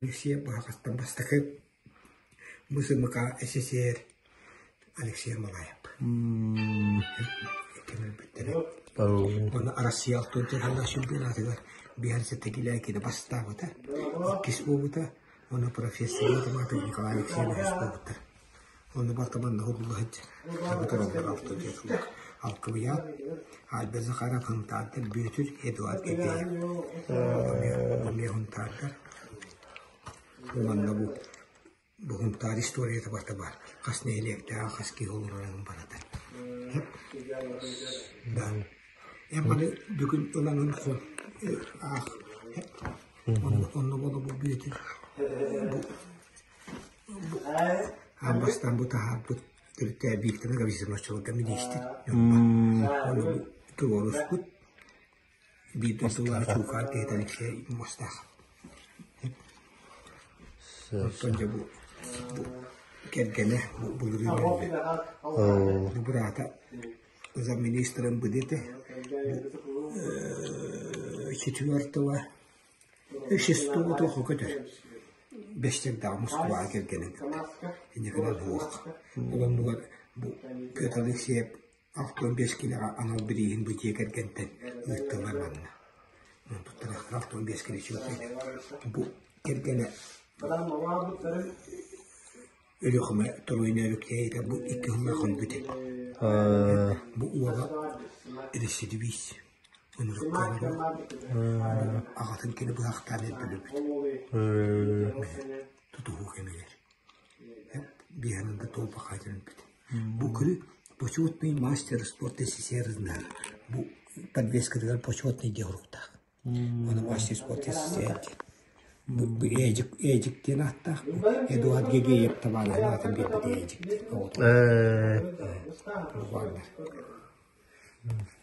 Алексей Баһаҕастан бастакы МСМК СССР Алексей Малаев өлбүттэрэ. Уонна Россия алтын сыллаах чемпионатыгар биһэр сэттэ бастаабыта, иккис буолбута, уонна профессор математик Николай Алексеевич үһүс буолбуттар. Онно барыта манна уһулла сылдьар. Тураллар алта дьиэ Алкыбыйаат, Альберт Захаров Хантаардар, Бүөтүр, Эдуард Кэпеев. Эмиэ Хунтаардар. Манна бу бу Хунтаар историята барыта баар. Хас нэһилиэктээх, хас киһи олорорун барыта. Да. Эн маны бүгүн ылаҥын хон аах. Онно боло бу Бүөтүр бу Аан бастаан бу таһаарбыт төрүттээ Виктор Гаврильевич миниистир Ону бу туруоруспут биир дойдулаах Чуукаар киһитэ Алексей Мостаах. Оттон дьэ бу бу кэргэнэ бу былырыын өллө. Бу быраата замминистром БДТ бу четвертого Шестого туохха көтөр. Бэстэрдээх Москваҕа кэргэнин кытта. Инникинэн суох. Ол оннугар бу Петр Алексеев 65 киилэҕэ анал бирииһин бу дьиэ кэргэнтэн ыыттылар манна. Туттарыахтара 65 киилэ чемпиона. Бу кэргэнэ Өлүөхүмэ Торуйнөбүк бу икки сыллаах өлбүтэ. Бу уола рецидивист. Ынырыкка олорор. Аҕатын кини быһахтаан эрдэ өлбүт. Тутуһуу кэмигэр. Биһанын да туолбахаатын өлбүт. Бу күрү почетный мастер спорта СССР знак. Бу подвескатыгар почетный диэн суруктаах. Ону мастер спорта СССР диэн. Бу Эдик, Эдик диэн ааттаах. Эдуард Гегеев табаарыһын аатын биэрбит Эдик диэн оҕото. Бу бааллар.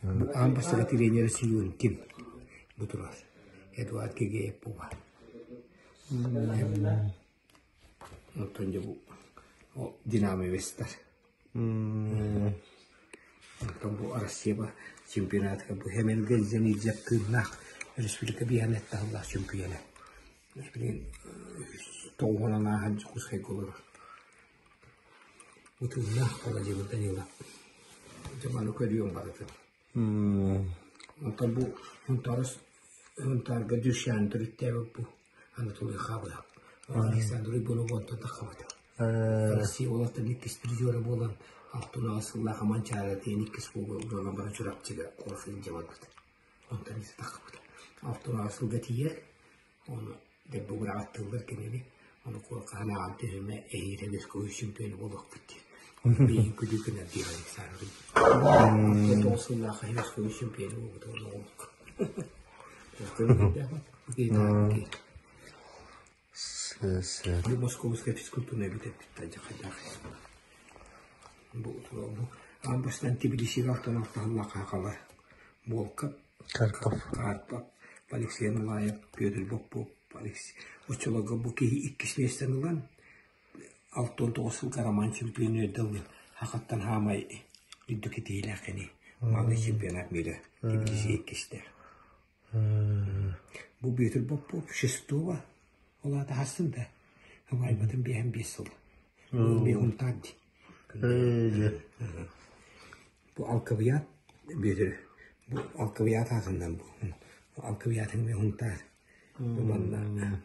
Бу аан бастакы тренерэ Сиюнкин бу турар. Эдуард Гегеев бу баар. Оттон дьэ бу динамовецтар. Оттон бу Россия чемпионатыгар бу Хемелге Зенидзев тыыннаах республика биһиэнэ таһыллаах чемпиона. Билигин тоҕуһунан ааһан Дьокуускайга олорор. Бу тыыннаах Владимир Данилов. Дьэ маны көрүөм барытын. Онтон бу Хунтаарыс Хунтаарга Дюшан төрүттээбит бу Анатолий Хабыров. Александр Уйбунов онтон таххабыта. Россия уолаттарын иккис призера буолан алтын сыллаах Манчаары диэн иккис кууга ууралан баран Чурапчыга куорат илдьэ барбыт. Онтон ити таххыбыта. Алтын сылга тиийэр Ону дэлби быраҕаттыыллар кинини. Ону куоркаһан аҕам түһүмэ эһиилэ Весковой чемпиона буолуохпут диир. Ону миигин күлүү гынар диир Александр. 9 сыллаах Весковой чемпиона буолбута ол оҕолук. Бу Московская физкультурная бүтэрбит дьахайдаах. Бу аан бастаан Тбилисигэ алтан алтаһыллаах хаалар. Волков Карпов. Карпов, Алексей Малаев, Петр Попов, Оччолорго бу киһи иккис миэстэни ылан, 69 сылга Роман чемпион үөрдэ ылла. Хахаттан хаамай үрдүк итиилээх кини. Малый чемпионат мира Тбилиси иккистээх. Бу Петр Попов шестого ол аата хасын да абайбатын биэһэн биэс сыл. Бу дии. Бу алкабыйаат Бүөтүр бу алкабыйаат аатынан бу алкабыйаатын эмиэ Һунтаар бу манна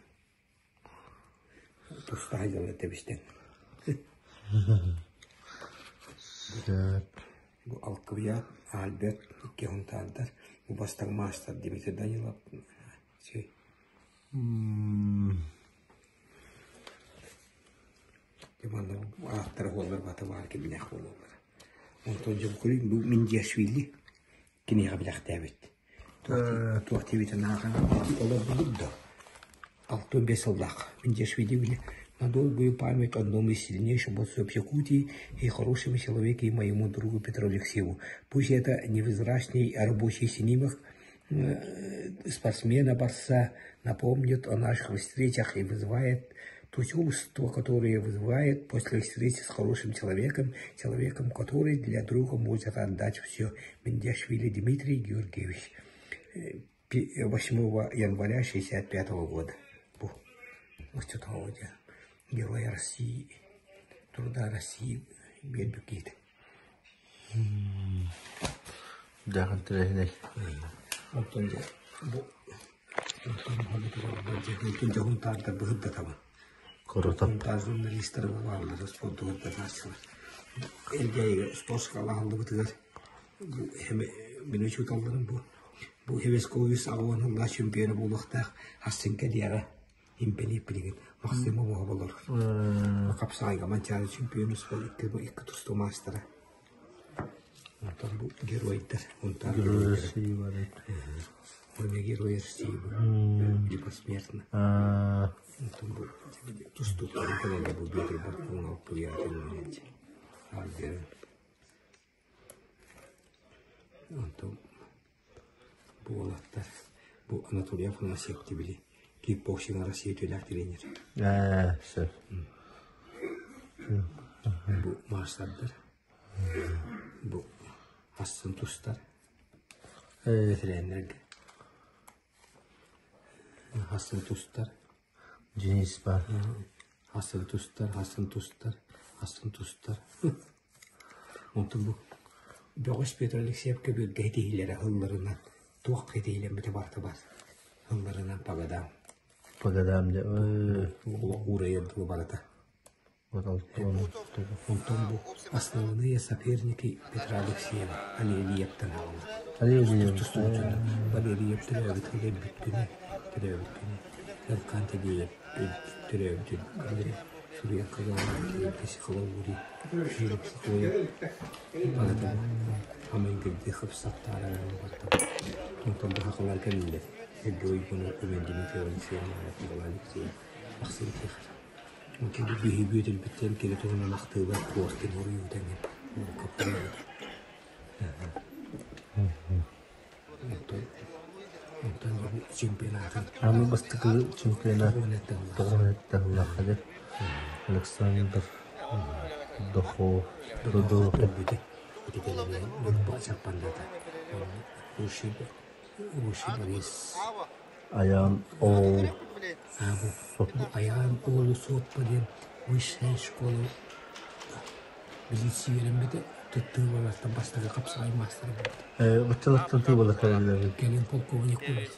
тустаах дьоно тэбистэн Бу алкабыйаат Альберт икки Һунтаардар бу бастакы маастар Дмитрий Данилов Дьэ манна ааттара буоллар бата баар кимнээх буолуоллара. Онтон дьолкуруй бу Миндиашвили киниэхэ билэхтээбит. Туох диэбитин ааҕан олорбут да 65 сыллаах Миндиашвили били на долгую память одному из сильнейших бойцов Якутии и хорошему человеку и моему другу Петру Алексееву. Пусть это невзрачный рабочий снимок спортсмена борца напомнит о наших встречах и вызывает то чувство, которое вызывает после встречи с хорошим человеком, человеком, который для друга может отдать все. Миндяшвили Дмитрий Георгиевич 8 января 1965 года. Оччотооҕу дьэ Герой России, Труда России биэрбит киһитэ. Дьахан тэрээһинэй. Онтон дьэ бу онтон дьоһун таардар быһырдатабын. Коротап. Сунтаар журналистара бааллар спорду быһырдатааччылар. Элгээйигэ спорт школа аһыллыбытыгар бу мин учууталларым бу бу Хевескович аҕуон сыллаах чемпиона буолуохтаах Хасченко диэҕэ импэлиир билигин Максимов оҕолор хапсаҕайга Манчаары чемпион спорт икки икки тустуу маастара. Онтон бу геройдар Сунтаар геройдара. Уонна герой России бу посмертно. Онтон бу тустууктарын кэлэллэр бу Петр Баркунов Пуятин Альберт. Онтон бу уолаттар бу Анатолий Афанасьев били кикбоксинг Россия үтүөлээх тренер. Ээ, сөп. Бу маастардар. Бу астын тустар. Тренерге. Астын тустар. Денис бар. Астын тустар, астын тустар, астын тустар. Онтон бу Бөҕөс Петр Алексеевка бииргэ итиһиилэрэ ылларынан туох итиһиилэммитэ барыта бар. Ылларынан пагадам. Пагадам дьэ. Олох уурайар дылы барыта. Онтон бу основные соперники Петра Алексеева Алиевтан аҕалла. Тустууччуну Валерий төрөөбүт өлбүт күнэ, төрөөбүт күнэ. Елкан Тедеев төрөөбүт күнэ. Суруйан Казанов психологии, психолог барыта Амангырды хапсаттаара барыта. Онтон баһақалар кэллилэр. Сергей Уйгунов, Иван Дмитриев, Алексей Романов, Николай Алексеев, Максим Тихонов. Онтон биһи бүөтүрбүттэн кини туһунан ахтыылар Коркин уруйуута эҥин Онтон онтон чемпионатын Аны бастакы чемпионат тоҕус сыллаахха Александр Дохов Додохов өлбүтэ. Ити кэлэн Ньурба Чаппандата. Лучший лучший борец Айаан Оол Бу Айаан Оолу Суоппа диэн высшая школа милиция үөрэммитэ туттууларыттан бастакы хапсаҕай маастара буолбута. Баччалартан тыыбалар кэлэллэр. Кэлин полковник буолбут.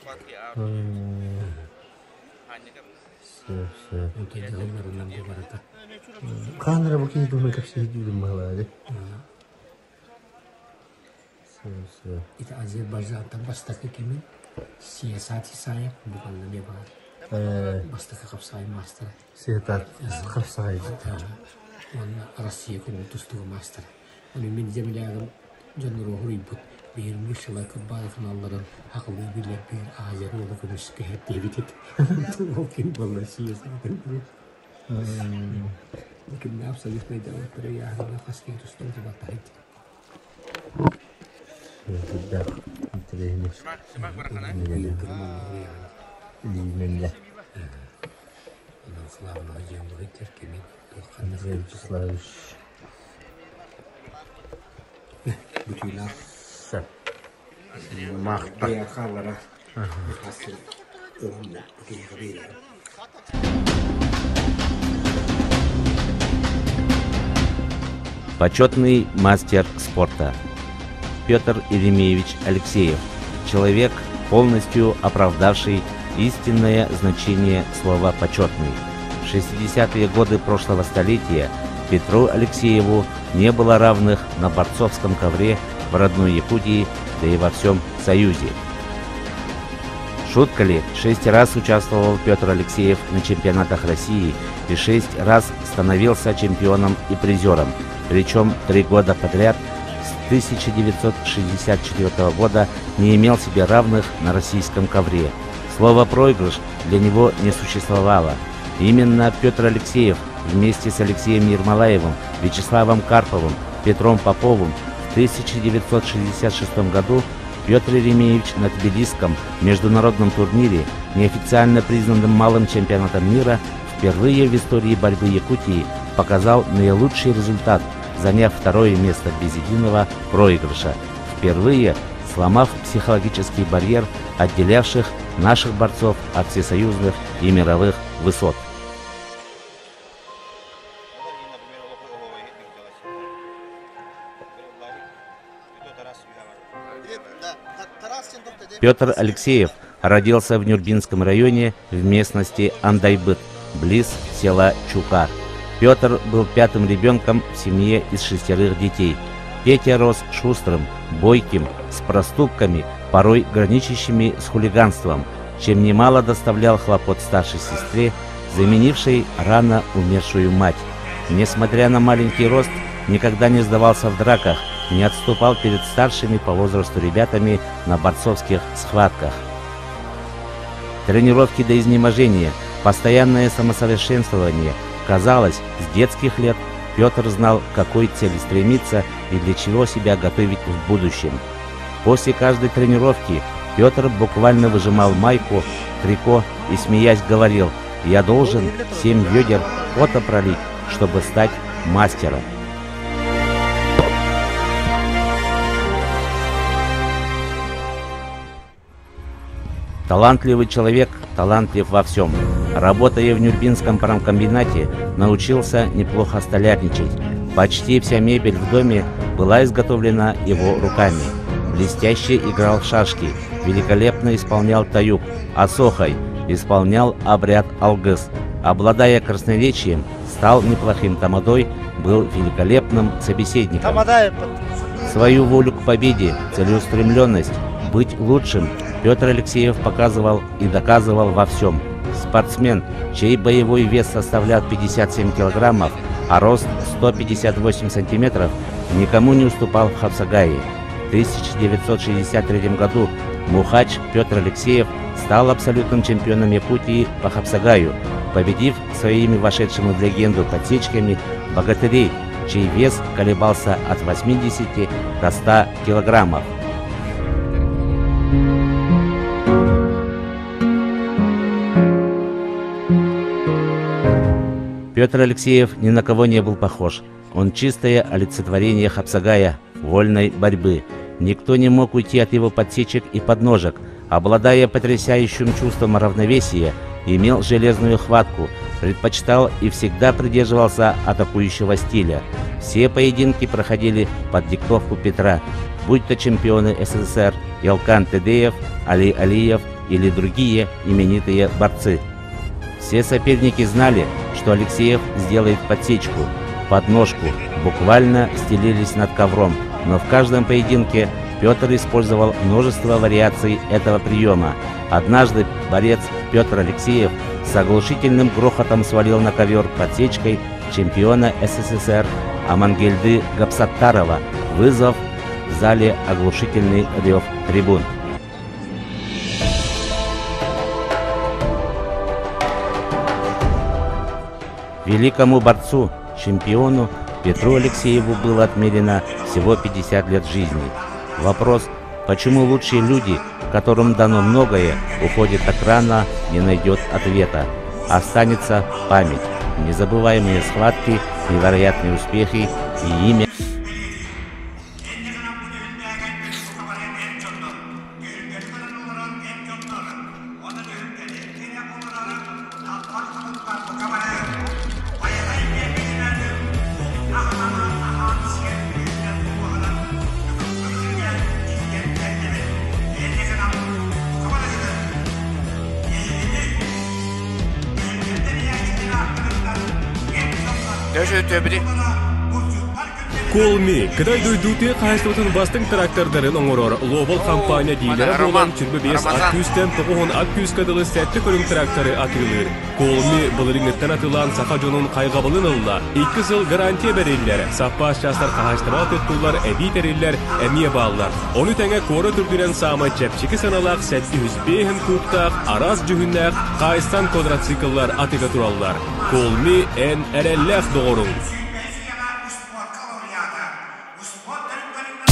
Сөп, сөп. Онтон дьаһалларынан бу барыта. Хаан эрэ бу киһи туһунан кэпсиир баһылаады. Сөп, сөп. Ити Азербайджантан бастакы кимин Сиесат Исаев бу ханна эмиэ баар. Бастакы хапсаҕай маастара. Сиэтат хапсаҕай. Уонна Россия көҥүл тустууга маастара. Ону мин землягым дьонноругар суруйбут биир мышцалар кырбаалатын алларан акылыы билэр биир Азия уола көмүскэһэр диэбит этэ. Ол ким буолла Сиесатын Кимнээх абсолютно идеаллар ыйааһыннар хас киһи тустан тубаттаһыт. Сүрдээх интэриэһинэй илиинэллэр. Андрей Вячеславович Бүтүүлээх Маахта хааллара ылан киһиэхэ биэрэр. Почетный мастер спорта Петр Еремеевич Алексеев, человек, полностью оправдавший истинное значение слова «почетный». В 60-е годы прошлого столетия Петру Алексееву не было равных на борцовском ковре в родной Якутии, да и во всем Союзе. Шутка ли, шесть раз участвовал Петр Алексеев на чемпионатах России и шесть раз становился чемпионом и призером, причем три года подряд с 1964 года не имел себе равных на российском ковре. Слово «проигрыш» для него не существовало. Именно Петр Алексеев вместе с Алексеем Ермолаевым, Вячеславом Карповым, Петром Поповым в 1966 году Петр Еремеевич на Тбилисском международном турнире, неофициально признанном малым чемпионатом мира, впервые в истории борьбы Якутии показал наилучший результат, заняв второе место без единого проигрыша, впервые сломав психологический барьер, отделявших наших борцов от всесоюзных и мировых высот. Петр Алексеев родился в Нюрбинском районе в местности Андайбыт, близ села Чукар. Петр был пятым ребенком в семье из шестерых детей. Петя рос шустрым, бойким, с проступками, порой граничащими с хулиганством, чем немало доставлял хлопот старшей сестре, заменившей рано умершую мать. Несмотря на маленький рост, никогда не сдавался в драках, не отступал перед старшими по возрасту ребятами на борцовских схватках. Тренировки до изнеможения, постоянное самосовершенствование. Казалось, с детских лет Петр знал, к какой цели стремиться и для чего себя готовить в будущем. После каждой тренировки Петр буквально выжимал майку, трико и, смеясь, говорил: «Я должен 7 ведер пота пролить, чтобы стать мастером». Талантливый человек талантлив во всем. Работая в Нюрбинском промкомбинате, научился неплохо столярничать. Почти вся мебель в доме была изготовлена его руками. Блестяще играл в шашки, великолепно исполнял тойук, охуохай, исполнял обряд алгыс. Обладая красноречием, стал неплохим тамадой, был великолепным собеседником. Свою волю к победе, целеустремленность, быть лучшим Петр Алексеев показывал и доказывал во всем. Спортсмен, чей боевой вес составлял 57 килограммов, а рост 158 сантиметров, никому не уступал в хапсагае. В 1963 году Мухач Петр Алексеев стал абсолютным чемпионом Якутии по хапсагаю, победив своими вошедшими в легенду подсечками богатырей, чей вес колебался от 80 до 100 килограммов. Петр Алексеев ни на кого не был похож. Он чистое олицетворение хапсагая, вольной борьбы. Никто не мог уйти от его подсечек и подножек. Обладая потрясающим чувством равновесия, имел железную хватку, предпочитал и всегда придерживался атакующего стиля. Все поединки проходили под диктовку Петра, будь то чемпионы СССР Елкан Тедеев, Али Алиев или другие именитые борцы. Все соперники знали, что Алексеев сделает подсечку, подножку, буквально стелились над ковром, но в каждом поединке Петр использовал множество вариаций этого приема. Однажды борец Петр Алексеев с оглушительным грохотом свалил на ковер подсечкой чемпиона СССР Амангельды Гапсаттарова, вызвав в зале оглушительный рев трибун. Великому борцу, чемпиону Петру Алексееву было отмерено всего 50 лет жизни. Вопрос, почему лучшие люди, которым дано многое, уходят так рано, не найдет ответа. Останется память, незабываемые схватки, невероятные успехи и имя. Колми, Кытай дойдутуя хаһаайыстыбатын бастыҥ трактордарын оҥорор Ловол компания дилерэ буолан 25 ат күүстэн 90 ат күүскэ дылы сэттэ көрүҥ тракторы атыылыыр. Колми былырыыҥҥыттан атыылаан саха дьонун хайҕабылын ылла. 2 сыл гарантия бэриллэр. Саппаас чаастар хаһаайыстыбаҕа туттуллар эбии тэриллэр эмиэ бааллар. Ону тэҥэ куорат үрдүнэн саамай чэпчэки сыаналаах 705 кубтаах араас дьүһүннээх Хайсан квадроцикллар атыыга тураллар. Колми эн эрэллээх доҕоруҥ.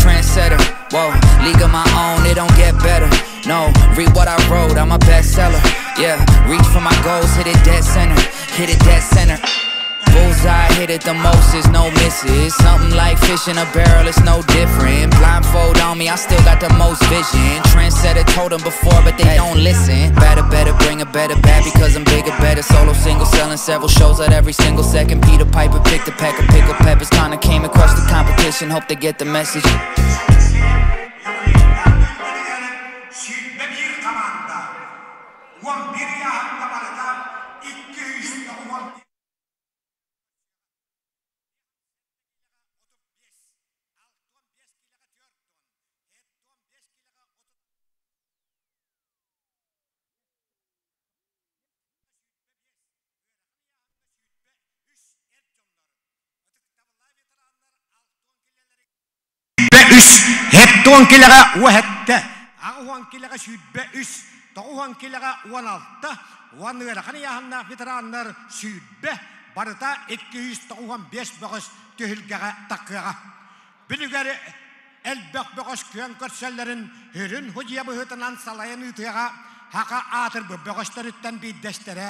Trendsetter, whoa, league of my own, it don't get better. No, read what I wrote, I'm a bestseller. Yeah, reach for my goals, hit it dead center, hit it dead center. Bullseye, hit it the most, is no misses. Something like fish in a barrel, it's no different. Blindfold on me, I still got the most vision. Trendsetter told them before, but they don't listen. Better, better, bring a better bat because I'm bigger, better. Solo single, selling several shows at every single second. Peter Piper picked a pack of pickled peppers. Kinda came and crushed the competition. Hope they get the message. үс, 70 килэҕэ 17, 80 килэҕэ 23, 90 килэҕэ 16, уон ыарахан ыйааһыннаах ветераннар 20, барыта 295 бөҕөс түһүлгэҕэ таххыаҕа. Бүлүгэр элбэх бөҕөс күөн көрсөллөрүн үрүн худья быһыытынан салайан ыытыаҕа Хака аатырбыт бөҕөстөрүттэн биирдэстэрэ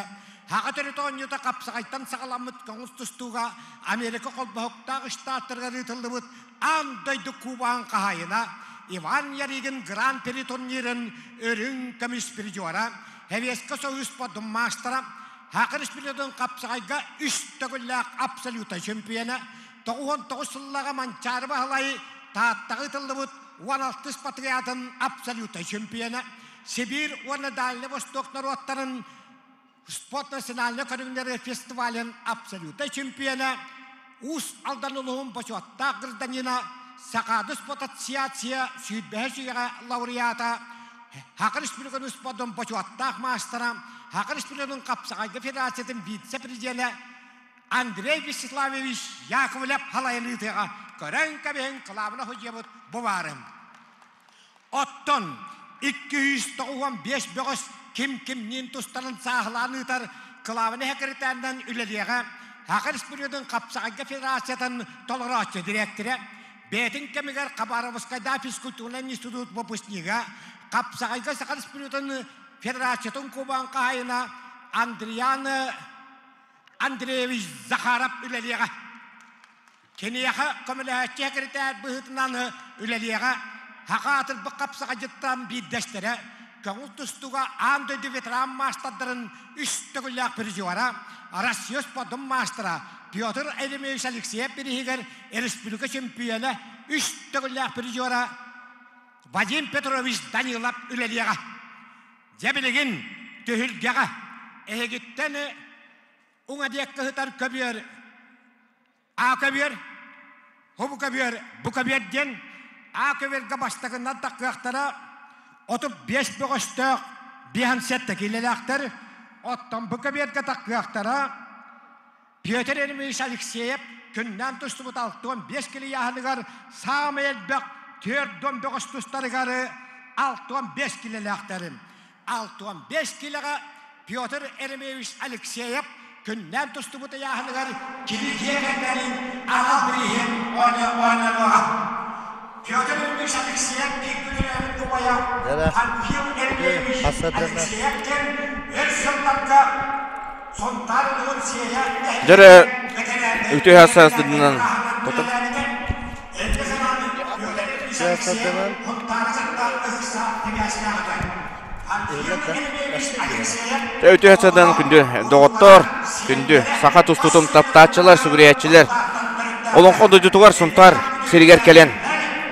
Хака төрүт оонньуута хапсаҕайтан саҕаламмыт көҥүл тустууга Америка холбоһуктаах штаттарыгар ыытыллыбыт аан дойду кубогын хаһаайына Иван Ярыгин Гран-при турнирын үрүҥ көмүс призера, Сэбиэскэ Союз спордун маастара, Хака Республикатын хапсаҕайга үс төгүллээх абсолютнай чемпиона, 99 сыллааҕы Манчаары Баһылай Тааттаҕа ыытыллыбыт 16 патриотын абсолютнай чемпиона, Сибиир уонна Дальний Восток норуоттарын спорт национальнай көрүҥнэрэ фестивалын абсолютнай чемпиона, Уус Алдан улууһун бочуоттаах гражданина, Сахаады спорт ассоциация сүүрбэһис үйэҕэ лауреата, Саха Республикатын спордун бочуоттаах маастара, Саха Республикатын хапсаҕайга федерациятын вице-президенэ Андрей Вячеславович Яковлев халайан ыытыаҕа көрөн кэбиһин кылаабына судьуйабыт бу баарым. Оттон 295 бөҕөс ким кимниин тустарын сааһылаан ыытар кылаабынай секретарынан үлэлиэҕэ Саха Республикатын хапсаҕайга федерациятын толорооччу дириэктэрэ, бэйэтин кэмигэр Хабаровскайдаа физкультурнай институт выпускнига, хапсаҕайга Саха Республикатын федерациятын кубогын хаһаайына Андриан Андреевич Захаров үлэлиэҕэ. Киниэхэ көмөлөһөөччү сэкирэтээр быһыытынан үлэлиэҕэ Саха аатырбыт хапсаҕайдьыттан биирдэстэрэ, көҥүл тустууга аан дойду ветеран маастардарын үс төгүллээх призера, Россия спордун маастара Петр Еремеевич Алексеев бирииһигэр республика чемпиона, үс төгүллээх призера Вадим Петрович Данилов үлэлиэҕэ. Дьэ билигин түһүлгэҕэ эһигиттэн уҥа диэкки сытар көбүөр А көбүөр, хобу көбүөр, бу көбүөр диэн А көбүөргэ бастакыннан таххыахтара 35 бөҕөстөөх 57 киилэлээхтэр, оттон бу көбүөргэ таххыахтара Петр Еремеевич Алексеев күннээн тустубут 65 килийааһыныгар саамай элбэх 4 бөҕөс тустарыгар 65 килэлээхтэрим. 65 килэҕэ Петр Еремеевич Алексеев күннээн тустубут ыйааһыныгар кини дьиэ кэргэнин анал бирииһин оонньоруоҕа. Петр Еремеевич Алексеев биир күнүнэн убайа Панфил Еремеевич Алексеев диэн өр сылларга Дьөрө үтүө саастыынан тотон Үтүө саастыынан күндү доҕоттор, күндү саха тустуутун таптааччылар, сүгүрүйээччилэр Олоҥхо дойдутугар Сунтаар сиригэр кэлэн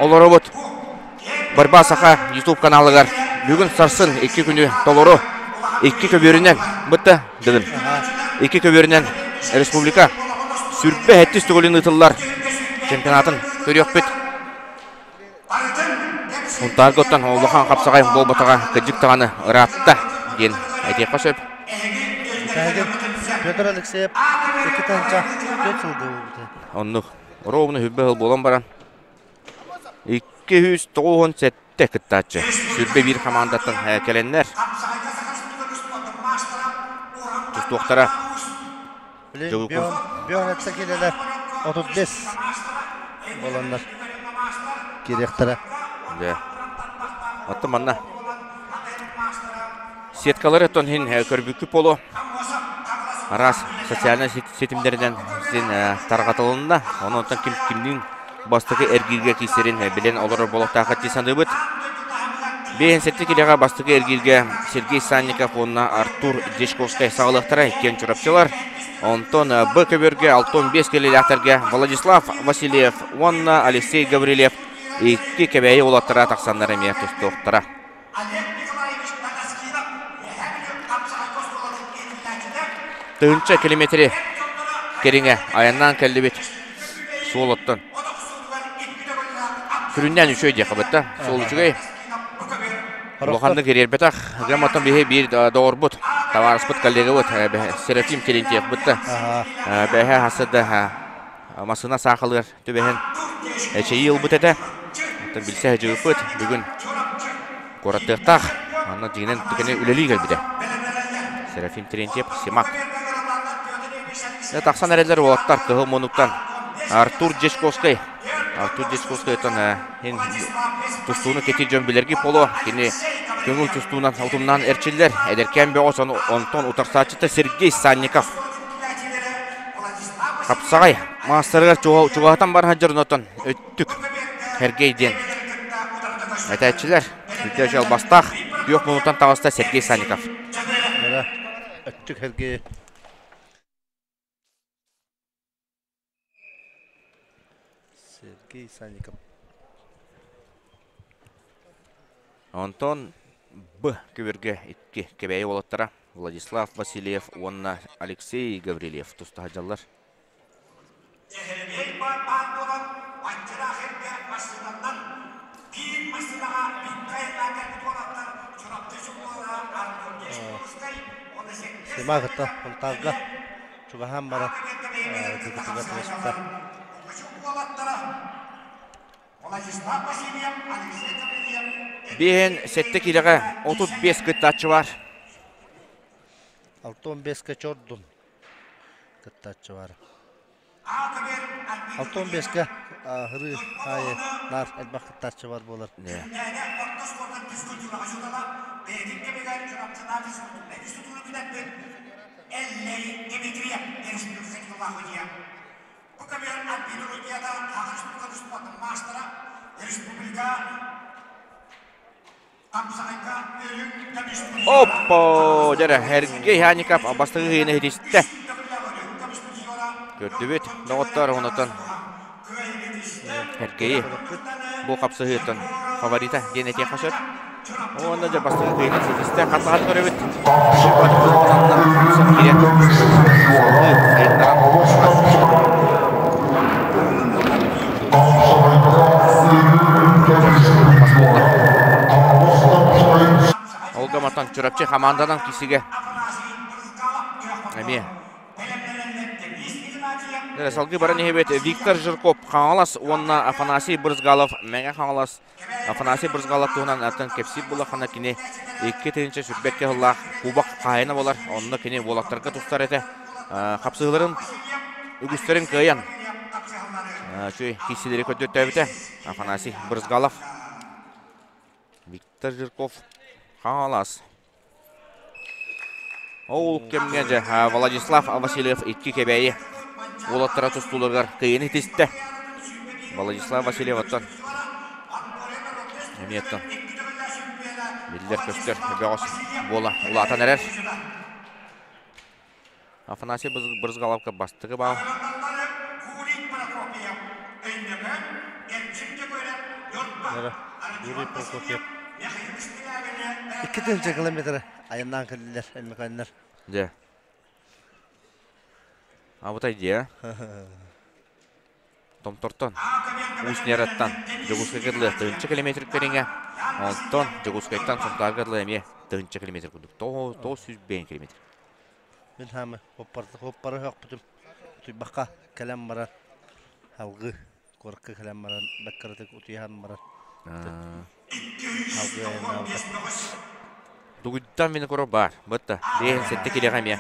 олоробут. Борьба Саха YouTube каналыгар бүгүн сарсын икки күнү толору икки көбүөрүнэн бытта дыгын икки көбүөрүнэн республика сүрбэ хэттис төгүлүн ыытыллар чемпионатын көрүөхпүт. Сунтаарга оттон улахан хапсаҕай буолбатаҕа кырдьык даҕаны ыраатта диэн этиэххэ сөп. Петр Алексеев 2 тыһыынча 4 сылга буолбута. Оннук. Ровно сүрбэ сыл буолан баран 297 кыттааччы сүүрбэ биир хамаандаттан кэлэннэр тустуохтара. Бион килэлэр 35 боланнар кириэхтэрэ. Дьэ. Оттон манна сеткалары оттон иһин көрбүккү полу араас социальнай ситимнэринэн син тарҕатылынна. Онон ким кимниин бастакы эргииргэ киирсэрин билэн олорор буолуохтааххыт дии саныыбыт. Биэһин сэттэ килэҕэ бастакы эргииргэ Сергей Санников уонна Артур Дьячковскай саҕалыахтара иккиэн чурапчылар. Онтон Б көбүөргэ 65 килэлээхтэргэ Владислав Васильев уонна Алексей Гаврильев икки Кэбээйи уолаттара тахсаннар эмиэ тустуохтара. Тыһыынча километри кэриҥэ айаннаан кэллибит суол оттон. Сүрүннээн үчүгэй диэххэ бытта. Суол үчүгэй. Улаханнык ириэрбэтэх. Дьэ оттон биһи биир доҕорбут, табаарыспыт, коллегабыт Серафим Терентьев бытта. Бэһэ хасыда массыына саахалыгар түбэһэн эчэйии ылбыт этэ. Оттон билсэ сылдьыбыппыт. Бүгүн куораттыахтаах. Манна дьиҥинэн кини үлэлии кэлбитэ. Серафим Терентьев, Симак. Тахсан эрэллэр уолаттар кыһыл муннуктан Артур Дьячковскай. Артур Дьячковскайтан тустууну кэтиир дьон билэрги поло. Кини көҥүл тустуунан утумнаан эрчиллэр. Эдэркээн бөҕөс онтон утарсааччыта Сергей Санников. Хапсаҕай маастарыгар чугаһатан баран сылдьар онтон өттүк Сергей диэн этээччилэр. Сүрдээх албастаах күөх муннуктан таҕыста Сергей Санников. Өттүк Сергей. Сергей Санников. Онтон Б көбүргэ икки Кэбээйи уолаттара Владислав Васильев уонна Алексей Гаврильев туста сылдьаллар. Сима кытта Сунтаарга чугаһаан баран дьукутуга түбэспитэ. Биэһин сэттэ киилэҕэ 35 кыттааччы бар. 65-ке чордун кыттааччы бар. 65-ке хырыы аайы наар элбэх кыттааччы бар буолар. Оппо! Дьэрэ, Сергей Хаников бастакы кыайыыны ситистэ. Көрдүбүт, доҕоттор, онотон Сергейи бу хапсыһыыттан фаворита диэн этиэххэ сөп. Уонна дьэ бастакы кыайыыны ситистэ. Хатылаһан көрөбүт. Киирэн Олга матан Чурапчы хамаанданан кисигэ эмиэ Салгыы баран иһэбит Виктор Жирков Хаҥалас уонна Афанасий Брызгалов Мэҥэ Хаҥалас Афанасий Брызгалов туһунан атын кэпсиир буоллаххына кини 2022 сыллаах кубок хаһаайына буолар. Онно кини уолаттарга тустар этэ. Хапсыһыыларын үгүстэрин кыайан үчүгэй киирсиилэри көрдөттөөбүтэ. Афанасий Брызгалов, Виктор Жирков, Хаҥалас. Ол кэмҥэ дьэ Владислав Васильев икки Кэбээйи уолаттара тустууларыгар кыайыыны ситистэ. Владислав Васильев оттон эмиэ оттон биллэр-көстөр бөҕөс буола улаатан эрэр. Афанасий Брызгаловка бастакы баал. Юрий Прокопьев. 2 километр айаннаан кэллилэр Өймөкөөннөр. Дьэ. Абытай дии, Томтортон, Уус Нераттан Дьокуускайга дылы тыһыынча километр кэриҥэ, онтон Дьокуускайтан Сунтаарга дылы эмиэ тыһыынча километр курдук. 905 километр. Мин хаамы хоппары хөхпүтүм. Утуйбакка кэлэн баран алгыы куоракка кэлэн баран бэккаратык утуйан баран алгыы айаннаабыта. Дугуйдан мин кура бар. Бытта. Биэһин сэттэ килиэҕэ эмиэ.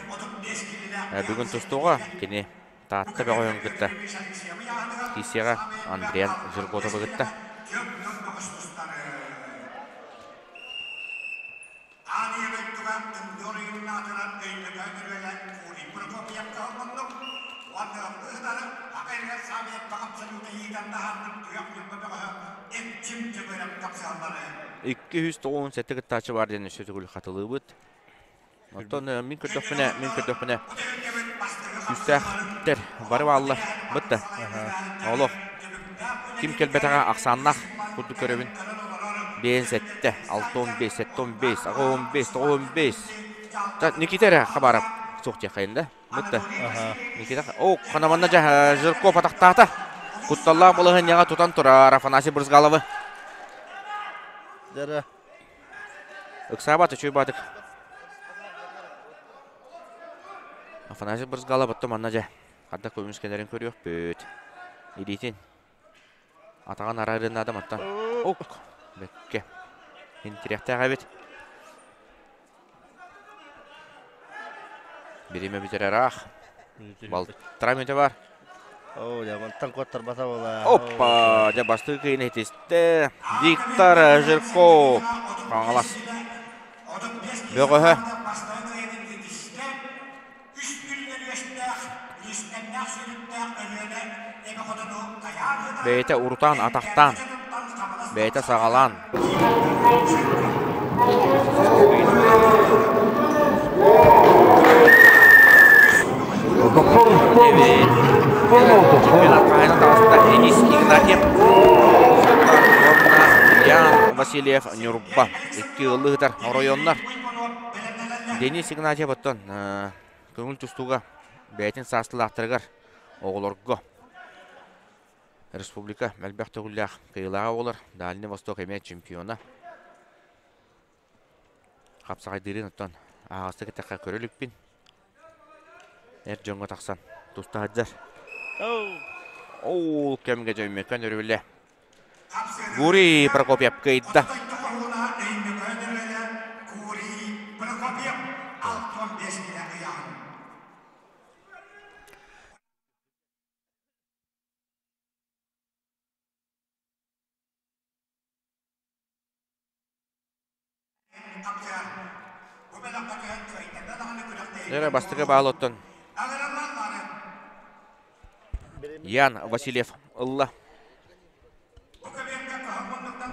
Бүгүн тустууга кини Таатта бөҕөһүн кытта киирсиэҕэ Андриан Жирготовы кытта. 297 кыттааччы бар диэн өссө төгүл хатылыыбыт. Оттон мин көрдөхпүнэ, мин көрдөхпүнэ күүстээхтэр бары бааллар. Бытта. Олох. Ким кэлбэтэҕэ ахсааннаах курдук көрөбүн. Биэс сэттэ, алта он бес, сэттэ он бес, аҕа он бес, тоҕус он бес. Никита эрэ хабарап суох диэххэйин да. Бытта. Никита, о, ханаманна дьэ Жирков атахтаата. Кутталлаах балаһыанньаҕа тутан турар Афанасий Брызгаловы. Дьэ Ыксаабат, үчүгэй баатык. Афанасий Брызгалов оттон манна дьэ хардах көмүскэлэрин көрүөхпүт. Илиитин атаҕын араарыан наада мантан. Ук. Бэккэ. Интириэхтээх эбит. Бириэмэ бүтэр ыраах. Балтара мүнүүтэ бар. Оо, дьэ, мантан куоттарбата буолаа. Оппа, дьэ бастакы кыйын иһитистэ. Виктор Жирков. Хаҥалас. Бөҕөһө. Бэйэтэ урутаан атахтаан, бэйэтэ саҕалаан. Чемпионат таҕыста Денис Игнатьев Ян Васильев Ньурба икки ыаллыы сытар оройуоннар. Денис Игнатьев оттон көҥүл тустууга бэйэтин саастыылаахтарыгар оҕолорго республика элбэх төгүллээх кыайыылааҕа буолар. Дальний Восток эмиэ чемпиона. Хапсаҕайдыырын оттон аһаҕастык эттэххэ көрө иликпин. Эр дьоҥҥо тахсан туста сылдьар. Ол кэмҥэ дьөймөкөн өрүлэ Гурий Прокопьев кыайда. Эрэ бастакы баал оттон Ян Васильев ылла.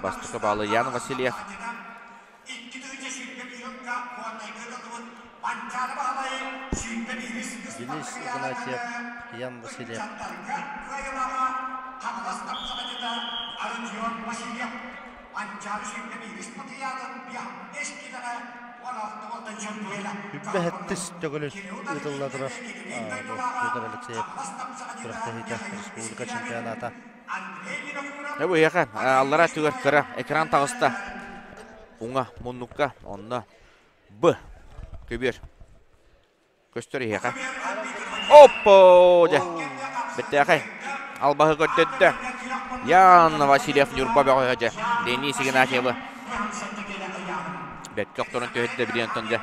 Бастакы баалы Ян Васильев. Денис Игнатьев, Ян Васильев. Үббэ сэттис төгүлүн ыытылла турар бу Петр Алексеев күрэхтэһиитэ республика чемпионата. Бу эһиэхэ аллараа өттүгэр кыра экран таҕыста. Уҥа муннукка онно Б көбүөр көстөр эһиэхэ. Оппо! Дьэ, бэттээхэй. Албаһы көрдөрдө. Ян Васильев Ньурба бөҕөһө дьэ. Денис Игнатьевы бэркэ охторон түһэрдэ билиэн онтон дьэ.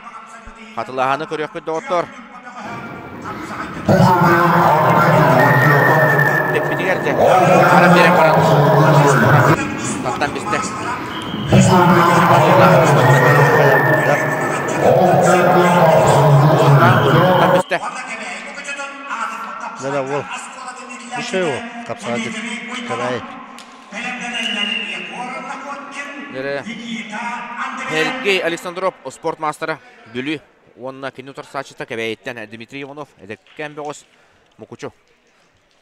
Хатылааһыны көрүөхпүт доҕоттор. Тэппитигэр дьэ. Хара биэрэн баран. Таттан бистэ. Бистэ. Да, да, уол. Еще его капсаадит. Карай. Сергей Александров спорт маастара Бүлүү уонна кини утарсааччыта Кэбээйиттэн Дмитрий Иванов эдэркээн бөҕөс Мукучу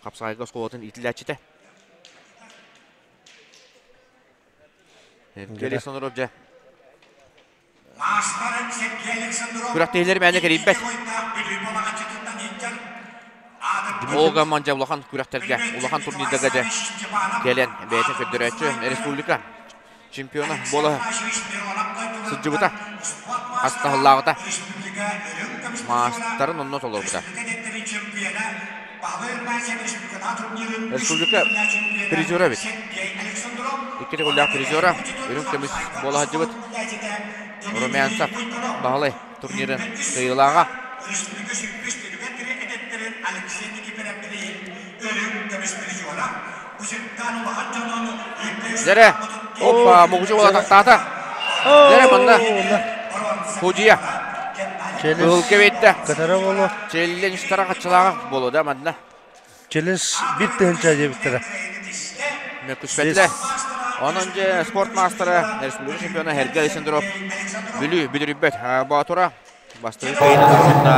хапсаҕайга оскуолатын иитиллээччитэ. Сергей Александров дьэ күрэхтэһиилэр мээнэ кэрийбэт. Олга мандьа улахан күрэхтэргэ, улахан турнирдарга дьэ кэлэн бэйэтин көрдөрөөччү республика чемпиона буола сылдьыбыта, хастаһыллааҕыта, маастарын онно толорбута. Республика призера эбит. Икки төгүллээх призера, үрүҥ көмүс буола сылдьыбыт Румянцев Баһылай турнирын кыайыылааҕа. Дьэрэ, опа, Мугучу уола тахтаата. Дьэрэ, манна Худья. Кыһыл кэбиттэ. Кытара боло. Челленджтара хаччылааҕа боло да манна. Челлендж бир тыһынча диэбиттэрэ. Мөккүспэтилэр. Онон дьэ спорт маастара, республика чемпиона Херге Александров Бүлүү бүдүрүйбэт Боотура бастакы кыайыыны тутунна.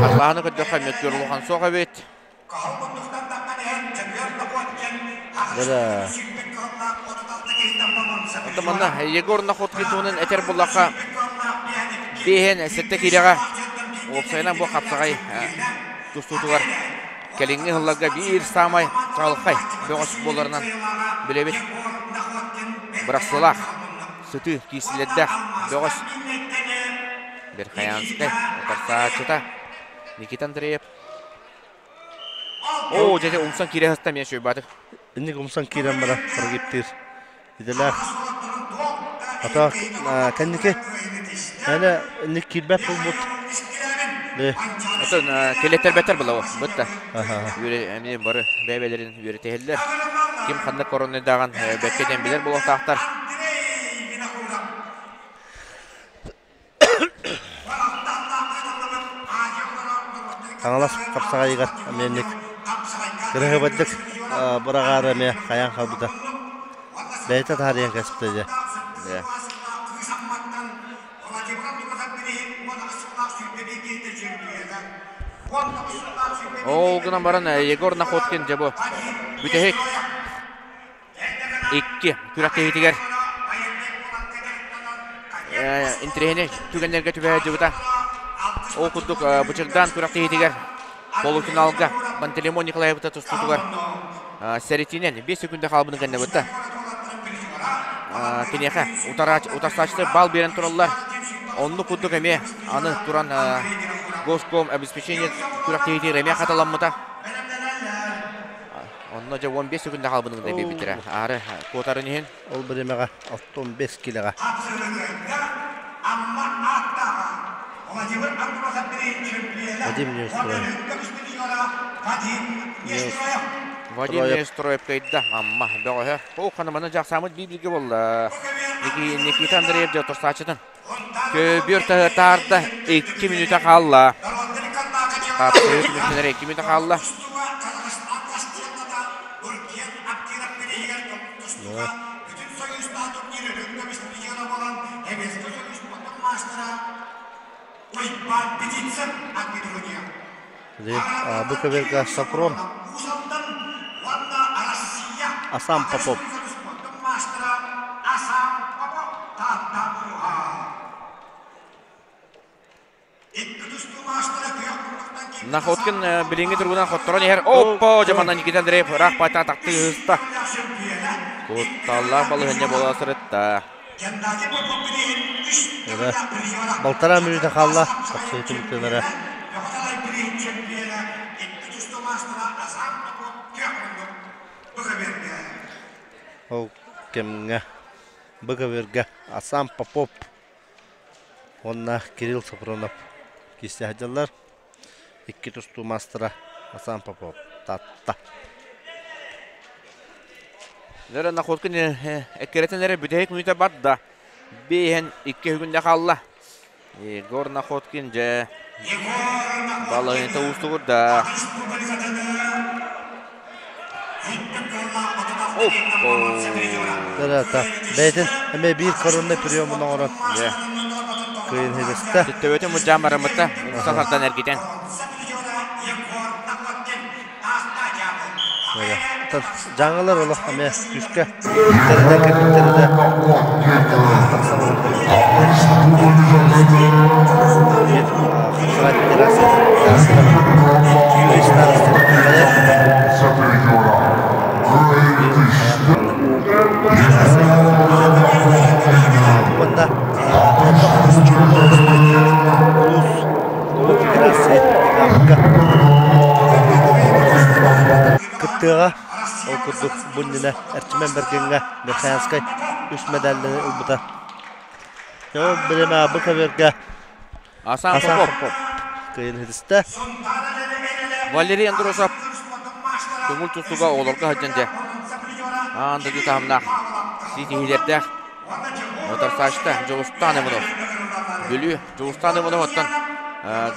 Арлааны көрдөххө мөккүөр улахан суох эбит. Да. Онтон манна Егор Находкин туһунан этэр буллахха биэһэн сэттэ киилэҕэ уопсайынан бу хапсаҕай тустуутугар кэлиҥҥи сылларга биир саамай чаҕылхай бөҕөс буоларынан билэбит. Бырахсыылаах. сытыы киирсиилэрдээх бөҕөс Верхоянскай утарсааччыта Никита Андреев. Оо, дьэ умсан киирэ сыста эмиэ Шөйбатов. Инник умсан киирэн баран прогиптыыр идэлээх. Ата кэнники Әле инник киирбэт буолбут. Отон келеттер булабы бытта. Үөрэ бары бэйбэлэрин үөрэтиһэллэр. Ким ханна коронайдааҕын бэккэ диэн билэр буолуохтаахтар. Хаҥалас хапсаҕайыгар эмиэ кыраһыабайдык быраҕаары эмиэ хайаан хаалбыта. Бэйэтэ таарыйан кэспитэ дьэ. Ол гынан баран Егор Находкин дьэ бу бүтэһик икки күрэхтэһиитигэр интэриэһинэй түгэннэргэ түбэһэ сылдьыбыта. Ол курдук Бычырдаан күрэхтэһиитигэр полуфиналга Пантелеймон Николаевита тустуутугар сэрэтиинэн 5 секунда хаалбытын кэннэ бытта. Киниэхэ утарсааччылар бал биэрэн тураллар. Оннук курдук эмиэ аны туран Госком обеспечение күрэхтэһиитигэр эмиэ хатыламмыта. Онно дьэ 15 секунда хаалбытын кэннэ биэрбиттэрэ. Аары куотарын иһин. Ол бириэмэҕэ 65 килэҕэ. Вадим Неустроев. Вадим Неустроев кыайда. Амма бөҕөһө. Ол ханаманы дьахсаамыт биир-бииргэ буолла. Никита Андреев дьэ тустааччытын. Көбүөр таһыатаарда 2 мүнүүтэ хаалла. Хапсыһыы түмүктэнэр 2 мүнүүтэ хаалла. Бу көбүөргэ Сопрон Асам Попов. Находкин билиҥҥи туругунан хотторон иһэр. Оппо! Дьаманна Никита Андреев ыраах байтаа тахтыы ыһыста. Кутталлаах балаһыанньа буола сырытта. Балтараа мүнүүтэ хаалла. Тахсыы түмүктэнэрэ. Ол кэмҥэ БГВРга Асам Попов уонна Кирилл Сопронов киирсэ сылдьаллар. Икки тустуу маастара Асан Попов Таатта. Лера Находкин эккирэтэн эрэ бүтэһик мүнүүтэ барда. Биэһэн икки күндэ хаалла. Егор Находкин дьэ балаһыанньата уустугурда. Ырата. Бэйэтин эмиэ биир коронный приемун оҥорон кыайын иһилистэ. Төбөтүн мудьаан бараммыта умса тардан эргитэн. Дьаҥылар олох эмиэ күүскэ тэринэн кэлбиттэрэ тахсан Уонна улуус федерация кыттыаҕа. Ол курдук бу иннинэ Эрчимэн Бэргэҥҥэ Верхоянскай үс медаллары ылбыта. Ол бириэмэ бу көбүөргэ Асан Попов кыайан иһитистэ. Валерий Андросов көҥүл тустууга оҕолорго сылдьан дьэ аан дойду таһымнаах ситиһиилэрдээх утарсааччыта Дьулустаан Иванов. Бүлүү Дьулустаан Иванов оттон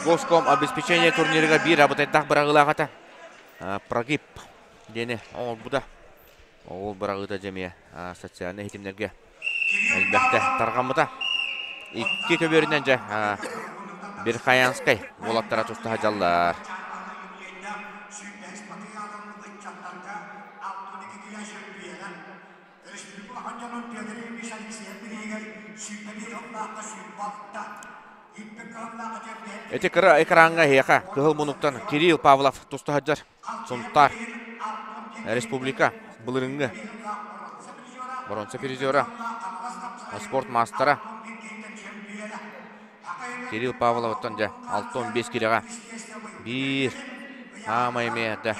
Госком обеспечение турнирыгар биир абытайдаах быраҕыылаах этэ. Прогиб диэни оҥорбута. Ол быраҕыыта дьэ эмиэ социальнай ситимнэргэ элбэхтэ тарҕаммыта. Икки көбүөрүнэн дьэ Верхоянскай уолаттара туста сылдьаллар. Ити кыра экраҥҥа эһиэхэ кыһыл муннуктан Кирилл Павлов туста сылдьар. Сунтаар Республика былырыҥҥы боруонса призера. спорт маастара Кирилл Павловыттан дьэ 6-15 килэҕэ биир аамай эмиэ да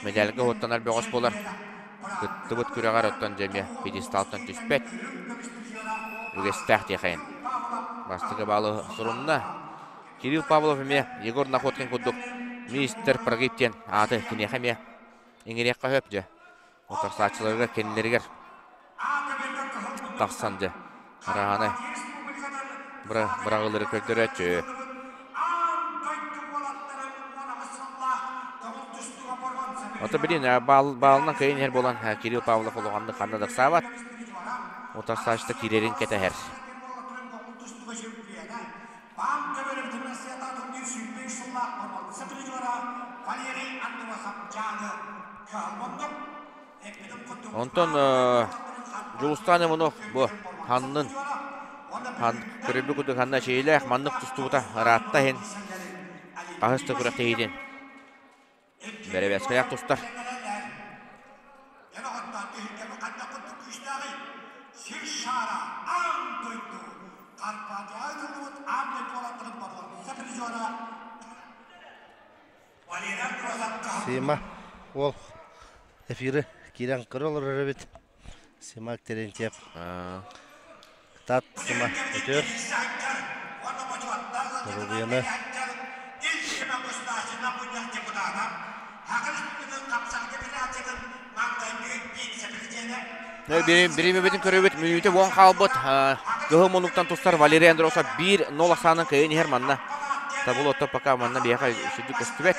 медальга уоттанар бөҕөс буолар. Кыттыбыт күрэҕэр оттон дьэ эмиэ пьедесталтан түспэт. Үгэстээх диэхэйин. Бастакы баалы сурунна. Кирилл Павлов эмиэ Егор Находкин курдук мистер прогиб диэн ааты киниэхэ эмиэ иҥириэххэ сөп дьэ. Утарсааччыларыгар кинилэригэр тахсан дьэ арааны быраҕылары көрдөрөөччү. Ото билин баалынан кыайан иһэр буолан Кирилл Павлов улаханнык ханна да ыксаабат. Утарсааччыта киирэрин кэтэһэр. Онтон Дьулустаан Иванов бу ханнын көрүбүт курдук ханна эчэйиилээх маннык тустубута ыраатта иһин хаһыс да күрэхтэһиитин бэрэбээскэлээх тустар. Сима уол эфиры киирэн көрө олорор эбит. Сима Терентьев. Кытаат Сима өтөр. Доруобуйаны. Бириэмэбитин көрөбүт, мүнүүтэ уон хаалбыт. Кыһыл муннуктан тустар Валерий Андросов 1-0 ахсаанын кыайан иһэр манна. Табыл отто пока манна биһиэхэ сүдү көстүбэт.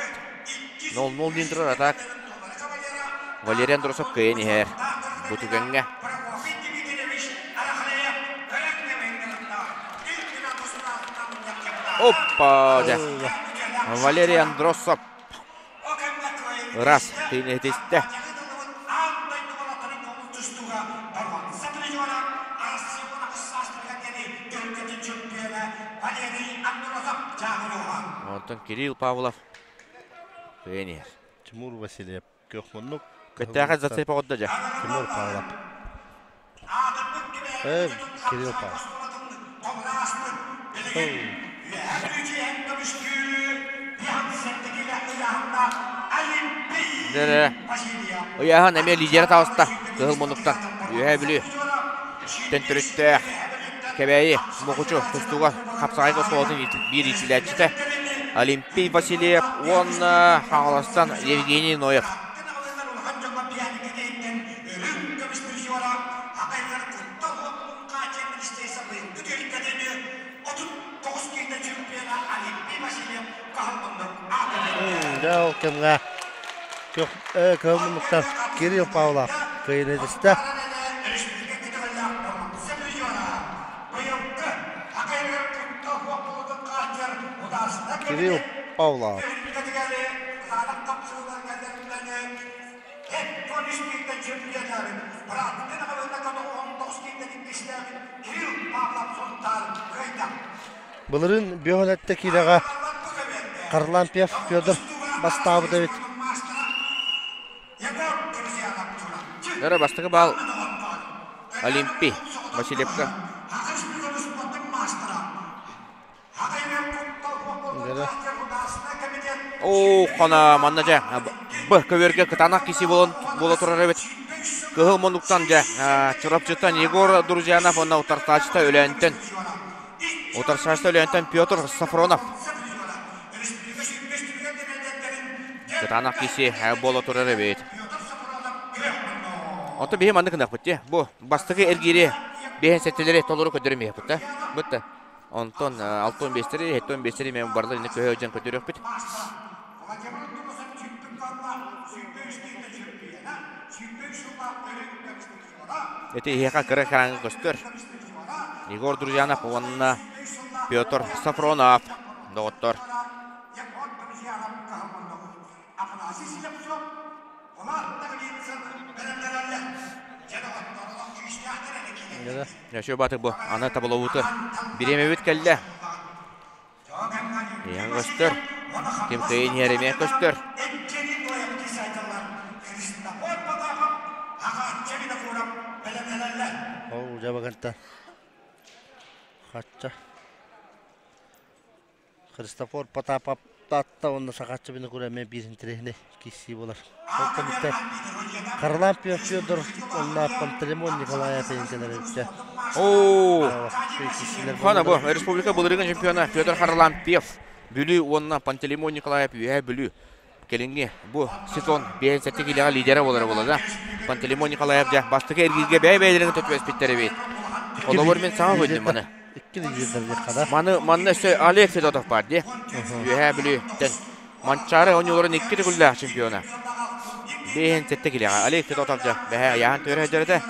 0-0 диэн турар атак. Валерий Андросов кыайан иһэр. Бу түгэҥҥэ. Оппа! Валерий Андросов Ыраас тиинэтистэ. Онтон Кирилл Павлов тренер. Тимур Васильев көх муннук. Көттээхэ зацеп оҕоддо дьэ. Тимур Павлов. Кирилл Павлов. Дэрэ. Ыйааһын эмиэ лидера таҕыста. Кыһыл муннуктан. Үөһээ Бүлүү. Төнтөрүттээх. Кэбээйи Мукучу тустууга хапсаҕайга оскуолатын биир иитиллээччитэ Олимпий Васильев уонна Хаҥаластан Евгений Ноев. Дьэ ол кэмҥэ кыһыл Кирилл Павлов кыайан Кирилл Павлов. Былырыын бөһүөлэктэ киирэҕэ Харлампьев Федор бастаабыт эбит. Өрө бастакы баал Олимпий Васильевка. Оо, хана манна дьэ Б көбүөргэ кытаанах киси буолан буола турар эбит. Кыһыл муннуктан дьэ Чурапчыттан Егор Друзьянов уонна утарсааччыта Өлөөнтөн утарсааччыта Өлөөнтөн Петр Сафронов. Кытаанах киси буола турар эбит. Онтон биһи маннык гыныахпыт дии. Бу бастакы эргиири биэһин сэттэлэри толору көрдөрүмүөхпүт да. Бытта. Онтон 6-15-тэри, 7-15-тэри мен барылар инник көһө дьон көрдөрүөхпүт. Ити иһиэхэ кыра экраҥҥа көстөр. Егор Друзьянов уонна Петр Сафронов доҕоттор. Еще баты бу аны табылабыты бириэмэбит кэллэ. Иһэн көстөр. Ким кыйын иһэр эмиэ көстөр. Ол дьабагантан хачча Христофор Потапов Таатта уонна Сахааччы Винокур эмиэ биир интэриэһинэй киирсии буолар. Ол кэнниттэн Харлампьев Федор уонна Пантелеймон Николаев эйэнтэлэр эбиттэр. Оо! Хана бу республика былырыыҥҥы чемпиона Федор Харлампьев Бүлүү уонна Пантелеймон Николаев Үөһээ Бүлүү кэлиҥҥи бу сезон 57 киилэҕэ лидерэ буолара буолла да. Пантелеймон Николаев дьэ бастакы эргииргэ бэйэ-бэйэлэрин төтүөспүттэр эбит. Холобур мин саҥа көрдүм маны. Икки лидердэр хада. Маны манна өссө Олег Федотов баар дии. Үөһээ Бүлүүттэн Манчаары оонньууларын икки төгүллээх чемпиона. 57 килэҕэ Олег Федотов дьэ бэһэ айаан түһэр дьэрэтэ.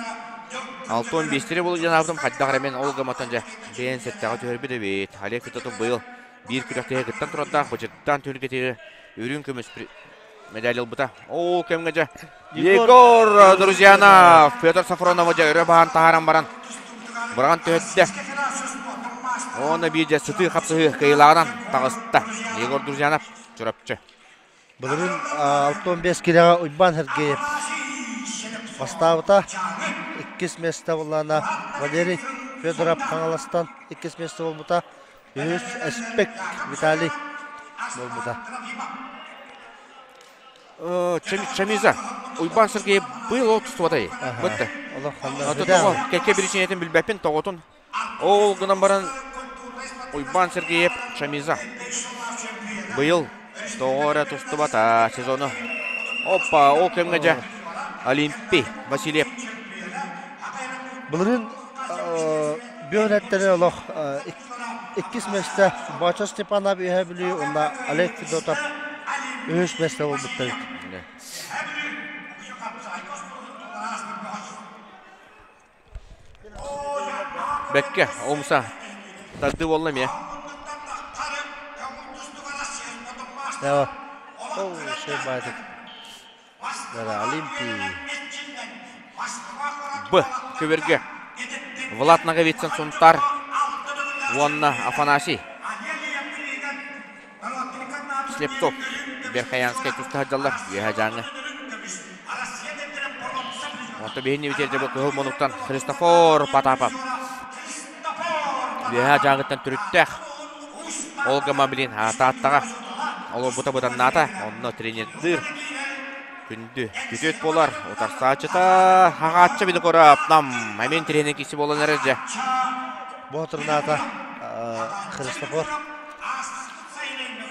65 буолу дьанаабытым хайдах эрэ мен ол гымматтан дьэ 57-ҕэ түһэрбит эбит. Олег Федотов быйыл биир күрэхтэһиигэ кыттан турардаах бычыттаан түһүлгэтигэр үрүҥ көмүс медаль ылбыта. Ол кэмҥэ дьэ Егор Друзьянов Петр Софроновы дьэ өрө баһан таһааран баран быраҕан түһэттэ. Уонна биир дьэ сытыы хапсыһыы кыайыылааҕынан таҕыста. Егор Друзьянов Чурапчы. Былырыын 65 килэҕэ Уйбаан Сергеев бастаабыта. Иккис миэстэ буоллаҕына Валерий Федоров Хаҥаластан иккис миэстэ буолбута. Үһүс Эспек Виталий буолбута. Чамиза Уйбаан Сергеев быйыл ол тустубатай. Бытты. Олох Кэккэ биричиинэтин билбэппин тоҕотун. Ол гынан баран Уйбаан Сергеев Чамиза быйыл тоҕо эрэ тустубата сезону. Опа, ол кэмҥэ дьэ Олимпий Васильев. Былырыын бүөлэттэри олох иккис миэстэ Боча Степанов Үөһээ Бүлүү уонна Олег Федотов үһүс миэстэ буолбуттар эбит. Бэккэ, умса тардыы буолла эмиэ. О, шебайтык. Олимпий. Б. Көбөргө. Влад Ноговицын Сунтар уонна Афанасий Слепцов Верхоянскай туста сылдьаллар үөһэ дьааҥы. Онто биһини бүтэрдэ бу кыһыл мунуктан Христофор Потапов. Үөһэ дьааҥыттан төрүттээх. Ольга Мамлин Тааттаҕа олорбута быданнаата. Онно тренердыыр. Күндү күтүөт буолар. Утарсааччыта хаҕааччы Винокуров нам эмиэн тренер киси буолан эрэр дьэ. Боотурнаата Христофор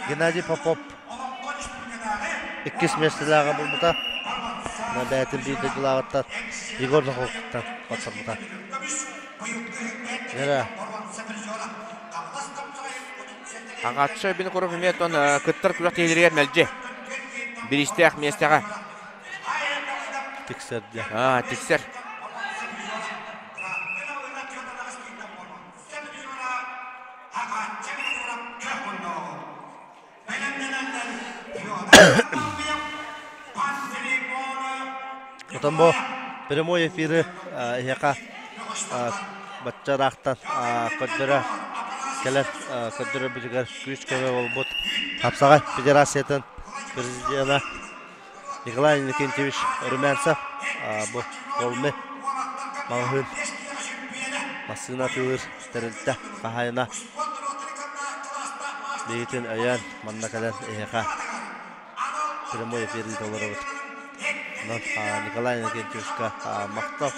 Геннадий Попов иккис миэстэлээҕэ буолбута. Бэйэтин биир дойдулааҕыттан Егор Нохолкуттан хотторбута. Дьэ Аҕааччы Винокуров эмиэ оттон кыттар күрэхтэһиилэригэр мэлдьи бириистээх миэстэҕэ тиксэр дьэ. Аа, тиксэр. Отон бу прямой эфиры эһиэхэ бачча ыраахтан көрдөрө кэлэр көрдөрөрбүтүгэр күүс-көмө буолбут Хапсаҕай Федерациятын президена Николай Иннокентьевич Румянцев бу Колми маҕаһыын массыына атыылыыр тэрилтэ хаһаайына биһигитин өйөөн манна кэлэн эһиэхэ прямой эфир ыыта олоробут. Онон Николай Иннокентьевичка махтал.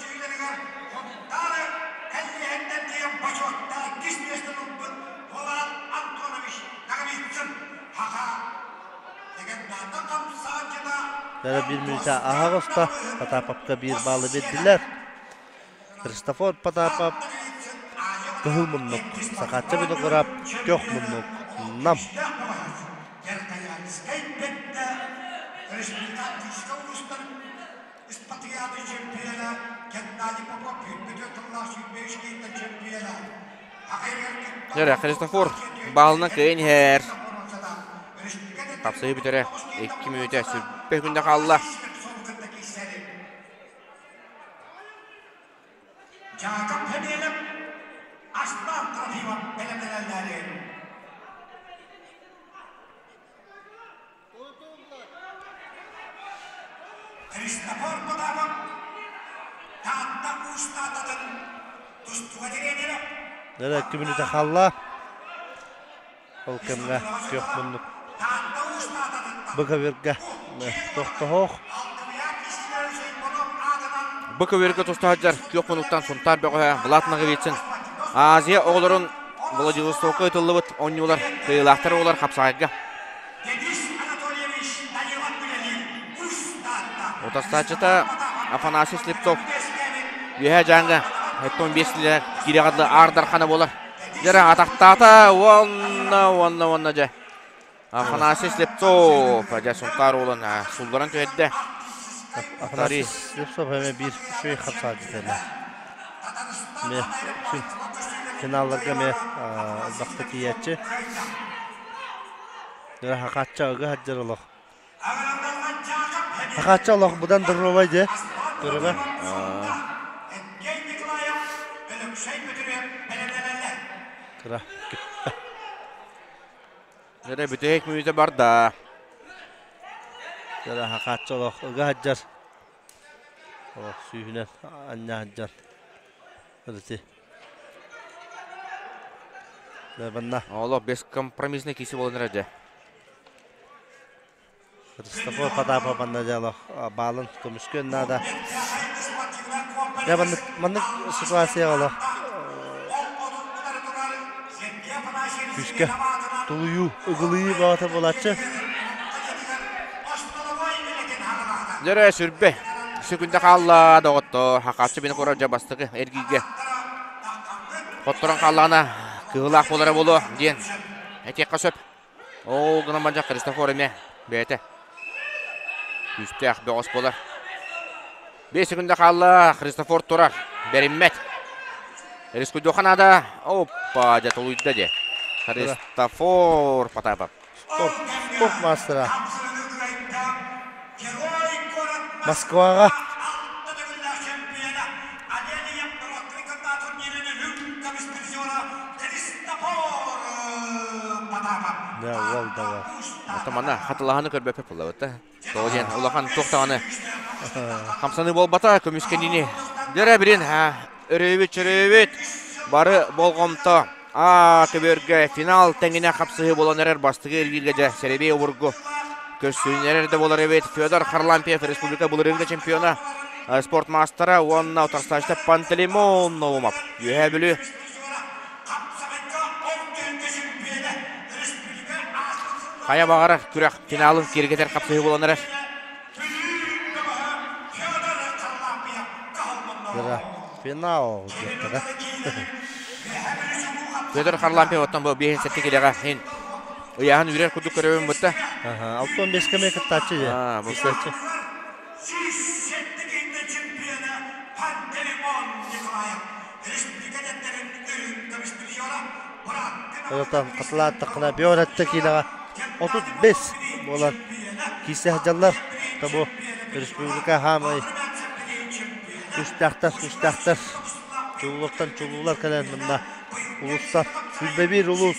Дара биир мүнүүтэ аһаҕаста Потаповка биир баалы биэрдилэр. Христофор Потапов кыһыл муннук, Сахаачча Виноград көх муннук, Нам. Дьэ, Христофор баалынан кыайан иһэр. Тапсыһыы бүтэрэ 2 мүнүүтэ сүрбэ күндэ хаалла. Эрэ күмүнүтэ хаалла. Ол кэмҥэ күөх муннук Быковерга тохтоһоох. Быковерга туста сылдьар күөх муннуктан Сунтаар бөҕөһө Влад Ноговицын Азия оҕолорун Владивостокка ыытыллыбыт оонньуулар кыайыылаахтар оҕолор хапсаҕайга. Утарсааччыта Афанасий Слепцов Үөһээ Дьааҥы 75 лилэ киирэҕэ дылы Аар Дархана буолар. Дьэрэ атахтаата уонна уонна уонна дьэ Афанасий Слепцов дьэ Сунтаар уолун сулларан түһэрдэ. Афанасий Слепцов эмэ биир үчүгэй хапсааччыта эмэ. Эмэ финалларга эмэ элбэхтэ тиийээччи. Дьэ хакаачча ыга сылдьар олох. Хакаачча олох быдан доруобай дьэ. Көрөбө. Кыра. Эрэ бүтэһик мүнүүтэ барда. Кыра хакаачча олох ыга сылдьар. Олох сүүһүнэн анньа сылдьар. Ити. Манна. Олох бескомпромиссный киси буолан эрэ дьэ. Христофор Потапов манна дьэ олох баалын көмүскүөн наада. Дьэ маннык маннык ситуацияҕа олох күүскэ тулуйуу, ыгылыйыы бөҕөтө буолааччы. Дьэрэ сүрбэ секунда хаалла доҕотто хакааччы бини курар дьэ бастакы эргииргэ хотторон хааллаҕына кыһылаах буолара буолуо диэн этиэххэ сөп. Ол гынан баран Христофор эмиэ бэйэтэ күүстээх бөҕөс буолар. 5 секунда хаалла Христофор турар бэриммэт. Рискуйдуохха наада. Оппа дьэ тулуйда дьэ. Христофор Потапов. Спорт, спорт маастара. Москваҕа Да, уол да уол. Ото манна хатылаһаны көрбөппүт буоллабыт да. Тоҕо диэн улахан туох даҕаны хамсаныы буолбата көмүскэниини. Дьэрэ бирин өрөөбүт чөрөөбүт бары болҕомто А көбүөргэ финал тэҥинэ хапсыһыы буолан эрэр бастакы эргииргэ дьэ сэрэбиэй обургу көрсүнэрэр да буолар эбит Федор Харлампьев республика былырыыҥҥы чемпиона спорт маастара уонна утарсааччыта Пантелеймон Наумов Үөһээ Бүлүү Хайа баҕарар күрэх финалын киэргэтэр хапсыһыы буолан эрэр. Финал диэхтэрэ. Федор Харлампьев оттон бу биэһин сэттэ килэҕэ иһин ыйааһын үүрэр курдук көрөбүн бытта. 65 кэмэ кыттааччы дьэ. Бу Отан хатылааттаххына биоратта киилэҕэ 35 буолан киирсэ сылдьаллар. Бу республика хаамай күүстээхтэр, күүстээхтэр чулуулартан чулуулар кэлэн мынна улуустар 21 улуус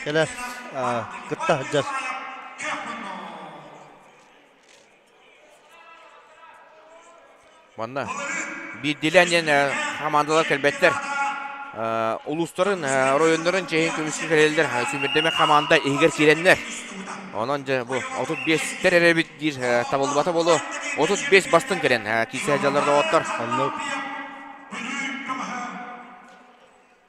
кэлэр кытта сылдьар. Манна биирдиилээн диэн хамаандалар кэлбэттэр. Улуустарын, оройуоннарын чэһин көмүскүү кэлэллэр. Сүүмэрдэмэ хамаанда иһигэр киирэннэр. Онон дьэ бу 35-тэр эрэ эбит диир табыллыбата буолуо. 35 бастыҥ кэлэн киирсэ сылдьаллар доҕоттор. Оннук.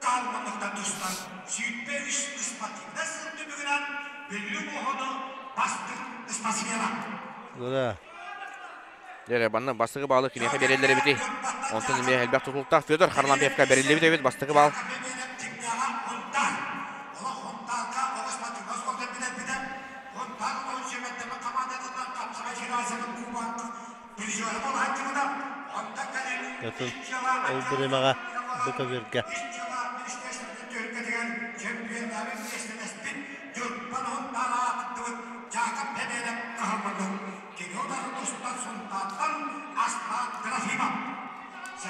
Таалманныктан тустан 23 спортивнай сыл түмүгүнэн Бүлүү муоһуну бастыҥ спортсмена. Да. Дьэ, манна бастакы баалы киниэхэ биэрэллэр эбитий. Онтон эмиэ элбэх тутулуктаах Федор Харлампьевка бэриллибит эбит бастакы баал. Атын ол бириэмэҕэ бу көбүөргэ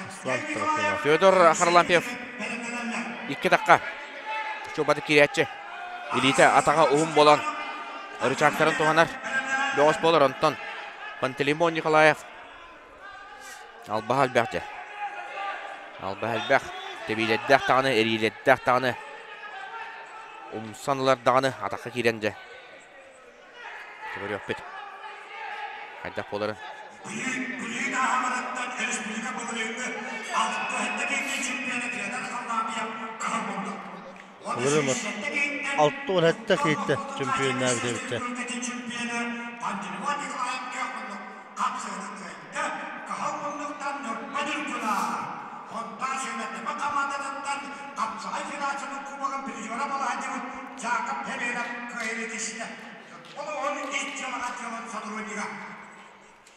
Аслан Трофимов. Федор Харлампьев икки тахха чуобаты киирээччи. Илиитэ атаҕа уһун буолан рычагтарын туһанар. Бөҕөс буолар онтон Пантелеймон Николаев албаһа элбэх дьэ. Албаһа элбэх. Тэбиилэрдээх даҕаны, эриилэрдээх даҕаны. Умсан ылар даҕаны атахха киирэн дьэ. Көрүөхпүт. Хайдах буоларын. Былырыын 67 киһиттэ чөмпүйүөннээбит эбиттэр.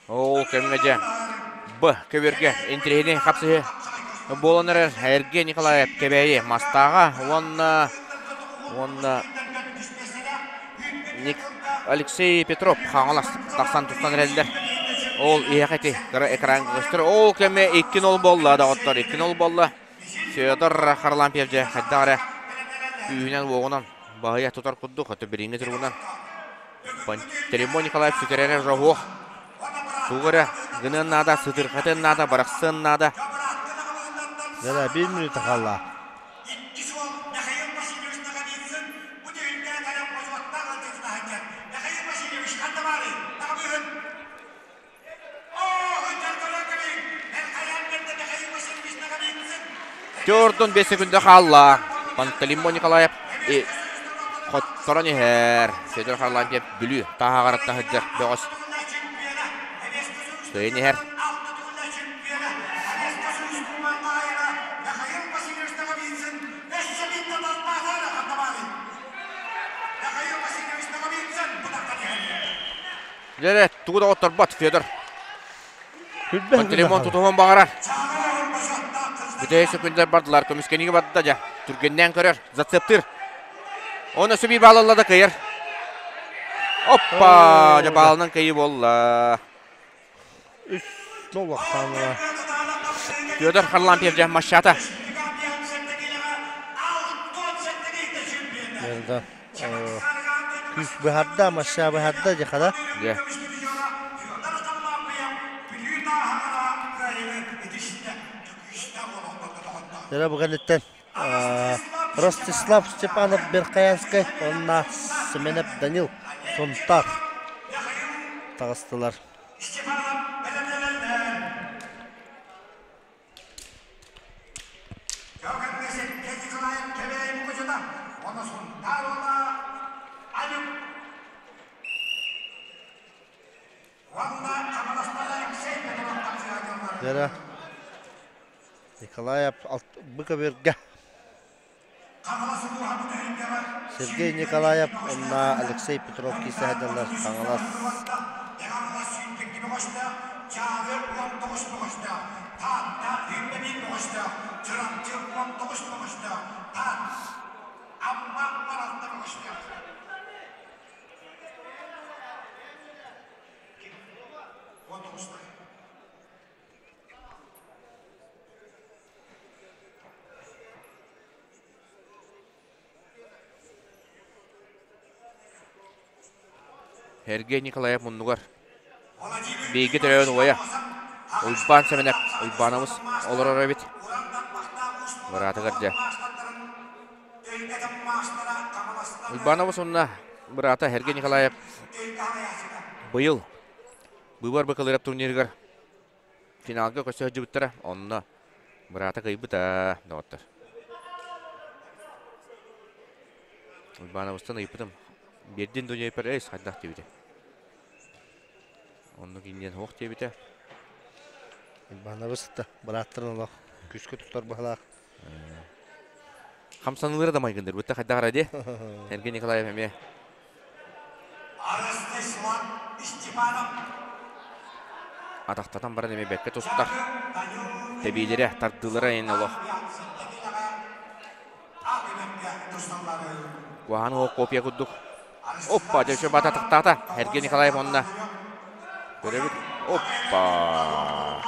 Ол кэмҥэ дьэ Б көбүөргэ интэриэһинэй хапсыһыы буолан эрэр Эргэ Николаев Кэбээйи Мастааҕа уонна уонна Ник Алексей Петров Хаҥалас тахсан тустан эрэллэр. Ол иһэх ити кыра экраҥҥа көстөр. Ол кэмҥэ 2-0 буолла доҕоттор, 2-0 буолла. Федор Харлампьев дьэ хайдах эрэ күүһүнэн-уоҕунан баһыйа тутар курдук, өтө билиҥҥи туругунан Пантелеймон Николаев сүтэрэрэ роһуох. Тугу эрэ гыныан наада, сытырхатыан наада, барахсыан наада. Дьэ, биир мүнүүтэ хаалла. Төрдүн 5 секунда хаалла. Пантелеймон Николаев и хотторон иһэр. Федор Харлампьев Бүлүү таһаҕарытта сылдьар бөҕөс. Кыайан иһэр. Дьэ, тугу да отторбот Федор. Пантелеймон тутуһуон баҕарар. Бүтэһик сөкүндэр бардылар, көмүскэнигэ барда дьэ. Түргэннээн көрөр, зацептыр. Оны өссө биир баалалла да кыайар. Оппа! Дьэ баалынан кыайыы буолла. Үс ноллахтааннара. Федор Харлампьев дьэ мащата. Да. Күүс быһарда, маща быһарда дьахара. Дьэ. Дьэ бу кэнниттэн Ростислав Степанов Верхоянскай уонна Семенов Данил Сунтар таҕыстылар. Вера Николаев Быковерга Сергей Николаев уонна Алексей Петров киирсэ сылдьаллар Хаҥалас Сергей Николаев муннугар бииргэ төрөөбүт убайа Уйбаан Сэмэнэп Уйбаанабыс олорор эбит. Быраатыгар дьэ. Уйбаанабыс уонна быраата Сергей Николаев быйыл Быыбар Бакалырап турнирыгар финалга көрсө сылдьыбыттара. Онно быраата кыайбыта, доҕоттор. Уйбаанабыстан ыйыппытым. Биэрдин дуня эйс хайдах диэбитэ. Оннук инниэн суох диэбитэ. Уйбаанабыс да бырааттарын олох күүскэ тутар быһалаах. Хамсаныылара да майгындыр. Бытта хайдах ара дии. Сергей Николаев эмиэ Атахтатан баран эмиэ бэккэ тустар. Тэбиилэрэ, тардыылара эн олох. Куһаҕан уол копия курдук. Оппа, дьэ бата атахтаата. Сергей Николаев онно. Көрөбүт. Оппа.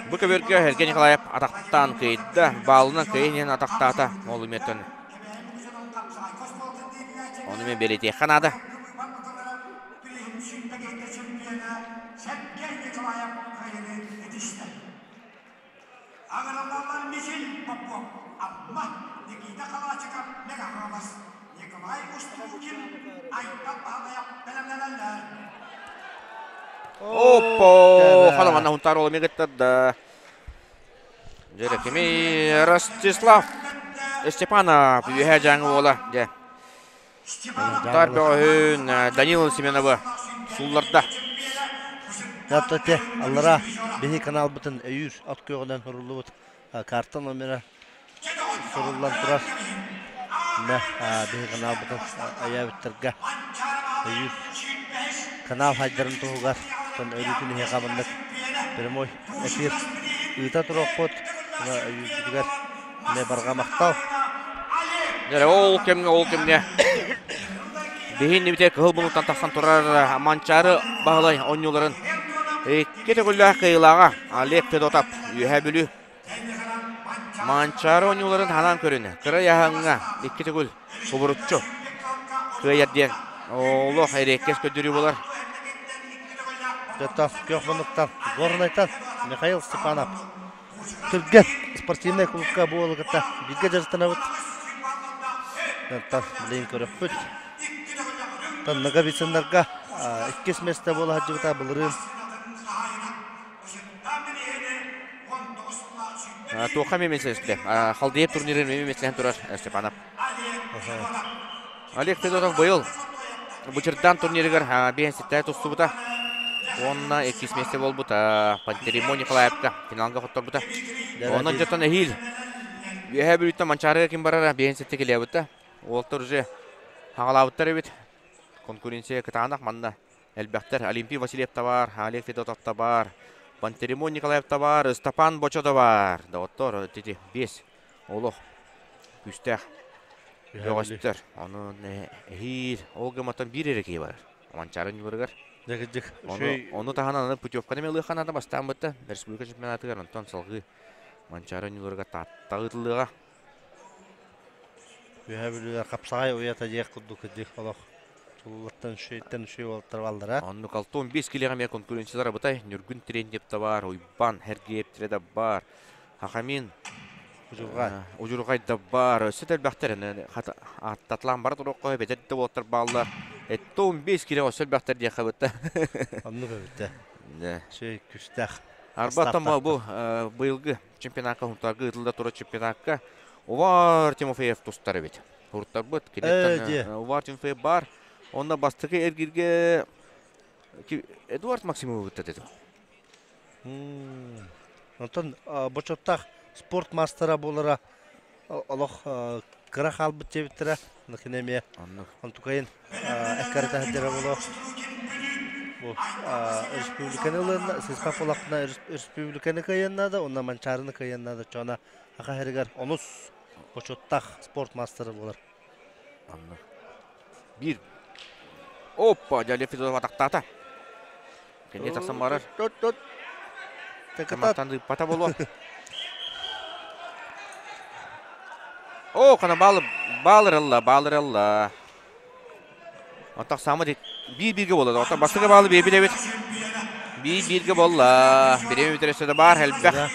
Бу көбүөргэ Сергей Николаев атахтаан кыайда, баалынан кыайан иһэн атахтаата. Ол имиэттэн Ону мен бэлиэтиэххэ наада. Оппо! Халаманна хунтар ол мегеттер Дьэ, Ростислав Степанов үөһэ дьааҥы уола дьэ. Тар бөҕөһүн Данил Семеновы суулларда. Даттате аллара биһи каналбытын өйүүр от күөҕүнэн суруллубут карта номера суруллан турар. Мэ биһи каналбытын өйөөбүттэргэ өйүүр канал хайдарын туһугар тон өрүүтүн иһиэхэ маннык прямой эфир ыыта туруохпут. Өйүүрбүтүгэр эмиэ барҕа махтал. Дьэ, ол кэмҥэ, ол кэмҥэ биһин нибите кыһыл булуттан тахсан турар Манчаары Баһылай оонньууларын икки төгүллээх кыайыылааҕа Олег Федотов Үөһээ Бүлүү Манчаары оонньууларын ханаан көрүн кыра яһаҥҥа икки төгүл кубуруччу кыайар диэн олох эриэккэс көрдөрүү буолар. Федотов күөх муннуктан Горнайтан Михаил Степанов Түргэн спортивнай клубка буолу кытта бииргэ дьарыктанабыт. Онтон билигин көрөхпүт. Ноговицыннарга иккис место буола сылдьыбыта былырыын. Туохха эмиэ месте Халдеев турнирын эмиэ меслэһэн турар Степанов. Олег Федотов быйыл Бучырдаан турнирыгар биэһин тустубута. Уонна иккис миэстэ буолбута. Пантелеймон Николаевка финалга хотторбута. Онон дьоттон эһиил Үөһээ Бүлүүттэн Манчаарыга ким барара биэһин сетте килиэбитэ. Уолтар уже хаҥалаабыттар эбит. Конкуренция кытаанах манна элбэхтэр. Олимпий Васильев да бар, Олег Федотов да бар, Пантелеймон Николаев да бар, Степан Бочо да бар. Доҕоттор, тити биэс олох күүстээх бөҕөстөр. Ону эһиил ол гыматтан биир эрэ киһи бар. Манчаары ньуурыгар. Ону, ону таһынан аны путевканы ылыахха наада бастаан бытта. Республика чемпионатыгар онтон салгыы Манчаары ньуурыгар Тааттаҕа ыытыллыаҕа. Үөһээ Бүлүүлэр хапсаҕай уйата диэх курдук дих олох тулулаттан үчүгэйтэн үчүгэй уолаттар бааллара. Оннук 65 килиэҕэ эмиэ конкуренциялар абытай. Ньургун Терентьев да бар, Уйбан Хергиевтэрэ да бар, Хахамин Удьурҕай. Удьурҕай да бар. Өссө да элбэхтэр. Аттатлаан бара туруохха бэтэр да уолаттар бааллар. Этте 15 килиэҕэ өссө элбэхтэр диэххэ бытта. Оннук эбит. Үчүгэй күстээх. Арбаттан бу быйылгы чемпионатка Хунтарга ыытылла турар чемпионатка Увар Тимофеев тустар эбит. Уруттарбыт. Киниттэн Увар Тимофеев бар. Онно бастакы эргирге Эдуард Максимов ыытта деді. Онтон бочоттаах спорт мастера буолара олох кыра хаалбыт диэбиттэрэ. Накин эмиэ онтукайын эккарата сылдьара буолуо. Бу республиканы ылыанна, сыспах буолахпына республиканы кыайыан наада, уонна Манчаарыны кыайыан наада. Чоона аха хэригэр онус бочуоттаах спорт мастера буолар. Оннук. Биир. Оппа, дьэ Федотов атахтаата. Кэнние тахсан барар. Мантан ыыппата буолуо. О, хана баал баалыралла, баалыралла. Оттох саама биир-бииргэ буолла. Оттон бастакы баалы биир эбит. Биир-бииргэ буолла. Бириэмэ бүтэр өссө да баар элбэх.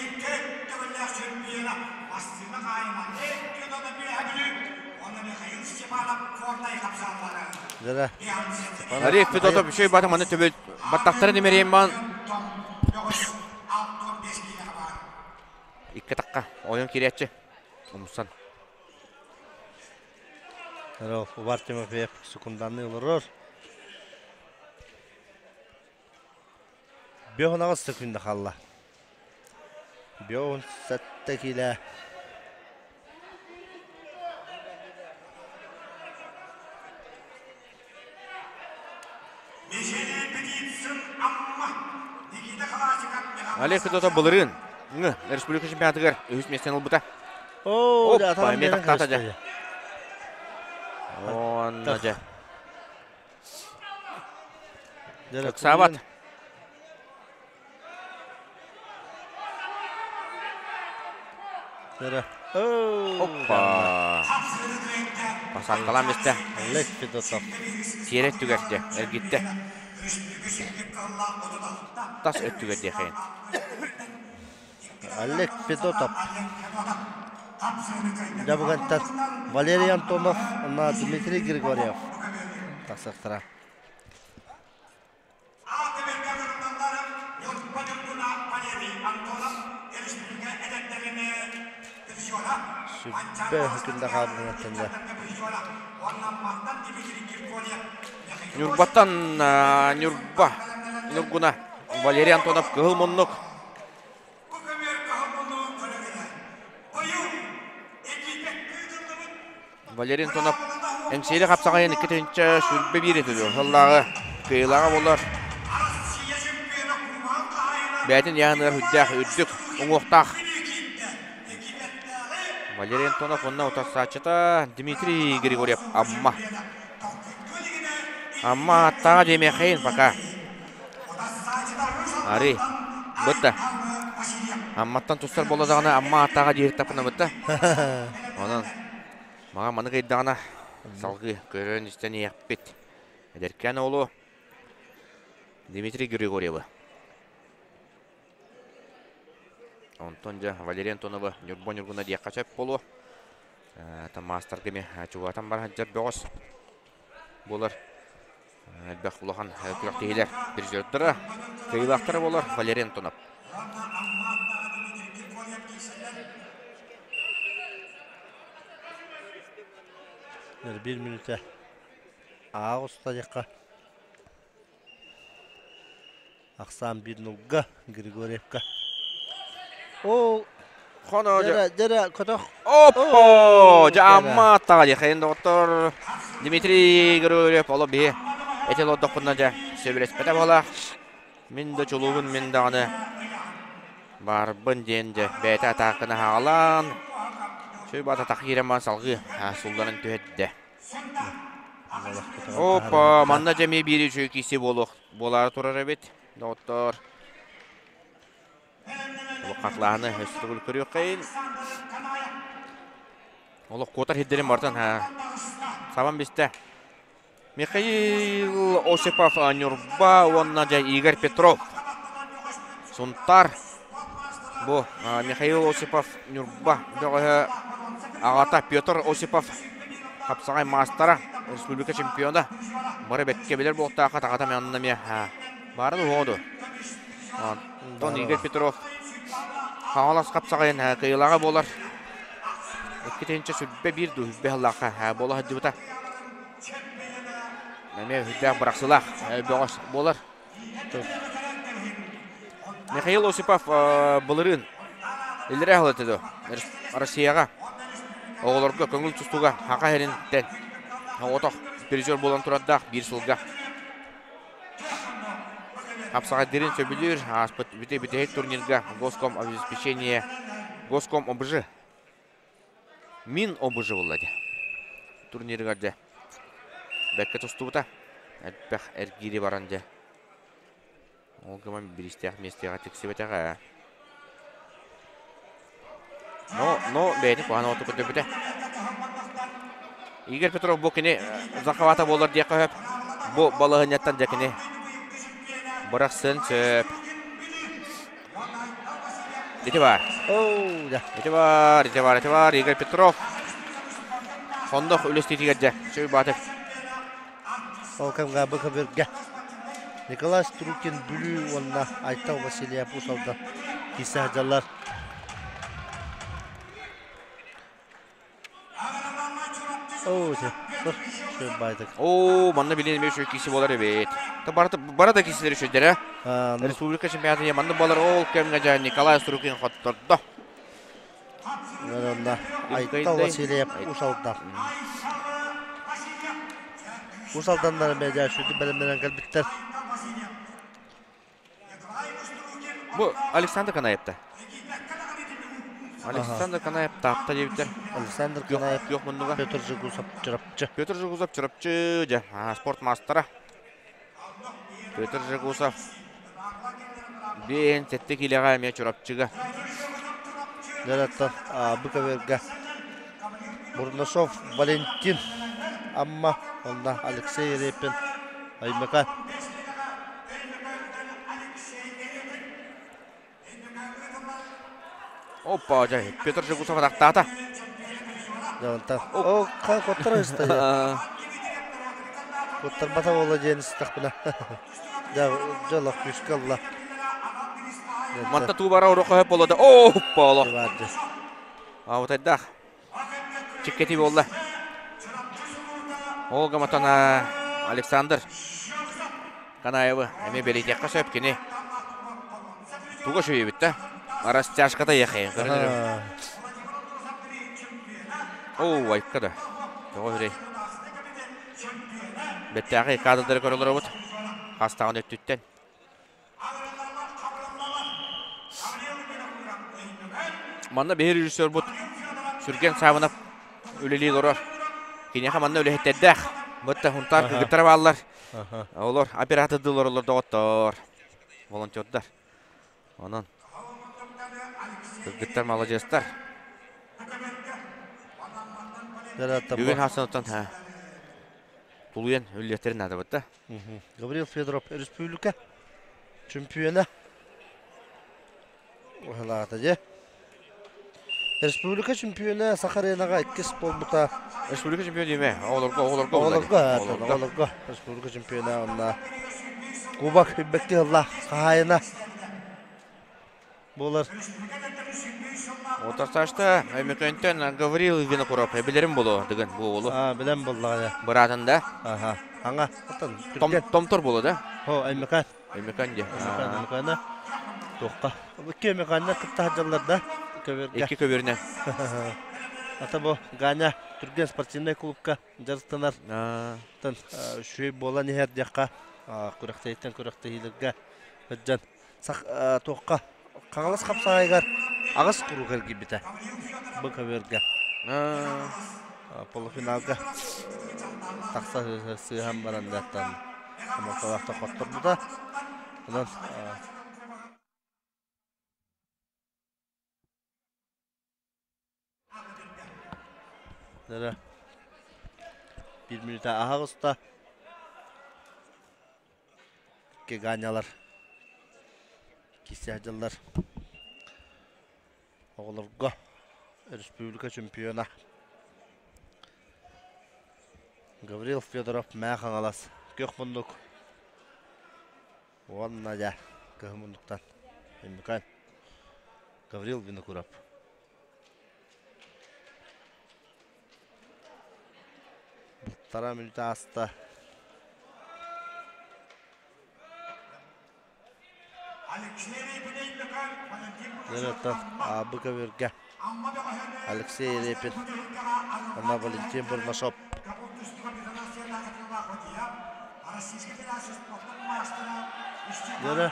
Олег Федотов үчүгэй бата маны төбө баттахтарын имэрийэн баан икки таққа ойон кириэччи умсан. Увар Тимофеев секунданны олорор. Бөһөн аҕыс секунда халла. Бөһөн сэтте килэ. Олег Федотов былырыын республика чемпионатыгар үһүс миэстэни ылбыта. Оппа, эмиэ тахтаата дьэ. Онно дьэ. Ыксаабат. Оппа. Посадкалаан бистэ. Олег Федотов. Тиэрэ түгэр дьэ, эргиттэ. Тас өттүгэр диэхин. Олег Федотов. Дьабыгантан Валерий Антонов уонна Дмитрий Григорьев тахсыахтара. Сүбэ күндэ хаалбытын Ньурбаттан Ньурба Ньургуна Валерий Антонов кыһыл муннук. Валерий Антонов Эҥсиэли хапсаҕайын 2 тыһыынча 21 этилүү сыллааҕы кыайыылааҕа буолар. Бэйэтин яһыныгар үрдээх үрдүк уҥуохтаах Валерий Антонов уонна утарсааччыта Дмитрий Григорьев Амма. Амма аттааҕа диэмиэххэйин пока. Ари, бытта. Амматтан тустар буолла даҕаны Амма аттааҕа диир тапына бытта. Онон мага маны кыйдаҕына салгыы көрөн истэн иһиэхпит. Эдэркээн оҕолу Дмитрий Григорьевы. Онтон дьэ Валерий Антоновы Ньурба Ньургуна диэххэ сөп буолуо. Маастарга эмиэ чугаһатан баран сылдьар бөҕөс буолар. Элбэх улахан күрэхтэһиилэр призердара, кыайыылаахтара буолар Валерий Антонов. Биир мүнүүтэ ааҕыс устадьахха Ахсаан биир нулга Григорьевка. Оо, Хоно дьэрэ, дьэрэ, көтөх. Оппо! Дьэ амма аттаҕа диэхин доҕоттор. Дмитрий Григорьев оло биһи эти олордохпуна дьэ сөбүлэспэтэ буолаах. Мин да чулуубун, мин даҕаны баарбын диэн дьэ бэйэтэ атаакканы хаалаан Сүр атах киирэн баран салгыы сулларын түһэрдэ. Опа, манна дьэ эмиэ биир үчүгэй киирсии буолуох буолаары турар эбит, доҕоттоор. Олох хатылааһыны өссө төгүл көрүөххэйин. Олох куотар сирдэрин барытын сабан бистэ. Михаил Осипов Ньурба уонна дьэ Игорь Петров Сунтаар. Бу Михаил Осипов Ньурба бөҕөһө аҕата Петр Осипов хапсаҕай маастара, республика чемпиона. Бары бэккэ билэр буолтаахха таҕата манна эмиэ баарын уһуоҕу дуо? Онтон Игорь Петров Хаҥалас хапсаҕайын кыайыылааҕа буолар. 2 тыһыынча 21 дуу сүүрбэ сыллаахха буола сылдьыбыта. Эмиэ үрдээх бырахсыылаах бөҕөс буолар. Михаил Осипов былырыын иллэрээ сыл этэ дуо Россияҕа оҕолорго көҥүл тустууга Хаха сириттэн оҕотох призер буолан турардаах биир сылга. Хапсаҕайдыырын сөбүлүүр ааспыт бүтэһик турнирга Госком обеспечение Госком ОБЖ Мин ОБЖ буолла дии. Турнирыгар дьэ бэркэ тустубута. Элбэх эргиири баран дьэ. Ол гынан бириистээх миэстэҕэ тиксибэтэҕэ. Но, но бэйэтин куһаҕан оҕотун көрдөрбүтэ. Игорь Петров бу кини захвата буолар диэххэ сөп. Бу балаһыанньаттан дьэ кини бырахсын сөп. Ити бар. Ити бар, ити бар, ити бар. Игорь Петров. Хондох үлэстиитигэр дьэ. Сөй баатык. Ол кэмҥэ бу көбүргэ Николай Струкин Бүлүү уонна Айтал Васильев Уус-Алдан киирсэ сылдьаллар. Оо, манна билин эмиэ үчүгэй киси буолар эбит. Барыта бара да кисилер үчүгдэрэ. Республика чемпионата манна буолар ол кэмҥэ дьэ Николай Струкин хоттордо. Айтал Васильев Уус-Алдан. Уус-Алданнар эмиэ дьэ сүдү бэлэмнэнэн кэлбиттэр. Бу Александр Канаевта. Александр Канаев таапта диэбиттэр. Александр Канаев күөх муннуга. Петр Жегусов Чурапчы. Петр Жегусов Чурапчы дьэ спорт маастара. Петр Жегусов 57 килоҕа эмиэ Чурапчыга. Дьараттан Быковерга Бурнашов Валентин Амма, онно Алексей Репин Аймака. Опа, жай, Петр Жегусов атақтаата. Дьонтан. О, коттар ыста. Коттар бата бола диэн истэхпинэ. Дьэ, дьолох күүскэ ылла. Манта туубара урукка хөп болода. Опа, олох. Аутайдаах. Чиккети буолла. Ол гаматан Александр Канаевы эмиэ бэлиэтиэххэ сөп кини. Туга шүйебит да. Растяжката ехе. Оо, айка да. Тоҕо үрей. Бэттээхи кадрдары көрөлөр Хастаҕын өттүттэн. Манна биһи режиссербут Сүргэн Саабынап үлэлии олорор. Киниэхэ манна үлэһиттэрдээх. Бытта хунтаар кыргыттара бааллар. Олор оператордыылар олор доҕоттор. Волонтердар. Онон кыргыттар маладьыастар. Бүгүн хасанаттан тулуйан үллэхтэрин наадабыт да. Гаврил Федоров республика чемпиона. Уһалаата дьэ. Республика чемпиона Саха аренаҕа иккис буолбута. Республика чемпиона диэме. Оҕолорго, оҕолорго. Оҕолорго, оҕолорго. Республика чемпиона онна Кубок үрбэкки ылла хаһаайына буолар. Отарсашта Өймөкөөнтөн Гаврил Винокуров билэрим боло дыгын бу уолу. А, билэн буллаҕа. Быраатын да. Аха. Аңа. Атын. Томтор боло да. Хо, Өймөкөөн. Өймөкөөн де. Өймөкөөн, Өймөкөөнө. Туохха. Икки Өймөкөөннөр кытта сылдьаллар да. Көбүргэ. Икки көбүрүнэн. Ата бу Ганя Түргэн спортивнай клубка дьарыктанар. Тан үчүгэй буолан иһэр диэххэ күрэхтэһииттэн күрэхтэһиилэргэ сылдьан туохха Хаҥалас хапсаҕайыгар аҕыс куруук эргийбитэ бу көбүөргэ полуфиналга тахса сыыһан баран даттан хомолтолоохто хотторбута. Онон Дара bir минута аһа оҕуста. Икки Ганялар киирсэ сылдьаллар. Оҕолорго республика чемпиона Гаврил Федоров Мээ Хаҥалас күөх муннук уонна дьэ кыһыл муннуктан Өймөкөөн Гаврил Винокуров. Тара мүнүүтэ ааста. Дөрөттөн Аабы көбүргэ Алексей Репин уонна Валентин Бурнашов. Дөрө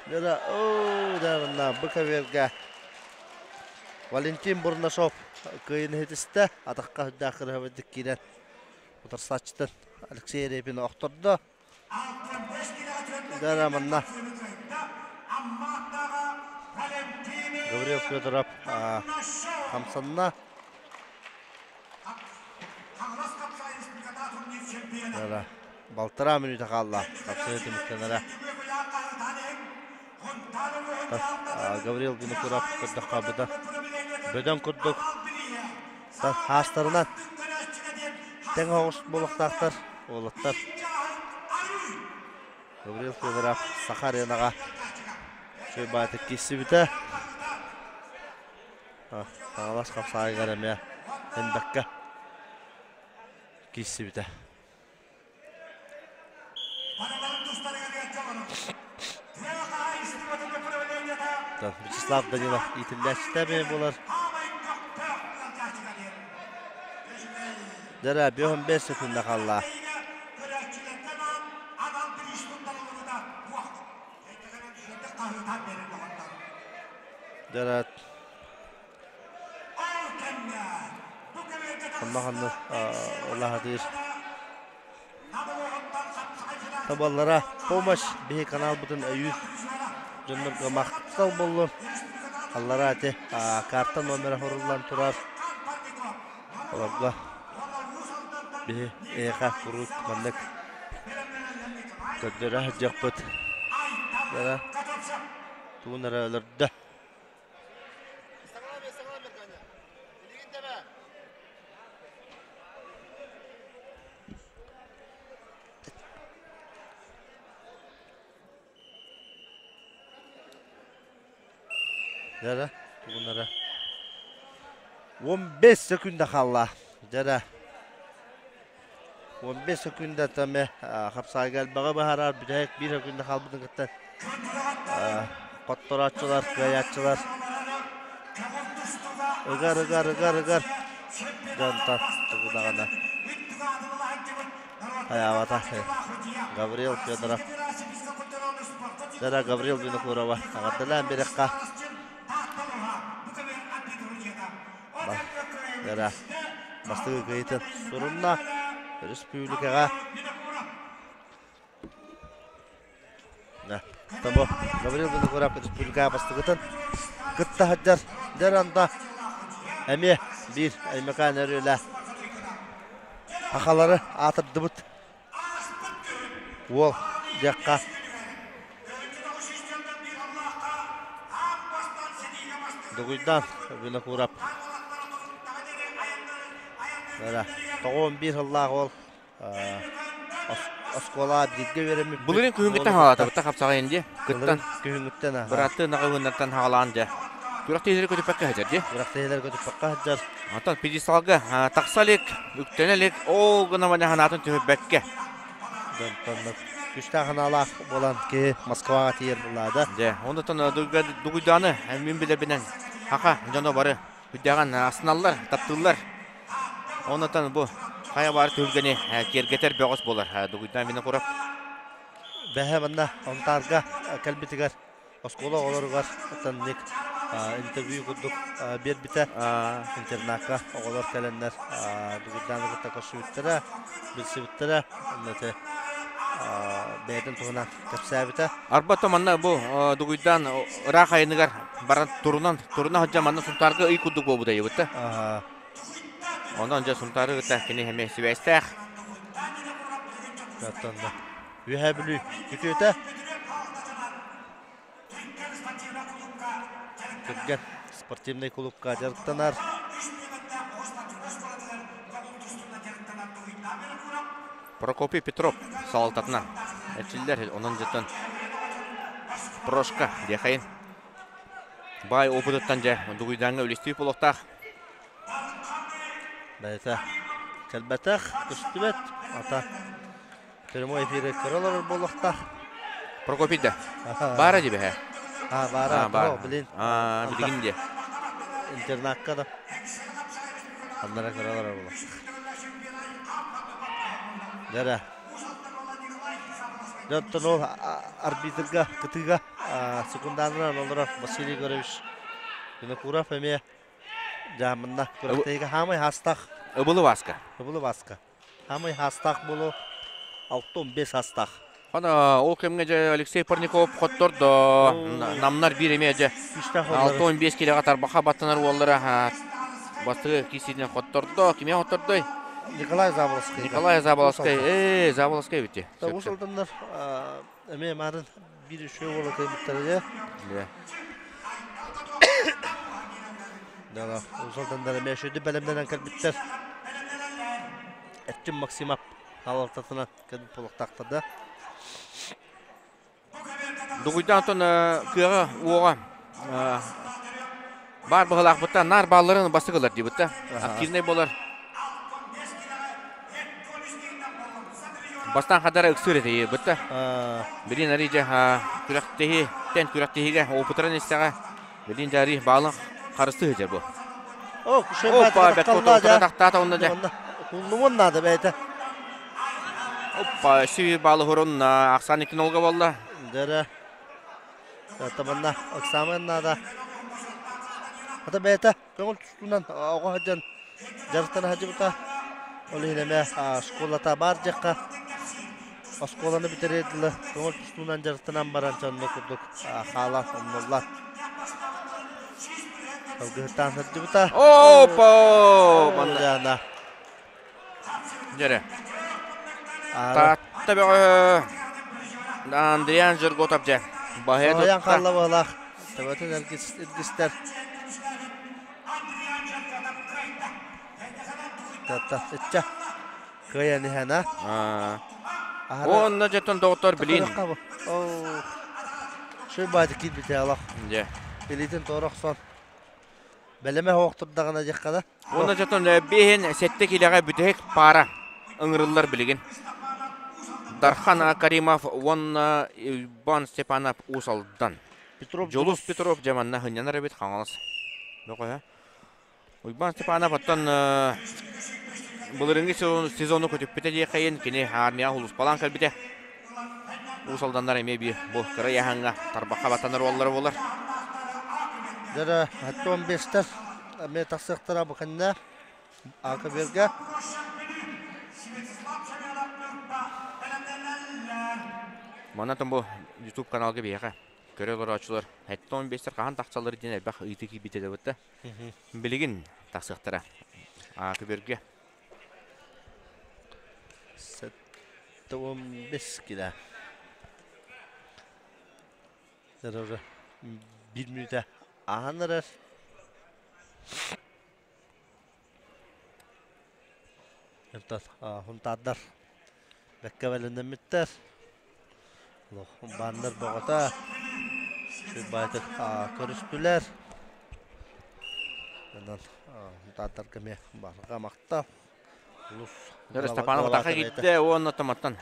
Дөрө оо дьэ бу көбүөргэ Валентин Бурнашов кыайыыны ситистэ. Атахха үрдээх кыраһабайдык киирэн утарсааччытын Алексей Репин охтордо. Дара манна Гаврил Федоров хамсанна. Дара балтараа мүнүүтэ хаалла. Хапсыһыы түмүктэнэрэ. Гаврил Винокуров көрдөххө быда бөдөҥ курдук хаастарынан тэҥ оҕус буолуохтаахтар уолаттар. Гаврил Федоров Саха аренаҕа үчүгэй киирсибитэ. Хаҥалас хапсаайыгар эмиэ элбэккэ киирсибитэ. Вячеслав Данилов иитиллээччитэ эмиэ буолар. Дьэ, 55 секунда хаалла. Дьэ, ханна-ханна улаатыыр Табаллара помощь биһи каналбытын өйүүр дьоннорго махтал буоллун. Аллара ити карта номера хоруллан турар. Олорго биһи эйэхэ куруук маннык Көрдөрө сылдьыахпыт. Дара тугун эрэ өлөрдө. Дьэрэ, тугунара. 15 секунда хаалла. Дьэрэ. 15 секунда таме хапсаайга элбэҕи быһаарар бүтэһик биир секунда хаалбытын кытта хотторооччулар, кыайааччылар ыгар, ыгар, ыгар, ыгар дьонтон тугу даҕаны хайаабата. Гаврил Федоров Дара Гаврил Винокурова эҕэрдэлээн биэриэххэ. Дара бастакы кыайыытын сурунна республикаҕа. Тобо Гаврил Винокуров республикаҕа бастакытын кытта сылдьар. Дьаранда эмиэ биир Өймөкөөн өрүөлэ сахалары аатырдыбыт уол диэххэ Дугуйдаан Винокуров 91 сыллаах уол оскуолаҕа бииргэ үөрэммиппит. Былырыын күһүҥҥүттэн хаалаатыбыт хапсаҕайын дии. Кыттан. Күһүҥҥүттэн Бырааттыы наҕылыннартан хаалаан дьэ. Күрэхтэһиилэри көтүппэккэ сылдьар дии. Күрэхтэһиилэри көтүппэккэ сылдьар. Онтон пьедесталга тахса илик, үктэнэ илик, ол гына маня санаатын түһэрбэккэ. Дьонтон күстээх санаалаах буолан киһи Москваҕа тиийэр буллаада. Дьэ, онтон Дугуйдааны мин билэрбинэн хаха дьоно бары үрдээҕин астыналлар, таптыыллар. Онтон бу хайа баар түһүлгэни киэргэтэр бөҕөс буолар Дугуйдаан Винокуров. Бэһэ манна Онтаарга кэлбитигэр оскуола оҕолоругар ник интервью курдук биэрбитэ. Интернакка оҕолор кэлэннэр Дугуйдааны кытта көрсүбүттэрэ, билсибиттэрэ. Онно бэйэтин туһунан кэпсээбитэ. Арба манна бу Дугуйдаан ыраах айыныгар баран турунан туруна сылдьан манна Сунтаарга ый курдук буолбута ыйыбыта. Онон дьэ Сунтаары кытта кини эмиэ сибээстээх. Үөһээ Бүлүү күтүөтэ Түргэн спортивнай кулуупка дьарыктанар. Прокопий Петров салалтатынан эрчиллэр, онон дьиттэн Прошка диэхэйин баай опытыттан дьэ Дугуйдааҥҥа үлэстии буолуохтаах. Бэйэтэ кэлбэтэх, көстүбэт, ата Прямой эфиры көрө олорор буолуохтаах. Прокопий да. Баара дии бэһэ. А, баара, баар. Блин. А, билигин дии. Интернакка да. Аннара көрө олорор буолуохтаах. Дэрэ. Дьонтон ол арбитрга, кытыыга секунданынан олорор Василий Егорович Винокуров эмиэ дьаамынна. Күрэхтэһиигэ хаамай хаастаах. Ыбылы Васка. Ыбылы Васка. Хамай хаастаах буолуо, 65 хаастаах. Ана ол кэмҥэ дьэ Алексей Парников хоттордо. Намнар биир эмиэ дьэ 65 килоҕа тарбаха баттанар уоллара бастакы кииситинэн хоттордо. Кимиэ хоттордой? Николай Заболоцкай. Николай Заболоцкай. Ээ, Заболоцкай эбит. Уус Алданнар эмиэ марын биир үчүгэй уола кэлбиттэрэ дьэ. Дала Уус Алданнар эмиэ үчүгэйдик бэлэмнэнэн кэлбиттэр. Эрчим Максимов салалтатынан кэлбит буолуохтаахтар да. Дугуйдаан онтон кыаҕа уоҕа баар быһалаахпыттан наар баалларын бастык ылар диибит да. Активнай буолар. Бастаан хадара ыксыыр этэ бытта. Билин арый дьэ күрэхтэһи тэн күрэхтэһиигэ опытыран истэҕэ. Билин дьэ арый баалын харыстыы сылдьар бу. О, Опа, бэт котоутара тахтаата онно дьэ. Туллумун наада бэйэтэ. Опа, өссө баалы хорун ахсаан икки нолга болла. Дэрэ. Таманна ыксааман наада. Ата бэйэтэ көҥүл тустуунан оҕо сылдьан дьарыктана сылдьыбыта. Ол иһин эмиэ школата баар дьахха оскуоланы бүтэрээр дылы көҥүл тустуунан дьарыктанан баран дьонно курдук хаалан умнуллар. Сылгыһыттаан сылдьыбыта. Опа! Манна. Дьэрэ. Таатта бөҕө. Андриан Жерготов дьэ баһыйа Соһуйан хаалла быһыылаах. Төбөтүн эргистэр. Иччэ. Кыайан иһэн а. Онно дьэтон доҕоттор билин. Шүй баады киирбите алах. Дьэ. Илиитин торо охсон. Бэлэмэ хоохтурдаҕына дьэххэ да. Уонна дьотон биэһин сэттэ килэҕэ бүтэһик паара ыҥырыллар билигин. Дархан Каримов уонна Иван Степанов Уус Алдан. Петров Дьулус Петров дьэ манна сынньанар эбит Хаҥалас. Бөҕөһө. Уйбаан Степанов оттон былырыҥҥы сезону көтүппүтэ диэхэйин кини армияҕа улууспалаан кэлбитэ. Уус Алданнар эмиэ биир бу кыра ыйааһыҥҥа тарбахха баттанар уоллара буолар. Дьэ, оттон бестер эмиэ тахсыахтара бу кэннэ Акаберга. Манна бу YouTube каналга биһиэхэ көрө олорооччулар Хэттон бестер хаһан тахсаллар диэн элбэх ыйытыы киирбитэ да Билигин тахсыахтара Акаберге. 75 килэ. Bir мүнүүтэ ааһан эрэр. Хунтаардар бэккэ бэлэмнэммиттэр. Бааннар бөҕөтө сүрбаайтык көрүстүлэр. Онон хунтаардарга эмиэ барҕа махтал. Дөрө Степанов атака киирдэ уонна томаттан.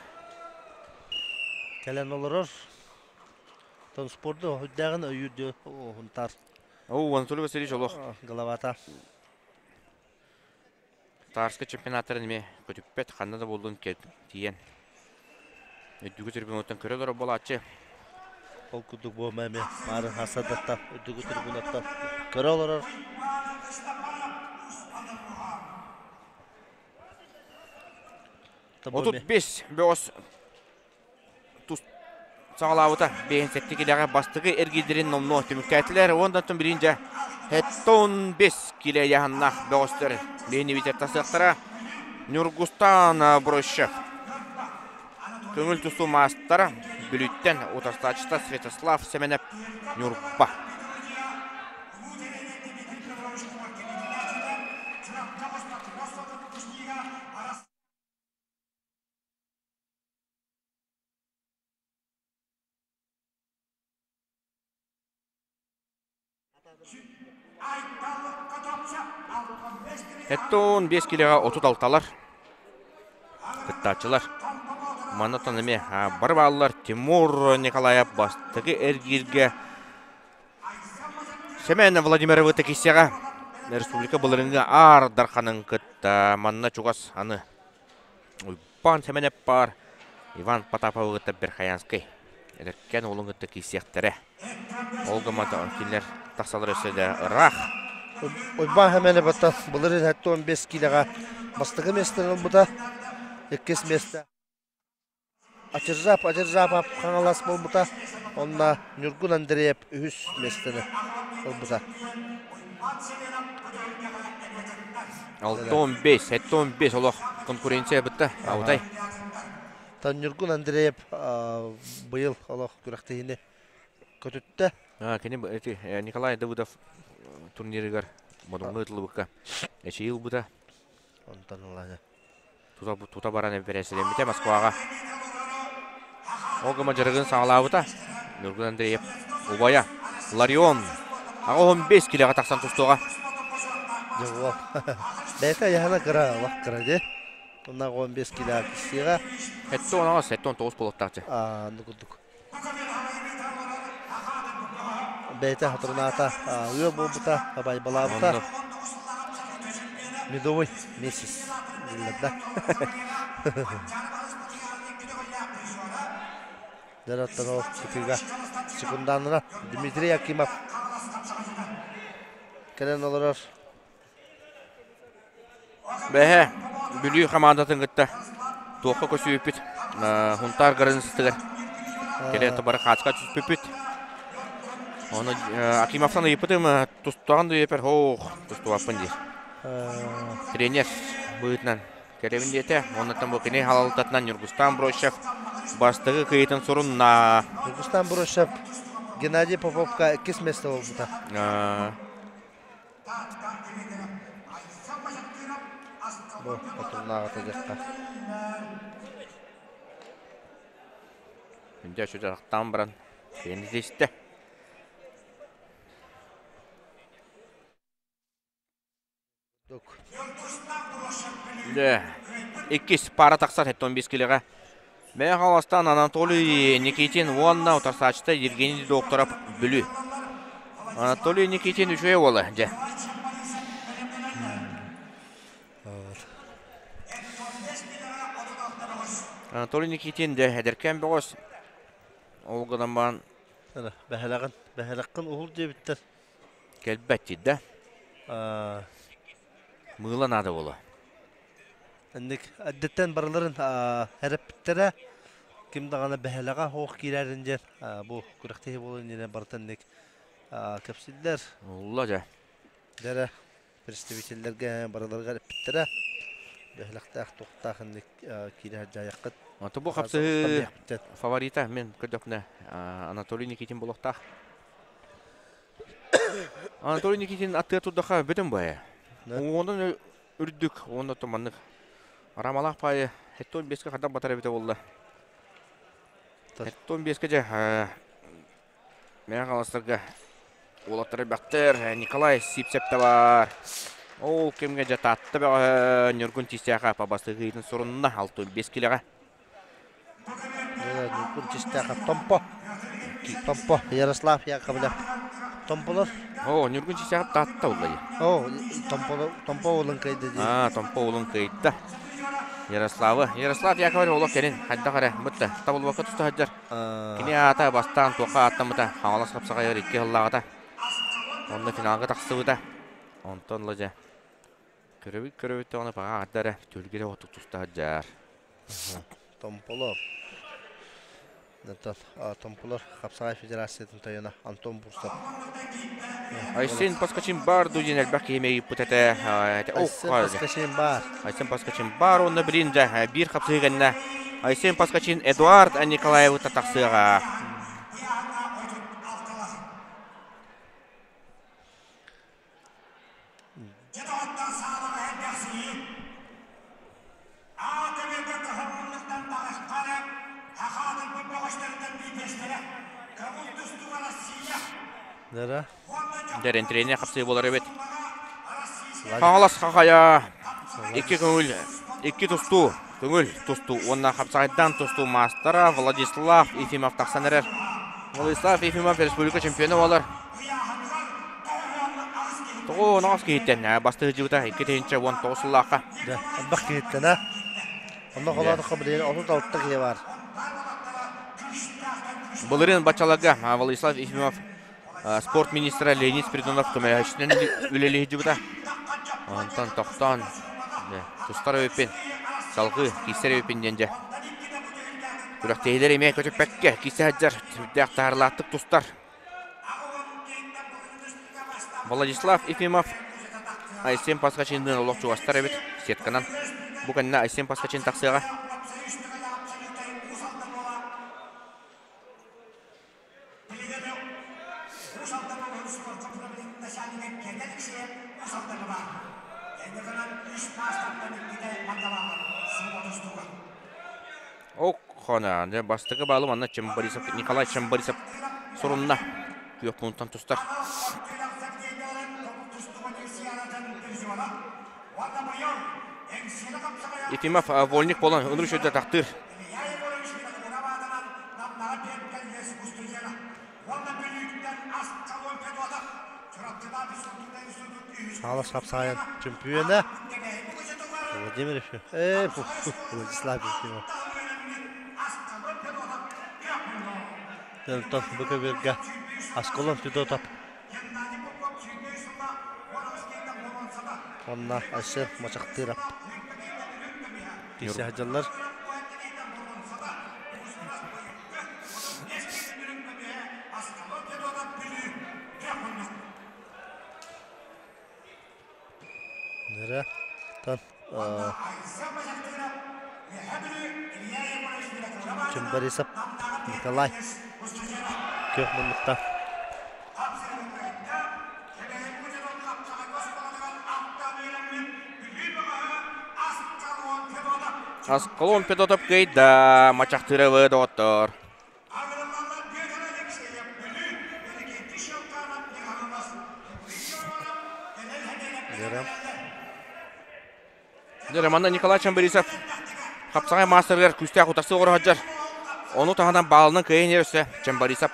Кэлэн олорор. Тон спорду үрдээҕин өйүүрдү Хунтаар. Оо, Анатолий Васильевич олох. Головата. Тарска чемпионаттарын эмиэ көтүппэт, ханна да буоллун тиийэн. Үрдүгү трибунаттан көрө олорор буолааччы. Ол курдук буома эмиэ маарын хасадаттан үрдүгү трибунаттан көрө олорор. 35 бөҕөс тус саҕалаабыта. Бэйэн сэттэ килэҕэ бастакы эргиирдэрин номнуо түмүктээтилэр. Уонна билин дьэ 75 килэ яһаннаах бөҕөстөр бэйэни битэр тасыахтара. Ньургустан Брощев көҥүл тустуу маастара Бүлүүттэн утарсааччыта Святослав Семенов Ньурба. Эттон 5 килоҕа 36-лар кыттааччылар. Манна эмиэ бары бааллар Тимур Николаев бастакы эргииргэ Семен Владимировы киссэҕэ республика былырыҥҥы Аар Дарханын кытта манна чугас аны Уйбаан Сэмэнэп баар Иван Потаповы кытта Верхоянскай эдэркээн уолун кытта киирсиэхтэрэ. Ол гыммата кинилэр тахсалар өссө да ыраах. Уйбаан Сэмэнэп оттон былырыын 75 киилэҕэ бастакы миэстэни ылбыта, иккис миэстэ Ачыржап Ачыржапов Хаҥалас буолбута, онно Ньургун Андреев үһүс миэстэни ылбыта. 6-15, 7-15 олох конкуренция бытта, аутай. Тан Ньургун Андреев быйыл олох күрэхтэһиини көтүттэ. Кини Николай Давыдов турнирыгар Модуҥҥа ыытыллыбыкка эчэйии ылбыта. Онтон ылла Тута баран эпэрээссийэлэммитэ Москваҕа. Ол гыма дьарыгын саҕалаабыта. Ньургун Андреев убайа Ларион 85 килэҕэ тахсан тустуоҕа. Дьэ Бэйэтэ айаһана кыра, олох кыра дии. Онна 15 килэ киссиэҕэ. 78, 79 буолуохтаах. Аа, курдук. Бэйэтэ хотурунаата ыал буолбута, абайбалаабыта. Медовый месяц дииллэр да. Дьэ, ол кытыыга секунданына Дмитрий Акимов кэлэн олорор. Бэһэ Бүлүү хамаандатын кытта туохха көсүбүппүт Хунтаар границатыгар кэлэн бары хаачка түспүппүт. Ону Акимовтан ыйыппытым тустаҕын да хоох тустубаппын диир. Тренер быһыытынан кэлэбин диэтэ. Оннуттан бу кини халалтатынан Ньургустан Брощев Бастакы кыйытын сурунна. Ньургустан Бурушев Геннадий Поповка иккис место буолбута. Бу хотуннааҕыта дьахтар. Дьэ, сүрдэхтаан баран, киһини истэ. Дьэ, иккис пара тахсар 75 килиҕэ. Мэҥэ Хаҥаластан Анатолий Никитин уонна утарсааччыта Евгений Докторов Бүлүү. Анатолий Никитин үчүгэй уола, дьэ. Анатолий Никитин дьэ эдэркээн бөҕөс. Ол гынан баран Бэһэлэҕин, бэһэлэххин уһул диэбиттэр. Кэлбэт да. Мыыла наада буолуо. Инник эрдэттэн барыларын эрэппиттэрэ ким даҕаны бэһэлэҕэ суох киирэрин диэн бу күрэхтэһии буолан иннинэ барыта инник кэпсииллэр. Улла дьэ. Дэрэ представителлэргэ барыларыгар эппиттэрэ. Бэһэлэхтээх туохтаах инник киирэ сылдьаайаххыт. Ото бу хапсыһыы фаворита мен көрдөхпүнэ Анатолий Никитин буолуохтаах. Анатолий Никитин аттыгар турдахха бүтүн бу. Уонун үрдүк, уонна туманнык. Рамалаах паайы хеттон беске хардах батар эбитэ буолла. Хеттон беске же Мэҥэ Хаҥаластарга уолаттары бэхтэр Николай Сипсеп да бар. Ол кэмҥэ дьэ Таатта бөҕө Ньургун Тистээхэ бастыгыытын сурунна 65 килэҕэ. Ньургун Тистээхэ Томпо. Томпо Ярослав Яковлев. Томполор. О, Ньургун Тистээхэ Таатта улла дии. О, Томпо Томпо уолун кыайда дии. А, Томпо уолун кыайда. Ярославы. Ярослав Яковлев олох кэлин хайдах эрэ бытта табылбакка туста сылдьар. Кини аата бастаан туохха ааттаммыта Хаҥалас хапсаҕайыгар икки сыллааҕыта. Онно финалга тахсыбыта. Онтон ыла дьэ көрөбүт көрөбүт даҕаны баҕа эрэ түһүлгэрэ отук туста сылдьар. Томполор. Томполор хапсаҕай федерациятын тойоно Антон Бурсов. Айсен Паскачин бар ду диэн элбэх киһи ыйыппыт этэ. Айсен Паскачин бар. Айсен Паскачин бар уонна билин дьэ биир хапсыһыы кэннэ Айсен Паскачин Эдуард Николаевы тахсыаҕа. Дэрин тренер хапсыы буолар эбит. Хаҥалас хахайа икки көҥүл, икки тустуу, көҥүл тустуу уонна хапсаҕайдаан тустуу маастара Владислав Ефимов тахсан эрэр. Владислав Ефимов республика чемпиона буолар. Тоҕо оноҕос киһиттэн бастыһы дьыбыта 2019 сыллаахха. Дьэ, элбэх киһиттэн а. Онно холоотоххо билигин 36 киһи баар. Былырыын баччаларга Владислав Ефимов спорт министрэ Леонид Спиридонов көмөлөһөөччүнэн үлэлии сылдьыбыта. Онтон тохтоон тустар эбиппин, салгыы киирсэр эбиппин диэн дьэ. Күрэхтэһиилэр эмиэ көтүппэккэ киирсэ сылдьар, сүрдээх таһаарылаахтык тустар. Владислав Ефимов Айсен Паскачинныын олох чугастар эбит сетканан. Бу кэннэ Айсен Паскачин тахсыаҕа. Ок, хона, бастакы баалы манна Чембарисов, Николай Чембарисов сурунна. Күөх пунктан тустар. Ефимов вольник болан ыныры шөйді тақтыр. Саала сапсайын чемпиона Владимир Ефимов. Владислав Ефимов. Онтон бу көбүөргэ Асколон Федотов. Онно Айсен Мачахтыров. Киирсэ сылдьаллар. Нэрэ тан Чембарисов Николай күөх муннукта. Аскалон Петотов кыайда, мачахтырабы доҕоттор. Дьэ, манна Николай Чамбарисов хапсаҕай маастарыгар күүстээх утарсыы оҥоро сылдьар. Ону таһынан баалынан кыайан иһэр өссө Чамбарисов.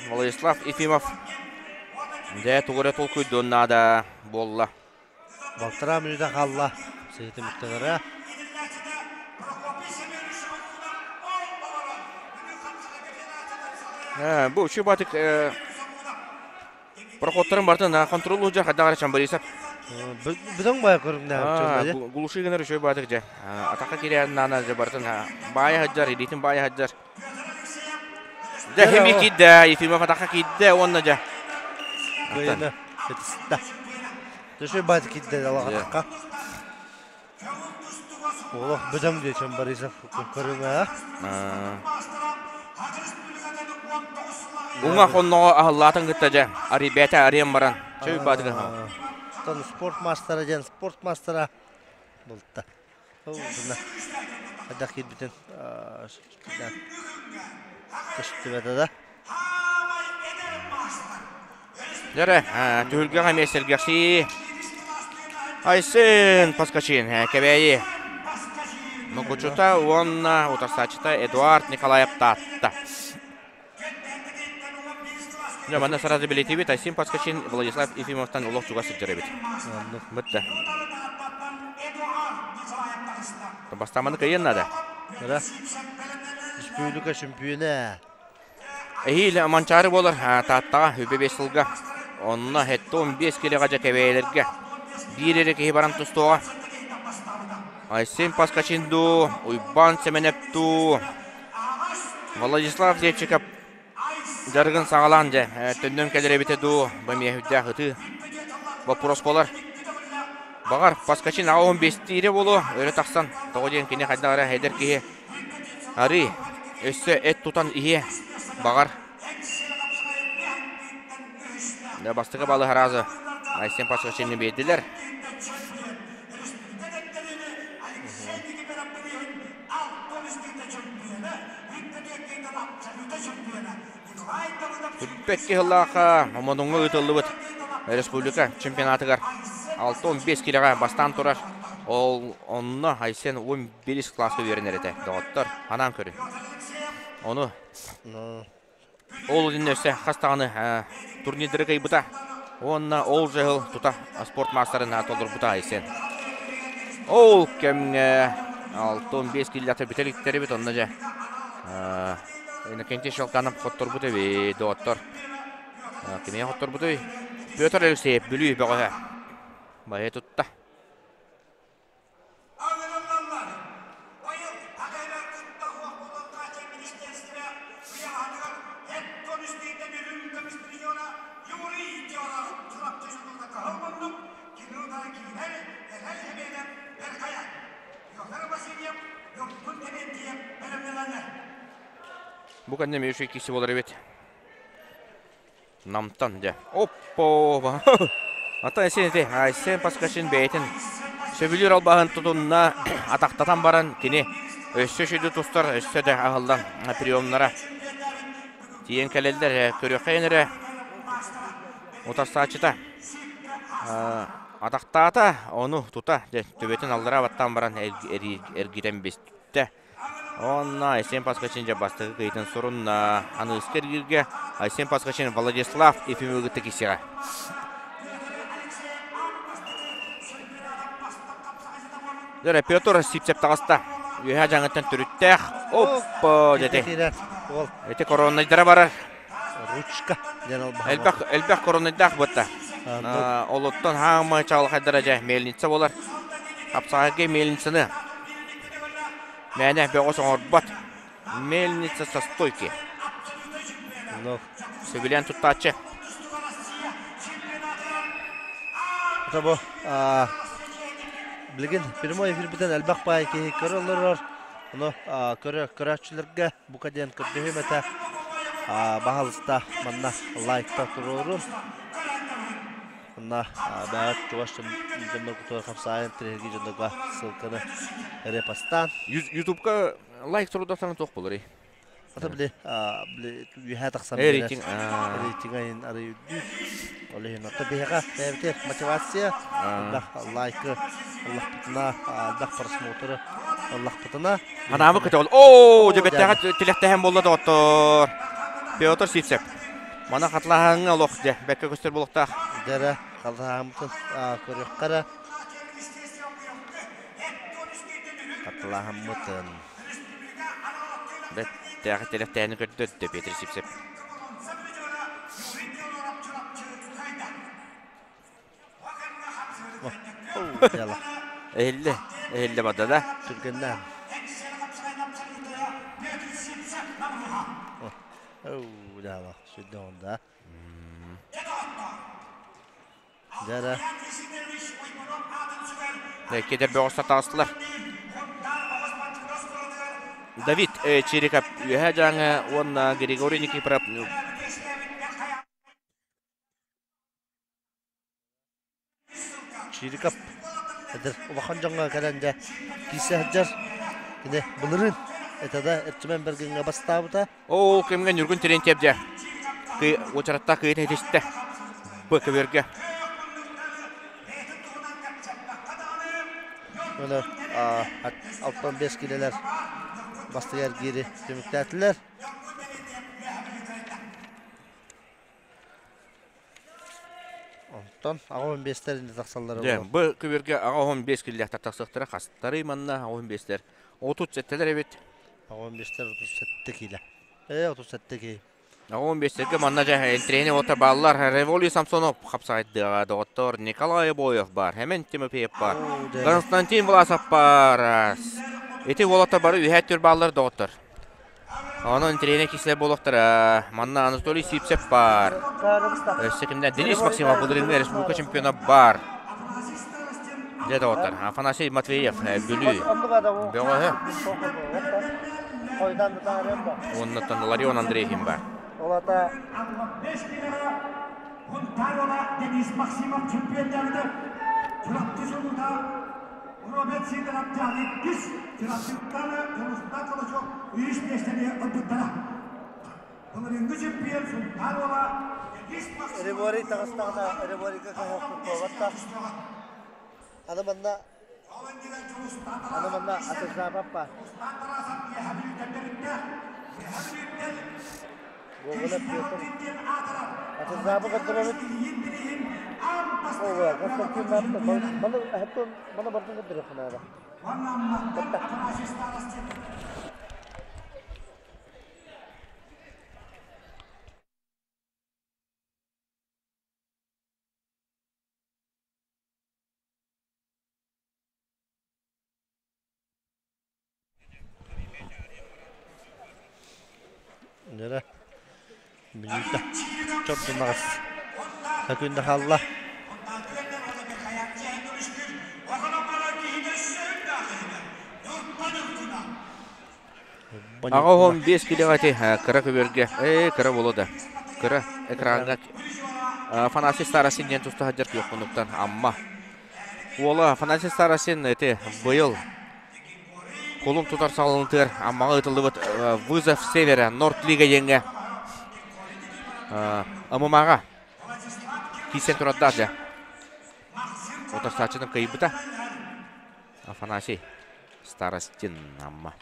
Владислав Ефимов дьэ тугу эрэ толкуйдуон наада буолла. Балтараа мүнүүтэ хаалла. Сыһыты мүттэнэрэ. Бу үчүгэй батык Проходтарын бартын контрол уһуджар хайдах эрэ Чамбарисов. Бүтүн бая көрүҥнээх. Глуши гынар үчүгэй баатык дьэ. Атахха киирэн наана дьэ бартын баайа сылдьар, илиитин баайа сылдьар. Дьэ хими киирдэ, Ефимов атахха киирдэ уонна дьэ. Кыайыны этиста. Төшө баатык киирдэ алаҕатахха. Олох бөдөҥ диэ Чамбарисов көрүҥэ. Уҥа хонноҕо аһыллаатын кытта дьэ арыйбээтэ арыйан баран чөй баатыга. Оттон спорт мастера диэн спорт мастера булта. Хайдах киирбитин көстүбэтэ да. Дьэрэ, түһүлгэҕэ эмиэ сэргэхсии. Айсен Поскачин, Кэбээйи Мукучута уонна утарсааччыта Эдуард Николаев Таатта. Дьэ, манна сразу билетибит Айсен Поскачин Владислав Ефимовтан олох чугас сылдьар эбит. Бытта. Бастаманы кыайыан наада. Республика чемпионэ. Эһиил Манчаары буолар Тааттаҕа үбэ биэс сылга. Онно 75 килэҕэ дьэ кэбээйилэргэ биир эрэ киһи баран тустуоҕа. Айсен Паскачин дуу, Уйбаан Сэмэнэп дуу, Владислав Зевчиков дьарыгын саҕалаан дьэ төннөн кэлэр эбитэ дуу, бу эмиэ сүрдээх ытыы боппуруос буолар. Баҕар, Паскачин аҕа уон биэстиирэ буолуо, өрө тахсан, тоҕо диэн кини хайдах эрэ эдэр киһи Арыы, өссө эт тутан иһиэ, баҕар. Да, бастакы балы сразу Айсен Пасхачины биэрдилэр. Үрбэкки сыллаахха Омонуҥҥа ыытыллыбыт республика чемпионатыгар 6-15 килэҕэ бастаан турар. Ол онно Айсен 11 кылааска үөрэнэр этэ, доҕоттор, анаан көрүн. Ону ол иннинэ өссө хас даҕаны турнирдары кыайбыта уонна ол жыл тута спорт маастарын толорбута Айсен. Ол кэмҥэ 6-15 киллата бүтэ иликтэрибит, онно дьэ Иннокентий Щелканов хотторбут эбит, доҕоттор. Кимиэ хотторбутуй? Петр Алексеев, Бүлүү бөҕөһө. Байа тутта. Бу кэннэ эмиэ үчүгэй киирсии буолар эбит. Намтан дьэ. Оппо! Ата эсен ити Айсен Паскачин бэйэтин сөбүлүүр албаһын тутунна атахтатан баран кини өссө сүдү тустар өссө да аһыллан приемнара тиийэн кэлэллэр көрүөххэйин эрэ утарсааччыта атахтаата ону тута дьэ төбөтүн аллараа баттаан баран эргитэн биттэ Онно Айсен Паскачин дьэ бастакы кыйытын сурунна. Аныгыскы эргииргэ Айсен Паскачин Владислав Ефимовы кытта киирсиэҕэ. Дьэ, Петр Сипсеп таҕыста. Үөһээ дьаҥыттан төрүттээх. Оппа, дьэ Эти короннайдара барар. Ручка диэн албаһа. Элбэх элбэх короннайдаах буотта. Олоттон хаама чаҕылхайдара дьэ мельница буолар. Хапсаҕайга мельницаны мээнэ бөҕөс оҥорбот. Мельница со стойки. Сөбүлээн туттааччы. Это бу Билигин прямой эфирбитин элбэх баай киһи көрө олорор. Ону көрө көрөөччүлэргэ бука диэн көрдөһүм этэ. Баһалыста манна лайкта туруорун. Манна бэҕэт чугас дьоннор кутугар хапсаайын тирэһирги дьоннорго ссылканы репостаан. Ютубка лайк турудахтарына туох буоларый? Ата били били үөһээ тахсан биэрэр. Рейтинг. Рейтинг айын арый үрдүүр. Ол иһин отто биһиэхэ бэйэбитигэр мотивация, элбэх лайкы ыллахпытына, элбэх просмотры ыллахпытына. Ханаабы көтөҕөл. Оо, дьэбэттэҕэ тилэхтэһэн буолла доҕоттоор. Петр Сивцев. Мана хатлааһыҥҥа олох дьэ, бэккэ көстөр буолуохтаах. Дэрэ, халлааһыммытын көрүөххэ эрэ. Хатлааһыммытын. Бэттээхи тэлэхтээни көрдөрдө Петр Сипсеп. Эһиллэ, эһиллэ барда да. Түргэннээн. Дьаала, сүрдэ онда. Дьэ Кедер бөҕөстөр таҕыстылар. Давид Чириков Үөһээ Дьааҥы уонна Григорий Никифоров Чириков эдэр улахан дьоҥҥо кэлэн дьэ киирсэ сылдьар. Кини былырыын этэ да Эрчимэн Бэргэҥҥэ бастаабыта. Ол кэмҥэ Ньургун Терентьев дьэ уочараттаах кыайыытын ситистэ. Б көбүөргэ. Аны 65 киилэлэр бастакы эргиири түмүктээтилэр. Онтон аҕа он биэстэр инде тахсаллара Дьэ, бу көбүөргэ аҕа 15 киилэлээхтэр тахсыахтара. Хастарый манна 15-тэр? 37-лэр эбит. Аҕа 15-тэр 37 киилэ. Ээ, 37 киһи. Аҕа 15-тергэ манна дьэ интириэһинэй уолаттар бааллар. Револий Самсонов хапсаҕайдыаҕа доҕоттор. Николай Обоев баар. Хэмэн Тимофеев баар. Константин Власов баар. Ити уолаттар бары үһээ түр бааллар доҕоттор. Онон интириэһинэй киһилэр буолуохтара. Манна Анатолий Сивцев баар. Өссө кимнэ Денис Максимов былырыыҥҥы республика чемпиона баар. Дьэ доҕоттор, Афанасий Матвеев, Бүлүү бөҕөһө. Уоннаттан Ларион Андреевин баар. Денис Максимов чемпионнарыгар Чурапчы сулута Роберт Сидоров иккис, Чурапчыттан Дьулустаан Колочок үһүс миэстэни ылбыттара. Былырыыҥҥы чемпион Султан уола Денис Максимов Реборий таҕыстаҕына Реборийга каһыахпыт буолбаттах. Аны манна аны манна атырдаабаппа. Гоголев Петр атырдаабы көрдөрөбүт. Ова, Константин Маны хаттон маны бардын көрдөрөххүн аада. Нөрэ мүнүүтэ чордунаҕас күндэ хаалла. Аҕа оһон биэс килэҕэ ити кыра көбүөргэ, ээ кыра буолуо да, кыра экраҥҥа Афанасий Старостин диэн туста сылдьар күөх муннуктан Амма уола Афанасий Старостин ити быйыл кулун тутар саҕаланытыгар Аммаҕа ыытыллыбыт Вызов Севера Норд Лига диэҥҥэ ММА-ҕа киирсэн турардаах дьэ. Утарсааччытын кыайбыта. Афанасий Старостин Амма.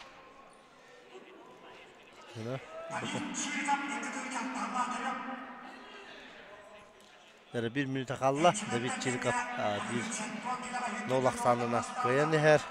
Эрэ биир мүнүүтэ хаалла. Давид Чириков биир нол ахсаанынан кыайан иһэр.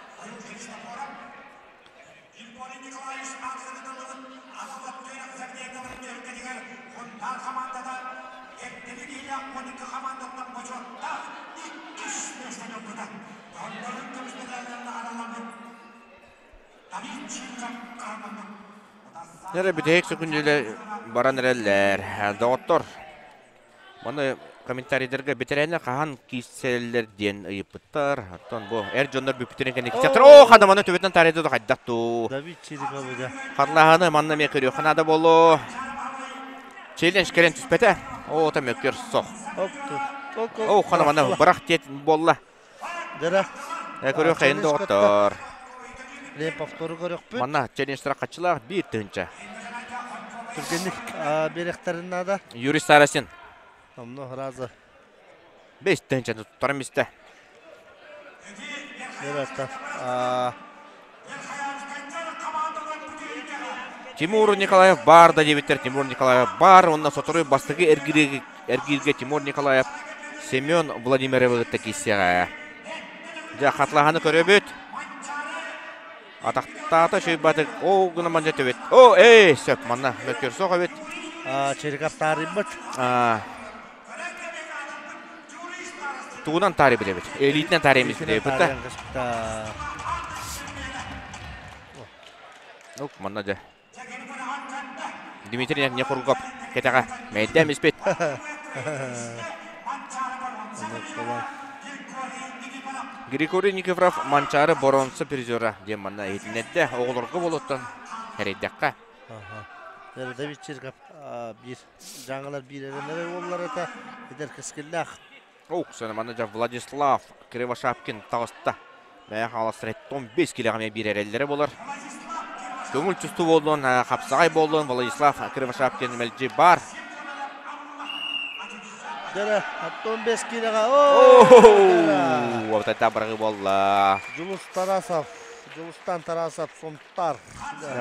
Эрэ бүтэһик сөкүндүлэр баран эрэллэр. Доҕоттор, Маны Комментарийдарга бэтэрээннэр хаһан киирсэллэр диэн ыйыппыттар. Оттон бу эр дьоннор бүппүтүн кэннэ киирсэхтэр. Оо, хадаманы төбөтүн таарыйда да хайдах дуу. Давид Чириков да. Харлаһаны манна эмиэ көрүөххэ наада буолуо. Челлендж кэлэн түспэтэ. Оо, та мөккөр сох. Оо, ханаманы бырах диэт буолла. Дара. Көрүөх хайын доҕоттор. Лен повтору көрөхпүт. Манна челленджтара хаччылаах 1 тыһыынча. Түргэнник берехтерин надо. Юрий Старостин. Номно раза. 5 тыһыынчаны туттаран бистэ. Дара Тимур Николаев бар да диэбиттэр. Тимур Николаев бар. Онно сотору бастакы эргииргэ Тимур Николаев Семен Владимировы кытта киирсиэҕэ. Дьэ, хатлаһаны көрөбүт. Атахтаата шөйбатык. О, гына манжа төбөт. О, эй, сөп, манна мөккөр соқ эбит. Чириков таарыйбыт. Тугунан таарый билебит. Элитинен таарыймыз билебит. Ну, манна дьэ. Дмитрий Нехургов кэтэҕэ. Мэйдэм испит. Григорий Никифоров Манчаары боруонса призера диэн манна иһитиннэрдэ. Оҕолорго болуттан хэрийдэххэ. Давид Чириков биир жаңылар биир эрэнэрэр уоллар это эдэр кэскиллээх. Оуксана манна дьэ Владислав Кривошапкин таҕыста. Бэйэ хааластар 15 килэҕэ биир эрэллэрэ болар. Көҥүл тустуу буоллун, хапсаҕай буоллун, Владислав Кривошапкин мэлдьи бар. Дара, 15 килэҕэ. Оо, Отайта барығы болла. Жулус Тарасов, Жулустан Тарасов, Сунтар.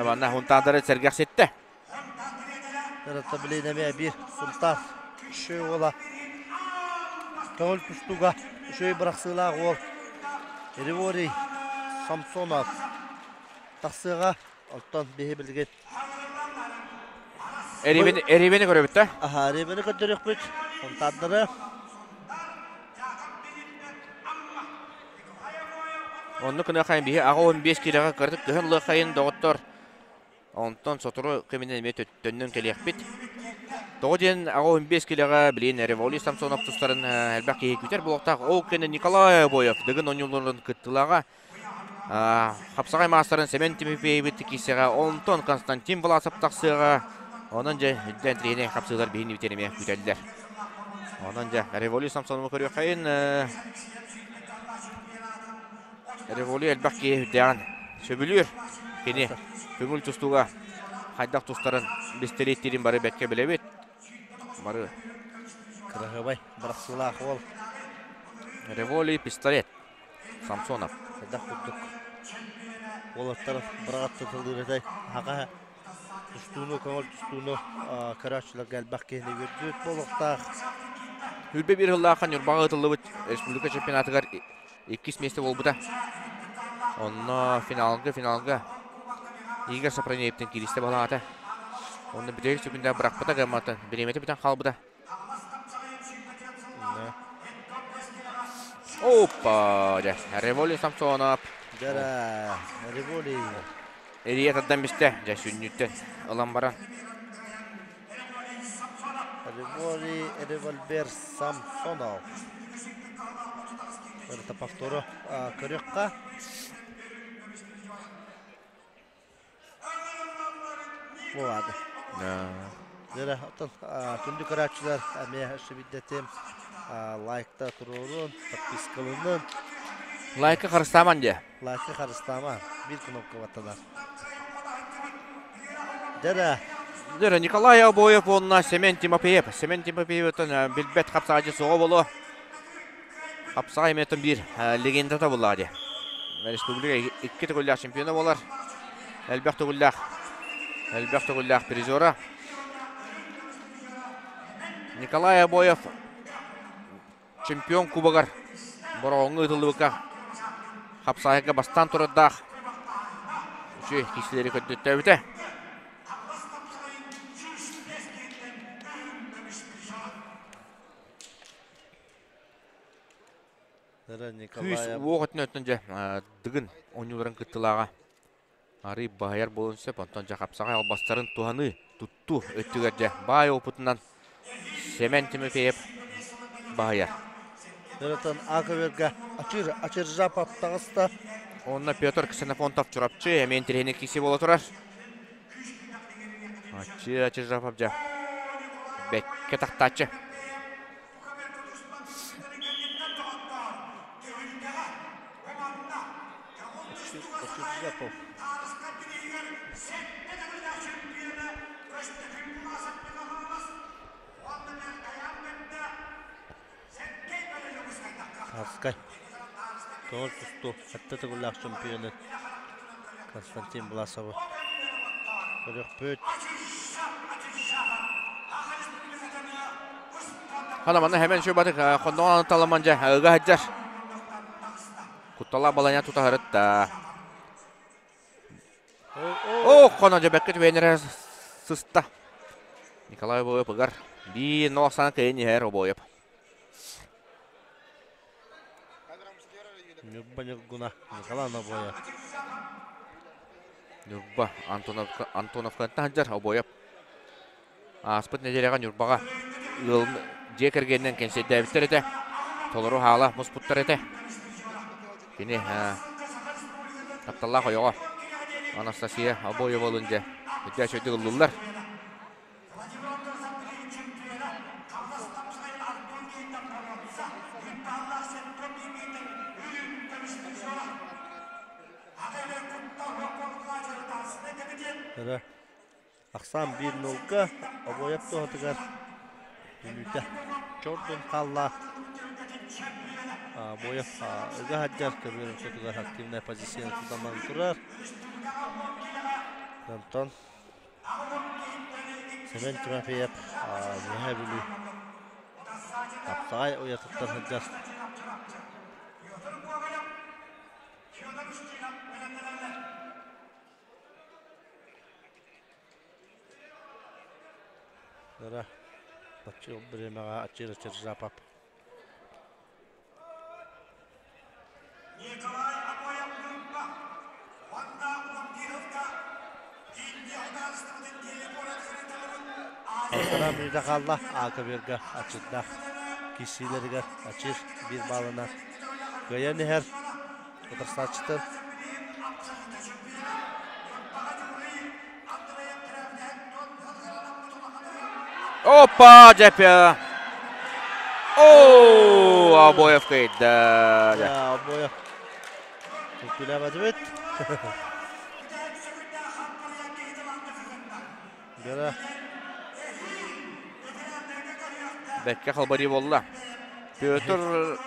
Манна хунтаандары сэргэх сетте. Тарата билинеме бир Сунтар. Үшөй ола. Көңіл тустууга үшөй бырахсыылаах уол. Револий Самсонов. Тахсыга оттон биһи билгет. Эрибени көрөбүт да? Аха, Ревени көрдөрүкпүт. Сунтардары. Онну кына хайын биһи аҕа 15 килэҕэ кырдык кыһын лыхайын доҕоттор. Онтон сотору кэминэн эмиэ төннөн кэлиэхпит. Тоҕо диэн аҕа 15 килэҕэ билин Револий Самсонов тустарын элбэх киһи күтэр буолуохтаах. Ол кэннэ Николай Обоев Дыгын оонньууларын кыттыылааҕа хапсаҕай маастарын Семен Тимофеевич киирсэҕэ, онтон Константин Власов тахсыаҕа. Онон дьэ үрдээн тренер хапсыылар биһини бүтэн эмиэ күтэллэр. Онон дьэ Револий Самсонову көрүөххэйин. Револий элбэх киһи үрдээҕин сөбүлүүр. Кини көҥүл тустууга хайдах тустарын бистэлиэттиирин бары бэркэ билэбит. Бары. Кыраһыабай бырахсыылаах уол. Револий пистолет. Самсонов. Хайдах курдук уолаттар быраҕатта тыллыыр хаха тустууну, көҥүл тустууну көрөөччүлэргэ элбэх киһини үөрдүбүт буолуохтаах. 21 сыллаахха Ньурбаҕа ыытыллыбыт республика чемпионатыгар иккис миэстэ буолбута. Онно финалга Игорь Сопронеевтен кииристэ балаата. Онно бүтэһик секунда бырахпыта гаммата бириэмэтэ бүтэн хаалбыта. Опа! Револи Самсонов. Дара, Револи. Эрия тардан бистэ. Дьэ сүнньүттэн ылан баран. Револи Револьвер Самсонов. Это повтору көрүөххэ. Буолады. Дere, оттон күндү көрөөччүлэр эмиэ өссө лайкта туруорун, подпискаланын. Лайка харыстааман дьэ. Лайка харыстаама. Бир кнопка баттанар. Дere. Дere Николай Обоев уонна Семен Тимофеев. Семен Тимофеевтан билбэт хапсаҕайдьыт суоҕа буолуо. Хапсаҕай эмиэтин биир легендата буоллаҕа дии. Республика икки төгүллээх чемпиона буолар. Элбэх төгүллээх призера. Николай Обоев чемпион кубогар Бороҕоҥҥо ыытыллыбыкка хапсаҕайга бастаан турардаах үчүгэй киирсиилэри көрдөттөөбүтэ. Күүс уох өттүнэн өттүн дьэ Дыгын оонньууларын кыттыылааҕа арый баһыйар буолуон сөп. Онтон дьэ хапсаҕай албастарын туһаныы, туттуу өттүгэр дьэ баай опытынан Семен Тимофеев. баһыйар. Дөрөтөн Аковерга Ачыр Ачыржапов таҕыста. Онно Петр Ксенофонтов Чурапчы эмиэ интэриэһинэй киирсии буола турар. Ачыр Ачыржапов дьэ бэккэ тахтааччы. Ачыржапов. Тарскай көҥүл тустуу сэттэ төгүллээх чемпионы Константин Власовы көрүөхпүт. Хана манна хэмэн шөбатык хонноҕон таламан дьэ ыга сылдьар. Куттала баланя тутаһарытта. О, хоно дьэбэккэ түбэйнэрэ сыста. Николай Обоев ыгар. Биир нолохсаан кыйын иһэр Обоев. Ньурба Ньургуна Николай Обоев. Ньурба Антоновка Антоновкаттан сылдьар Обоев. Ааспыт нэдиэлэҕэ Ньурбаҕа ыалын дьиэ кэргэнинэн кэнсиэрдээбиттэр этэ. Толору хаала муспуттар этэ. Кини тапталлаах ойоҕо Анастасия Обоевалыын дьэ үрдээ үчүгэйдик ыллыыллар. Эрэ Ахсаан биир нолга Обоев туһатыгар мүнүүтэ чордун хаалла. Обоев ыга сылдьар көбүөр ортотугар активнай позицияны тутан турар. Онтон Семен Тимофеев Үөһээ Бүлүү хапсаҕай уйатыттан сылдьар. Ыра бачча бириэмэҕэ аччыыр Чыржапов. Алтара мүнүүтэ хаалла Аакабирга аччырдаах киирсиилэригэр аччыыр биир баалынан кыайан иһэр утарсааччытын Опа, Джеппе! О, Обоев кыйда. Обоев. Күлэбэтибит. Гера. Бэккэ халбарыы буолла. Петр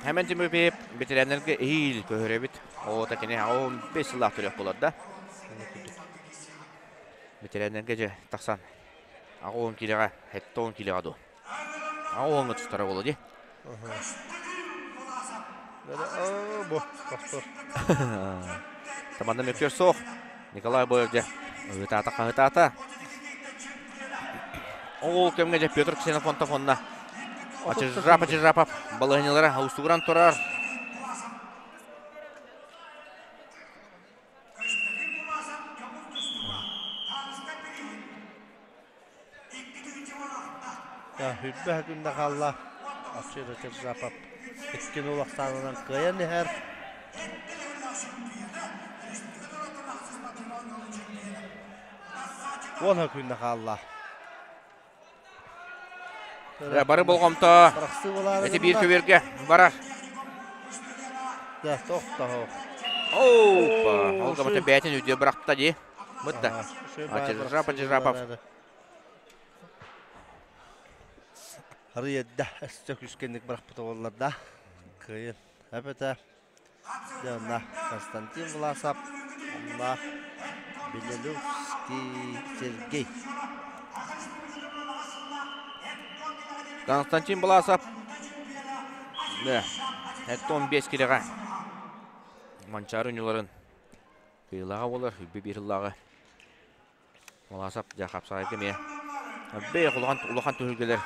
Хэмэн Тимофеев ветераннарга иһиил көһөрөбүт. Оҕото кини 15 сыллаах төрүөх буолар да. Ветераннарга дьэ тахсан 80 килоҕа, 70 килоҕа дуу. 80 тустара буолуо дии. Бу, тохтор. Таманда мөккүөр суох. Николай Боев дьэ ыһытаата хаһытаата. Ол кэмҥэ дьэ Петр Ксенофонтов онно Ачыржапа Чижапов балаһынньалара уустугуран турар. Үрбэһэ күндэ хаалла. Аччыыр Чижапов иккини улахсаанынан кыайан иһэр. Уон күндэ хаалла. Бары болҕомто эти биир көбүөргэ барар. Да, тохтоо. Опа, ол гамата бэйэтин үдүө бырахта дии. Мытта. Ачыржапа Чижапов. Арыйда өссө күскэнник бырахпыта буоллар да. Кыайын. Эбэтэ Дьэ, Константин Власов, онно Белелюбский Сергей. Константин Власов да, 15 килоҕа Манчаары ньуларын кыйылаҕа буолар, үбү биир ыллааҕы Власов дьэ хапсаҕайга эмиэ бэйэ улахан улахан түһүлгэлэр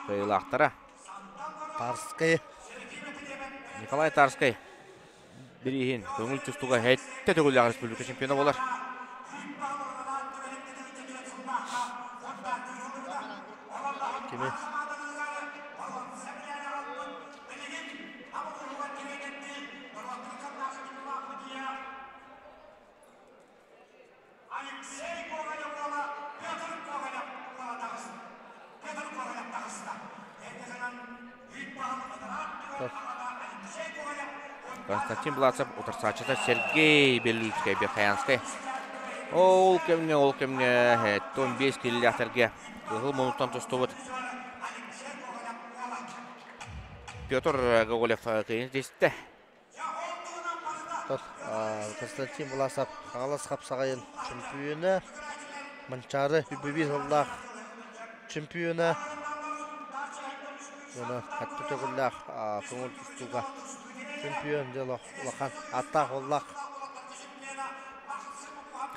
кыайыылаахтара. Тарскай. Николай Тарскай бирииһин көҥүл тустууга сэттэ төгүллээх республика чемпиона буолар. Кими? Константин Власов утарсааччыта Сергей Беллюцкай Верхоянскай. Ол кэмҥэ, ол кэмҥэ 15 киилэлээхтэргэ кыһыл муннуктан тустубут Петр Гоголев кыайын тистэ. Константин Власов Хаҥалас хапсаҕайын чөмпүйүөнэ, Манчаары үбүбү сыллаах чемпиона уонна хатты төгүллээх көҥүл тустууга чемпион дьоло улахан ааттаах уоллаах.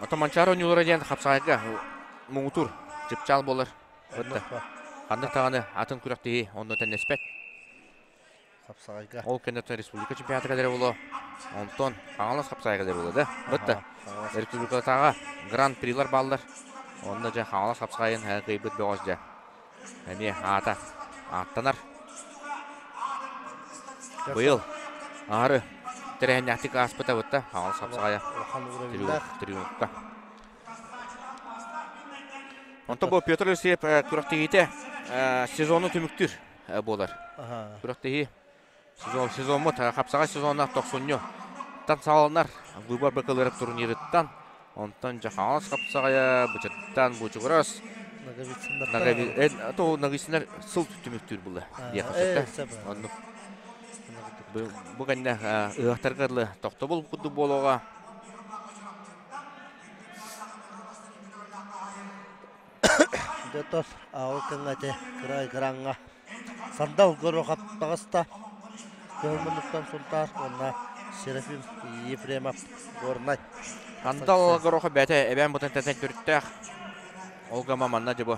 Ото Манчаары оонньуулара диэн хапсаҕайга муҥутуур чыпчаал буолар. Ханнык даҕаны атын күрэхтэһии онно тэннэспэт. Хапсаҕайга. Ол кэнниттэн республика чемпионата кэлэрэ буолуо. Онтон Хаҥалас хапсаҕайга кэлэрэ буолуо да. Бытта. Республикатааҕы гран-прилар бааллар. Онно дьэ Хаҥалас хапсаҕайын кыайбыт бөҕөс дьэ. Эмиэ аата ааттанар. Быйыл аары тэрээһиннээхтик ааспыта бытта Хаҥалас хапсаҕайа триумфка. Онтон бу Петр Алексеев күрэхтэһиитэ сезону түмүктүүр буолар. Күрэхтэһии сезон сезоммут хапсаҕай сезона тохсунньу тан саҕаланар выбор бакалыырап турнирыттан онтон Дьахаҥалас хапсаҕайа Бычыттан Бучугурас Ноговицыннар сыл түмүктүүр була диэххэ сөп оннук бу кэннэ ыһыахтарга дылы тохтобул курдук буолуоҕа. Дьэ ол кэҥэтэ кыра экраҥҥа Сандал Горохов таҕыста. Көһүл муннуктан Сунтаар уонна Серафим Ефремов Горнай. Сандал Горохов бэйэтэ эбээн бутан тэтэн төрүттээх. Ол гама манна дьэ бу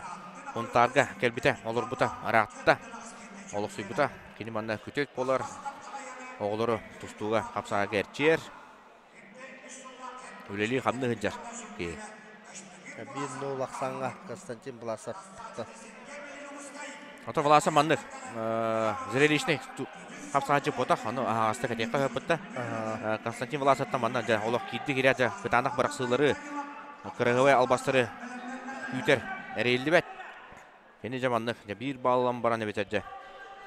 Сунтаарга кэлбитэ, олорбута, ыраатта, олохсуйбута. Кини манна күтүөт буолар, оҕолору тустууга хапсаҕайга эрчийэр. Үлэлии-хамныы сылдьар киһи. Биир нуул ахсааҥҥа Константин Власов. Ото Власов маннык зрелищный хапсааччы буотах, ону аһаҕастык этиэххэ сөппүттэ. Константин Власовтан манна дьэ олох киирди киирэ дьэ кытаанах бырахсыылары, кырыһыбай албастары күүтэр эрэйиллибэт. Кини дьэ маннык дьэ биир бааллан баран эбэтэр дьэ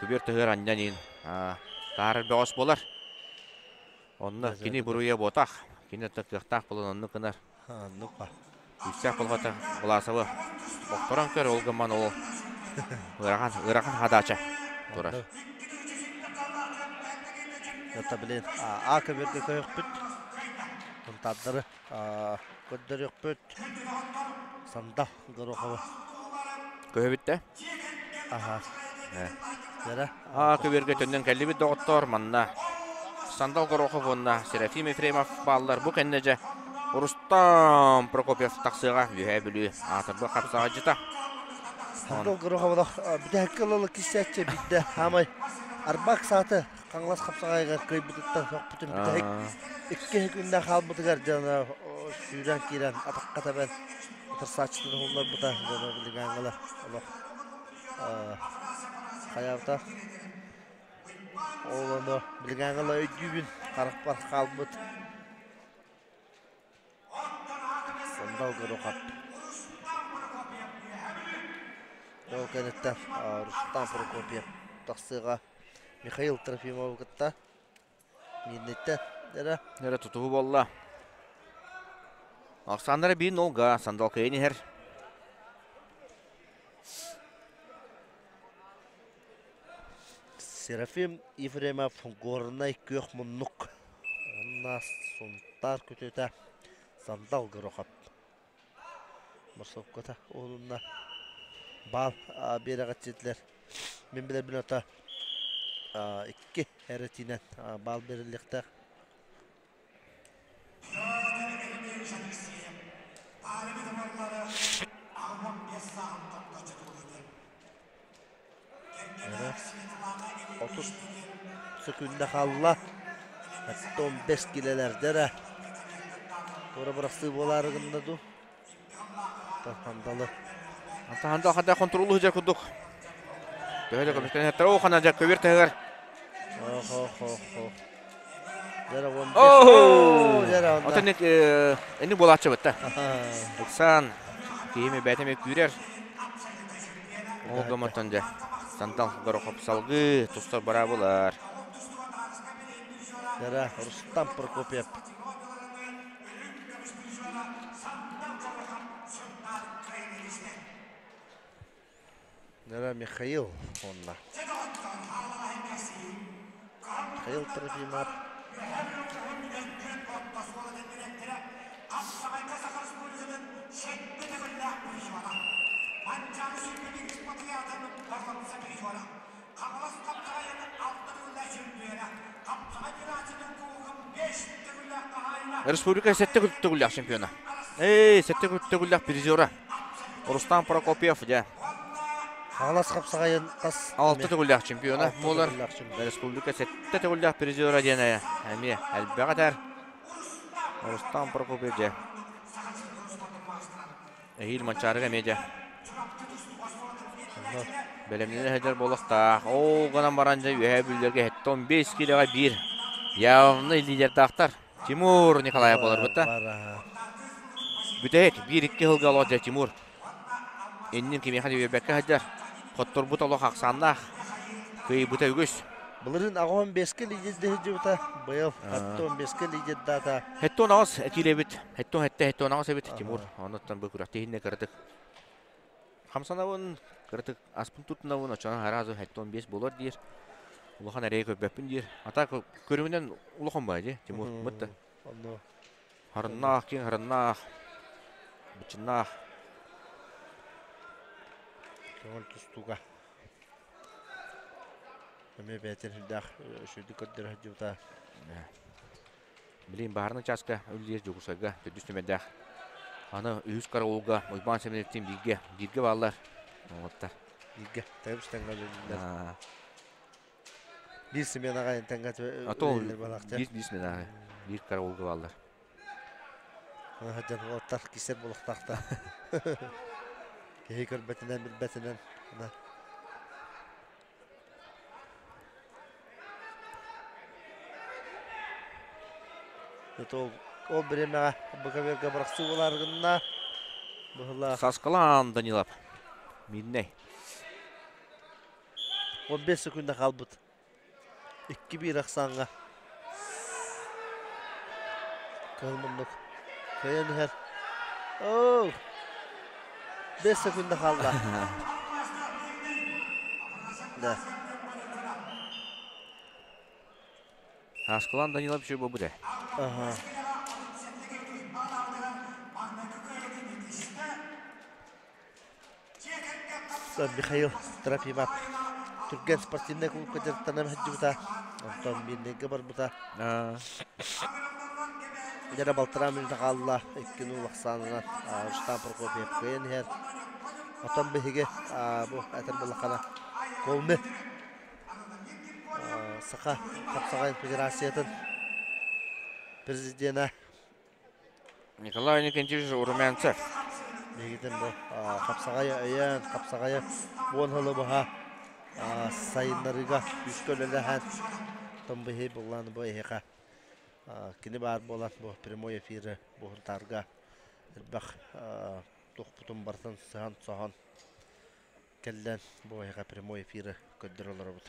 күбүөр тыһыар анньан иин таарар бөҕөс буолар. Онно кини буруйа буотах. Кини оттон кыахтаах буолан оннук гынар. Оннук ба. Күүстээх болҕото Власовы охторон көр, ол гымман ол ыарахан, ыарахан хадаача турар. Это, блин, А көбүргэ көйөхпүт. Унтардары көрдөрүөхпүт. Санда Горохова. Көһөбүттэ? Аха. Дара. А көбүөргэ төннөн кэллибит доҕоттоор манна Сандал Горохов уонна Серафим Ефремов бааллар. Бу кэннэ дьэ Рустам Прокопьев тахсыаҕа Үөһээ Бүлүү аатырбыт хапсаҕайдьыта. Сандал Горохов бүтэһиккэ ылылы киссээччи бидде хаамай Арбак сааты Хаҥалас хапсаҕайыгар кыайбытыттан сөхпүтүм бүтэһик икки күннэ хаалбытыгар дьоно сүүрэн киирэн атахха тэбэн утарсааччытын уһулларбыта дьоно билигааҥҥыла олох хайаабыта ол ону билигааҥҥыла өйдүүбүн харахпар хаалбыт Сандал Горохов ол кэнниттэн Рустам Прокопьев тахсыаҕа Михаил Трофимовы кытта Миирниттэн эрэ. Эрэ тутуһу буолла. Александр биир нолга Сандал кыайан иһэр. Серафим Ефремов Горнай күөх муннук. Онна Сунтаар күтүтэ Сандал Горохов. Морсовката уһунна баал биэрэҕэтчитлэр. Мин билэрбин ата икки эрэтинэн баал бериллиэхтээх. 30 сөкүүндэ хаалла. 15 килэлэрдэ эрэ. Туора бырахсыы буолаары гынна дуу? Хандалы. Хандал ханда контролу сылдьар курдук. Төһө да көмүскэнэттэр. Оо, хана дьэ көбүөр таһыгар. Охо-хо-хо. Оо! Отон эни буолааччыбыт да. Ыксаан киһими бэйэтэ күүрэр. Ол гомортон дьэ Сандал Горохов салгыы тустар быраабылар. Дара Рустам Прокопьев. Дара Михаил онна. Михаил Трофимов. Республика сетте төгүллээх чемпиона. Эй, сетте төгүллээх призера. Рустам Прокопьев, дьэ. Хаҥалас хапсаҕайын хас Алта төгүллээх чемпиона буолар. Республика сетте төгүллээх призера диэн эмиэ элбэх этэр. Рустам Прокопьев, дьэ. Эһиил Манчаарыга эмиэ дьэ. Бэлэмнэнэ сылдьар буолуохтаах. Ол гынан баран дьэ үөһээ бүллэргэ 75 килоҕа биир явный лидердаахтар. Тимур Николаев буолар бытта. Бүтэһик биир-икки сылга олох дьэ Тимур иннин кимиэхэ да биэрбэккэ сылдьар. Хотторбут олох ахсааннаах. Кыайбыта үгүс. Былырыын 85-ке лидерде сылдьыбыта, быйыл 75-ке лидердаата. 78 этиилэбит. 77 78 эбит Тимур. Онуттан бу күрэхтэһииннэ кыратык хамсанабын, кыратык аспын туттунабын, оччоҕо аразу 75 буолар диир. Улахан эрэйи көрбөппүн диир. Ата көрүҥүнэн улахан баа дии Тимур бытта. Онно Харыннаах, киэҥ харыннаах, быччыннаах. Көҥүл тустууга. Эмиэ бэйэтин сүрдээх үчүгэйдик көрдөрө сылдьыбыта. Билигин баһаарынай чааска үлэлиир Дьокуускайга төрдүс нүмердээх. Аны үһүс караулга Уйбаан Семеновтыын бииргэ, бииргэ бааллар. Уолаттар. Бииргэ тэбис тэҥҥэ үлэлииллэр. Биир сменаҕа тэҥҥэ А то биир биир сменаҕа биир караулга бааллар. Сылдьан уолаттар кисэр буолуохтаахтар. Киһи көрбөтүнэн, билбэтинэн. Это ол бириэмэҕэ Быковерга бырахсыы буолаары гынна. Быһылаах. Саскалаан Данилов. Мирнэй. 15 секунда хаалбыт. 2-1 ахсааҥҥа. Кыһыл муннук. Кыайан иһэр. Оу! 5 секунда хаалла. Да. Саскалаан Данилов үчүгэй буолбут ээ. Ага. Михаил Трофимов Түргэн спортивнай клубка дьарыктанан сылдьыбыта. Онтон Мирнэйгэ барбыта. Дьэ балтараа мүнүүтэ хаалла. 2-0 ахсаанынан Рустам Прокопьев кыайан иһэр. Оттон биһиги бу этэр буоллаххына Колми Саха хапсаҕай федерациятын президенэ Николай Никитич Румянцев. Биһигитин бу хапсаҕайы өйөөн, хапсаҕайы уон сылы быһа сайыннарыыга күүскэ үлэлэһэн, оттон биһи буллаан бу эһиэхэ кини баар буолан бу прямой эфиры бу Һунтаарга элбэх туохпутун барытын сыһан-соһон кэллэн бу эһиэхэ прямой эфиры көрдөрө олоробут.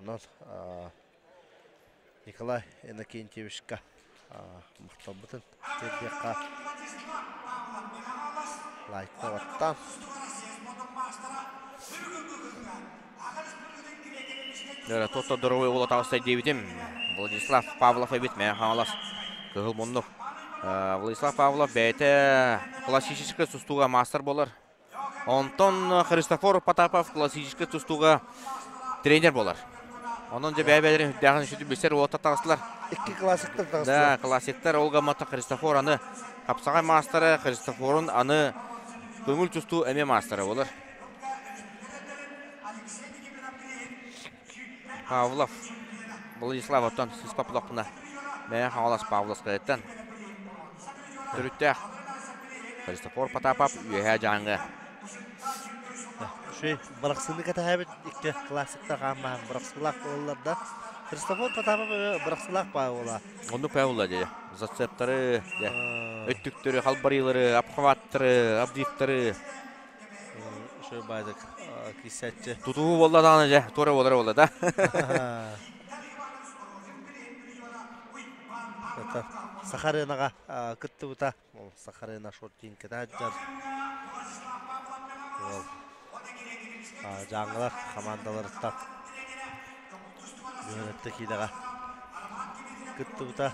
Онон Николай Иннокентьевичка махталбытын тиэрдиэххэ лайкта баттаан. Тото здоровый уола таҕыста диэбитим. Владислав Павлов эбит Мэҥэ Хаҥалас кыһыл муннук. Владислав Павлов бэйэтэ классическай тустууга маастар буолар. Онтон Христофор Потапов классическай тустууга тренер буолар. Онон дьэ бэйэ-бэйэлэрин үрдээҕин үчүгэй билсэр уолаттар таҕыстылар. Икки классиктар таҕыстылар. Да, классиктар ол гаммата Христофор аны хапсаҕай маастара, Христофорун аны көҥүл тустуу эмиэ маастара буолар. Павлов Владислав оттон сыспа булахпына Мэҥэ Хаҥалас Павловскайыттан төрүттээх Христофор Потапов Үөһээ Дьааҥы. Үчүгэй бырахсыыны кэтэһэбит икки классиктар хааммаһан бырахсыылаах буолаллар да Христофор Потапов бырахсыылаах баа буола. Оннук баа буолла дии. Зацептары, өттүктөрү, халбарыылары, обхваттары, обвивтары. Үчүгэй баайдык. киссәччи. Тутуу болла даҕаны дьэ, туора буолар буолла да. Сахарынаҕа кыттыбыта. Ол Сахарына шортинката сылдьар. Ол дьааҥылар хамаандаларыттан үөрэтте киилэҕэ кыттыбыта.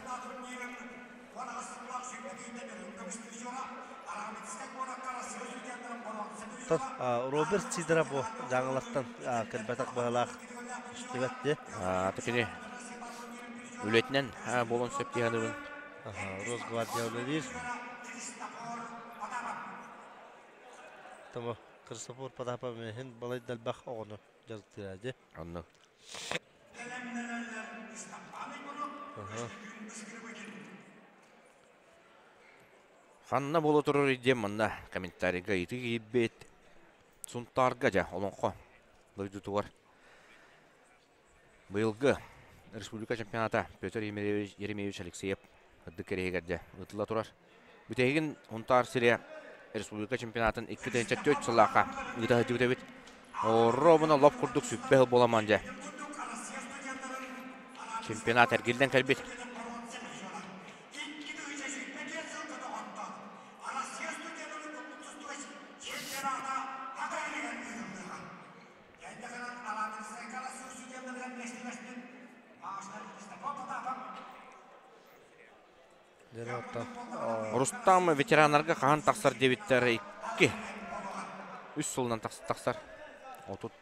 Роберт Сидоров бу дьааҥылартан кэлбэтэх быһалаах үстүбэт дии. Кини үлэтинэн буолуон сөп дии саныыбын. Росгвардия үлэлиир. Тому Христофор Потапов иһин балай да элбэх оҕону дьарыктыыра дии. Оннук. Ханна буола турар диэн манна комментарийга ыйытыы киирбит. Сунтаарга дьэ олоҥхо дойдутугар быйылгы республика чемпионата Петр Еремеевич Алексеев ырдык кэриһигэр дьэ ыытылла турар. Бүтэһигин Сунтаар сирэ республика чемпионатын 2 4 сыллаахха ыыта сылдьыбыт эбит. Оруобуна лоп курдук сүппэ сыл буоламан дьэ чемпионат эргиллэн кэлбит. Рустам ветераннарга хаһан тахсар диэбиттэр икки үс сылынан тахсар. Отут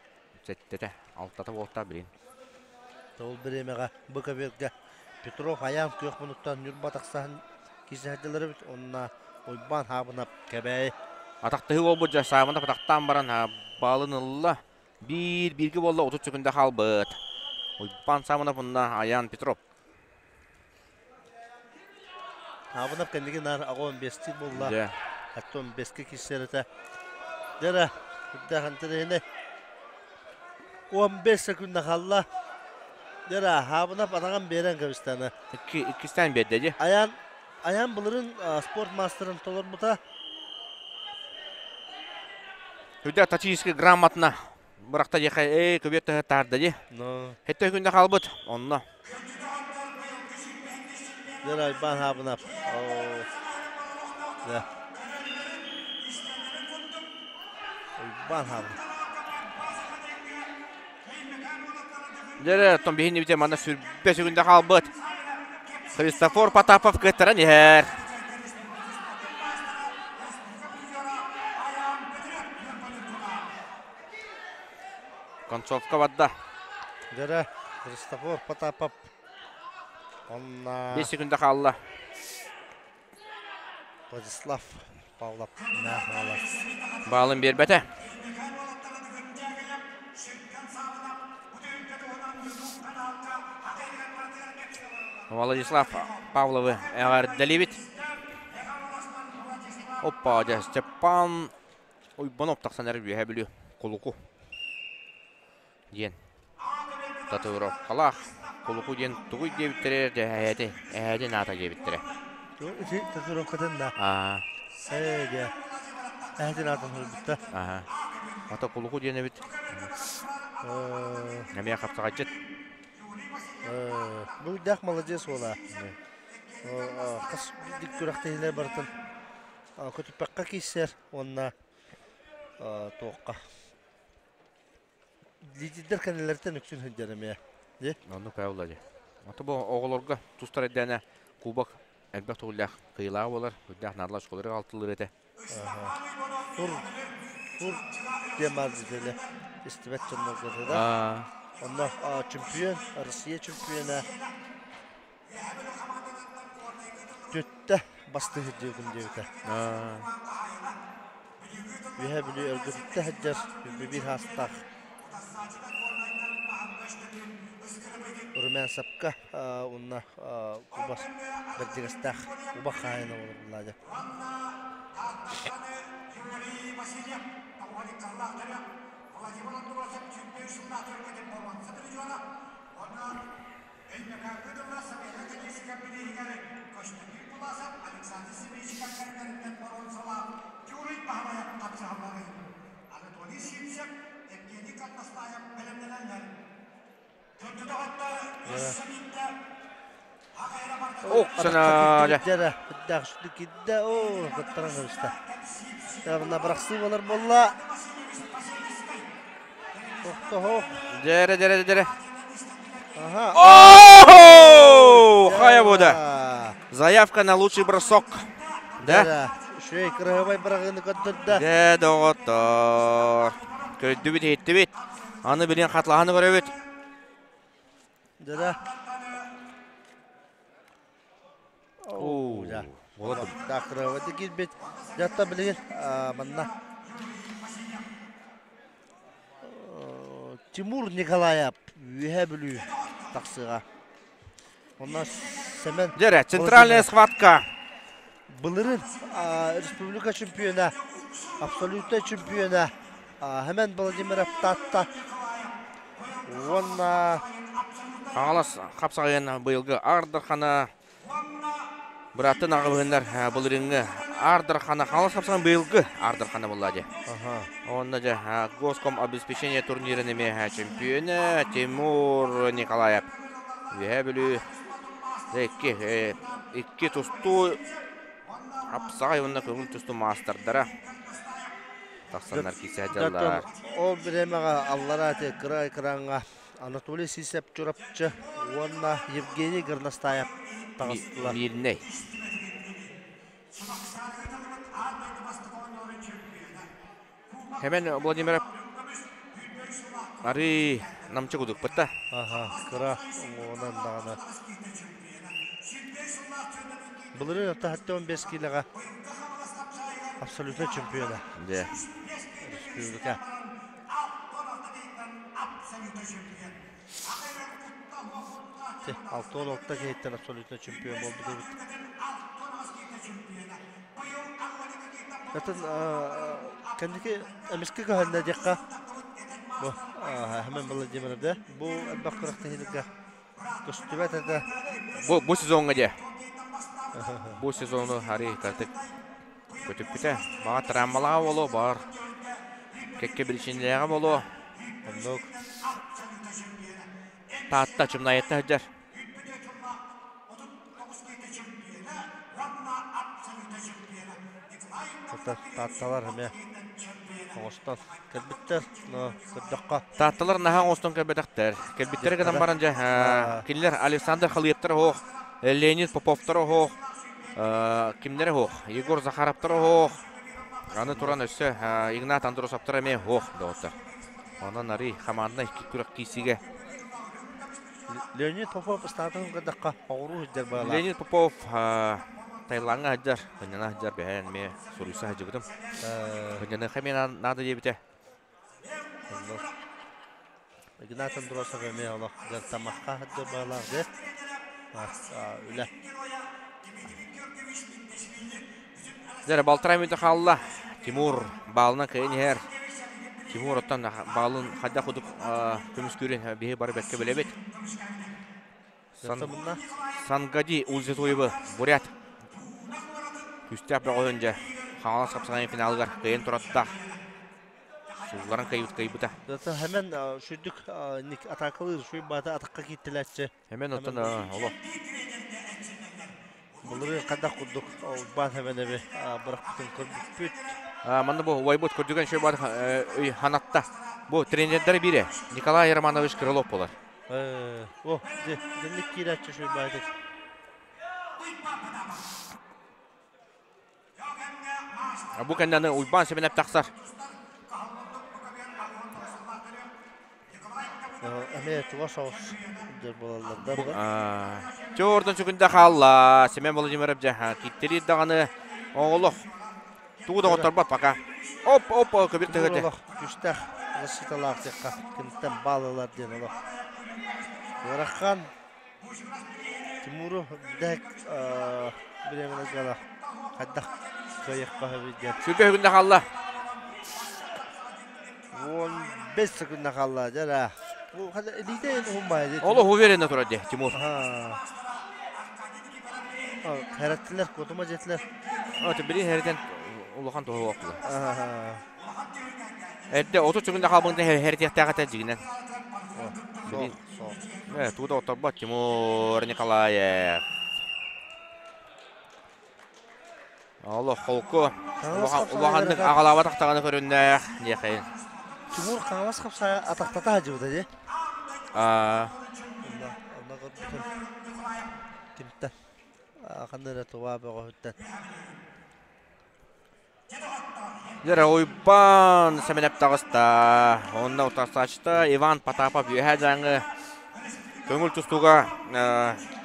сэттэтэ, алтата буолта билин. Ол бириэмэҕэ бу көбүөргэ Петров Аян күөх мунуктан Ньурба тахсан киирсэһэллэр эбит. Онно Уйбаан Хаабынап Кэбээйи. Атахтаһыы буолбут дьэ Саабынап атахтаан баран баалын ылла. Биир бииргэ буолла 30 секунда хаалбыт. Уйбаан Саабынап онно Аян Петров. Хаабынап кэнники наар аҕа 15-тиир буолла. Хатта 15-ке киирсэр этэ. Дьэ үрдээх интэриэһинэй. 15 секунда хаалла. Дьэ Хаабынап атаҕын биэрэн кэбистэни. Иккистээн биэрдэ дии. Аян Аян былырын спорт маастарын толорбута. Үрдэ тактический грамотно бырахта диэхэ ээ көбүөт таһы таарда дии. Но. Хетте күндэ хаалбыт онно. Дьэ Айбан Хаабынап. Да. Уйбаан Хаабынап. Дьэ, оттон биһини бите манна сүрбэ сүгүндэ хаалбыт. Христофор Потапов кыаттаран иһэр. Концовка барда. Дьэ, Христофор Потапов. Онна... 5 секунда хаалла. Владислав Павлов Мяхалов. Баалын биэрбэтэ. Владислав Павловы эҕэрдэлиибит. Оппа, дьэ, Степан Уйбанов тахсан эрэр үөһэ Бүлүү Кулуку диэн татуировкалаах Кулуку диэн тугуй диэбиттэрэ дьэ эһээти эһээтин аата диэбиттэрэ. Ити татуировкатын да. Аа. Ээ дьэ. Эһэтин аатын суруйбуттар. Аха. Ата Кулуку диэн эбит. Эмиэ хапсаҕайдьыт. Бу үрдээх маладьыас уола. Хас күрэхтэһиилэр барытын көтүппэккэ киирсэр уонна туохха лидердэр кэннилэриттэн үксүн сылдьар эмиэ. Дии? Оннук буолла дии. Ото бу оҕолорго тустар эрдээнэ кубок элбэх төгүллээх кыйылааҕа буолар. Үрдээх наадалаах школалары алтылыр этэ. Тур тур диэн баар дьиэлэ истибэт дьоннорго да. Онно чемпион, Россия чемпиона Түттэ бастыһы диэбитим диэбитэ. Үөһээ Бүлүү өргөтүттэ сылдьар биир хаастаах Румянцевка уонна кубас бэрдигэстээх уба хаайына буолар буллаа Өймөкөөҥҥө дылы Сабиэта Кэлиэсикэ билииһигэр Көстөкүүн Буласов Александр Семенович кэргэниттэн боруонсалаах Юрий Баһылайап хапсыһалларый. Анатолий Сивцев Оксана Кидде о кыттаран кыбыста. Табына бырахсыы болар болла. Тохтоһо. Дьэрэ дьэрэ дьэрэ. Ага. О! Хая буда. Заявка на лучший бросок. Да? Үчүгэй кыраһыбай быраҕыыны көрдөрдө. Дьэ, доҕоттор. Көрдүбүт, иһиттибит. Аны билин хатлаһаны көрөбүт. Дьэ. Оо, дьэ. Кыраһыбай киирбит. Дьатта билигин манна Тимур Николаев Үөһээ Бүлүү тахсыаҕа. Онно Сэмэн Дьэрэ, центральная схватка. Былырын республика чемпиона, абсолютнай чемпиона Хэмэн Владимиров Таатта уонна Хаҥалас хапсаҕайын быйылгы Аардархана Бырааттын аҕабыһыннар былырыыҥҥы Аардархана Хаҥалас хапсаҕайын быйылгы Аардархана буолла дии. Онно дьэ Госком обеспечение турнирын эмиэ чемпиона Тимур Николаев. Үөһээ Бүлүү икки, икки тустуу хапсаҕай уонна көҥүл тустуу маастардара тахсаннар киирсэ сылдьаллар. Ол бириэмэҕэ аллараа кыра экраҥҥа Анатолий Сисеп Чурапчы уонна Евгений Горностаев таҕыстылар. Мирнэй. Хэмэн Владимиров арыы намчы кудукпут да. Аха, кыра уҥуоҕунан даҕаны. Былырыын орто 75 киилэҕэ абсолютно чемпиона. Дьэ. Республика. 66 киһиттэн абсолютно чемпион буолбут эбит. Атын кэнники эмискэ көһөннө диэххэ бу Хэмэн Владимиров да бу элбэх күрэхтэһиилэргэ көстүбэт этэ. Бу бу сезоҥҥа дьэ. Бу сезону арый кыратык көтүппүтэ. Баҕа травмалаах буолуо, баар кэккэ биричиинэлээҕэ буолуо. Оннук. Таатта Чымнаайатта сылдьар. Таатталар эмиэ оҥостон кэлбиттэр, но көрдөххө. Таатталар наһаа оҥостон кэлбэтэхтэр. Кэлбиттэрэ гынан баран дьэ, кинилэр Александр Халыевтар оһох, Леонид Поповтар оһох, кимнэрэ оһох, Егор Захаровтар оһох, аны туран өссө Игнат Андросовтар эмиэ оһох доҕоттор. Онон арый хамаанда икки күрэх киирсиигэ Леонид Попов ыстаатын көрдөххө оҕуруу сылдьар баалаах. Леонид Попов Таилаҥҥа сылдьар, кынньана сылдьар бэһэн эмиэ суруйса сылдьыбытым. Кынньаныахха эмиэ наада диэбитэ. Игнат Андросов эмиэ олох дьартамахха сылдьар баалаах дьэ. Үлэ. Дьэ, балтараа мүнүүтэ хаалла. Тимур баалынан кыайан иһэр. Тимур оттон баалын хайдах курдук көмүскүүрүн биһи бары бэркэ билэбит. Сан, Сангади Ульзатуевы бурят күүстээх бөҕөһүн дьэ Хаҥалас хапсаҕайын финалыгар кыайан тураттаах. Суулларан кыайбыт кыайбыта. Хэмэн сүрдүк атаакалыыр шуй баата атахха кииттилээччи. Хэмэн оттон олох Былырыын хайдах курдук Уйбаан Хэмэнэби бырахпытын көрбүппүт. Манна бу убайбыт көрдүгэн шөй бар өй ханатта. Бу тренердер бире Николай Романович Крылов болар. О, дьэ, киирээччи шөй баайдык. Бу кэннэ Уйбаан Семенов тахсар. Эмиэ чугас соҕус дьэр буолаллар да. Чордон сүгүндэ хаалла. Семен Владимиров дьэ киттэлиир даҕаны оҕолох. Тугу да оҕотторбот пока. Оп, оп, көбүр тыгыты. Олох күстээх защиталаах диэххэ киниттэн баалылар диэн олох. Ыарахан Тимуру дэк бириэмэлэргэ хайдах кыайыахха сөбүй диэн. Сүүрбэ секунда хаалла. 15 секунда хаалла дьэ Бу илиитэ уһунбай. Олох уверенно турар дии Тимур. Хэреттилер, кутума жетилер. Аты били хэритен улахан туһу оптулар. Эрдэ 30 секунда хаалбытын хэритиэхтээх этэ дьигинэн. Суох, суох. Э, тугу да оторбот Тимур Николаев. Олох холку. Улаханнык аҕалаабатах даҕаны көрүннээх диэхэй. Тимур хаҥалас хапсаҕа атахтата сылдьыбыта дии. Аа. Онно онно көрбүтүм. Кимтэн? Ханна эрэ Тува бөҕөһүттэн. Дьэ, Уйбаан Сэмэнэп таҕыста. Онно утарсааччыта Иван Потапов үөһээ дьааҥы көҥүл тустууга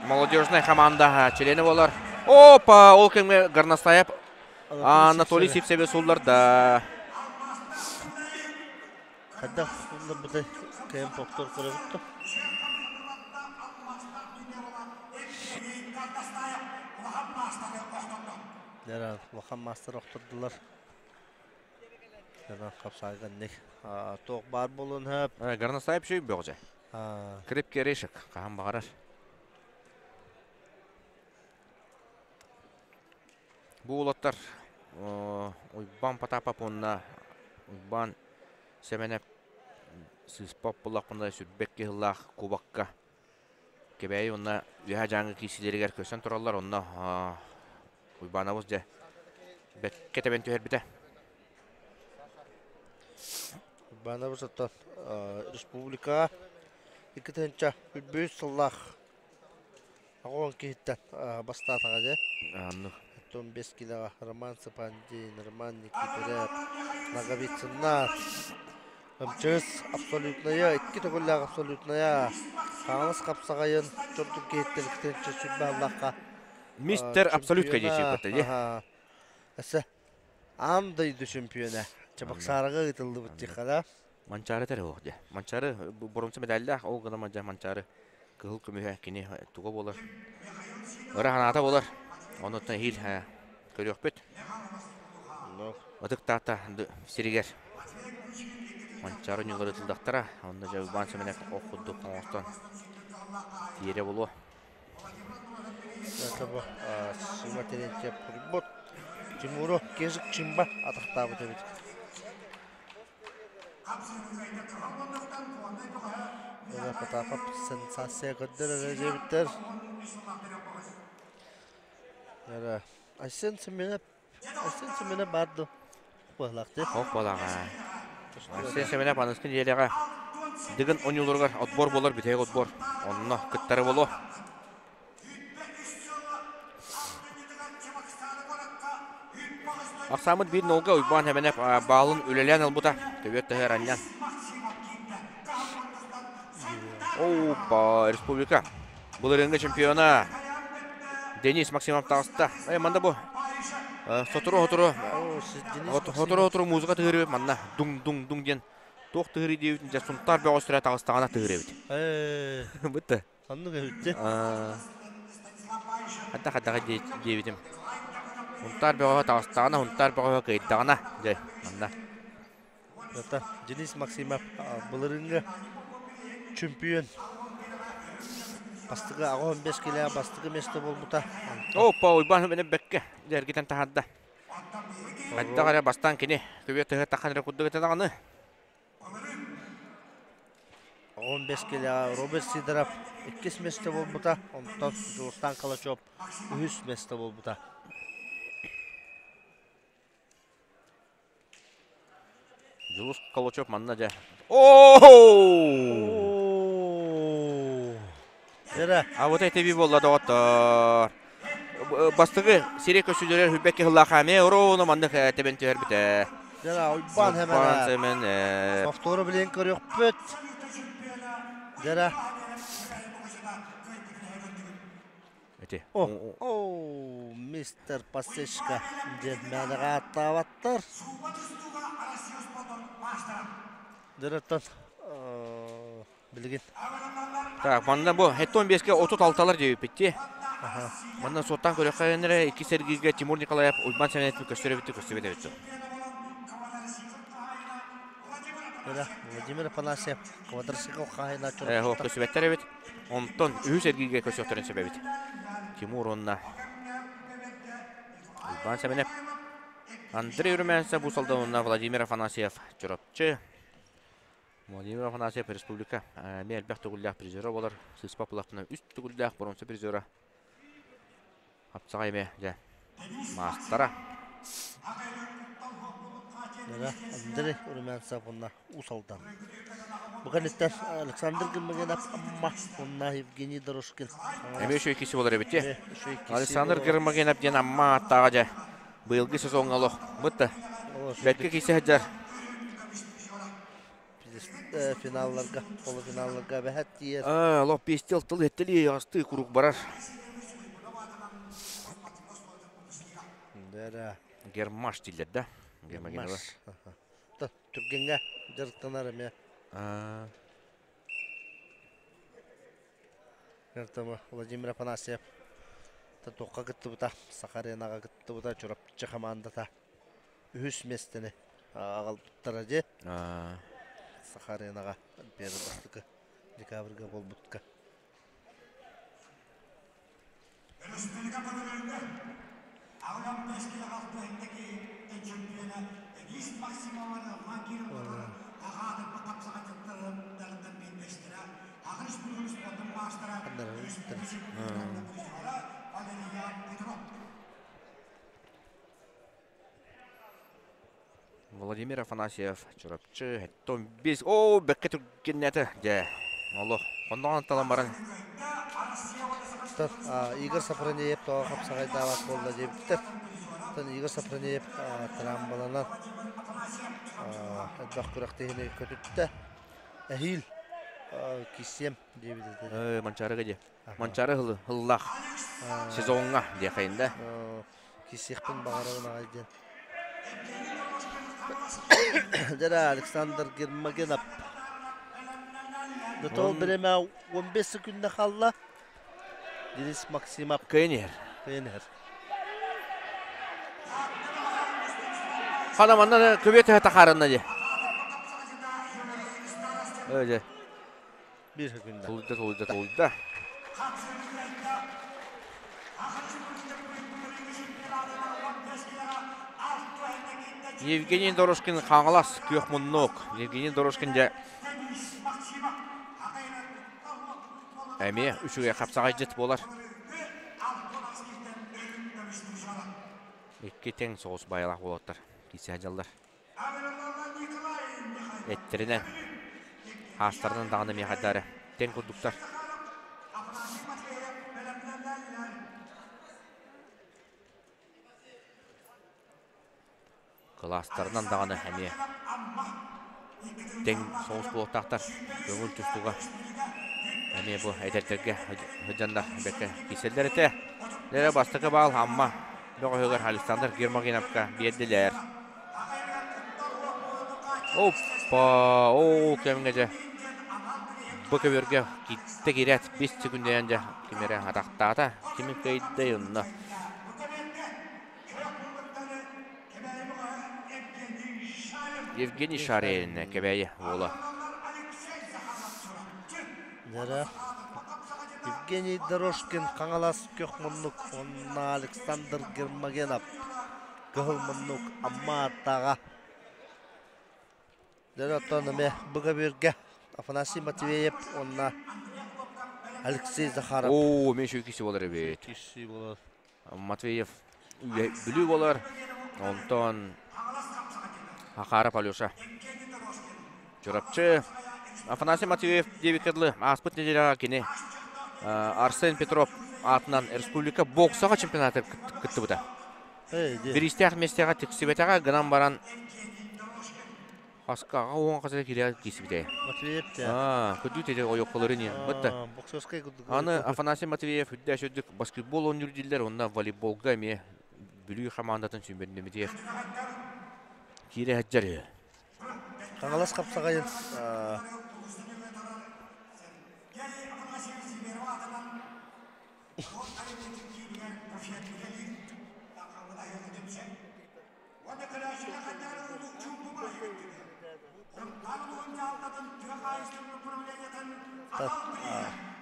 молодежнай команда чилиэнэ буолар. Опа! Ол кэмҥэ Горностаев Анатолий Сивцеве суулларда. Хайдах суулларбытай кэм повтор көрөбүт да. Дьэ, улахан маастар охтордулар. Дьэ, хапсаайганник. Туох баар буолуон сөп. Горностаев үчүгэй бөҕө Крепкий орешек хаһан баҕарар. Бу уолаттар Уйбаан Потапов уонна Уйбаан Сэмэнэп сыыспат буоллахпына сүрбэк кыһыллаах кубокка Кэбээйи уонна Үөһээ Дьааҥы киирсиилэригэр көсөн тураллар. Онно Уйбаанабыс дьэ бэккэ тэбэн түһэрбитэ. Уйбаанабыс оттон республикаҕа 2003 сыллаах аҕа киһиттэн бастаатаҕа дьэ. Анну. Оттон 5 килоҕа Роман Цыпандин, Роман Никифоров, Ноговицыннар МЧС абсолютная, икки төгүллээх абсолютная Хаҥалас хапсаҕайын чордук киһиттэн иккитинчи сүрбааллаахха Мистер Абсолютка диэчи дии. Эсэ аан дойду чемпиона Чабаксарага ыытыллыбыт дихара. Манчаары тэр оох дьэ. Манчаары боруонса медаллаах, ол гына дьэ Манчаары кыһыл көмүһэ кини туга буолар. Ыра ханаата буолар. Онуттан иһил көрүөхпүт. Ытык Таатта сиригэр Манчаары ньугар ытылдахтара. Онно дьэ Уйбаан Сэмэнэп ох курдук оҥостон тиэрэ булуо. Сима Терентьев бот Тимуру Кезик Чимба атахтаабыт эбит. Потапов сенсация көрдөр диэбиттэр. Айсен Семенов Айсен Семенов баар дуо? Быһалаахтыы. Ох балаҕа. Айсен Семенов аныскы нэдиэлэҕэ Дыгын оонньууларыгар отбор буолар бүтэһик отбор. Онно кыттары буолуо. Ахсааммыт биир нолга Уйбаан Хэмэнэп баалын үлэлээн ылбыта. Төбүөт таһыар анньан. Опа, республика былырыыҥҥы чемпиона Денис Максимов таҕыста. Э, манна бу сотору-сотору сотору-сотору музыка тыһырыы манна дуҥ-дуҥ-дуҥ диэн туох тыһырыы диэбитин дьэ Сунтаар бөҕөстөрө таҕыстаҕына тыһыр эбит. Бытты. Оннук эбит. Хата хатаҕа диэбитим. Сунтаар бөҕөһө таҕыстаҕына, Сунтаар бөҕөһө кыайдаҕына дьэ манна. Это Денис Максимов былырыыҥҥы чемпион. Бастакы 85 килэ бастакы место буолбута. Опа, Уйбаан менен бэккэ дьэргитэн таһаарда. Хайдах эрэ бастаан кини көбүө тыһы тахан эрэ курдук этэ даҕаны. 15 килэ Роберт Сидоров иккис место буолбута. Онтон Дьулустан Калачев үһүс место буолбута. Дьулус Колочев манна дьэ. Оо! Эрэ. А вот это буолла доҕоттоор. Бастакы сири көсүлэрэр хүббэкки хыллаах эмиэ урууну маннык тэбэн түһэрбитэ. Дьэ, Уйбаан Сэмэн. Повтору билэн көрүөхпүт. Дьэ, Эти. О, мистер Пасечка диэн мээнэҕэ ааттаабаттар. Дөрөттөн билигин. Так, манна бу 75-ке 36-лар диэбиппит дии. Манна суоттаан көрүөххэ эрэ икки сэргииргэ Тимур Николаев Уйбаан Сэмэнэтин көстөр эбит көстүбэт эбит. Владимир Афанасьев квадроцикл хаһайына Э, көстүбэттэр эбит. Онтон үһүс эргииргэ көсүөхтэрин сөп эбит. Тимур уонна Уйбаан Сэмэнэп. Андрей Румянцев Усалдан Владимир Афанасьев Чурапчы. Владимир Афанасьев республика эмиэ элбэх төгүллээх призера болар. Сыспа пулахтына үс төгүллээх бронза призера. Хапсаҕай эмиэ дьэ маастара. Андрей Румянцев уонна Уус Алдан. Бу кэнниттэн Александр Гермогенов Амма уонна Евгений Дорожкин. Эмиэ үчүгэй киси болар эбит Александр Гермогенов диэн Амма аттааҕа дьэ быйылгы сезоҥҥа олох бытта. Бэркэ киси сылдьар. Финалларга, полуфиналларга бэһэт тиийэр. Олох пиэстил тыл эттели астыы курук барар. Гермаш дииллэр да. Гермогенова. Түргэҥҥэ дьарыктанар эмиэ. Владимир Афанасьев туохха кыттыбыта, Саха аренаҕа кыттыбыта, Чурапчы хамаандата үһүс миэстэни аҕалбыттара дии. Саха аренаҕа первый бастакы декабрьга буолбутка. Өрөспүүбүлүкэ көмөлөрүгэр Аҕыйах бэскилэх алтыһынньыки чөмпүйүөнэ Денис Максимова Роман Кирилловы аҕаатырбыт хапсаҕайдьыттарыттан биирдэстэрэ, Аҕыс бүлүү спордун маастара, өрөспүүбүлүкэ чемпионатын призера Валерия Петров. Владимир Афанасьев, Чурапчы, Том бис, о, бэккэ түргэннэтэ, дьэ, олох, хонноҕон талан баран. Игорь Сафронеев тоҕо хапсаҕайдаабат буолла диэбиттэр. Оттон Игорь Сафронеев трамбаланан элбэх күрэхтэһиини көтүттэ. Эһиил киссиэм диэбит этэ. Манчаарыга дии. Манчаары хыллаах сезоҥҥа диэхэйин да. Киссиэхпин баҕарабын аҕай диэн. Дьэ Александр Гермогенов. До время 15 секунда хаалла. Денис Максимов. Кыайан иһэр. Кыайан иһэр. Хана манна көбүө төһө тахаарынна дии. Öyle. Биир секунда. Тулуйда, тулуйда, тулуйда. Евгений Дорожкин Хаҥалас күөх муннук. Евгений Дорожкин дьэ эмиэ үчүгэй хапсаҕайдьыт буолар. Икки тэҥ соҕус байалаах уолаттар киирсэ сылдьаллар. Эттэринэн, хаастарынан даҕаны миэхэ тэҥ курдуктар. Кылаастарынан даҕаны эмиэ тэҥ соҕус буолуохтаахтар. Көҥүл тустууга эмиэ бу эдэрдэргэ сылдьаннар бэркэ киирсэллэр этэ. Дьэ бастакы баал Амма бөҕөһүгэр Александр Гермогеновка биэрдилэр. Оппа! Оо, кэмҥэ дьэ бу көбүөргэ киттэ киирээт 5 секүндэйэн дьэ ким эрэ атахтаата, кими кыайдай онно. Евгений Шарин Кэбээйи уола. Дьэ, Евгений Дорожкин Хаҥалас Көх Муннук уонна Александр Гермогенов Кыһыл Муннук Амма Аттааҕа. Дьэ, оттон эмиэ Быгабүргэ Афанасий Матвеев уонна Алексей Захаров. Оо, эмиэ үчүгэй киси буолар эбит. Киси буолар. Матвеев Бүлүү буолар. Онтон Хахаров Алеша. Чурапчы Афанасий Матвеев диэбиккэ дылы ааспыт неделяҕа кини Арсен Петров аатынан республика боксаҕа чемпионаты кыттыбыта. Бириистээх миэстэҕэ тиксибэтэҕэ гынан баран Хаскаҕа уон хас эрэ кириэ киирсибитэ. Матвеев те. Аа, көдүү тете ойокколорун иһин. Бытта. Боксерскай курдук. Аны Афанасий Матвеев үрдэ сүрдүк баскетбол оонньуур дииллэр, онно волейболга эмиэ Бүлүү хамаандатын сүүмэрдэммитигэр киирэ сылдьар үһү. Хаҥалас хапсаҕайын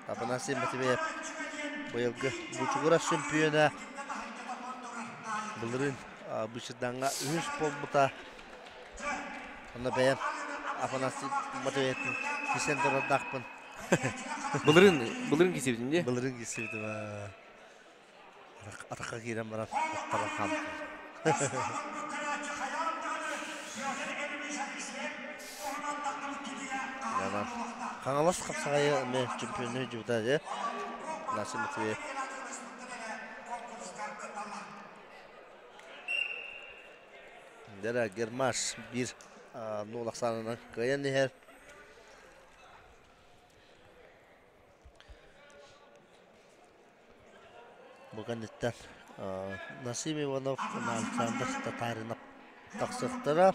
Афанасий Матвеев быйылгы Бучугурас чөмпүйүөнэ былырыын. Бычырдаҥҥа үһүс буолбута. Онно бэйэм Афанасий Матвеевтин кисен турардаахпын. Былырын, былырын кисибитин дии? Былырын кисибитим. Атахха киирэн баран аттара хаамтым. Хаҥалас хапсаҕайы эмиэ чемпиону дьыбыта дии. Афанасий Матвеев. Дера Гермаш биир нуол ахсаанынан кыайан иһэр. Бу кэнниттэн Насим Иванов уонна Александр Татаринов тахсыахтара.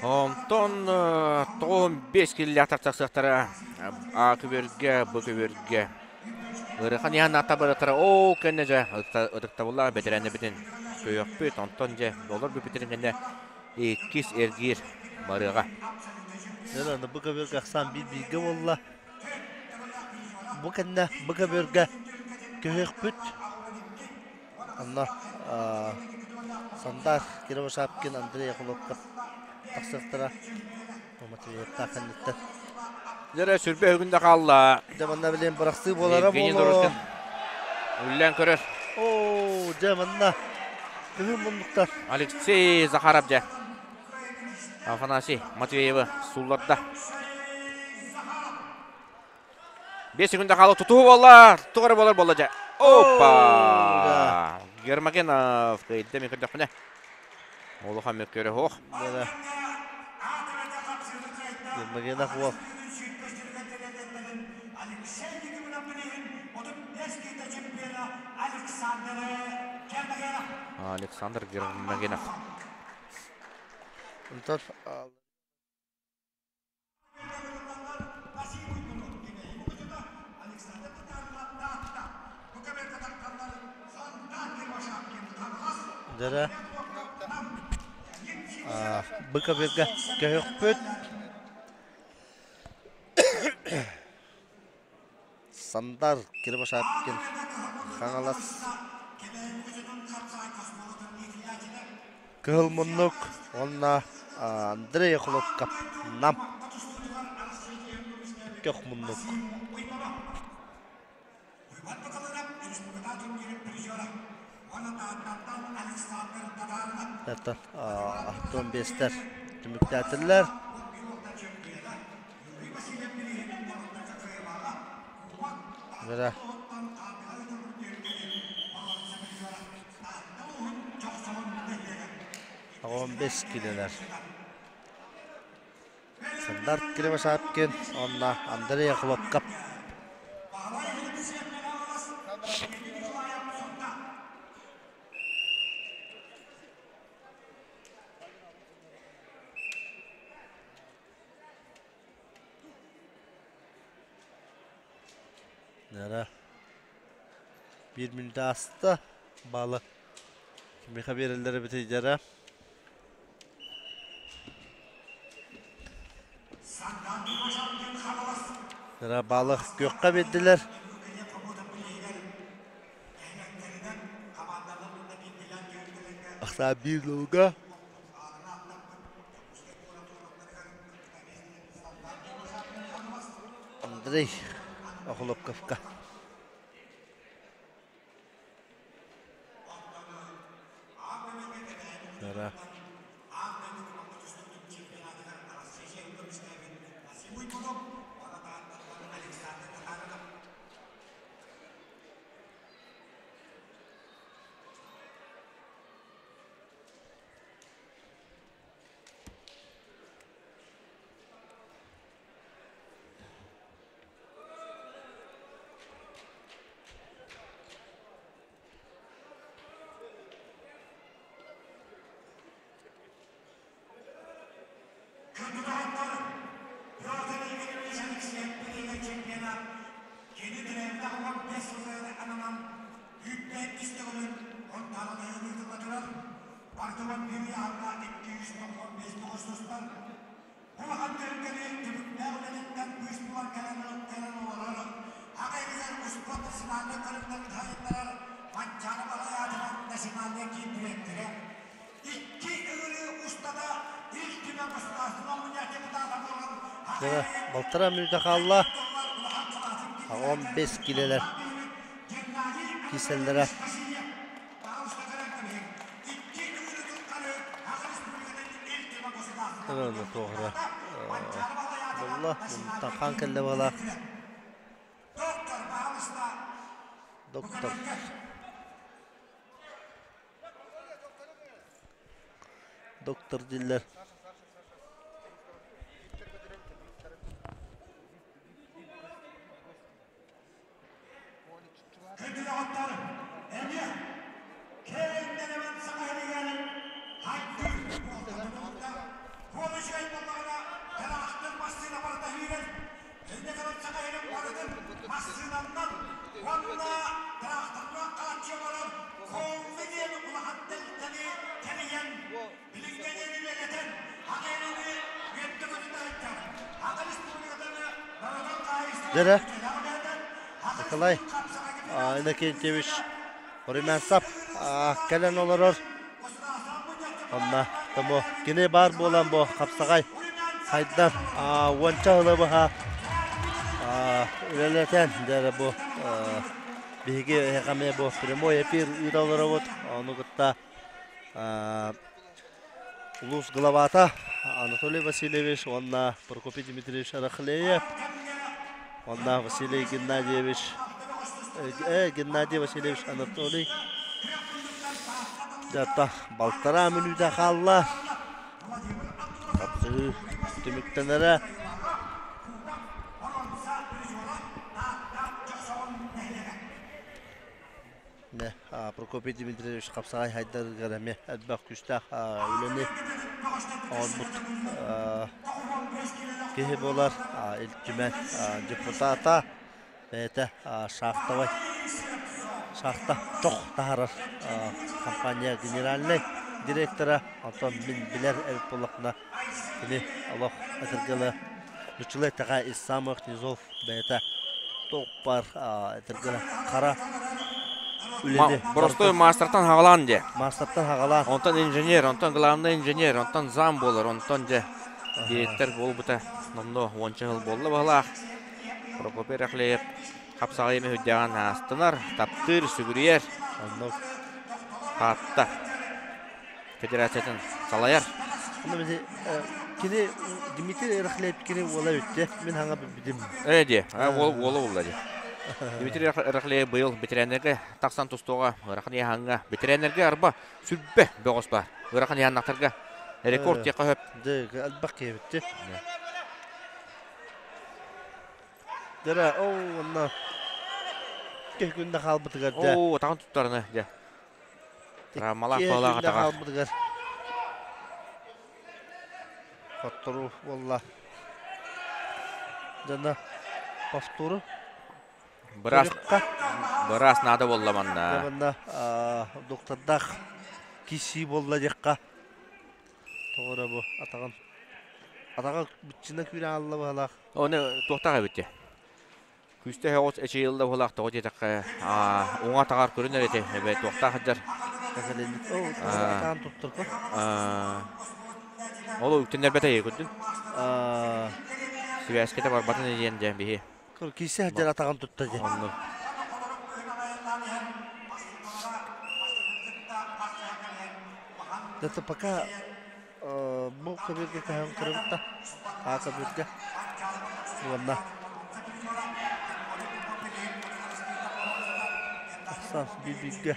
Онтон 95 киллээх тахсыахтара А көбүөргэ, Б көбүөргэ. Ыарахан иһэн ата баратара ол кэннэ дьэ ытыктабыллаах бэтэрээннэрбитин көрүөхпүт. Онтон дьэ олор бүппүтүн кэннэ иккис эргиир барыаҕа. Дьэ, аны бу көбүөргэ ахсаан биир-бииргэ буолла. Бу кэннэ бу көбүөргэ көһүөхпүт. Онно Сандар Кировошапкин, Андрей Охлопков тахсыахтара. Матвеевтаах кэнниттэн. Дьэ, сүрбэ үгүндэ хаалла. Дьэ, манна билин бырахсыы буолара Евгений буолуо. Дорожкин үллээн көрөр. Оо, дьэ, манна кыһын муннуктар. Алексей Захаров дьэ. Афанасий Матвеевы сулларда. 5 секунда хаала тутуу буолла. Туох эрэ буолар буолла дьэ. Опа! Гермогенов кыйда мен көрдөхпүнэ. Улахан мөккөрө суох. Гермогенов уол. Александр Гермогенов. Онтон Дьэрэ Быкабырга көһөхпүт Сандар Кривошапкин Хаҥалас Кыһыл муннук уонна Андрей Охлопков Нам Көх муннук. Это Антон Бестер түмүктээтилэр. Вера 15 килелер. Сандар Кривошапкин уонна Андрей Хлопков. Нара биир мүнүүтэ ааста. Баалы кимиэхэ биэрэллэр эбитий дьара. Нара баалы күөххэ биэрдилэр. Ахсаа биир лууга. Андрей Охлопковка. Нара. Балтара мүнүүтэ хаалла. 15 килэлэр киселлэрэ. Туохра булла тахан кэллэ буолаах. Доктор. Доктор дииллэр. Дэрэ Николай Иннокентьевич Румянцев кэлэн олорор. Онно тому кини баар буолан бу хапсаҕай хайдар уонча сылы быһа үлэлэтэн дэрэ бу биһиги эһэҕэ бу прямой эфир ыыта олоробут. Ону кытта улуус главата Анатолий Васильевич уонна Прокопий Дмитриевич Рахлеев уонна Василий Геннадьевич Геннадий Васильевич Анатолий Дьата балтараа мүнүүтэ хаалла. Хапсыһыы түмүктэнэрэ. Прокопий Дмитриевич хапсаҕай хайдарыгар эмиэ элбэх күүстээх үлэни оҥорбут киһи буолар. Ил Түмэн депутата бэйэтэ шахтовай шахта чох таһаарар компания генеральнай директора. Онтон мин билэр эбит буоллахпына кини олох этэргэ Нуччалыы эттэхэ из самых низов бэйэтэ туох этэргэ хара үлэни Простой маастартан хаҕалаан дьэ. Маастартан хаҕалаан. Онтон инженер, онтон главный инженер, онтон зам буолар, онтон дьэ директор буолбута номнуо уонча сыл буолла баһылаах. Прокопий Рахлеев хапсаҕай мүһүйдэҕин аастынар, таптыыр, сүгүрүйэр. Оннук. Таатта федерациятын салайар. Кини Дмитрий Рахлеев кини уола бүттэ. Мин хаҥа билбитим. Ээ дии, уол уола булла дии. Дмитрий Рахлеев быйыл бэтэрээннэргэ тахсан тустууга ыарахан ыйааһыҥҥа бэтэрээннэргэ арба сүрбэ бөҕөс баар. Ыарахан ыйааннахтарга рекорд диэххэ сөп. Дьэ, элбэх киһи эбит. Дьэ, оо, онно киһи күндэ хаалбытыгар дьэ. Оо, атаҕын туттарына дьэ. Травмалаах баалаах атаҕа. Хаалбытыгар хотторуу буолла. Дьонно повтору. Быраас, быраас наада буолла манна. Манна доктордаах киси буолла диэххэ. Тоҕо бу атаҕын атаҕа быччына күүрэ аалла баһылаах. Оны туохтаах эбит Күүстээх оҕус эчэйиллэ быһыылаах тоҕо диэтэххэ, уҥа атаҕар көрүнэр этэ, эбэ туохтаах сылдьар. Атаан туттарга. Ол үктэннэрбэтэ көрдүн. Сибээскэтэ барбатын диэн дьэ биһи. Кисе сылдьар атаҕын тутта дьэ. Оннук. Это пока бу көбүргэ көһөн көрөбүт да аа көбүргэ уонна тахсан биир-бииргэ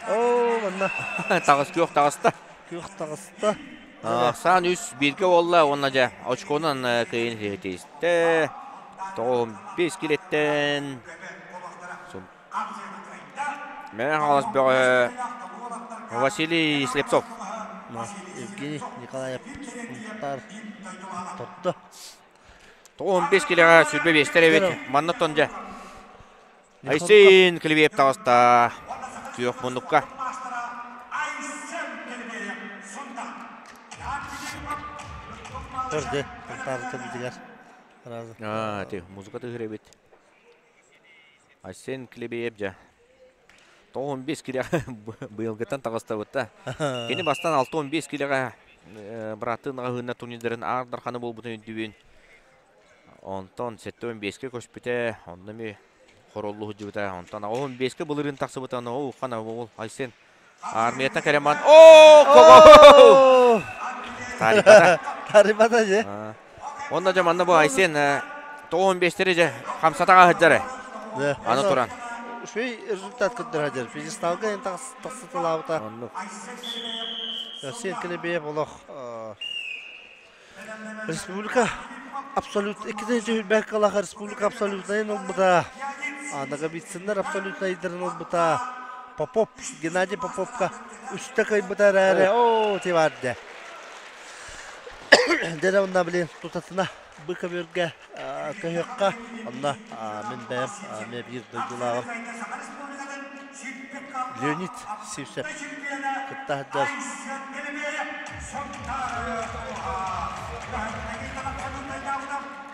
Оо, манна Таҕыс күөх таҕыста. Күөх таҕыста. Ахсаан үс бииргэ буолла уонна дьэ очконан кыайын иһитистэ. 95 килеттен Мэҥэ Хаҥалас бөҕө Василий Слепцов. Евгений Николаев Сунтаар тотто. 95 килэҕэ сүрбэ биэстэр эбит. Манна тон дьэ. Айсен Клевеев таҕыста. Күөх муннукка. Көрдө, таарыта битигэр. Аа, ти музыка тыһыр эбит. Айсен Клебеев дьэ. 95 килэҕэ быйылгыттан таҕыстабытта. Кини бастан 65 килэҕэ бырааттыы наҕаһыынна турнирдарын аар дарханы буолбутун өйдүүбүн. Онтон 75-кэ көспүтэ, онно эмиэ хороллу сылдьыбыта. Онтон 15-кэ былырыын тахсыбыта, но хана ол Айсен армията кэлэман о кого Тарибата. Тарибата же. Онно дьэ манна бу Айсен 95-тери дьэ хамсатаҕа сылдьар. Аны туран. Үчүгэй результат көрдөрө сылдьар. Пьедесталга эн тахсыталаабыта. Оннук. Айсен Клебеев олох Республика абсолют 2 кылаха республика абсолютнайын ылбыта. Ноговицыннар абсолютнайдарын ылбыта. Попов, Геннадий Поповка үстэ кыайбыта эрээри, оо, тиварде. Дьэ онно блин тутатына быкабүргэ көһүөххэ онно мин бэйэм эмиэ биир дойдулааҕым Леонид Сивцев кытта сылдьар.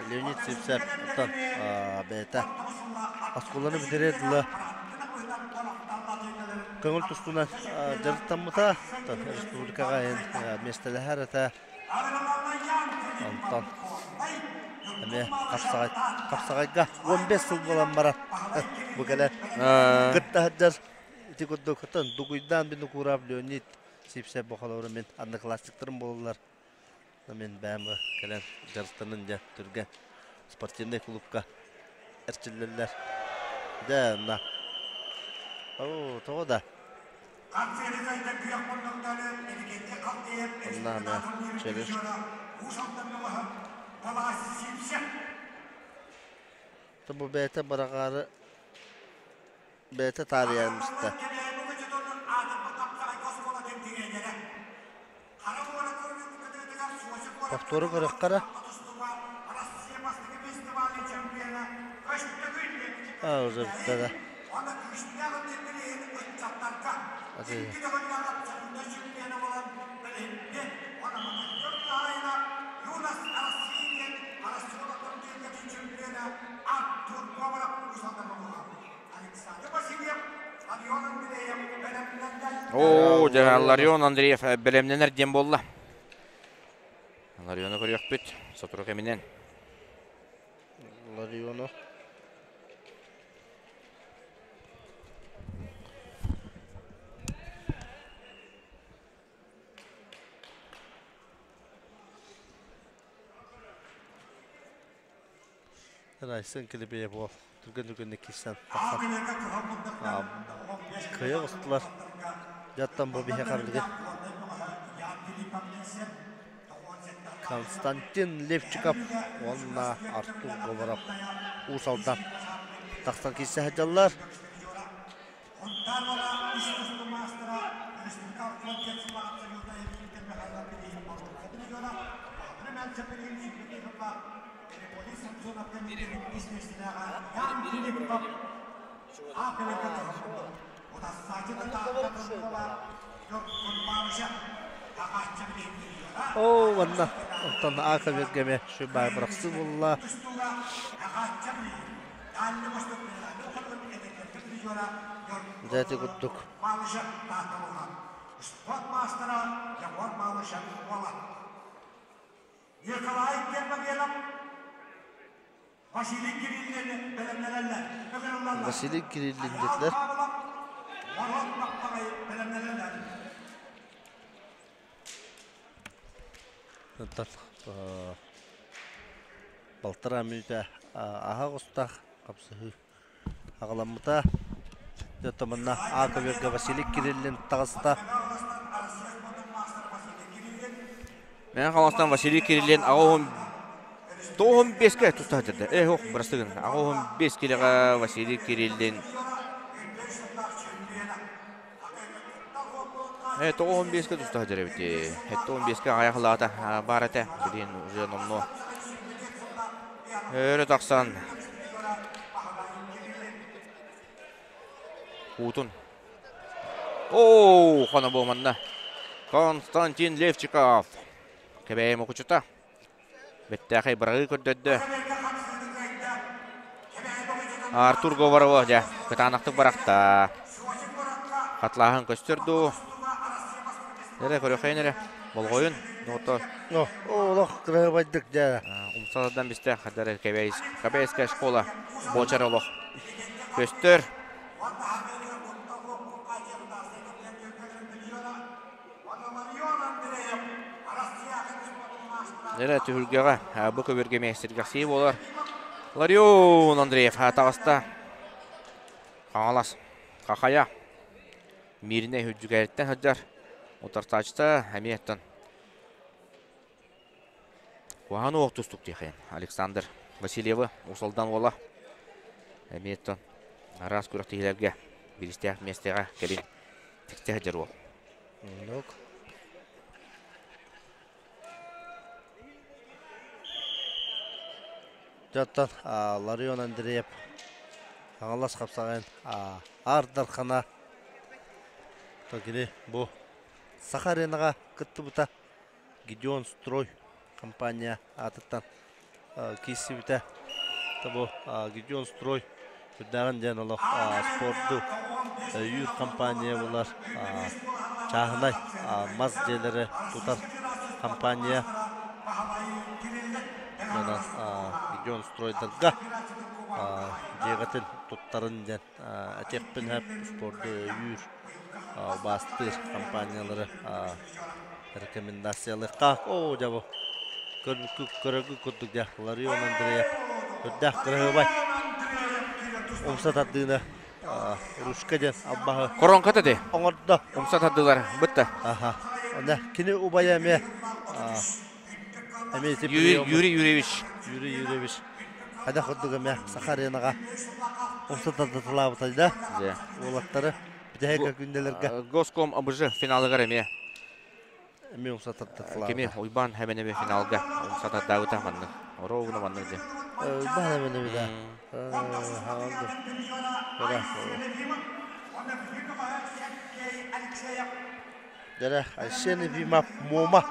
Леонид Сивцев оттон бэйэтэ оскуоланы бүтэрэр дылы көҥүл тустуунан дьарыктаммыта. Республикаҕа миэстэлэһэр этэ. Онтон эмиэ хапсаҕай хапсаҕайга 15 сыл буолан баран бу кэлэн кытта сылдьар ити курдук оттон Дугуйдаан Бинокуров Леонид Сивцев бохолору мин одноклассниктарым буолаллар. Мин бэйэм кэлэн дьарыктанын дьэ түргэн спортивнай клубка эрчиллэллэр. Дьэ, на. Оо, тоҕо да? Онна аны челюсть. Бу бэйэтэ быраҕаары бэйэтэ таарыйан истэ. Повтору көрөххө эрэ. А, уже бүттэ да. Оо, дьэ, Ларион Андреев бэлэмнэнэр диэн буолла. Лариону көрүөхпүт сотору кэминэн. Лариону. Райсын килибие буол. Түргэн-түргэнник киирсэн тахсан. Кыайа оҕустулар. Дьаттан бу биһиэхэ билигин Константин Левчиков уонна Артур Говоров Уус Алдан тахсан киирсэ сылдьаллар. Оо, манна онтон ака бергеме шубай бырахсы булла. Дьэ ити курдук. Василий Кириллин диэтилэр. Онтон балтараа мүнүүтэ аһа оҕустаах хапсыһыы аҕаламмыта. Дьэ манна А көбүөргэ Василий Кириллин таҕыста. Мэҥэ Хаҥаластан Василий Кириллин аҕа 95-ке туста сылдьар. Э, ох, бырастыгын. 85 килоҕа Василий Кириллин. Э, 95-ке туста сылдьар эбит. 75-ке аҕыйах ылаата баар этэ. Билин уже номнуо өрө тахсан Уутун. Оо, хона бу манна. Константин Левчиков. Кэбээйи мукучута. Бэттээхэй быраҕыы көрдөрдө. Артур Говорова дьэ кытаанахтык бырахта. Хатлааһын көстөр дуу? Эрэ көрөхөйүн эрэ. Болҕойун. Ното. Олох кыраһыбайдык дьэ. Умсадан бистэ хадары Кэбэйс Кэбэйская школа. Буочар олох. Көстөр. Эрэ түһүлгэҕэ бу көбүргэ миэстэргэхсии буолар. Ларион Андреев таҕыста. Хаҥалас Хахайа Мииринэй үрдүгэриттэн сылдьар. Утарсааччыта эмиэ оттон Куһаҕан уох тустук диэхин Александр Васильевы Усалдан уола эмиэ оттон араас күрэхтэһиилэргэ бириистээх миэстэҕэ кэлин тиксэ сылдьар уол. Оннук. Дьоттон Ларион Андреев Хаҥалас хапсаҕайын Аар Дархана кини бу Саха аренаҕа кыттыбыта Гедеон Строй компания аатыттан киирсибитэ. Бу Гедеон Строй үрдээҕин диэн олох спорду өйүүр компания булар чааһынай мас дьиэлэри тутар компания. Онон Гедеон Стройдарга дьиэҕитин туттарын диэн этиэхпин сөп спорду өйүүр убаастыыр компаниялары рекомендациялыахха. Оо, дьэ бу көрөргүт курдук дьэ Ларион Андреев үрдээх кыраһыабай умса тардыыны ручка диэн албаһы Коронката де оҥордо. Умса тардыылар бытта. Аха. Онно кини убайа эмиэ эмиэ ити Юрий Юрьевич. Юрий Юрьевич. Хайдах курдук эмиэ Саха аренаҕа умса тардыталаабытай да уолаттары бүтэһик күндэлэргэ. Госком АБЖ финалыгар эмиэ Эмиэ умса тардыталаабыта. Кими Уйбаан Хэбэнэби финалга умса тардабыта маннык. Оруобуна маннык дии. Уйбаан Хэбэнэби да. Дэрэ Айсен Ефимов Муома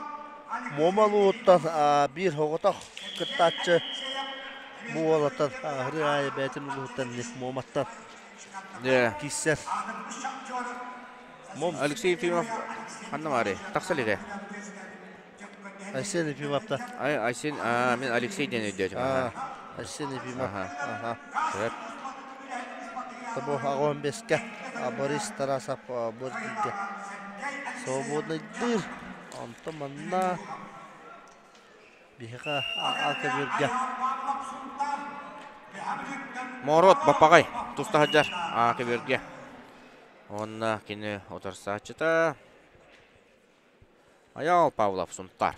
Муома улууһуттан биир соҕотох кыттааччы бу уолаттан аһырыы аайы бэйэтин улууһуттан Муоматтан киирсэр. Алексей Ефимов ханна баарый? Тахса илигэ. Айсен Ефимовта. Ай, Айсен, мен Алексей диэн өйдөөтүм. Айсен Ефимов. Аха. Тобо аҕон беске Борис Тарасов Бордиге свободныйдыр. Онтон манна биһиэхэ алкабүргэ Моорот Баппаҕай туста сылдьар Аакыбүргэ. Уонна кини утарсааччыта Айаал Павлов Сунтаар.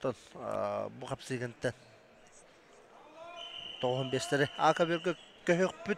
Бу хапсыгынтан тоҕуһун биэстэри Аакабүргэ көһөхпүт.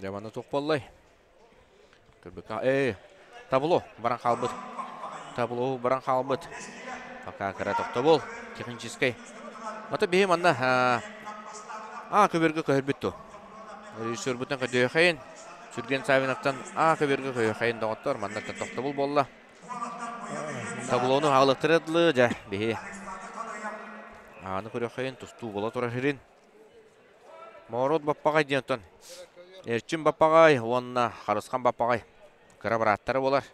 Дьэ манна туох буоллай? Көрбүккэ ээ табло баран хаалбыт. Табло баран хаалбыт. Пока кыра тохтобул. Техническэй. Ата биһи манна а көбөргө көһөрбүт ту. Режиссербутун көдөөхейин. Сүрген Савиновтан а көбөргө көһөхейин доҕоттор. Манна тохтобул буолла. Таблону хаалыктырыдлы дьэ биһи. Ааны көрөхейин тустуу буола турар хирин. Моорот Баппаҕай диэн оттон Эрчим Баппаҕай уонна Харысхан Баппаҕай кыра бырааттара буолар.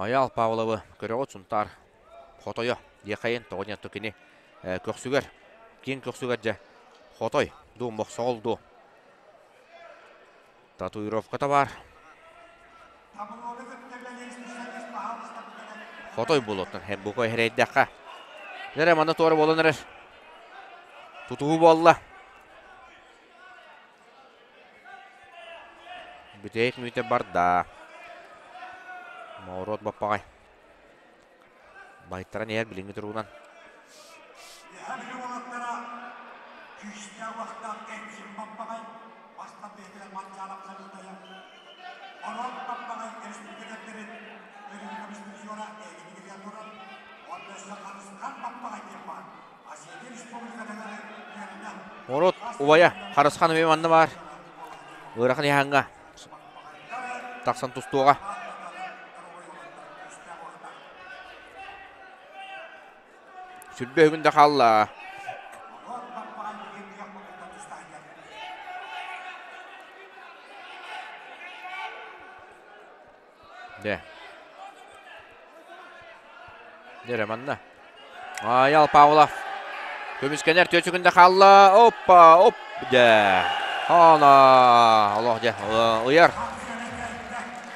Айаал Павловы көрөҕүт Сунтаар хотойо диэхэйин тоҕо диэн кини көхсүгэр киин көхсүгэр дьэ хотой дуу мохсоҕол дуу татуировката баар. Хотой буолуоттан бука эрэйдэххэ. Нэрэ манна туора буолан эрэр. Тутуһуу буолла. Бүтэһик мүнүүтэ барда. Моруот баппаҕай. Байтаран иһэр билиҥҥи туругунан. Урут убайа Харысхан эмиэ манна баар. Ыарахан иһаҥҥа тахсан тустуоҕа. Сүрбэ үһүгүн да хаалла. Дэ. Дэрэ манна. Аял Павлов. Көмүскэнэр түөчүгүндэ хаалла. Оппа, оп, дэ. Ана, олох дьэ, ыйар.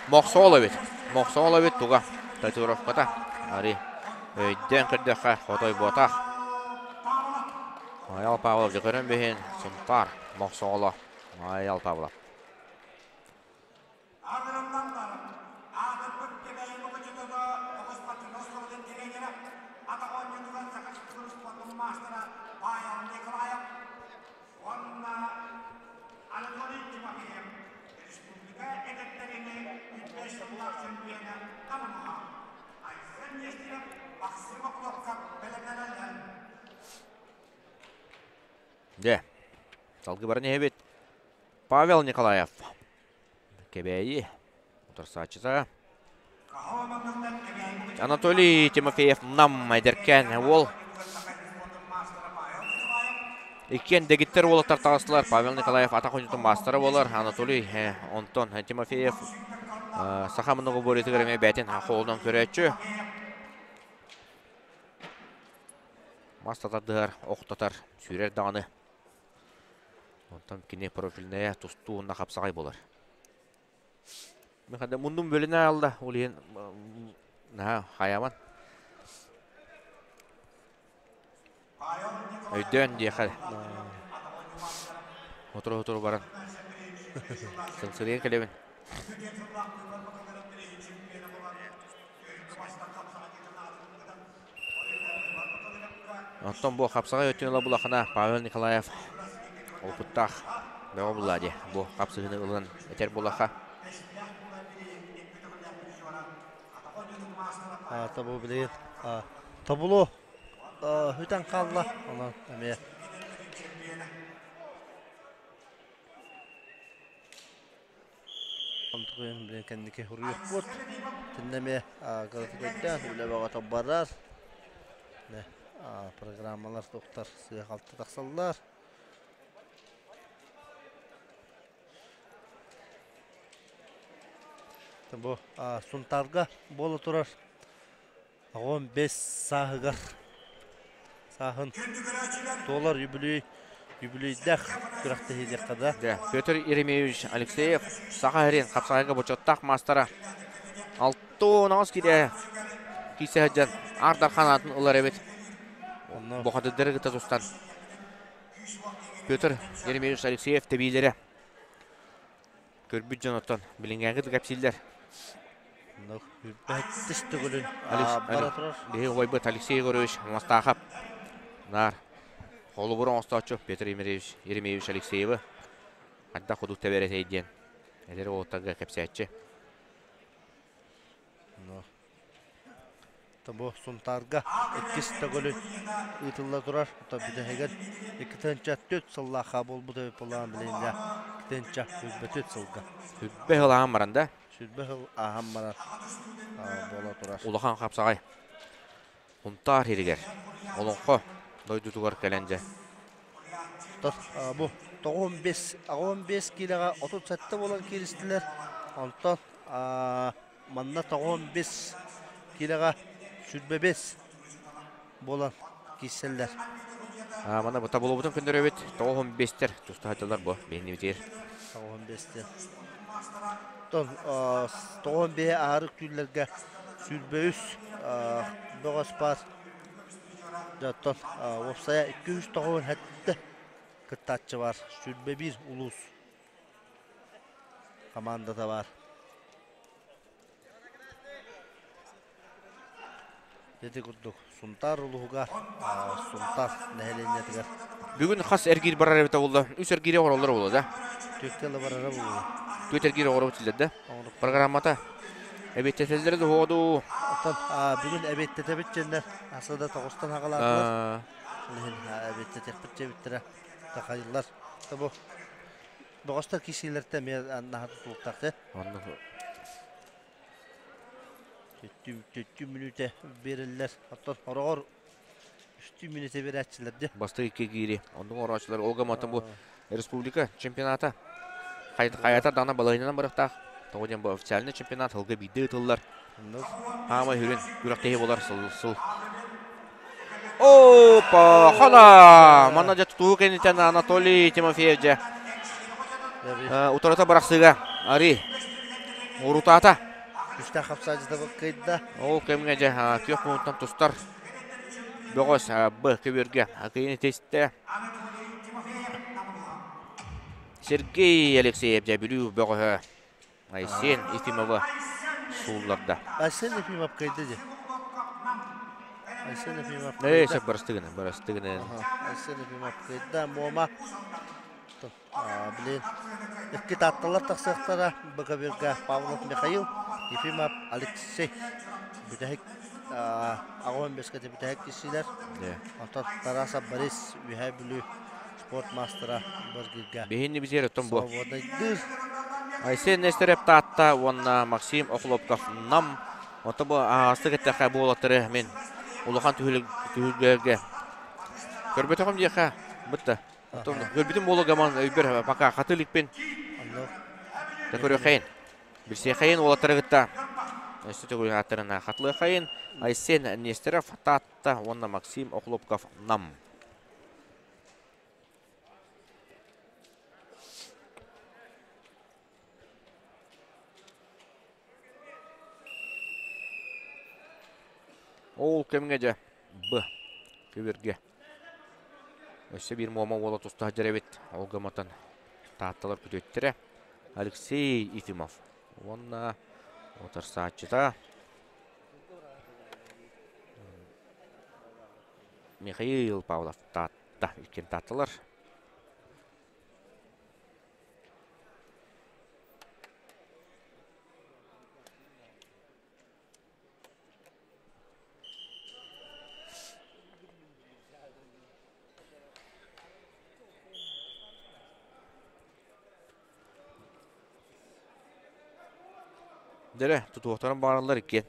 Мохсоол эбит. Мохсоол эбит туга. Татуировката. Ари өйдөөн көрдөххө хотой буотах. Аял Павлов дьэ көрөн биһин Сунтаар Мохсооло. Аял Павлов. Аҕырыллан баран, аатырбыт Кэбээйи Мукучутуга оҕус спортивнай оскуолатын тренерэ, атах оонньуутугар саха спордун маастара Павел Николаев уонна Анатолий Тимофеев республика эдэрдэрини үрдэ сыллаах чемпиона Таммаха Айсен Нестеров Максим Охлопков бэлэмнэнэллэр. Дьэ, салгыы баран иһэбит. Павел Николаев. Кэбээйи утарсааччыта. Анатолий Тимофеев Нам эдэркээн уол. Иккиэн дэгиттэр уолаттар таҕыстылар. Павел Николаев атах оонньуутун маастара буолар. Анатолий онтон Тимофеев саха многоборьетыгар эмиэ бэйэтин холунан көрөөччү. Мас татардыһар, охтотар, сүүрэр даҕаны. Онтон кини профильная тустуу уонна хапсаҕай буолар. Михаил муннум бөлүнэ аалла, ол иһин наһаа хайаман. Өйдөөн диэхэ. Сотору-сотору баран сыҥсырыйан кэлэбин. Оттон бу хапсаҕай өттүн ыла булахына Павел Николаев опыттаах бөҕө булла дии. Бу хапсыһыыны ылан этэр булаха. Табу билигин тобулу үтэн хаалла. Онон эмиэ Онтукайын билэн кэнники суруйуохпут. Итиннэ эмиэ кыратык өйдөөн үлэ бөҕөтө барар. Программалар туохтар сыыһа-халты тахсаллар. Бу Сунтаарга буола турар 15 сааһыгар сааһын туолар юбилей юбилейдээх күрэхтэһии диэххэ да. Да, Петр Еремеевич Алексеев Саха сирин хапсаҕайга бочуоттаах маастара 6-18 киирэ киирсэ сылдьан Аар Дархан аатын ылар эбит. Бухатырдары кытта тустан Петр Еремеевич Алексеев тэбиилэрэ Көрбүт дьон оттон билиҥҥээҥи да кэпсииллэр. Бэттис төгүлүн бара турар. Биһиги убайбыт Алексей Егорович Мастаахап наар холобур оҥостооччу Петр Еремеевич, Еремеевич Алексеевы хайдах курдук тэбэр этэй диэн эдэр уолаттарга кэпсээччи. Бу Сунтаарга иккис төгүлүн ыытылла турар. Бүтэһигэр 2-4 сыллаахха буолбут эбит буоллаҕына билигин 2-4 сылга. Сүрбэ сыл ааһан баран да? Сүрбэ сыл ааһан баран буола турар. Улахан хапсаҕай Сунтаар сиригэр Олоҥхо дойдутугар кэлэн дьэ. Бу 95 95 киилэҕэ 37 буолан кииристилэр. Онтон манна 95 Киилэҕэ 25 буолан киирсэллэр. Мана бу табылыбытын көннөрөбүт. 95-тер тустаһатылар бу биһинибитигэр. 95-тер. Тон 95 аһарык түүллэргэ 23 бөҕөс баар. Оттон уопсайа 297 кыттааччы бар. 21 улуус командата бар. Ити курдук Сунтаар улууһугар, Сунтаар нэһилиэнньэтигэр. Бүгүн хас эргиир барар эбитэ буолла? Үс эргиири оҥороллор буолла да? Түөккэ ыла барара буолла. Түөт эргиир оҥоробут диллэр да? Программата эбиэттэтэллэрэ дуһуоду. Оттон бүгүн эбиэттэтэбит дьэннэр асада тоҕустан аҕалаатылар. Ол иһин эбиэттэтиэхпит диэбиттэрэ такайыллар. Бу бөҕөстөр киисиилэртэ эмиэ наһаа тутулуктаах. Оннук. Төттүү мүнүүтэ биэрэллэр. Оттон хороҕор үстүү мүнүүтэ биэрээччилэр дии. Бастакы икки киири. Оннук ороочулар ол гымматын бу республика чемпионата хайата даҕаны балаһыанньанан барыахтаах. Тоҕо диэн бу официальный чемпионат сылга биирдэ ыытыллар. Хаамай хүрүн күрэхтэһии буолар сыл сыл. Опа, хана! Манна дьэ тутуу кэнниттэн Анатолий Тимофеев дьэ утарыта бырахсыыга Ари урутаата. Күстээх хапсаадьыта кыйда. Ол кэмҥэ дьэ күөх муҥуттан тустар бөҕөс Б көбүөргэ кыйын тестэ. Сергей Алексеев дьэ Бүлүү бөҕөһө Айсен Ефимова суулларда. Айсен Ефимов кыйды дьэ. Айсен Ефимов Ээ, сөп барастыгына, барастыгына. Айсен Ефимов кыйда, Муома. Блин, икки таатталар тахсыахтара БКБ-га Павлов Михаил, Ефимов Алексей. Бүтэһик аҕыс бэскэ бүтэһик киһилэр. Оттон Тарасов Борис Үһээ Бүлүү спорт маастара Баргирга. Биһинни бизер оттон бу. Свободайдыр. Айсен Нестерев Таатта уонна Максим Охлопков Нам. Ото бу аастык эттэхэ буолаттары мен улахан түһүлгэлэргэ көрбөтөҕүм диэхэ бытта. Оттон көрбүтүм буолуо гаман өйбөр пока хаты иликпин. Да көрүөххэйин. Билсиэхэйин уолаттары кытта өссө төгүл ааттарына хатылыахайын Айсен Нестеров Таатта уонна Максим Охлопков Нам. Ол кэмҥэ дьэ Б көбүөргэ өссө биир Муома уола туста сылдьар эбит. Ол гымматан Таатталар күтүөттэрэ Алексей Ефимов уонна утарсааччыта Михаил Павлов Таатта иккиэн Таатталар. Дэрэ, тутуохтарын баараллар иккиэн.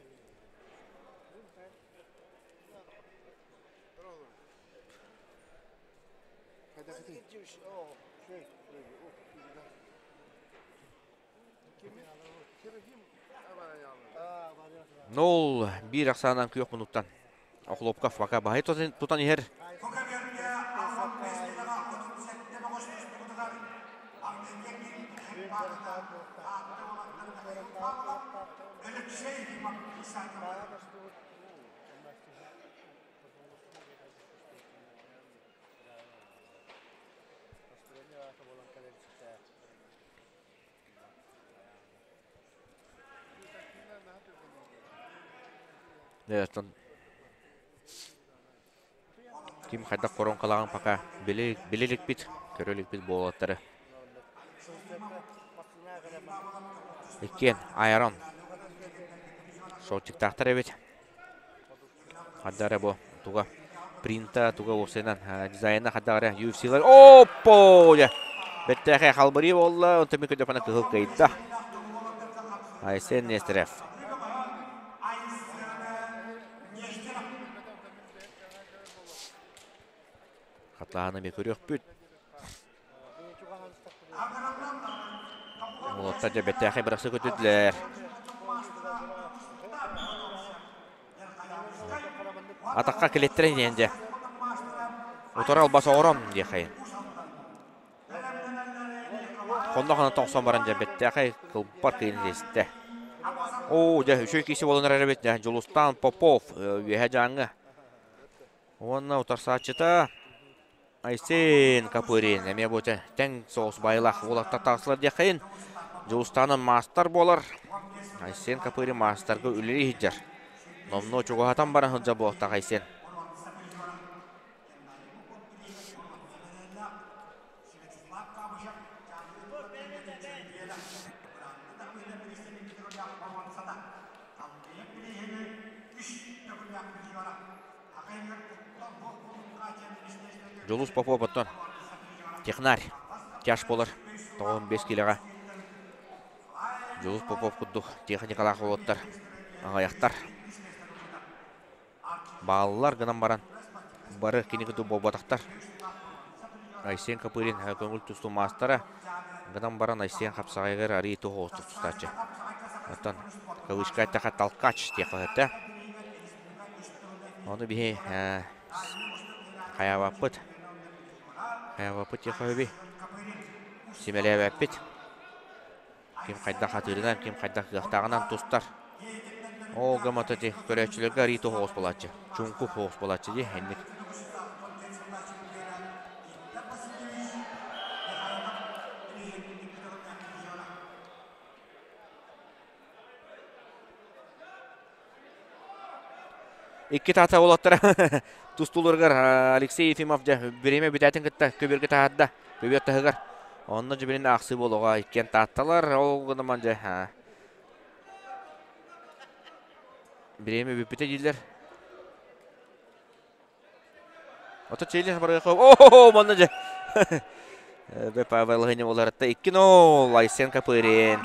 Нол биир ахсаанан күөх мунуктан Охлопков пока баһай тутан иһэр. Оттон ким хайдах коронкалааҕын пока билэ иликпит, көрө иликпит буолуохтара. Иккиэн Айрон шотчиктаахтар эбит. Хаддара бу туга принта туга уопсайынан дизайна хаддара UFC-лар оппо бэттээхэй халбарыы буолла онтон мин көдөпөнө кыһыл кыйда Айсен Нестерев хатааны ми көрүөхпүт Уолаттар дьэ бэттээхэй бырахсы көтүтлэр. Атахха килеттэрэн диэн дьэ. Утары албас оҕорон диэхэй. Хонно-хана тоҥсон баран дьэ бэттээхэй кылбар кыйын истэ. Оо, дьэ, үчүгэй киси буолан эрэр эбит. Дьэ, Дьулустаан Попов үөһэ дьааҥҥа. Уонна утарсааччыта Айсен Копырин эмиэ бу тэҥ соҕус байылаах уолаттар таҕыстылар диэххэйин. Дьулустаанын маастар буолар. Айсен Копырин маастарга үлэлии сылдьар. Номнуо чугаһатан баран сылдьар буолуохтаах Айсен. Дьулус Попов оттон технарь тяж буолар 95 килоҕа Дьулус Попов курдук техникалаах уолаттар аҕыйахтар бааллар гынан баран бары кини курдук буолбатахтар. Айсен Копырин көҥүл тустуу маастара гынан баран Айсен хапсаҕайыгар арыый туох тустааччы. Оттон кавычка эттэхэ толкач диэххэ сөптөөх. Ону биһи хайаабаппыт. Хайаабаппыт диэххэ сөбүй. Симэлээбэппит. Ким хайдах атыырынан, ким хайдах кыахтааҕынан тустар. Ол гыммата ити көрөөччүлэргэ арыы тоһоҕос буолааччы. Чуҥкук соҕус буолааччы дии инник. Икки таата уолаттара тустууларыгар Алексей Ефимов дьэ бириэмэ бүтээтин кытта көбүөргэ таһаарда. Көбүөр таһыгар. Онно дьэ аахсыы буолуоҕа иккиэн таатталар. Ол гынан дьэ бириэмэ бүппүтэ дииллэр. Ото Челлес барыха. О, манна дьэ. Б Павел Гынев уларытта 2-0 Айсен Копырин.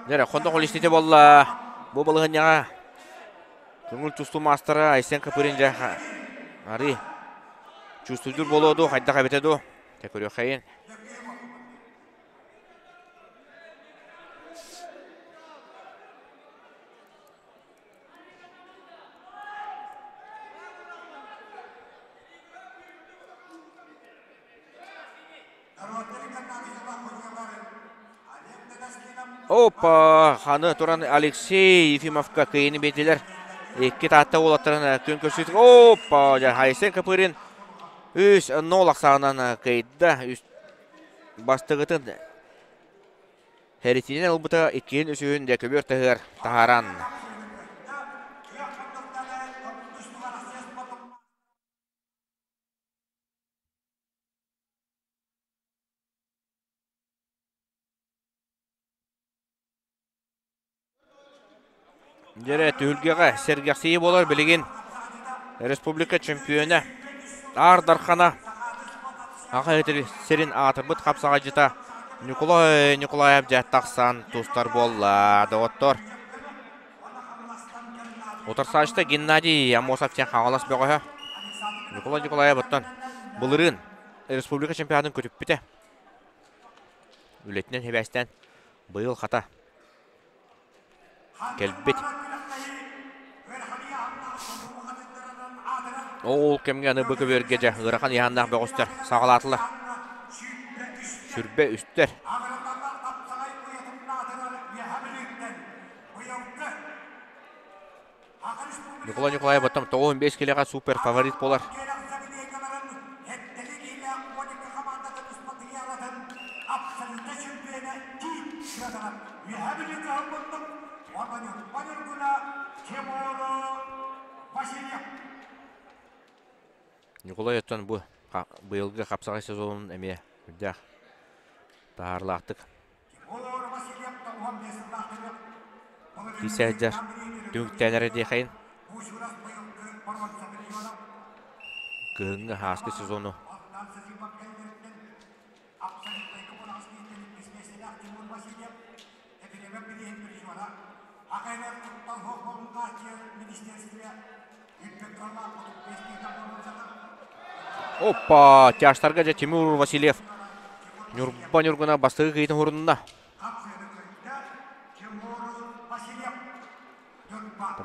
Дьэ, хондо холистите болла. Бу балыһынньаҕа көҥүл тустуу маастара Айсен Копырин дьэ ары чувствуйдур буолуо дуу, хайдах эбитэ дуу. Те көрүөххэйин. Опа! Ханы туран Алексей Ефимовка кыйыны биэрдилэр. Икки Таатта уолаттарын күн көрсүүтүк. Опа! Айсен Копырин 3-0 ахсаанынан кыйда. Бастыгытын Хэритинэн ылбыта иккиһин үсүһүн дьэ көбүөр таһыгар таһааран. Дьэрэ түһүлгэҕэ сэргэхсийии буолар билигин республика чемпиона Аар Дархана Аха сирин аатырбыт хапсаҕайдьыта Ньукулай Ньукулаев дьэ тахсан тустар буолла доҕоттор. Утарсааччыта Геннадий Аммосов диэн Хаҥалас бөҕөһө. Ньукулай Ньукулаев оттон былырыын республика чемпионатын көтүппүтэ. Үлэтинэн сибээстээн быйыл хата Кэлбит. Ол кэмҥэ аны бу көбүөргэ дьэ ыарахан ыйааннаах бөҕөстөр саҕалаатылар. Сүрбэ үстэр. Николай Николаев оттон 95 килэҕэ супер фаворит буолар. Ньукулай оттон бу быйылгы хапсаҕай сезонун эмиэ үрдээх таһаарылаахтык Киирсэ сылдьар түмүктээн эрэ диэхэйин. Кыһыҥҥы ааскы сезону Опа! Тяжтарга дьэ Тимур Васильев Ньурба Ньургуна бастакы кыйытын хурунна.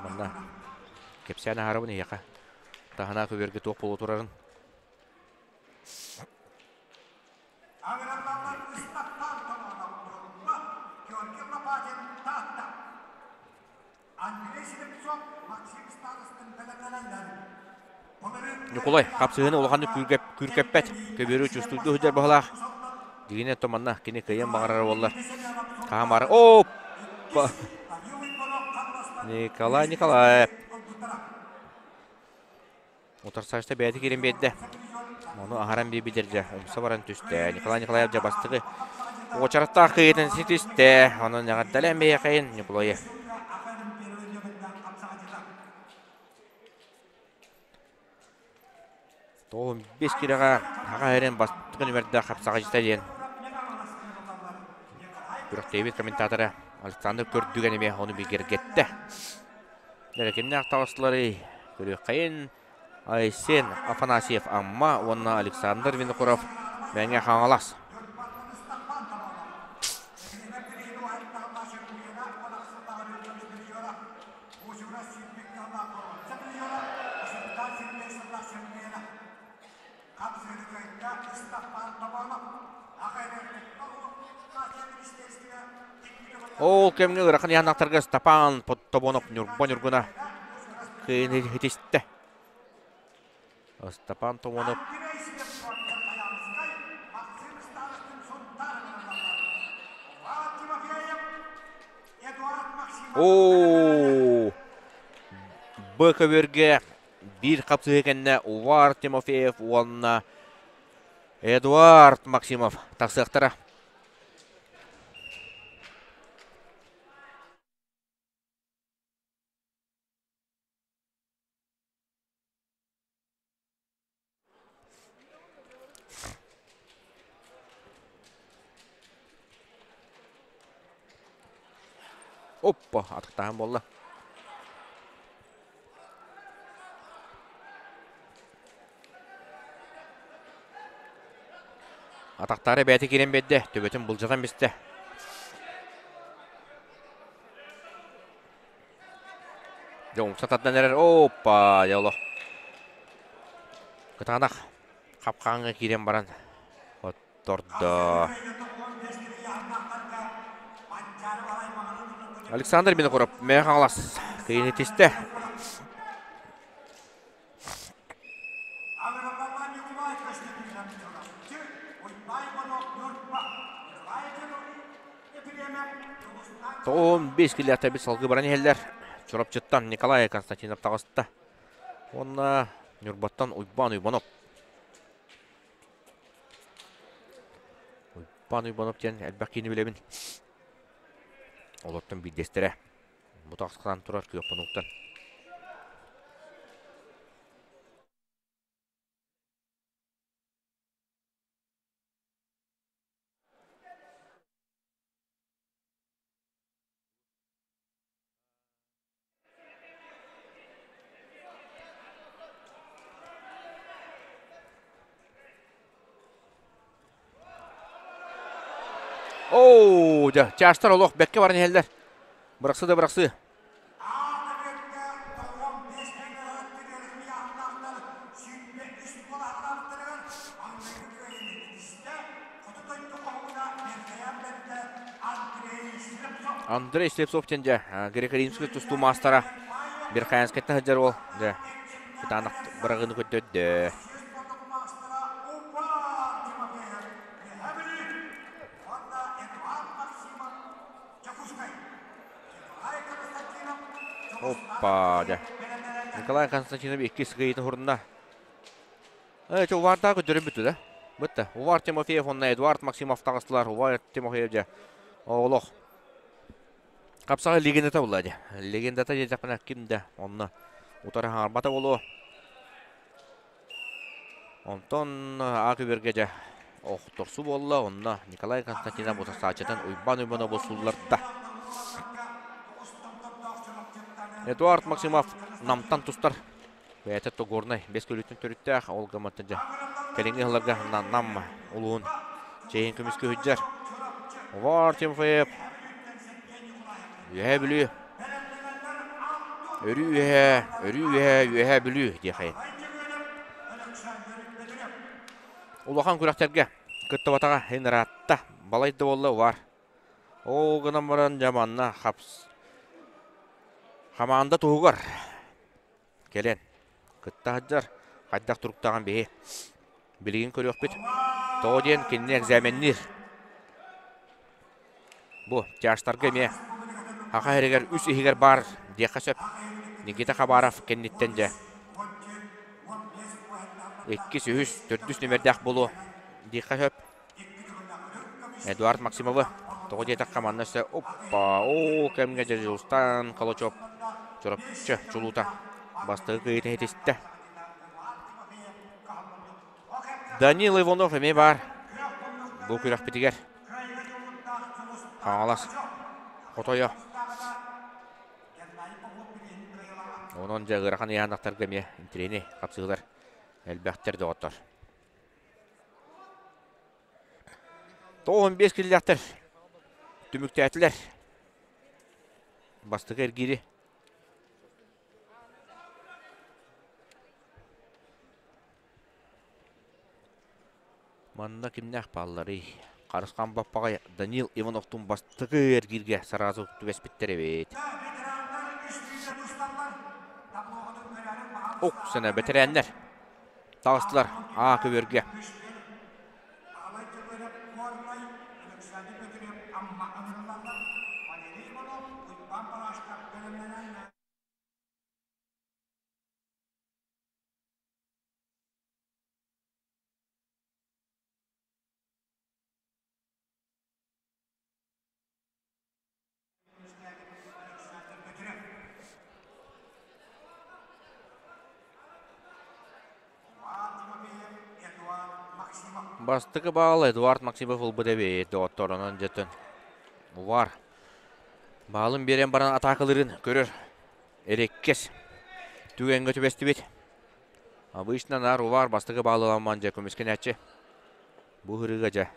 Манна кэпсээн аһарабын эһиэхэ. Таһына көбүөргэ туох буола турарын. Ньукулай хапсыһыыны улаханнык күүркэппэт, көбүөрү чувствуйдуу сылдьар баһылаах. Дигинэ томанна кини кыайан баҕарара буоллар. Хаамаары Оппа! Николай Николаев. Утарсаачта бэйэтэ киирэн биэрдэ. Ону аһаран биэрбитэр дьэ, умса баран түстэ. Николай Николаев дьэ бастакы уочараттаах кыайыытын ситистэ. Онон эҕэрдэлээн биһиэхэйин Ньукулайы. Тоҕун бес кирэҕэ аҕа эрэн бастакы нүмердээх хапсаҕайдьыта диэн күрэхтэһиибит комментатора Александр Көрдүгэн эмиэ ону бигэргэттэ. Дьэ, кимнээх таҕыстыларый? Көрүөххэйин Айсен Афанасьев Амма уонна Александр Винокуров Мэҥэ Хаҥалас. Ол кэмҥэ ыарахан ыйаанахтарга Степан Подтобонов Ньурба Ньургуна кыайыыны ситистэ. Степан Томонов Оо! Б көбүөргэ биир хапсыһыы кэннэ Увар Тимофеев уонна Эдуард Максимов тахсыахтара. Оппа, атахтааһын буолла. Атахтаары бэйэтэ киирэн биэрдэ, төбөтүн былдьатан бистэ. Дьэ умса тардан эрэр, оппа, дьэ олох. Кытаанах хапкааҥҥа киирэн баран оттордо. Александр Винокуров Мэҥэ Хаҥалас кыйыны тистэ. Тоҕуһун биэс килиэхтэбит салгыы баран иһэллэр. Чурапчыттан Николай Константинов таҕыста. Уонна Ньурбаттан Уйбаан Уйбанов. Уйбаан Уйбанов диэн элбэх киини билэбин. Олортон биирдэстэрэ. Бу тахсан турар күөх хонууттан. Оо, дьэ, чаастар олох бэккэ баран иһэллэр. Бырахсы да бырахсы. Андрей Слепцов диэн дьэ греко-римскэй тустуу маастара Верхоянскайтан сылдьар уол дьэ кытаанах быраҕыыны көрдөрдө. Оппа, дьэ. Николай Константинов иккис кыайыытын уһурунна. Э, Увардаах көрдөрөн бүттү да. Бытта. Увар Тимофеев уонна Эдуард Максимов таҕыстылар. Увар Тимофеев дьэ олох хапсаҕай легендата буолла дьэ. Легендата диэтэхпинэ ким да онно утары хаҥарбата буолуо. Онтон А күбэргэ дьэ охторсу буолла. Онно Николай Константинов утарсааччытын Уйбаан Уйбанову сулларда. Эдуард Максимов Намтан тустар. Бэйэтэ Горнай бэс көлүтүн төрүттээх, ол гымматтан дьэ кэлиҥҥи сылларга Нам улууһун чэйин көмүскүү сылдьар. Увар Тимофеев. Үөһээ Бүлүү. Өрүү үөһээ, өрүү үөһээ, Үөһээ Бүлүү диэхэй. Улахан күрэхтэргэ кыттыбатаҕа иһин ыраатта. Балай да буолла Увар. Ол гынан баран дьэ манна хапс хамаанда туһугар кэлэн кытта сылдьар. Хайдах туруктааҕын биһи билигин көрүөхпүт. Тоҕо диэн кинини экзаменниир. Бу тяжтарга эмиэ Саха сиригэр үс иһигэр баар диэххэ сөп. Никита Хабаров кэнниттэн дьэ иккис, үһүс, төрдүс нүмердээх буолуо диэххэ сөп. Эдуард Максимовы тоҕо диэтэххэ манна өссө оппа ол кэмҥэ Дьулустаан Колочоп Чурапчы чулуута бастакы кыайыыта иһитистэ. Данил Иванов эмиэ баар бу күрэхпитигэр. Хаҥалас хотойо. Онон дьэ ыарахан ыйаанахтарга эмиэ интириэһинэй хапсыһыылар элбэхтэр доҕоттор. 95 киллэхтэр түмүктээтилэр. Бастакы эргиири Манна кимнээх баалларый? Харысхан Баппаҕай Данил Ивановтуун бастакы эргииргэ сразу түбэспиттэр эбит. Ок, сана бэтэрээннэр таҕыстылар А көбүөргэ. Бастакы баал Эдуард Максимов ылбыт эбит доҕотторунан дьэтин Увар баалын биэрэн баран атаакалыырын көрөр эрэккэс түгэҥҥэ түбэстибит. Обычно наар Увар бастакы баалы ылан дьэ көмүскэнээччи. Бу ырыыга дьэ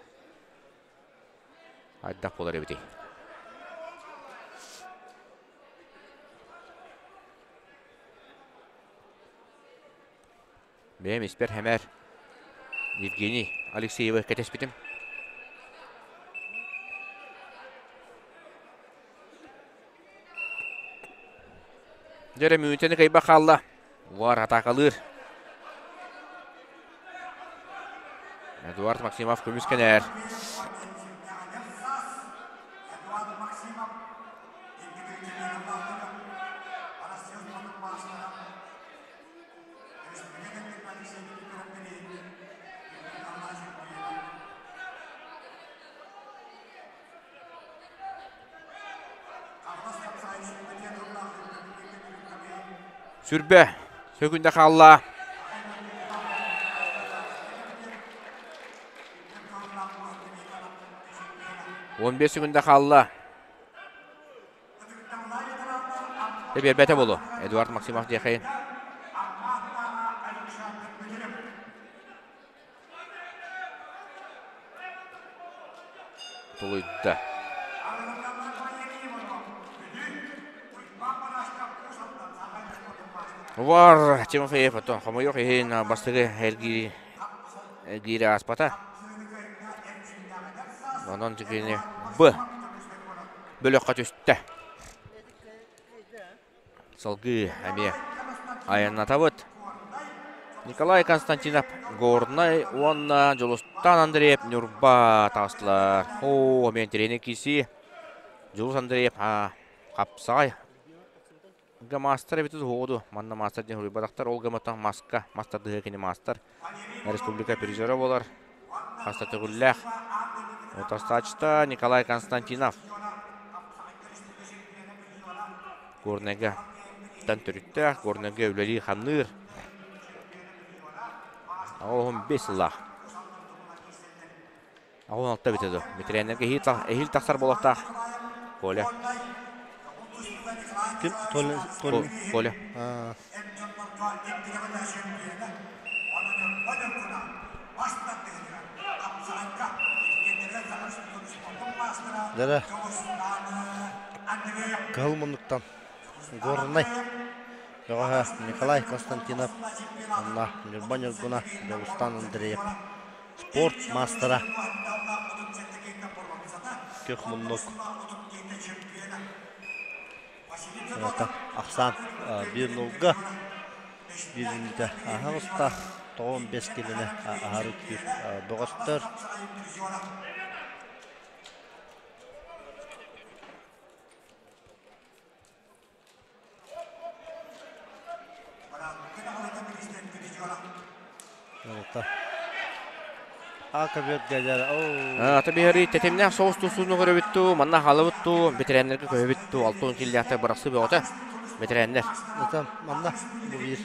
Хайдах буолар эбитий? Бэйэм испэр хэмээр Евгений Алексеевы кэтэспитим. Дьэ мүнүүтэни кыйба хаалла. Уар атаакалыыр. Эдуард Максимов көмүскэнэр. Сүрбэ сөкүндэ хаалла. 15 секунда хаалла. Биэрбэтэ буолуо. Эдуард Максимов диэхейин. Тулуйда. Вар Тимофеев оттон хомойуох иһин бастакы эргиири эргиири ааспата. Онон кини Б бөлөххө түстэ. Салгыы эмиэ айаннатабыт. Николай Константинов Горнай уонна Дьулустаан Андреев Ньурба таҕыстылар. Оо, эмиэ интэриэһинэй киирсии. Дьулус Андреев хапсаҕай га маастар эбит уһуоду. Манна маастар диэн суруйбатахтар. Ол гымматах маска мастардыһыы кини маастар. Республика призера буолар. Хаста төгүллээх. Утарсааччыта Николай Константинов. Горнайга тан төрүттээх, Горнайга үлэлиир-хамныыр. Оҕуһум 5 сыллаах. 16 эбитэ дуо. Ветеринарга эһиил тахсар буолуохтаах. Коля. Ким? Толя? Толя. Коля. Дара кыһыл муннуктан Горнай бөҕөһө Николай Константинов уонна Ньурба Ньургуна Дьулустан Андреев спорт маастара күөх муннук Ахсаан биир нулга биир мүнүүтэ аһаҕыста 95 киилэни аһары үктүүр бөҕөстөр. Ата биһэри тэтимнээх соҕус тустууну көрөбүт дуу, манна хаалабыт дуу, бэтэрээннэргэ көһөбүт дуу, алтын киллээхтэр бырахсы бөҕөтө бэтэрээннэр. Это манна бу биир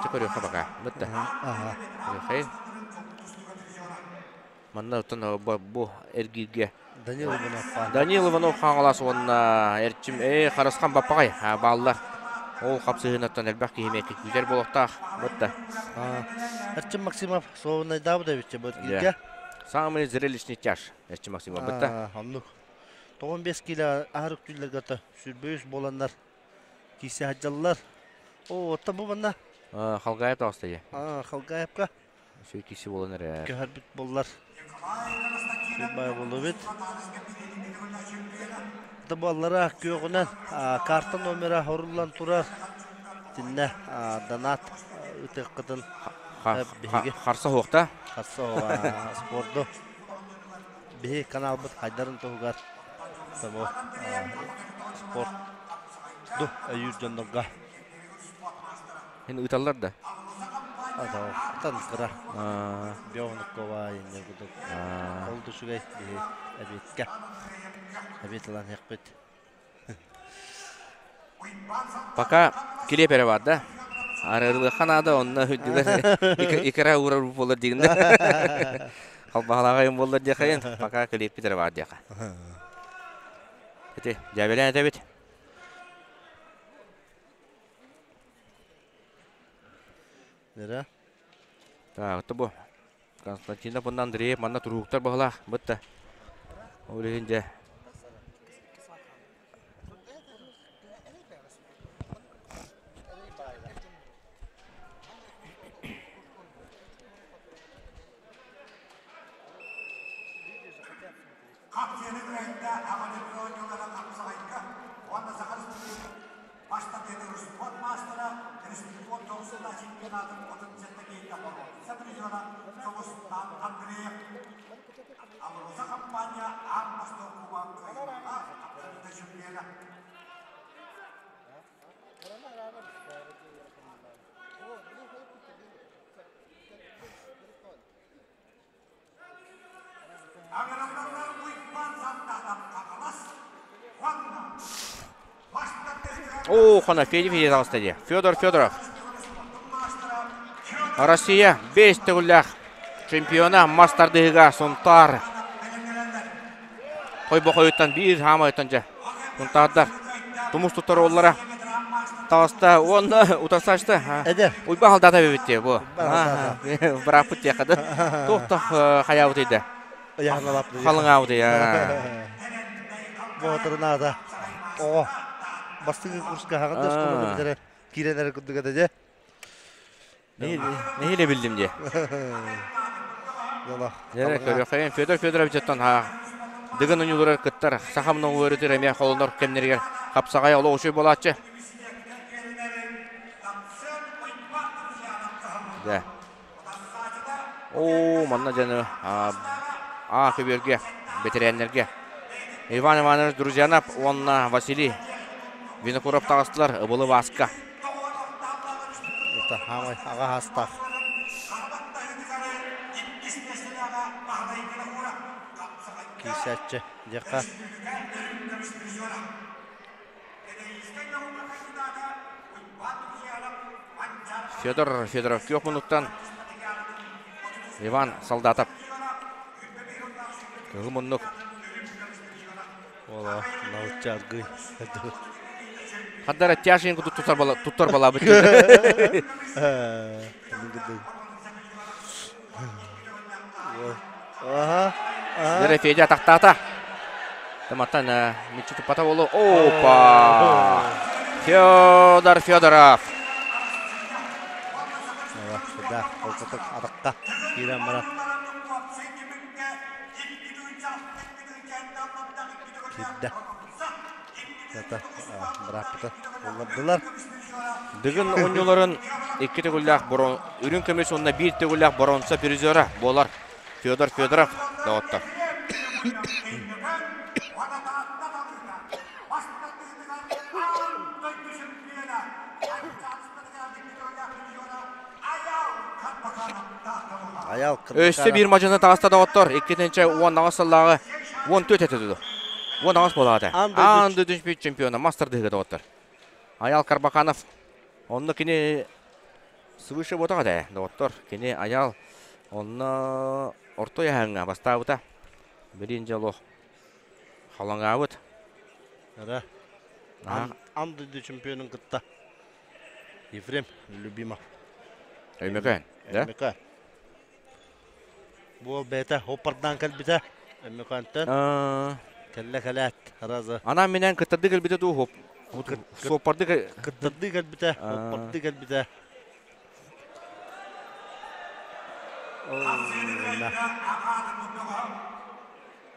Чэ көрүөххэ бака. Бытта. Көрүөххэ. Манна оттон бу эргииргэ Данил Иванов Данил Иванов Хаҥалас уонна Эрчим э Харысхан Баппаҕай бааллар. Ол хапсыһыынаттан элбэх киһи эмиэ күүтэр буолуохтаах. Бытта. Эрчим Максимов суолунайдаабыт эбит бу эргииргэ. Самый зрелищный тяж Эрчим Максимов бытта. Оннук. 95 кило аһар үктүүллэргэ сүрбөйүс буоланнар киирсэ сылдьаллар. Оо, оттон бу манна Халгаев таҕыста дии. Халгаевка Үчүгэй киси буолан эрэ. Көһөрбүт буоллар. Сүрбай буолубут. Это буоллара күөҕүнэн карта номера хоруллан турар. Итиннэ донат ытыаххытын биһиги. Харса хуохта. Харса спорду. Биһи каналбыт хайдарын туһугар тому спорт ду өйүүр дьоннорго Эн ыыталлар да? Атан кыра. Бионуккова инньэ курдук. Ол да үчүгэй биһи эбиэккэ. Эбиэт ылан иһэхпит. Пока килиэп эрэ бар да. Арыылыахха наада, онно үрдүгэр икра уурар буолар диигин да. Халбаһалааҕа айым буоллар диэхайын, пока килиэппит эрэ баар диэхэ. Ити, дьээбэлээн этэбит. Нера. Так, это бу. Константинов уонна Андреев манна турууктар баһылаах бытта. Ол иһин дьэ. Спорт маастара, республика тоҕус чемпионатын 37 киһитэ боруонса призера Дьулустан Андреев АЛРОСА компания аан бастакы кубок кыайыылааҕа абсолютно чемпиона. О, хана Федя Федя таҕыста дии. Федор Федоров. Россия 5 төгүллээх чемпиона мас тардыһыга Сунтаар. Хойбохойуттан биир хаамайыттан дьэ Сунтаардар тумус туттар уоллара таҕыста уонна утарсаачта. Эдэр. Уйба халдаата эбит бу. Бырааппыт диэхэ да. Туох хайаабыт да. Халыҥаабыт Боотурнаата. Оҕо бастыҥы курска хаҕын да оскуоланы бүтэрэр киирэн эрэр курдук этэ дьэ. Нэһиилэ биллим дии. Дьэ көрүөххэйин Федор Федоровичтан Дыгын ойууларар кыттар сахам ноҥуөрүтүр эмиэ холонор кэмнэригэр хапсаҕай олох үчүгэй буолааччы. Дьэ. Оо, манна дьэны А көбүөргэ, бэтэрээннэргэ Иван Иванович Друзьянов уонна Василий Винокуров таҕыстылар ыбылы Васка. Это хаамай аҕа хастаах. Киисээччи диэххэ. Федор Федоров күөх муннуктан Иван Солдатов. Кыһыл муннук. Ола, научаргы. Хаддара тяжин куту туттар бала туттар балабыт. Дere Федя атахтаата. Таматтан мүччү туппата болу. Опа! Федор Федоров. Да, ол атаққа киирэн баран киирдэ. Это бырааппыта буллардылар. Дыгын оонньууларын икки төгүллээх борон үрүҥ көмүс уонна биир төгүллээх боронса призера буолар Федор Федоров доҕоттор. Өссө биир мадьыны таҕыста доҕоттор. 2018 сыллааҕы 14 этэ дуо? 18 буолаата. Аан дойду чемпиона мастер дыһыга доҕоттор. Аял Карбаканов. Онно кини свыше буотах этэ доҕоттор. Кини Аял онно орто яһаҥҥа бастаабыта. Билин дьолу халаҥаабыт. Ара. Аан дойду чемпионун кытта Ефрем Любимов. Өймөкөөн, да? Өймөкөөн. Буол бэйэтэ оппардаан кэлбитэ. Өймөкөөнтөн. Кэллэ кэлээт, раза. Анаан минээн кыттарды кэлбитэ дуу, суоппарды кыттарды кэлбитэ, оппарды кэлбитэ.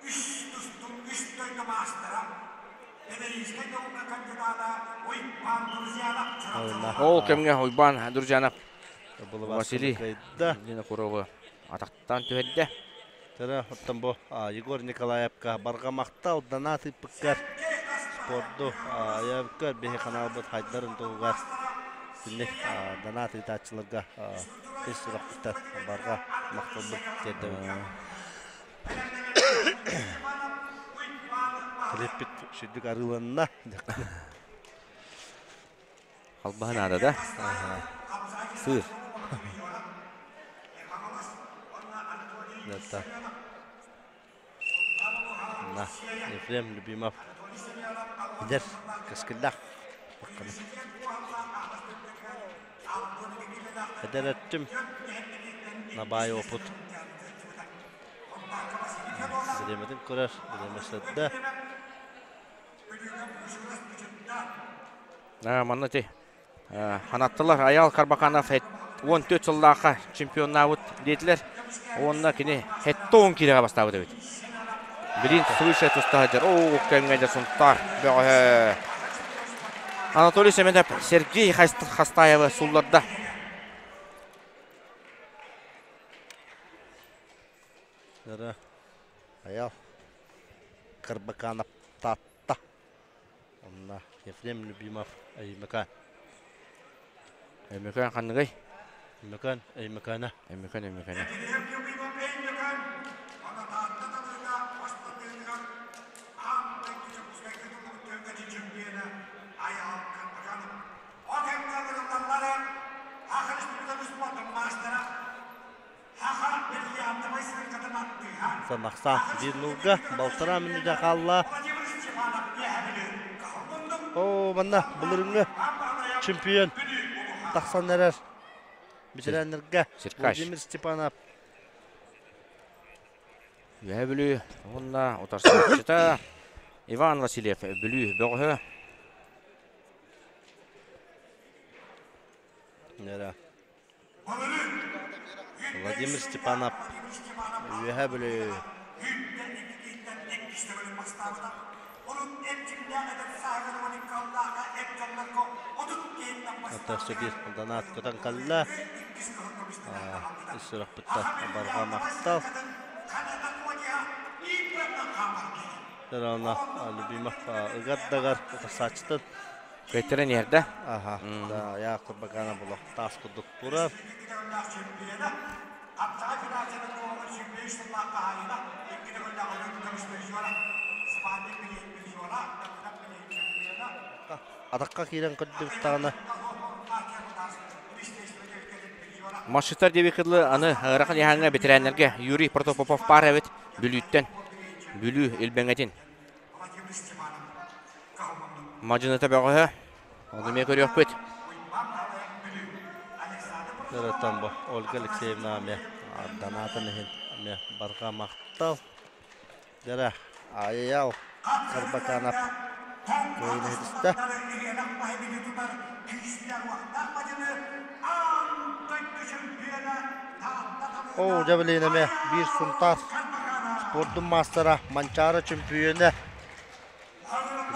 Үс тустуу үс дойду маастара, Педагогическай наука кандидата Уйбаан Друзьянов Чурапчылаах. Ол кэмҥэ Уйбаан Друзьянов Василий Винокуровы атахтаан түһэрдэ. Тара оттон бу Егор Николаевка барҕа махтал донат ыыппыккар спорду айабыккар биһи каналбыт хайдарын туһугар кинини донат ыытааччыларга ис сүрэхпиттэн барҕа махталбыт тиэрдэбит. Клиппит сүрдүк арыыланна. Халбаһы наада да? Сыр. Это. На, Ефрем Любимов. Эдэр, кэскиллээх. Эдэр өттүм набай опыт. Бириэмэтин көрөр, бириэмэ сырда. Манна ти ханаттылар Аял Карбаканов 14 сыллаахха чемпионнаабыт диэтилэр. Уонна кини хетто он киилэҕэ бастаабыт эбит. Билин свыше тустаһыдьар. Оо, кэмҥэ дьэ Сунтаар бөҕөһө. Анатолий Семенов Сергей Хастаевы сулларда. Нара Аял Карбаканов Таатта. Онно Ефрем Любимов Өймөкөөн. Өймөкөөн ханныгый? Өймөкөөн Өймөкөөнө. Өймөкөөн Өймөкөөнө. Санахсан биир нулга балтараа мүнүүтэ хаалла. Оо, манна былырыҥҥы чемпион тахсан эрэр ветераннарга Владимир Степанов. Үөһэ Бүлүү уонна утарсааччыта Иван Васильев Бүлүү бөҕөһө. Владимир Степанов Үөһэ Бүлүү. Ата биир донат көтөн кэллэ. Ис сүрэхпиттэн барҕа махтал. Равно Любимов ыгар-дагар утарсааччытын Кыайтаран иһэрдэ. Аха, да, я курбакана була таас курдук турар. Атахха киирэн көрдүбүт Машиттар диэби кыдлы аны ыарахан яһаҥҥа бэтэрээннэргэ Юрий Протопопов баар эбит Бүлүүттэн. Бүлүү Илбэҥэтин. Мадьыныта бөҕөһө. Ону эмиэ көрүөхпүт. Ырытан бу Ольга Алексеевна эмиэ донатын иһин Эмиэ барҕа махтал. Дьэрэ, Айал Карбаканов кыайыыны ситистэ. Оо, дьэ билигин эмиэ биир Сунтаар спордун маастара, Манчаары чөмпүйүөнэ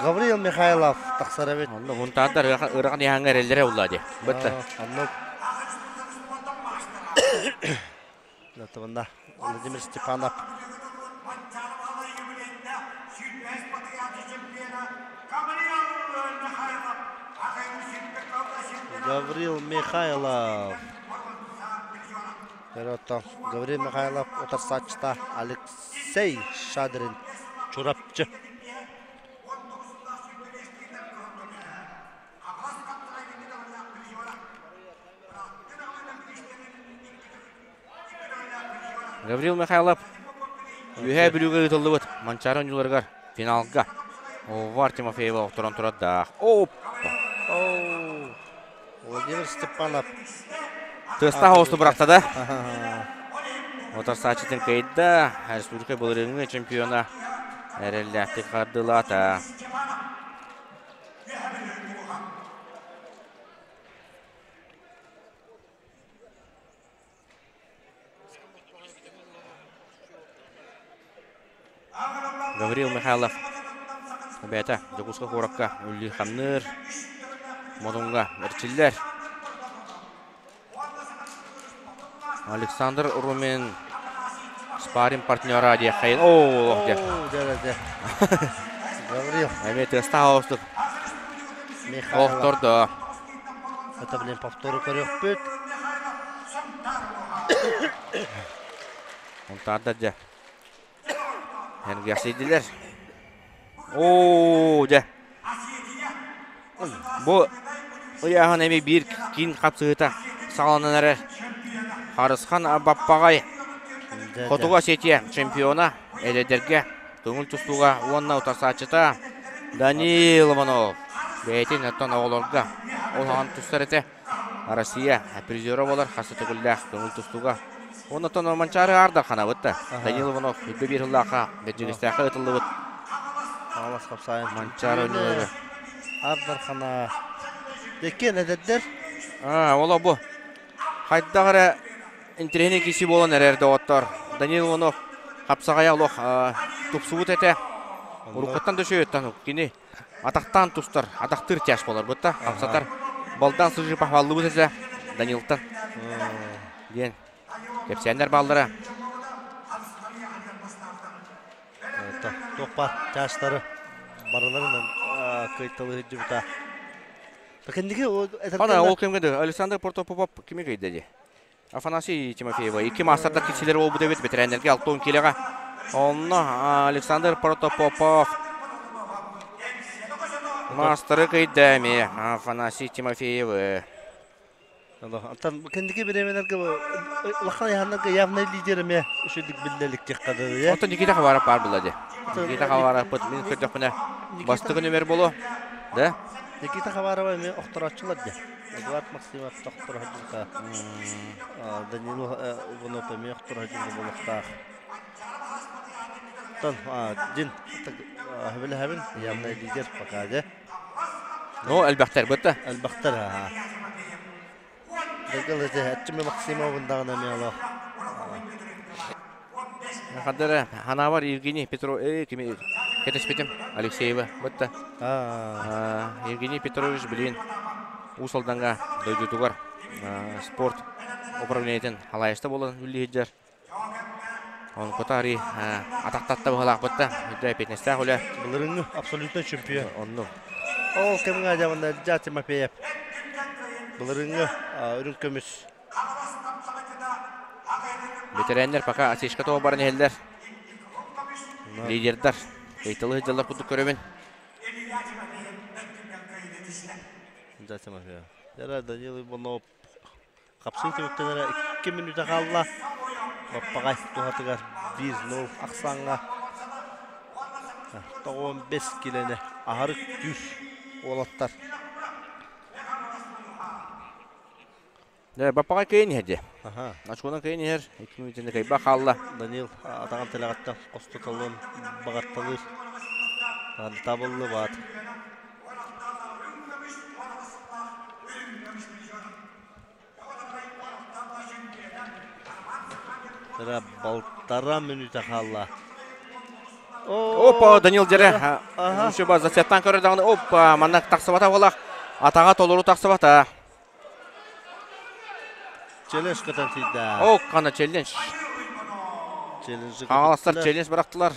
Гаврил Михайлов тахсар эбит. Онно Сунтаардар ыарахан ыйааһыҥҥа эрэллэрэ улла дии. Бытта. Оннук. Натыбында Владимир Степанов. Гаврил Михайлов. Оттон Гаврил Михайлов утарсааччыта Алексей Шадрин Чурапчы. Гаврил Михайлов Үөһээ Бүлүүгэ ыытыллыбыт Манчаары оонньууларыгар финалга Увар Тимофеева охторон турардаах. Оп! Владимир Степанов. Тыастаах оҕусту бырахта да. Утарсааччытын кыайда. Республика былырыыҥҥы чемпиона эрэллээхтик хардыылаата. Гаврил Михайлов бэйэтэ Дьокуускай куоракка үллүүр-хамныыр, Модуҥҥа эрчиллэр. Александр Румин спарринг партнера диэххэйин. Оо, диэх. Гаврил. Эмиэ тыастаах оҕустук. Охтордо. Это, блин, повтору көрүөхпүт. Онтаардар дьэ. Эргэхсийдилэр. Оо, дьэ. Бу ыйааһын эми биир киин хапсыһыта саҕаланан эрэр. Харысхан Баппаҕай Хотугу Осетия чемпиона эдэрдэргэ көҥүл тустууга уонна утарсааччыта Данил Иванов бэйэтин оттон оҕолорго улахан тустар этэ. Россия призера буолар хас да төгүллээх көҥүл тустууга. Оннотон Манчаары Аардарханабыт да. Данил Иванов 21 сыллаахха Бэрдьигэстээххэ ытыллыбыт. Хаҥалас хапсаайын Манчаары ойнуулары. Аардархана. Иккиэн эдэрдэр. Аа, ол бу. Хайдах эрэ интэриэһинэй киси буолан эрэр доҕоттор. Данил Иванов хапсаҕайа олох тупсубут этэ. Уруккуттан да үчүгэйттэн кини атахтаан тустар, атахтыыр тяж буолар бытта, хамсатар. Балдан сыжы пахваллыбыт этэ Данилтан диэн кэпсээннэр бааллара. Туох баар тяжтары барыларынан кыйталыы сылдьыбыта. Кэнники Ана ол кэмҥэ Александр Протопопов кими кыйда дии? Афанасий Тимофеева икки маастардар киксилэр буолбут эбит бэтэрээннэргэ 60 киилэҕэ. Онно Александр Протопопов маастары кыйда эмиэ Афанасий Тимофеевы. Антон кэнники бириэмэлэргэ улахан ыйаһаннарга явный лидер эмиэ үчүгдүк биллэ иликтиэххэ дылы. Оттон Никита Хабаров баар буолла дии. Никита Хабаровпыт мин көрдөхпүнэ бастакы нүмер буолуо. Да? Никита Хабарова эмиэ охторооччулар дии. Эдуард Максимов тохтор сылдьыбыта. Данилов Иванов эмиэ охтор сылдьыбыта буолуохтаах. Оттон дин сөбүлэһэбин, явный лидер пока дьэ. Ну, элбэхтэр бытта. Элбэхтэр аха. Дагыл эти Аччыми Максимовын даҕаны эмиэ олох. Хадара Ханавар Евгений Петров кими кэтэспитим Алексеева бытта. Евгений Петрович билин Уус Алданга дойдутугар спорт управлениетын халайыста буолан үллиһиддэр. Оны кутари атахтатта быһалаахпытта. Үрдэ эппиэтинэстээх үлэ. Былырыҥҥы абсолютно чемпион. Онну. Ол кэмҥэ дьабында Дьа Тимофеев былырыҥҥы үрүҥ көмүс Бэтэрээннэр пока осечка тоҕо баран иһэллэр. Лидердар ыйтылы сылдьаллар курдук көрөбүн. Дьа Тимофеев. Дьара Данил Иванов хапсыы түмүктэнэрэ 2 мүнүүтэ хаалла. Баппаҕай туһатыгар 1-0 ахсааҥҥа 95 килэни аһары күүс уолаттар. Баппаҕа кыайан иһэр дии. Очконан кыайан иһэр. Икки мүнүүтүнэ кыайба хаалла. Данил атаҕын тэлэҕиттэн хостотолун баҕарталыыр. Табыллыбат. Тыра балтара мүнүүтэ хаалла. Опа, Данил дьэрэ. Еще зацептан көрөр даҕаны. Опа, манна тахсыбата буолах. Атаҕа толору тахсыбата. Челлендж көтөн тиийдэ. О, қана челлендж. Хаҥаластар челлендж бырахтылар.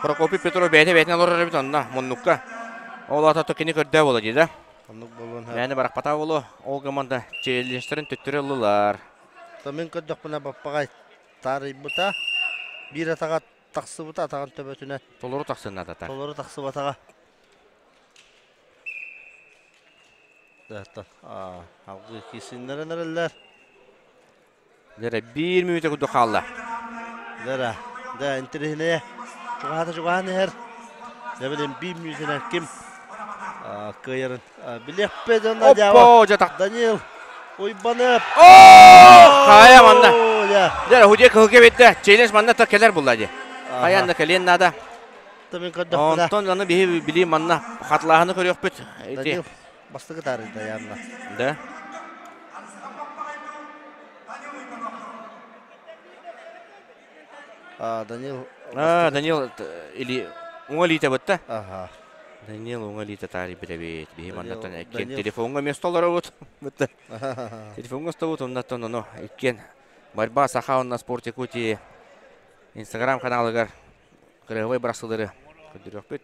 Прокопий Петров бэйэтэ бэйэтинэн олорор эбит онно муннукка. Ол ата кини көрдөө буола дии да. Оннук буолуон сөп. Мээнэ барахпатаа буолуо. Ол команда челленджтэрин төттөрү ыллылар. Мин көрдөхпүнэ баппаҕай таарыйбыта. Биир атаҕа тахсыбыта атаҕын төбөтүнэн. Толору тахсынна так. Толору тахсыбатаҕа. Алгыы киирсиннэрэн эрэллэр. Дэрэ биир мүнүүтэ курдук хаалла. Дэрэ, да интэриэһинэйэ. Чугаһаата чугаһаан иһэр. Дьэ билин биир мүнүүтэнэн ким кыайарын билиэхпит уонна Оппо, дьэ так. Данил Уйбанып. О, хайа манна. Дьэ, худья кыһылга биэрдэ. Челлендж манна та кэлэр булла дии. Хайаан да кэлиэн наада. Онтон аны биһи били манна хатылааһыны көрүөхпүт. Данил бастакы таарыйда явно. Да. А, Данил А, Данил или уҥа илиитэ бытта. Ага. Данил уҥа илиитэ таарыйбыт эбит. Биһи маннаттан иккиэн телефоҥҥа место олоробут. Бытта. Телефоҥҥа стобут, оннаттан ону иккиэн Борьба Саха уонна Спорт Якутии Инстаграм каналыгар кырыһыбай бырахсылары көрдөрүөхпүт.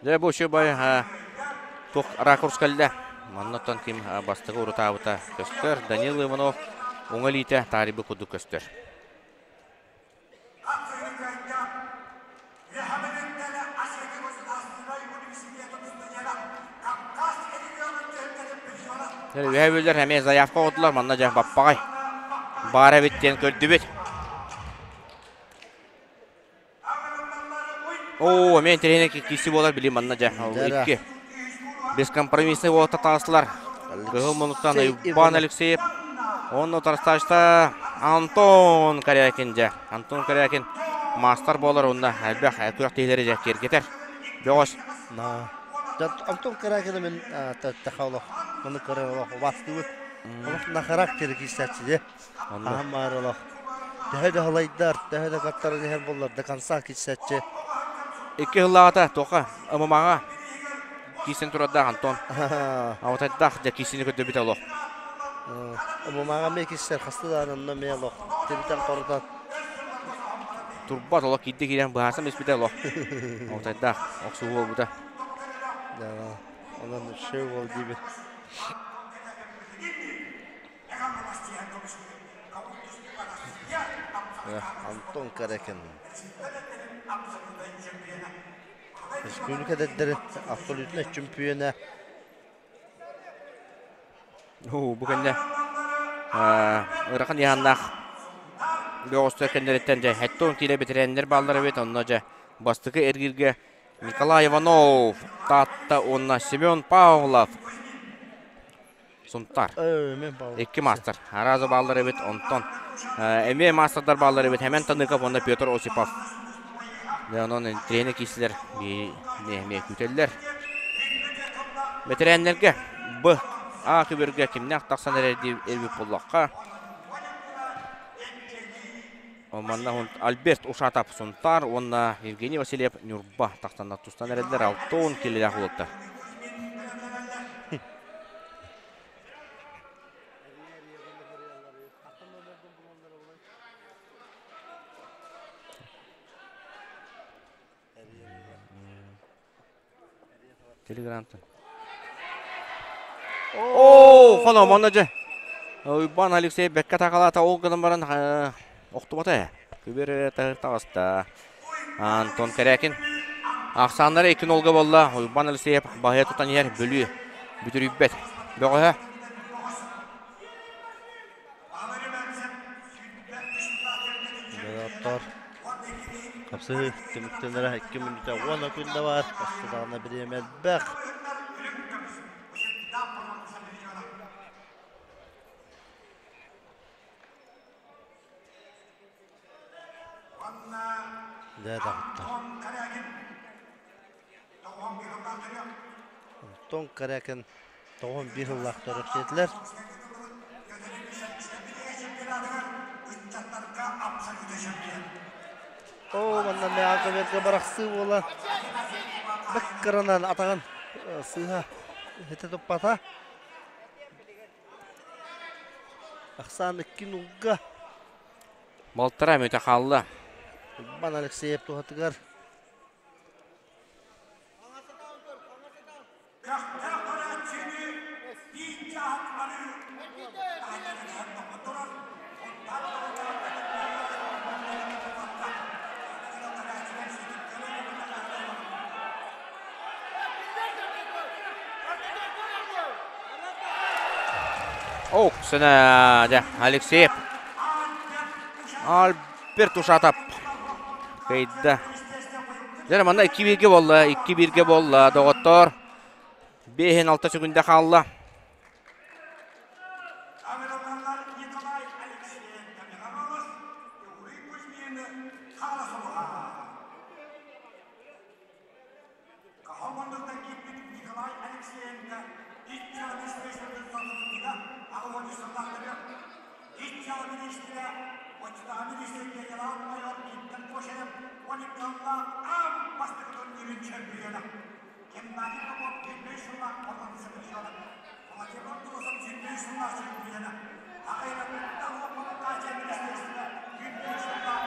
Дьэ бу үчүгэй туох ракурс кэллэ. Маннаттан ким бастакы урутаабыта көстөр. Данил Иванов уҥа илиитэ таарыйбыт курдук көстөр. Үһэ бүллэр эмиэ заявка оҕотулар манна дьэ баппаҕай баар эбит диэн көрдүбүт. Оо, эмиэ интэриэһинэй киирсии буолар били манна дьэ икки бескомпромиссный уолаттар таҕыстылар. Кыһыл муннуктан Иван Алексеев уонна утарсааччыта Антон Корякин дьэ. Антон Корякин маастар буолар уонна элбэх күрэхтэһиилэри дьэ киэргэтэр. Бөҕөс. Антон Корякины мин тэхэ олох маны көрөр олох убаастыыбыт. Олох на характер киирсээччи дьэ. Аһам баар олох. Төһө да халайдар, төһө да каттаран иһэр буоллар, до конца киирсээччи. Икки сыллааҕыта туохха ММА-ҕа киирсэн турардаах Антон. Аутайдаах дьэ киирсиини көрдөрбүтэ олох. ММА-ҕа эмиэ киирсэр хаста да онно эмиэ олох тиритэн хорутан. Турбат олох киирдэ киирэн быһаарсан испитэ олох. Аутайдаах охсуһуу буолбута. Да, онон шоу бол диибин. Антон Карякин. Республика дэддэрин абсолютно чөмпүйүөнэ. Уу, бу кэннэ ыарахан ыйааннаах бөҕөстөр кэннэриттэн дьэ хэттон киилэ бэтэрээннэр бааллар эбит. Онно дьэ бастакы эргииргэ Николай Иванов, Таатта уонна Семен Павлов Сунтаар. Икки маастар. Араза бааллар эбит. Онтон эмиэ маастардар бааллар эбит. Хэмэн Таныков уонна Петр Осипов. Дьэ, онон тренер киирсилэр эмиэ күүтэллэр. Бэтэрээннэргэ Б А күбүргэ кимнээх тахсан эрэр диэбит буоллахха. Манна Альберт Ушатов Сунтаар уонна Евгений Васильев Ньурба тахсаннар тустан эрэллэр 60 килилээх уолаттар. Телеграмтан. Оо, хоно манна дьэ. Уйбаан Алексей бэккэ такалаата ол гынан баран охтубата ээ. Күбэр эрэ таһыр таҕыста. Антон Кэрякин. Ахсааннара икки нолга буолла. Уйбаан Алексеев баһыйа тутан иһэр Бүлүү бүтүрүйбэт. Бөҕөһө. Доҕоттоор, хапсыһыы түмүктэнэрэ 2 мүнүүтэ уонна күндэ баар. Өссө даҕаны бириэмэ элбэх. Дьэ доҕоттор. Антон Корякин 91 сыллаах төрөпсүөтүлэр. Оо, манна Мяковерга барахсыы буола бэккыранан атаҕын сыыһа хитэ туппата. Ахсаан икки нулга. Балтара мүтэ хаалла. Иван Алексеев туһатыгар. Ох, сына, дьэ, Алексеев. Альберт Ушатов. Кыйда. Дьэ, манна икки бииргэ буолла, икки бииргэ буолла, доҕоттоор. Биэһин алта секунда хаалла.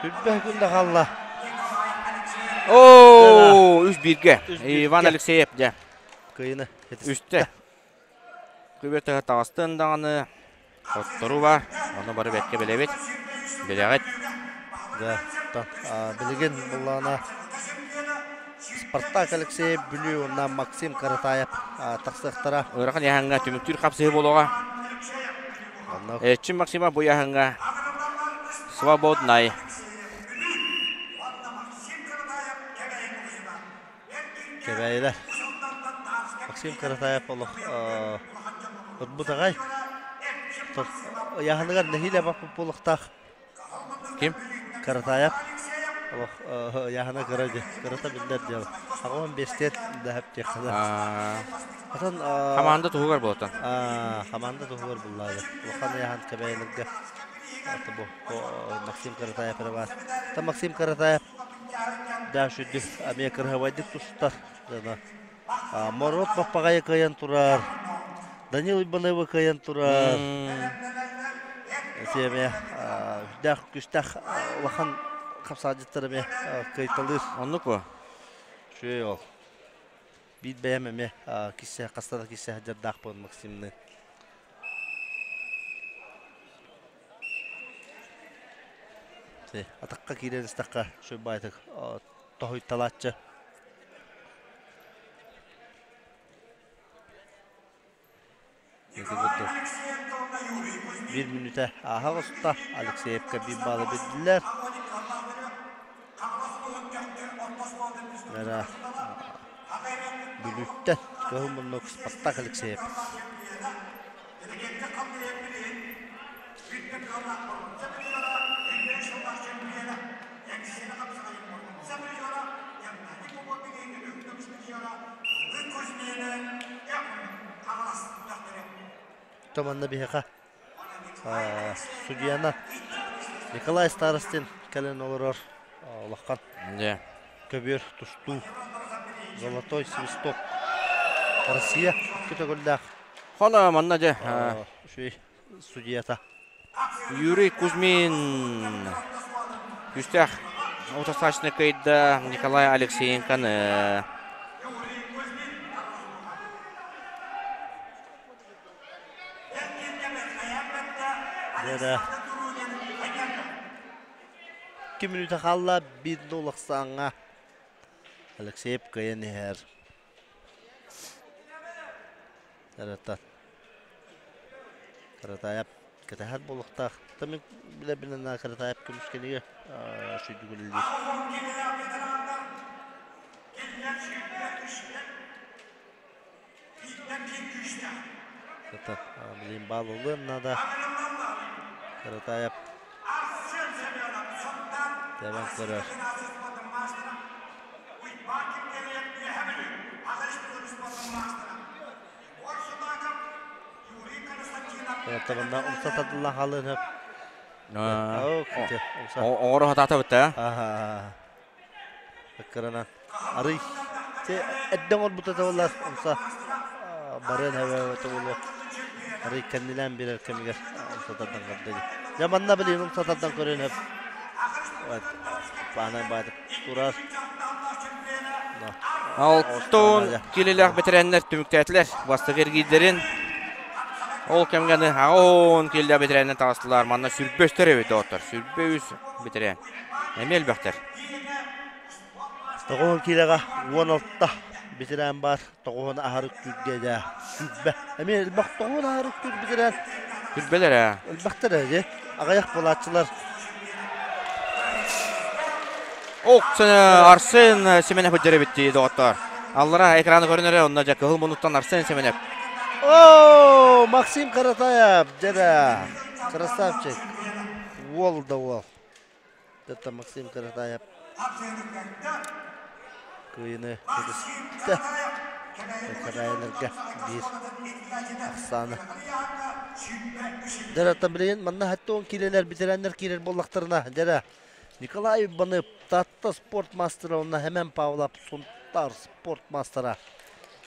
Түрбэһ күндэ хаалла. Оо, үс бииргэ. Иван Алексеев дьэ. Кыйыны. Үстэ. Күбүртэһэ таҕыстын даҕаны хоттору бар. Ону бары бэркэ билэбит. Билэҕит. Да, билигин буллаана Спартак Алексеев Бүлүү уонна Максим Каратаев тахсыахтара. Ыарахан яһаҥҥа түмүктүүр хапсыһыы буолуоҕа. Эрчим Максима бу яһаҥҥа свободнай. Кэбээйилэр. Максим Каратаев олох ырбыт аҕай. Ыйааһыныгар нэһиилэ баппыт буолуохтаах. Ким? Каратаев. Олох ыйааһына кыра дии. Кырата биллэр дьыала. Аҕам биэстиэт дэһэп диэххэ. Атын Хамаанда туһугар буолтан. Хамаанда туһугар буллаады. Улахан ыйааһын кэбээйилэргэ бу Максим Каратаев эрэ баар. Та Максим Каратаев да сүрдүк эмиэ кыраһабайдык тустар. Моруот баппаҕайы кыайан турар. Данил Ивановы кыайан турар. Эмиэ үрдээх күстээх улахан хапсаадьыттар эмиэ кыайталыыр. Оннук бу. Үчүгэй ол. Биир бэйэм эмиэ киссэ хаста да киссэ сылдьардаахпын Максимныын. Атахха киирэн истэххэ сүрбаайтык тоһуйталааччы. Биир мүнүүтэ ааһа оҕуста. Алексеевка биир баалы биэрдилэр. Мэра Бүлүүттэн кыһыл муннук Спартак Алексеев. Манна биһиэхэ судьуйана Николай Старостин кэлэн олорор улахан көбүөр тустуу Золотой свисток Россия көтөгүллээх Хоно манна дьэ үчүгэй судьуйата Юрий Кузьмин күүстээх утарсааччыны кыайда Николай Алексеенконы. Дьэ Икки мүнүүтэ хаалла биир нол ахсааҥҥа Алексеев кыайан иһэр. Каратаев кэтэһэр буолуохтаах. Тамин билэбинэн Каратаев көмүскэнигэ шүйдүк үлэлиир. Это билин баалылыан надо. Каратаев тэбэн көрөр. Табанна умса тадылла халын хөп. Оҥоро хатаата бытта. Кырана. Арый. Те эдден олбута табылар умса барыан хэбэ табылы. Арый кэннилээн бирер кэмигэр умса тардан көрдө. Жаманна билин умса тардан көрөн хөп. Баанай баатып турар. Алтын килилээх бэтэрээннэр түмүктээтилэр. Бастакы эргиирдэрин ол кэмгэ аҕа килилээх бэтэрээннэр таҕыстылар. Манна сүрбэ үстэр эбит доҕоттор. Сүрбэ үс бэтэрээн. Эмиэ элбэхтэр. Тоҕуһун киилэҕэ уон алта бэтэрээн баар. Тоҕуһун аһары үктүүргэ дьэ сүрбэ. Эмиэ элбэх тоҕуһун аһары үктүүр бэтэрээн. Сүрбэлэр ээ. Элбэхтэр ээ дьэ. Аҕыйах буолааччылар. Ох, Арсен Семенов өддөрө битти доҕоттор. Аллара экраны көрүнэрэ, онно дьэ кыһыл мунуттан Арсен Семенов. О, Максим Каратаев, дьэ красавчик. Уол да уол. Это Максим Каратаев. Кыйыны көтүстэ. Караайларга биир ахсааны. Дьэ, билигин манна хатта он киилэлэр бэтэрээннэр киирэр буоллахтарына, дьэ Николай Иванов Таатта спорт мастера уонна Хэмэн Павлов Сунтаар спорт мастера.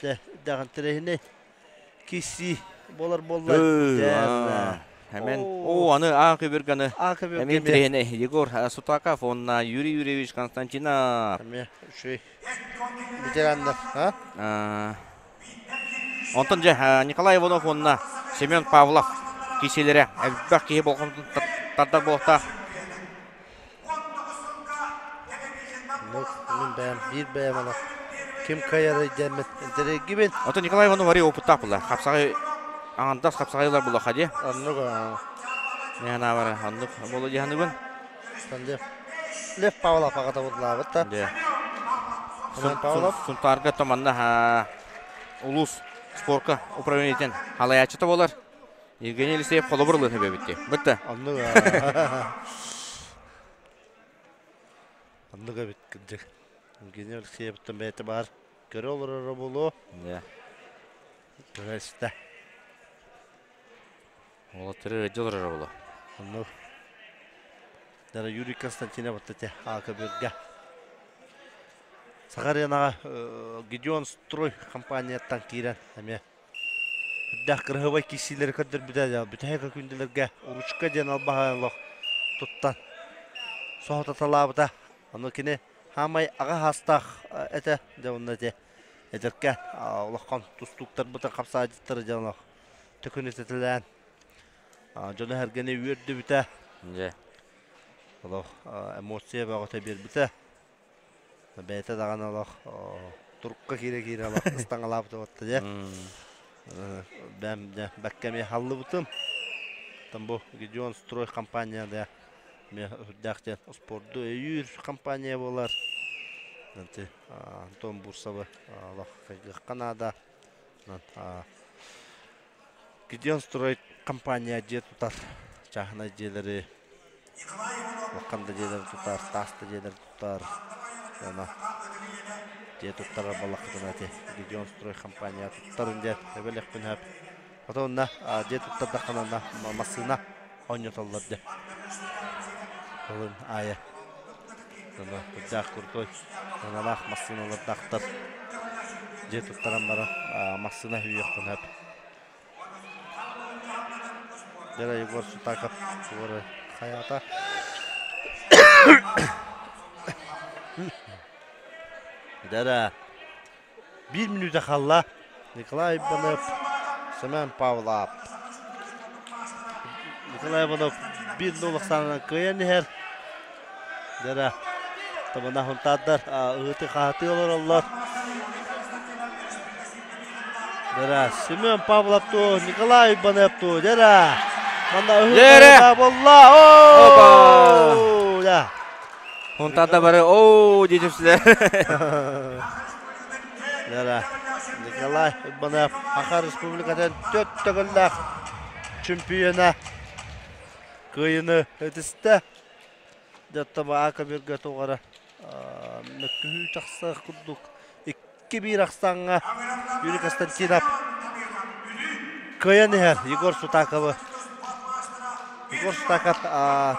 Дьэ, дэҕин тирэһини киси болар буолла. Хэмэн. О, аны А көбүрганы. А көбүрганы. Эмиэ тирэһини Егор Сутаков уонна Юрий Юрьевич Константинов. Эмиэ үчүгэй ветераннар, а? Онтон дьэ Николай Иванов уонна Семен Павлов киселere элбэх киһи болҕомтотун тардар буолуохтаах. Мин бэйэм биир бэйэм ана ким кыайарый диэммин интэриэгибин. Ото Николай Иванов ари опыттаах була. Хапсаҕай аңандас хапсаҕайлар булаха дии. Оннук. Мен ханаабар оннук болу дьаһаныбын. Лев Лев Павлов аҕата будлаабыт да. Павлов Сунтаарга то манна улуус спорка управлениетин халаяччыта болар. Евгений Елисеев холобур ылыһы бэбитти. Бытта. Оннук. Оннук эбит кырдьык. Евгений Алексеевтан бэйэтэ баар көрө олороро буолуо. Көрө истэ. Уолаттары ыдьа олороро буолуо. Оннук. Дара Юрий Константинов аттате Аакабырга. Саха аренаҕа Гедеон Строй компанияттан киирэн эмиэ үрдээх кыраһыабай киирсиилэри көрдөрбүтэ. Бүтэһик күндүлэргэ ручка диэн албаһа олох туттан соһутаталаабыта. Ону кини хаамай аҕа хаастаах этэ. Дьэ онно ити эдэркэ улахан тустууктарбытын хапсаадьыттары дьэ олох төкүнүтэтэлээн дьону-сэргэни үөрдүбүтэ. Дьэ. Олох эмоция бөҕөтө биэрбитэ. Бэйэтэ даҕаны олох турукка киирэ-киирэ олох ыстаҥалаабыта буолта дьэ. Бэм дьэ бэккэ эмиэ халлыбытым. Там бу Гедеон Строй компания да эмиэ үрдээх диэн спорду өйүүр компания буолар. Антон Бурсовы олох хайгыахха наада. Гедеон Строй компания дьиэ тутар, чааһынай дьиэлэри, улахан да дьиэлэри тутар, таас да дьиэлэри тутар. Уонна дьиэ туттарар буоллаххытына ити Гедеон Строй компания туттарын диэн эбэлиэхпин сөп. Отонна дьиэ туттардаххына массыына оонньотоллор дьэ. Ылын аайы. Кырдьаах крутой сыаналаах массыыналардаахтар. Дьиэ туттаран баран массыына үүйүөххүн сөп. Дьэ Егор Сутаков туора хайаата. Дьэ биир мүнүүтэ хаалла. Николай Иванов, Семен Павлов. Николай Иванов биир нол ахсаанынан кыайан иһэр. Дьэ табана хунтаардар ыһыты-хаһытыы олороллор. Дьэ Семен Павлов ту, Николай Иванов ту, дьэ. Манна ыһыы болла. Опа! Да. Хунтарда бары оо диэчүпсүлэр. Да. Николай Иванов Саха Республикатын төрт төгүллээх чемпиона кыайыны этистэ. Дьоттомо Ака-Биргэ туҕара мөккүһүү тахсыах курдук 2-1 ахсааҥҥа Юрий Константинов кыайан иһэр Егор Сутаковы. Егор Сутаков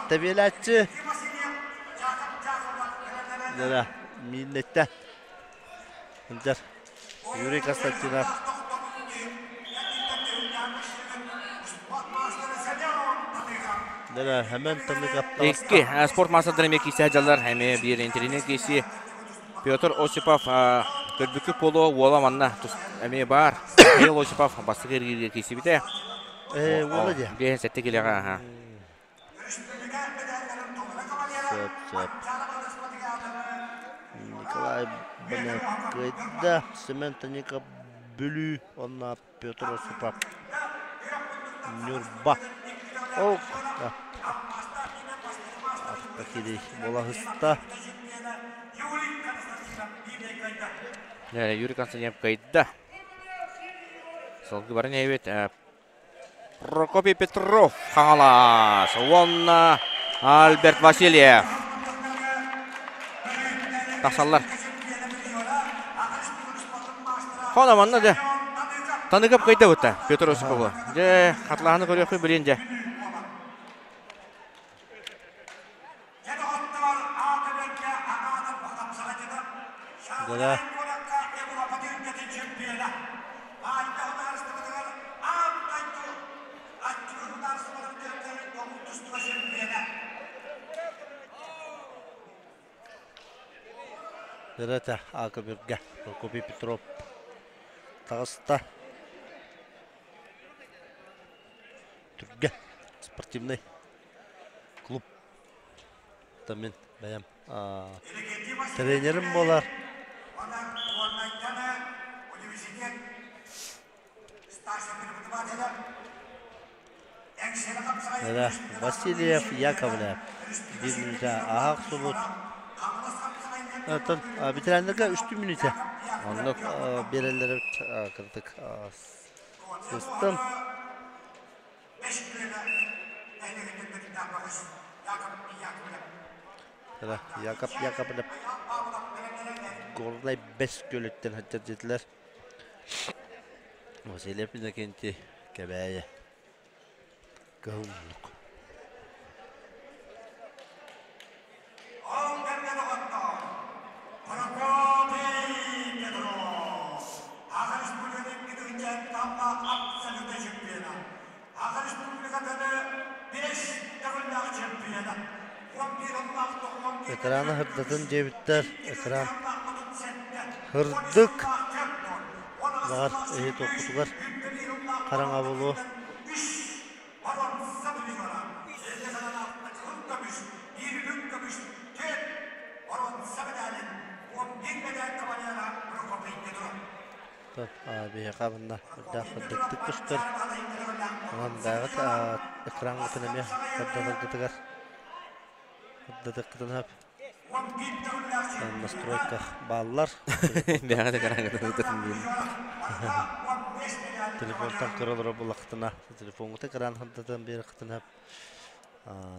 тэбиэлээччи мииннэттэ. Сылдьар Юрий Константинов. Дара хэмэн тыныгап Икки спорт маастардара эмиэ киирсэ сылдьаллар. Эмиэ биир интэринэт киирсии. Петр Осипов көрбүккү поло уола манна эмиэ баар. Михаил Осипов бастакы эргииргэ киирсибитэ. Э, уола дии. Биэһин сэттэ килэҕэ аха. Сөп, сөп. Николай Бынакыйда, Семен Таников Бүлүү уонна Петр Осипов Ньурба. Ок. Атта кири буолаһыста. Юрий Константинов кыайда. Сылгы барын эбит. Прокопий Петров Хаҥалас уонна Альберт Васильев тахсаллар. Хоно манна дьэ Таныгап кыйда бутта Петр Осипову. Дьэ хатлаһаны көрүөххү билин дьэ. Да. Ырата Акыбырга Прокопий Петров таҕыста. Түргэ спортивный клуб. Мин бэйэм тренерим буолар. Васильев Яковлев биир мүнүүтэ ааһа охсубут. Оттон ветераннарга үстүү мүнүүтэ. Оннук. Биэрэллэр кырдык сыстым. Яков Яковлев Горнай Бэс көлүттэн сылдьар диэтилэр. Васильев Иннокентий Кэбээйи Кыһыл муннук. Экраны сырдатын диэбиттэр, экран сырдык. Баҕар эһи тохпутугар хараҥа буолуо. Биһиэхэ манна үрдээх сырдыктык көстөр. Онон бэйэҕит экраҥҥытын эмиэ сырдатаргытыгар сырдатыаххытын сөп. Настройка бааллар. Бэйэҕит экраҥҥытын сырдатын диэн. Телефонтан көрө олорор буоллаххытына, телефоҥҥут экран сырдатан биэрэххитин сөп.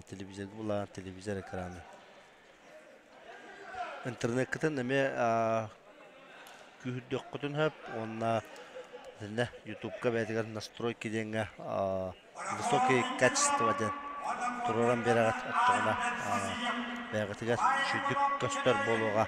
Телевизорга булаан телевизор экраны. Интернеккытын эмиэ күүһүрдүөххүтүн сөп уонна итиннэ ютубка бэйэтигэр настройки диэҥҥэ высокие качество диэн туруоран биэрэҕит оччоҕуна бэйэҕитигэр үчүгдүк көстөр буолуоҕа.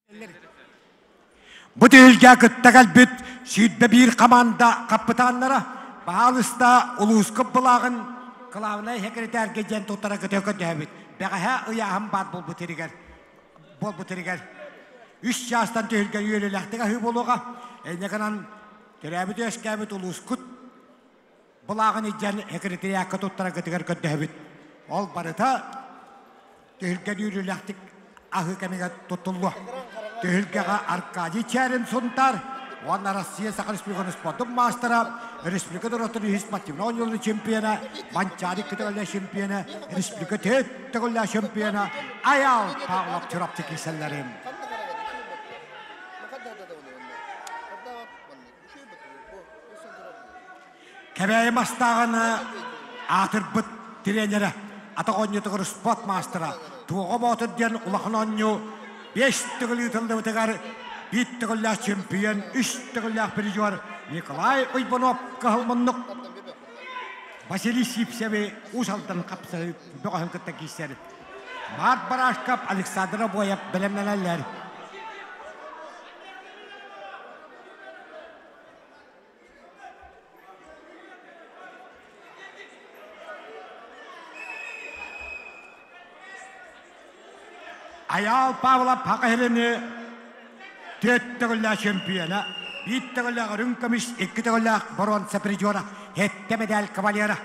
Бу түһүлгэ кытта кэлбит 21 хамаанда хаппытааннара баһаалыста улууска былааҕын кылаабынай секретарьга диэн туттара көтө көрдөһөбүт. Бэҕэһээ ыйааһын баар буолбут иригэр буолбут иригэр үс чаастан түһүлгэ үөрүүлээхтик аһыы буолуоҕа. Энньэ гынан төрөөбүт үөскээбит улуускут былааҕын илдьэн секретариакка туттараргытыгар көрдөһөбүт. Ол барыта түһүлгэни үөрүүлээхтик аһыы кэмигэр туттуллуо. Түһүлгэҕэ Аркадий Чярин Сунтаар уонна Россия Саха Республикатын спордун маастара, республика норуоттарын үһүс спортивнай оонньууларын чемпиона, Манчаары икки төгүллээх чемпиона, республика төрт төгүллээх чемпиона Айаал Павлов Чурапчы киирсэллэрин. Кэбээйи мастааҕыны аатырбыт тренерэ, атах оонньуутугар спорт маастара Туоҕа Боотур диэн улахан оонньуу биэс төгүл ыытыллыбытыгар биир төгүллээх чемпион, үс төгүллээх призер Николай Уйбанов кыһыл муннук Василий Сивцеви Уус Алдан хапсаһыы бөҕөһүн кытта киирсэр. Марк Барашков, Александр Обоев бэлэмнэнэллэр. Айаал Павлов Хакахилини төрт төгүллээх чемпиона, биир төгүллээх үрүҥ көмүс, икки төгүллээх боруонса призера, сэттэ медаль кавалера.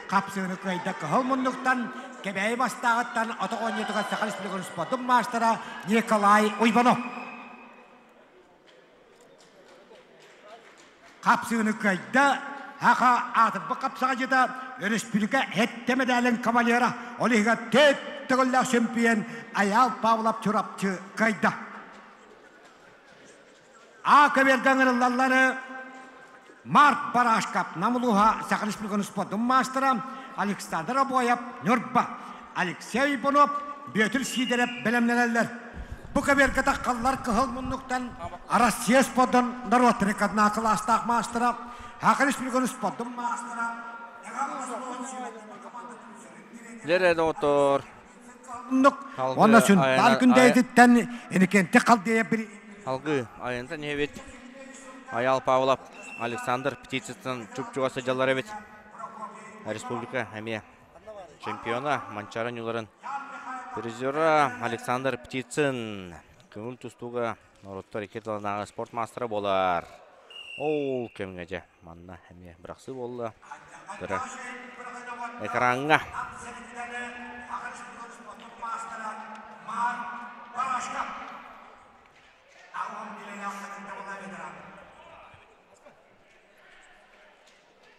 Хапсыыны кыайда кыһыл муннуктан Кэбээйи бастааҕыттан отох оонньуутугар Саха Республикатын спордун маастара Николай Уйбанов. Хапсыыны кыайда Саха аатырбыт хапсаҕайдьыта, өрөспүүбүлүкэ сэттэ мэдээлин кавалера, ол иһигэр төрт төгүллээх чемпион Айаал Павлов Чурапчы кыайда. А көбүөргэ ыҥырыллаллары Марк Барашков, Нам улууһа Саха Республикатын спордун маастара Александр Обоев, Ньурба, Алексей Иванов, Бүөтүр Сиидэрэп бэлэмнэнэллэр. Бу көбүөргэ таххаллар кыһыл муннуктан Россия спордун норуоттарын кадна кылаастаах маастара, Саха Республикатын спордун маастара, Лere доҕоттор. Онно Сунтаар күндэйититтэн Иннокентий Халдеев bir Алгы айантан иһэбит. Аял Павлов, Александр Птицыттан чуп-чугас сылдьаллар эбит. Республика эмиэ чемпиона Манчаары ньуларын призера Александр Птицын көҥүл тустууга норуоттар икки тылынааҕы спорт маастара буолар. Ол кэмҥэ дьэ манна эмиэ бырахсыы буолла. Кыра экраҥҥа.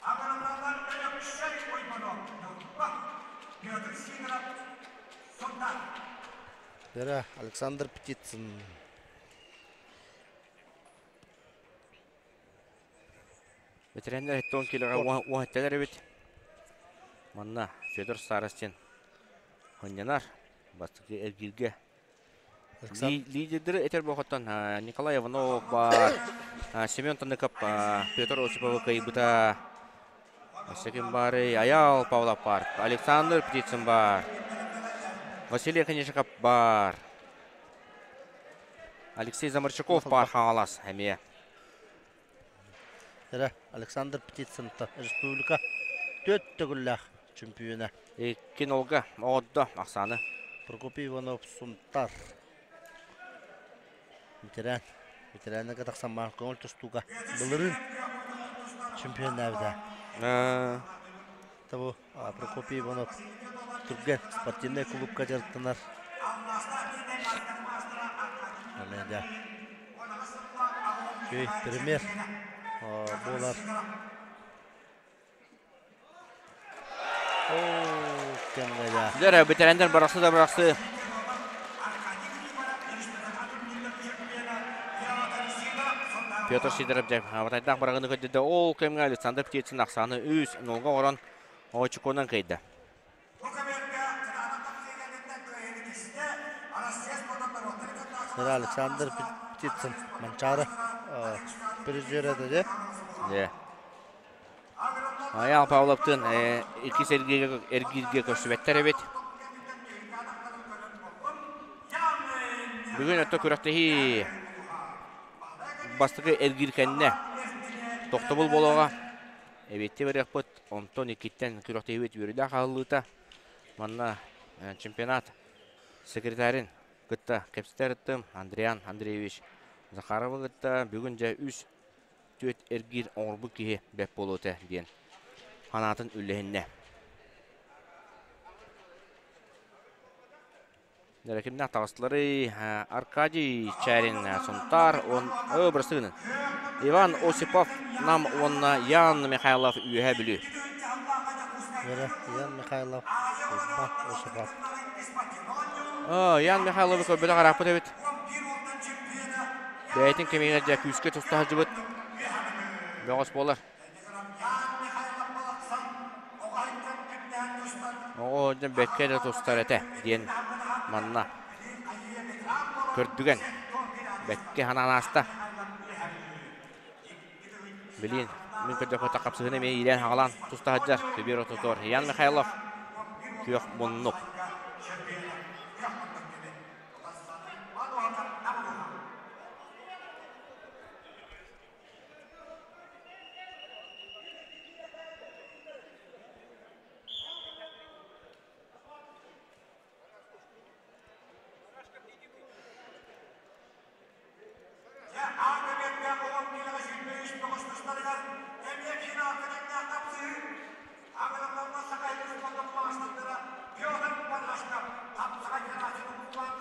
Аҕыраллар Өлөксөй Ойбонов, Ньурба, Петр Сидоров, Сунтаар. Вера Александр Птицын. Ветеринар 70 килоҕа уоһатталар эбит. Манна Федор Старостин хынньанар. Бастакы эргииргэ Лидердери этэр буолхоттон Николай Иванов баар, Семен Таныков Петр Осиповы кыайбыта. Өссө ким баарый? Аял Павлов баар, Александр Птицын баар, Василий Конешиков баар, Алексей Заморчаков баар Хаҥалас эмиэ. Эрэ Александр Птицын республика төрт төгүллээх чемпиона. Икки нолга оҕоддо ахсааны. Прокопий Иванов Сунтар. Ветеран. Ветераннарга тахсан баар көҥүл тустууга былырыын чемпионнаабыта. Табу Прокопий Иванов Түргэн спортивнай клубка дьарыктанар. Амеда. Үчүгэй пример буолар. Дөрө бэтэрээннэр барахсы да барахсы. Петр Сидоров дьэ абатайдаах бараҕыны көрдөрдө. Ол кэмҥэ Александр Птицын ахсааны үс нолга оҥорон очукуонан кыайда. Александр Птицын Манчаары призер этэ дьэ. Айаал Павловтыын иккис эргииргэ көрсүбэттэр эбит. Бүгүн өттө күрэхтэһии бастакы эргиир кэннэ тохтобул буолуоҕа. Эбиэтти барыахпыт, онтон иккиттэн күрэхтэһиибит үөрүүлээх аһыллыыта. Манна чемпионат секретарин кытта кэпсэтэр ыттым Андриан Андреевич Захаровы кытта бүгүн дьэ үс түөрт эргиир оҥорбут киһи бэрт буолуо этэ диэн санаатын үллэһиннэ. Кимнээх таҕыстыларый? Аркадий Чарин Сунтаар, он бырастыгынан. Иван Осипов Нам уонна Ян Михайлов Үөһээ Бүлүү. Ян Михайлов, Иван Осипов. Ян Михайловы көрбөтөх арааппыт эбит. Бэйэтин кэмигэр дьэ күүскэ туста сылдьыбыт бөҕөс буолар. Оҕо дьон бэккэ да тустар этэ диэн манна көрдүгэн бэккэ санаан ааста. Билин мин көрдөххө хапсыһын эмиэ иилээн-хаҕалаан туста сылдьар Көбүөр ортотугар Ян Михайлов күөх муннук.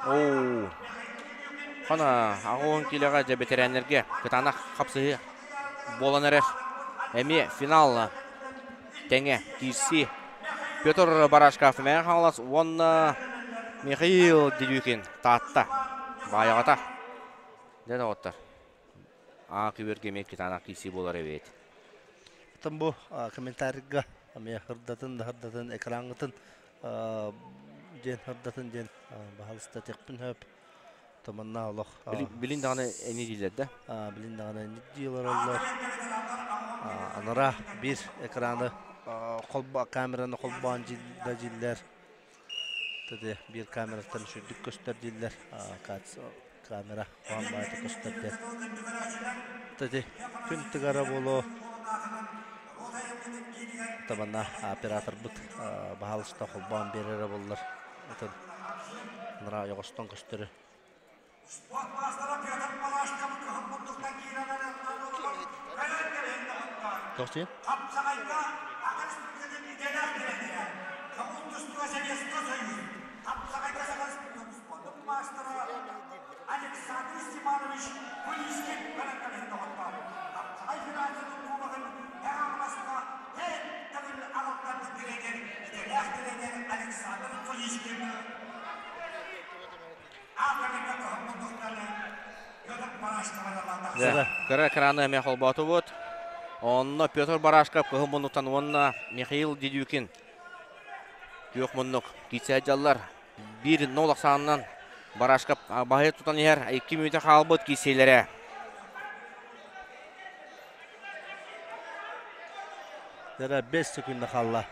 Оо, хана аҕыс киилэҕэ дьэ бэтэрээннэргэ кытаанах хапсыһыы буолан эрэр. Эмиэ финал тэҥэ киирсии. Петр Барашков Мэҥэ Хаҥалас уонна Михаил Дедюкин Таатта баайаҕата. Дьэ доҕоттор, аа күбүөргэ эмиэ кытаанах киирсии буолар эбит. Оттон бу комментарийга эмиэ хырдатын да хырдатын экраҥҥытын диэн хырдатын диэн баһалыста этиэхпин сөп. Томанна олох Билин даҕаны эни дииллэр да? Билин даҕаны эни дии олороллор. Анара биир экраны холбо камераны холбоон да дииллэр. Тады биир камераттан сүрдүк көстөр дииллэр. Камера хуан баайта көстөр диэн. Тады күн тыгара буолуо. Табанна операторбыт баһалыста холбоон биэрэрэ буоллар. Атын анараа ойоҕостон көстөрү. Тохтуйун. Кыра экраны эмиэ холбоотубут. Онно Петр Барашков кыһыл муннуктан уонна Михаил Дедюкин күөх муннук киирсэ дьаллар. 1-0 ахсаанынан Барашков баһы тутан иһэр. 2 мүнүүтэ хаалбыт киирсиилэрэ. Дара 5 секунда хаалла.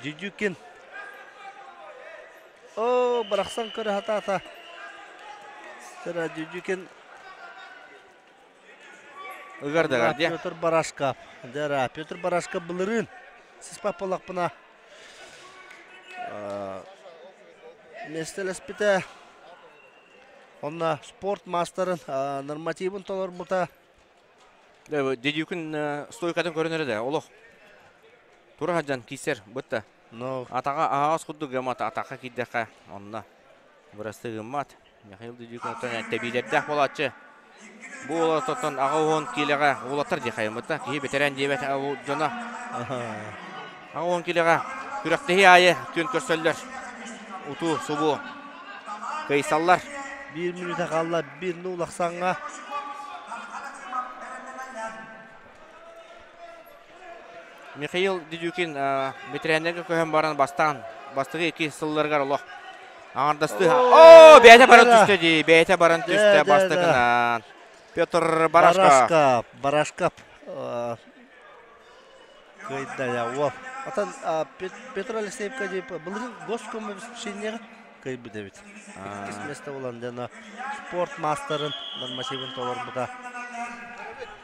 Дедюкин О, бырахсан көрө сатаата. Дара Дедюкин Ыгар да дии. Петр Барашков. Дара Петр Барашков былырыын сыспат буоллахпына миэстэлэспитэ. Онно спорт маастарын нормативын толорбута. Дедюкин стойкатын көрүнэрэ да олох тура сылдьан киирсэр бытта. Атаҕа аһаҕас курдук гыммат, атахха киирдэххэ онно бырастыы гыммат. Михаил Дедюкин оттон тэбиилэрдээх буолааччы. Бу уолаттан аҕа уон киилэҕэ уолаттар дии хайыммыта. Киһи бэтэрээн диэбэт дьоно. Аҕа уон киилэҕэ күрэхтэһии аайы күөн көрсөллөр. Утуу, субу кыйсаллар. Биир мүнүүтэ хаалла, биир нуул ахсааҥҥа. Михаил Дедюкин бэтэрээннэргэ көһөн баран бастаан бастакы икки сылларыгар олох аҥардастыы О, бэйэтэ баран түстэ дии, бэйэтэ баран түстэ бастакынан. Петр Барашков. Барашков, Барашков кыайда я уол. Атын Петр Алексеевка деп былырыын госкомобеспечениеҕа кыайбыт эбит. Иккис место буолан дьоно спорт маастарын нормативын толорбута.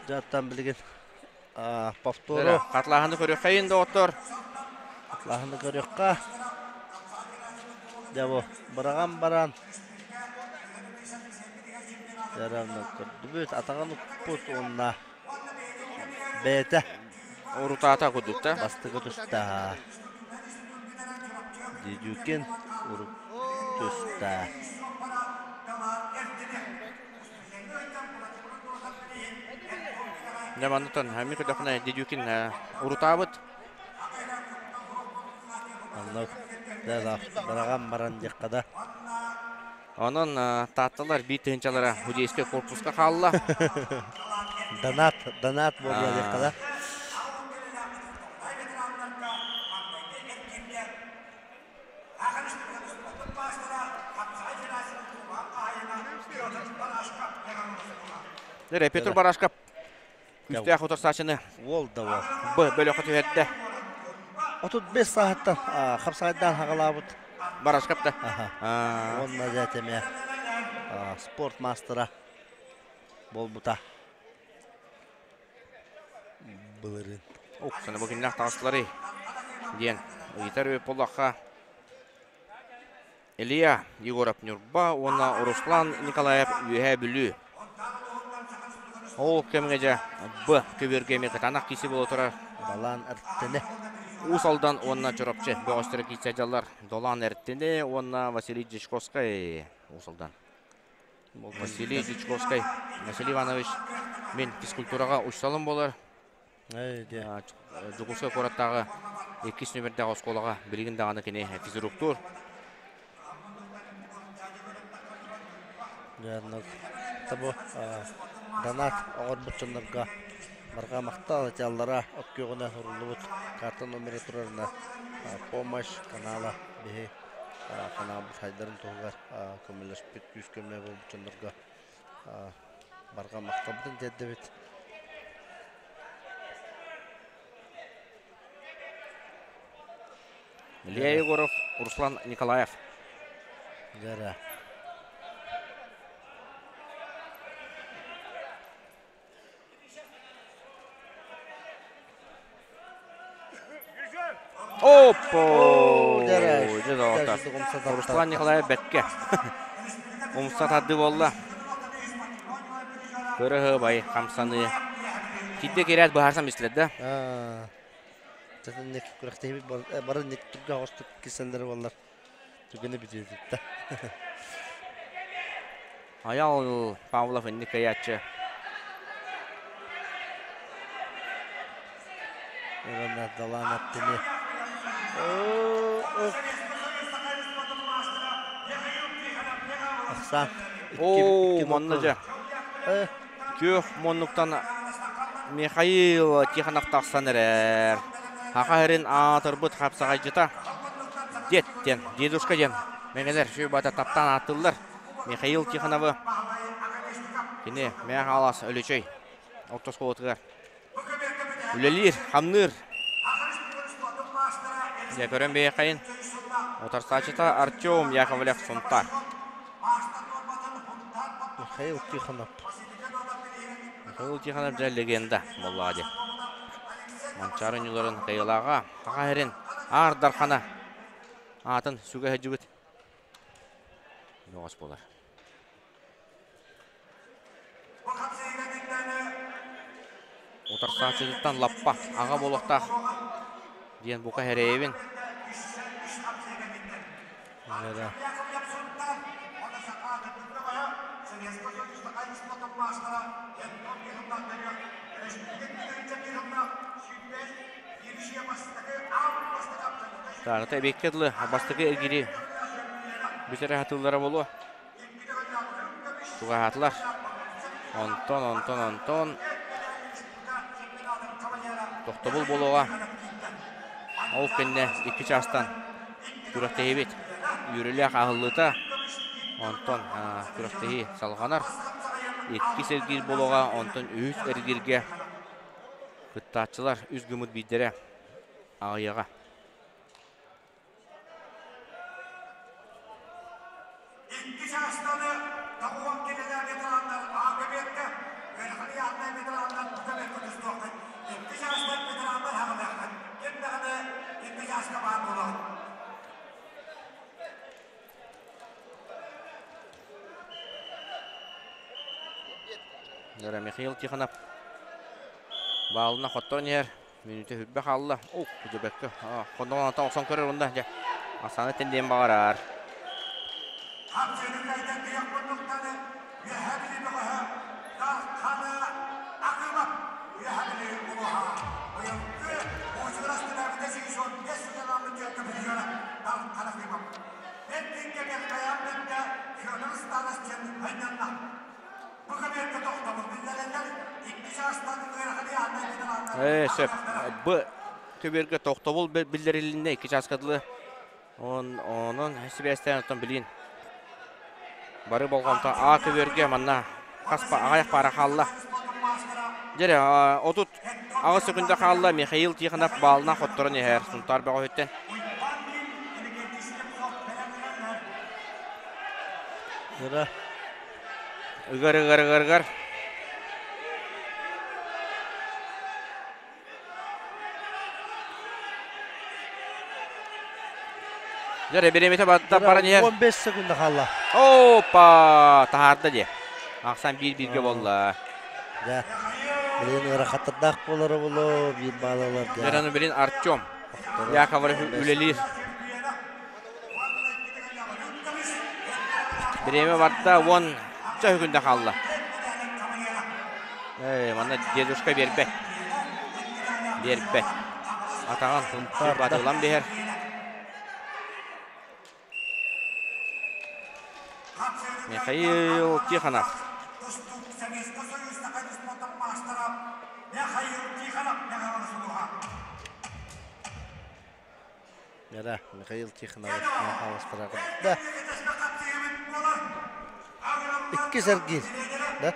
Дьаттан билигин повтору. Хатлааһыны көрүөххэйин доҕоттор. Хатлааһыны көрүөххэ. Дьэ бу быраҕан баран Дьаравна көрдүбүт, атаҕын укпут уонна бэйэтэ Урутаата курдук да. Бастакы түстэ. Дедюкин урук түстэ. Дьэ манныктан мин көрдөхпүнэ Дедюкин урутаабыт. Оннук быраҕан баран диэххэ да. Онон таатталар биир тыһыынчалара худейскай корпуска хаалла. Донат, донат буолла диэххэ да. Дere Петр Барашков күүстээх утарсааччыны Уол да уол. Б бөлөххө түһэрдэ. 35 сааһыттан хапсаҕайдаан хаҕалаабыт. Барашков да. Уонна дьэ эмиэ спорт маастара буолбута. Былырыын. Уксаны бу кинилэр таҕыстыларый диэн ыйытар үп буоллахха Илья Егоров Ньурба уонна Руслан Николаев Үөһээ Бүлүү. Ол кэмҥэ дьэ Б көбүөргэ эмиэ кытаанах киирсии буола турар. Далаан Эртини. Уус Алдан уонна Чурапчы бөҕөстөрө киирсэ дьаллар. Долаан Эртини уонна Василий Дьячковскай Уус Алдан. Василий Дьячковскай Василий Иванович мин физкультураҕа учууталым буолар. Дьокуускай куораттааҕы иккис нүөмэрдээх оскуолаҕа билигин даҕаны кини физруктуур. Бу донат оҥорбут дьоннорго барҕа махтал этиаллара от күөҕүнэ уруллубут карта номера турарына помощь канала биһи каналбыт хайдарын туһугар көмөлөспүт күүс көмө буолбут дьоннорго барҕа махталбытын тиэрдэбит. Илья Егоров, Руслан Николаев. Дьэрэ. Оппо! Руслан Николаев бэккэ. Умса тардыы буолла. Көрө бай хамсаныы. Киирдэ киирээт быһаарсан бистилэр да. Чатын күрэхтэһиибит бары ник түргэн оҕустук кисэллэр буоллар түгэни бүтүөтүттэ. Аял Павлов инник кыйааччы. Уонна Далан аттыны. Ахсаан. Оо, манна дьэ. Күөх муннуктан Михаил Тихонов тахсан эрэр. Хаха эрин аатырбыт хапсаҕайдьыта Дед диэн, дедушка диэн мэҥэлэр сүбата таптаан ааттыыллар. Михаил Тихоновы кини Мээх Алаас Өлөчөй орто оскуолатыгар үлэлиир, хамныыр. Дьэ көрөн бэйэхэйин утарсааччыта Артем Яковлев Сунтаар. Михаил Тихонов. Михаил Тихонов дьэ легенда буоллаҕа дии. Манчаары ньуларын кыайыылааҕа Саха сирин Аар Дархана аатын сүгэ сылдьыбыт бөҕөс буолар. Утарсааччытыттан лаппа аҕа буолуохтаах диэн бука эрэйэбин. Таарыта эбиэккэ дылы бастакы эргири бүтэрэ сатыыллара буолуо. Чугаһаатылар. Онтон, онтон, онтон тохтобул буолуоҕа. Ол кэннэ икки чаастан күрэхтэһиибит үөрүүлээх аһыллыыта. Онтон күрэхтэһии салҕанар. Иккис эргиир буолуоҕа, онтон үһүс эргииргэ кыттааччылар үс гыммыт биирдэрэ аҕыйаҕа. Михаил Тихонов баалына хотторон иһэр. Мүнүүтэ хүрбэ хаалла. О, күдүбэккэ. Хондоҕон охсон көрөр онда. Дьэ, Асаны тендиэн баҕарар. Ээ, сөп. Б көбүөргэ тохтобул биллэрилиннэ икки чааска дылы. Он, онон сибээстээн оттон билин. Бары болҕомто А көбүөргэ манна хас аҕайах паара хаалла. Дьэрэ, 38 секунда хаалла Михаил Тихонов баалынан хотторон иһэр Сунтаар бөҕөһүттэн. Ыра. Ыгар, ыгар, ыгар, ыгар. Дьэ, бириэмэтэ баран иһэр. 15 секунда хаалла. Опа! Таһаарда дии. Ахсан биир-бииргэ буолла. Дьэ, билигин ыарахаттардаах буолара буолуо, биир баалаларга. Дьэ, аны билин Артем Яковлев үлэлиир. Бириэмэ барда, уон чөһүгүндэ хаалла. Ээ, манна дедушка биэрбэт. Биэрбэт. Атаҕын батылан биһэр. Михаил Тихонов. Мера Михаил Тихонов хаалыстарагында иккис эргиир да?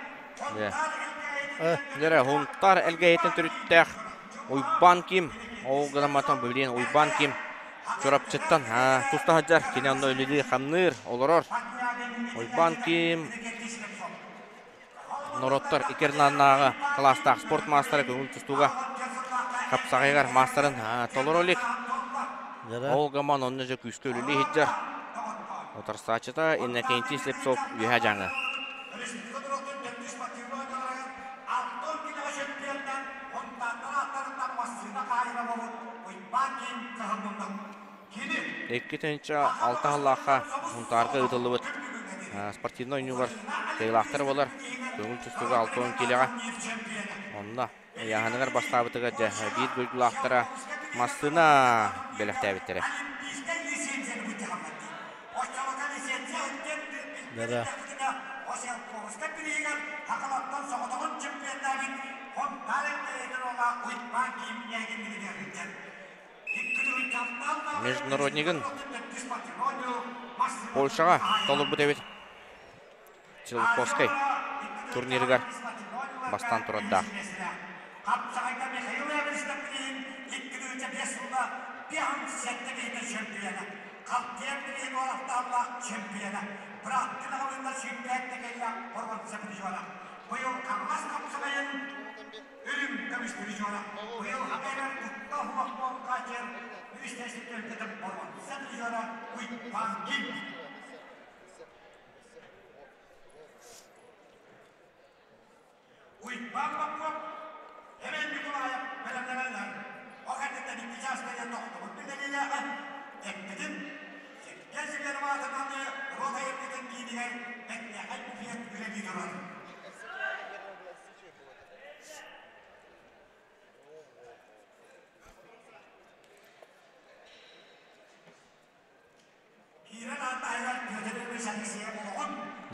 Дьэрэ, Хунтар элгэһитин төрүттээх Уйбаан Ким, ол гынан билин Уйбаан Ким Чурапчыттан туста сылдьар, кини онно үлэлии хамныыр, олорор. Уйбаан Ким норуоттар икернаннааҕы кылаастаах спорт маастара көҥүл тустууга хапсаҕайыгар маастарын толоро илик. Ол гаман онно дьэ күүскэ үлэлии сылдьар. Утарсааччыта Иннокентий Слепцов үөһэ дьаҥы. Икки тыһыынча алта сыллаахха Сунтаарга ыытыллыбыт спортивнай оонньуулар кыайыылаахтара буолар. Көҥүл тустууга 60 киилэҕэ. Онно ыйааһыныгар бастаабытыгар дьэ биир дойдулаахтара массыына бэлэхтээбиттэрэ. Да. Международнигын Польшаҕа толорбут эбит Циолковскай турнирыгар бастаан турардаах. Үрүҥ көмүс призера быйыл Хаберер кытта уһуох буолкаачыр үс тэстик боруонса призера Уйбаан Ким. Уйбаан Попов Эмэн Николаев бэлэмнэнэллэр. Ол кэнниттэн икки чааска тохтобут биллэриилээҕэ эппитин Сергей Семенов аатынан рота эргитин киинигэр бэртээхэй буфет үлэлии турар.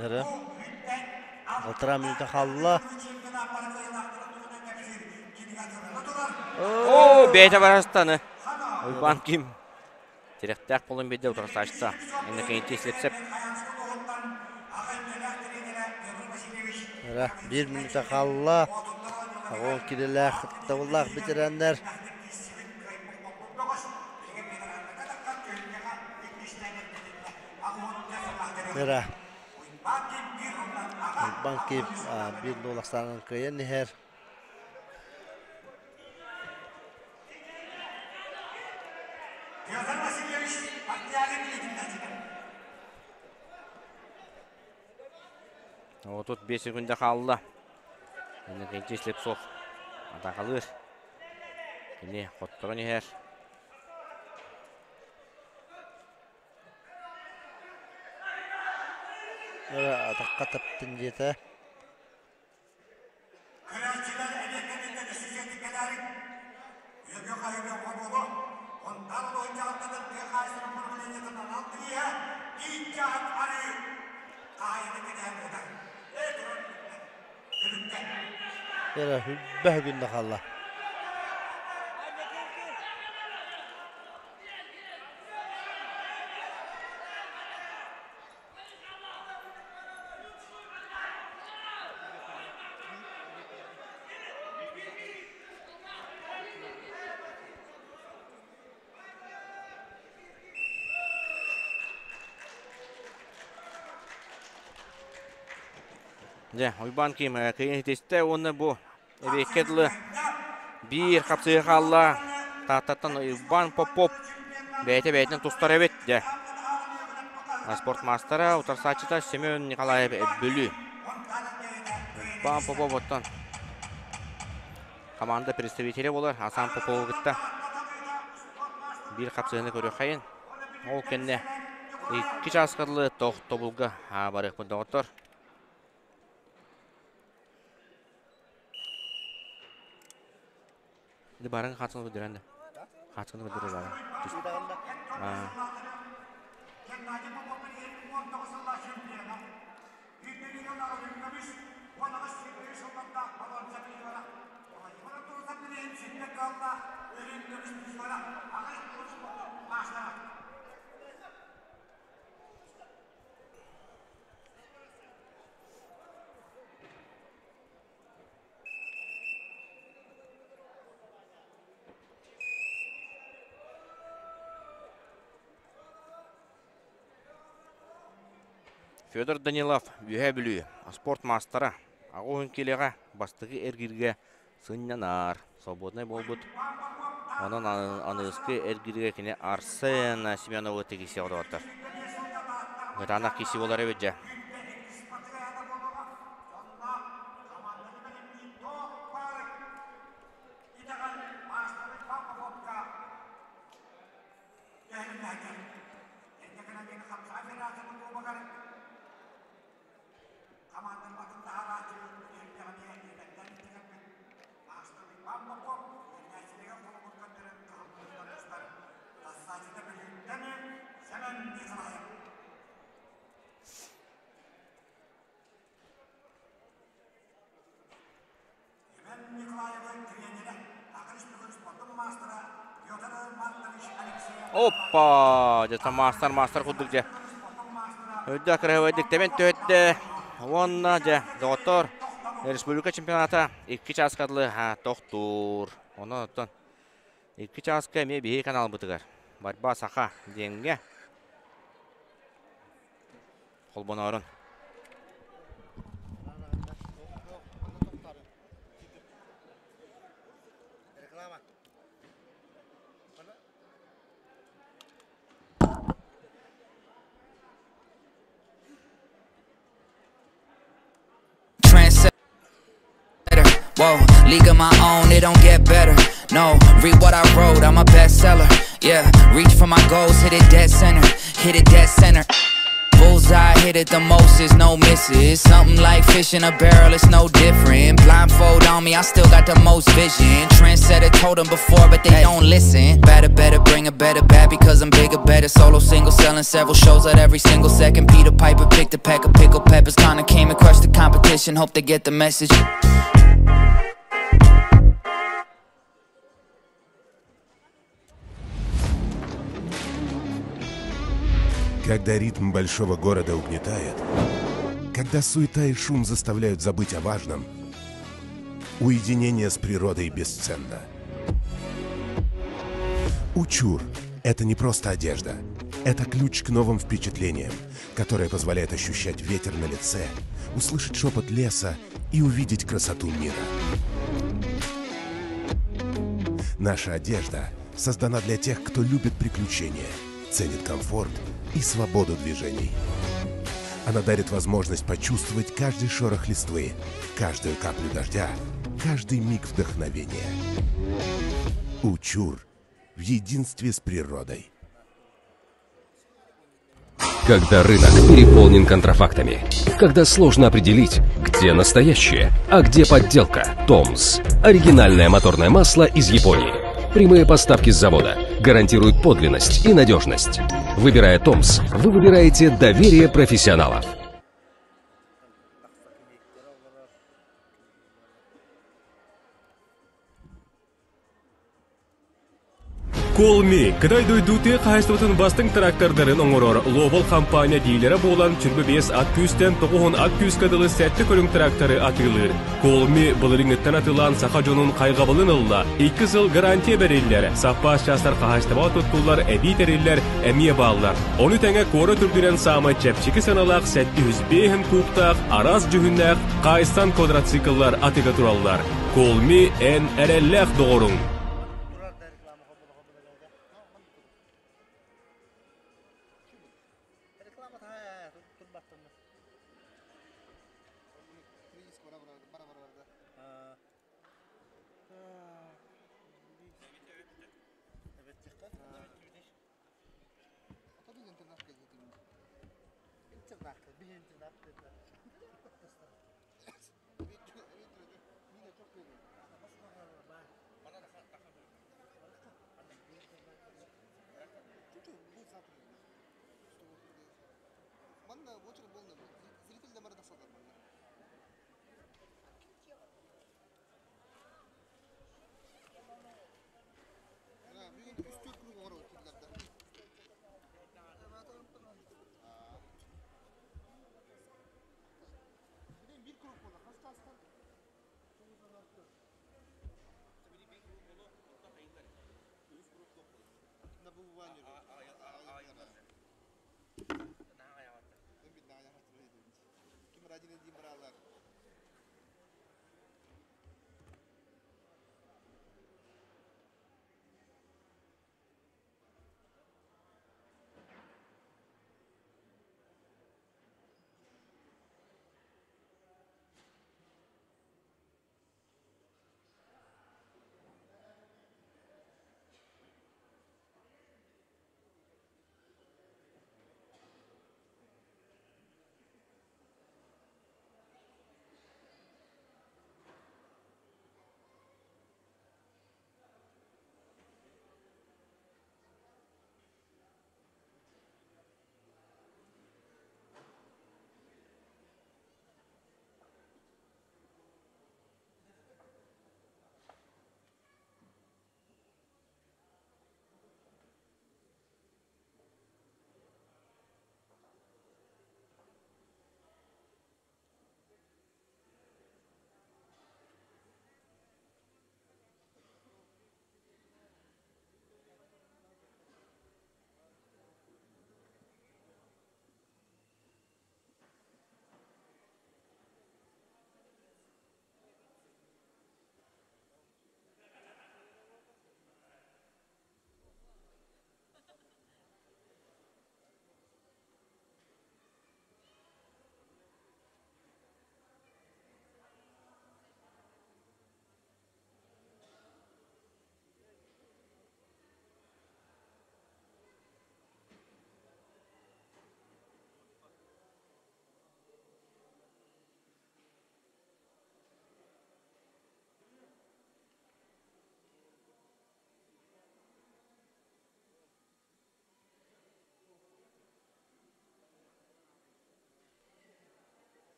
Нэрэ. Алтара минута хаалла. Оо, бэйэтэ барастаны. Уйбаан Ким. Тирэхтээх буолан биэрдэ утарсааччыта. Иннокентий Слепцев. Эрэ, биир минута хаалла. Оҕо кирилээх, табыллаах бэтэрээннэр. Эрэ. Банки биир нуолахсаанын кыайан иһэр. Петр Васильевич Партиягин иитиллээччитэ. 35 секунда хаалла. Иннокентий Слепцов атаакалыыр. Кини хотторон иһэр. Атахха таптын диэтэ. Көрөөччүлэр эмиэ кэнниттэн үсүсүөтүк кэлээрин үөгү-хаһыыны хомуолу Онтон улууһун дьаһалтатын тыа хаһаайыстыбатын управлениетын анал бирииһэ Тиит-Дьааһык арыы хаһаайыны кэтэһэн ыытар. Ээ туран күлүккэ. Эрэ хүлбэһ күннэ хаалла. Дьэ, Уйбаан Ким кыйын итистэ уонна бу эбиэккэ дылы биир хапсыһыы хаалла. Тааттаттан Уйбаан Попов бэйэтэ бэйэтинэн тустар эбит. Дьэ, спорт маастара, утарсааччыта Семен Николаев Бүлүү. Уйбаан Попов оттон команда представителэ буолар Асан Попову кытта биир хапсыһыыны көрүөххэйин. Ол кэннэ икки чааска дылы тохтобулга барыахпыт доҕоттор. Баран хаачыны көрдөрөн да. Хаачыны көрдөрөр баран. Федор Данилов, Үөһээ Бүлүү, спорт маастара, аҕа уһун киилэҕэ бастакы эргииргэ сынньанар. Свободнай буолбут. Онон аныгыскы эргииргэ кини Арсен Семеновы тигисе одоттор. Кытаанах киси буолар эбит дьэ. Оппа! Дьэ, маастар маастар курдук дьэ. Өйдөөх кыраһыабайдык тэбэн түһэттэ. Уонна дьэ, доҕоттор, республика чемпионата икки чааска дылы тохтуур. Онон оттон икки чааска эмиэ биһиги каналбытыгар Борьба Саха диэҥҥэ холбоноорун. Whoa, league of my own, it don't get better. No, read what I wrote, I'm a bestseller. Yeah, reach for my goals, hit it dead center. Hit it dead center. Bullseye, hit it the most, is no misses. Something like fish in a barrel, it's no different. Blindfold on me, I still got the most vision. Trendsetter told them before, but they don't listen. Better, better, bring a better bat because I'm bigger, better. Solo single, selling several shows at every single second. Peter Piper picked a pack of pickled peppers. Kinda came and crushed the competition, hope they get the message. Когда ритм большого города угнетает, когда суета и шум заставляют забыть о важном, уединение с природой бесценно. Учур – это не просто одежда. Это ключ к новым впечатлениям, которое позволяет ощущать ветер на лице, услышать шепот леса и увидеть красоту мира. Наша одежда создана для тех, кто любит приключения, ценит комфорт и свободу движений. Она дарит возможность почувствовать каждый шорох листвы, каждую каплю дождя, каждый миг вдохновения. Учур в единстве с природой. Когда рынок переполнен контрафактами. Когда сложно определить, где настоящее, а где подделка. Томс. Оригинальное моторное масло из Японии. Прямые поставки с завода гарантируют подлинность и надежность. Выбирая Томс, вы выбираете доверие профессионалов. Колми, Кытай дойду тыа хаһайыстыбатын бастыҥ трактордарын оҥорор Лобол компания диилэрэ буолан сүрбэ биэс ат күүстэн тоҕуһун ат күүскэ дылы сэттэ көрүҥ тракторы атыылыыр. Колми былырыыҥҥыттан атыылаан саха дьонун хайҕабылын ылла. Икки сыл гарантия бэриллэр, саппаас чаастар хаһаайыстыбаҕа туттуллар, эбии тэриллэр эмиэ бааллар. Ону тэҥэ куорат үрдүнэн саамай чэпчэки сыаналаах 705 кубтаах араас дьүһүннээх Кайсан квадроцикллар атыыга тураллар. Колми эн эрэллээх доҕоруҥ!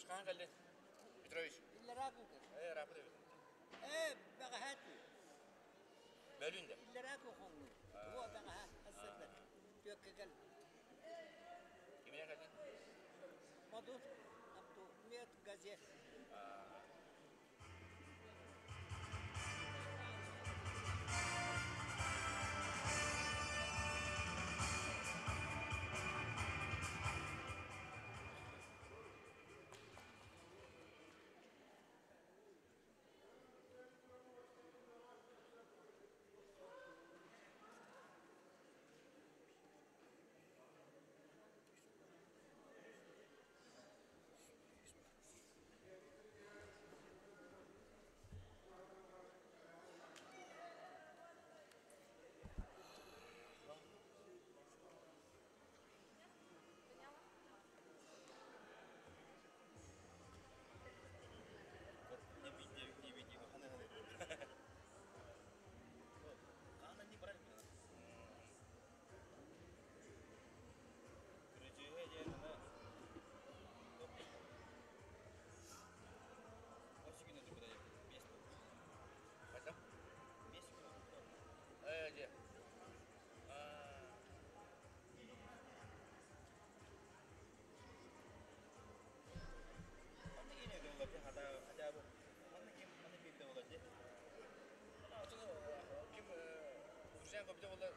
Петрович хаһан кэллин? Петрович. Иллэрээ күн кэллэ. Ээ, ырааппыт эбит. Ээ, бэҕэһээ түүн. Бөлүүн да? Иллэрээ күн хоҥнум. Уо, бэҕэһээ, сарсыарда. Түөккэ кэл. Киминэн кэллин? Модун, Абду, мед, газет. Хайдах? Ээ, дьэ. Ким Друзья көбүтэ буолла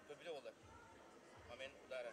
көбүтэ буолла момент удара.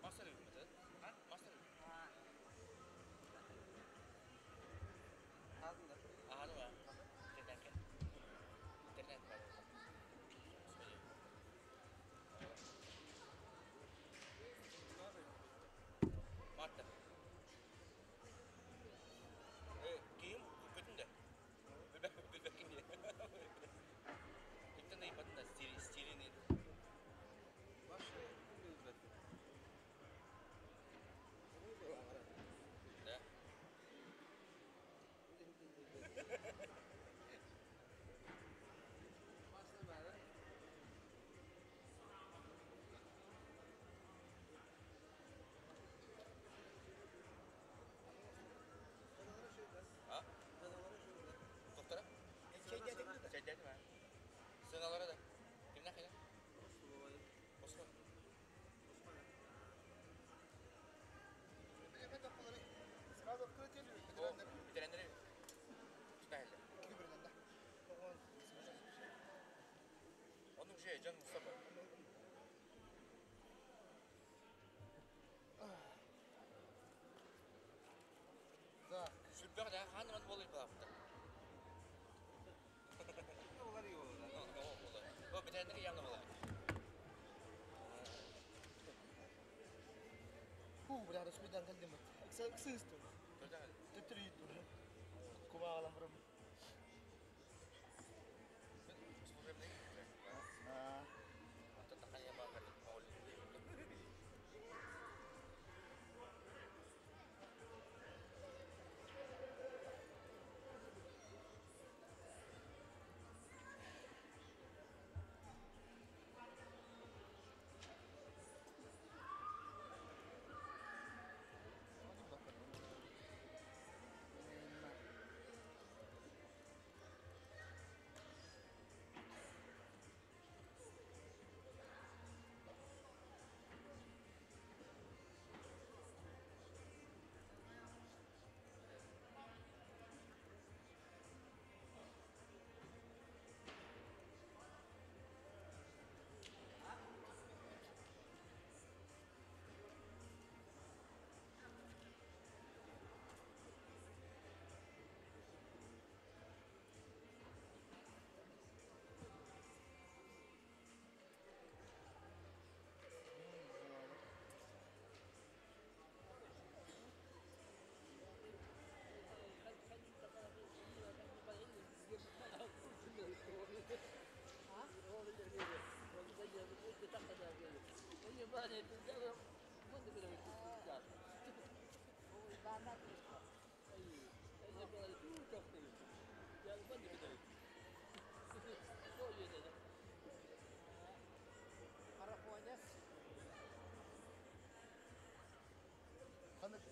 Мастер үкмөтө? А? Мастер Аһадым Интернетке. Интернет бар. Господи. Марта. Кийим көтүндө. Билбеккин дии. Иттен да ипатын да стилин. Да. А? Доктора? Чэйдэтим а. Сыналара да. Кимнәх кайда? Осман. Сразу открытие Битәрәндер. Тутаһылар. Onun şey Can Mustafa. Да. Сүрбэх да хаан ман болар балапта. О, битәрәндер явно болар. Ху, бля, распидан калдым. Ксысту. Төттөр ютту. Кубагалам бұрым.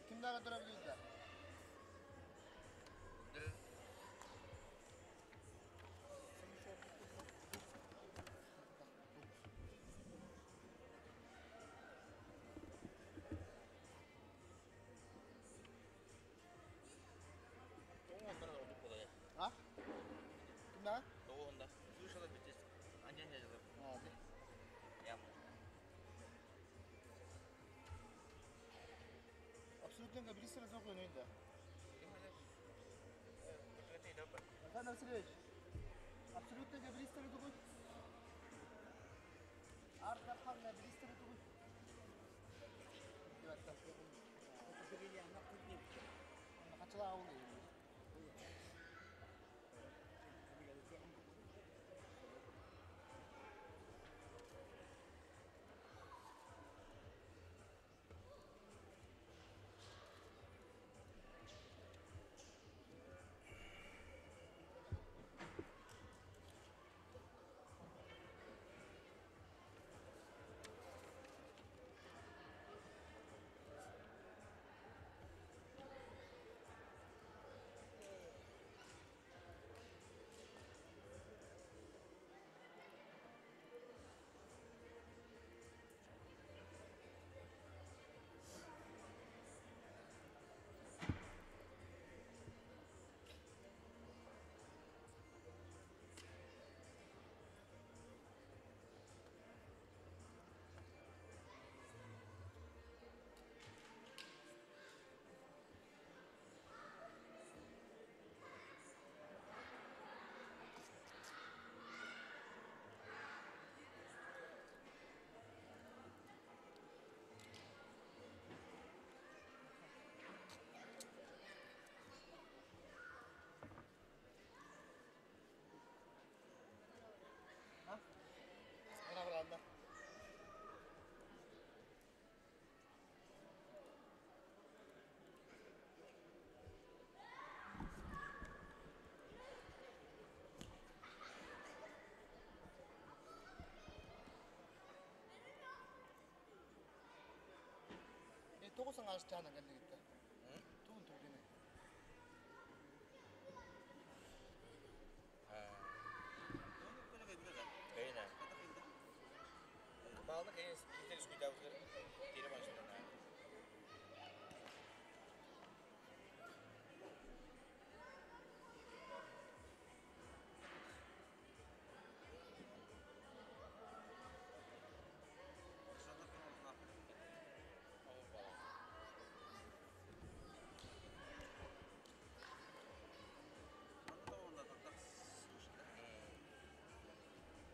Kimlerge durabilirler? А? Kimler? Тоҕуһунда. Слышала битис. Анжан жазылып. Я. Абсолютно бирisi razı oyunda. Александр Васильевич, абсолютно габристері дугуй. Ар дархан габристері дугуй. Хачыла ауыл. Она Тоҕус аҥаас чаанан кэллигиттэ. Тугун тургене. Кайна. Балны кайын интерес күтәбез. Кире баштан.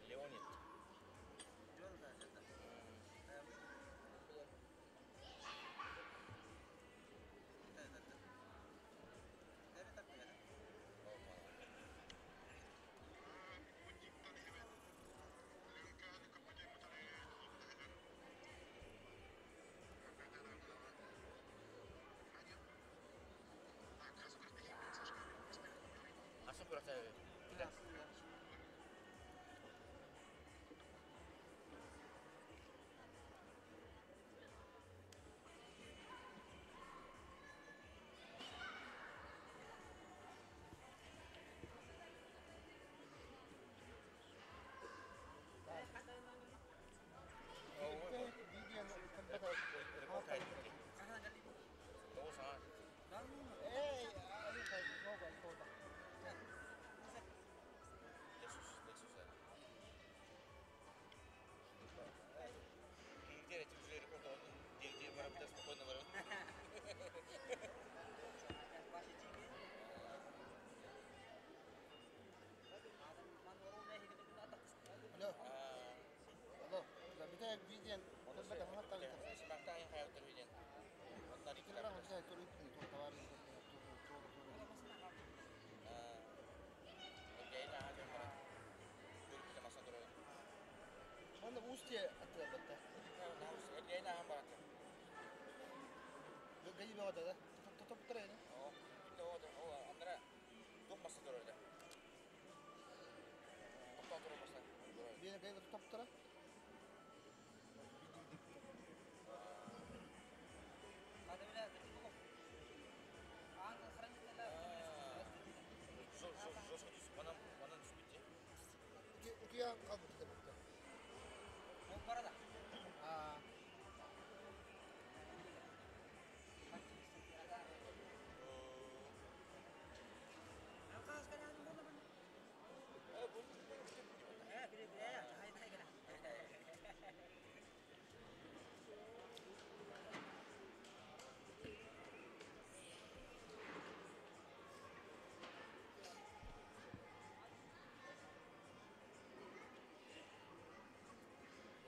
Леонид. Asıl burası. Алло. Алло. Бите виден. Манна устье атыбатта.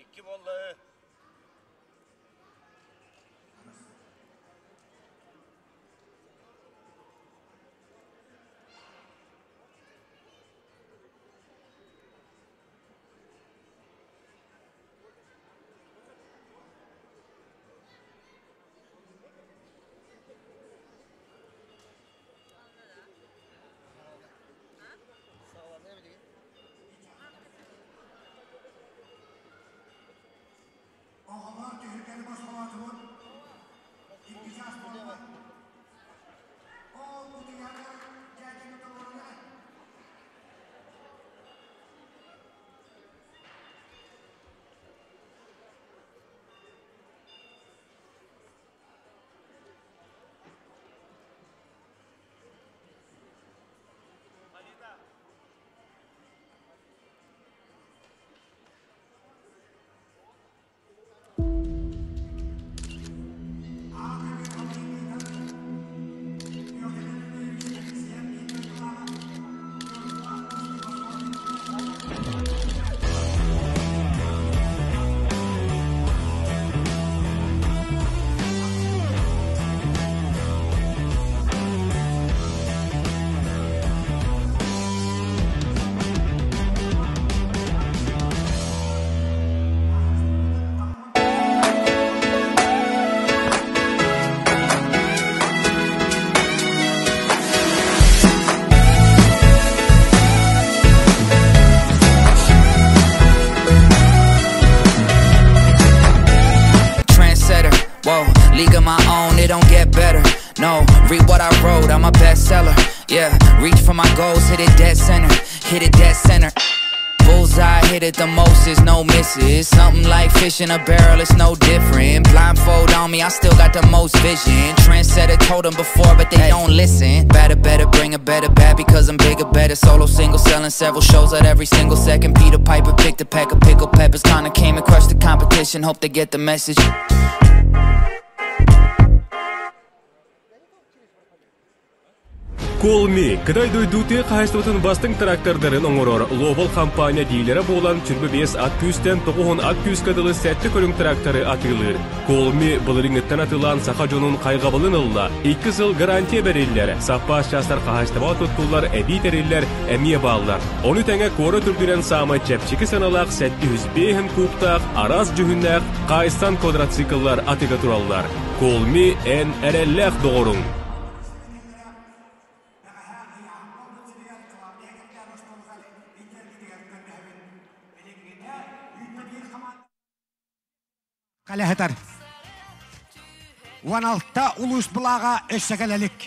Икки буолла. Оҕолор түһүлгэни босхолоотубут. Икки чаас буолла. Ол утуйарга дьээдьэни туруорунар. Trendsetter, whoa, league of my own, it don't get better. No, read what I wrote, I'm a bestseller. Yeah, reach for my goals, hit it dead center, hit it dead center. Bullseye, hit it the most, is no misses. Something like fish in a barrel, it's no different. Blindfold on me, I still got the most vision. Trendsetter told them before, but they don't listen. Better, better, bring a better bat because I'm bigger, better. Solo single, selling several shows at every single second. Peter Piper picked a pack of pickled peppers. Kinda came and crushed the competition, hope they get the message. Колми, Кытай дойдутыа хаһайыстыбатын бастыҥ трактордарын оҥорор Лобол компания диилэрэ буолан сүрбэ биэс ат күүстэн тоҕуһун ат күүскэ дылы сэттэ көрүҥ тракторы атыылыыр. Колми былырыыҥҥыттан атыылаан саха дьонун хайҕабылын ылла. Икки сыл гарантия бэриллэр, саппаас чаастар хаһаайыстыбаҕа туттуллар эбии тэриллэр эмиэ бааллар. Ону тэҥэ куорат үрдүнэн саамай чэпчэки сыаналаах 705 кубтаах араас дьүһүннээх Кайсан квадроцикллар атыыга тураллар. Колми эн эрэллээх доҕоруҥ! Кэлэһитэр. 16 улуус былааҕа өссө кэлэлик.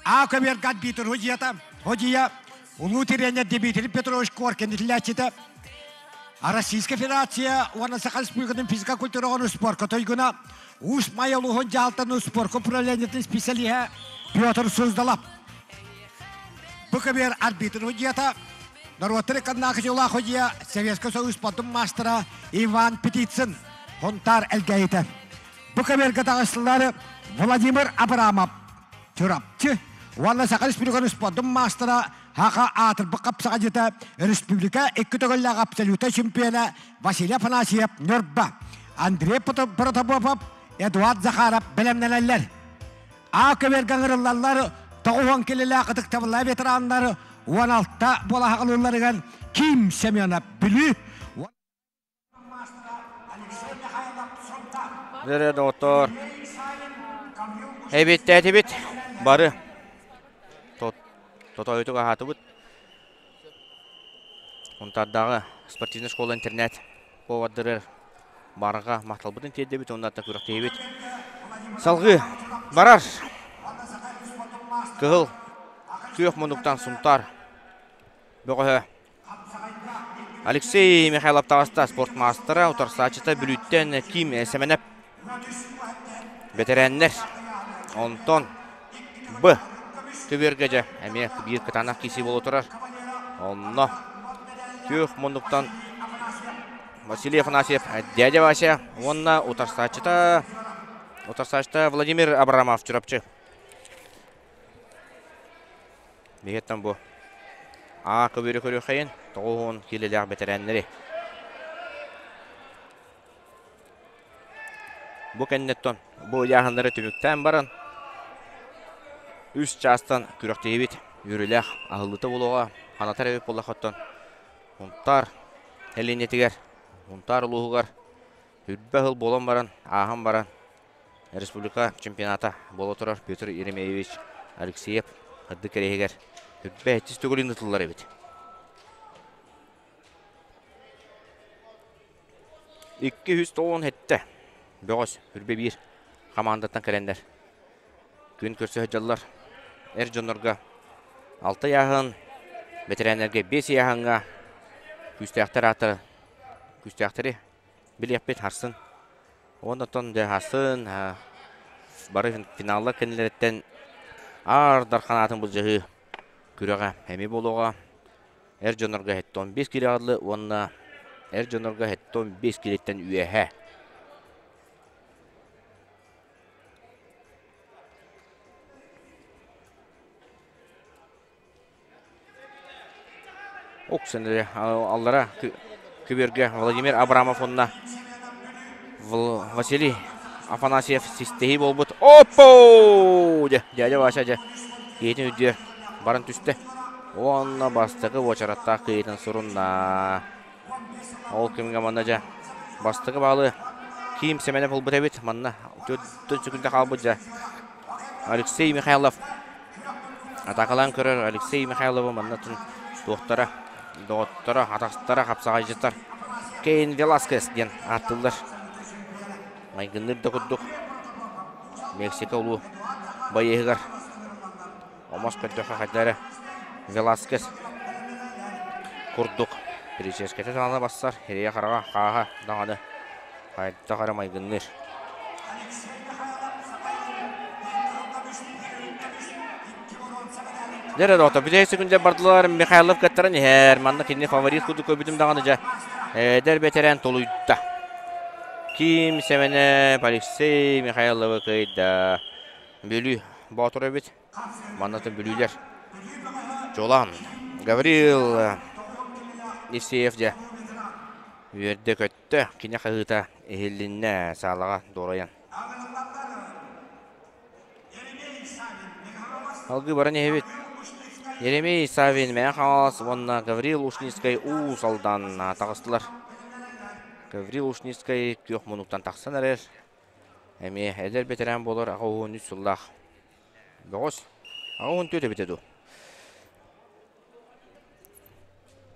А көмөргат Дмитрий Худията, Худия, улуу тренер Дмитрий Петрович Коркин итилээччитэ, Российская Федерация уонна Саха Республикатын физика-культураҕа спорка тойгуна, Уус Майа улууһун дьаһалтатын спорка управлениетын специалиһа Петр Суздалов. Бу көбүөр арбитр судьята, норуоттар ыккардынааҕы дьоллоох судья, Советский Союз спордун маастара Иван Птицын, Хонтаар Элгээйитэ. Бу көбүөргэ таҕыстылар Владимир Абрамов, Чурапчы уонна Саха Республикатын спордун маастара Хаха аатырбыт хапсаҕайдьыта республика икки төгүллээх абсолюта чемпиона Василий Афанасьев Ньурба, Андрей Протопопов, Эдуард Захаров бэлэмнэнэллэр. А көбүөргэ ыҥырыллаллар 90 килилээх ытыктабыллаах ветераннар 16 буолаһаҕалыылларыгар. Ким Семенов Бүлүү. Дөрө доҕоттоор. Эбиттээтибит бары тотоойутук аһаатыбыт. Унтаардааҕы спортивнай школа-интернат повардырыр барҕа махталбытын тиэрдэбит уонна күрэхтэһиибит салгыы барар. Кыһыл күөх муннуктан Сунтаар бөҕөһө Алексей Михайлов таҕыста спорт маастара, утарсааччыта Бүлүүттэн Ким Сэмэнэп бэтэрээннэр. Онтон Б көбүөргэ дьэ эмиэ биир кытаанах киирсии буола турар. Онно күөх муннуктан Василий Афанасьев, дядя Вася уонна утарсааччыта утарсааччыта Владимир Абрамов Чурапчы. Биһиэттэн бу А көбүөрү көрүөххэйин 90 киилэлээх бэтэрээннэри. Бу кэнниттэн бу ыйааһыннары түмүктээн баран үс чаастан күрэхтэһиибит үөрүүлээх аһыллыыта буолуоҕа. Ханатар эбит буоллаххыттан Сунтаар сэлиэнньэтигэр, Сунтаар улууһугар үрбэ ыһыл буолан баран, ааһан баран республика чемпионата буола турар Петр Еремеевич Алексеев ырдык кэриэһигэр үрбэ иккис төгүлүн ыытыллар эбит. 297 бөҕөс үрбэ биир хамаандаттан кэлэннэр күн көрсө сылдьаллар. Эр дьоннорго алта ыйааһын, бэтэрээннэргэ биэс ыйааһыҥҥа күүстээхтэр ааттара күүстээхтэри билиэхпит харсын. Онтон дьэ харсын бары финаллар кэннилэриттэн Аар Дархан аатын былдьаһыы күрэҕэ эмиэ буолуоҕа. Эр дьоннорго 75 киилэ аҕаллы уонна эр дьоннорго 75 киилэттэн үөһэ. Оксен аллара көбүөргэ Владимир Абрамов уонна Василий Афанасьев систэһии буолбут. Оппо! Дядя Вася дьэ киһитин үрдүө баран түстэ. Уонна бастакы уочараттаах кыайыытын сурунна. Ол кэмҥэ манна дьэ бастакы баалы Ким Сэмэнов ылбыт эбит. Манна төрт секунда хаалбыт дьэ. Алексей Михайлов атакалаан көрөр Алексей Михайловы манна туохтара, доҕотторо, атастара, хапсаҕайдьыттар Кейн Веласкес диэн ааттыыллар. Майгынныыр да курдук Мексика улуу байыһыгар омос көрдөххө хайда эрэ Веласкес курдук прическэтэ саҕана бассар, сирэйэ-хараҕа хааһа даҕаны хайдах эрэ майгынныыр. Дьэ доҕоттор, бүтэһик секундэ бардылар Михайлов кыттаран иһэр. Манна кинини фаворит курдук көрбүтүм даҕаны дьэ эдэр бэтэрээн толуйда. Ким Сэмэнэп Алексей Михайловы кыайда. Бүлүү Боотур эбит. Манна Бүлүүлэр. Чолан Гаврил Евсеев дьэ үөрдэ-көттө. Кини хаһыыта иһиллиннэ саалаҕа дуорайан. Алгыы баран иһэбит. Еремей Савин Мэҥэ Хаҥалас уонна Гаврил Ушницкай Уус Алдан таҕыстылар. Гаврил Ушницкай күөх муннуктан тахсан эрэр. Эмиэ эдэр бэтэрээн буолар 83 сыллаах бөҕөс. 84 эбитэ дуу.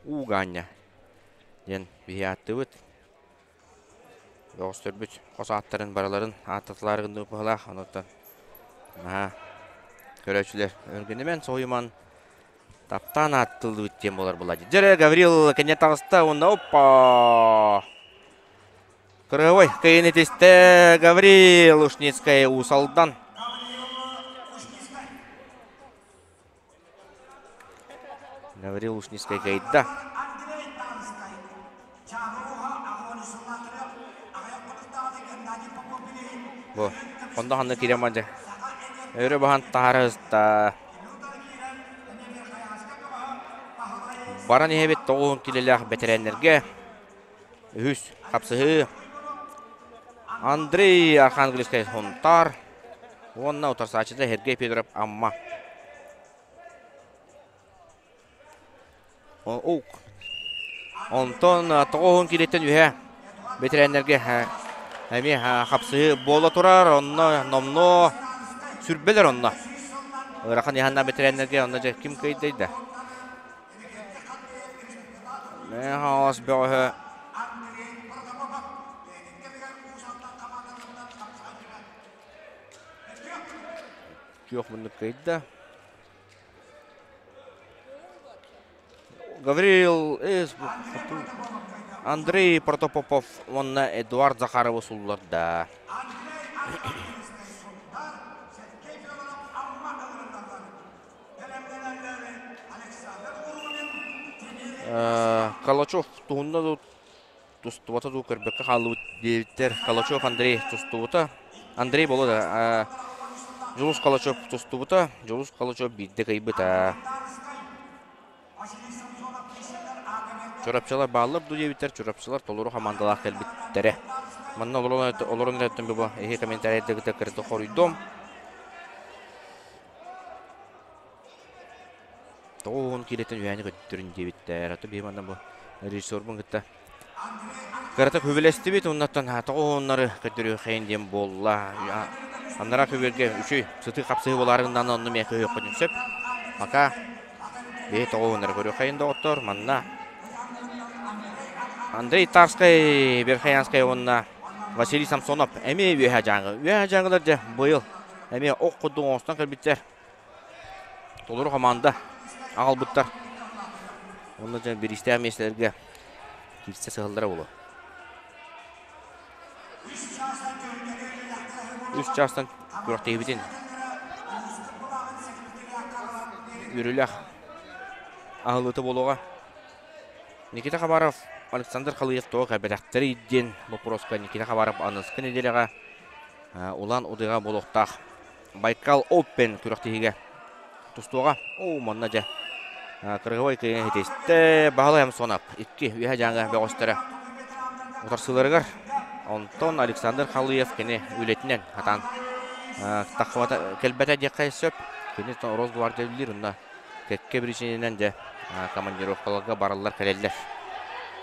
Уу Гаанньа диэн биһи ааттыыбыт. Бөҕөстөрбүт хос ааттарын барыларын ааттатылаары гынныбыт быһыылаах. Онуттан наһаа көрөөччүлэр өргүнүмэн, соһуйуман таптаан ааттыллыбыт диэн буолар буолла. Дьэ Гаврил кэннэ таҕыста уонна оппа! Кырыһабай кыйын итистэ Гаврил Ушницкай Уус Алдан. Гаврил Ушницкай кыайда. Бу онно ханна киирэн мандьа. Өрө баһан таһара ыста. Баран иһэбит 90 килэлээх бэтэрээннэргэ Үһүс хапсыһыы Андрей Архангельскай Сунтаар уонна утарсааччыта Сергей Федоров Амма. Оук. Онтон 90 килиттэн үһэ бэтэрээннэргэ эмиэ хапсыһыы буола турар. Онно номнуо сүрбэлэр онно. Ыарахан иһанна бэтэрээннэргэ онно дьэ ким кыайдайда? Хаҥалас бөҕөһө Күөх муннук кыайда. Гавриил Андрей Протопопов уонна Эдуард Захаров сулларда. Калачев туһунна дуу тустубата дуу көрбөккө хааллыбыт диэбиттэр. Калачев Андрей тустубута. Андрей боло да Дьулус Калачев тустубута. Дьулус Калачев биирдэ кыайбыта. Чурапчылар бааллар дуу диэбиттэр. Чурапчылар толору хамаандалаах кэлбиттэрэ. Манна олорон олорон эрэртэн бу эһи комментарийдагыта кырты хоруйдум. Тоҕуһун киилэтин үһээни көттөрүн диэбиттэр. Аты биһи манна бу режиссербун кытта кырата күбүлэстибит. Оннаттан тоҕуһуннары көттөрүөххэйин диэн буолла. Аннара күбүргэ үчүй сытыы хапсыһы болаарыгынан онну миэ көһүөххүтүн сөп. Пока биһи тоҕуһуннары көрүөххэйин доҕоттор. Манна Андрей Тарскай, Верхоянскай уонна Василий Самсонов эмиэ үөһэ дьааҥы. Үөһэ дьааҥылар дьэ быйыл эмиэ ох курдук оҥостон кэлбиттэр. Толору хамаанда аҕалбыттар. Онно дьэ бириистээх миэстэлэргэ киирсэ сыһаллара буолуо. Үс чаастан күрэхтэһиибитин үөрүүлээх аһыллыыта буолуоҕа. Никита Хабаров, Александр Халыев тоҕо кэлбэтэхтэрий диэн боппуруоска Никита Хабаров аныгыскы нэдиэлэҕэ Улан Удэҕэ буолуохтаах Байкал Open күрэхтэһиигэ тустуоҕа. Оо, манна дьэ кыргыбай кыайан хитистэ. Баһылай Амсонов икки үөһэ дьааҥы бөҕөстөрө утарсыыларыгар. Онтон Александр Халыев кини үлэтинэн хатаан таххыбата кэлбэтэ диэххэ сөп. Кини Росгвардия үлэлиир онно кэккэ биричиинэнэн дьэ командировкаларга бараллар кэлэллэр.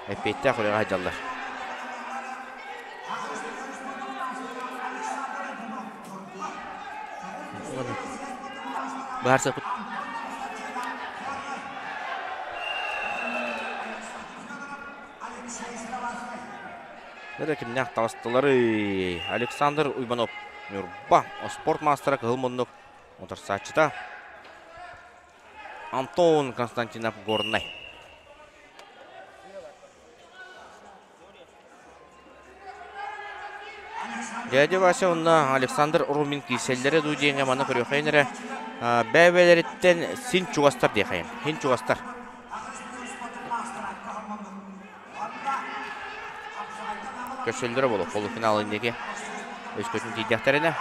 Эппиэттээх үлэҕэ сылдьаллар. Быһаарсыахпыт. Эрэ кимнээх таҕыстыларый? Александр Уйбанов, Ньурба, спорт маастара кыһыл муннук утарсааччыта Антон Константинов Горнай. Дядя Вася уонна Александр Румин киирсэллэрэ дуу диэҥҥэ маны көрүөххэйин эрэ бэйэ-бэйэлэриттэн син чугастар диэхэйин. Син чугастар. Көрсөллөрө буолуо полуфинал инники өскөтүн тиийдэхтэринэ.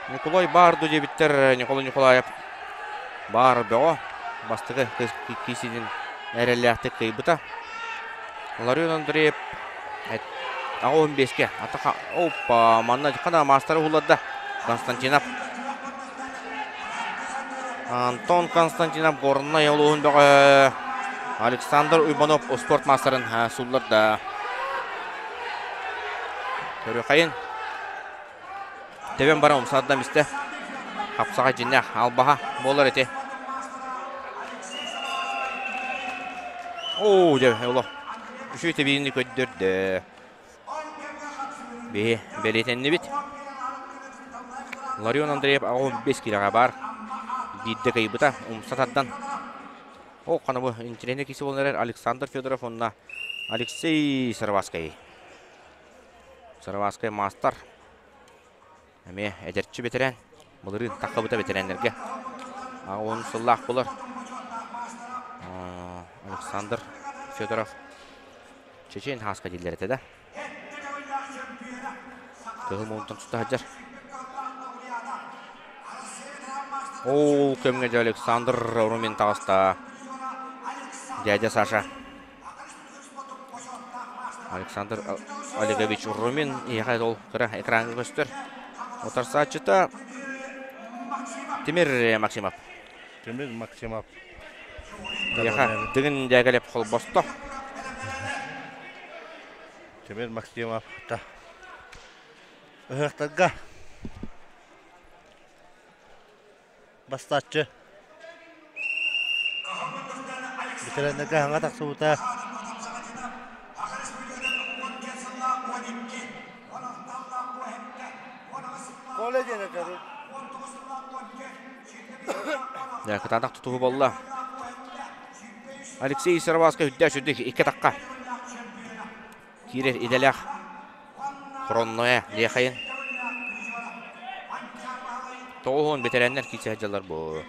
Николай баар дуу диэбиттэр Николай Николаев баар бөҕө бастакы киисинин эрэллээхтик кыайбыта. Ларион Андреев 15-ке атаха опа манна хана маастары уһулларда Константинов Антон Константинов Горнай улууһун бөҕө Александр Уйбанов спорт маастарын сулларда. Көрүөххэйин. Тэбэн баран умсаатынан истэ. Хапсаҕай дьиннээх албаһа буолар ити. Оо, дьэ, олох. Үчүгэй тэбиини көрдөрдө. Биһи бэлиэтэннибит. Ларион Андреев 85 киилэҕэ баар. Биирдэ кыйбыта, умса тардан. О, хана бу интириэһинэй киси буолан эрэр Александр Федоров уонна Алексей Сарваскай. Сарваскай маастар. Эмиэ эдэрчи бэтэрээн. Былырыын таххыбыта бэтэрээннэргэ. 10 сыллаах булар. Александр Федоров Чечен хааска дииллэр этэ да. Кыһыл муунтан тута сылдьар. Ол кэмҥэ дьэ Александр Румин таҕыста. Дядя Саша. Александр Олегович Румин иһэхэ ол кыра экраҥҥа көстөр. Утарсааччыта. Тимир Максимов. Тимир Максимов. Яха дыгын дьээгэлеп холбосто. Тимир Максимов та ыһыахтарга бастааччы Бэтэрээннэргэ хаҥа тахсыбыта. Кытаанах тутуһу болла. Алексей Сыроваска үрдэ сүрдүк икки таққа. Киирэр идэлээх Хронное лиэхэйин. Тоҕуһун бэтэрээннэр киирсэ сылдьаллар бу.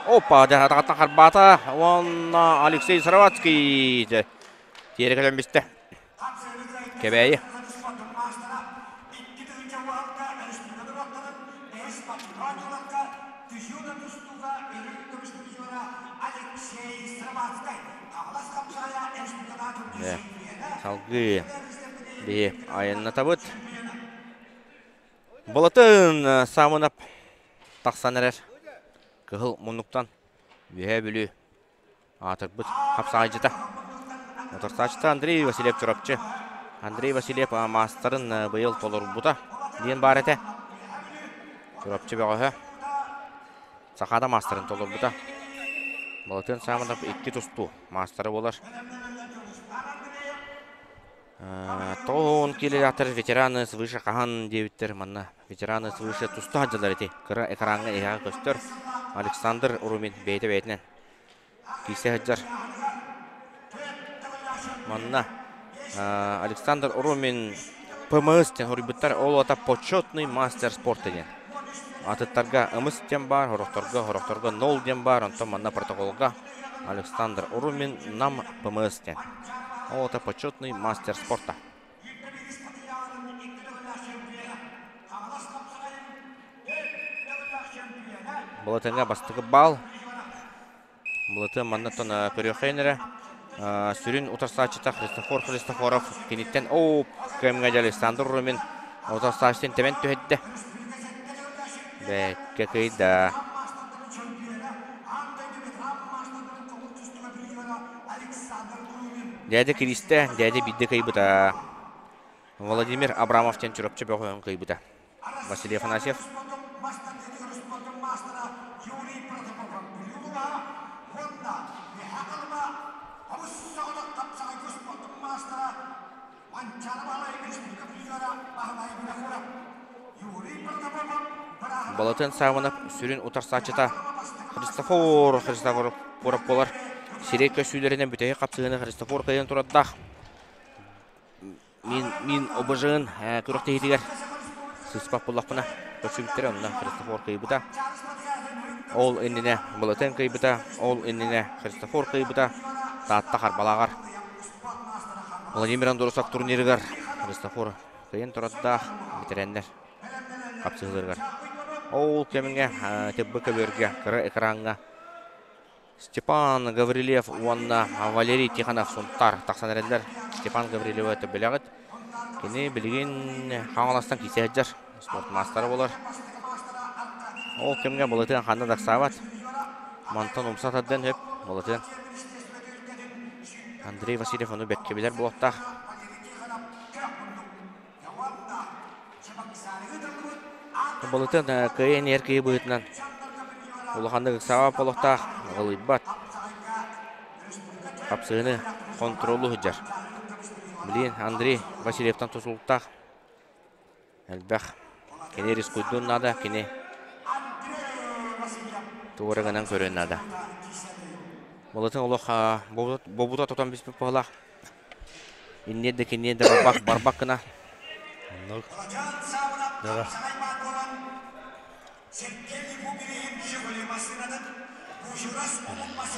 Опа, дьаһатаҕаттан харбаата уонна Алексей Сыроватский тиэрэ кэлэн бистэ. Кэбээйи. Салгыы биһи айаннатабыт. Болотун Самынап тахсан эрэр. Кыһыл муннуктан Үөһээ Бүлүү Аатырбыт хапсаҕайдьыта. Моторсааччыта Андрей Васильев Чурапчы. Андрей Васильев маастарын быйыл толорбута диэн баар этэ. Чурапчы бөҕөһө Сахаада маастарын толорбута. Балатын Самонов икки тустуу маастара буолар. Тоон киилэлээхтэр ветераны свыше хаһан диэбиттэр манна ветераны свыше туста сылдьаллар ити кыра экраҥҥа иһэҕэ көстөр Александр Румин бэйэтэ бэйэтинэн киирсэ сылдьар. Манна Александр Румин ПМС диэн хоруйбуттар ол аата почетный мастер спорта диэн. Атыттарга ымыс диэн баар, хорохторго, хорохторго нол диэн баар, онтон манна протоколга Александр Румин нам ПМС диэн. Ол это почетный мастер спорта. Былатыҥҥа бастакы баал. Былатын маннаттан көрүөххэйин эрэ. Сүрүн утарсааччыта Христофор Христофоров киниттэн оп кэмҥэ Александр Румин утарсааччытын тэбэн түһэрдэ. Бэккэ кыйда. Дядя Киристэ, дядя биирдэ кыйбыта. Владимир Абрамов диэн Чурапчы бөҕөһүн кыйбыта. Василий Афанасьев. Балатын Саввинов сүрүн утарсааччыта Христофор Христофоров буолар. Сирэй көссүүлэринэн бүтэһик хапсыһыыны Христофор кыайан турардаах. Мин мин ОБЖ-ын күрэхтэһиитигэр сыыспат буоллахпына көрсүбүттэрэ онно Христофор кыайбыта. Ол иннинэ Балатын кыайбыта, ол иннинэ Христофор кыайбыта. Таатта Харбалааҕар Владимир Андросов турнирыгар Христофор кыайан турардаах бэтэрээннэр хапсыһыыларыгар. Ол кэмҥэ ТБ көбүөргэ кыра экраҥҥа Степан Гаврильев уонна Валерий Тихонов Сунтаар тахсан эрэллэр. Степан Гаврильевы билэҕит. Кини билигин Хаҥаластан киирсэ сылдьар спорт маастара буолар. Ол кэмҥэ Былытыан ханна да ыксаабат. Мантан умса тардан сөп Былытыан. Андрей Васильев ону бэркэ билэр буолуохтаах. Былытын кыайан иһэр киһи быһыытынан улаханнык ыксаабат буолуохтаах, ыгылыйбат. Хапсыһыны хонтуруоллуу сылдьар. Билигин Андрей Васильевтан тутулуктаах элбэх. Кини рискуйдуон наада, кини тугу эрэ гынан көрүөн наада. Былытын олох бобута тутан бүспүт быһыылаах. Инниэ да киниэ да барбах барбак гына. Оннук. Дара.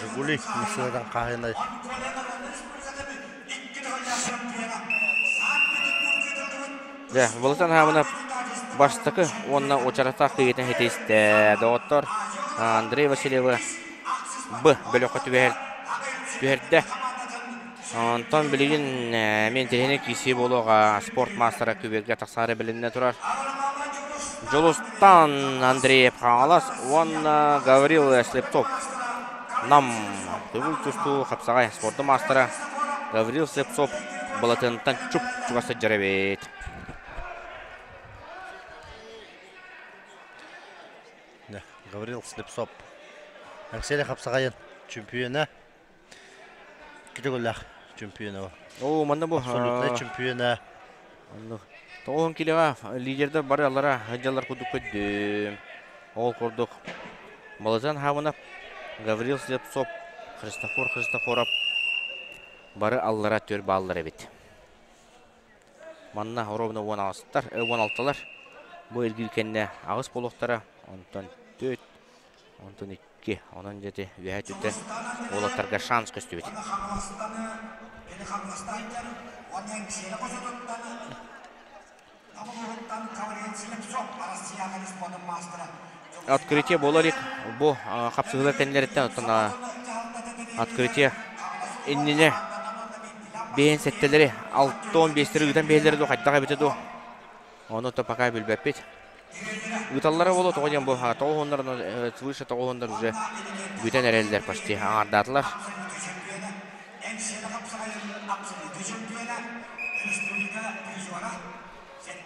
Жигули массыынадан хаһыынай. Дьэ, Былытан Хаабынап бастакы уонна уочараттаах кыйыытын хитистэ. Доҕоттор Андрей Васильевы Б бөлөххө түбэһэр түһэрдэ. Онтон билигин мен тиһини киси буолуоҕа спорт маастара күбүөргэ тахсаары билиннэ турар. Дьулустан Андреев Хаҥалас уонна Гаврил Слепцов Нам көҥүл тустуу хапсаҕай спорду маастара Гаврил Слепцов былатыантан чуп чугас сылдьар эбит. Гаврил Слепцов Эҥсиэли хапсаҕайын чөмпүйүөнэ Китигуллах чемпиона. Оо, манна бу абсолютнай чемпиона. Оннук. 90 килоҕа лидердэр бары аллара сылдьаллар курдук көрдүм. Ол курдук Балазан Хабынов, Гаврил Слепцов, Христофор Христофоров бары аллара төр бааллар эбит. Манна ровно 16-тар, 16-лар. Бу эргиир кэннэ аҕыс буолуохтара, онтон 4, онтон 2 Онон дьэ ити үөһэ өттүттэн уолаттарга шанс көстүбүт. Открытие буола илик. Бу хапсыһыылар кэннилэриттэн оттон открытие иннинэ бэйэн сэттэлэри 6-15-тэри ыытан биһэллэрэ дуу хайдах эбитэ дуу. Ону то пока билбэппит. Ыыталлара буолуо тоҕо диэн бу тоҕус уоннар свыше тоҕус уоннар уже бүтэн эрэллэр почти аҥаардаатылар.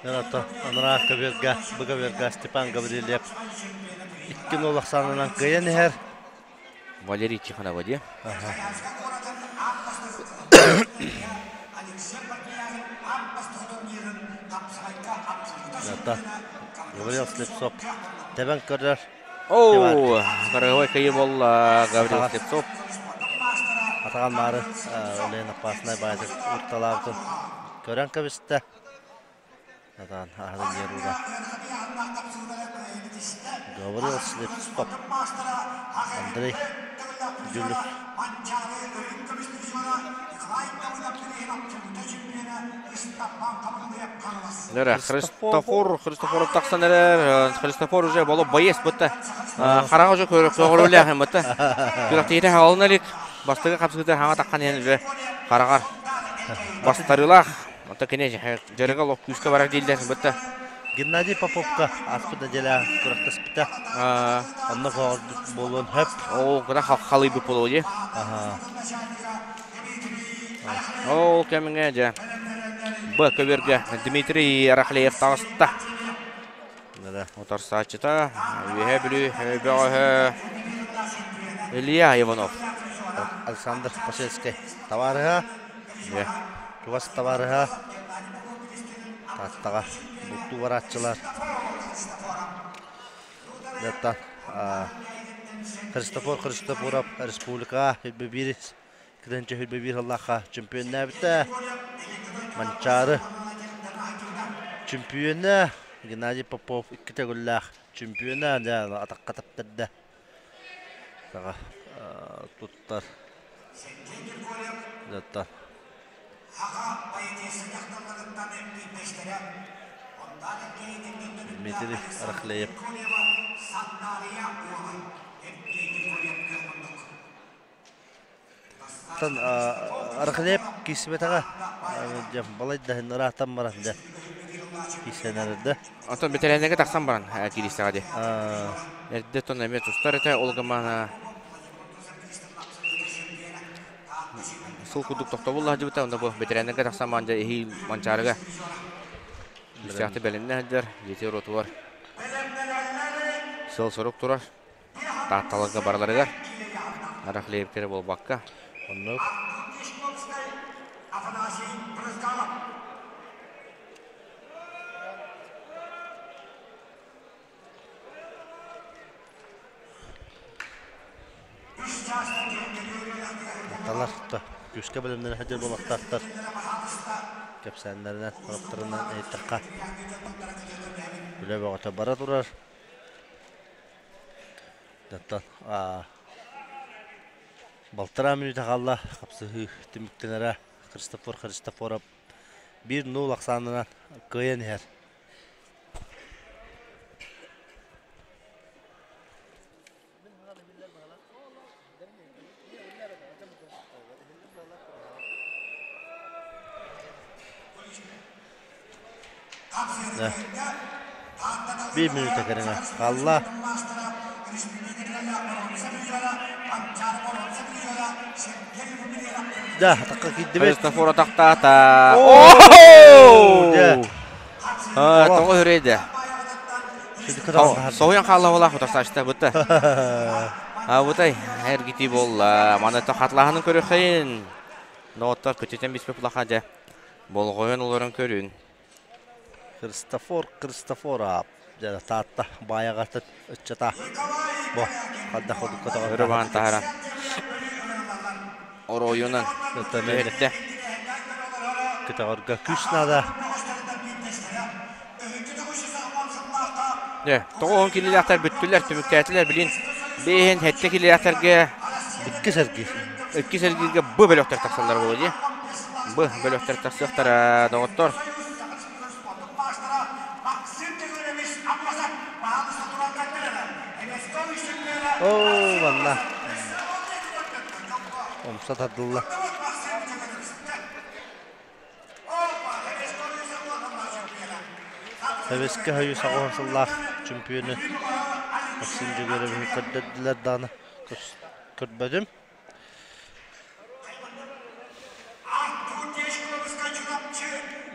Ото анараа көбүөргэ, бу көбүөргэ Степан Гаврильев 2-0 ахсаанынан кыайан иһэр. Валерий Тихонова дии. Ата Гаврил Слепцов тэбэн көрөр. Оо, дорогой кыйы буолла Гаврил Слепцов. Атаҕан маары Олен опасный баайдык урталаабытын көрөн кэбистэ. Атаан аһарын нервыга. Гаврил Слепцов. Андрей Дюлюк. Лера, Христофор, Христофор тахсан эрэр. Христофор уже боло боец бытта. Хараҕа уже көҕөрүүлээх бытта. Күрэхтиһиитэ хаалына илик. Бастакы хапсыгыта хаҥа таххан иһэн уже хараҕар бастарыылаах. Онто кини дьарыга олох күүскэ барар дииллэр бытта. Геннадий Поповка ааспыт нэдиэлэ күрэхтэспитэ. Онно буолуон сөп. Ол кыра халыйбыт буолуо дии. Ол кэмҥэ дьэ Б көбүөргэ Дмитрий Рахлеев таҕыста. Утарсааччыта Үөһээ Бүлүү бөҕөһө Илья Иванов. Александр Посельскай табаарыһа. Чугас табаарыһа. Тааттаҕа бултуу барааччылар. Даттан Христофор Христофоров республикаҕа 21 кырыынча 21 сыллаахха чемпионнээбитэ. Манчаары чемпиона Геннадий Попов икки төгүллээх чемпиона дьэ атахха таптарда. Саҕа туттар. Даттан. Дмитрий Рахлеев. Оттон Рахлеев киирсибэтэҕэ дьэ балайда ыраатан баран дьэ киирсэн эрэрдэ. Оттон бэтэрээннэргэ тахсан баран кииристэҕэ дии. Эрдэ оттон эмиэ тустар этэ ол гынан сыл курдук тохтобул сылдьыбыта онно бу бэтэрээннэргэ тахсан баран дьэ эһиил Манчаарыга күүстээхтик бэлэмнэ сылдьар дьиэтигэр уотугар сыал-сорук турар. Таатталарга барыларыгар Рахлеевтэрэ буолбакка. Оннук. Талар да күүскэ бэлэмнэнэ сылдьар буолуохтаахтар. Кэпсээннэринэн, ороптарынан ыйыттахха үлэ бөҕөтө бара турар. Оттон балтараа мүнүүтэ хаалла хапсыһыы түмүктэнэрэ Христофор Христофоров 1-0 ахсаанынан кыайан иһэр. Биир мүнүүтэ кэриҥэ хаалла. Да, атахха киирдибит. Христофор атахтаата. Оо! Дьэ. Тоҕо үрейде. Соһуйан хаалла утарсаачта бытта. Бутай эргити буолла. Маны хатлаһанын көрүөххейин. Ноттор көтүтэн биспит улахан дьэ. Болҕойон олорон көрүн. Христофор Христофоров дьэ Таатта баайаҕатын ыччата бу хадда ходукка Өрө баан таһара. Оройунан түһэрдэ. Көтөҕөргө күүс наада. Дьэ, 90 килилээхтэр бүттүлэр, түмүктээтилэр. Билин бэйэн 7 килилээхтэргэ иккис эргиир. Иккис эргииргэ Б бөлөхтөр тахсаллар буолуо дии. Б бөлөхтөр тахсыахтара, доҕоттор. Оо, манна умса тардылла. Сэбиэскэй Союз аҕыс сыллаах чөмпүйүөнү Максим Дьөгүөрэбиһи көрдөрдүлэр даҕаны көрбөтүм.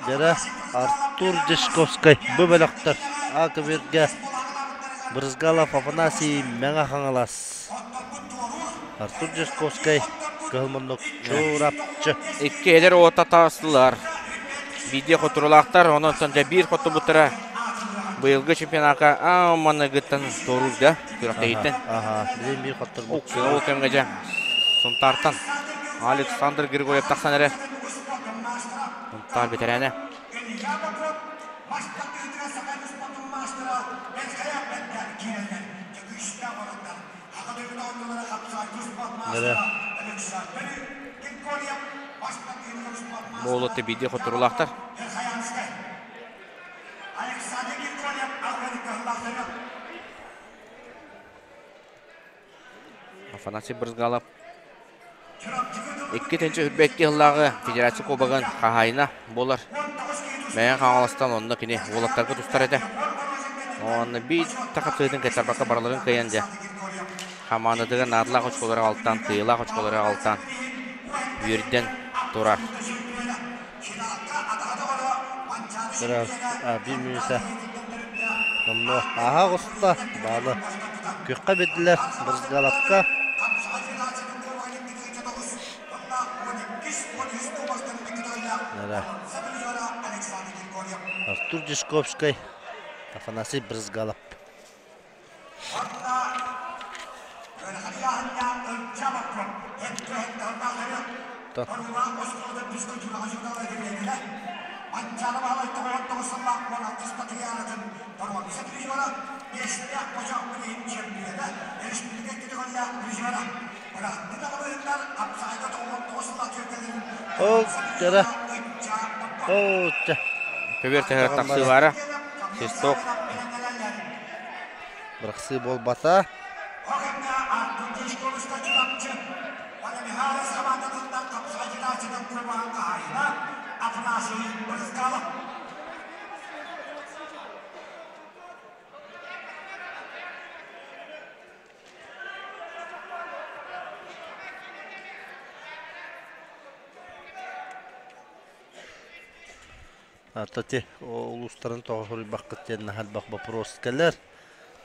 Дьэрэ Артур Дьячковскай бу бөлөхтөр А көбүөргэ Брызгалов Афанасий Мэҥэ Хаҥалас Артур Дьячковскай Кыһыл муннук Чурапчы. Икки эдэр уота таҕыстылар. Биирдии хотурулаахтар, онон дьэ биир хотубуттара быйылгы чемпионакка ааманыгыттан туоруурга күрэхтэһииттэн. Аха, билин биир хотторбут. Ол кэмҥэ дьэ Сунтаартан Александр Григорьев тахсан эрэр. Сунтаар бэтэрээнэ. Буолуотта биирдии хотторуулаахтар. Афанасий Брызгалов 2-22 сыллааҕы Федерация Кубогын хаһаайына буолар. Мэҥэ Хаҥаластан онно кини уолаттарга тустар этэ. Онно биир тахатыытын кыттарбакка барыларын кыайан дьэ хамаандатыгар наадалаах очколары алтан, кыайыылаах очколары алтан үөрдэн турар. Биир мүнүүтэ номнуо ааһа оҕуста. Баалы күөххэ биэрдилэр Брызгаловка. Артур Дьячковскай, Афанасий Брызгалов. Ол дьара оо чэ Көбүөр төһө тахсыы баара. Свисток. Бырахсыы буолбата. Тати улуустарын тоҕо суруйбаккыт диэн наһаа элбэх боппуруос кэлэр.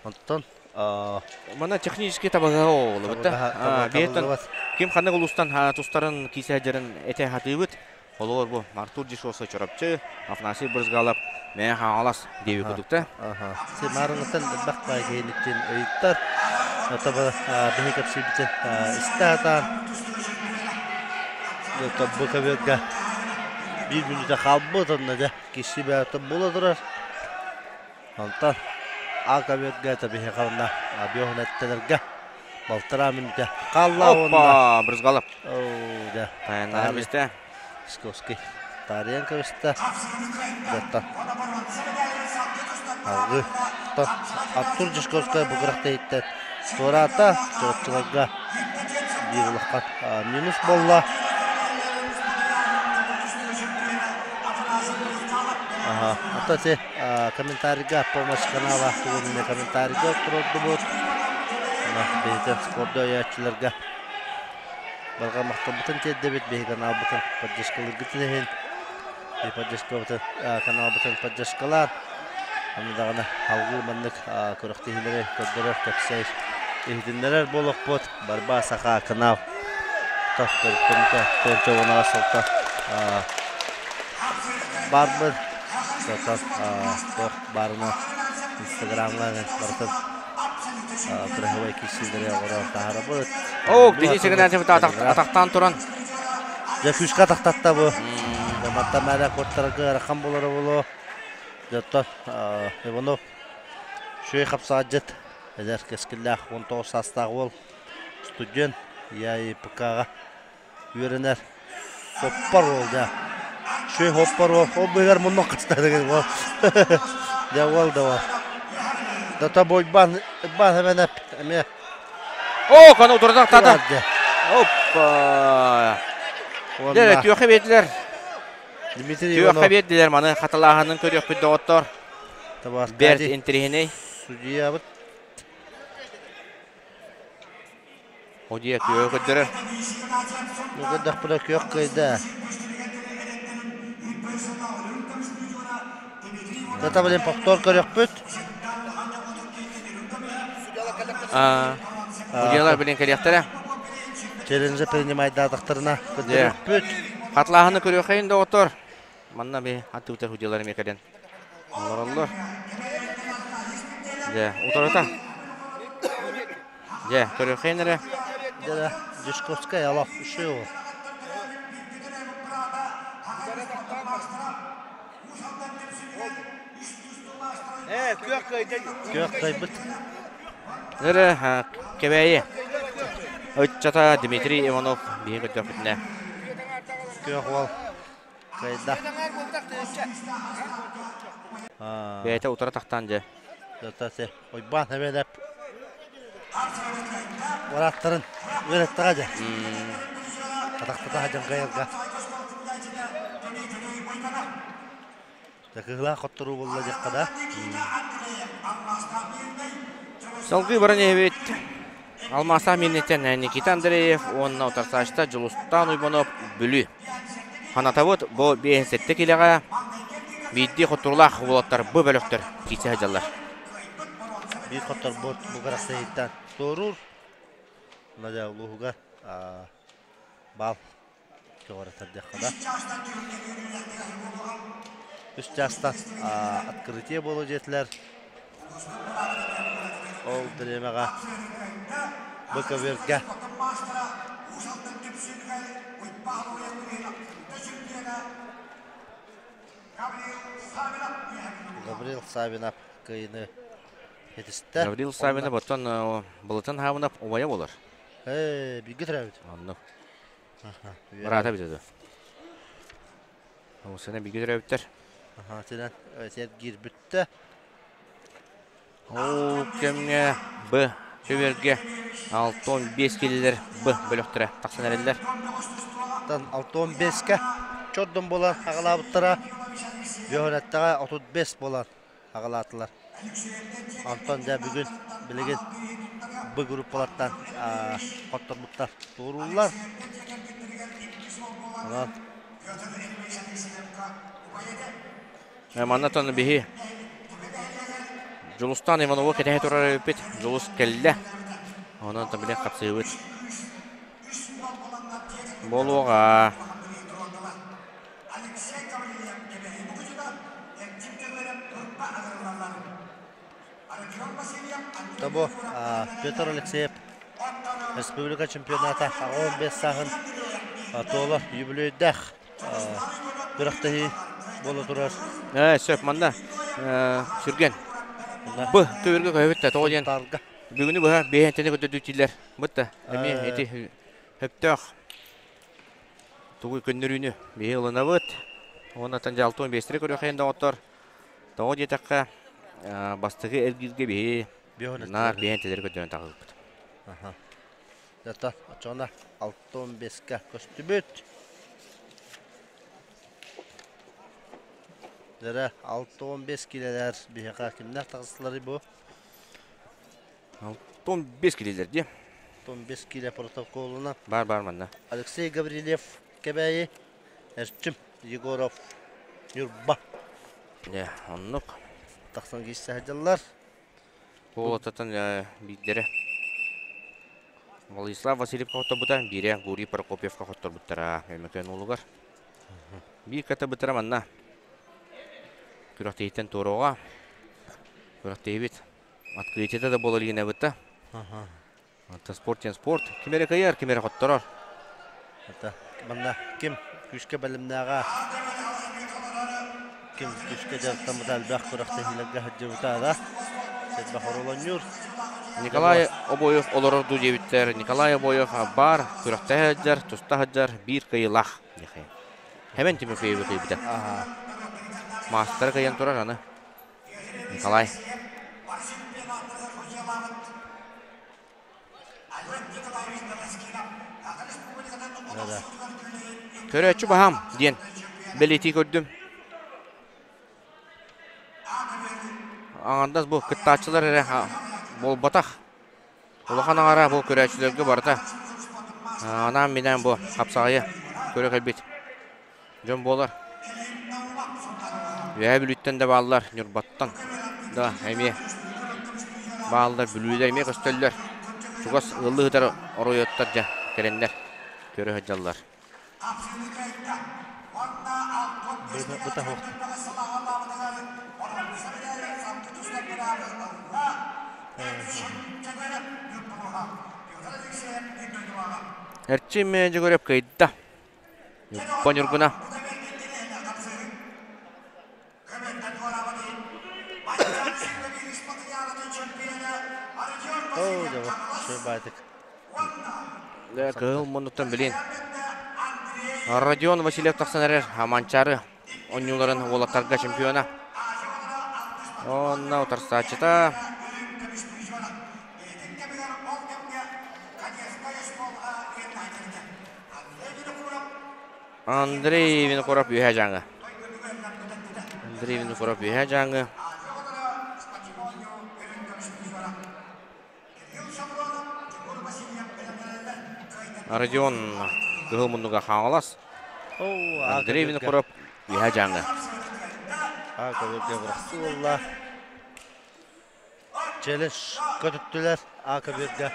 Онтон Манна технически табыгаһа оҕолобут да. Биһиттэн ким ханнык улуустан тустарын киисэ дьарын этэ хатыыбыт. Холобур бу Артур Дишоса Чурапчы, Афанасий Брызгалов, Мэйэ Хаҥалас диэби курдук да. Сымаарыҥыттан элбэх баай киһиниттин ыйыттар. Таба биһи кэпсиибитин истэ сатаан бу көбүөргэ биир мүнүүтэ хаалбыт онно дьэ киси бэйэтэ буола турар. Онтон А көбүөргэ биһиэхэ уонна биоһунэттэлэргэ балтараа мүнүүтэ хаалла уонна Опа, Брызгалов. Оо, дьэ. Тайаннаһар бистэ. Сковский таарыйан кэбистэ. Дьэ, Алгы. Артур Дьячковскай бу күрэхтэһииттэн туораата. Чурапчыларга биир улахан минус буолла. Аха. Ата те комментарийга помощь канала тугун комментарийга турордубут. Мына бэйэтэ спорду өйөөччүлэргэ барҕа махталбытын тиэрдэбит биһи каналбытын поддержкалыыргытын иһин поддержкабытын каналбытын поддержкалаан аны даҕаны салгыы маннык күрэхтэһиилэри көрдөрөр кэпсэйэр иһитиннэрэр буолуохпут Барба Саха канал көрүктэммитэ тыһыынча уонаҕа сылта баарбын Оттон туох баарына инстаграмҥа барытын кыраһыабай киирсиилэри оҥорон таһаарабыт. О, Денис Игнатьев атахтаан туран. Дьэ күүскэ атахтатта бу. Мантан мээнэ куоттарарга ыарахан буолара буолуо. Дьоттон Иванов үчүгэй хапсаҕайдьыт, эдэр кэскиллээх 19 саастаах уол, студент, ЯИПК-ҕа үөрэнэр Хоппор уол дьэ. Үчүгэй хоппор уол. Ол быыһыгар муннук хастарыгын уол. Дьэ уол да уол. Дата бойбан Ибан Хэмэнэп эмиэ. О, кону утурдах тата. Оппа. Дьэ, түөхэ биэрдилэр. Дмитрий Түөхэ биэрдилэр маны хатылааһынын көрүөхпүт доҕоттор. Бэрт интириһинэй. Судьуйабыт Одьуйа күөҕү көрдөрөр. Көрдөхпүнэ күөх кыайда. Тата блин повтор көрүөхпүт. Судьялар билин кэлиэхтэрэ. Челленджи принимайдаатахтарына көрүөхпүт. Хатлааһыны көрүөххэйин доҕоттор. Манна би аттыбытар судьялар эмиэ кэлэн олороллор. Дьэ, утарыта. Дьэ, көрүөххэйин эрэ. Дьэ, Дьячковскай алах үшеу. Күөх кыайбыт. Эрэ, Кэбээйи. Ыччата Дмитрий Иванов биһиги көрдөхпүтүнэ. Күөх уол Кыайда. Бэйэтэ утары тахтаан дьэ. Уйбаан Эбэнэп Урааттарын үөрэттэҕэ дьэ. Атахтата сылдьан кыайарга. Кыһылаах хотторуу буолла диэххэ да. Салгыы баран иһэбит. Алмаастаах миэнниттэн Никита Андреев уонна утарсааччыта Дьулустаан Уйбанов Бүлүү. Ханатабыт бу 57 килэҕэ биирдии хотторуулаах уолаттар бу бөлөхтөр киирсэ сылдьаллар. Биир хотторбут бу Россияттан туоруур. Надя улууһугар бал көҕүрэтэрдиэххэ да. Үс чаастан открытие буолуо диэтилэр. Ол бириэмэҕэ Быковерга Гаврил Савинов кыайыыны ситистэ. Гаврил Савинов оттон былытын Хаабынап убайа буолар. Ээ, бииргэ төрөөбүт. Оннук. Быраата бүтэ Сена бииргэ төрөөбүттэр. Сенен сэргиир бүттэ. Ол кэмҥэ Б көбүөргэ 65 килилэр Б бөлөхтөрө тахсан эрэллэр. Тан 65-кэ чордон буолан аҕалаабыттара. Бөһүрэттэҕэ 35 буолан аҕалаатылар. Онтон дьэ бүгүн билигин Б группалартан хотторбуттар туорууллар. Онон Манна тон биһи Дьулустаан Иванову кэтэһэ турар эбиппит. Дьулус кэллэ. Онон билэн хапсыыбыт. Буолуоҕа. Тобу Петр Алексеев республика чемпионата 15 сааһын туолар юбилейдээх күрэхтэһии буола турар. Сөп, манна Сүргэн. Бу көбүргэ көһөбүт да тоҕо диэн бүгүнү быһа биэһэнтэни көтөдүүтүүлэр. Бытта эмиэ ити хөптөөх тугу көннөрүүнү биһи ылынабыт. Уонна дьалтон биэстэри көрүөххэйин доҕоттор. Тоҕо диэтэххэ, бастакы эргииргэ биһи наар биэһэнтэлэри көрдөрөн таҕылбыт. Зато оччоҕуна 65-ка көстүбүт. Дэрэ 6-15 килэлэр биһиэхэ кимнээх таҕыстыларый бу? 65 килэлэр дии. 15 килэ протоколунан. Бар бар манна. Алексей Гаврильев Кэбээйи, Эрчим Егоров Ньурба. Дьэ, оннук. Тахсан киирсэ сылдьаллар. Куолататтан биирдэрэ Владислав Васильевка хотторбута, биирэ Гурий Прокопьевка хотторбуттара Өймөкөөн уолугар. Биир ката манна күрэхтэһииттэн туоруоҕа. Күрэхтэһиибит открытиета да буола илигинэ бытта. Онтон спорт диэн спорт. Ким эрэ кыайар, ким эрэ хотторор. Это манна ким күүскэ бэлэмнээҕэ, ким күүскэ дьарыктаммыта элбэх күрэхтэһиилэргэ сылдьыбыта да сэрбэх оруолонньуур. Николай Обоев олорор дуу диэбиттэр. Николай Обоев баар, күрэхтэһэ сылдьар, туста сылдьар, биир кыайыылаах. Хэмэн Тимофеевы кыайбыта. Маастары кыайан турар аны. Николай. Көрөөччү баһаам диэн бэлиэтии көрдүм. Аҥардас бу кыттааччылар эрэ буолбатах. Улахан аҥара бу көрөөччүлэргэ барыта анаан-минээн бу хапсаҕайы көрө кэлбит дьон буолар. Үөһээ Бүлүүттэн да бааллар, Ньурбаттан да эмиэ бааллар, Бүлүүлэр эмиэ көстөллөр. Чугас ыаллыы сытар оройуоттар дьэ кэлэннэр көрө сылдьаллар. Эрчим Дьөгүөрэп кыайда. Ньурба Ньургуна. Кыһыл муннуктан билин. Родион Васильев тахсан эрэр Манчаары оонньууларын уолаттарга чемпиона. Онно утарсааччыта Андрей Винокуров Үөһээ Дьааҥы. Андрей Винокуров Үөһээ Дьааҥы. Родион Кыһыл Муннуга Хаҥалас. Андрей Винокуров Үөһээ Дьааҥы. Челлендж көтүттүлэр А-көбүөргэ.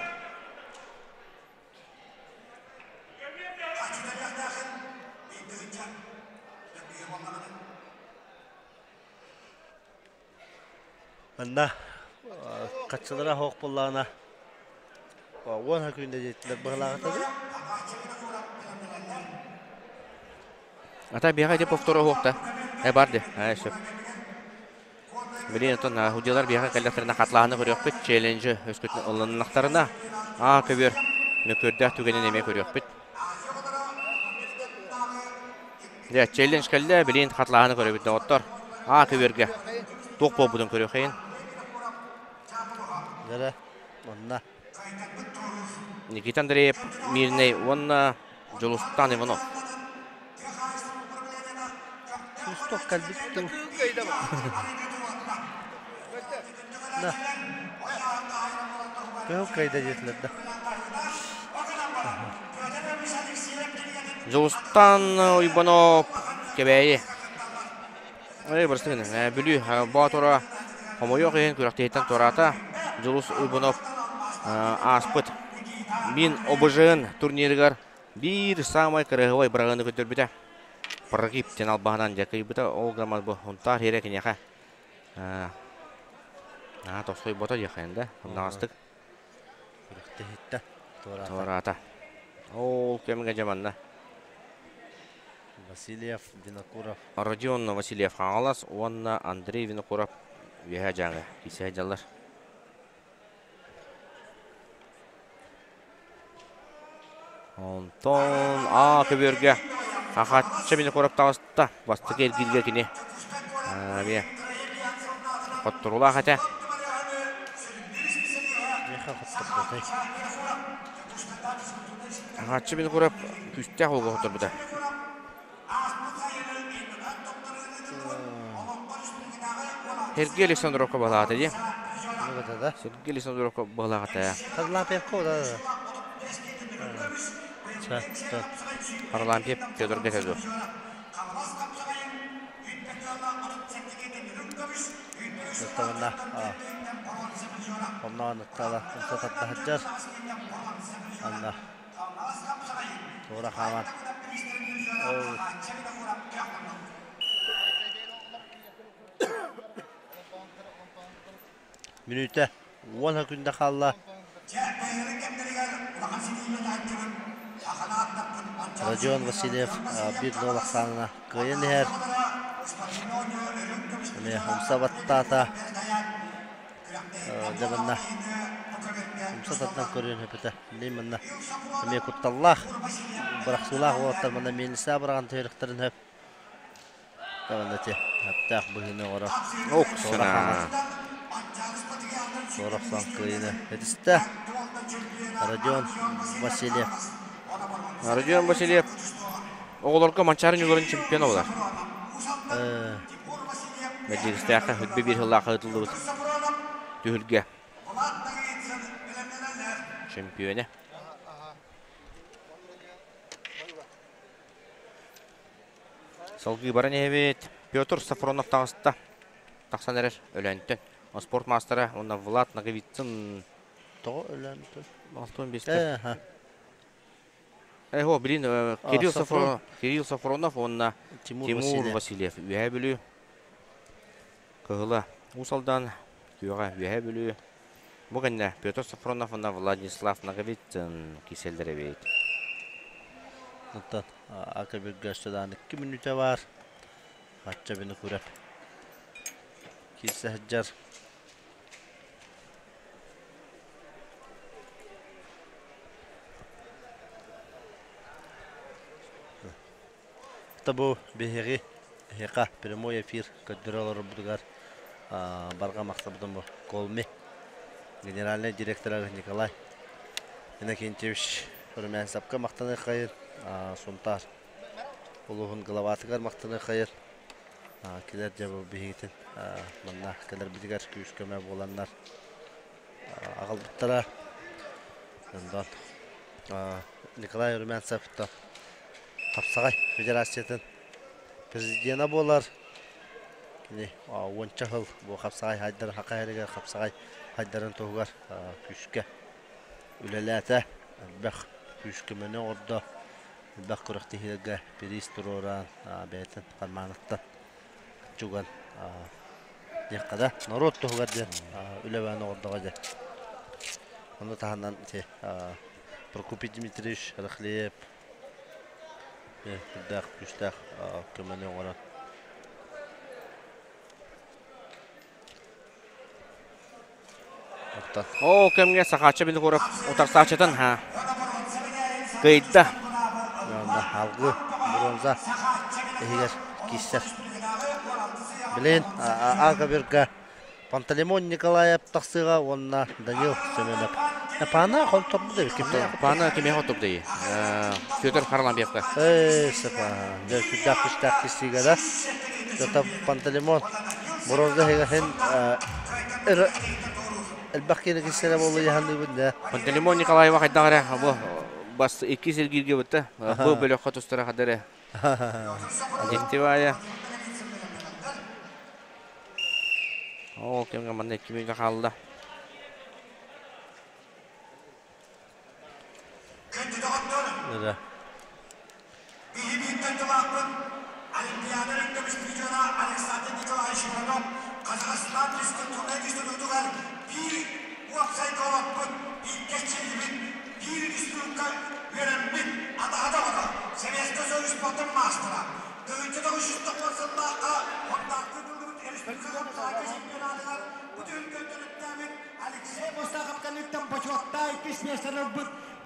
Манна хаччылара суох буоллаҕына уон күндэ диэтилэр быһылааҕыта дуу? Ата биэҕэ ити повтора уһуохта. Э бар де. Э сөп. Билин оттон судьялар биэҕэ кэллэхтэринэ хатлааһыны көрүөхпүт. Челленджи өскөтүн ылыннахтарына аа көбүөр мөкүөрдээх түгэнин эмиэ көрүөхпүт. Дьэ, челлендж кэллэ, билин хатлааһыны көрөбүт доҕоттор. Аа көбүөргэ туох буолбутун көрүөххэйин. Дьэ, манна. Никита Андреев Мирнэй уонна Дьулустан Иванов. Свисток кэлбит тыл. Да. Кыһыл кыайда диэтилэр да. Дьулустан Уйбанов Кэбээйи. Эй, бырастыгын. Бүлүү Боотура хомойуох иһин күрэхтэһииттэн туораата. Дьулус Уйбанов ааспыт. Мин ОБЖ-н турнирыгар биир саамай кыраһыабай быраҕыыны көрдөрбүтэ. Прогиб диэн албаһынан дьэ кыйбыта. Ол гынан бу Һунтаар иһэрэ киниэхэ аа тосхойбото диэххин да хамнаҕастык Күрэхтэһиттэ туораата. Туораата. Ол кэмҥэ дьэ манна Васильев, Винокуров. Родион Васильев Хаҥалас уонна Андрей Винокуров Үөһээ Дьааҥы киирсэ сылдьаллар. Онтон А көбүөргэ Хахачча Винокуров таҕыста. Бастакы эргииргэ кини эмиэ хотторуулаах этэ. Миэхэ хотторбутай. Хахачча Винокуров күүстээх уолга хотторбута. Сергей Александровка балаата дии. Сергей Александровка балаата. Харлампьевка да. Харлампьев Федор Гетезов. Тагына оннан тала сататтаһыджар. Анна Тура хааман. Мүнүүтэ уон күндэ хаалла. Родион Васильев биир нол ахсаанына кыайан иһэр. Эмиэ умса баттаата. Дьэ манна умса тардан көрүөн сөпөтө. Мин манна эмиэ кутталлаах бырахсыылаах уолаттар манна миэлинсэ быраҕан түһэрихтэрин сөп. Даҕаны ити сөптөөх быһыыны оҥоро Оксана. Туора охсон кыайыыны этистэ. Родион Васильев. Родион Васильев оҕолорго Манчаары ньугурун чемпиона буолар. Мэдьилистээххэ үрбэ биир сыллаах ыытыллыбыт түһүлгэ чемпионэ. Салгыы баран иһэбит. Петр Сафронов таҕыста. Тахсан эрэр Өлөөнтөн. Спорт маастара уонна Влад Ноговицын. Тоҕо Өлөөнтөн? Алтын бестер. Эһо, блин, Кирилл Сафронов, Кирилл Сафронов уонна Тимур, Тимур Васильев. Үөһээ Бүлүү. Кыһыла Уус Алдан, Күөҕэ Үөһээ Бүлүү. Бу кэннэ Петр Сафронов уонна Владислав Ноговицын киселлэр эбит. Оттон Акабирга өссө икки мүнүүтэ баар. Хачча бини күрэп. Киирсэ сылдьар. Бу биһиги эһиэхэ прямой эфир көрдөрө олорорбутугар барҕа махтабытын бу Колми генеральный директора Николай Иннокентьевич Румянцевка махтаныаххайын Сунтаар улууһун главатыгар махтаныаххайын килэр дьэ бу биһигитин манна кэлэрбитигэр күүс-көмө буоланнар аҕалбыттара. Онтон Николай Румянцев Хапсаҕай Федерациятын президенэ буолар. Кини уонча сыл бу хапсаҕай хайдарын хака иһэригэр хапсаҕай хайдарын туһугар күүскэ үлэлээтэ. Элбэх күүс-көмөнү оҥордо. Элбэх күрэхтэһиилэргэ бириис туруоран бэйэтин хармааныттан чуган диэххэ да норуот туһугар диэн үлэбээн оҥордоҕо дьэ. Ону таһынан ити Прокопий Дмитриевич Рахлеев сүрдээх күүстээх көмөнү оҥорон Ол кэмҥэ Сахаачча Винокуров утарсааччытын кыайда. Алгы бронза иһигэр киирсэр. Билин Агабирга Пантелеймон Николаев тахсыыга уонна Данил Семенов. Пана холторбут эбит ким Пана кимиэхэ хоттордуй? Федор Харламбиевка. Эй, сапа. Дьэ, сүрдээх күстээх киссиигэ да. Зато Пантелеймон бронза иһигэр элбэх киһини киссэрэ буолла дьаһанныыбын да. Пантелеймон Николаева хайдах эрэ бу бас икки сиргииргэ бытта. Бу бөлөххө тустара хадары. Дьиктивая. Ол кэмҥэ манна икки мүнүүтэ хаалла. Да.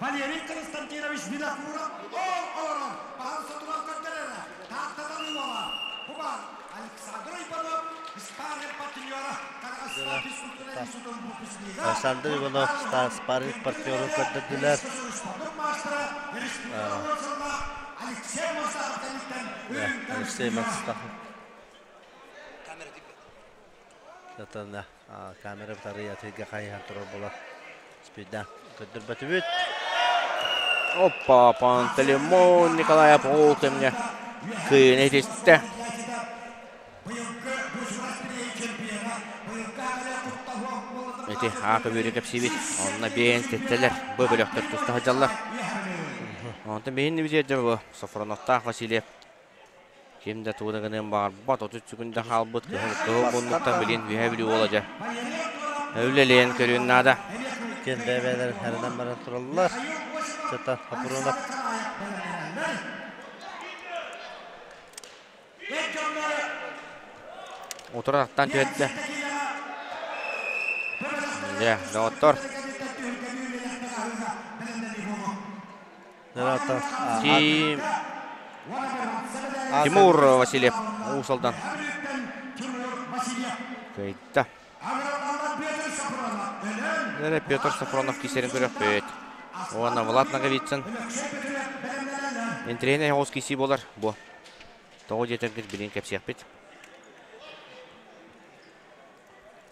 Валерий Константинович Винокуров ол олорон баһан сотунан көрдөрөрө Тааттатан уола Бубар Александр Иванов спарринг партнера Казахстан физкультура институтун выпускнига Александр Иванов спарринг партнерын көрдөрдүлэр. Алексей Мастахов. Сатана камера бытарыйа тыга хайыһан турар буолар. Спидда көрдөрбөтүбүт. Опа, Пантелеймон Николаев ол кэмҥэ кыайыыны итистэ. Ити аакы бүөрү кэпсиибит. Онно биэһин тэттэлэр. Бу бөлөхтөр туста сылдьаллар. Онтон биһин нибизиэрдэ бу Софроновтаах Васильев ким да тугу да гыныан баҕарбат 30 секунда хаалбыт кыһыл кыһыл муннуктан билин үһэ бүлүү уола дьэ үлэлээн көрүөн наада. Киэн бэйэ-бэйэлэрин хэрэнэн баран тураллар. Чата Хапрунов Утары аттан түһэрдэ. Дьэ, доҕоттор. Тимур Васильев Уус Алдан кыайда. Петр Сафронов кисерин көрөхпүт. Уонна Влад Ноговицын. Интириэһинэй оҕус кисии буолар бу. Тоҕо диэтэргит билин кэпсиэхпит.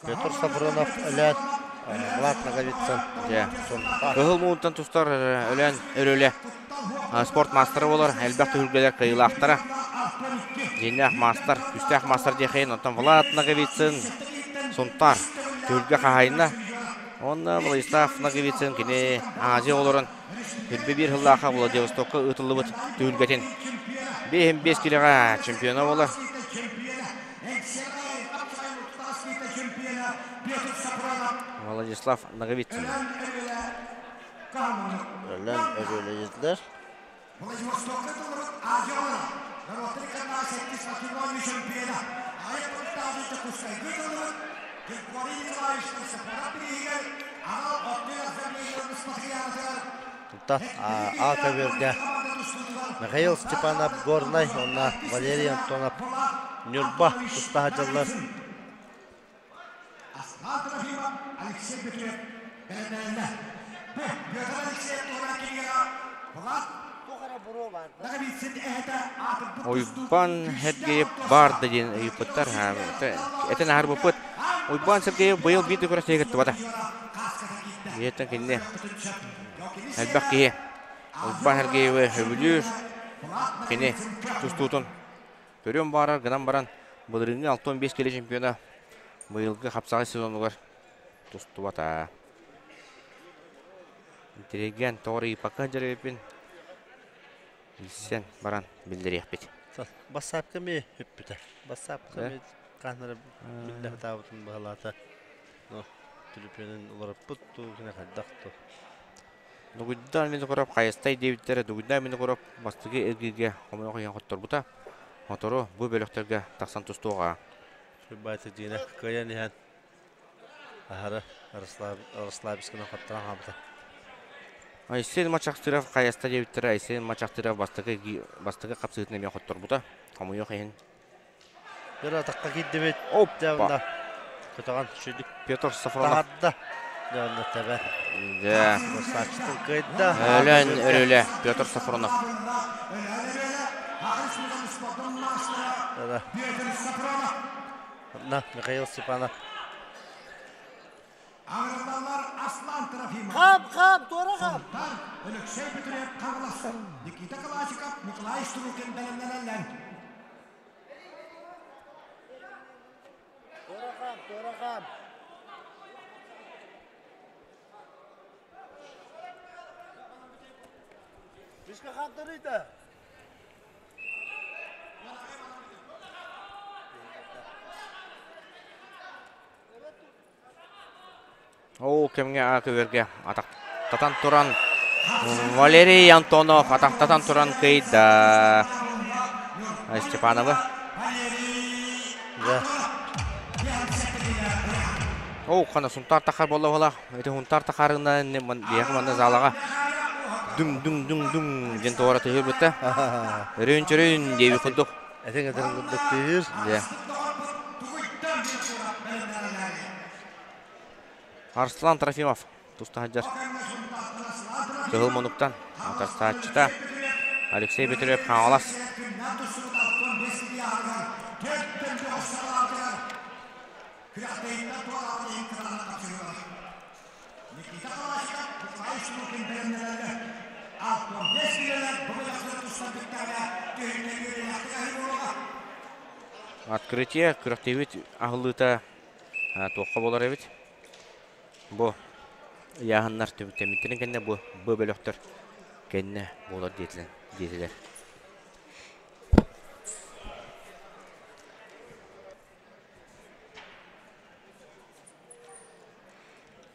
Петр Сафронов өлөөн Влад Ноговицын. Кыһыл муунтан тустар өлөөн өрөлө спорт маастара буолар. Элбэх түһүлгэлэр кыайыылаахтара. Дьиҥнээх маастар, күүстээх маастар диэхейин. Онтон Влад Ноговицын Сунтаар түһүлгэ хаһаайына. Уонна Владислав Ноговицын кини Азия олорон Үрбэ биир сыллаахха Владивостокка ыытыллыбыт түһүлгэтин 5 килэҕэ чемпиона буолар. Владислав Ноговицын. Өлөн өрүөлэйдилэр. Тута А көбүөргэ Михаил Степанов Горнай уонна Валерий Антонов Ньурба туста сылдьаллар. Уйбаан Сергеев баар да диэн ыйыппыттар. Этэн аһарбыппыт. Уйбаан Сергеев быйыл биир да күрэхтэһиигэ кыттыбата. Ийэттэн кинини элбэх киһи Уйбаан Сергеевы сөбүлүүр. Кини тустуутун көрүөн баҕарар гынан баран былырыыҥҥы 65 кило чемпиона быйылгы хапсаҕай сезонугар тустубата. Интеллигент тоҕо ыйыппакка сылдьар эбиппин билсэн баран биллэриэхпит. Бассаапка эмиэ үппүтэ. Бассаапка эмиэ хаһан эрэ биллэ сатаабытын быһалаата. Но түлүпүөнүн уларыппыт дуу, кини хайдах дуу. Дугуйдаан Винокуров хайыстай диэбиттэрэ Дугуйдаан Винокуров бастакы эргииргэ хомойох иһэн хотторбута. Мотору бу бөлөхтөргө тахсан тустуоҕа. Баайта Дина кыайан иһэн аһары Арслабисканы хаттаран хаалбыта. Айсен Мачахтыров хайаста диэбиттэрэ Айсен Мачахтыров бастакы бастакы хапсыытын эмиэ хотторбута. Хомойуох иһин. Дөрө атахха киирдибит. Оппа. Көтөҕөн сүдүк Петр Сафронов. Таһарда. Дьэ онно тэбэ. Дьэ. Красавчиктын кыайда. Өлөн өрүлэ Петр Сафронов. Да. На Михаил Степанов. Хам, хам, туора хам. Туора хам, туора хам. Мишка хантарыйда. Ол кэмҥэ көбүөргэ атахтатан туран Валерий Антонов атахтатан туран кыйда Степановы. Оо, хана Сунтаар тахар буолла буола. Ити Сунтаар тахарына биһиэхэ манна залаҕа дүҥ-дүҥ-дүҥ-дүҥ диэн туора түһүрбүттэ. Өрүн-чөрүн диэбит курдук. Этиҥ этэрин курдук түһүүр. Дьэ. Арслан Трофимов туста сылдьар. Кыһыл мунуктан атастааччыта Алексей Петров Хаҥалас. Открытие күрэхтэһиибит аһыллыыта туохха буолар эбит? Бу ыйааһыннар түмүктэммиттэрин кэннэ бу бу бөлөхтөр кэннэ буолар диэтилэр диэтилэр.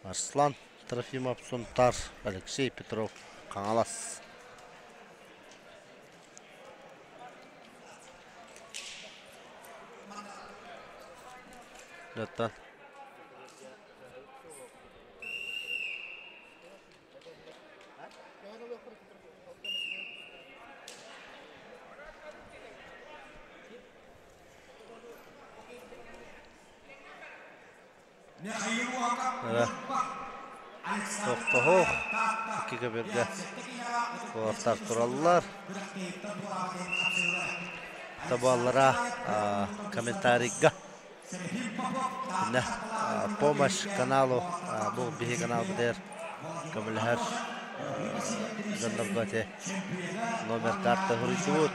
Арслан Трофимов Сунтар, Алексей Петров Хаҥалас. Даттан. Тохтоһуох икки көбүргэ куораттар тураллар. Табаллара комментарийга помощь каналу бу биһи каналбытыгар көмөлөһөр дьоннорго ити номер карта суруйдубут.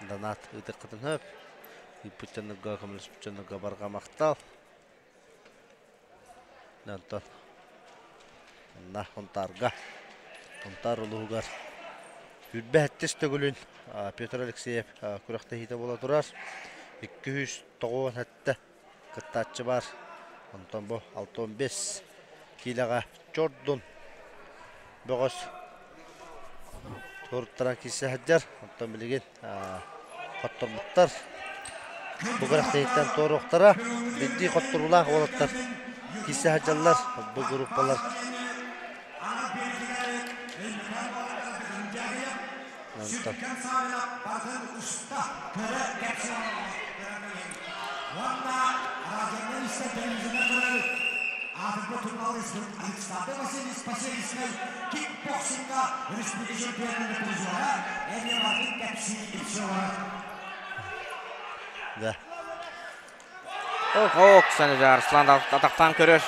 Донат ыытыаххытын сөп. Ыыппыт дьоннорго, көмөлөспүт дьоннорго барҕа махтал. Онтон онно Хонтаарга, Хонтаар улууһугар сүүрбэ сэттис төгүлүн Петр Алексеев күрэхтэһиитэ буола турар. 297 кыттааччы баар. Онтон бу 65 киилэҕэ Чордун бөҕөс туруттаран киирсэ сылдьар. Онтон билигин хотторбуттар. Бу күрэхтэһииттэн туоруохтара. Биирдии хотторуулаах уолаттар киирсэ сылдьаллар. Бу группалар Онтон Да. Ох, Оксана Арслан атахтан көрөр.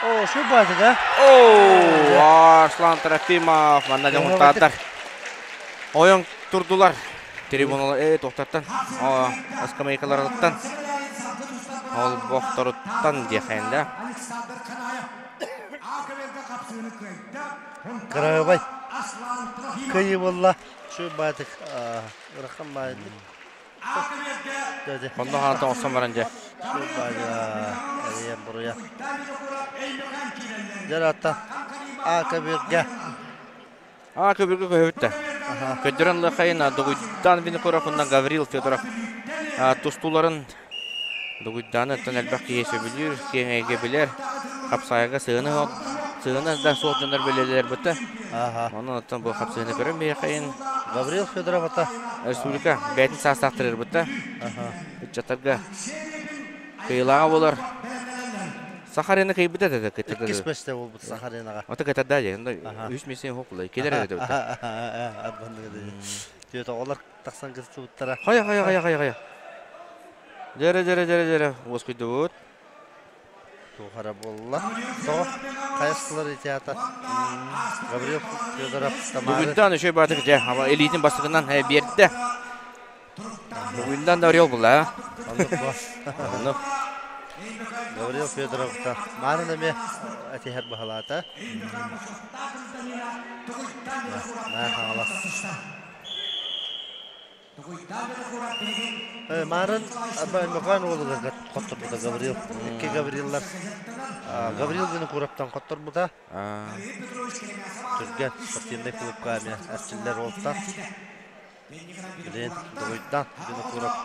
О, şu базы да? О, Арслан Трофимов манна дьоҥуттааттар. Ойон турдулар. Трибуналар э тохтаттан, скамейкаларыттан, олбохторуттан диэхэнда. Кырабай. Кыйы болла. Şu байтык ырахан баайдык. Онно хаантан осон баран дьэ. Şu баайа эриэн буруя. Дьарата А көбүргэ. А көбүргэ көһүбүттэ. Көддөрөн Лыхайын Дугуйдан Винокуров уонна Гаврил Федоров тустууларын Дугуйдааны оттон элбэх киһи сөбүлүүр, киэҥ эйгэ билэр. Хапсаайга сыһыаны сыһыаны да суох дьоннор билэллэр быта. Онон оттон бу хапсыһыны көрөн биһиэхэйин. Гаврил Федоров ата. Республика бэйэтин саастаахтарыгар быта. Ыччаттарга кыйылааҕа буолар. Сахарина кыйбыта да кытта. Иккис миэстэ буолбут Сахаринаҕа. Ото кытарда дии. Үс миэстэ хокулай. Килер эрэ дөбүтэ. Түөт оҕолор тахсан кыстыбыттара. Хайа хайа хайа хайа хайа. Дьэрэ дьэрэ дьэрэ дьэрэ уоскуйдубут. Туохара буолла. Тоҕо хайастылар ити аата. Гаврил Федоров Тамары. Бүгүнтэн үчүгэй баатык дьэ элитин бастакынан биэрдэ. Бүгүнтэн да орел була. Оннук бу. Оннук. Гаврил Федоров та маанын эмиэ этиһэр баһылаата. Маа Хаҥалас. Маарын Мөкөөн уолугар хотторбута Гаврил. Икки Гавриллар. Гаврил Винокуровтан хотторбута. Түргэн спортивнай клубка эмиэ эрчиллэр уолтан. Билин Дугуйдан Винокуров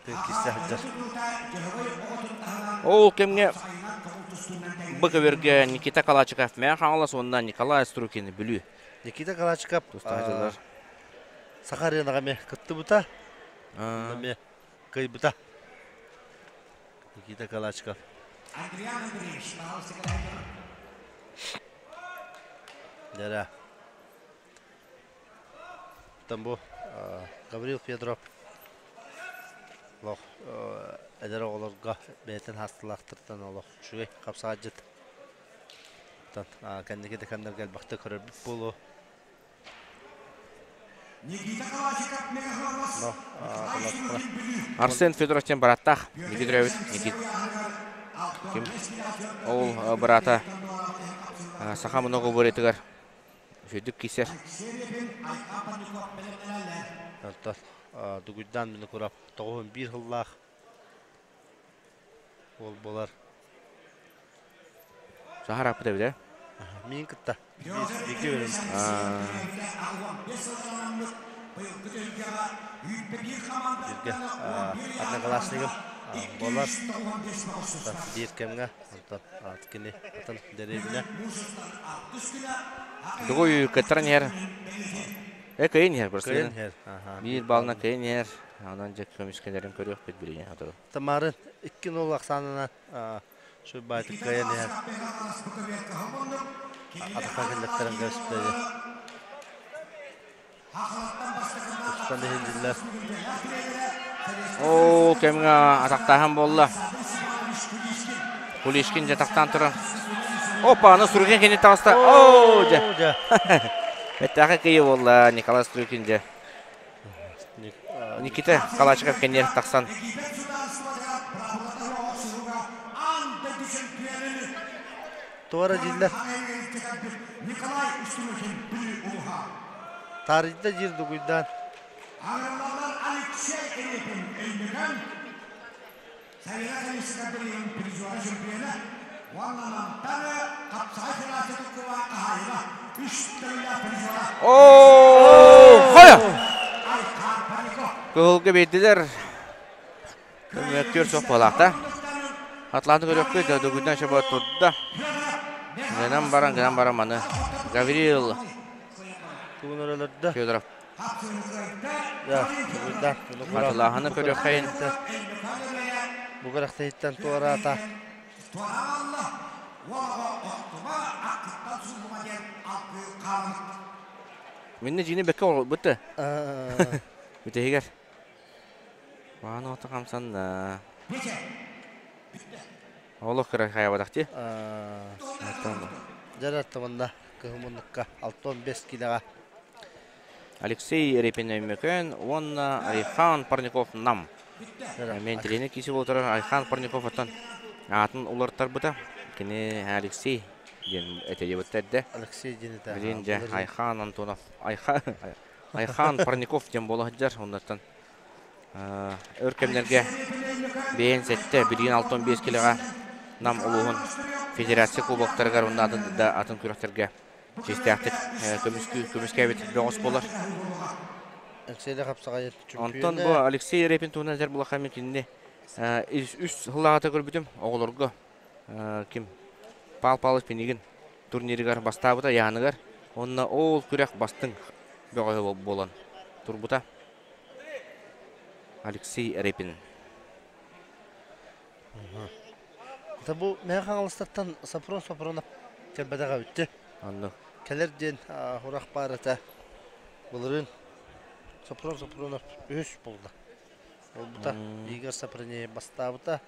киирсэ сылдьар. Ол кэмҥэ бу көбүөргэ Никита Калачиков Мэҥэ Хаҥалас уонна Николай Струкин Бүлүү. Никита Калачиков тустааччылар. Саха аренаҕа эмиэ кыттыбыта. Эмиэ кыайбыта. Никита Калачиков. Дьэрэ. Там бу Гаврил Федоров. Олох эдэр оҕолорго бэйэтин хаастылаахтартан олох үчүгэй хапсаҕайдьыт. Кэнники да кэмнэргэ элбэхтик көрөрбүт буолуо. Арсен Федоров диэн бараттаах Никита Төрөөбүт Никит ким ол быраата саха многоборьетыгар үчүгдүк киирсэр. Онтон Дугуйдаан Винокуров 91 сыллаах уол буолар. Сахар аппыт эбит ээ. Миин кытта. Бииргэ үөрэммит. Бииргэ одноклассникым буолар. Биир кэмҥэ онтон кини атын дэриэбинэ. Дугуй кыттаран иһэр. Э кыйын иһэр Кыйын иһэр. Биир балына кыйын иһэр. Онон дьэ көмүскэлэрин көрүөхпүт билигин сотору. Тамарын 2-0 ахсаанынан Сүрбаайтык кыайан иһэр. Атахха киллэттэрэн кэбиспэти. Устан иһиллэр. Оо, кэмҥэ атахтааһын буолла. Кулишкин дьэ тахтаан туран. Опа, аны Струкин кини таҕыста. Оо, дьэ. Бэттээхэй кыйы буолла Николай Струкин дьэ. Никита Калачиков кэнниэр тахсан Туора дииллэр. Таарыйда диир дугуйдаан. Оо, хайа! Кыһылга биэрдилэр. Көмөттүөр суох буолаахта. Атланты көрөхпүт, дугуйдан шабы турда. Гынан баран, гынан баран маны Гаврил Федоров Хатылааһыны көрүөххэйин. Бу күрэхтэһииттэн туораата. Минне дьиини бэккэ олорбут Бүтэһигэр. Мааны ото хамсанна. Олох кыра хайабатах дии. Дьэ манна кыһымынныкка 65 килэҕэ Алексей Репин-Өймөкөөн уонна Айхан Парников Нам. Мен тренер киси буолтарар Айхан Парников оттон аатын уларытарбыта. Кини Алексей диэн этэлиэбиттэрдэ. Алексей диэн этэ. Билин дьэ Айхан Антонов Айхан Айхан Парников диэн буола сылдьар. Оннуттан өр кэмнэргэ бэйэн сэттэ, билигин 65 килэҕэ Нам улууһун федерация кубоктарыгар уонна атын да атын күрэхтэргэ чиэстээхтик көмүскээбит бөҕөс буолар. Онтон бу Алексей Репин туһунан этэр булахха мен кинини үс сыллааҕыта көрбүтүм оҕолорго ким Пал Павлович Пинигин турнирыгар бастаабыта Яныгар уонна ол күрэх бастыҥ бөҕөһө буолан турбута Алексей Репин. Бу Мэҥэ Хаҥаластартан Сопрон Сопронов кэлбэтэх эбит. Онно. Кэлэр диэн сурах баар этэ. Былырыын Сопрон Сопронов үһүс буолла. Буолбута. Игорь Сопронеев бастаабыта.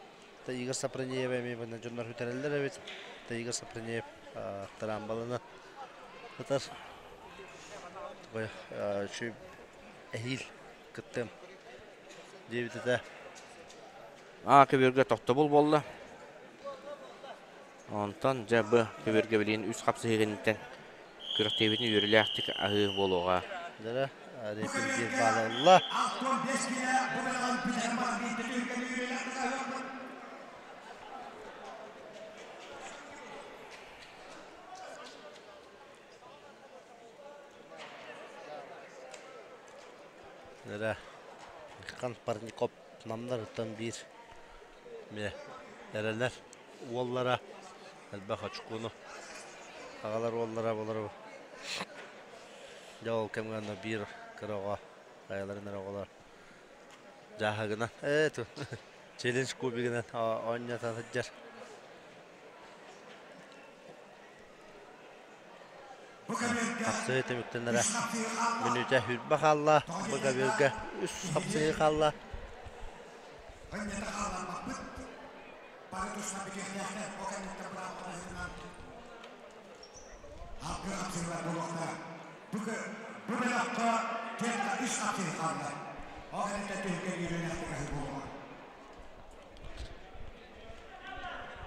Игорь Сопронеев эмиэ манна дьоннор сүтэрэллэр эбит. Игорь Сопронеев тараамбалана ытар. Эһиил кыттыам диэбит этэ. А көбүөргэ тохтобул буолла. Онтон дьэ Б көбүөргэ билигин үс хапсыһыы кэнниттэн күрэхтэһиибитин үөрүүлээхтик аһыы буолуоҕа. Дьэ, Репин биир баалы ылла. Эрэ Хан Парников намнарыттан биир эмиэ эрэнэр уоллара элбэх очкону аҕалар уоллара буолар. Дьэ ол кэмҥэ онно биир кыра оҕо хайаларын эрэ оҕолор дьааһыгынан ээ челлендж кубигынан оонньото сылдьар. Хапсыһыы түмүктэнэрэ мүнүүтэ сүүрбэ хаалла. Бу көбүөргэ үс хапсыһыы хаалла.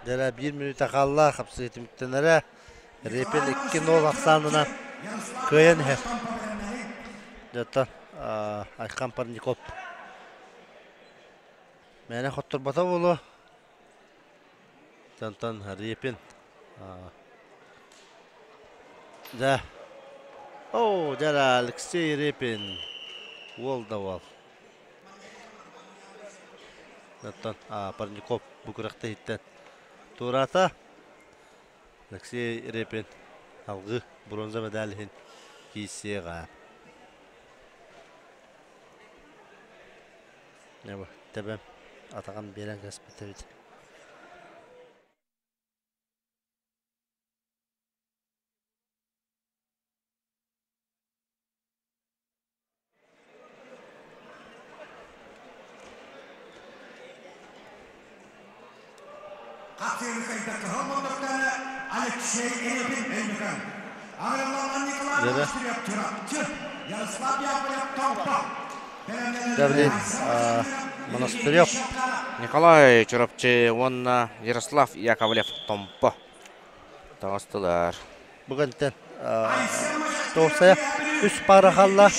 Дьэ биир мүнүүтэ хаалла, хапсыы түмүктэнэрэ. Репин 2-0 ахсаанынан кыайан иһэр. Дьэ Айхан Парников мээнэ хотторбото буолуо. Онтон Репин дьэ оо дьэ Алексей Репин уол да уол. Оттон Парников бу күрэхтэһииттэн туораата. Алексей Репин алгыы бронза медаль иһин киирсиэҕэ. Тэбэм атаҕын биэрэн кэспит эбит. Давлин Монастырев. Николай Чурапчы уонна Ярослав Яковлев Томпо таҕыстылар. Бүгүнтэн Тоосайа үс пара хаалла.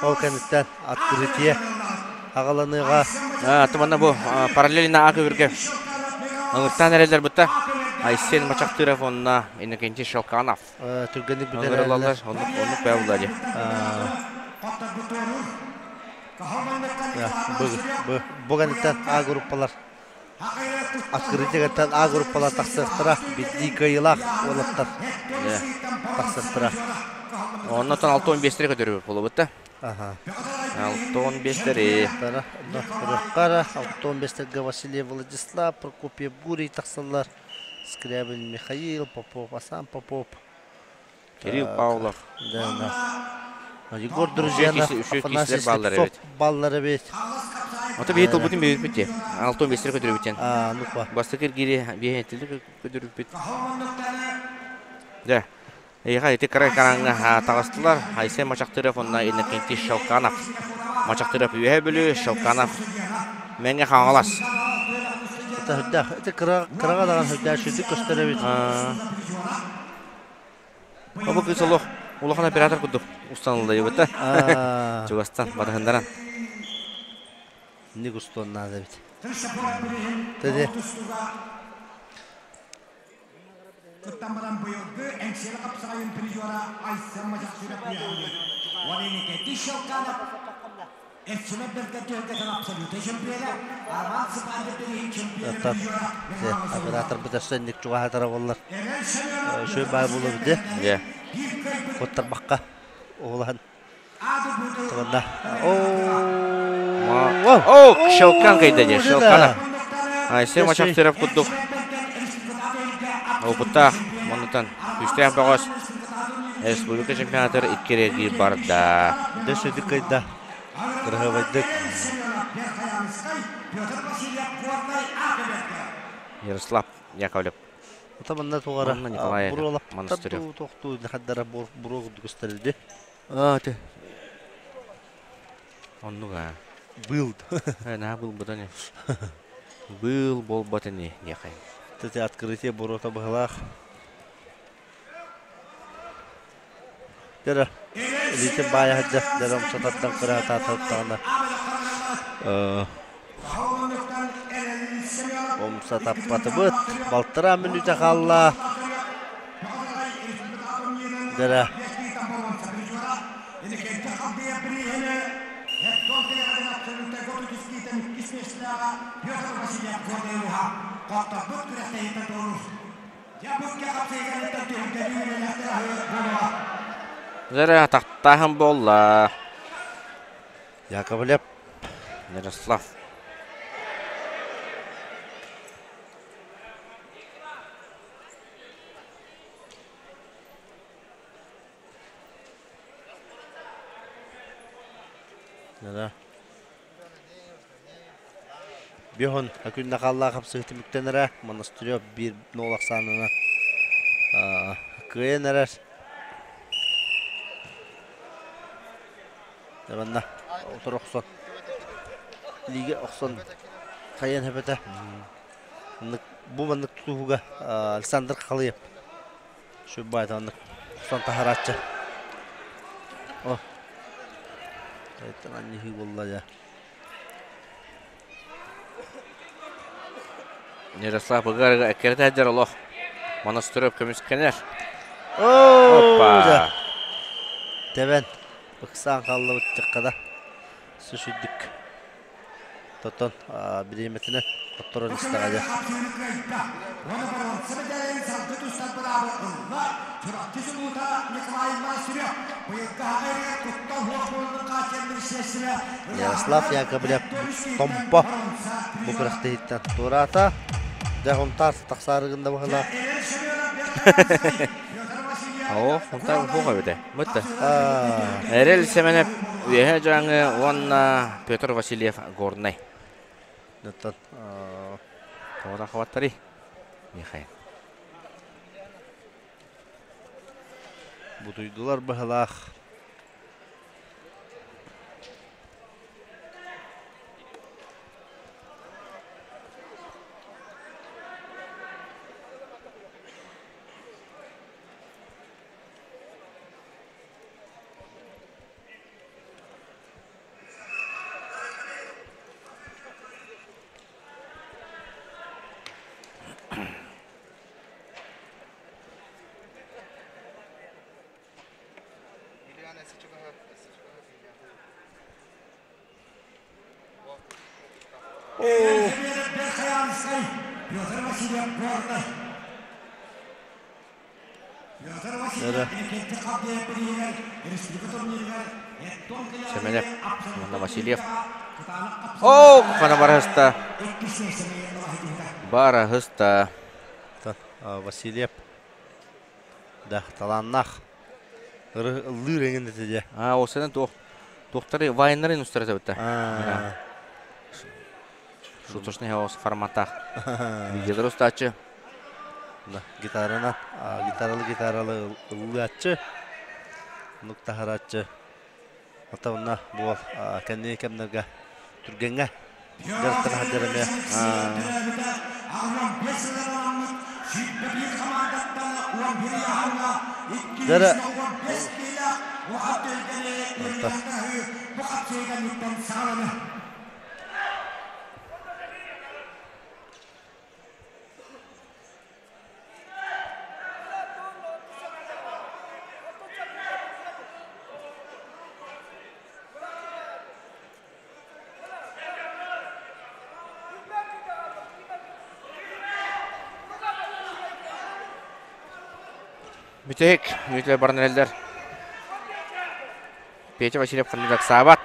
Ол кэнниттэн открытие аҕаланыаҕа. Туманна бу параллельно ак үргэ ылыктаан эрэллэр бытта. Айсен Мачахтыров уонна Иннокентий Шелканов. Түргэнник бүтэрэллэр. Оннук оннук бэйэллэр. Бу кэнниттэн А группалар Открытиегыттан А группалар тахсыахтара, биирдии кыайыылаах уолаттар тахсыахтара. Оннотон 6-15-тери көтөрүбүт буолубут да. Аха. 6-15-тери. Көрөххө 6-15-терге Василий Владислав, Прокопьев Гурий тахсаллар. Скрябин Михаил, Попов, Асан Попов. Кирилл Павлов. Да, да. Егор Друзьянов, Афанасий Слепцов баллар эбит. Ото биһи тылбытын биһиппит те. Алтон бестер көтөрүбүтен. А, ну-ка. Бастакы кири биһи көтөрүппүт. Да. Эйха ити кара караңга таҕыстылар. Айсен Мачахтыров онна Иннокентий Шелканов. Мачахтыров үөһэ бүлүү, Шелканов Мэҥэ Хаҥалас. Это хүрдээх. Это кыраға даҕан хүрдээх сүрдүк көстөр эбит. Бу кыыс олох улахан оператор курдук устаныллайбыта. Чугастан батыһындаран. Ник устуон наада эбит. Тэди. Оператор бытарсанник чугаһатара боллар. Шөй бай болу бите. Коттарбакка оғлан. Тығында. О, Шелкан кайда де, Шелкана. Айсе мачактырап курдук. Опытта, монутан күстээх бөҕөс республика чемпионатыр икки барда. Дөсөдүк кайда. Кырыһабайдык. Ярослав Яковлев. Ота манна тугара Анна Николаевна буруолаппыттар Монастырев. дуу тохтуу хаддара буруо курдук көстөрүлдү. Аа, те. Оннуга. Был. Э, на был бутани. Был болбатани нехай. Тете открытие буруота быһылаах. Дера илиитин баайа сылдьар дера умсататтан кыраатаататтаҕына умсатаппатыбыт. Балтараа мүнүүтэ хаалла. Дера Зара тахтаһын болла. Яковлев. Ярослав. Да. Биһон күн халлаа хапсыһы түмүктэнэрэ Монастырев биир нол ахсаанынан кыайан эрэр. Манна отор охсон лига охсон хайан хэбэтэ. Бу маннык тутууга Александр Халыев Сүрбаайт маннык охсон таһарааччы. О. Это анньыһыы буолла дьэ. Ярослав ыга эккирэтэ олох Монастырев көмүскэнэр. Опа! Тэбэн ыксаан хааллыбыт чыккада сүшүрдүк. Тотон бириэмэтинэн хотторон истэҕэ дьэ. Ярослав Яковлев Томпо бу күрэхтэһииттэн туораата. Дьэ Хунтаар тахсаары гынна быһыылаах. Оо, Хунтаар суох эбитэ. Бытта. Эрэл Сэмэнэп Үөһээ Дьааҥы уонна Петр Васильев Горнай. Оттон Тоҕо хабаттарый? Михаил. Бутуйдулар быһылаах. Семенев уонна Васильев. Оо, хана барыста. Барыста. Васильев да талааннаах ыллыыр эҥин этэ дьэ. Аа, ол сенен туох туохтары вайннарын устара табыта. Шуточный хаос форматах. Видеолар устааччы. Гитарана, гитаралы гитаралы ыллыаччы, нук таһарааччы. Ота буол кэнники кэмнэргэ түргэҥҥэ дьарыктана сылдьар эмиэ. Дьэрэ Бүтэһик мүнүүтүлэр баран эрэллэр. Петя Васильев ханнык саабат.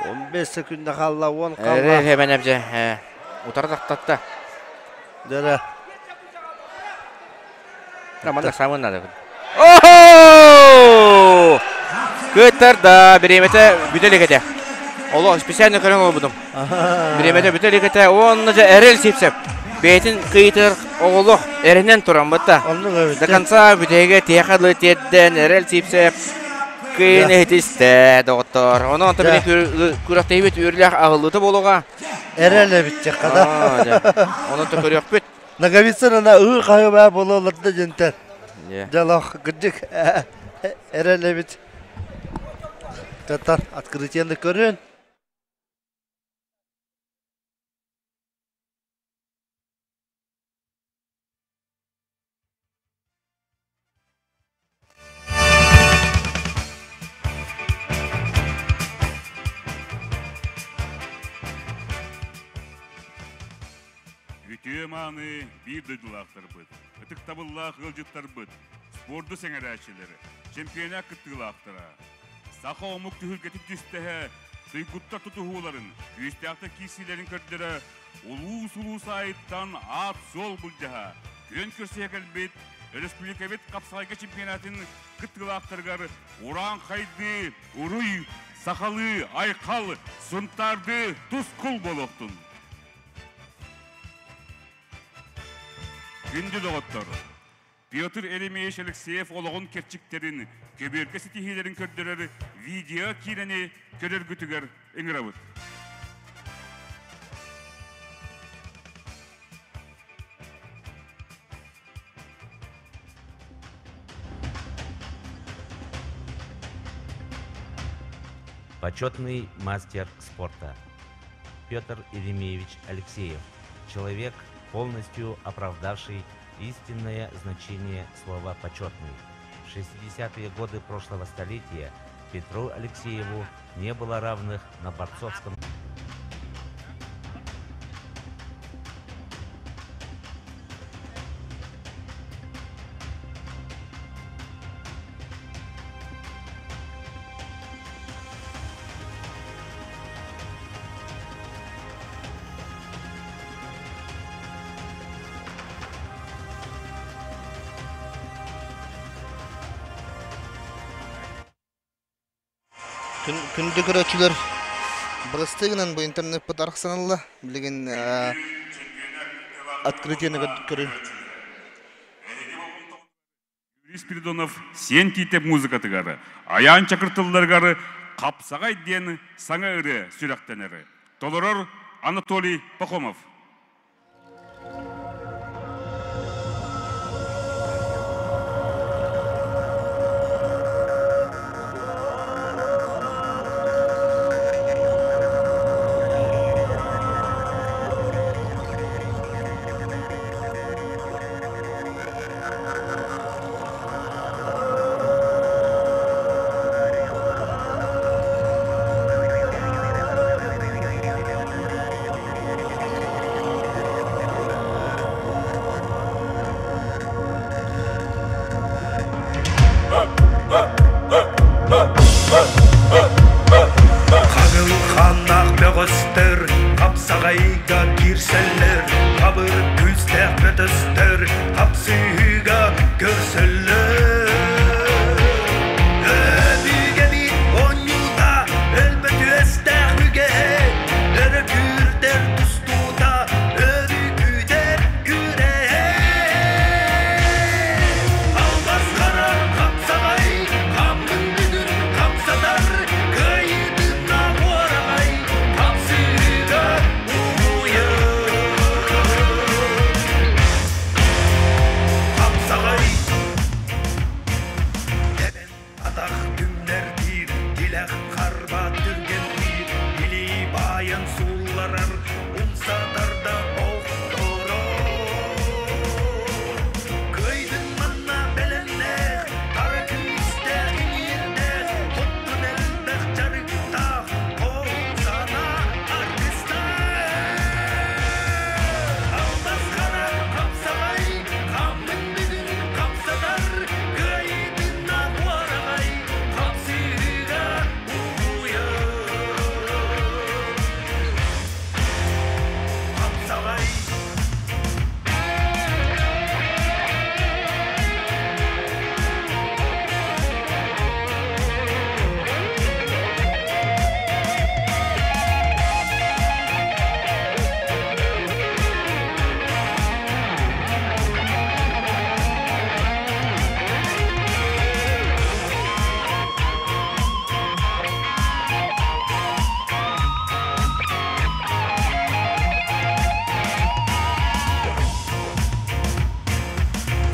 15 секунда хаалла, 10 хаалла. Эбэнэбдьэ утары тахтатта. Дөрө. Маннык саамын надо. Охо! Кыттар да бириэмэтэ бүтэ илик этэ. Олох специально көрөн олорбутум. Бириэмэтэ бүтэ илик этэ. Уонна дьэ эрэл сипсеп. Бэйэтин кыйтыр оҕолох эрэнэн туран бытта. До конца бүтэһигэ тиэхэ дылы тиэрдэн эрэл сипсеп кыйын иһитистэ доҕоттор. Онон онто били күрэхтэһиибит үөрүүлээх аһыллыыта буолуоҕа. Эрэл эбит хада. Онон то көрүөхпүт. Ноговицын ана ыы хаһыба буолаларда дьэнтэн. Дьалах кырдьык эрэл эбит. Таттан открытиены көрүн. Үтүө мааны биир дойдулаахтарбыт, ытыктабыллаах ыалдьыттарбыт, спорду сэҥэрээччилэр, чемпионат кыттыылаахтара, саха омук түһүлгэтин түстэһэ, туйгуттар тутуһууларын, күүстээхтэр киирсиилэрин көрдөрө, улуус-улуус аайыттан аат-суол былдьаһа, күөн көрсүһэ кэлбит өрөспүүбүлүкэбит хапсаҕайга чемпионатын кыттыылаахтарыгар урааҥхайдыы, уруй, сахалыы, айхал, сунтаардыы тускул буолуохтун! Күндү доҕоттор! Петр Еремеевич Алексеев олоҕун кэрчиктэрин, көбүөргэ ситиһиилэрин көрдөрөр видео киинэни көрөргүтүгэр ыҥырабыт. Почетный мастер спорта Петр Еремеевич Алексеев. Человек, полностью оправдавший истинное значение слова «почетный». В 60-е годы прошлого столетия Петру Алексееву не было равных на борцовском Күндү көрөөччүлэр, бырастыы гынан бу интернеппит арахсанылла. Билигин открытиены көрүн. Юрий Спиридонов Сиэн Тиитэп музыкатыгар, Айаан Чакыр тылларыгар «Хапсаҕай» диэн саҥа ырыа сүрэхтэнэр. Толорор Анатолий Пахомов. Хаҥыл хааннаах бөҕөстөр хапсаҕайга киирсэллэр, хабыр күүстээх бөтөстөр хапсыһыыга көрсөллөр. Өбүгэбит оонньуута өлбөт үөстээх үгэһэ, өрө күүрдэр тустуута, өрүү күүтэр күрэһэ. Албас хара хапсаҕай, хаммын бүгүн хамсатар, кыайыытына уораҕай, хапсыыга угуйар. Хапсаҕай Тэбэн атах түҥнэрдиир, тилэх харба түргэнниир, илии баайан суулларар, умса тарда охторор. Кыайдын манна бэлэмнээх, хара күүстээх иҥиирдээх, хоттун элбэх дьарыктаах, хоһун санаа аргыстаах. Албас хара хапсаҕай, хаммын бүгүн хамсатар, кыайыытына уораҕай, хапсыыга угуйар. Хапсаҕай.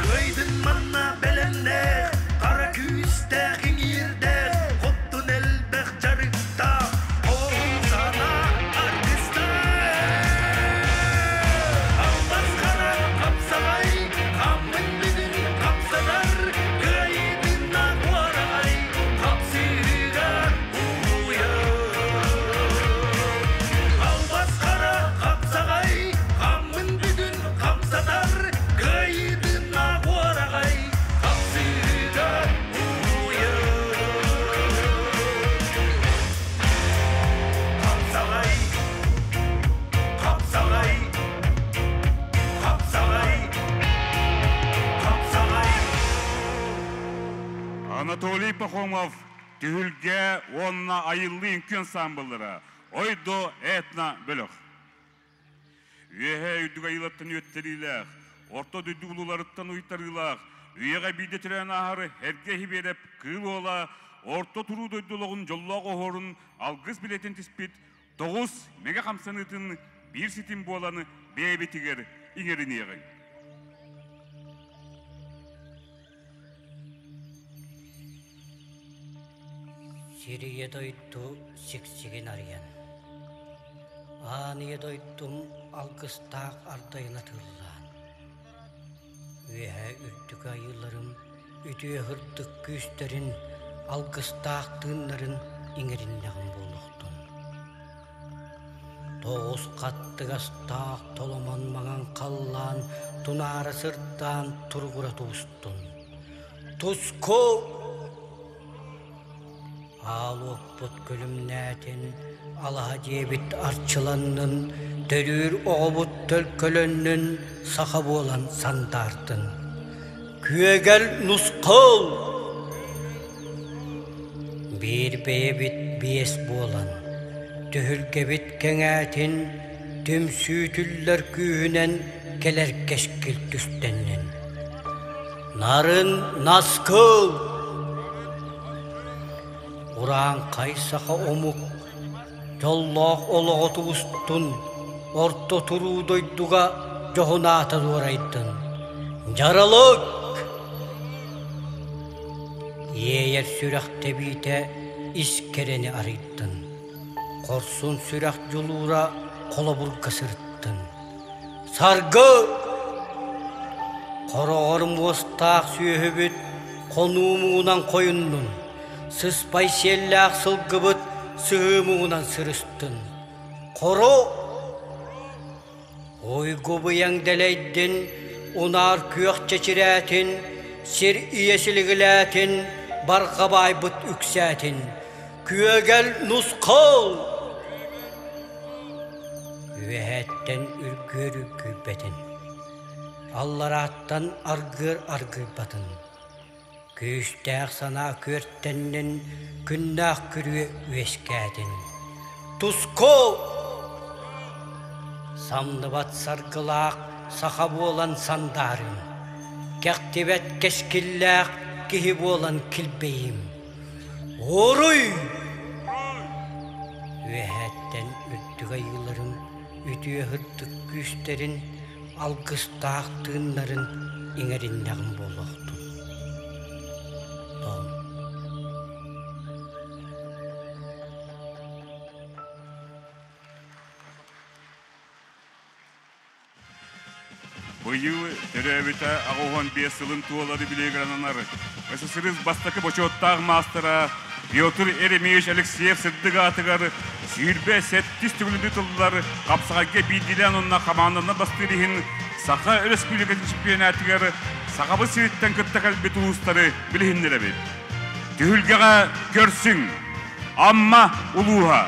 Кыайдын манна бэлэмнээх, хара күүстээх иҥиирдээх, хоттун элбэх дьарыктаах, хоһун санаа аргыстаах. Албас хара хапсаҕай, хаммын бүгүн хамсанар, кыайыытына уораҕай, хапсыыга угуйар. Албас хара хапсаҕай, хаммын бүгүн хамсатар, кыайыытына уораҕай, хапсыыга угуйар. Хапсаҕай, хапсаҕай, хапсаҕай, хапсаҕай. Анатолий Пахомов түһүлгэ уонна айыллыы үҥкүү ансаамбыллара Ойдо этно бөлөх. Үөһэ үрдүк айылаттан үөттэриилээх, орто дойду улууларыттан уйтарыылаах, үйэҕэ биирдэ төрөөн ааһар Эргэ Иһибиэрэп Кыыл Уола орто туруу дойду олоҕун дьоллоох оһуорун алгыс билэтин түспүт тоҕус мэҥэ хамсаныытын биир ситим буолан бэйэбитигэр иҥэриниэҕиҥ. Сирийэ дойду сиксигин арыйан, Аан ийэ дойдум алгыстаах ардайын атыыллаан, Үөһээ үрдүк айыыларым үтүө сырдык күүстэрин, алгыстаах тыыннарын иҥэриннэҕим буолуохтун. Тоҕус хаттыгастаах толомон маҥан халлаан тунаара сырдаан туругура тубустун. Туску! Аал уоппут күлүмнээтин, алаһа дьиэбит арчыланнын, төрүүр оҕобут төлкөлөннүн, саха буолан сандаартын. Күөгэл нусхал! Биир бэйэбит биэс буолан, түһүлгэбит кэҥээтин, түмсүүтүллэр күүһүнэн кэлэр кэскил түстэннин. Нарын наскыл! Урааҥхай саха омук дьоллоох олоҕо тубустун, орто туруу дойдуга дьоһун аата дуорайдын. Дьаралык! Иэйэр сүрэх тэбиитэ ис кэрэни арыйдын, хорсун сүрэх дьулуура холобурга сырыттын. Саргы! Хороҕор муостаах сүөһүбүт хонуу муҥунан хойуннун, сыспай сиэллээх сылгыбыт сыһыы муҥунан сырыстын. Хоро! Уйгу-быйаҥ дэлэйдин, унаар күөх чэчирээтин, сир ийэ силигилээтин, барҕа баайбыт үксээтин. Күөгэл нусхал! Үөһээттэн үргүөр үргүйбэтин, алларааттан аргыар аргыйбатын, күүстээх санаа күөртэннин, күннээх күрүө үөскээтин. Туску! Самныбат саргылаах саха буолан сандаарым, кэхтибэт кэскиллээх киһи буолан килбэйим. Уруй! Үөһээттэн үрдүк айыыларын үтүө сырдык күүстэрин, алгыстаах тыыннарын иҥэриннэҕим буолуохтун. Том. Быйыл төрөөбүтэ 85 сылын туолар юбилейгар СССР бастакы бочуоттаах маастара Петр Еремеевич Алексеев сырдык аатыгар 27 төгүлүндү тыллар хапсаҕайга биирдиилээн уонна хамаанданан бастыыр иһин Саха Өрөспүүбүлүкэтин чемпионатыгар Сахабыт сириттэн кытта кэлбит улуустары билиһиннэрэбит. Түһүлгэҕэ көрсүҥ! Амма улууһа.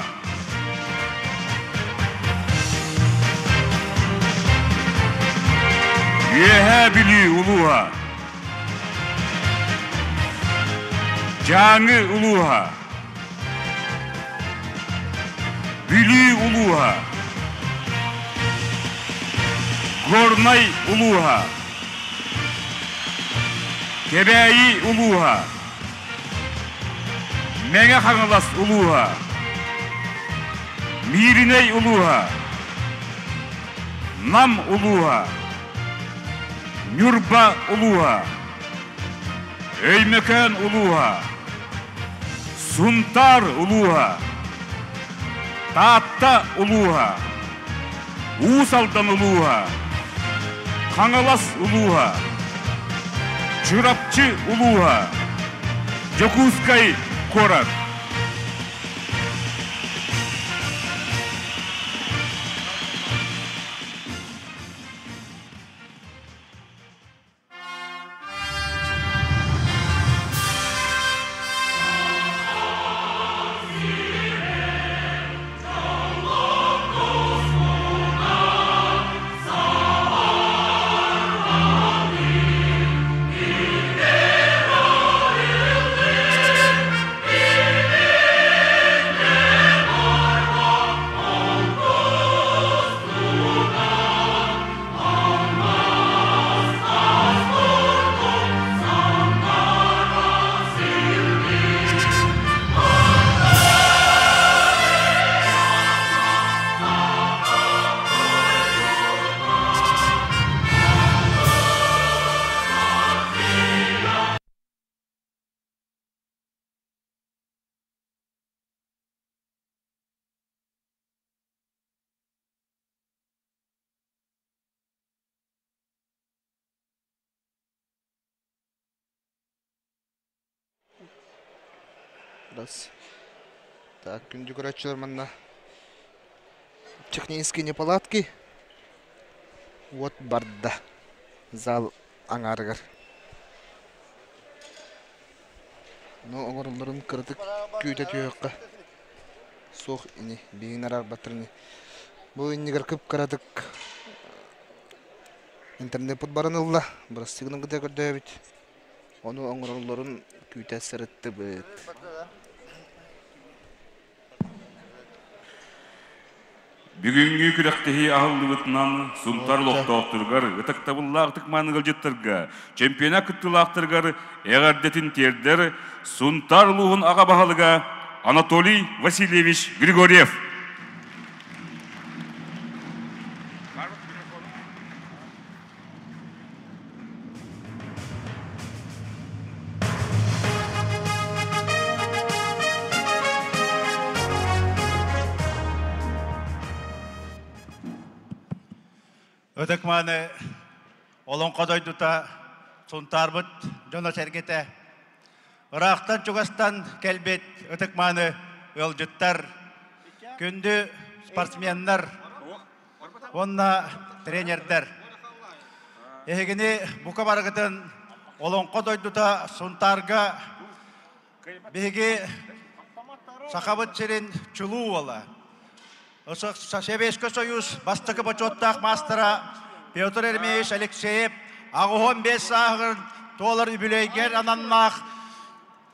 Үөһээ Бүлүү улууһа. Дьааҥы улууһа. Бүлүү улууһа. Горнай улууһа. Кэбээйи улууһа. Мэҥэ Хаҥалас улууһа, Мииринэй улууһа, Нам улууһа, Ньурба улууһа, Өймөкөөн улууһа, Сунтаар улууһа, Таатта улууһа, Уус Алдан улууһа, Хаҥалас улууһа, Чурапчы улууһа, Дьокуускай куорат. Раз. Так, күндү көрөөччүлэр манна технические неполадки. Уот барда. Зал аҥаарыгар. Ну, оҥороллорун кыратык күүтэ түһүөххэ. Суох ини, биһигин араарбаттар ини. Бу иннигэр кып-кыратык интернеппут баран ылла. Бырастыы гынан кытта көрдөөбүт. Ону оҥороллорун күүтэ сырыттыбыт. Бүгүҥҥү күрэхтэһии аһыллыбытынан Сунтаар олохтоохторугар, ытыктабыллаах ытык-мааны ыалдьыттарга, чемпионат кыттыылаахтарыгар эҕэрдэтин тиэрдэр Сунтаар улууһун аҕа баһылыга Анатолий Васильевич Григорьев. Ытык-мааны Олоҥхо дойдута Сунтаарбыт дьоно-сэргэтэ, ыраахтан-чугастан кэлбит ытык-мааны ыалдьыттар, күндү спортсменнар, уонна тренердэр. Эһигини бука барыгытын Олоҥхо дойдута Сунтаарга биһиги Сахабыт сирин чулуу уола, Сэбиэскэй Союз бастакы бочуоттаах маастара Петр Еремеевич Алексеев 85 сааһыгар туолар үбүлүөйгэр ананнаах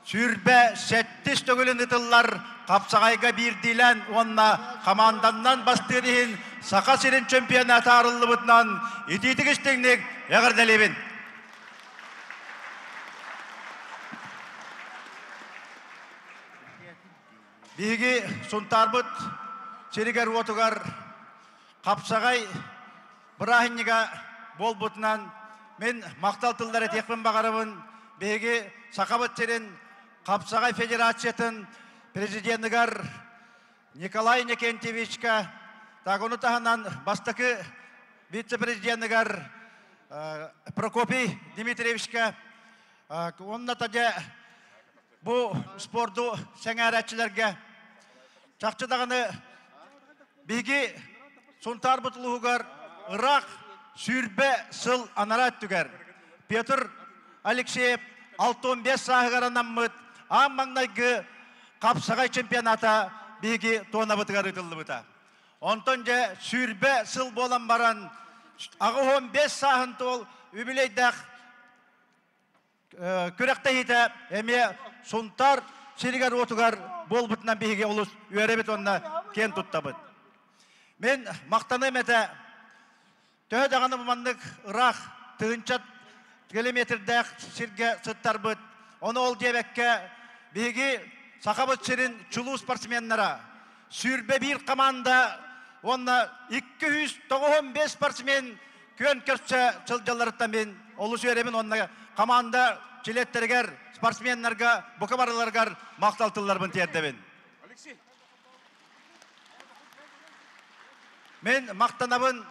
27 төгүлүн ытыллар хапсаҕайга биирдиилээн уонна хамаанданнан бастыыр иһин Саха сирин чемпионата арыллыбытынан итиитик истиҥник эҕэрдэлиибин! Биһиги Сунтаарбыт сиригэр-уотугар хапсаҕай бырааһынньыга буолбутунан мин махтал тыллар этиэхпин баҕарабын. Биһиги Сахабыт сирин Хапсаҕай Федерациятын президеныгар Николай Никентьевичка, так ону таһынан бастакы вице-президеныгар Прокопий Дмитриевичка уонна тадьа бу спорду сэҥээрээччилэргэ чахчы даҕаны биһиги Сунтаарбыт улууһугар ыраах 20 сыл анараа өттүгэр Петр Алексеев 65 сааһыгар анаммыт аан маҥнайгы хапсаҕай чемпионата биһиги туонабытыгар ыытыллыбыта. Онтон дьэ 20 сыл буолан баран 85 сааһын туол үбүлүөйдээх күрэхтэһиитэ эмиэ Сунтаар сиригэр-уотугар буолбутунан биһиги олус үөрэбит уонна киэн туттабыт. Мин махтаныам этэ, төһө даҕаны маннык ыраах тыһыынча километрдээх сиргэ сыттарбыт, ону ол диэбэккэ биһиги Сахабыт сирин чулуу спортсменнара 21 команда уонна 295 спортсмен күөн көрсө сылдьалларыттан мин олус үөрэбин уонна команда чилиэттэригэр, спортсменнарга бука барыларыгар махтал тылларбын тиэрдэбин. Мин махтанабын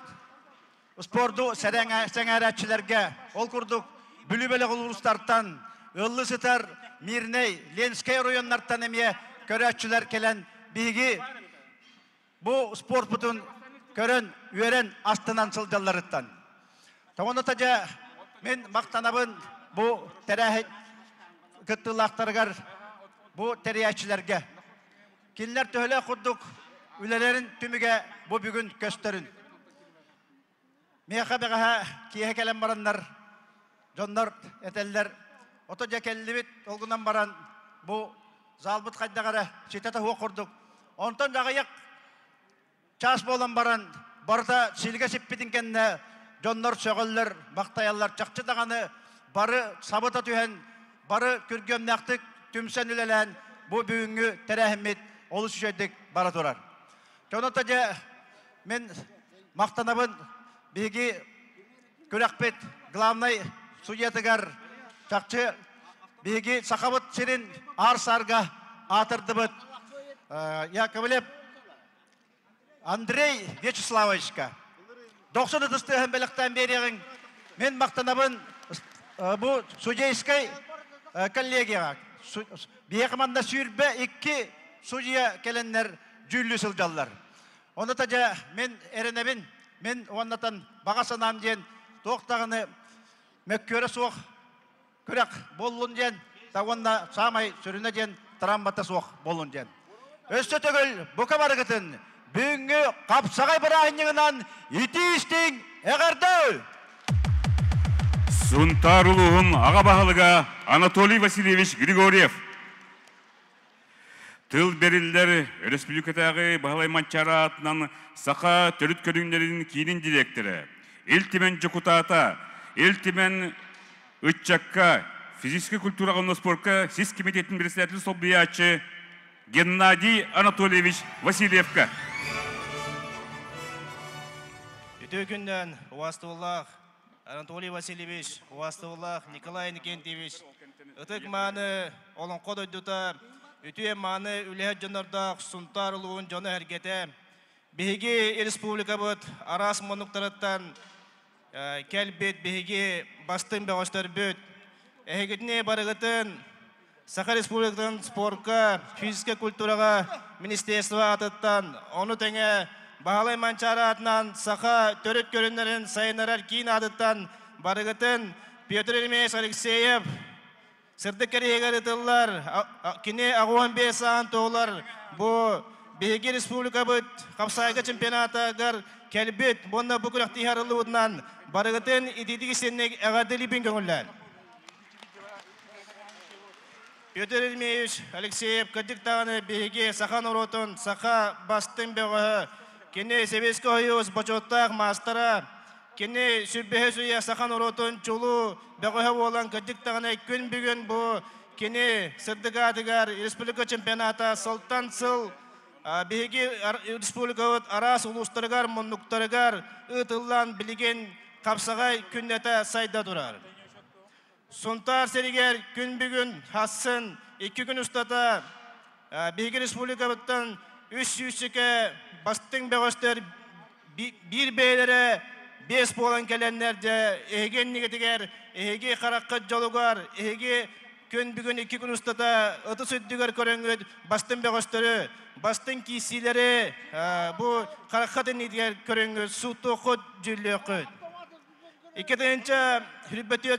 спорду сэҥээрээччилэргэ. Ол курдук Бүлүү бөлөх улуустартан, ыллы сытар Мирнэй, Ленскэй оройуоннартан эмиэ көрөөччүлэр кэлэн биһиги Бу спортпутун көрөн, үөрэн, астынан сылдьалларыттан. Тоҕону дьэ мин махтанабын бу тэрээһин кыттыылаахтарыгар, бу тэрийээччилэргэ. Кинилэр төһөлөөх курдук үлэлэрин түмүгэ бу бүгүн көстөрүн. Миэхэ бэҕэһээ киэһэ кэлэн бараннар, дьоннор этэллэр, ото дьэ кэллибит, ол гынан баран бу залбыт хайдах эрэ ситэтэ суох курдук. Онтон аҕыйах чаас буолан баран, барыта силигэ сиппитин кэннэ дьоннор сөҕөллөр, махтайаллар. Чахчы даҕаны бары сабыта түһэн, бары күргүөмнээхтик түмсэн үлэлээн, бу бүгүҥҥү тэрээһиммит олус үчүгэйдик бара турар. Дьоно дьэ Мин махтанабын биһиги күрэхпит главнай судьятыгар чахчы биһиги Сахабыт сирин аар-саарга аатырдыбыт Яковлев Андрей Вячеславовичка. Дохсун ытыс тыаһын бэлэхтээн биэриэҕиҥ. Мин махтанабын бу судейскай коллегияҕа. Биһиэхэ манна 22 судьуйа кэлэннэр дьүүллүү сылдьаллар. Ону та дьэ мин эрэнэбин, мин уоннатан баҕа санаам диэн туох даҕаны мөккүөрэ суох күрэх буоллун диэн, та уонна саамай сүрүнэ диэн травмата суох буоллун диэн. Өссө төгүл бука барыгытын бүгүҥҥү хапсаҕай бырааһынньыгынан итии-истиҥ эҕэрдэ! Сунтаар улууһун аҕа баһылыга Анатолий Васильевич Григорьев. Тыл бэриллэр өрөспүүбүлүкэтээҕи Баһылай Манчаары аатынан саха төрүт көрүҥнэрин киинин дириэктэрэ, Ил Түмэн дьокутаата, Ил Түмэн ыччакка, физическэй культураҕа уонна спорка сис кэмитиэтин председателин солбуйааччы Геннадий Анатольевич Васильевка. Үтүө күннэн убастыбыллаах Анатолий Васильевич, убастыбыллаах Николай Иннокентьевич, ытык мааны Олоҥхо дойдута, үтүө мааны үлэһит дьоннордоох Сунтаар улууһун дьоно-сэргэтэ, биһиги республикабыт араас муннуктарыттан кэлбит биһиги бастыҥ бөҕөстөрбүт, эһигитини барыгытын Саха Республикатын спорка, физическэй культураҕа министерство аатыттан, ону тэҥэ Баһылай Манчаары аатынан саха төрүт көрүҥнэрин сайыннарар киин аатыттан барыгытын Петр Еремеевич Алексеев сырдык кэриэһигэр ыытыллар, кини 85 сааһын туолар бу биһиги республикабыт хапсаайга чемпионатыгар кэлбит уонна бу күрэхтэһии арыллыбытынан барыгытын итиитик истинник эҕэрдэлиибин көҥүллээн. Петр Еремеевич Алексеев кырдьык даҕаны биһиги саха норуотун саха бастыҥ бөҕөһө, кини Сэбиэскэй Сойуус бочуоттаах маастара, кини сүрбэһэ сүүйэ саха норуотун чулуу бөҕөһө буолан кырдьык даҕаны күн бүгүн бу кини сырдык аатыгар республика чемпионата сылтан сыл биһиги республикабыт араас улуустарыгар, муннуктарыгар ыытыллан билигин хапсаҕай күннэтэ сайда турар. Сунтаар сиригэр күн бүгүн хассын икки күн устата биһиги республикабыттан үс сүүсчэкэ бастыҥ бөҕөстөр биир бэйэлэрэ биэс буолан кэлэннэр дьэ эһиги иннигитигэр эһиги хараххыт дьолугар эһиги күн бүгүн икки күн устата ытыс үрдүгэр көрөҥҥүт бастыҥ бөҕөстөрү бастыҥ киирсиилэри бу хараххыт иннигитигэр көрөҥҥүт сууттуоххут дьүүллүөххүт. Икки тыһыынча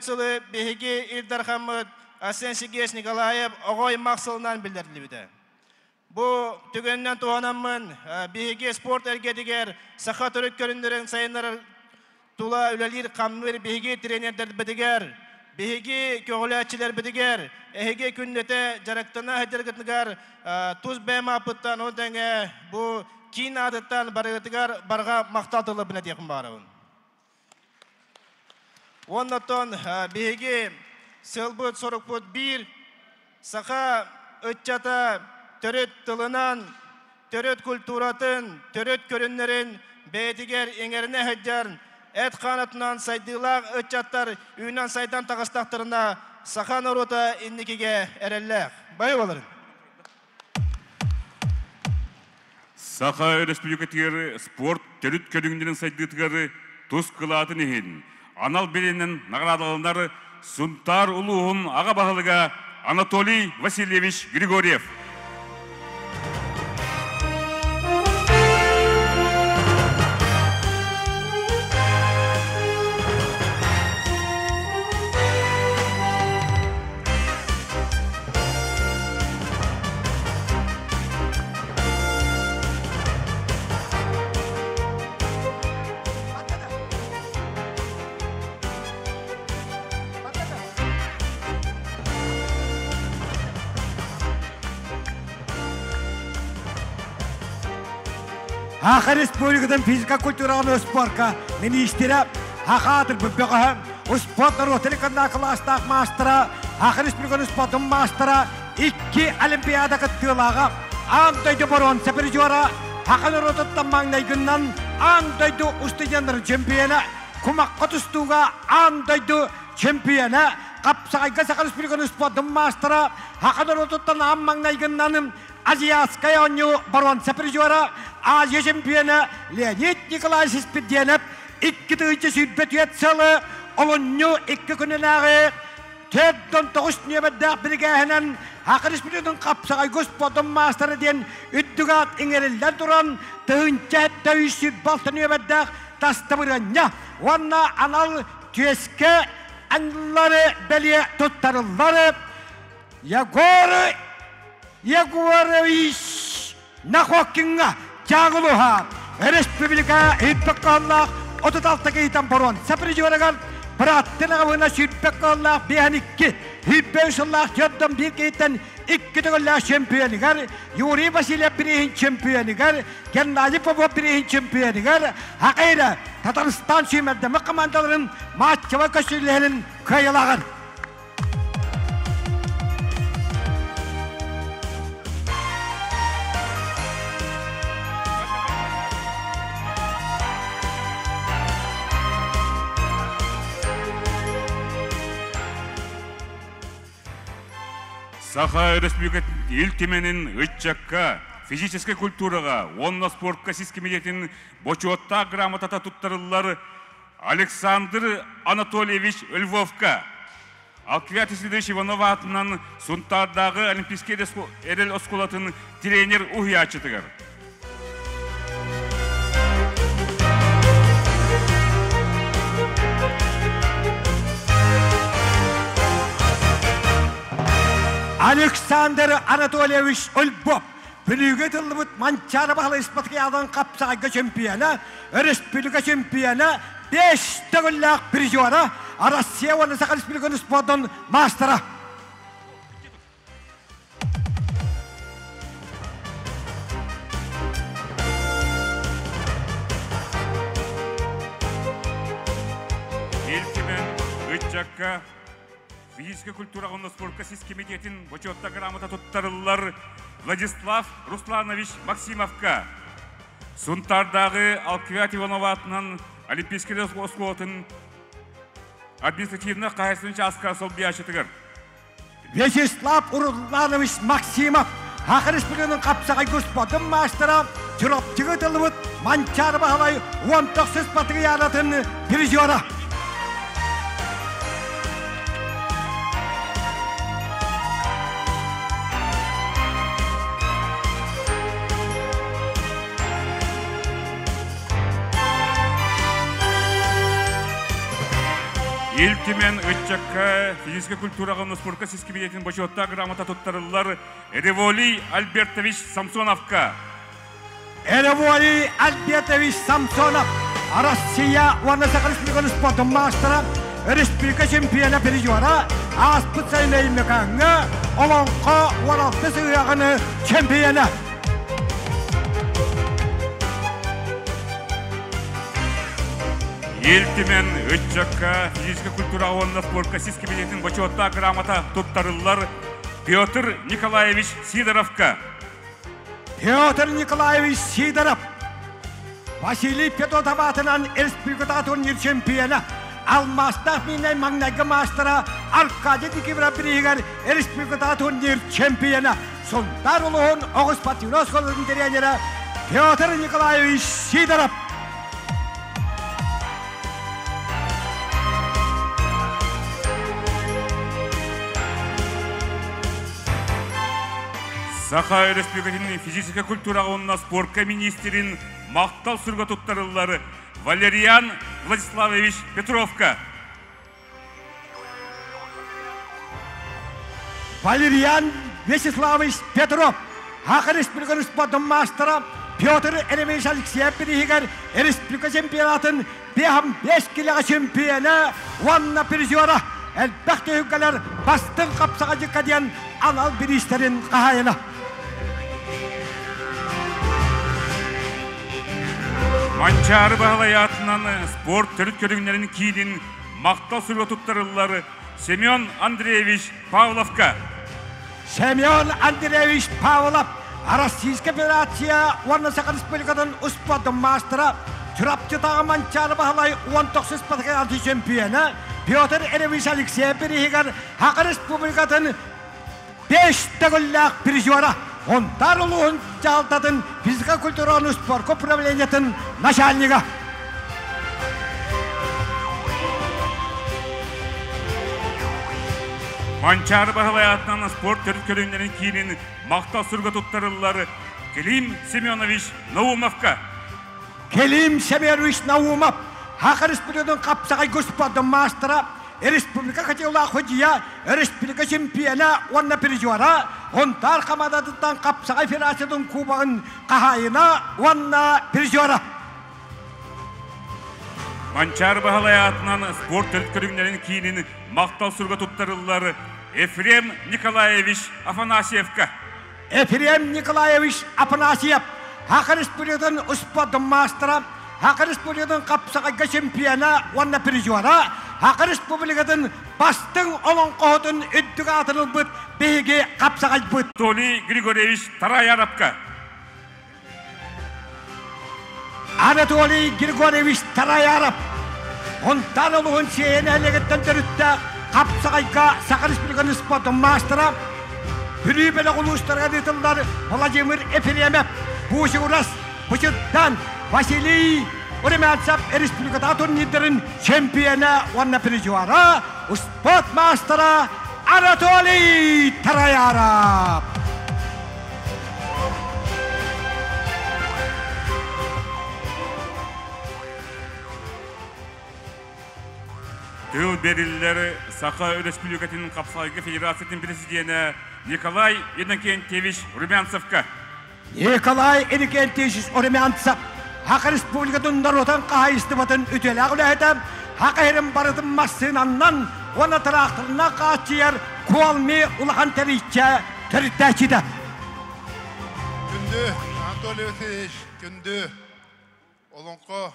сылы биһиги Ил Дархаммыт Арсен Сергеевич Николаев оҕо аймах сылынан биллэриллибитэ. Бу түгэнинэн туһанаммын биһиги спорт эйгэтигэр саха төрүт көрүҥнэрин сайыннарар тула үлэлиир хамныыр биһиги тренердэрбитигэр, биһиги көҕүлээччилэрбитигэр, эһиги күннэтэ дьарыктана сылдьаргытыгар тус бэйэм ааппыттан ол тэҥэ бу киин аатыттан барыгытыгар барҕа махтал тылларбын этиэхпин баҕарабын. Оннотон биһиги сылбыт-сорукпут биир саха ыччата төрүт тылынан, төрүт культуратын, төрүт көрүннэрин бэйэтигэр иҥэринэ сылдьар эт хаанатынан сайдыылаах ыччаттар үүнэн-сайдан таҕыстахтарына саха норуота инникигэ эрэллээх. Бай буоларын. Саха Өрөспүүбүлүкэтигэр спорт төрүт көрүҥнэрин сайдыытыгар тус кылаатын иһин анал билинэн наҕараадаланар Сунтаар улууһун аҕа баһылыга Анатолий Васильевич Григорьев. Саха Республикатын физика культураҕа спорка министрэ Саха аатырбыт бөҕөһө спорт норуотун кылаастаах маастара Саха Республикатын спортун маастара икки Олимпиада кыттыылааҕа, аан дойду боруонса призера, саха норуотуттан маҥнайгыннан аан дойду устудьуоннарын чемпиона, кумахха тустууга аан дойду чемпиона, хапсаҕайга Саха Республикатын спордун маастара, саха норуотуттан аан маҥнайгыннан Азиатскай оонньуу боруонса призера, Азия чемпиона Леонид Николаевич Спирдиэнэп 2024 сылы олунньу икки күнүнээҕи. 49 нүөмэрдээх биригээһинэн Саха Республикатын хапсаҕайга спордун маастара диэн үрдүк аат иҥэриллэн туран 1736 нүөмэрдээх тастабырыанньа уонна анал түөскэ аннылары бэлиэ туттарыллар Егор Егорович Нахокиҥҥа Дьааҥылыһа республика ирбэт кыһаллаах 36 киһитэн боруонса призерыгар бырааттын аҕабына сүүрбэт кыһаллаах биэһэн икки сүүрбэ үс сыллаах төрдөн биир киһиттэн икки төгүллээх чемпионыгар Юрий Васильев бирииһин чемпионыгар Геннадий Попов бирииһин чемпионыгар Акайра Татарстан сүүмэрдэммит командаларын матчева көстүүлэһэрин кыайылааҕар. Саха Өрөспүүбүлүкэтин Ил Түмэнин ыччакка, физическэй культураҕа уонна спортка сис кэмитиэтин бочуоттаах грамотата туттарыллар Александр Анатольевич Львовка. Алквиат Исидорович Иванов аатынан Сунтаардааҕы Олимпийскай эрэл оскуолатын тренер уһуйааччытыгар. Александр Анатольевич Ольбов Бүлүүгэ тыллыбыт Манчаары Баһылай Спартакиадан хапсаҕайга чемпиона, өрөспүүбүлүкэ чемпиона, бес төгүллээх призера, Россия уонна Саха Республикатын спордун маастара. Ил Түмэн ыччакка физическэй культура уонна спортка сис кэмитиэтин бочуотта грамота туттарыллар Владислав Русланович Максимовка. Сунтаардааҕы Алквиат Иванов аатынан Олимпийскай оскуолатын административнай хаһаайыстыбаннай чааска солбуйааччытыгар. Вячеслав Русланович Максимов Саха Республикатын хапсаҕайга спордун маастара Чурапчыга ытыллыбыт Манчаары Баһылай 19 патриаратын призера. Ил Түмэн ыччакка физическэй культураҕа уонна спортка сис кэмитиэтин бочуоттаах грамота туттарыллар Револий Альбертович Самсоновка. Револий Альбертович Самсонов Россия уонна Саха Республикатын спордун маастара, республика чемпиона призера, ааспыт сайын Өймөкөөҥҥө Олоҥхо 16 сыһыаҕын чемпиона. Ил Түмэн ыччакка физическэй культура уонна спортка сис кэбиниэтин бочуоттаах грамота туттарыллар Петр Николаевич Сидоровка. Петр Николаевич Сидоров Василий Федотов аатынан республиката турнир чемпиона, алмаастаах миинэй маҥнайгы маастара Аркадий Никифоров бирииһигэр республиката турнир чемпиона, Сунтаар улууһун оҕус спортивнай оскуолатын тренерэ Петр Николаевич Сидоров. Саха Өрөспүүбүлүкэтин физическэй культураҕа уонна спортка министрин махтал суруга туттарыллар Валериан Владиславович Петровка. Валериан Вячеславович Петров, Саха Республикатын спордун маастара Петр Еремеевич Алексеев бирииһигэр республика чемпионатын 5 килэҕэ чемпиона уонна призера элбэх түһүлгэлэр бастыҥ хапсаҕайдьыкка диэн анал бириистэрин хаһаайына. Манчаары Баһылай аатынан спорт төрүт көрүҥнэрин киинин махтал суруга туттарыллар Семен Андреевич Павловка. Семен Андреевич Павлов Российская Федерация уонна Саха Республикатын успуордун маастара, Чурапчытааҕы Манчаары Баһылай 19 спартакиада чемпиона Петр Ильич Алексеев бирииһигэр Саха Республикатын бес төгүллээх призера, Сунтаар улууһун дьаһалтатын физико-культураны спорка управлениетын начальнига. Манчаары Баһылай аатынан спорт төрүт көрүҥнэрин киинин махтал суруга туттарыллар Клим Семенович Наумовка. Клим Семенович Наумов Саха Республикатын хапсаҕай спордун маастара, республика хотелаах судья, республика чемпиона уонна призера, Хонтаар хамаандатыттан хапсаҕай федерациятын кубогын хаһаайына уонна призера. Манчаары Баһылай аатынан спорт төрүт көрүҥнэрин киинин махтал суруга туттарыллар Ефрем Николаевич Афанасьевка. Ефрем Николаевич Афанасьев Саха Республикатын спордун маастара, Саха Республикатын хапсаҕайга чемпиона уонна призера, Саха Республикатын бастыҥ олоҥхоһутун үрдүк аатын ылбыт биһиги хапсаҕайбыт. Анатолий Григорьевич Тараяровка. Анатолий Григорьевич Тараяров Онтан олуһун Сиэйэ нэһилиэгиттэн төрүттээх Хапсаҕайга Саха Республикатын спордун маастара, Бүлүү бөлөх улуустарыгар ыытыллар Владимир Ефремов, Буучугурас, Бучуттан Василий Румянцев республикатааҕы турнирдарын чемпиона уонна призера, спорт маастара Анатолий Тараяров. Тыл бериллер Саха Өрөспүүбүлүкэтин Хапсаҕайга Федерациятын президенэ Николай Иннокентьевич Румянцевка. Николай Иннокентьевич Румянцев Саха Республикатын норуотун хаһаайыстыбатын үтүөлээх үлэһитэ, Саха сирин барытын массыынаннан уонна тыраахтарынан хааччыйар Куолми улахан тэрийчэ төрүттээччитэ. Күндү Анатолий Васильевич, күндү Олоҥхо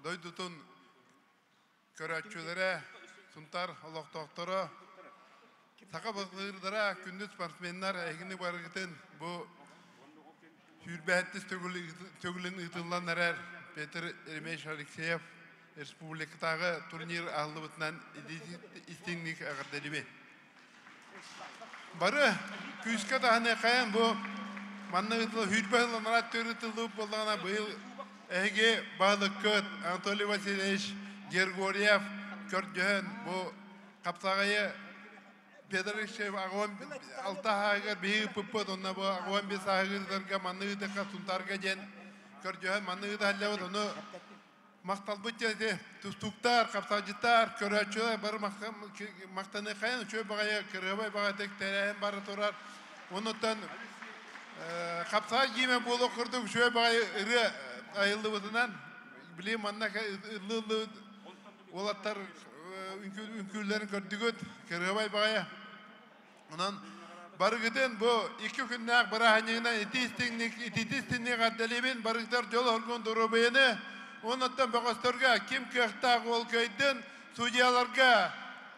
дойдутун көрөөччүлэрэ, Сунтаар олохтоохторо, саха баһылыырдара, күндү спортсменнар, эһигини барыгытын бу сүүрбэһэттис төгүлүн ыытыллан эрэр Петр Еремеевич Алексеев республикатааҕы турнир аһыллыбытынан истиҥник эҕэрдэлиибин. Бары күүскэ таһыныаххайан бу манна ыытылла сүүрбэ сыл анараа өттүгэр ыытыллыбыт буоллаҕына быйыл эһиги баһылыккыт Анатолий Васильевич Гергорьев көрдөһөн бу хапсаҕайы Петр Алексеев аҕыан алта ааһыгар биһиги ыыппыппыт онно бу аҕыан биэс ааһыгар манны ыытыахха Сунтаарга диэн көрдөһөн манны ыыта сылдьабыт ону Махталбыт диэн ити тустууктар, хапсаадьыттар, көрөөччүлэр бары махтаныаххайын үчүгэй баҕайы, кырыабай баҕайытык тэрээһин бара турар. Оннуттан хапсаҕай гиимэ буолуох курдук үчүгэй баҕайы ырыа айыллыбытынан билигин манна ыллыы-ыллыы уолаттар үҥкүүлэрин көрдүгүт, кырыабай баҕайы. Онон барыгытын бу икки күннээх бырааһынньыгынан итии истиҥник, итиитии истиҥник эҕэрдэлиибин. Барыгытыгар дьол оргун доруобуйаны, уоннаттан бөҕөстөргө ким кыахтаах уол кыайдын, судьяларга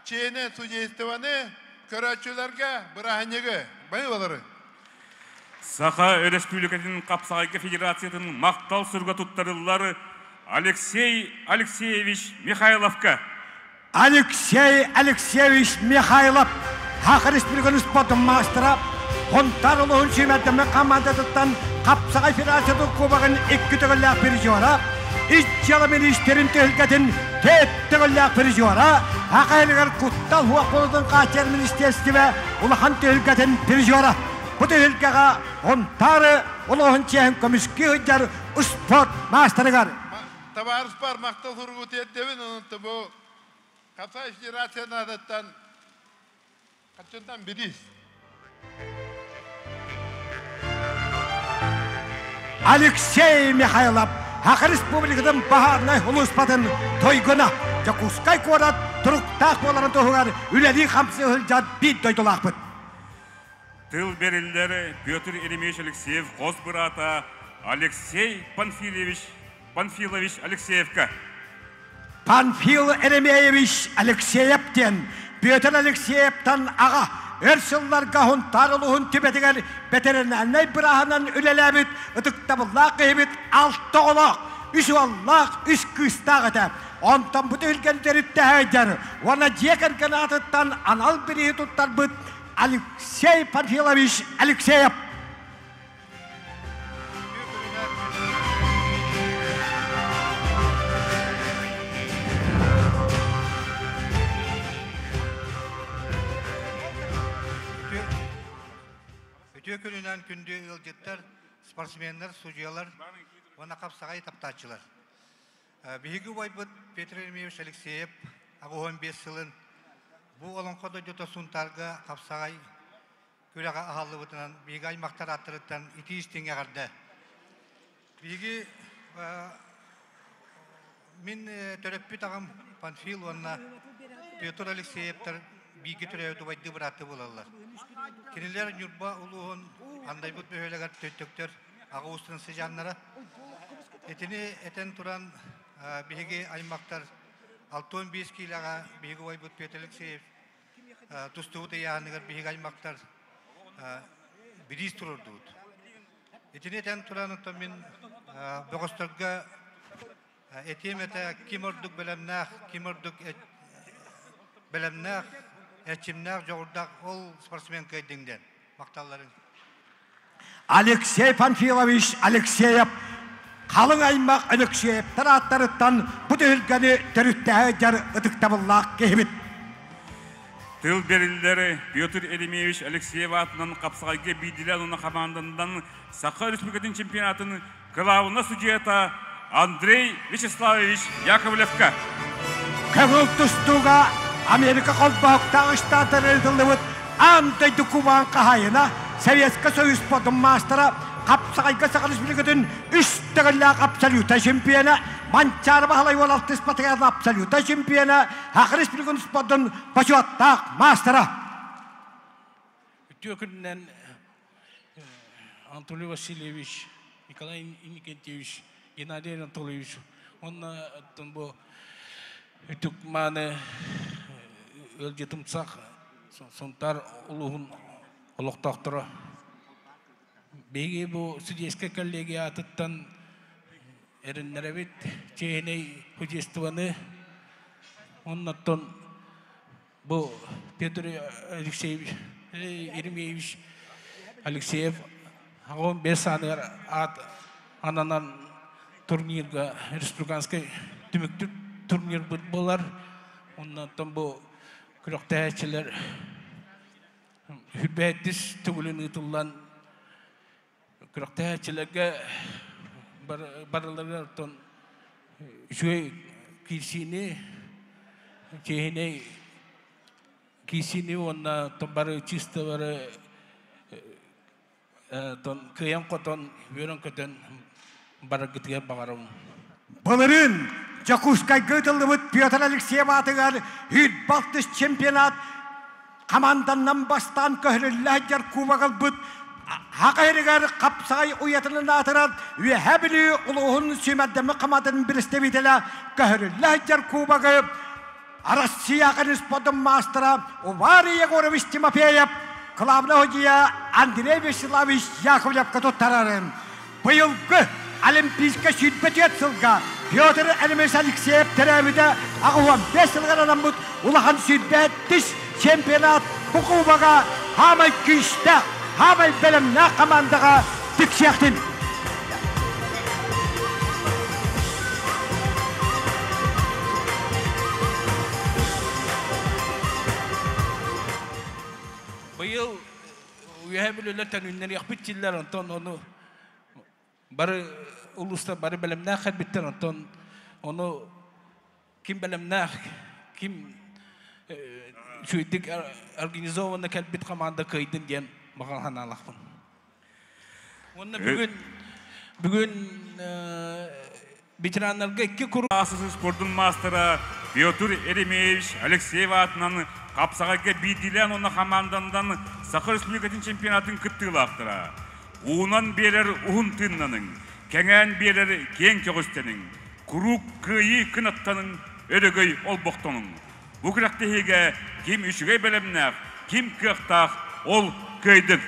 чиэни, судействоны, көрөөччүлэргэ бырааһынньыгы. Баһыыбалары. Саха Өрөспүүбүлүкэтин хапсаҕайга федерациятын махтал суруга туттарыллар Алексей Алексеевич Михайловка. Алексей Алексеевич Михайлов Саха Республикатын спордун маастара, Хонтаар улууһун сүүмэрдэммит хамаандатыттан Хапсаҕай Федерациятын кубогын икки төгүллээх призера, Ис дьыала миниистирин түһүлгэтин төрт төгүллээх призера, Саха сиригэр куттал суох буолуутун хааччыйар министиэристибэ улахан түһүлгэтин призера. Бу түһүлгэҕэ Хонтаары улууһун чиэһин көмүскүү сылдьар спорт маастарыгар Табаарыспар махтал суругу тиэрдэбин, онон бу Хапсай Федерация наадаттан хаччынтан бириис. Алексей Михайлов Саха Республикатын баһаарынай сулууспатын тойгуна Дьокуускай куорат туруктаах буоларын туһугар үлэлии-хамсыы сылдьар биир дойдулаахпыт. Тыл бериллэр Петр Еремеевич Алексеев хос быраата Алексей Панфилович Панфилович Алексеевка. Панфил Еремеевич Алексеев диэн Петр Алексеевтан аҕа өр сылларга Хунтаар улууһун түбэтигэр бэтэринээрнэй бырааһынан үлэлээбит ытыктабыллаах киһибит алта оҕолоох, үс уоллаах, үс кыыстаах этэ. Онтон бу түһүлгэни төрүттэһээйдэр уонна дьиэ кэргэн аатыттан анал бирииһи туттарбыт Алексей Панфилович Алексеев. Үтүө күнүнэн күндү ыалдьыттар, спортсменнар, судьуйалар уонна хапсаҕай таптааччылар. Биһиги убайбыт Петр Еремеевич Алексеев 85 сылын бу Олоҥхо дойдута Сунтаарга хапсаҕай күрэҕэ аһаллыбытынан биһиги аймахтар ааттарыттан итии истиҥ эҕэрдэ. Биһиги мин төрөппүт аҕам Панфил уонна Петр Алексеевтар бииргэ төрөөбүт убайдыы бырааттыы буолаллар. Кинилэр Ньурба улууһун Андайбыт бөһүөлэгэр Төттөктөр аҕа уустарын сыдьааннара. Итини этэн туран биһиги аймахтар 65 киилэҕэ биһиги убайбыт Петр Алексеев тустубут ыйааһыныгар биһиги аймахтар бириис туруордубут. Итини этэн туран оттон мин бөҕөстөргө этиэм этэ ким ордук бэлэмнээх, ким ордук бэлэмнээх, эрчимнээх, дьоҕурдаах ол спортсмен кыайдыҥ диэн махталларын. Алексей Панфилович Алексеев халыҥ аймах Алексеевтар ааттарыттан бу түһүлгэни төрүттэһэ дьар ытыктабыллаах киһибит. Тыл бериллер Петр Еремеевич Алексеев аатынан хапсаҕайга биирдилээн уонна хамаанданан Саха Республикатын чемпионатын кылаабына судьуйата Андрей Вячеславович Яковлевка. Көҥүл тустууга Америка холбоһуктаах штаттар ыытыллыбыт аан дойду кубаан хаһаайына Советскай Союз спордун маастара хапсаҕайга Саха Республикатын үс төгүллээх абсолюта чемпиона Манчаары Баһылай уол алтыс патриарх абсолюта чемпиона Саха Республикатын спордун бочуоттаах маастара. Үтүө күнүнэн Анатолий Васильевич, Николай Иннокентьевич, Геннадий Анатольевич уонна бу үтүк мааны ыалдьытымсах Сунтаар улууһун олохтоохторо. Биһиги бу судейскай коллегия аатыттан эрэннэрэбит чиэһинэй художествоны оннуттан Бу Петр Алексеевич Еремеевич Алексеев 15 сааныгар аат ананан турнирга республиканскай түмүктүк турнирбыт буолар. Оннуттан бу күрэхтэһээччилэр хүрбэһэттис төгүлүн ыытыллан күрэхтэһээччилэргэ барыларыгар оттон үчүгэй киирсиини, чиэһинэй киирсиини уонна бары чисто бары кыайан-хотон, үөрэн-көтөн бараргытыгар баҕарабын. Былырыын Дьокуускайга ыытыллыбыт Петр Алексеев аатыгар Үүт-Балтыс чемпионат хамаанданнан бастаан көһөрүллэ сылдьар кубок ылбыт Саха сиригэр хапсаҕай уйатынан аатырар Үөһээ Бүлүү улууһун сүүмэрдэммит хамаандатын представителэ көһөрүллэ сылдьар кубогы Россия спортун маастара Уварий Егорович Тимофеев, главный судья Андрей Вячеславович Яковлевка туттарарын быйылгы Олимпийскай 24 сылга Петр Элемес Алексеев төрөөбүтэ 85 сылыгар анаммыт улахан 105 чемпионат бу кубога хаамай күүстээх, хаамай бэлэмнээх хамаандаҕа тиксиэхтин! Быйыл Үөһээ Бүлүүлэр төнүннэриэхпит дииллэр, онтон ону бары улуустар бары бэлэмнээх кэлбиттэр, онтон ону ким бэлэмнээх, ким үчүгэйдик организованно кэлбит команда кыайдын диэн баҕа санаалаахпын. Уонна бүгүн бүгүн ветераннарга икки куру Асысы спордун маастара Петр Еремеевич Алексеев аатынан хапсаҕайга биирдиилээн уонна хамаанданан Саха Республикатын чемпионатын кыттыылаахтара. Уунан биэрэр уһун тыыннаныҥ, кэҥээн биэрэр киэҥ көҕүстэниҥ, куруук кыайыы кынаттаныҥ, өрөгөй олбохтонуҥ. Бу күрэхтэһиигэ ким үчүгэй бэлэмнээх, ким кыахтаах, ол кыайдын!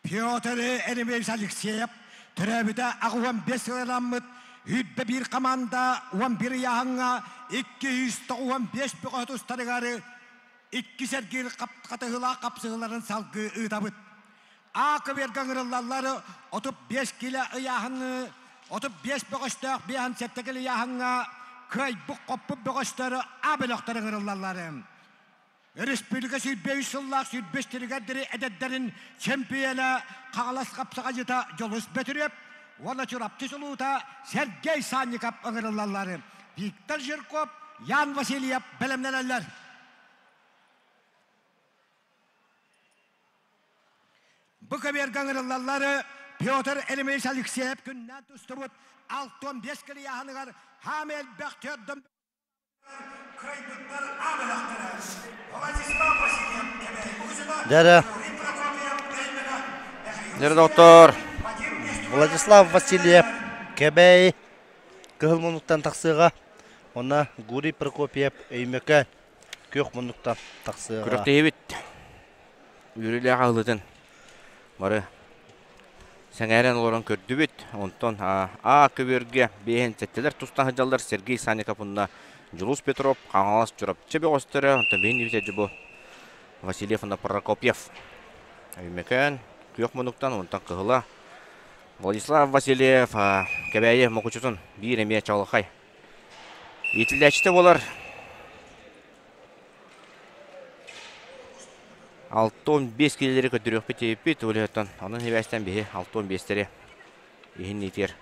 Петр Еремеевич Алексеев төрөөбүтэ 85 сылыламмыт Үрбэ биир команда 11 ыйааһыҥҥа 295 бөҕө тустарыгар икки сэргиир хатыһыылаах хапсыһыыларын салгыы ыытабыт. А көбүөргэ ыҥырыллаллар 35 кило ыйааһыны 35 бөҕөстөөх 57 кило ыйааһыҥҥа кыайбыт-хоппут бөҕөстөр А бөлөхтөр ыҥырыллаллар. Республика 103 сыллаах 105 тригердери эдэрдэрин чемпиона Хаҥалас хапсаҕайдьыта Дьулус Бөтүрүөп уонна Чурапчы чулуута Сергей Санников ыҥырыллаллар. Виктор Жирков, Ян Васильев бэлэмнэнэллэр. Бу көбүөргэ ыҥырыллаллар Петр Еремеевич Алексеев күннээн тустубут 65 килийааһыныгар хаам элбэх төрдөн Дьэрэ. Дьэрэ доктор. Владислав Васильев Кэбээйи кыһыл муннуктан тахсыаҕа. Онно Гурий Прокопьев Өймөкөөн күөх муннуктан тахсыаҕа. Күрэхтэһиибит үөрүүлээх аһылытын бары сэҥээрэн олорон көрдүбүт. Онтон А көбүөргэ биэһин сэттэлэр тустан сылдьаллар Сергей Санников уонна Дьулус Петров, Хаҥалас Чурапчы бөҕөстөрө, онтон биһин дивизия бу Васильев уонна Прокопьев. Өймөкөөн күөх муннуктан, онтон кыһыла Владислав Васильев Кэбээйи Мокучутун биир эмиэ чаҕылхай иитиллээччитэ буолар. 65 килилэри көрдөрүөхпүт диэбиппит, ол онон сибээстэн биһи 65-тэри иһин иитиэр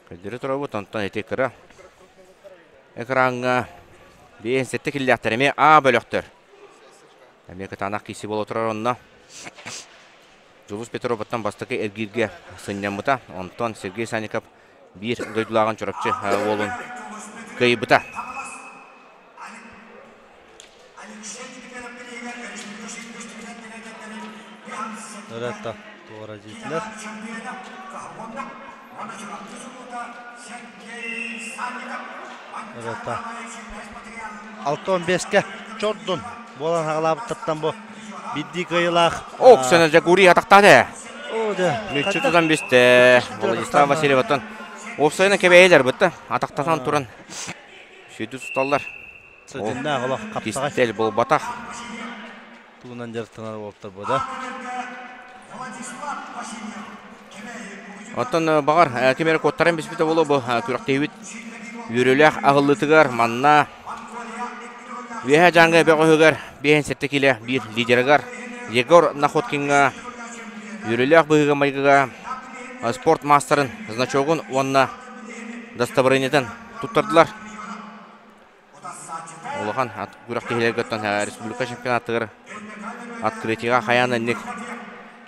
көрдөрө турабыт. Онтон ити кыра экраҥҥа 57 киллээхтэр эмиэ А бөлөхтөр. Эмиэ кытаанах киси буола турар онно. Дьулус Петровыттан бастакы эргииргэ сынньаммыта. Онтон Сергей Санников биир дойдулааҕын Чурапчы уолун кыайбыта. Ырата туора дьиэтилэр. Ырата 6-15-ке чордун буолан хаҕалаабыттартан бу биирдии кыайыылаах Оксана Жагури атахтаата. Мүччү тутан бистэ. Владислав Васильеваттан уопсайынан кэбэйэлэр бытта. Атахтатан туран сүдү туталлар. Сытыннаах олох хаптаҕай. Кистэл буолбатах. Тугунан дьарыктанар уолаттар бу да. Оттон баҕар ким эрэ куоттаран биспитэ буолуо бу күрэхтэһиибит үөрүүлээх аһыллыытыгар манна Үөһээ Дьааҥы бөҕөһүгэр 57 килэ биир лидерыгар Егор Находкиҥҥа үөрүүлээх быһыыга-майгыга спорт маастарын значогун уонна дастабырыанньатын туттардылар. Улахан күрэхтэһиилэргэ оттон республика чемпионатыгар открытиега хайаан инник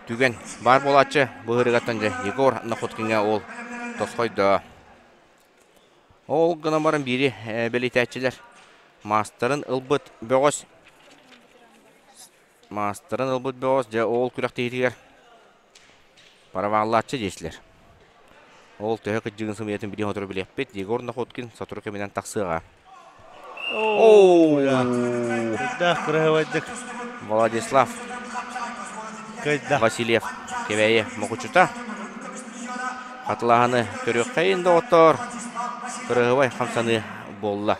түгэн баар буолааччы быһыырыгаттан дьэ Егор Находкиҥҥа ол тосхойдо. Ол гынан баран биири бэлиэтээччилэр маастарын ылбыт бөҕөс маастарын ылбыт бөҕөс дьэ ол күрэхтэһиитигэр паравааллааччы диэчилэр. Ол төһө кыдьыгын сымыйатын билиэн сотору билиэхпит. Егор Находкин сотору кэминэн тахсыаҕа. Оо, Үрдээх кыраһыбайдык. Владислав Васильев Кэбээйи Мокучута. Хатылааһыны көрүөххэйин доҕоттоор. Кыраһыбай хамсаныы буолла.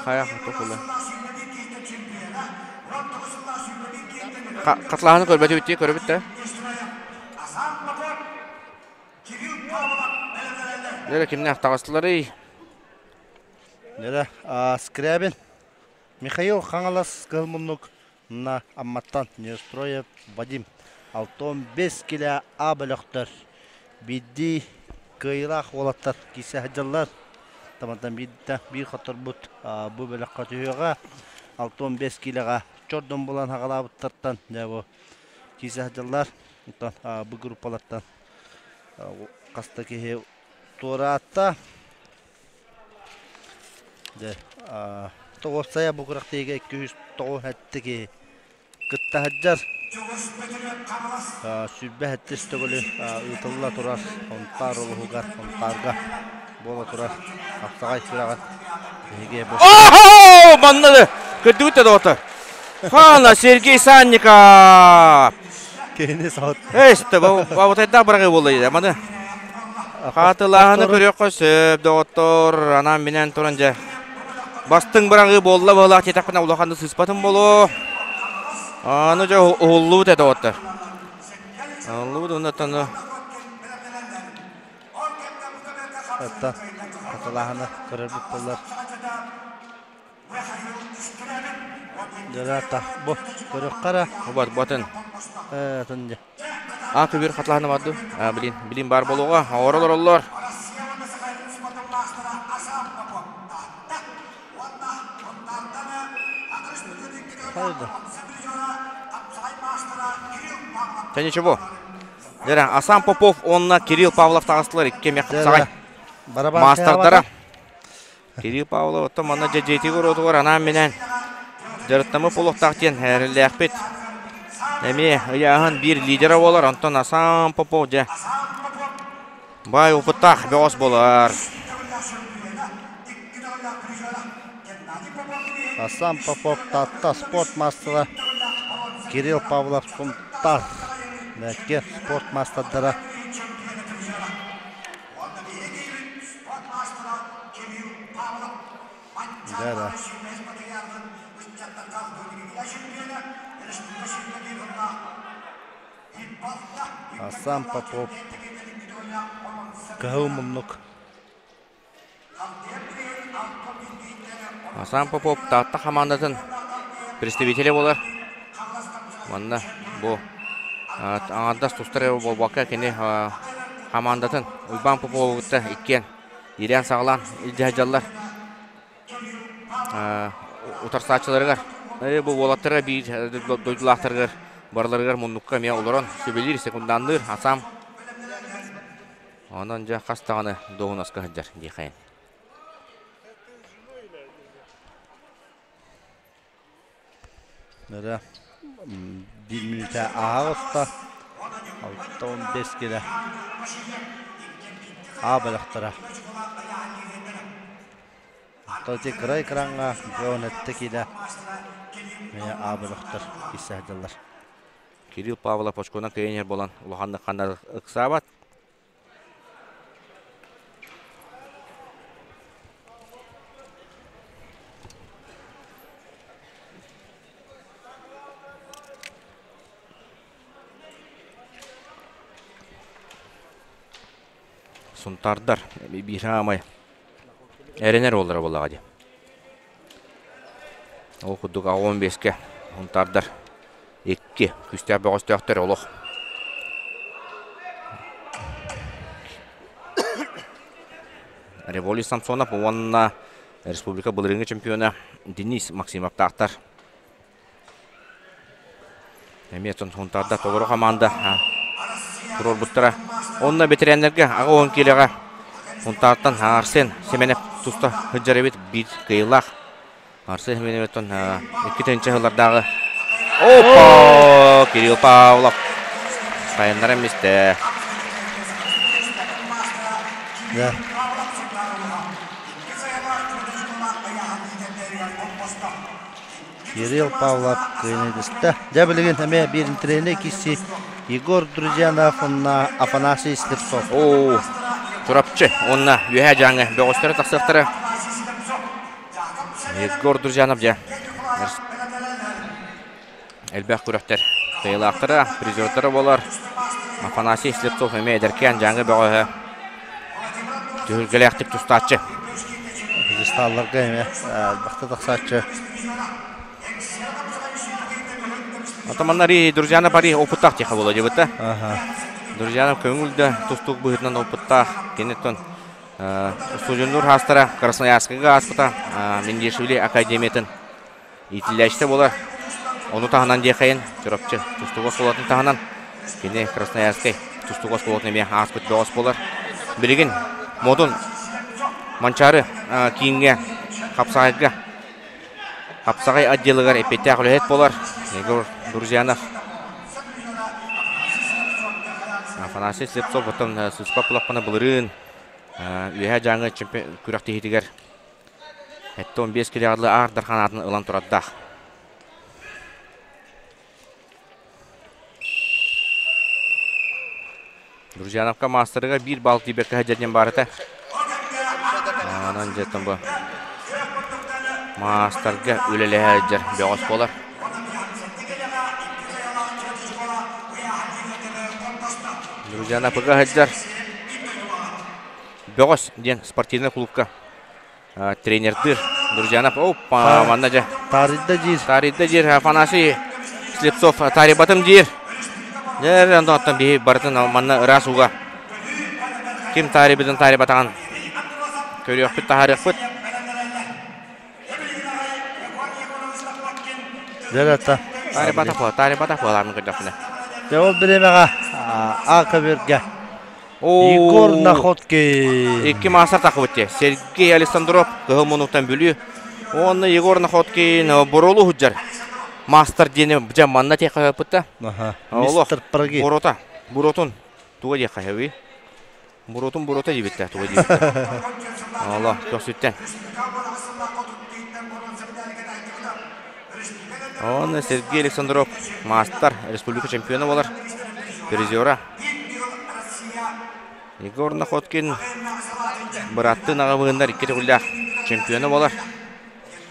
Хайа тохула. Хатылааһыны көрбөтүбүт дии көрөбүт да. Нэрэ кимнээх таҕыстыларый? Нэрэ Скрябин Михаил Хаҥалас кыһыл муннук на Амматтан Неустроев Вадим 65 килэ А бөлөхтөр биирдии кыайыылаах уолаттар киирсэ сылдьаллар. Тамантан биирдэ биир хотторбут бу бөлөххө түһүөҕэ. 65 килэҕэ чордун булан хаҕалаабыттартан дьэ бу киирсэ сылдьаллар. Оттон бу группалартан хаста киһи туораатта. Дьэ, тоҕуопсайа бу күрэхтэһиигэ 297 киһи кытта сылдьар. 27 төгүлү ыытылла турар Сунтаар улууһугар, Сунтаарга буола турар хапсаҕай күрэҕин. Охо! Манна көрдүгүт да доҕоттор. Хана Сергей Санников! Кини саҕат. Эсте, бабытайдаах быраҕыы буолла дии. Маны хаатылааһыны көрүөххэ сөп, доҕоттор. Анаан минэн туран дьэ. Бастыҥ быраҕыы буолла быһылаах диэтэхпинэ улаханнык сыыспатым буолуо. Аны дьэ уһуллубут этэ доҕоттор. Уһуллубут уонна Оттон хатылааһыны көрөрбүт буоллар. Дьэ, бу көрүөххэ эрэ. Бат батын. Э, атын дьэ. А көбүр хатылааһына бар дуу? А, билин, билин бар болуға. Оҕоролор оллор. Хайда. Та ничего. Дьэ, Асан Попов уонна Кирилл Павлов таҕыстылар икки эмиэ хапсаҕай маастардара. Кирилл Павлов оттон манна дьэ дьиэтигэр уотугар анаан-минээн дьарыктаммыт буолуохтаах диэн эрэллээхпит. Эмиэ ыйааһын биир лидера буолар, онтон Асан Попов дьэ баай опыттаах бөҕөс буолар. Асан Попов Таатта спорт маастара Кирилл Павлов Сунтаар Мэкке спорт маастардара Да-да. Асан Попов кыһыл муннук Асан Попов Таатта хамаандатын представителэ буолар. Манна бу аҥардас тустар эрэ буолбакка кини хамаандатын Уйбаан Попову кытта иккиэн иилээн-саҕалаан илдьэ сылдьаллар. Утарсааччыларыгар бу уолаттара биир дойдулаахтарыгар барыларыгар муннукка эмиэ олорон сүбэлиир, секунданныыр Асам Онон дьэ хас даҕаны дуоһунаска сылдьар диэхэйин. Нөрө биир мүнүүтэ ааһа оста. 65 килэ. А бөлөхтөрө. Тоти кыра экраҥҥа 17 килэ. А бөлөхтөр киирсэ сылдьаллар. Кирилл Павлов очконан кыайан буолан улаханнык ханна ыксаабат. Сунтаардар биир аамай эрэнэр уоллара буоллаҕа дии. Ол курдук 15-кэ Сунтаардар икки күүстээх бөҕөстөөхтөр олох. Револий Самсонов уонна республика былырыыҥҥы чемпиона Денис Максимовтаахтар. Эмиэ Сунтаардар толору хамаанда туруорбуттара. Онно бэтэрээннэргэ 80 киилэҕэ Сунтаартан Арсен Семенов туста сылдьар эбит биир кыайыылаах. Арсен Семеновтан 2 сыллардааҕы Опа! Кирилл Павлов сайыннаран мистэ. Да. Кирилл Павлов кыайан Дьэ билигин эмиэ биир интэриэһинэй киирсии Егор Друзьянов уонна Афанасий Слепцов. Оо, Чурапчы уонна Үөһээ Дьааҥы бөҕөстөрө тахсыахтара. Егор Друзьянов дьэ элбэх күрэхтэр кыайыылаахтара, призердара буолар. Афанасий Слепцов эмиэ эдэркээн Дьааҥы бөҕөһө түһүлгэлээхтик тустааччы. Пьедесталларга эмиэ элбэхтэ тахсааччы. Атаманнари Друзьяна Пари опыттаах тиха буола дебыта. Друзьяна көҥүл да тустуук быһыытынан опыттаах. Киниттэн устудьуоннуур хаастара Красноярскайга ааспыта Миндиашвили академиятын иитиллээччитэ буолар. Ону таһынан диэхэйин Чурапчы тустуук оскуолатын таһынан кини Красноярскай тустуук оскуолатын эмиэ ааспыт бөҕөс буолар. Билигин Модун Манчаары кииҥҥэ хапсаҕайга хапсаҕай отделыгар эппиэттээх үлэһит буолар Егор Друзьянов. Афанасий Слепцов оттон сыыспа булахпына былырыын Үөһээ Дьааҥы күрэхтэһиитигэр. 75 килоҕа аардар ханаатын ылан турардаах. Друзьяновка маастарыгар биир балл тиийбэккэ сылдьар диэн баар этэ. Онон дьэ бу маастарга үлэлэһэ сылдьар бөҕөс буолар. Друзьяновка сылдьар Бөҕөс диэн спортивнай клубка тренердыыр Друзьянов. Опа, манна дьэ. Тарыйда диир. Тарыйда диир Афанасий Слепцов тарыйбатым диир. Дьэ, онтон биһи барытын манна ыраас ууга ким таарыйбытын таарыйбатаҕын көрүөхпүт, таһаарыахпыт. Дьэ, Таарыйбатах таарыйбатах буолаамын көрдөхпүнэ. Дьэ, ол бириэмэҕэ А көбүөргэ Егор Находкин. Икки маастар тахыбыт те. Сергей Александров кыһыл мунуктан Бүлүү. Уонна Егор Находкин Боролу худжар. Мастер диэни дьэ манна те хаһыппытта. Мистер Праги. Бурота. Буротун. Туга диэ хаһыби. Буротун бурота диэбиттэ. Туга диэбиттэ. Олох, көхсүттэн. Онно Сергей Александров мастер, республика чемпиона болар. Призера. Егор Находкин быраттын аҕабыһыннар икки төгүллээх чемпиона болар.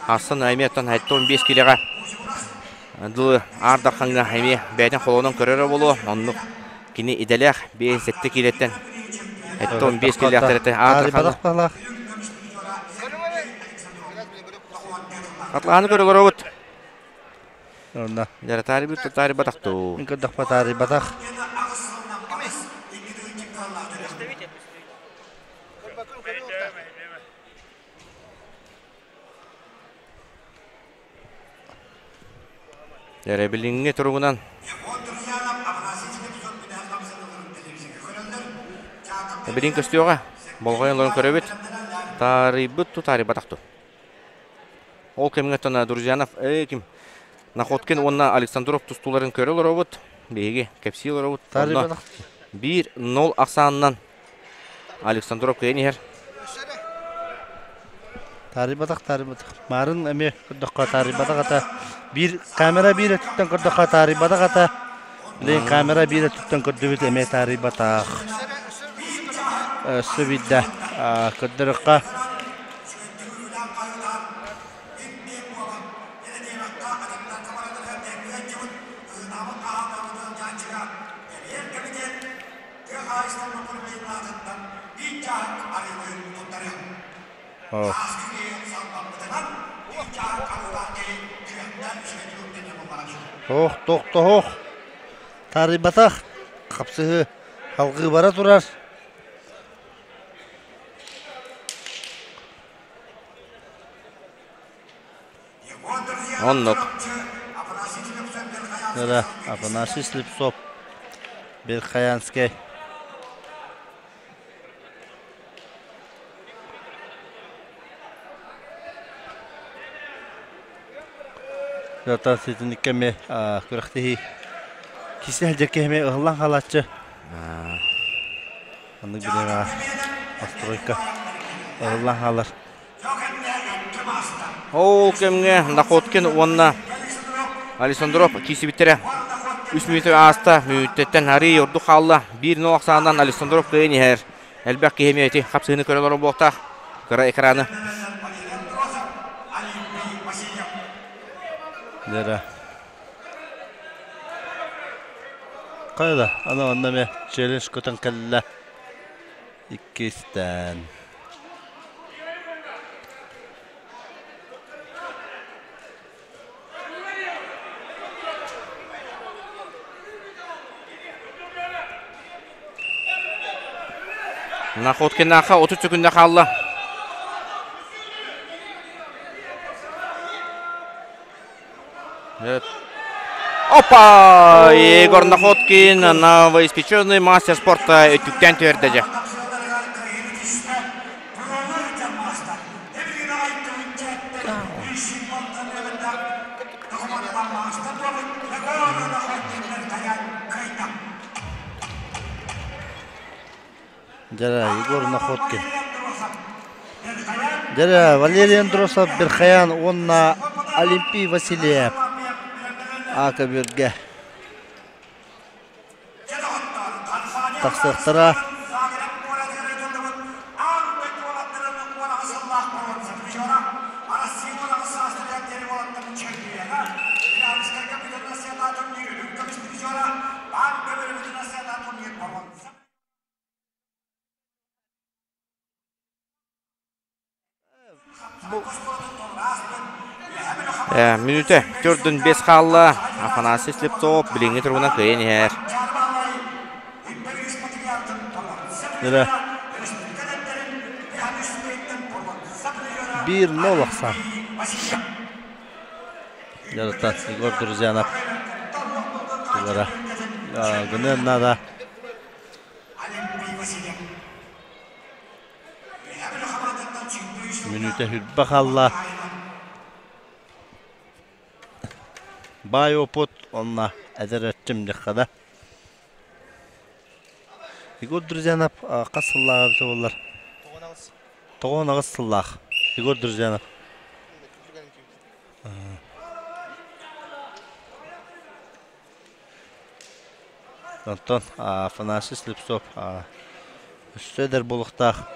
Хассан эмиэ оттон 15 килеҕэ дылы Аар Дархаҥҥа эмиэ бэйэтин холонон көрөрө буолуо. Оннук кини идэлээх 5-7 киилэттэн 15 килэлээхтэртэн Аар Дархаҥҥа Атлааны көрө олоробут. Онно. Дьара таарыйбыт таарыйбатах дуу. Мин көрдөхпө таарыйбатах. Дьэрэ билиҥҥи туругунан Билин көстүөҕэ. Болҕойон олорон көрөбүт. Таарыйбыт ту таарыйбатах ту. Ол кэмҥэ оттон Друзьянов ким Находкин уонна Александров тустууларын көрө олоробут. Биһиги кэпсии олоробут. Онно 1-0 ахсаанынан Александров кыайан иһэр. Таарыйбатах, таарыйбатах. Маарын эмиэ көрдөххө таарыйбатах ата. Биир камера биир өттүттэн көрдөххө таарыйбатах ата. Билигин камера биир өттүттэн көрдүбүт эмиэ таарыйбатах. Өссө биирдэ көрдөрөххө. Ох, тохтоһуох. Таарыйбатах. Хапсыһыы салгыы бара турар. Оннук. Да, Афанасий Слепцов, Верхоянский. Зато ситинникке эмиэ күрэхтэһии кисе дьэкки эмиэ ыһыллан хаалааччы. Маннык билиэҕэ постройка ыһыллан хаалар. Ол кэмҥэ Находкин уонна Александров киирсибиттэрэ. Үс мүнүүтэ ааста, мүнүүтэттэн арыый ордук хаалла. 1-0 ахсаанынан Александров кыайан иһэр. Элбэх киһи эмиэ ити хапсыһыыны көрө олорор буолуохтаах. Кыра экраны. Дера. Хайда, ана онно эмиэ челлендж көтөн кэллэ. Иккистээн. Находкинаха 30 секунда хаалла. Опа! Егор Находкин, новоиспеченный мастер спорта өттүктэн түөрдэ дьэ. Дьэ, Егор Находкин. Дьэ, Валерий Андросов Бирхаян уонна Олимпий Васильев А көбүөргэ тахсыахтара. Мүнүүтэ төрдүн бес хаалла. Афанасий Слепцов билиҥҥи туругунан кыайан иһэр. Дьэ, 1-0 ахсаан. Дьарыктан Егор Друзьянов тулара гыныан наада. Мүнүүтэ хүрбэ хаалла. Баай опыт онно эдэр эрчим дьаххада. Егор Друзьянов хас сыллааҕа эбитэ буоллар? 98 сыллаах Егор Друзьянов. Онтон Афанасий Слепцов өссө эдэр буолуохтаах.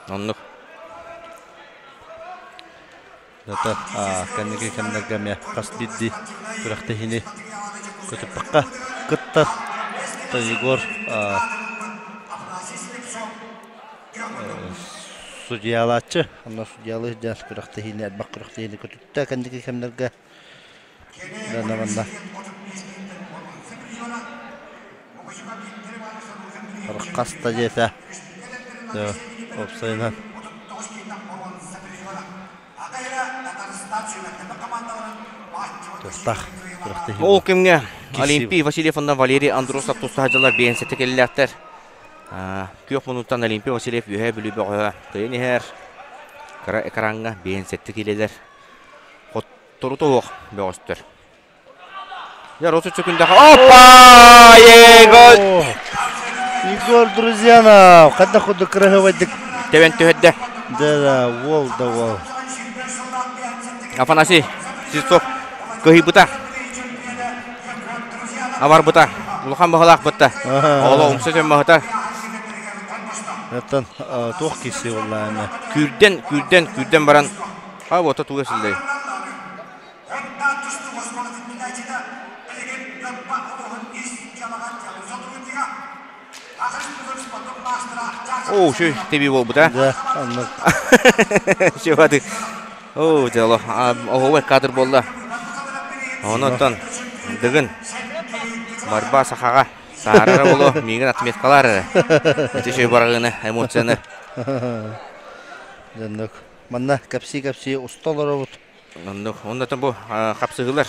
Оннук. Зато кэнники кэмнэргэ эмиэ хас биирдии күрэхтэһиини көтүппэккэ кыттар. Егор судьуйалааччы, онно судьуйалыы сылдьан күрэхтэһиини элбэх күрэхтэһиини көтүттэ кэнники кэмнэргэ. Дана манна хаста диэтэ уопсайынан тустаах күрэхтэһии Ол кэмҥэ Олимпий Васильев уонна Валерий Андросов тустаах дьыллар биэнсэтэ кэллээхтэр. Күөх муннуттан Олимпий Васильев Үөһээ Бүлүү бөҕөһө кыайан иһэр. Кыра экраҥҥа биэнсэтэ киилэлэр. Хоттору тоһуох бөҕөстөр. Я росу чөкүндэхэ. Опа! Егор! Егор Друзьянов! Ханна курдук кыраһыабайдык Тэбэн түһэрдэ. Да, да, уол да уол. Афанасий Сивцов кыһыйбыта. Абарбыта. Улахан баһылаах бытта. Оҕоло умса сөммаһыта. Оттон туох киси буолла Күүрдэн, күүрдэн, күүрдэн баран А вот туга сыллай. Оо, шүй теби болбута. Да, аннык. Шевады. Оо, дело. Оһуой кадр болла. Онотон дыгын борьба сахаға саарара боло миигин отметкалар эрэ. Ити шүй барагыны эмоцияны. Дьоннук. Манна кэпсии-кэпсии уста олоробут. Оннук. Оннотон бу хапсыһыылар.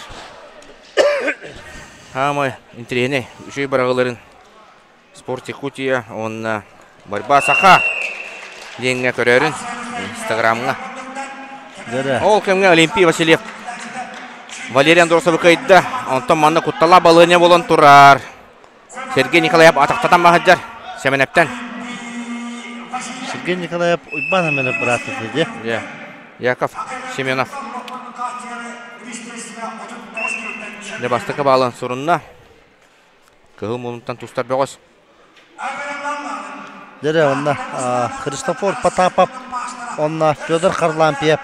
Хаамай интэриэһинэй үчүгэй бараҕыларын Спорт Якутия уонна Борьба Саха диэҥҥэ көрөөрүн Инстаграмҥа. Ол кэмҥэ Олимпий Васильев Валерий Андросовы кыайда. Онтон манна куттала балыанньа буолан турар. Сергей Николаев атахтатан баһыдьар Сэмэнэптэн. Сергей Николаев Уйбан Амелов быраата дии. Яков Семенов. Дьэ бастакы баалын сурунна. Кыһыл муннуттан тустар бөҕөс. Дьэ онно Христофор Потапов онно Федор Харлампьев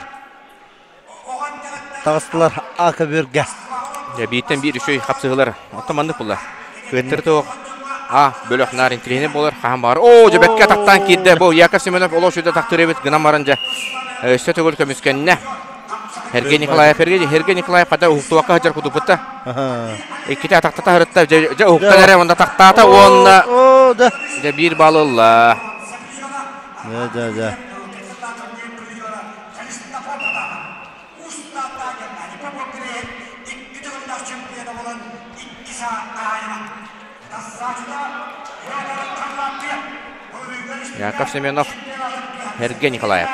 таҕыстылар А көбүөргэ. Дьэ бииртэн биир үчүгэй хапсыһыылар. Оттон маннык буолла. Күөттэр туох А бөлөх наар интириэһинэй буолар хаһан баҕар. Оо, дьэ бэккэ атахтаан киирдэ. Бу Яков Семенов олох сүдэ тахтыр эбит гынан баран дьэ өссө төгүл көмүскэннэ. Сергей Николаев, Сергей Николаев хата уһуктубакка сылдьар кутуппутта. Иккитэ атахтата сырытта, дьэ уһуктан эрэ уонна тахтаата уонна дьэ биир балл ылла. Да, да, да. Яков Семенов, Сергей Николаев.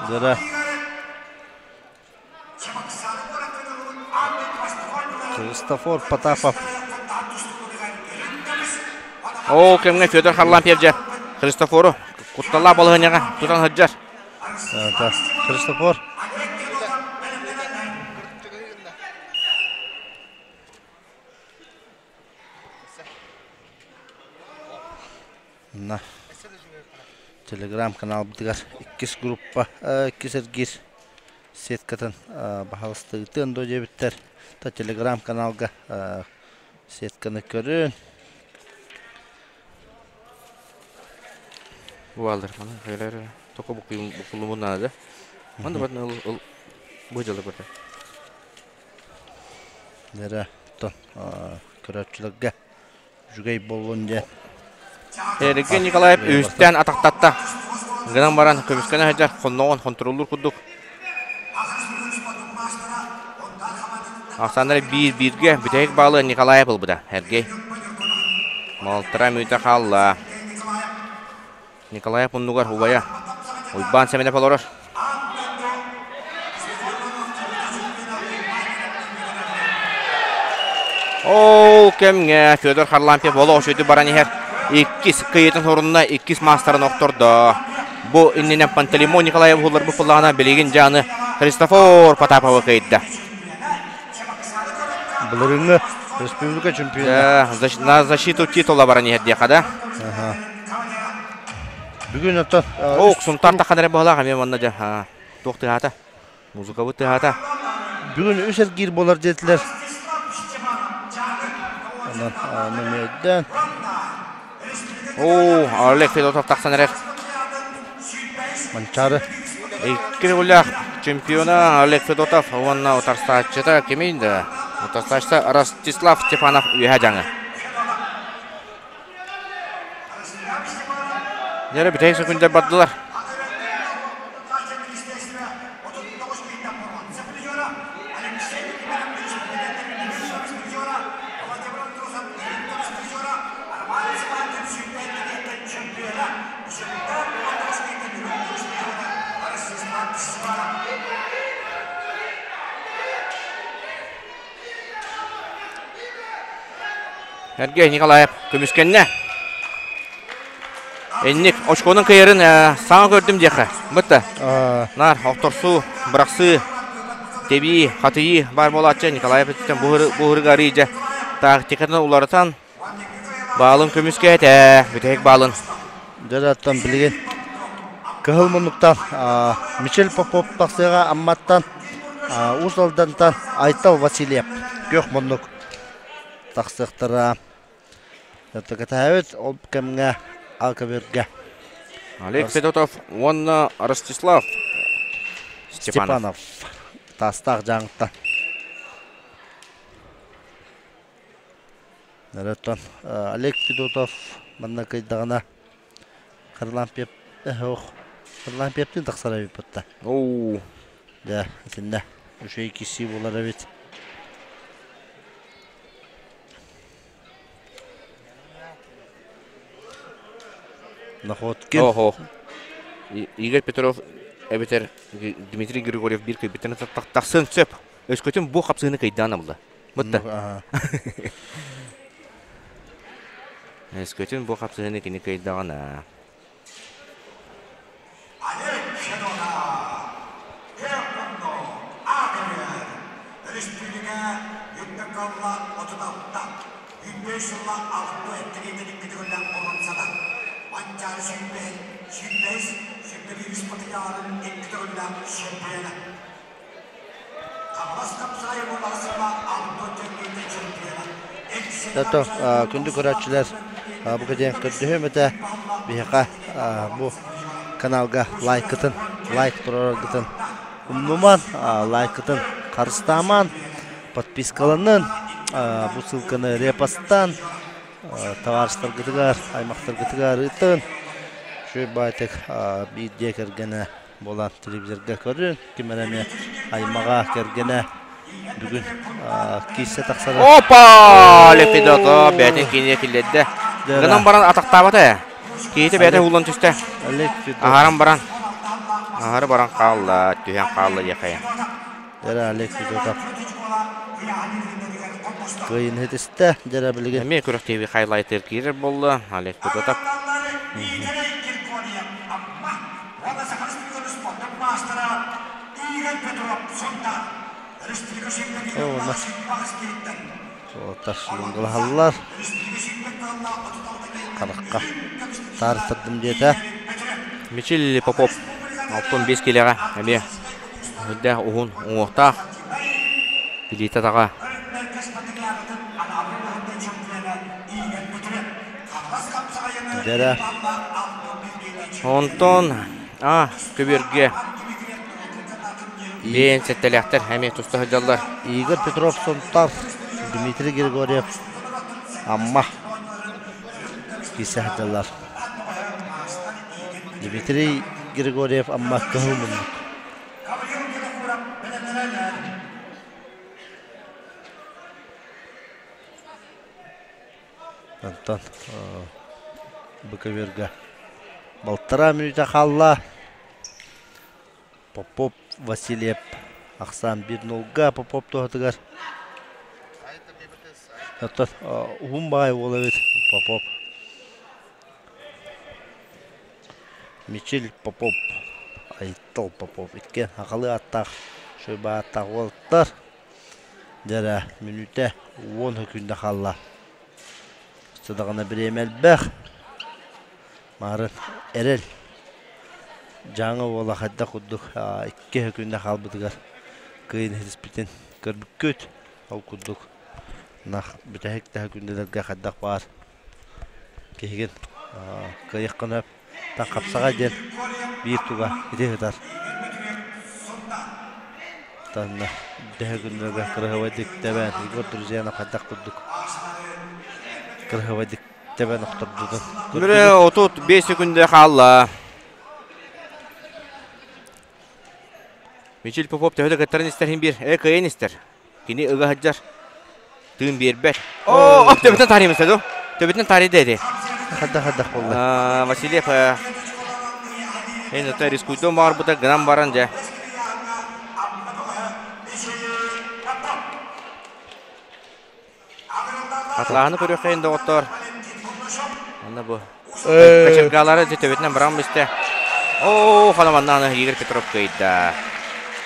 Да-да. Христофор Потапов. Ол кэмҥэ Федор Харлампьев дьэ Христофору кутталлаах балаһыанньаҕа тутан сылдьар. Христофор. На телеграм-каналбытыгар иккис группа иккис эргиир сеткатын баһалыста ыытыан дуо диэбиттэр. Та телеграм-каналга сетканы көрүн. Буалдар маны хайлар токо букулумун наада. Маны батын ыл бу жылы көрдө. Нера тон көрөөччүлэргэ үчүгэй буоллун диэн. Эргин Николаев үстэн атахтатта. Гынан баран көмүскэнэ сылдьар хонноҕун хонтуруоллуур курдук. Ахсааннара биир-бииргэ бүтэһик баалы Николаев ылбыта. Эргий. Малтара мүйтэ хаалла. Николаев муннугар убайа Уйбаан Сэмэнэп олорор. Ол кэмҥэ Федор Харлампьев олох үчүгэй баран иһэр. Иккис кыйытын сорунна, иккис маастарын охтордо. Бу иннинэ Пантелеймон Николаев уһулларбыт буоллаҕына, билигин дьааны Христофор Потаповы кыайда. Былырыыҥҥы республика чемпиона. На защиту титула баран иһэр диэхэ да. Бүгүн оттон Ок, Сунтар таххан эрэ быһалаах эмиэ манна дьэ туох тыаһаата? Музыкабыт тыаһаата. Бүгүн үс эргиир буолар диэтилэр. Онон нөмүөйдөн. Оо, Олег Федотов тахсан эрэр. Манчаары. Икки төгүллээх чемпиона Олег Федотов уонна утарсааччыта кимий да? Утарсааччыта Ростислав Степанов үөһэ дьаҥы. Дьэ, бүтэһик сөкүндэр бардылар. Сергей Николаев көмүскэннэ. Энник очконун кыйарын саҥа көрдүм диэхэ. Бытта. Нар охторсуу, бырахсыы, тебии, хатыйыы бар буолааччы Николаев өттүттэн буһурга арыйдьа тактикатын уларытан баалын көмүскээтэ. Бүтэһик баалын. Дьэ билигин кыһыл муннуктан Мичил Попов тахсыаҕа Амматтан Уус Алдантан Айтал Васильев күөх муннук тахсыахтара. Кэтээбит ол кэмҥэ Алкабиргэ. Олег Федотов уонна Ростислав Степанов. Таастаах дьааҥыттан. Оттон Олег Федотов манна кыйдаҕына Харлампьев Харлампьевтыын тахсар эбит бытта. Оу. Да, итиннэ үчүгэй киирсии буолар эбит. Находкин. Охо. Игорь Петров эбэтэр Дмитрий Григорьев биир кыйбыттан тахсын сөп. Өскөтүн бу хапсыыны кыйдаан абылла. Бытта. Өскөтүн бу хапсыыны кини кыйдаҕына. Тото күндү көрөөччүлэр бу кэдиэн көрдөһүөм этэ биһиэхэ бу каналга лайкытын лайк тураргытын умнуман лайкытын харыстааман подпискаланын бу ссылканы репостан табаарыстаргытыгар аймахтаргытыгар ыытын үчүгэй баайтык биир дьиэ кэргэнэ буолан телевизорга көрүн ким эрэ эмиэ аймаҕа кэргэнэ бүгүн киирсэ тахсара Опа! Лепидото бэйэтин киинигэр киллэрдэ. Гынан баран атахтаабата ээ. Киһитэ бэйэтэ ууллан түстэ. Аһаран баран. Аһары баран хаалла, түһэн хаалла диэххэ. Дара Олег Федотов. Кыайын хитистэ дьэрэ билигин. Эмиэ күрэхтэһии хайлайтыр киирэр буолла. Олег Федотов. Суолтар сулунгалаһаллар. Харахха таарыстардым диэтэ. Мичил Попов 65 килэҕэ эмиэ үрдээх уһун уҥуохтаах илиитэ таҕа Дэрэ. Онтон а көбүөргэ биэн сэттэлээхтэр эмиэ туста сылдьаллар. Игорь Петров Сунтар, Дмитрий Григорьев Амма киирсэ сылдьаллар. Дмитрий Григорьев Амма кыһыл муннук. Онтон Быковерга балтараа мүнүүтэ хаалла. Попов Васильев ахсаан 1-0-га Попов туһатыгар. Оттон уһун баҕайы уол эбит Попов. Мичил Попов, Айтал Попов иккиэн сахалыы ааттаах, шөбө ааттаах уолаттар. Дьэрэ, мүнүүтэ уон күндэ хаалла. Садаҕына бириэмэ элбэх. Маарын эрэл Дьааҥы уола хайдах курдук икки күндэ хаалбытыгар кыайын иһиспитин көрбүккүт. Ол курдук нах бүтэһик да күндэлэргэ хайдах баар киһигин кыайыаххын сөп. Тан хапсаҕай диэн биир туга ити сытар. Танна дэһэ күннэргэ кыраһыбайдык тэбээн Егор Друзьянов хайдах курдук кыраһыбайдык тэбэн охтордутун. Күнүрэ 35 секунда хаалла. Мичил Попов төһө да кыттарын истэр иһин биир э кыайан истэр. Кини ыга сылдьар. Тыын биэрбэт. Оо, төбөтүн таарыймыста дуу? Төбөтүн таарыйда эти. Хадда-хадда буолла. Васильев эн ото рискуйдуон баҕарбыта гынан баран дьэ. Хатылааһыны көрүөххэйин доҕоттоор. Онно бу кочергалары төбөтүнэн баран бистэ. Оо, ханаманнааны Игорь Петров кыайда.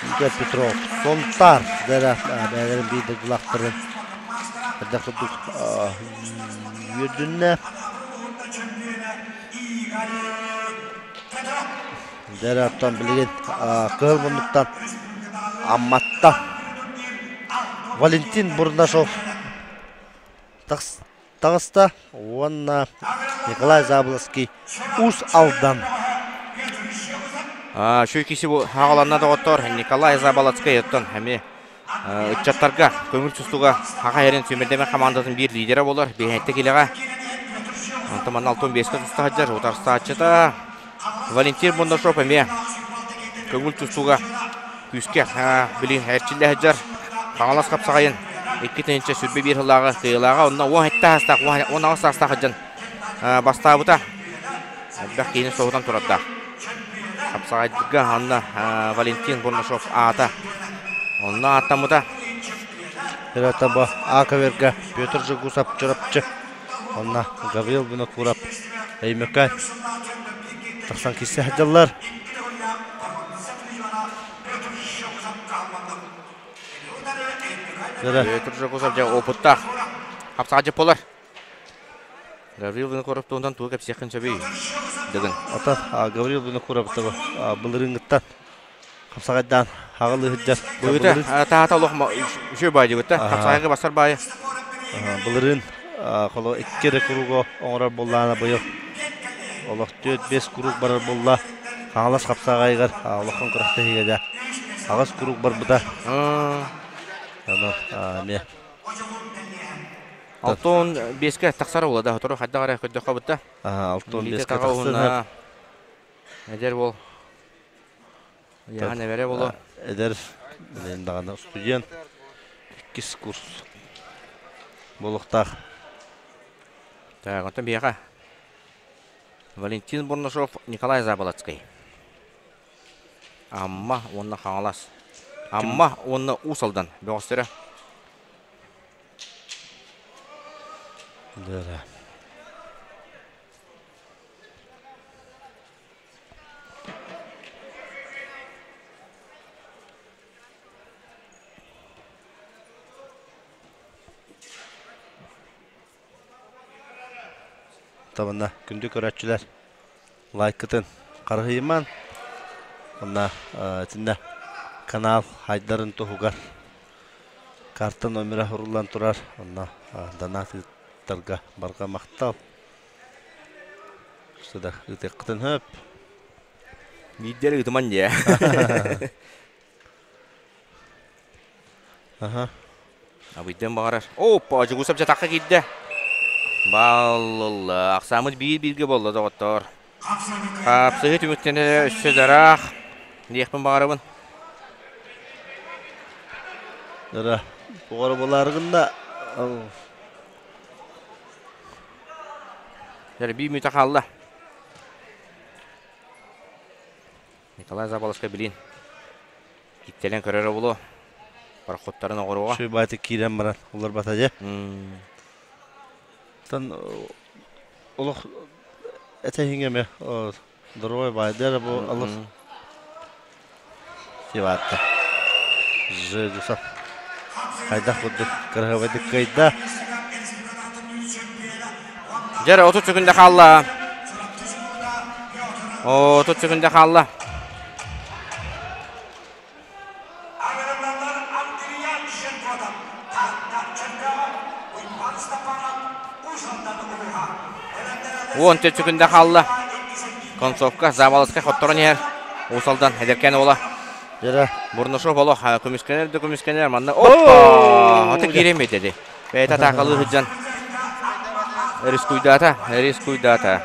Игорь Петров Сонтар дэрэ бэйэлэрин биир дойдулаахтарын хайдах курдук үөрдүннэ. Дэрэ оттон билигин кыһыл муннуктан Амматтан Валентин Бурнашов таҕыста уонна Николай Заболоцкий Уус Алдан. Үчүгэй киһи бу хаҕаланна доҕоттор Николай Заболоцкай оттон эмиэ ыччаттарга көҥүл тустууга Хаха эрин сүүмэрдэмэ хамаандатын биир лидерэ буолар биэһэттэ килэҕэ. Онтон манна 65-кэ туста сылдьар утарсааччыта Валентин Бундашов эмиэ көҥүл тустууга күүскэ били эрчиллэ сылдьар Хаҥалас хапсаҕайын 2021 сыллааҕы кыайыылааҕа онно 17 саастаах 18 саастаах сылдьан бастаабыта элбэх киһини соһутан турардаах. Хапсаҕайдырга онно Валентин Бурнашов аата онно ааттаммыта. Таба Аковерга Петр Жегусов Чурапчы онно Гаврил Винокуров Өймөкөөн тахсан киирсэ сылдьаллар. Петр Жегусов дьэ опыттаах хапсаҕайдьыт буолар. Гаврил Винокуров туһунан тугу кэпсиэххин сөбүй? Дыгын. Ата Гаврил Винокуров былырыыҥҥыттан хапсаҕайдаан аҕалыы сылдьар. Быыта таата олох үчүгэй баай диэбит да хапсаҕайга бассар баайы. Былырыын холо икки эрэ кругу оҥорор буоллаҕына быйыл олох 4-5 круг барар буолла. Хаҥалас хапсаҕайыгар улахан күрэхтэһиигэ да аҕыс круг барбыта. Онон эмиэ Алтон биэскэ тахсар уола да сотору хайдах эрэ көрдөххө бутта. Алтон биэскэ тахсар. Эдэр уол. Яхан эбэрэ боло. Эдэр билин даҕаны студент иккис курс буолуохтаах. Так, онтон биһиэхэ Валентин Бурнашов, Николай Заболоцкай. Амма уонна Хаҥалас. Амма уонна Уус Алдан бөҕөстөрө. Да. Табына күндү көрөөччүлэр лайкытын харыһыйыман онна итиннэ канал хайдарын туһугар карта номера уруллан турар онно донат ыыттарга барҕа махтал сыда ыытыаххытын хөп Биирдэр ыытыман дьэ. Аха. Абыйдыан баҕарар. Опа, Дьугусов дьатахха киирдэ. Баллылла. Ахсааммыт биир-бииргэ буолла, доҕоттоор. Хапсыһыы түмүктэнэ өссө дараах. Диэхпин баҕарабын. Дара, оҕоро булааргын да. Дара биир мүнүүтэ хаалла. Николай Заболоцкай билин киттэлэн көрөрө буолуо. Пароходтарын оҕоруоҕа. Шуйбаатык киирэн баран уларбата дьэ. Тан олох этэһиҥ эме здоровой байдер бу алыс Сиватта. Жедусов. Хайдах курдук кыраһыбайдык кыайда. Дьэ, 30 секунда хаалла. 30 секунда хаалла. Уон төрт секунда хаалла. Концовка Заболоцкай хотторон иһэр. Уус Алдан эдэркээн уола. Дьэ. Бурнашов олох көмүскэнэр да көмүскэнэр манна оппа ата киирэн биэрдэ Бэйэтэ атаакалыы сылдьан рискуйдаата, рискуйдаата.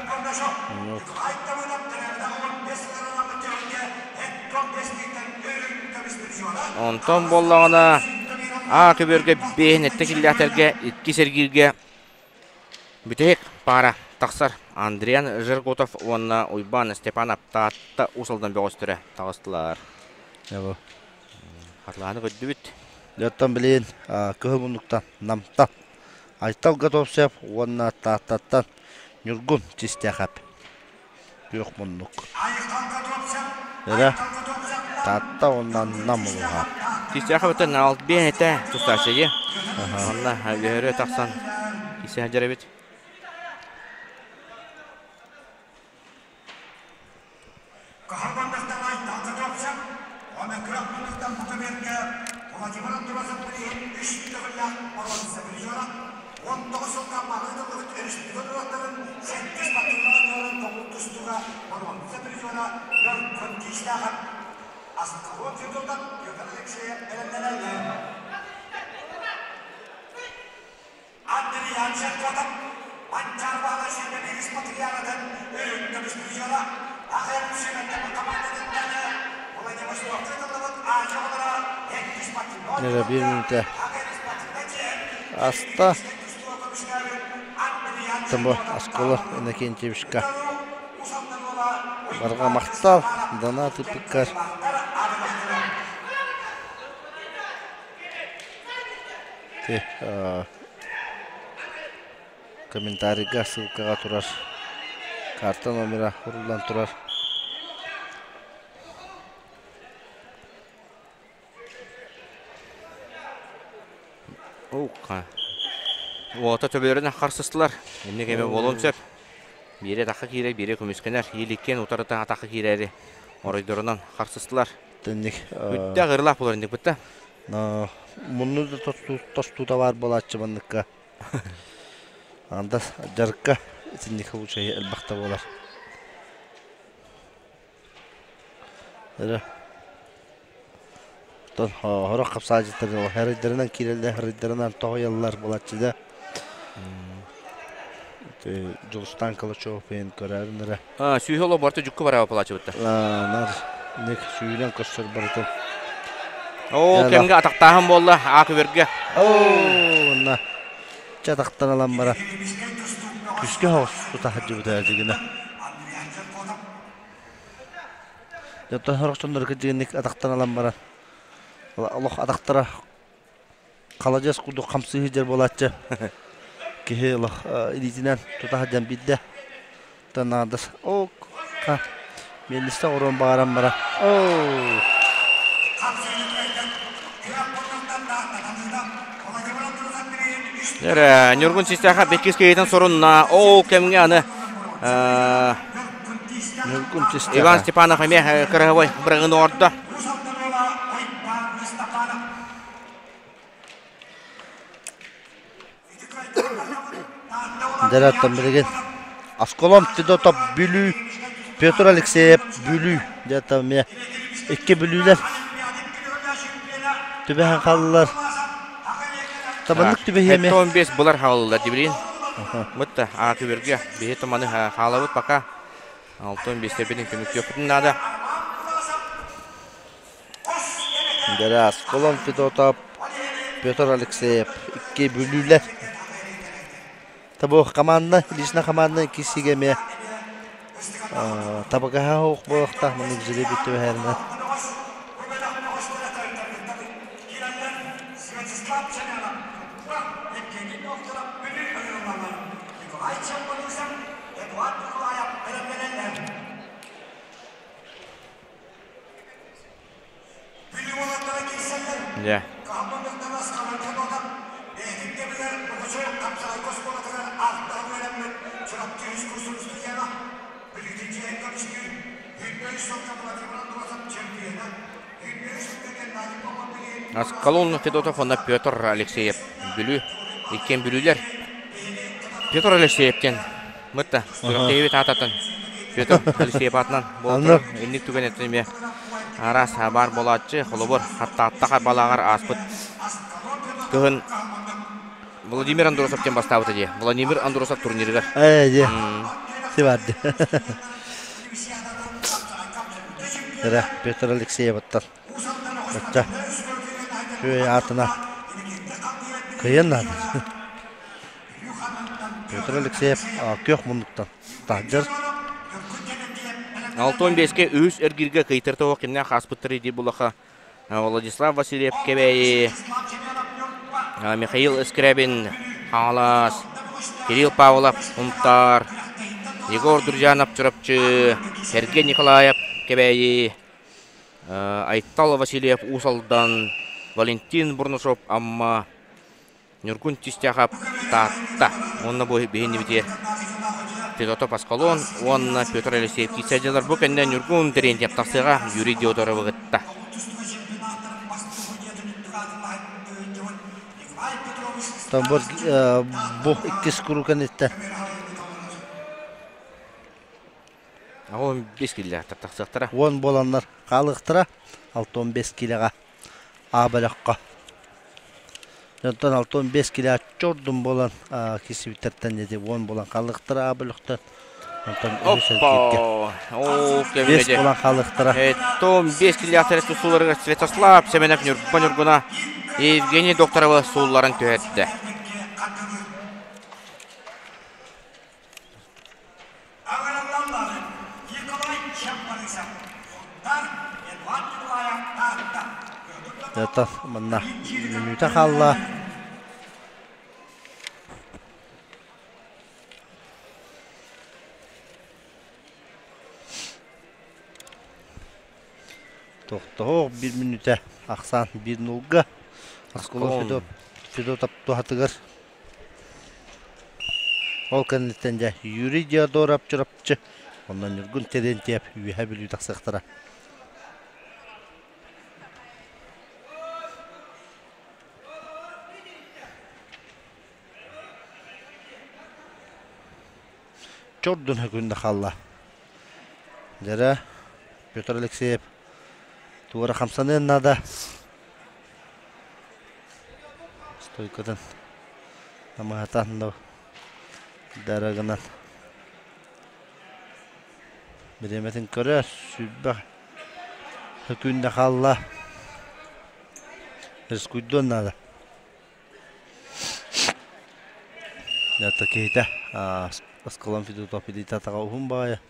Онтон буоллаҕына А көбүөргэ биэһин эттэ киллээхтэргэ икки сэргииргэ бүтэһик паара тахсар. Андриан Жерготов уонна Уйбаан Степанов Таатта Уус Алдан бөҕөстөрө таҕыстылар. Хатылааны көрдүбүт. Дьоттон билигин кыһыл муннуктан Намтан Айтал Готовцев уонна Тааттаттан Ньургун Чистээхэп күөх муннук. Эрэ Таатта уонна Нам улууһа. Чистээхэп алтбиэн этэ тустааччы Манна үөһөрө тахсан кисе сылдьар эбит. Эрэ биир мүнүүтэ аста. Бу оскуола Иннокентьевичка барҕа махтал донат ыппыккар. Ти комментарийга ссылкаҕа турар карта номера уруллан турар. Ука. Уота төбөлөрүн харсыстылар. Инник эме буолуон сөп. Биирэ атахха киирэр, биирэ көмүскэнэр. Ииликкен утарыта атахха киирэри оройдорунан харсыстылар. Тэнник. Бүттэ ырылаах болар инник бытта. Мунну да тостуута баар буолааччы манныкка. Анда дьарыкка итинник случай элбэхтэ буолар. Эрэ. Оттон сорох хапсаадьыттар харайдарынан киирэллэр, харайдарынан тоһуйаллар буолааччы да. Дьулустаан Калачев иһин көрөөрүн эрэ. Сүүһэ олох барыта дьукку бараба палаачыбытта. Нар ник сүүнэн көрсөр барытын. Ол кэмгэ атахтааһын буолла аа көбөргө. Оо, онна чэ атахтан алан бара. Күскэ хоос тутаһадьыбыта дьигинэ. Дьоттон сорох дьоннорго дьигинник атахтан алан баран олох атахтара халадьыас курдук хамсыы сылдьар буолааччы. Киһи олох илиитинэн тута сылдьан биирдэ наадас. О, ха. Миэллистэ оруон баҕаран бара. Оо. Эрэ, Ньургун Систэхэ бэккис киһитин сорунна. Ол кэмҥэ аны Ньургун Систэхэ. Иван Степанов эмиэ кыраһыбай бырагын оҥордо. Дэраттан билигин Асколом Федотов Бүлүү, Петр Алексеев Бүлүү диэтэ эмиэ икки бүлүүлэр түбэһэн хааллылар. Табаннык түбэһиэ эмиэ. 15 булар хааллылар дибилин. Мытта аа күбүргэ биһи туманы хаалабыт пока. 6-15 билин түмүктүөхпүтүн наада. Дэрэ Асколом Федотов, Петр Алексеев икки бүлүүлэр. Табы команда, лично команда иккисигэ эмиэ табагаһа суох буолуохтаах маннык жюри бүттүбэһэринэ. Дьэ. Аскалон Федотов уонна Петр Алексеев Бүлүү иккиэн Бүлүүлэр. Петр Алексеев диэн Мытта, сүрэхтэйбит аататтан Петр Алексеев аатынан буолтар. Инник түгэн эттэн эмиэ араас баар буолааччы, холобур, хаттааттах балааҕар ааспыт кыһын Владимир Андросов диэн бастаабыта дии. Владимир Андросов турнирыгар. Ээ, дии. Сибарды. Эрэ, Петр Алексеевыттан. Оччо. Үчүгэй аатына кыайан наада. Петр Алексеев күөх муннуктан таһдьар. 6-15-ке үһүс эргииргэ кыйтар тоҕо кимнээх ааспыттары дии булаха Владислав Васильев Кэбээйи, Михаил Скрябин Хаҥалас, Кирилл Павлов Сунтаар, Егор Друзьянов Чурапчы, Сергей Николаев Кэбээйи, Айтал Васильев Уус Алдан, Валентин Бурнашов Амма, Ньургун Чистяхов Таатта уонна бу биһиннибитигэр Федотов Аскалон уонна Петр Алексеев киирсээдьилэр бу кэннэ Ньургун Терентьев тахсыаҕа Юрий Диодоровы кытта. Бу иккис куру кэнниттэн 15 киилээх тахсыахтара. Уон буоланнар хаалыахтара 65 киилэҕэ А бөлөххө. Онтон 65 килэ чордун буолан киирсибиттэртэн ити уон буолан хаалыахтара А бөлөхтөн. Онтон үһүс эргииргэ. Оо, Биэс буолан хаалыахтара. Том 5 килээхтэр тустууларыгар Святослав Семенов Ньурба Ньургуна Евгений Докторова суулларан түһэрдэ. Это манна мүнүүтэ хаалла. Тохтоһуох биир мүнүүтэ ахсаан биир нулга. Осколок Федот Федотов туһатыгар Ол кэнниттэн дьэ Юрий Диодоров Чурапчы, онно Ньургун Терентьев Үөһээ Бүлүү тахсыахтара. Чордун күндэ хаалла. Дьэрэ Петр Алексеев туора хамсаныан наада. Стойкатын намыһатан да дарыгынан бириэмэтин көрөр сүүрбэх күндэ хаалла. Рискуйдуон наада. Это киһитэ Аскалон Федотов илиитэ атаҕа уһун баҕайы.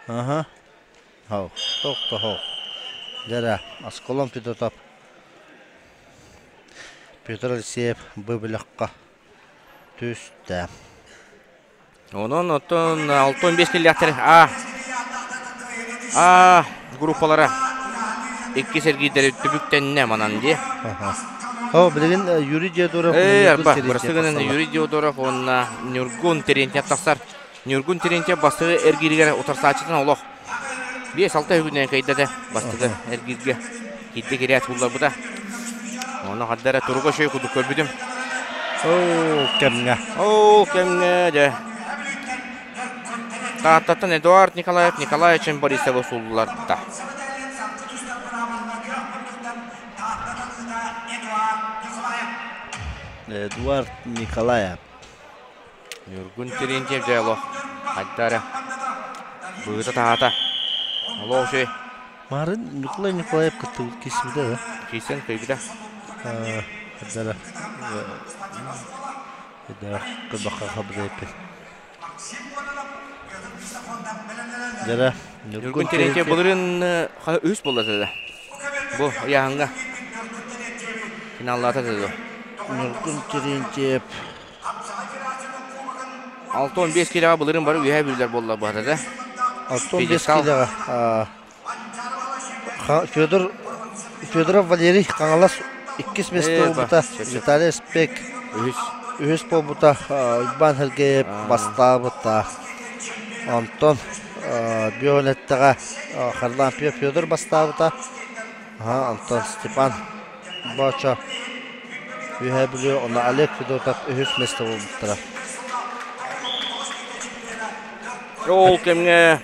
Аха. Хау, тохто хау. Дьэрэ, Аскалон Федотов, Петр Алексеев бу бөлөххө түстэ. Онон оттон 65 киллээхтэр А А группалара икки сэргиирдэри түбүктэннэ манан дии. О, билигин Юрий Диодоров Э, арба, бырастыгынан Юрий Диодоров уонна Ньургун Терентьев тахсар. Ньургун Терентьев бастыгы эргииригэр утарсааччытын олох 5-6 үгүнэн кэйдэтэ бастыгы эргииргэ киирдэ кирээт булларбыта. Ону хардара туруга шөй кудук көрбүтүм. Оо, кэмҥэ. Оо, кэмҥэ дьэ. Тааттаттан Эдуард Николаев Николай Борисовы сулларда. Эдуард Николаев. Ньургун Терентьев дьэ олох хайдара быыта таата. Олох үчүгэй. Марын Николай Николаев кыттыбыт киирсибитэ да? Киирсэн кыайбыта. Хайдара хайдара кырбахха хабыдайпын. Дьара Ньургун Терентьев былырыын үс буолла да. Бу ыйааһыҥҥа финаллаата да. Ньургун Терентьев 65 килоҕа былырыын бары үөһээ бүлүүлэр буолла быһата да. 65 килоҕа Федор Федоров Валерий Хаҥалас иккис миэстэ буолбута, Виталий Спек үһүс үһүс буолбута, Уйбаан Сергеев бастаабыта. Онтон Бүөҕүнэттэҕэ Харлампьев Федор бастаабыта. Онтон Степан Бочо Үөһээ Бүлүү уонна Олег Федотов үһүс миэстэ буолбуттара. Ол кэмҥэ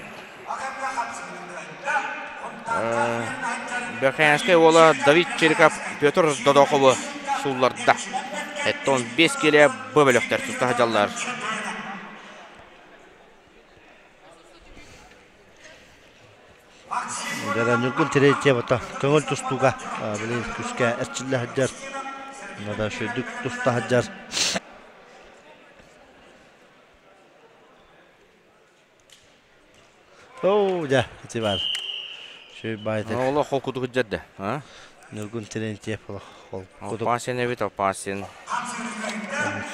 Верхоянскай уола Давид Чириков Петр Додохову суулларда. Эттон 5 килэ Б бөлөхтөр туста сылдьаллар. Дьэ, Ньургун Терентьев көҥүл тустууга билигин күүскэ эрчиллэ сылдьар. Надо үчүгэйдик туста сылдьар. Оо, дьэ, ити баар. Үчүгэй баайдык. Олох холкутук сылдьар да, а? Ньургун Терентьев олох холкутук. Опасен эбит, опасен.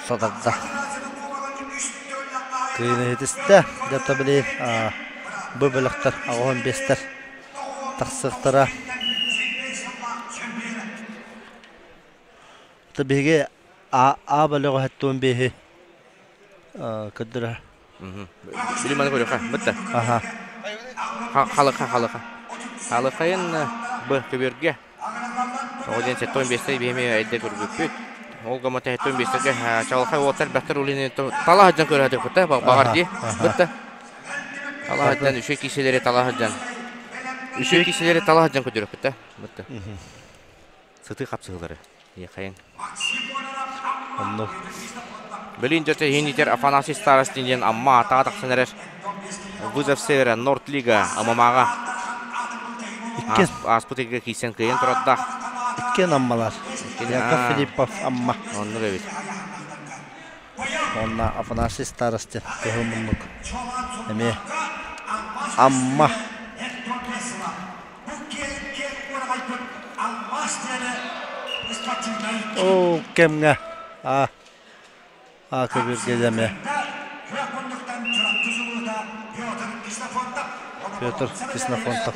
Сатарда. Кыайыны Дьэ, били бу бөлөхтөр аҕыһын биэстэр тахсыахтара. Биһиги А бөлөҕө хэттуон биэһи көрдөрө. Били маны көрүөххэ, бытта. Аха. Халыха, халыха. Халыхайын Б көбүөргэ. Тоҕо диэн 75 биһими эйдэ көрбүппүт. Ол гомото 75-гэ чалхай уоттар бэхтэр улини тала сылдьан көрөтүк баҕар дии. Бытта. Тала сылдьан үчүгэй киселери тала сылдьан. Үчүгэй киселери тала сылдьан көрдөрөкпүт да. Бытта. Сытыы хапсыһылары. Ехайын. Онно. Билин дьоте хинитер Афанасий Старостин диэн Амма атаға тахсан эрэр. Вызов Севера, Норд Лига, Амамаға. Ааспыт ыйга киирсэн кыайан тураддаах. Иккиэн Аммалар. Яков Филиппов Амма. Оннук эбит. Онна Афанасий Старостин кыһыл муннук. Эмиэ Амма. Ол кэмҥэ а а көбүргэлэмэ Петр Ксенофонтов.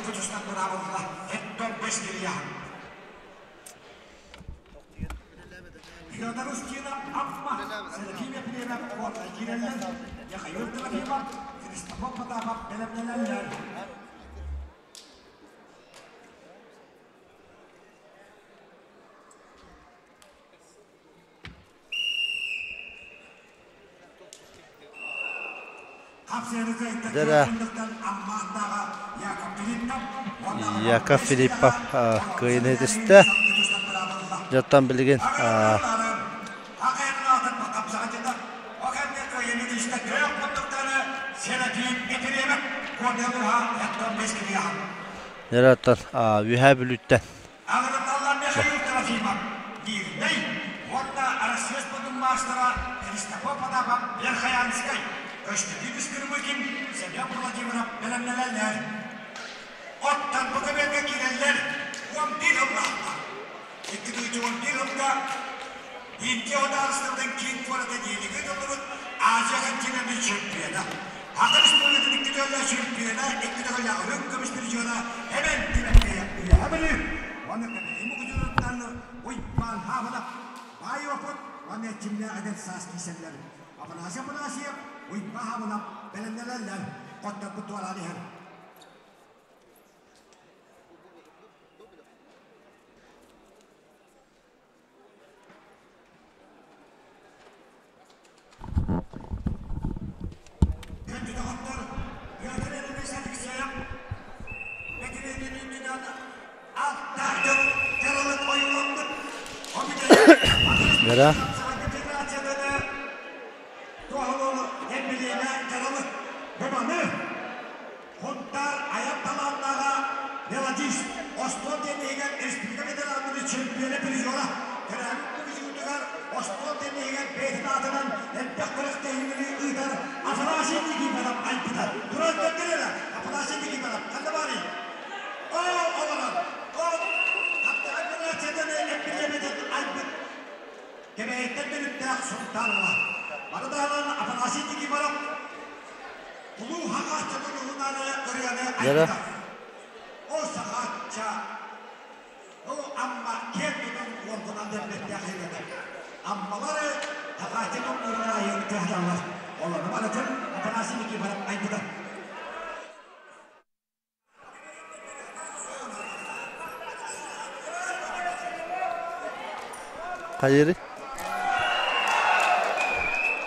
Дьэ Яков Филиппов кыайыыны ситистэ. Дьоттон билигин Дьэ оттон Үөһээ Бүлүүттэн Оттон бу көбүөргэ киирэллэр 11 ыллаахтар. 211 ылга Индия судаарыстыбатын киин куората диэнигэ ыытыллыбыт Азия континенын чемпиона. Саха Республикатын икки төгүллээх чемпиона, икки төгүллээх үрүҥ көмүс призера Эбэн Тимофеев Үөһэ Бүлүү уонна Кэбээйи Мукучутуттан Уйбаан Хаабылап баай опыт уонна эрчимнээх эдэр саас киирсэллэр. Афанасий Афанасьев, Уйбаан Хаабылап бэлэмнэнэллэр, хотторбут туораан иһэр. Бера. Хунтаар айар талааннааҕа мелодист, остуол тенниһигэр республика ветераннарын чемпиона призера, төрөөбүт Мукучуутугар остуол тенниһигэр бэйэтин аатынан элбэх күрэхтэһиилэри ыытар Афанасий Никифоров айбыта. Туран көрдөр эрэ, Афанасий Никифоров, ханна баарый? Оо, олорор! Ол Хаптаҕай Федерациятын эппилиэмэтин айбыт Кэбээйиттэн төрүттээх Сунтаар уола. Маны таһынан Афанасий Никифоров Улуу Хаҕааччатын уһунааны ырыаны Дьара. айбыта. Ол Сахаачча, ол Амма киэн тутун уолгунан дэппэттээх ырыата. Аммалары Хаҕаачча тумнуурун айыын кыһаталлар. Олору барытын Афанасий Никифоров айбыта. Хайыры?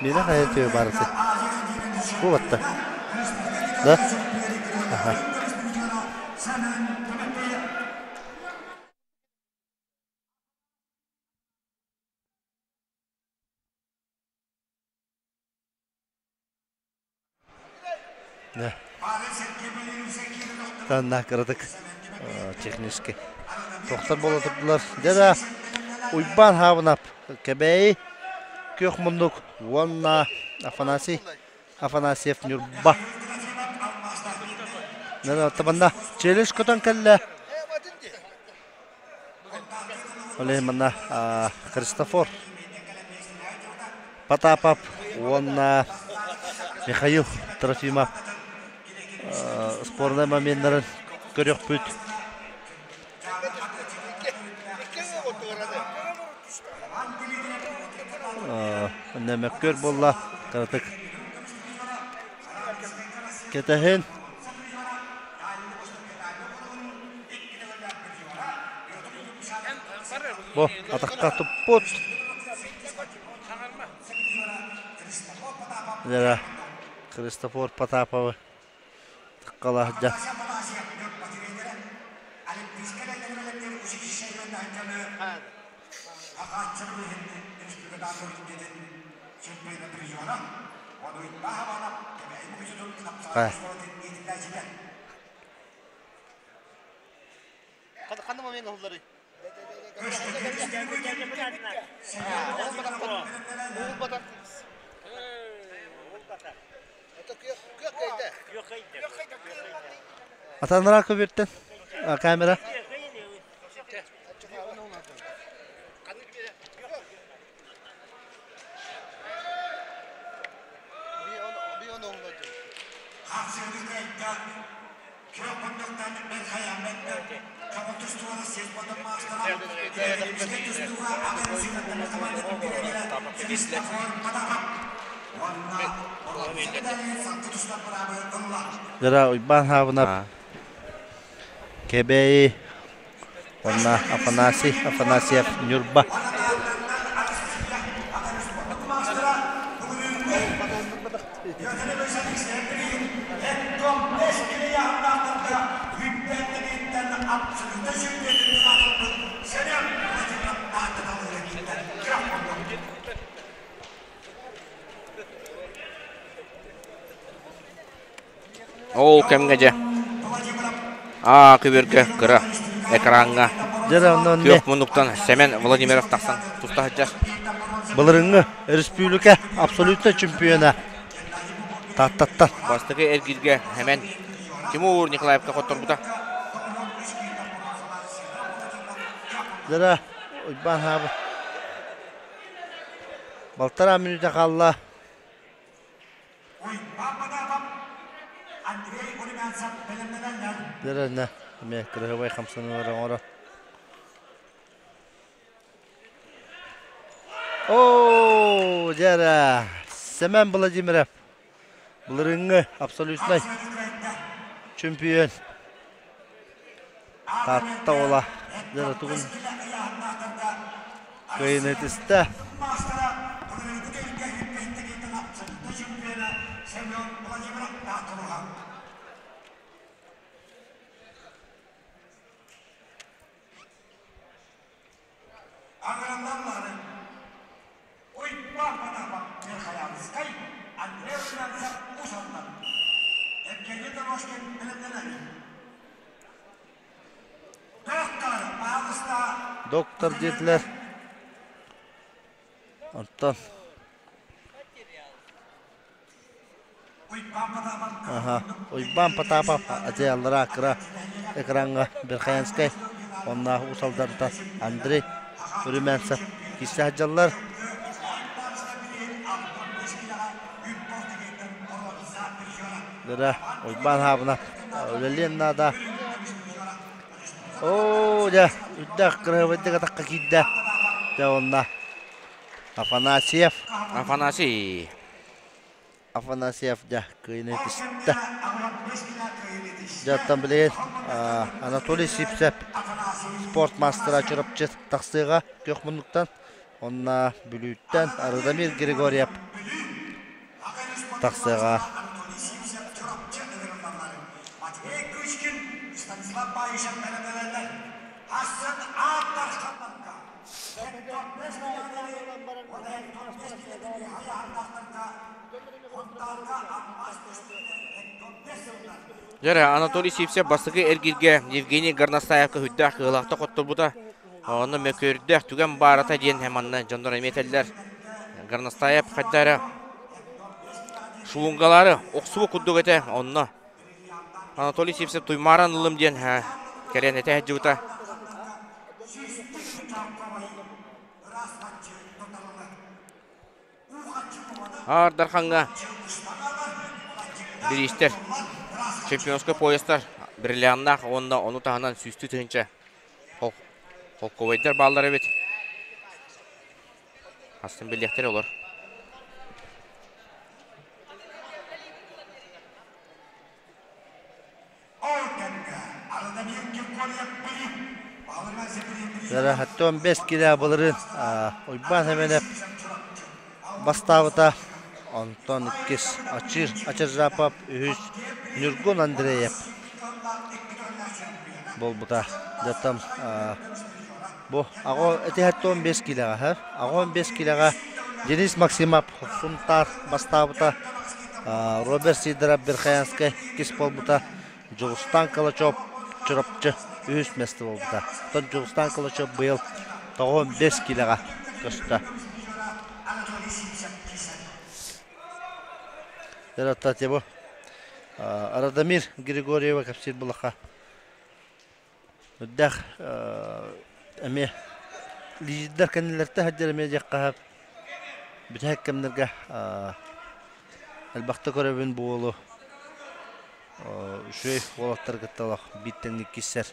Миэнэ хайа төбө барыты? Бу батта. Да? Аха. Танна кыратык технически тохтор буола турдулар. Дьэ да Уйбаан Хаабынап Кэбээйи күөх муннук уонна Афанасий Афанасьев Ньурба. Манна челюсть көтөн кэллэ. Ол иһин манна Христофор Потапов уонна Михаил Трофимов спорнай моменнарын көрүөхпүт. Нөмөккөр буолла кыратык кэтэһин. Бу атахха туппут. Лера Христофор Потаповы тыккалаһдьа. Ханна момент оһулларый? Атанара көбүртен камера. Дьара Уйбаан Хаабынап Кэбээйи уонна Афанасий Афанасьев Ньурба. Ол кэмҥэ дьэ аа көбүөргэ кыра экраҥҥа күөх муннуктан Сэмэн Владимиров тахсан туста сылдьар. Былырыҥҥы республика абсолютно чемпиона Тааттаттан. Бастакы эргииргэ Сэмэн Тимур Николаевка хотторбута. Дара Уйбаан хаабы. Балтараа мүнүүтэ хаалла. Дара эмиэ кырыһыбай хамсаныылары оҥоро. Оо, дьэ Семен Владимиров былырыыҥҥы абсолютнай чемпион Таатта уола дьэ тугун кыайыыны түстэ. Аҕыраллаллары Уйбаан Потапов Верхоянскай, Андрей Румянцев Уус Алдан, Евгений Дорожкин бэлэмнэнэр. Доктор, пожалуйста. Доктор диэтилэр. Онтон Аха, Уйбаан Потапов адьыаллара кыра экраҥҥа Верхоянскай уонна Уус Алдантан Андрей Румянцев киирсэ сылдьаллар. Дара Уйбаан Хаабынап үлэлиэн наада. Оо, дьэ, үрдээх кыраһыабайдык атахха киирдэ. Дьэ, уонна Афанасьев. Афанасий. Афанасьев дьэ кыайыыны түстэ. Дьэ оттон билигин Анатолий Сивцев спорт маастара Чурапчы тахсыаҕа күөх муннуктан уонна Бүлүүттэн Радомир Григорьев тахсыаҕа. Дьэ, Анатолий Сивцев бастакы эргииргэ Евгений Горностаевка үрдээх кыһылаахта хотторбута. Онно мөкүөрдээх түгэн баарата диэн манна дьоннор эмиэ этэллэр. Горностаев хайда эрэ шулунгалары охсубут курдук этэ. Онно Анатолий Сивцев туймааран ылым диэн кэлэн этэ сылдьыбыта. Аар Дархаҥҥа бириистэр, чемпионскай поястар бриллианнаах уонна ону таһынан сүүстүү тыһыынча холкуобайдар бааллар эбит. Астын билиэхтэрэ олор. Оттон 5 килэ былырыын Уйбаан Сэмэнэп бастаабыта. Онтон иккис Ачыр Ачыржапов, үһүс Ньургун Андреев буолбута. Дьэ бу аҕа этиһэттэн 5 килэҕэ, аҕа 15 килэҕэ Денис Максимов Сунтаар бастаабыта. Роберт Сидоров Верхоянскай иккис буолбута. Дьулустаан Калачев Чурапчы үһүс миэстэ буолбута. Оттон Дьулустаан Калачев быйыл 95 киилэҕэ көстө. Бу Радомир Григорьева кэпсиир булаха үрдээх эмиэ лидердэр кэннилэртэ сылдьар эмиэ диэххэ сөп. Бүтэһик кэмнэргэ элбэхтэ көрөбүн буолу үчүгэй уолаттары кытта олох биир тэҥник киирсэр.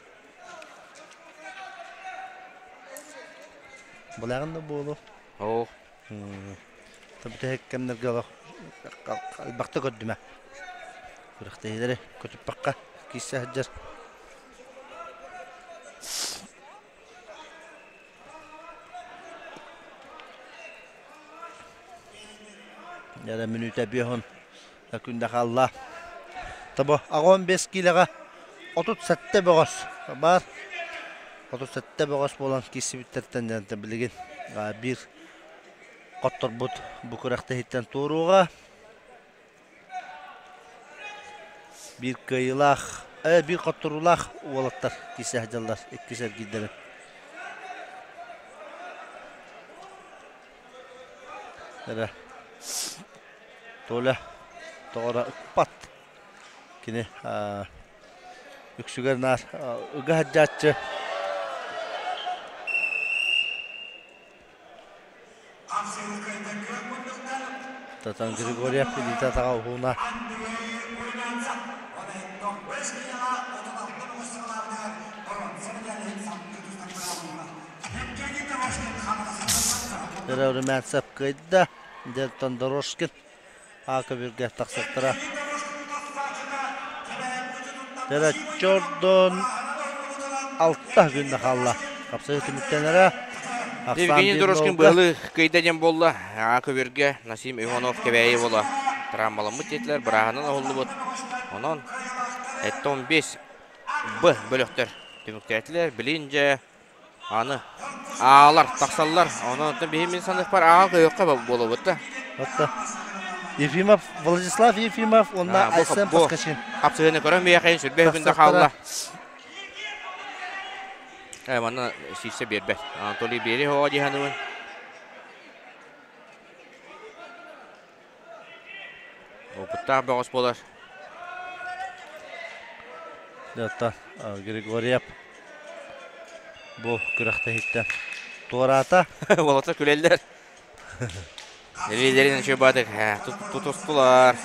Былааҕын да буолу. Оо. Бүтэһик кэмнэргэ олох элбэхтэ көрдүмэ. Күрэхтэһиилэри көтүппэххэ киирсэ сылдьар. Эрэ мүнүүтэ биэһон күндэ хаалла. Тобо аҕон бес киилэҕэ 37 бөҕөс баар. 37 бөҕөс буолан киирсибиттэртэн дьэ билигин биир хотторбут бу күрэхтэһииттэн туоруоҕа. Биир кыайыылаах, биир хотторуулаах уолаттар киирсэ сылдьаллар иккис эргиирдэрин. Эрэ Толя тоҕо эрэ ыкпат. Кини Үксүгэр наар ыга сылдьааччы. Татан Григорьев илиитэ атаҕа уһууна. Румянцев кыайда. Дельтон Дорожкин Аакы биргэ тахсыктара. Дэрэ Чордон алта күннэ хаалла. Хапсайы түмүктэнэрэ. Евгений Дорожкин быһылы кыйда диэн буолла. Аакы биргэ Насим Иванов Кэбээйи буола. Травмаламмыт диэтилэр, бырааһынан оһуллубут. Онон 15 Б бөлөхтөр түмүктээтилэр. Билин дьэ Аны аалар тахсаллар. Онон биһи мин саныахпар аал көйөххө буолабыт да. Отто Ефимов, Владислав Ефимов уонна Айсен Паскачин. Хапсыһыны көрөн биэхэйин сүрбэ күндэ хаалла. Э, манна сииссе биэрбэт. Анатолий биэри хоҕо диһаныбын. Опыттаах бөҕөс буолар. Дьэ, Григорьев бу күрэхтэһииттэн туораата. Уолаттар күлэллэр. Илиилэрин үчүгэй тутустулар.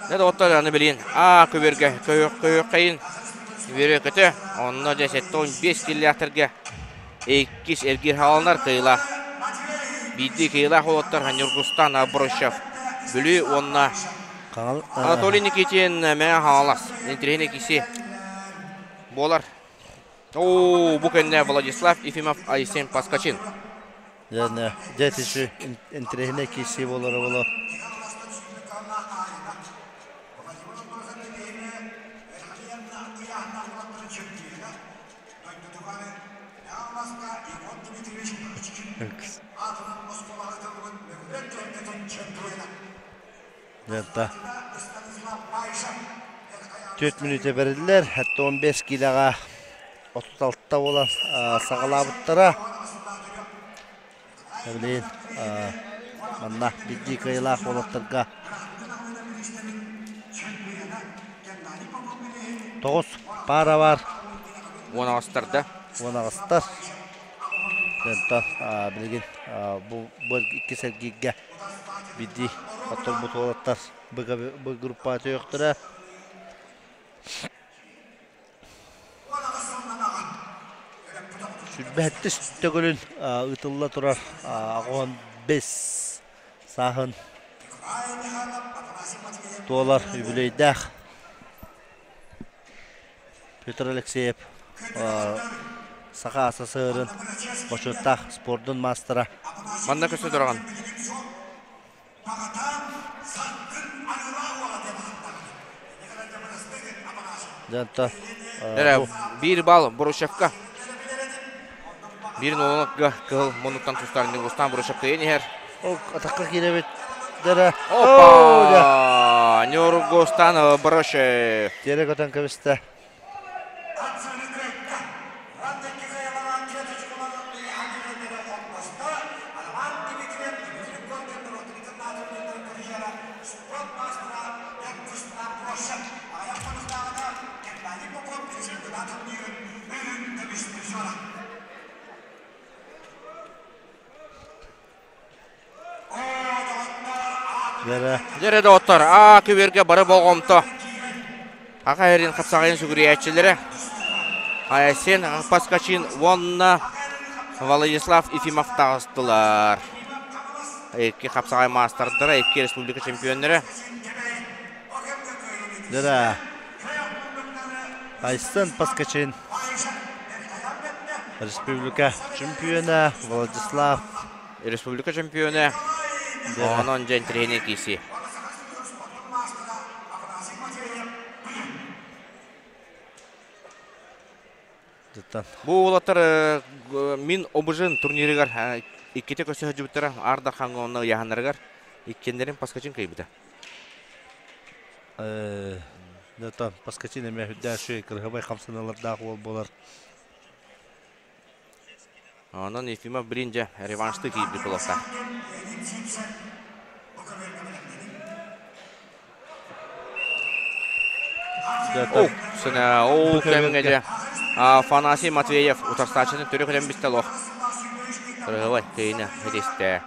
Дьэ, доҕоттор, аны билин аа көбүөргэ көйөххөйүн үөрэ-көтө. Онно дьэ 75 киллээхтэргэ Иккис эргиир хааланар кыайыылаах. Биирдии кыайыылаах уолаттар Ньургустан Аброщев, Бүлүү уонна Анатолий Никитин Мэҥэ Хаҥалас интириэһинэй киси буолар. Оо, бу кэннэ Владислав Ефимов, Айсен Паскачин. Дьэ, дьэ ити интириэһинэй киси буолара боло. Дьэ, 4 мүнүүтэ бэриллэр, 15 киилэҕэ 36 буолан саҕалаабыттара. Билигин манна биирдии кыайыылаах уолаттарга тоҕус паара баар. Уон аҕыстар да? Уон аҕыстар. Онтон билигин бу иккис эргииргэ биирдии хотторбут уолаттар бу группаҕа түһүөхтэрэ. Сүүрбэһэттис төгүлүн ыытылла турар аҕыс бэс сааһын туолар үбүлүөйдээх Петр Алексеев Саха СССР-ын бочуоттаах спордун маастара. Манна көстө тураҕын. Дьэ, Эрэ биир балл Борушевка. Биир нолонокка кыһыл муннуктан тустар Ньургустан Борушев кыайан иһэр. Ол атахха киирэбит. Дэрэ. Опа! Ньургустан Борушев. Тиэрэ көтөн кэбистэ. Дьэрэ доҕоттор, аа күбүөргэ бары болҕомто. Аха эрин хапсаҕайын сүгүрүйээччилэрэ Айсен Паскачин уонна Владислав Ефимов таҕыстылар. Икки хапсаҕай маастардара, икки республика чемпионнара. Дьэрэ Айсен Паскачин республика чемпиона Владислав республика чемпиона онон дьэ интэриэһинэй киирсии. Бу уолаттар мин обыжын турнирыгар иккитэ көрсө сылдьыбыттара Аар Дархаҥҥа уонна ыйааһыннарыгар иккиэннэрин Паскачин кыайбыта. Дата Паскачин эмиэ үрдээх үчүгэй кырыһабай хамсаныылардаах уол буолар. Онон Ефимов билин дьэ реваншты киирбит буолуохтаах. О, сына, ол кэмҥэ дьэ Афанасий Матвеев утарсааччытын төрү көрөн бистэ олох. Кырыһыбай кыйына этистэ.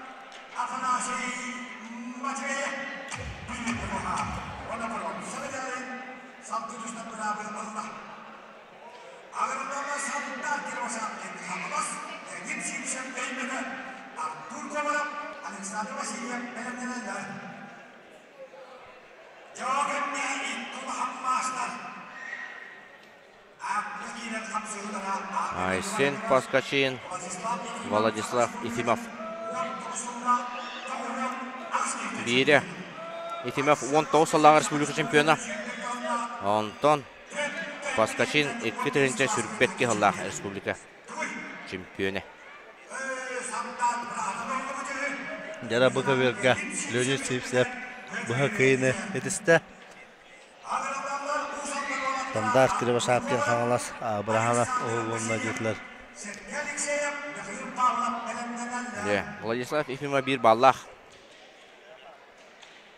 Айсен Паскачин, Владислав Ефимов. Биирэ Ефимов 19 сыллааҕы республика чемпиона. Онтон Паскачин 2022 сыллаах республика чемпиона. Дьара бу көбүөргэ Леонид Сивцев быһа кыйыны этистэ. Стандарт Кривошапкин Хаҥалас Абрахамов уһугунна диэтилэр. Владислав Ефимов биир баллаах.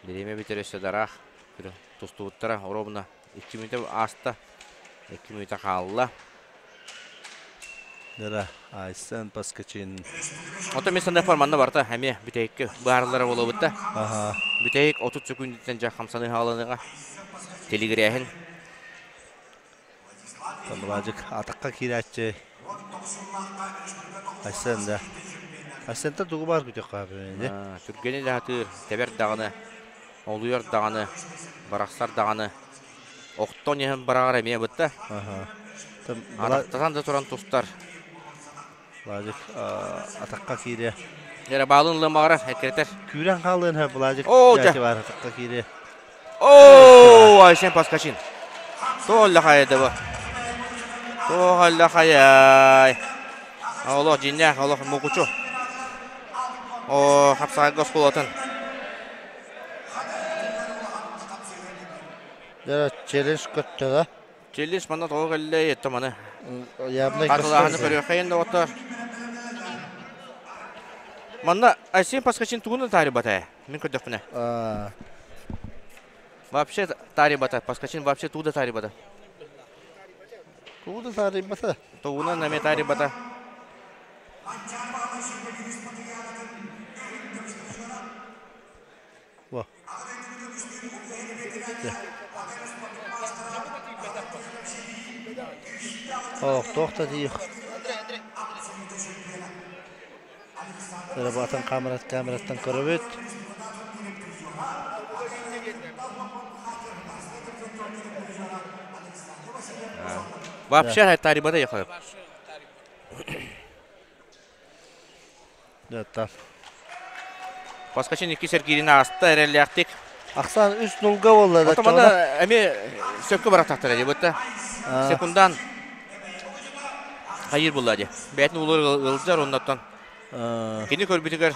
Бириэмэ бүтэр өссө дараах. Тустубуттара оробуна 2 мүнүүтэ ааста. 2 мүнүүтэ хаалла. Дара Айсен Паскачин. Ото мен санаа форманна барта эмиэ бүтэһиккэ баарылара буолабыт да. Бүтэһик 30 секундаттан дьэ хамсаныы хааланыга. Телегирээһин. Владик атакка киирээччи. Айсен да. Айсентен тугу баар күтүөх хаапы. Түргэни да тэбэр даҕаны, олуйар даҕаны, барахсар даҕаны. Охтон иһэн бараҕар эмиэ бытта. Атахтатан да туран тустар. Владик атахха киириэ. Дьэрэ баалын ылыан баҕарар, эккирэтэр. Күүрэн хаалыан һэ Владик дьээки бар атахха киириэ. Оо, Айсен Паскачин. Туолла хайда бу. Туолла хайай. Олох дьиннээх, олох мукучу. О, хапсаҕайга оскуолатын. Дьэ, челлендж көттөҕө. Челлендж манна тоҕо кэллэ, это маны. Хатылааһыны көрүөххэйин доҕоттор. Манна Айсен Паскачин тугун таарыйбата ээ, мин көрдөхпүнэ. Вообще таарыйбата, Паскачин вообще тугу да таарыйбата. Тугу да таарыйбата. Тугунан эмиэ таарыйбата. Туох да тиийих. Атын камерат камераттан көрөбүт. Вообще тарибата ехаю. Дьэ, Паскачин икки сэргиирин ааста эрэллээхтик. Ахсаан үс нулга буолла да. Отомана эмиэ сөпкө барахтахтара дии бытта. Секундан хайыр булла дии. Бэйэтин улар ылдьар оннуттан. Кини көрбүтүгэр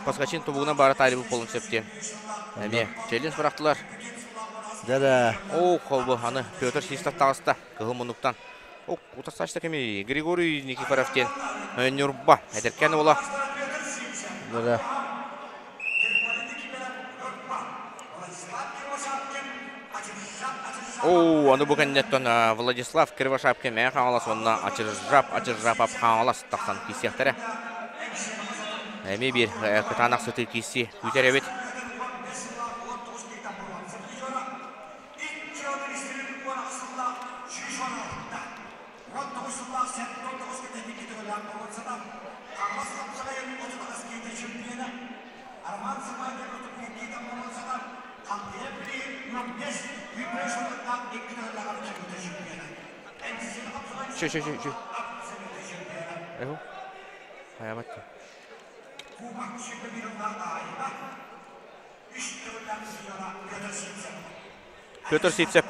Паскачин тобугунан баара таайбыт буолун сөп диэн. Эмиэ челлендж бырахтылар. Дьэ Оо, холбу аны Петр Систов таҕыста кыһыл муннуктан. Утарсааччы кимий? Григорий Никифоров диэн Ньурба эдэркээн уола. Да. Оо, аны бу кэнниттэн Владислав Кривошапкин Мэҥэ Хаҥалас уонна Ачыржап Ачыржапов Хаҥалас тахсан киирсиэхтэрэ. Эмиэ биир кытаанах сытыы киирсии күүтэр эбит. Чү, чү, чү, чү. Эху. Хайабат. Петр Сивцев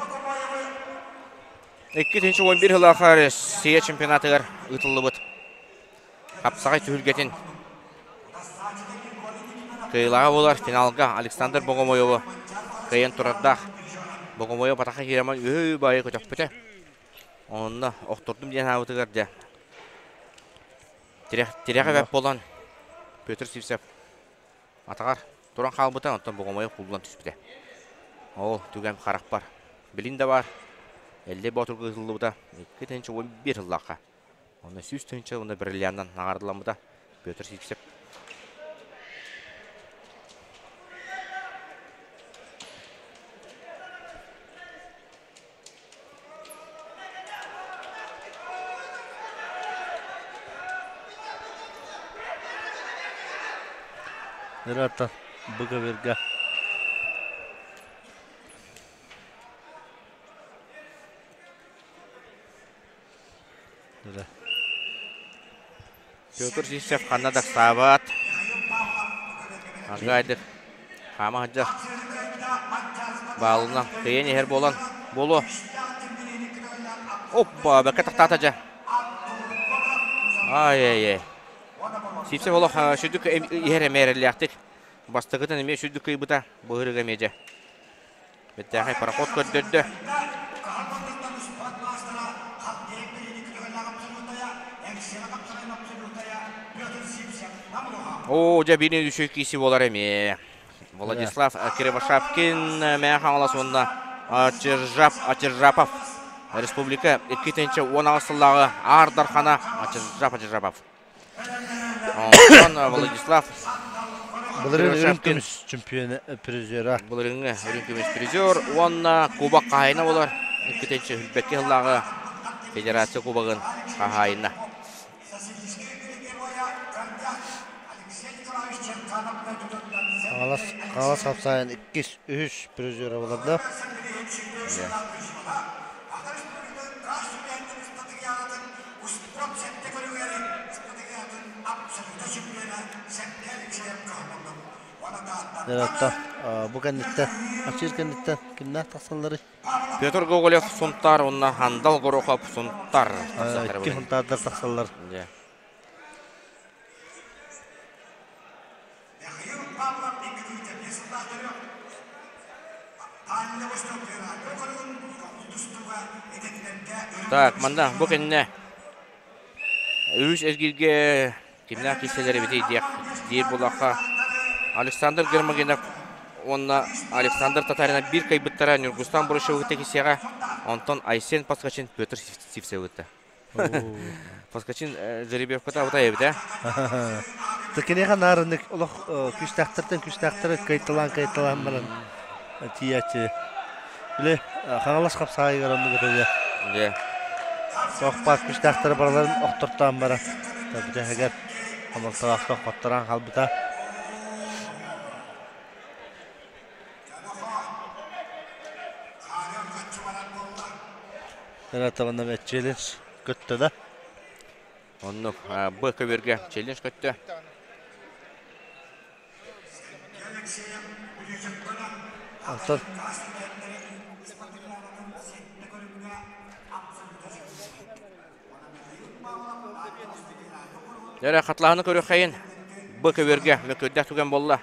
2011 сыллаахха Россия чемпионатыгар ыытыллыбыт хапсаҕай түһүлгэтин кыайыылааҕа буолар финалга Александр Богомоеву кыайан турардаах. Богомоев атаха киирэмэн үһү баайы көтөхпүтэ. Онно охтордум диэн аабытыгар дьэ тирэҕи бэп буолан Петр Сивцев Атаҕар туран хаалбыта, онтон Богомоев куллан түспүтэ. Ол түгэн харахпар. Билин да бар. Эллэй Боотурга ыытыллыбыта 2011 сыллаахха. Онно 100 тыһыынча уонна бриллианынан наҕардаламмыта Петр Сивцев. Ырата Быковерга. Петр Сивцев ханна да ыксаабат. Аргайдык хаама сылдьар. Баалынан кыйан иһэр буолан буолуо. Оппа, бэккэ тахтаата дьэ. Ай-ай-ай. Сивцев олох сүдүк иһэр эмиэ эрэллээхтик. Бастакытын эмиэ сүдүк кыйбыта. Быһырыга эмиэ дьэ. Бэртээхэй пароход көрдөрдө. Оо, дьэ биирин үчүгэй киси буолар эмиэ. Владислав Кривошапкин Мэҥэ Хаҥалас уонна Ачыржап Ачыржапов Республика 2018 сыллааҕы Аар Дархана Ачыржап Ачыржапов. Онтон Владислав Былырыын үрүҥ көмүс чемпиона призера. Былырыыҥҥы үрүҥ көмүс призер уонна кубок хаһаайына болар. Иккитинчи Хүлбэкки сыллааҕы Федерация кубогын хаһаайына. Хаҥалас Хаҥалас хапсаайын иккис, үһүс призера болар да. Дьэ, бу кэнниттэн, ачыыр кэнниттэн кимнээх тахсалларый? Петр Гоголев Сунтаар уонна Хандал Горохов Сунтар тахсаллар. Икки Сунтаардар тахсаллар. Так, манна бу кэннэ үһүс эргииргэ кимнээх киирсэллэр эбитий диэх диир булахха Александр Гермогенов уонна Александр Татаринов биир кыайбыттара Ньургустан Бурышевы киһиэхэ, онтон Айсен Паскачин Петр Сивцевы Паскачин жеребьевката абытай эбит ээ. Киниэхэ наарыннык олох күүстээхтэртэн күүстээхтэри кыайталаан-кыайталаан баран тиийээччи. Били Хаҥалас хапсаайыгар оннук этэ Дьэ. Туох күүстээхтэри барыларын охтортоон баран бүтэһигэр хомолтолоохтук хотторон хаалбыта. Ратованна челлендж көттө да. Оннук Б көбүөргэ челлендж көттө. Онтон Дьэ, хатлаһаны көрүөххэйин. Б көбүөргэ мөккүөрдээх түгэн буолла.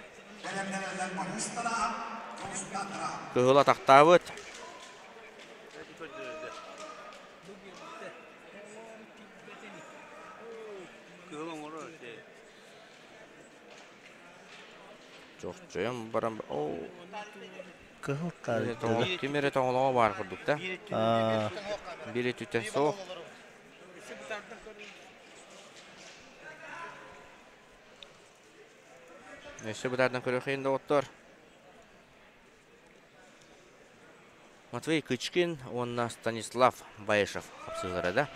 Кыһыл атахтаабыт. Чохчойон баран оо Кыһыл Ким эрэ тоҥолоҕо баар курдук да. Биир өттүттэн суох. Өссө бытаардан көрүөххүн доҕоттор. Матвей Кычкин уонна Станислав Баишев хапсыһыылара да.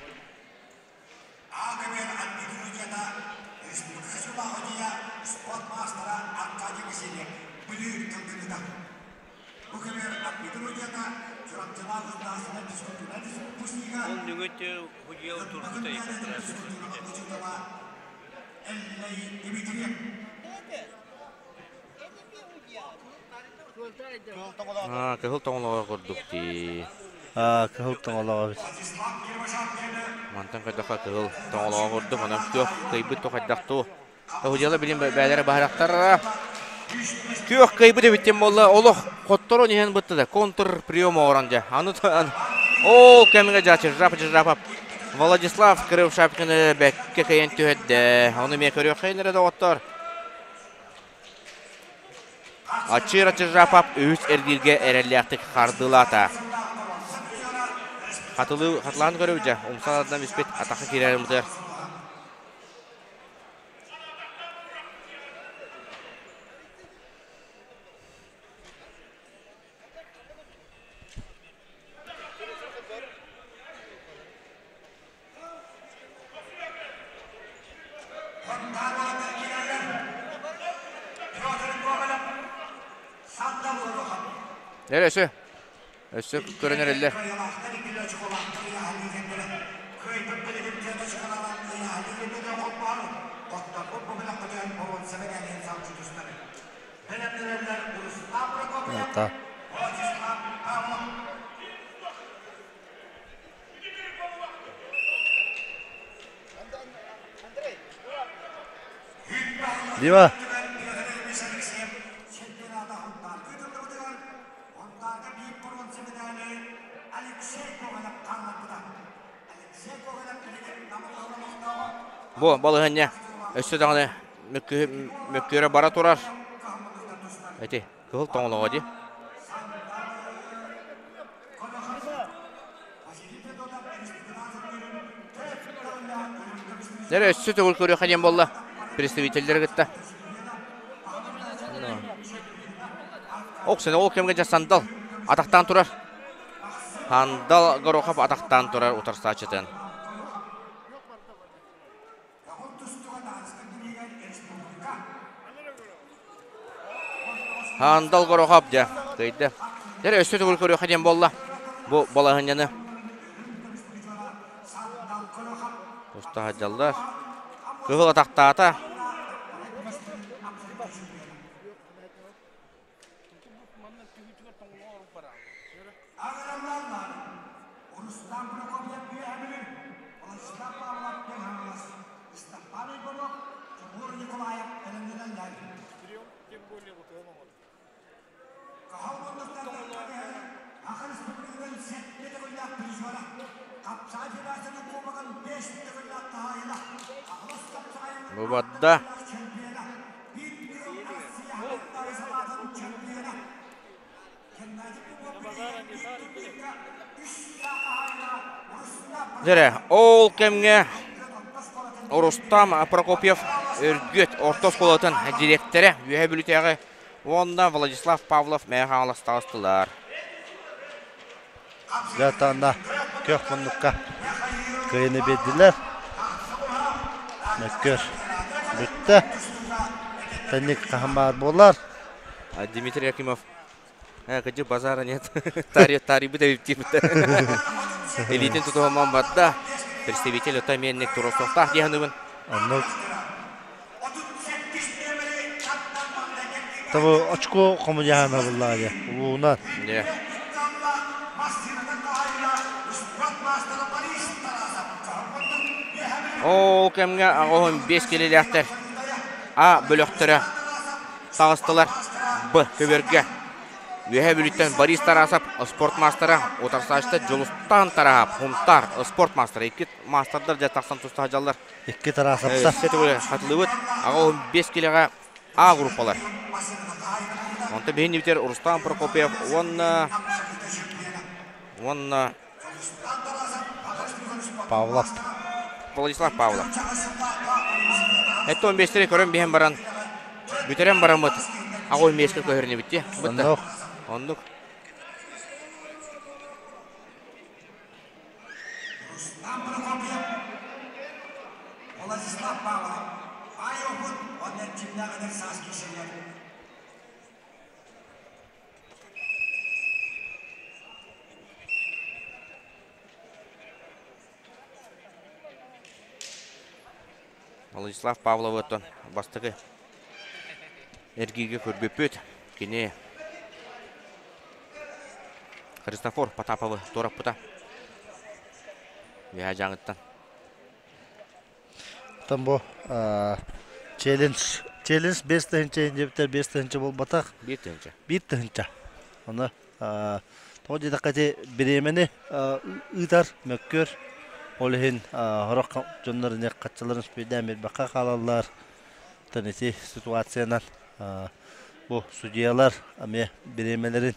Кыһыл тоҥолоҕо курдук дии. Кыһыл тоҥолоҕо эбит. Мантан көрдөххө кыһыл тоҥолоҕо курдук, онон күөх кыйбыт тухайдах туу. Тоһудьала билин бээлэрэ баһарахтара. Күөх кыйбыт эбиттен буолла, олох хотторон иһэн бытты да, контр прием оҕорон дьэ. Аны ол кэмҥэ дьа Чижапа Владислав Крывшапкины бэккэ кыйан түһэрдэ. Ону эмиэ көрүөххэйин эрэ доҕоттор. Аччыыр Аччыжапап үһүс эргииргэ эрэллээхтик хардыылаата. Хатылыы хатылаан көрөбүт дьэ. Умсаладынан испит атахха киирэр мытыар. Эрэ өссө өссө көрөн эрэллэр. Это Дима. Бу балаһыанньа өссө даҕаны мөккүөрэ бара турар. Эти кыһыл тоҥолоҕо дии. Дьэ өссө төгүл көрүөххэ диэн буолла представителлэри кытта. Оксана ол кэмҥэ дьэ сандал атахтаан турар. Сандал Горохов атахтаан турар утарсааччытын. Сандал Горохов дьэ кыайда. Дьэ өссө төгүл көрүөххэ диэн буолла. Бу балаһынньаны Уста сылдьаллар. Кыһыл атахтаата. Бу барда. Дьэрэ, ол кэмҥэ Рустам Прокопьев Өргүөт орто оскуолатын дириэктэрэ Үөһээ Бүлүүтээҕи уонна Владислав Павлов Мэҥэ Хаҥалас таҕыстылар. Дьэ, көх муннукка кыайыны биэрдилэр. Мөккөр бүттэ. Тэнник хаһан баар буолар. Дмитрий Акимов Кыдьы базара нет. Тарибы да Элитин тутуһуман барда. Представитель ота менник туросохтаах диһаныбын. Оннук. Того очко хомуйаана буллаҕа улуунан. Не. Ол кэмҥэ аҕыһын 5 килилээхтэр А бөлөхтөрө таҕыстылар Б көбүөргэ. Үөһээ Бүлүүттэн Борис Тарасов спорт маастара, утарсааччыта Дьулустаан Тараһап, Хунтаар спорт маастара. Икки маастардар дьэ тахсан туста сылдьаллар. Икки Тарасовтар. Сэтигүлэ хатылыбыт. Аҕа 5 килэҕэ А группалар. Онтон биһин бүтэр Рустам Прокопьев уонна уонна Павлов. Владислав Павлов. Это 15 көрөн биһэн баран бүтэрэн бараммыт аҕа 15-ке көһөрүнүбүт дии. Оннук. Оннук. Владислав Павлов, Айохут, оннен кимнээҕинэр саас киирсэллэр. Владислав Павловыттан бастакы эргииргэ көрбүппүт. Кини Христофор Потаповы туораппыта. Үөһээ Дьааҥыттан. Оттон бу челлендж челлендж 5 тыһыынча диэбиттэр 5 тыһыынча буолбатах. 1 тыһыынча. 1 тыһыынча. Оны тоҕо диэтэххэ ити бириэмэни ыытар мөккүөр. Ол иһин сорох дьоннор ини хаччыларын спүйдээн биэрбэккэ хаалаллар. Оттон ити ситуациянан бу судьуйалар эмиэ бириэмэлэрин.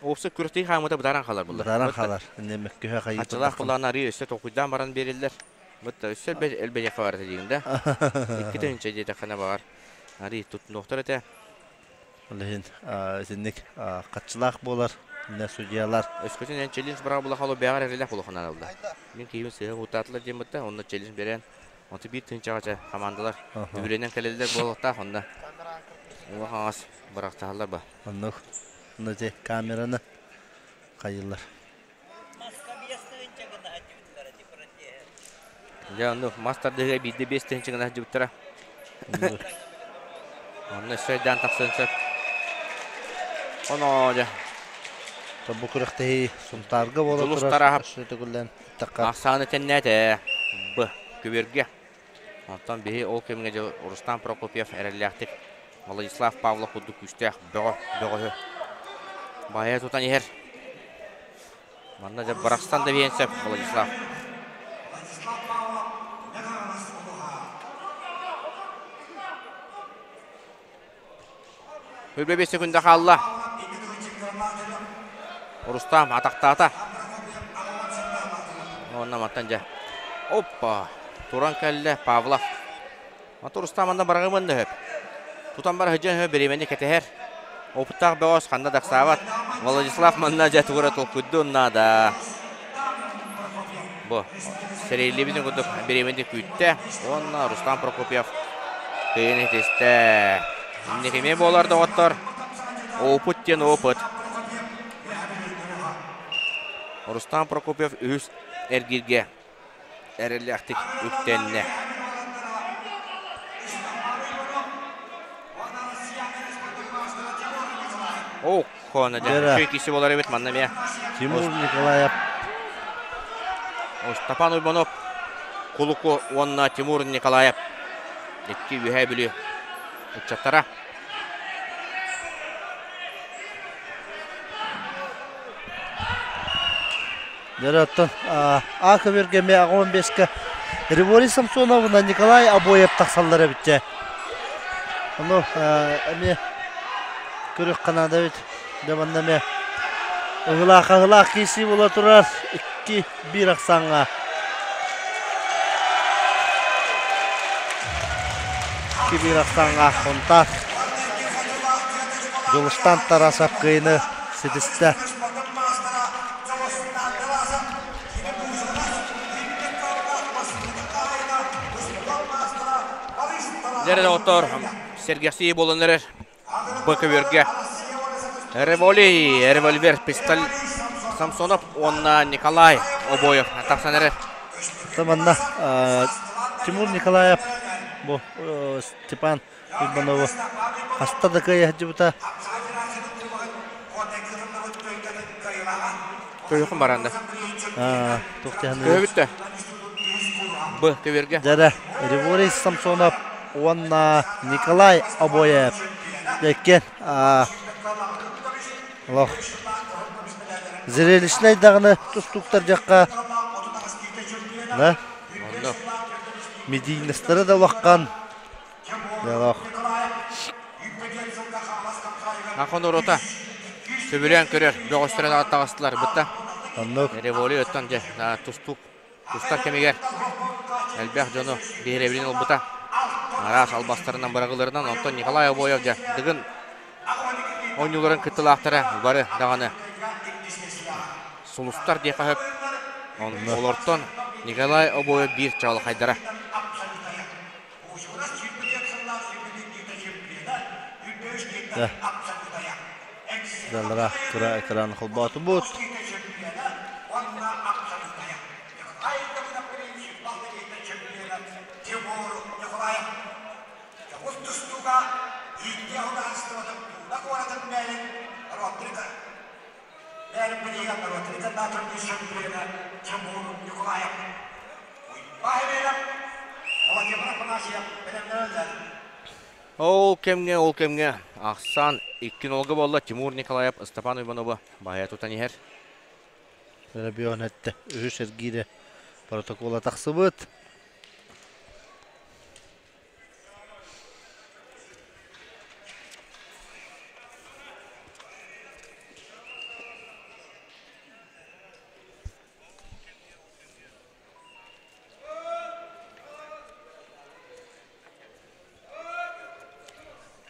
Опса күртей хаамыта бытаран халар булар. Бытаран халар. Инне мөккүһэ хайы. Ачылаах булаан арыы өссө толкуйдаан баран бериллер. Бытта өссө элбэйэхэ бар этэ да. Икки тыһынча диэтэххинэ баҕар арыы туттунуохтар этэ. Ол иһин итинник хаччылаах буолар инне судьялар. Өскөтүн эн челлендж быраҕа була халу бэҕэр эрэлэх улахан алда. Мин киһибин сыһа уутаатылар диэн бытта, онно челлендж берен Онто биир тыһыынчаҕа хамаандалар үбүлэнэн кэлэллэр буолуохтаах онно. Уҥа хаҥас бырахтаһаллар ба. Оннук. Онно те камераны хайыллар. Дьэ оннук мас тардыһыга биирдэ 5 тыһыынча гына сылдьыбыттара. Онно өссө өйдөөн тахсан сөп. Оно дьэ. Бу күрэхтэһии Сунтаарга буола Дьулус турар. Тараһап Өссө төгүллээн эттэххэ. Ахсааны тэннээтэ. Б. Көбүөргэ. Онтон биһи ол кэмҥэ дьэ Рустам Прокопьев эрэллээхтик Владислав Павлов курдук күүстээх бөҕө бөҕөһү баайа тутан иһэр. Манна дьэ бырахсан да биэн сөп Владислав. Үлбэ 5 секунда хаалла. Рустам атахтаата. Онно мантан дьэ. Оппа! Туран кэллэ Павлов. Аты Рустам анна бараҕымын да хөп. Тутан бар хыдьан хө бириэмэни кэтэһэр. Опыттаах бөҕөс ханна даксаабат. Владислав манна дьэ тугура толкуйдуон наада. Бу сэрэйиллибитин курдук бириэмэни күүттэ. Уонна Руслан Прокопьев кыайан итистэ. Инникими буолар доҕоттор. Опыт диэн опыт. Рустам Прокопьев үһүс эргииргэ эрэллээхтик үктэннэ. О, Хона дьэ, үчүгэй киси болар эбит манна эмиэ. Тимур Николаев. Степан Уйбанов, Кулуку уонна Тимур Николаев. Икки Үөһээ Бүлүү ыччаттара. Дьэ, оттон А көбүөргэ эмиэ 15-ка Григорий Самсоновна Николай Обоев тахсаллар эбит дьэ. Ону эмиэ көрүөххэ наада эбит. Дьэ манна эмиэ ыһылаах-аһылаах киирсии буола турар. 2-1 ахсааҥҥа. 2-1 ахсааҥҥа Хонтаар Дьулустан Тарасов кыайыыны ситистэ. Дьэ, доҕоттор, сэргэхсийии буолан эрэр Б көбүөргэ Револи, револьвер, пистоль Самсонов уонна Николай Обоев тахсан эрэр. Манна Тимур Николаев бу Степан Иванову хаста да кыайа сылдьыбыта. Көрүөххүн баран да. Көһөбүт да. Б көбүөргэ. Дьэрэ, Григорий Самсонов уонна Николай Обоев иккиэн олох зрелищнэй даҕаны тустууктар дьахха да Онно. медийностара да улахан Олох. Ахон урута сөбүлээн көрөр бөҕөстөрө таҕыстылар бытта. Оннук. Револи өттөн дьэ тустуук тустар кэмигэр элбэх дьону биһирэбилин ылбыта. Араас албастарынан бырагыларынан онтон Николай Обоев дьэ Дыгын оонньууларын кыттылаахтара бары даҕаны сулустар диэххэ сөп. Олортон Николай Обоев биир чаҕылхайдара. Далара кыра экран холбоотубут. Ол кэмҥэ, ол кэмҥэ ахсаан икки нолга буолла Тимур Николаев Степан Ивановы баһыйа тутан иһэр. Өрөбүөн эттэ. Үһүс эргиирэ протокола тахсыбыт.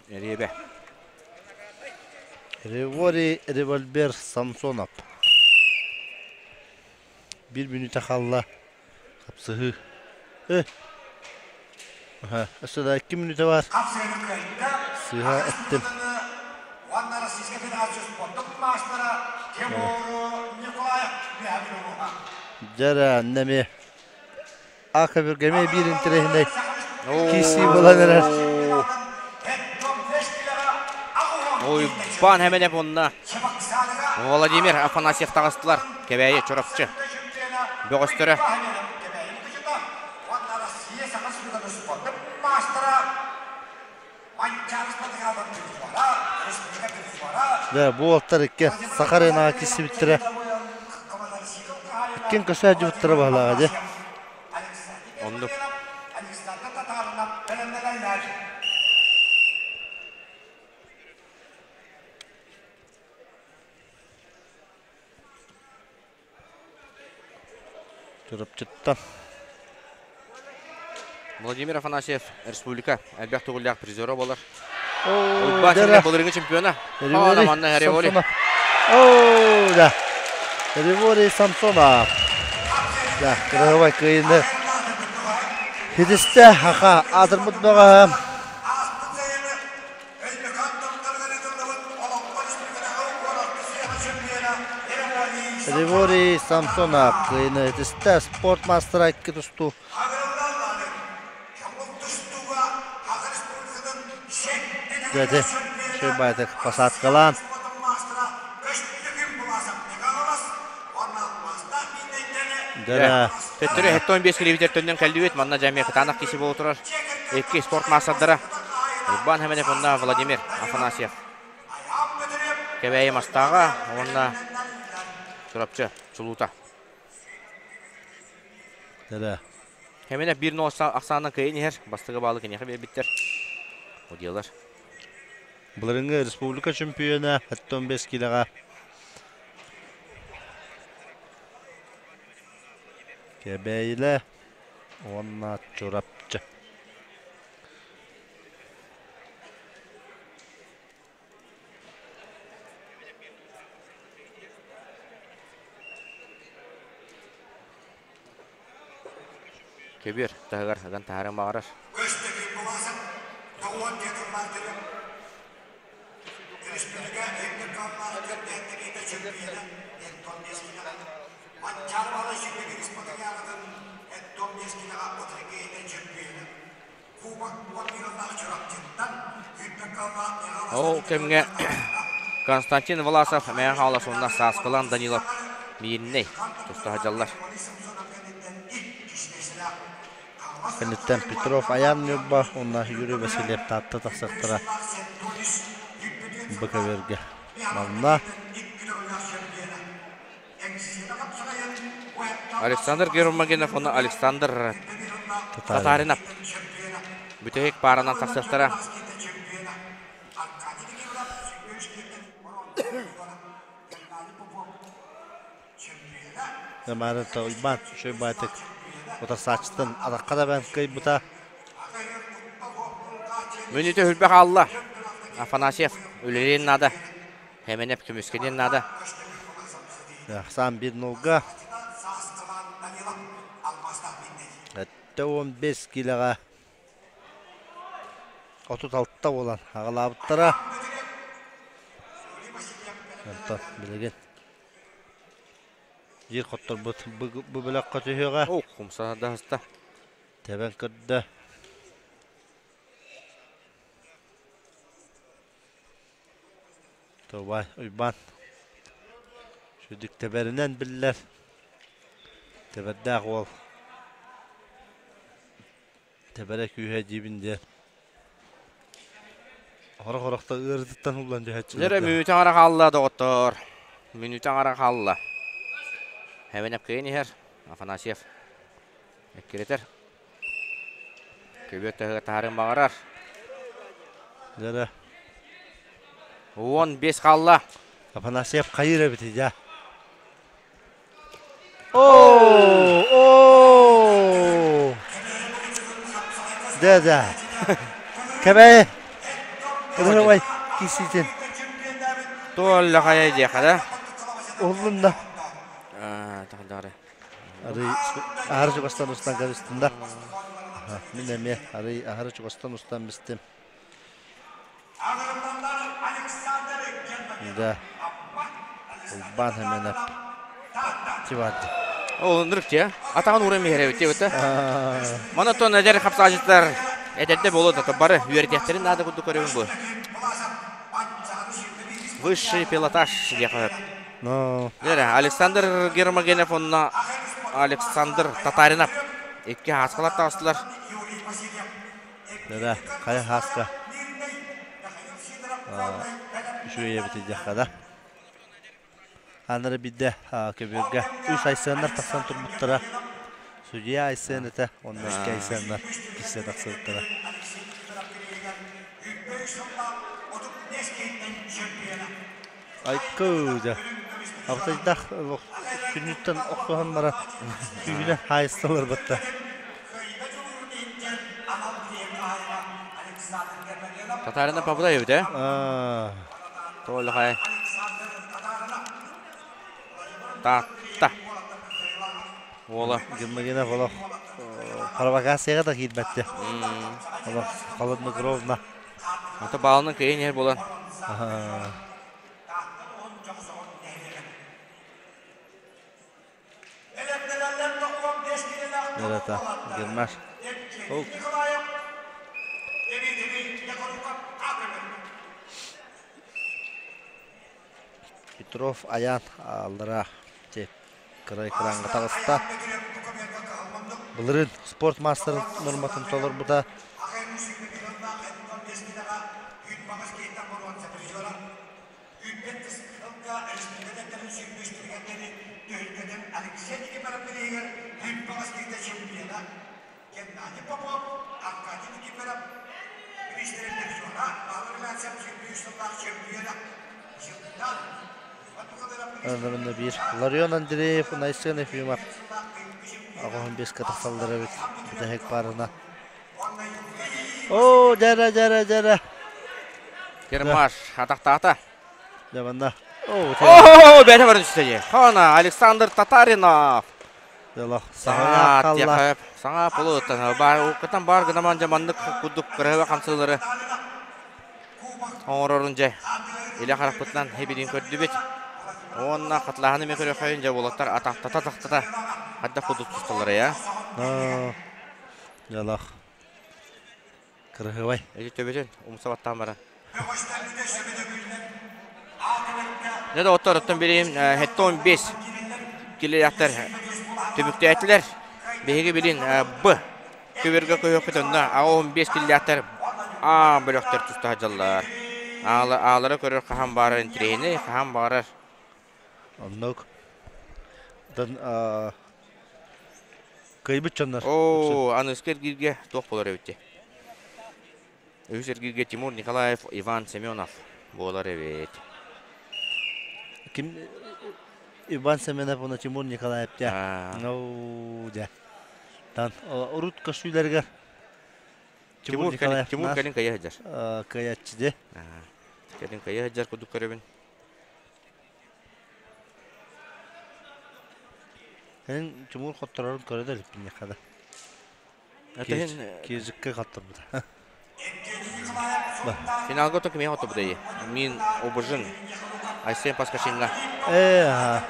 Эриэбэ. Ревори револьвер Самсонов. Бир мүнүүтэ хаалла. Хапсыһыы. Э. Аха, өссө да 2 мүнүүтэ бар. Сыыһа эттим. Дьэрэ, нэми. Ака биргеме биир интэриэһинэй киирсии буолан эрэр. Уйбаан Хэмэнэп уонна Владимир Афанасьев таҕыстылар. Кэбээйи Чурапчы бөҕөстөрө. Дьэ, бу уолаттар икки саха аренаҕа киирсибиттэрэ. Иккиэн көсө сылдьыбыттара баһылааҕа дьэ. Оннук. Чурапчыттан. Владимир Афанасьев республика элбэх төгүллээх призера буолар. Уйбаан Сэмэнов былырыыҥҥы чемпиона. О, манна Револи. О, да. Револи Самсонов. Да, кырыһыбай кыайыны хидисте хаха адырмыт бөҕө. Ревори Самсонов кыайыны хидисте спорт мастера икки тустуу Дьэ, үчүгэй посадкалаан. Дьэ, Төттөрү 75 километр төннөн кэллибит. Манна дьэ кытаанах киси буола турар. Икки спорт маастардара Уйбаан Хэмэнев уонна Владимир Афанасьев. Кэбээйи Мастааҕа уонна Чурапчы Чулуута. Дьэ, Хэмэнев биир нол ахсаанынан кыайан иһэр. Бастакы баалы киниэхэ биэрбиттэр. Одиалар. Былырыҥҥы республика чемпиона 75 килоҕа Кэбээйилэ уонна Чурапчы. Көбүөр таһыгар ыган таһаарыан баҕарар. Ол кэмҥэ Константин Власов Мэҥэ Хаҥалас уонна Сааскылаан Данилов Мииринэй туста сылдьаллар. Кэнниттэн Петров Аян Ньурба уонна Юрий Васильев Таатта тахсыахтара БКВ-гэ. Манна Александр Гермогенов уонна Александр Татаринов бүтэһик пааранан тахсыахтара. Маарынта Уйбаан үчүгэй баайтык утарсааччыттан атахха да бээн кыайбыта. Мүнүүтэ үрбэ хаалла. Афанасьев үлэлиэн наада. Хэмэнэп көмүскэниэн наада. Ахсаан биир нолга. 75 киилэҕэ 36 буолан аҕалаабыттара. Онтон билигин биир хотторбут бу бөлөххө түһүөҕэ. Ох, хумса даһыста. Тэбэн көрдө. Тобай Уйбаан сүдүк тэбэринэн биллэр. Тэбэрдээх уол. Тэбэрэ күүһэ диибин диэн. Хорох-хорохто ыарытыттан уллан түһээччилэр. Дьэрэ мүнүүтэ аҥара хаалла, доҕоттоор. Мүнүүтэ аҥара хаалла. Хэвенеп кыайан иһэр. Афанасьев эккирэтэр. Көбүөр таһыгар таһаарыан баҕарар. Дьэрэ. 15 хаалла. Афанасьев хайыыр эбитий дьэ. Оо, оо. Да, да. Кэбэй. Кырыһыбай киситин. Туолла хайа диэхэ да. Уллунна. Тахдары. Арый аһары чугастан устан кэбистим да. Мин эмиэ арый аһары чугастан устан бистим. Да. Улбаан Хеменов. Тиварди. Ол ындырык те. Атаҕын ууран биһэрэбит диэбит Манатон эдэр хапсаачыттар эдэрдэ буолуо да бары үөрэтиэхтэрин наада курдук көрөбүн бу. Высший пилотаж диэхэ Но. Александр Гермогенов онно Александр Татаринов икки хааскалар таҕыстылар. Да, хайа хааска үчүгэй эбит диэххэ да. Анары бидде көбүөргэ үс Айсеннар тахсан турбуттара. Судья Айсен этэ, онно икки Айсеннар киссе тахсыбыттара. Айкы дьэ. Абытайдах күнүттэн охсуһан баран сүүнэ хаайысталар батта. Татарина Павла эбит э? Тоолохай. Таатта. Уола. Гермогенов олох провокацияға да киирбэтте. Олох холоднокровно. Ата баалынан кыйын иһэр буолан. Это Гермаш. Петров Аян аллара кыра экраҥҥа таҕыста. Былырыын спорт маастарын норматын толорбута. Анарында биир Ларион Андреев, Найсен Ефимов аҕыһын бэскэ тахсаллар эбит бүтэһик паарына. Оо, дьэрэ, дьэрэ, дьэрэ. Кермаш атахтаата. Дьэ, манна. Оо, бэйэтэ баран түстэ дии. Хона Александр Татаринов. Дьолох саҥа хаалла. Саҥа полуоттан бар уккатан бар гынаман дьэ маннык курдук кыраһыба хамсыылары оҥорорун дьэ илэ харахпытынан эбилин көрдүбүт. Уонна хатылааһыны эмиэ көрүөххэйин дьэ уолаттар атахтата-атахтата хайдах курдук тусталлар я. Дьолох кыраһыабай. Эти төбөтүн умса баттаан баран. Дьэ доҕоттор, оттон билигин 75 килилээхтэр түмүктээтилэр. Биһиги билин Б көбүөргэ көһүөхпүт онно 15 килилээхтэр А бөлөхтөр туста сылдьаллар. Аалары көрөр хаһан баарар интириэһинэй, хаһан баарар. Оннук. Кыайбыт дьоннор. Оо, аныгыскы эргииргэ туох буолар эбит Үһүс эргииргэ Тимур Николаев, Иван Семенов буолар эбит. Ким Иван Семенов уонна Тимур Николаев дьэ. Ну, дьэ. Тан урут көстүүлэригэр Тимур Николаев Тимур кэлин кыйа сылдьар. Кыйаччы дьэ. Кэлин кыйа сылдьар курдук көрөбүн. Кэлин Тимур хотторорун көрө да иликпин да. Киэзиккэ хаттарбыта. Финалга то кимиэхэ хотторбутай? Мин обыжын Айсен Паскашинга. Ээ,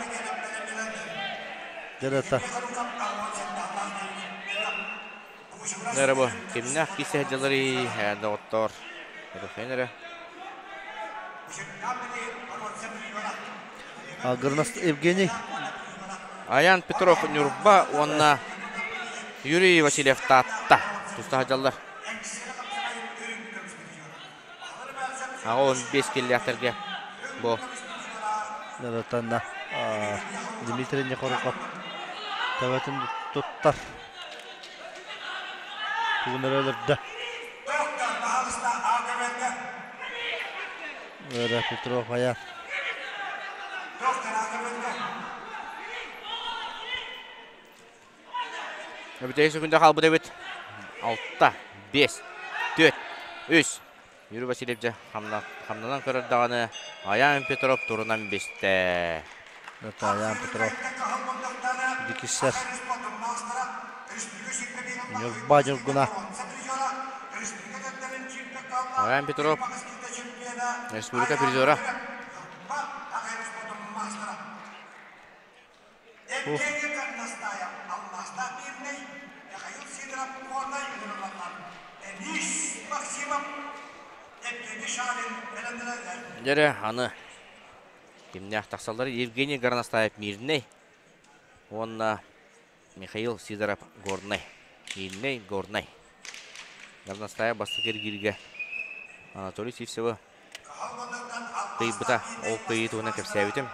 Дьэ Нэрэ бу кимнээх кисе дьылары доҕоттоор. Эрэ. Горност Евгений. Аян Петров Нюрба уонна Юрий Васильев Таатта туста сылдьаллар. Аҕа 15 киллээхтэргэ бу. Датанна Дмитрий Нехоруков төбөтүн туттар. Тугунара өлөрдө. Вера Петров Аян. Бүтэһик секунда хаалбыт эбит. 6, 5, 4, 3, Юрий Васильев дьэ хамнанан көрөр даҕаны Аян Петров турунан бистэ. Это Аян Петров. Дикиссер. Ньурба Ньургуна. Аян Петров республика призера. Дьэрэ, аны кимнээх тахсаллар Евгений Горностаев Мирнэй уонна Михаил Сидоров Горнай. Мирнэй, Горнай. Горностаев бастакы эргииргэ Анатолий Сивцевы кыйбыта. Ол кыйыы туһунан кэпсээбитим.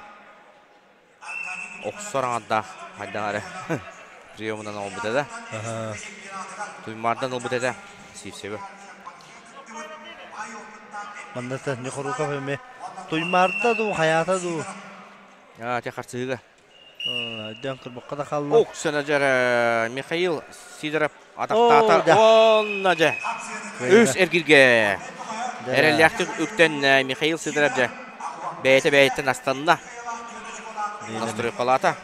Охсор аҥардаах хайдах эрэ приемунан оҥорбута да. Туймаардан ылбыт этэ Сивцевы. Манна Нехоруков эми Туймаарда дуу, хайаата дуу? Аа, те харсыһыга. Дьон кырбакка да хаалла. Ох, сана Михаил Сидоров атахтаата. Онна дьэ. Үс эргиргэ. Эрэллээхтик үктэн Михаил Сидоров дьэ бэйэтэ бэйэттэн астанна. Настройкалаата.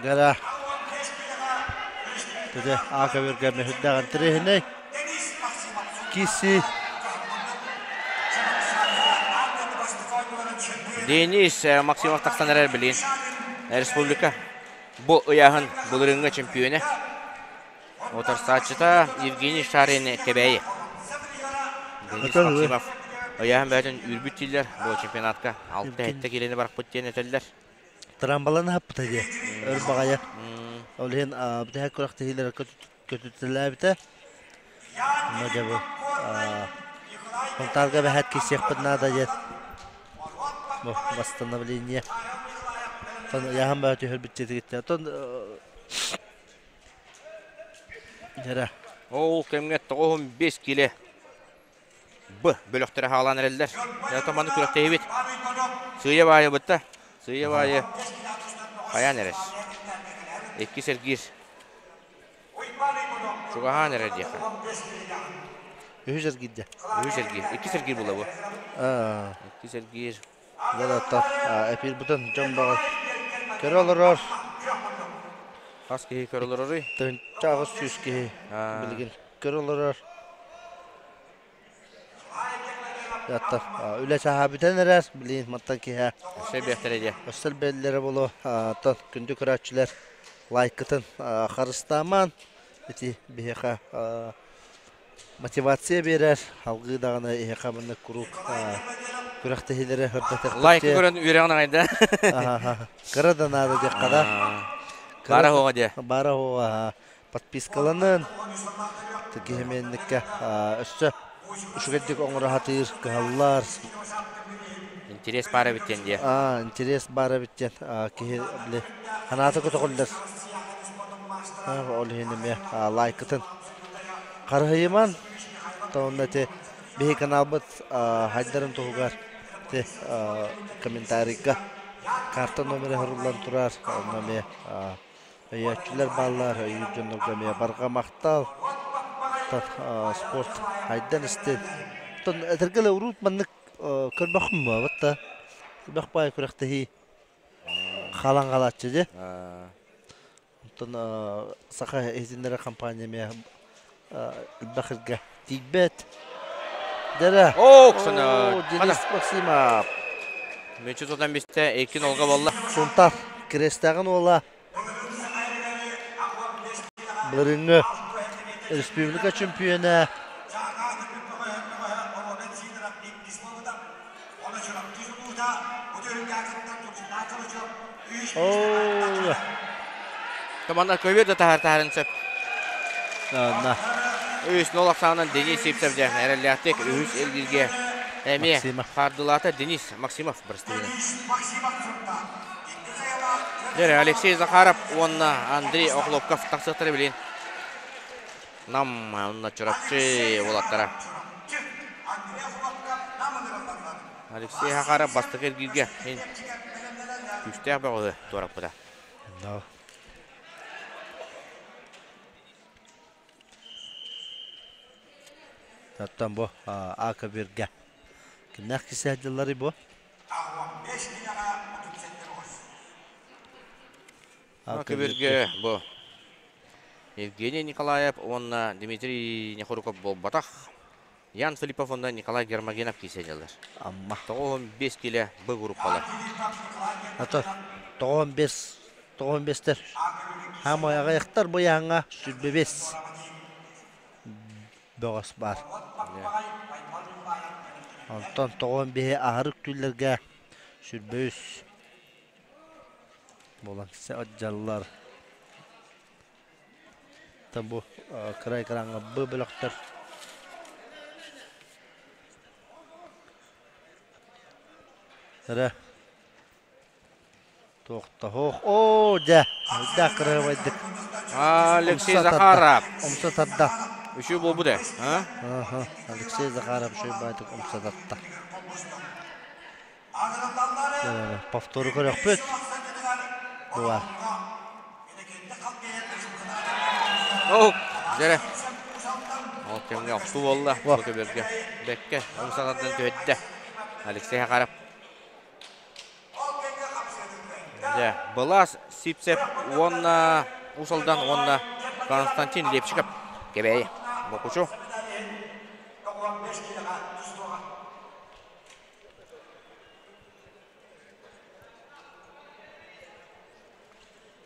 Гара. Тede Akavirga mehüddägän тирэһинэй. Киси. Денис Максимов тахсан эрэр билин. Республика бу ыйааһын былырыыҥҥы чемпионэ. Утарсааччыта Евгений Шарин Кэбээйи. Денис Максимов ыйааһын бэйэтин үүрбүт дииллэр бу чемпионатка. Алта-сэттэ киилэни барахпыт диэн этэллэр. Трамбалан аһаппыта дии. Өр баҕайы. Ол иһин бүтэһик күрэхтэһиилэр көтүтэлээбитэ. Онно дьэ бу Сунтаарга бэһээт киирсиэхпит наада диэн бу восстановление. Оттон ыйааһын бөҕө түһэрбит дьиэтигиттэн. Оттон дьэрэ. Ол кэмҥэ 95 киле Б бөлөхтөрө хаалан эрэллэр. Дьэ, маннык күрэхтэһиибит. Сыыйа баайы бытта. Сыыйа баайы хайаан эрэр. Иккис эргиир. Чугаһаан эрэр диэххэ. Үһүс эргиирдэ. Үһүс эргиир. Иккис эргиир була бу. Иккис эргиир. Дьэ, эпир бутун дьон баҕа көрө олорор. Хас киһи көрө олороруй? 1800 киһи билигин көрө олорор. Ятта үлэ чаһа бүтэн эрэр, билигин мантан киһэ. Өссө элбэхтэрэ дии. Өссө элбэллэрэ буолуо. Оттон күндү көрөөччүлэр лайкытын харыстаамаан ити биһиэхэ мотивация биэрэр. Алгыы даҕаны эһиэхэ маннык куруук күрэхтэһиилэри сырдатыахпыт. Лайкы көрөн үөрэҕин аҕай да. Кыра да наада диэххэ да. Баара суоҕа диэ. Баара суоҕа. Подпискаланын, киһимиэнниккэ өссө үчүгэйдик оҥоро сатыыр кыһаллар. Интерес баар эбит диэн диэ. Аа, интерес баар эбит диэн киһи били санаата көтөҕүллэр. Ол иһин эмиэ лайкытын харыһыйыман, онно ити биһи каналбыт хайдарын туһугар ити комментарийга карта номера суруллан турар, онно эмиэ Өйөөччүлэр бааллар, өйүүр дьоннорго эмиэ барҕа махтал. Спорт хайдан истин. Оттон этэргэ дылы урут маннык көрбөххүн буолбат да. Көрбөх баайы күрэхтэһии хаалан хаалааччы дии. Оттон Саха иһитиннэрэр компания эмиэ элбэх сиргэ тиийбэт. Дэрэ. Оо, Оксана. Денис Максимов. Мүчү тутан бистэ, икки нолга болла. Сунтар Крестээҕин уола былырыыҥҥы республика чемпиона Оо. Команда көбүөр да таһар таһарын сөп. На. Үс нол ахсаанынан Денис Сивцев дьэ эрэллээхтик үһүс эргииргэ эмиэ хардылаата Денис Максимов бырастыына. Дьэ, Алексей Захаров уонна Андрей Охлопков тахсыахтара билин. Нам уонна Чурапчы уолаттара. Алексей Захаров бастакы эргииргэ күүстээх бөҕөһү туораппыта. Оттон бу А көбүөргэ кимнээх кисе сылдьалларый бу? А көбүөргэ бу Евгений Николаев уонна Дмитрий Нехоруков буолбатах. Ян Филиппов уонна Николай Гермогенов кисе сылдьаллар. Амма. 95 киле Б группалар. Ата 95 95-тер. Хаамай аҕыйахтар бу яһаҥҥа 25 бөҕөс баар. Онтон 95-и аһарык түүллэргэ 23 буолан дьаллар. Бу кыра экраҥҥа Б бөлөхтөр Эрэ Туохтаһуох. Оо, дьэ, элбэх кырыһыбайдык. Алексей Захаров. Умса тарда. Үчү буолбут ээ. Аха, Алексей Захаров үчүгэй баайдык умса тарта. Повтору көрөхпүт. Бу бар. Оо, дьэрэ. Ол кэмҥэ охсуу буолла. Бу көбүөргэ. Бэккэ умса тардан түһэрдэ. Алексей Захаров. Дьэ, Былаас Сивцев уонна Уус Алдан уонна Константин Лепчиков Кэбээйи Мукучу.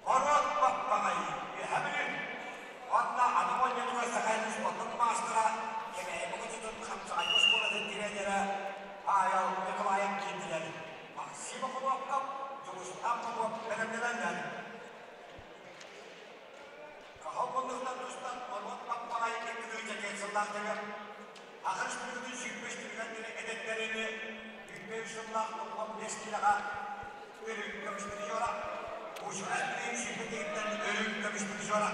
Норуот баппаҕай үөһэ Бүлүү уонна аны оонньуутугар Саха спордун маастара, Кэбээйи Мукучутун хапсаҕай оскуолатын тренерэ Павел Николаев киирдилэр. Максим Охлопков, Дьулустаан Попов бэлэмнэнэллэр. Кыһыл муннугунан тустан норуот баппаҕай икки тыһыынча диэн сыллаах дьарык Аҕа республикатын сүүрбэс түмүгэр эдэрдэрини 105 сыллаах 95 киилэҕэ Өрүн көмүс призера, Кучурас билигин сүүрбэтигиттэн Өрүн көмүс призера.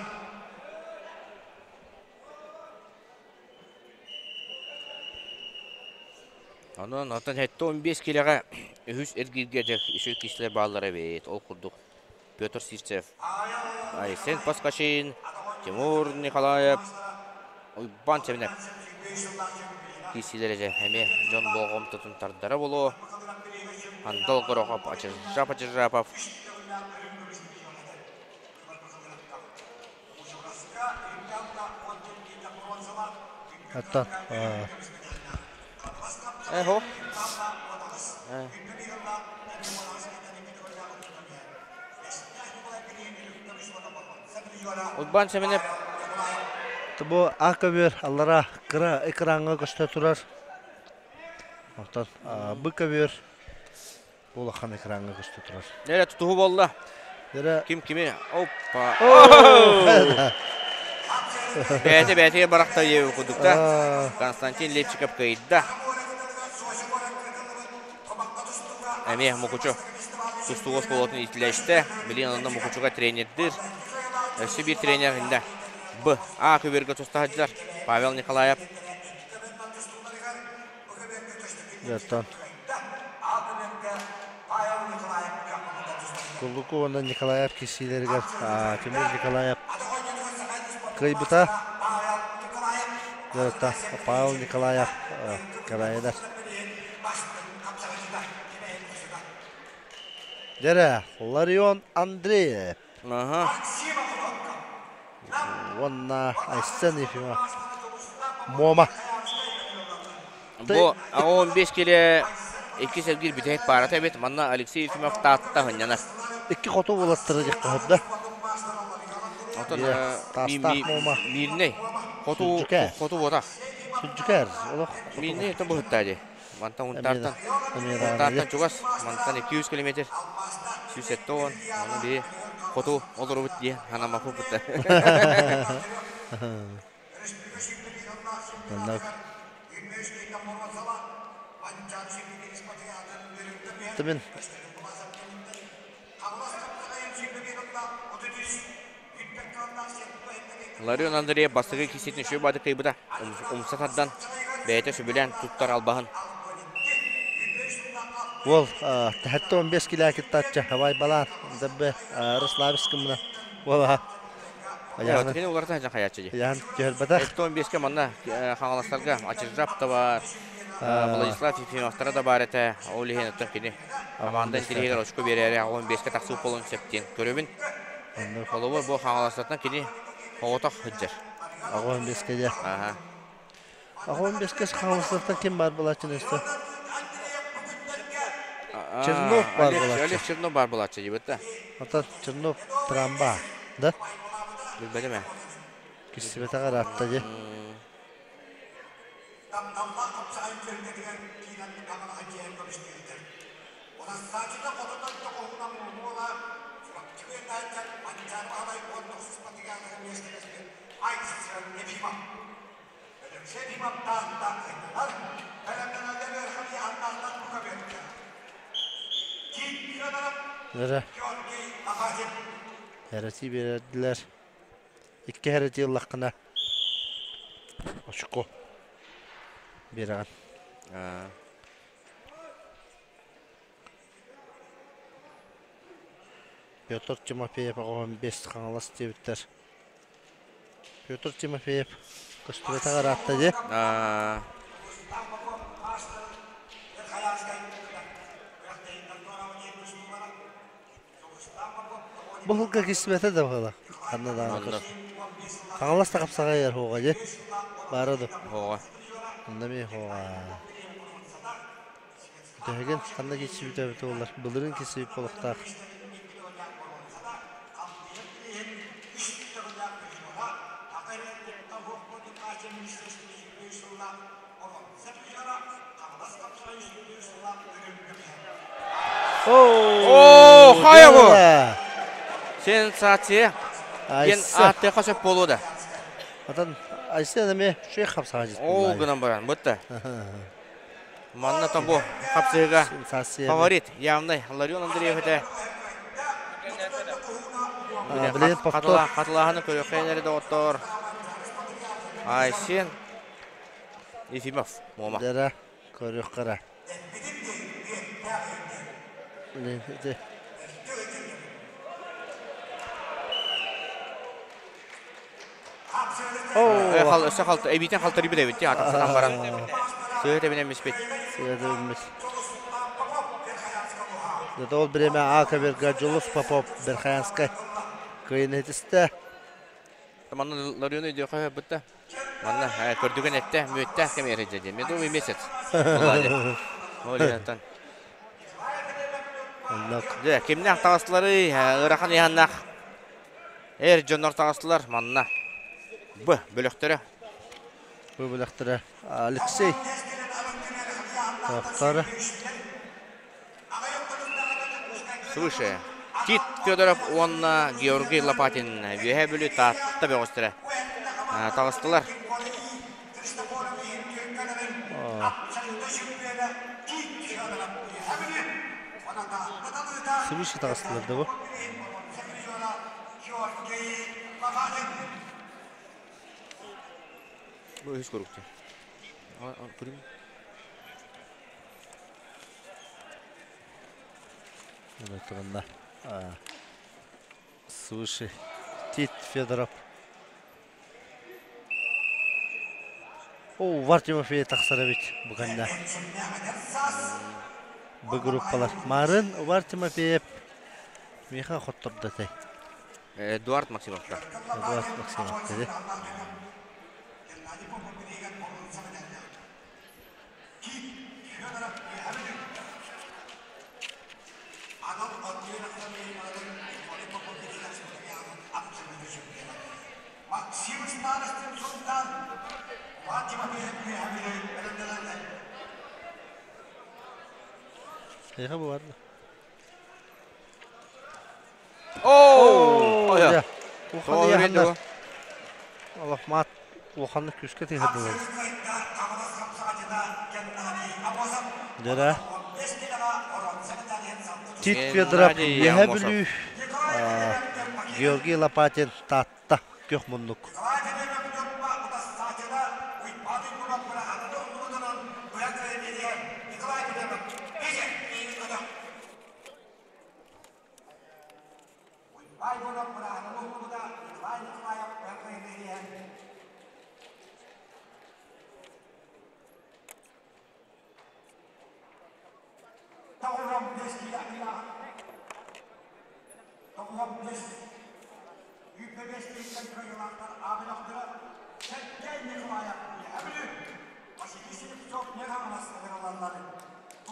Онон оттон 75 киилэҕэ үһүс эргииргэ дьэ үчүгэй киһилэр бааллар эбит. Ол курдук Петр Сивцев, Айсен Поскачин, Тимур Николаев, Уйбаан Сэминэп киирсиилэрэ дьэ эмиэ дьон болҕомтотун тардара буолуо. Андал Горохов, Ачыржап Ачыржапов. Оттон Эхо. Уйбаан Сэмэнэп Бу А көбүөр аллара кыра экраҥҥа көстө турар. Оттон Б көбүөр улахан экраҥҥа көстө турар. Нэрэ тутуһу буолла. Ким кими? Оппа. Бэйэтэ бэйэтигэр барахта диэбит курдук да. Константин Лепчиков кыайда. Эмиэ Мукучу тустууга оскуолатын иитиллээччитэ. Билигин онно Мукучуга тренердиир. Өссө биир тренер иннэ Б. А көбүөргэ туста сылдьар Павел Николаев. Оттон Куллуку уонна Николаев киирсиилэригэр Тимур Николаев кыайбыта. Павел Николаев кэбээйилэр. Дьэрэ, Ларион Андреев. Аха. Уонна Айсен Ефимов. Муома. Бу 15 киле икки сэргиир бүтэһик паарата эбит. Манна Алексей Ефимов Таатта сынньанар. Икки хоту уолаттары дьиккаһыт да. Отон таастаах Муома. Миирнэй. Хоту хоту буотах. Сүлдьүкээр олох. Миирнэй это быһыттаа дии. Мантан Унтаартан Унтаартан чугас, мантан 200 километр 170, оны биһи хоту олоробут дии санаммаппыт. Тымын Ларион Андреев бастакы кииситин үчүгэй баады кыйбыта. Умса тардан, бэйэтэ сөбүлээн туттар албаһын. Уол тэһэтте 15 килэ кыттааччы Хавай Балаан Даббе Рославис кымына уола. Кини уларыта сылдьан хайааччы дии. Ыйаан түһэрбэтэх. 75-ке манна Хаҥаластарга Ачыржап да бар, Владислав Ефимовтара да бар этэ. Ол иһин оттон кини команда интириэһигэр очко биэрээри 15-ке тахсыы буолуон сөп диэн көрөбүн. Холобур, бу Хаҥаластартан кини оҕотох сылдьар. 85-ке дьэ. 85-ке Хаҥаластартан ким бар булааччыны өстө? Чернов бар булааччы. Олег Чернов бар булааччы дибит да. Ата Чернов трамба, да? Билбэтим ээ. Кистибэтэх ыраатта дии. Эрэ Эрэтии биэрдилэр. Икки эрэтии ыллаххына очко биэрэҕин. Петр Тимофеев оҕоһун бес Хаҥалас диэбиттэр. Петр Тимофеев көстүбэтэх ыраатта дии. Бу сылга кистибэтэ да быһыылаах. Ханна даҕаны Онно. Хаҥалас да хапсаҕайыгар суоҕа дии. Баара дуо? Суоҕа. Онно эмиэ суоҕа. Төһөгүн ханна киирсибитэ эбитэ буоллар, былырыын киирсибит буолуохтаах. Оо, хайа бу? Сенсация. Диэн ааттыахха сөп буолуо да. Атын Айсен эмиэ үчүгэй хапсаҕа Ол гынан баран, бытта. Манна тобу хапсыһыга фаворит явный Ларион Андреев этэ. Хатылааһыны көрүөххэ доҕоттор. Айсен Ефимов Муома. Дара көрүөххэ Өссө халта эбиитин халтарыйбыт эбит дии атахсанан баран. Сыа тэбинэн миспит. Сыа тэбиммит. Зато ол бириэмэ А көбүөргэ Дьулус Попов Верхоянскай кыайыыны ситистэ. Манна Лариону өйдүөххэ сөп да. Манна көрдүгэн этте, мүөттээх кэм эрэ дии. Медовый месяц. Ол Дьэ, кимнээх таҕыстыларый? Ыарахан ыйаһыннаах Эр дьоннор таҕыстылар манна. Б бөлөхтөрө. Б бөлөхтөрө Алексей Тоқтары. Свыше. Тит Федоров уонна Георгий Лопатин Үөһээ Бүлүү Таатта бөҕөстөрө таҕыстылар. Свыше таҕыстылар да бу. Бу үһүс курукча. Свыше. Тит Федоров. О, Вар Тимофей тахсар эбит бу кэннэ. Бу группалар. Марын Увар Тимофеев миэхэ хоттордо этэй. Эдуард Максимовка. Эдуард Максимов dedi. Эйиэхэ бу барда. Оо! Улахан ыйаһыннар. Олох маат улаханнык күүскэ тыыһырдылар. Дьэрэ. Тит Федоров Үөһэ Бүлүү, Георгий Лопатин Таатта күөх муннук.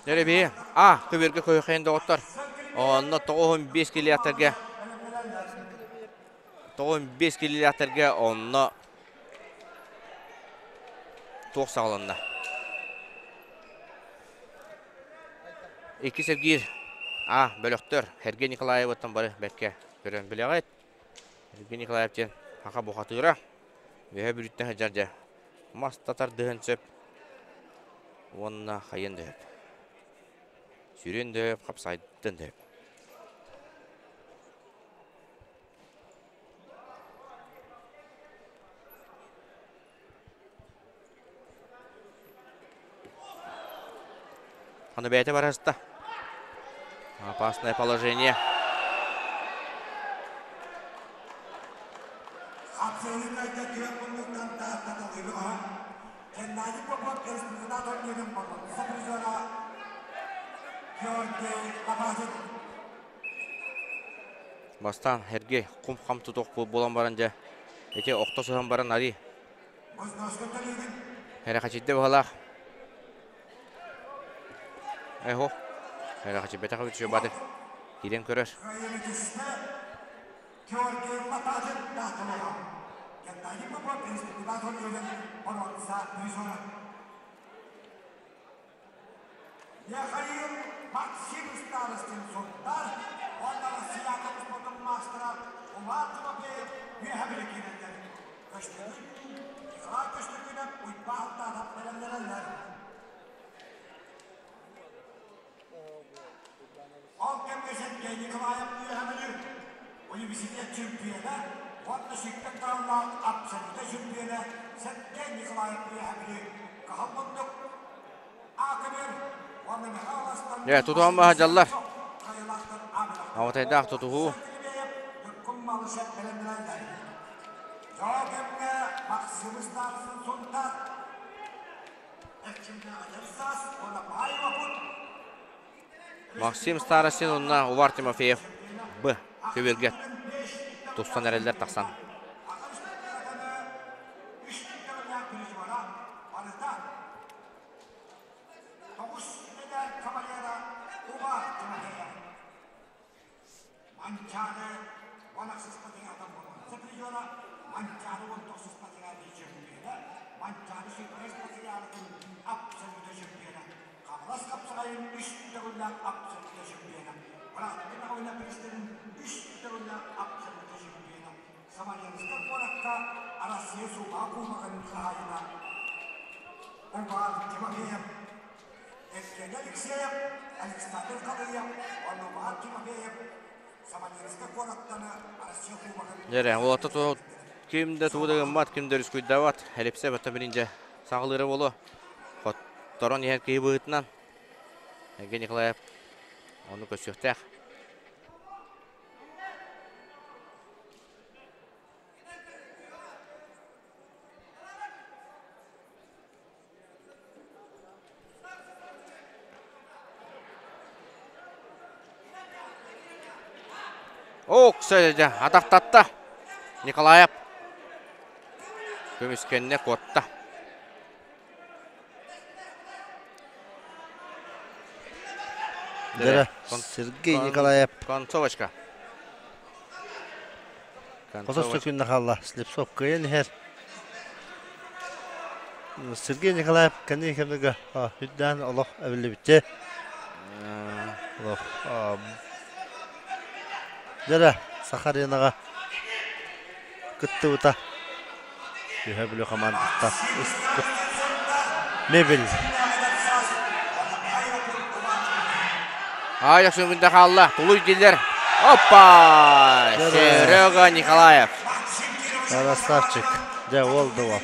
Дөрөбии А көбүөргэ көйхейн доҕоттор. Онно 95 килиэктэргэ 95 килиэктэргэ онно туох саҕаланна. Икки сэргиир А бөлөхтөр Сергей Николаевыттан бары бэркэ көрөн билэҕит. Сергей Николаев диэн саха бухатыыра. Үөһэ Бүлүүттэн сылдьар дьэ мас да тардыһын сөп уонна хайыан да сөп. Сүүрүөн да сөп, хапсаайдын да сөп. Аны бэйэтэ барыста. Опасное положение. Бастаан Сергей кум-хам тутуох буолан баран дьэ ити охто сыһан баран ари Эрэхэчийдэ быһалаах. Эхо. Эрэхэчийбэтэх эбит Чубаты. Киирэн көрөр. Михаил Максим Старостин Сунтар уонна Россия спортун маастара Улаат Тимофеев үөһэ киирэллэр. Көстөкүүн Николай Көстөкүүнэп Уйбаан Таатап бэлэмнэнэллэр. Ол кэмҥэ Сергей Николаев үөһэ Бүлүү университет чемпиона уонна сүкпэт таһымнаах абсолюта чемпиона Сергей Николаев үөһэ Бүлүү кыһыл муннук Дьэ, тутуһан баһа дьаллар. Аҕатайдаах тутуһуу. Максим Старостин уонна Увар Тимофеев Б. Көбүөргэ тустан эрэллэр тахсан. Тоҕус эдэр кавалера Увар Тимофеев. Манчаары уон ахсыс патриота боруонса призера, Манчаары уон тохсус патриоты чөмпүйүөнэ, Манчаары сүүрбэһис патриотын абсолюта чөмпүйүөнэ, Хаҥалас хапсаҕайын үс төгүллээх абсолюта чөмпүйүөнэ, Бырааттыы Наҕылына бириистэрин үс төгүллээх абсолюта чөмпүйүөнэ, Смоленскай куоракка Арассыыйа Суума Кубогын хаһаайына Увар Тимофеев, Евгений Алексеев, Александр Халыев уонна Увар Тимофеев Смоленскай куораттан Россия Кубогын Дьэрэ, уолаттар ким да тугу да гыммат, ким да рискуйдабат. Элипсе бата билинже саҕалыыра буолуо. Хотторон иһэр киһи быһыытынан Евгений Николаев ону көрсүөхтээх. Ок, дьэ, атахтатта. Николаев көмүскэннэ куотта. Дьэ, Сергей Николаев. Концовочка. Хосос күннэ хаалла. Слепцов кыайан иһэр. Сергей Николаев кэнники кэмнэргэ үрдээн олох эбиллибитэ. Олох Дьэ, Саха аренаҕа кыттыбыта. Үһэ Бүлүү хамаандата Мебель. Аайах сөҥүндэ хаалла. Тулуй диллер. Опа! Серега Николаев. Красавчик. Дьэ, уол да уол.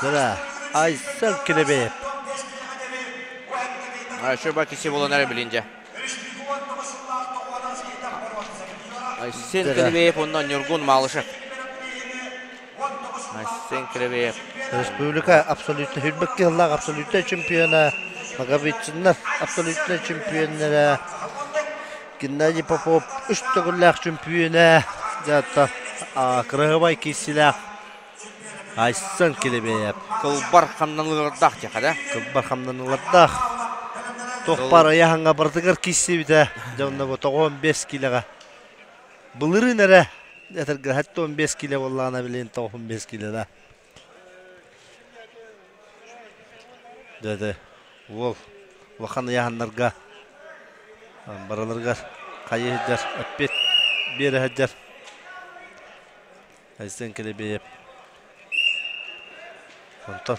Дьэ, Айсен Килэбиэп. Шөба киси болон эрэ билин дьэ. Айсен Килэбиэп онно Ньургун Малышев. Айсен Кривеев. Республика абсолютно хүрбэкки сыллаах абсолютнай чемпиона, Ноговицыннар абсолютнай чемпионнара, Геннадий Попов үс төгүллээх чемпиона, дьэ кырыһыбай киирсилээх Айсен Килибеев. Кылбар хамнаныылардаах диэхэ да? Кылбар хамнаныылардаах. Туох баар ыйааһыҥҥа барытыгар киирсибитэ. Дьэ онно бу 95 киилэҕэ. Былырыын эрэ этэргэ 75 киилэ буоллаҕына билигин 95 киилэ да. Дьэ уол улахан ыйааһыннарга барыларыгар хайыы сылдьар эппиэт биэрэ сылдьар. Айсен Килибиев. Онтон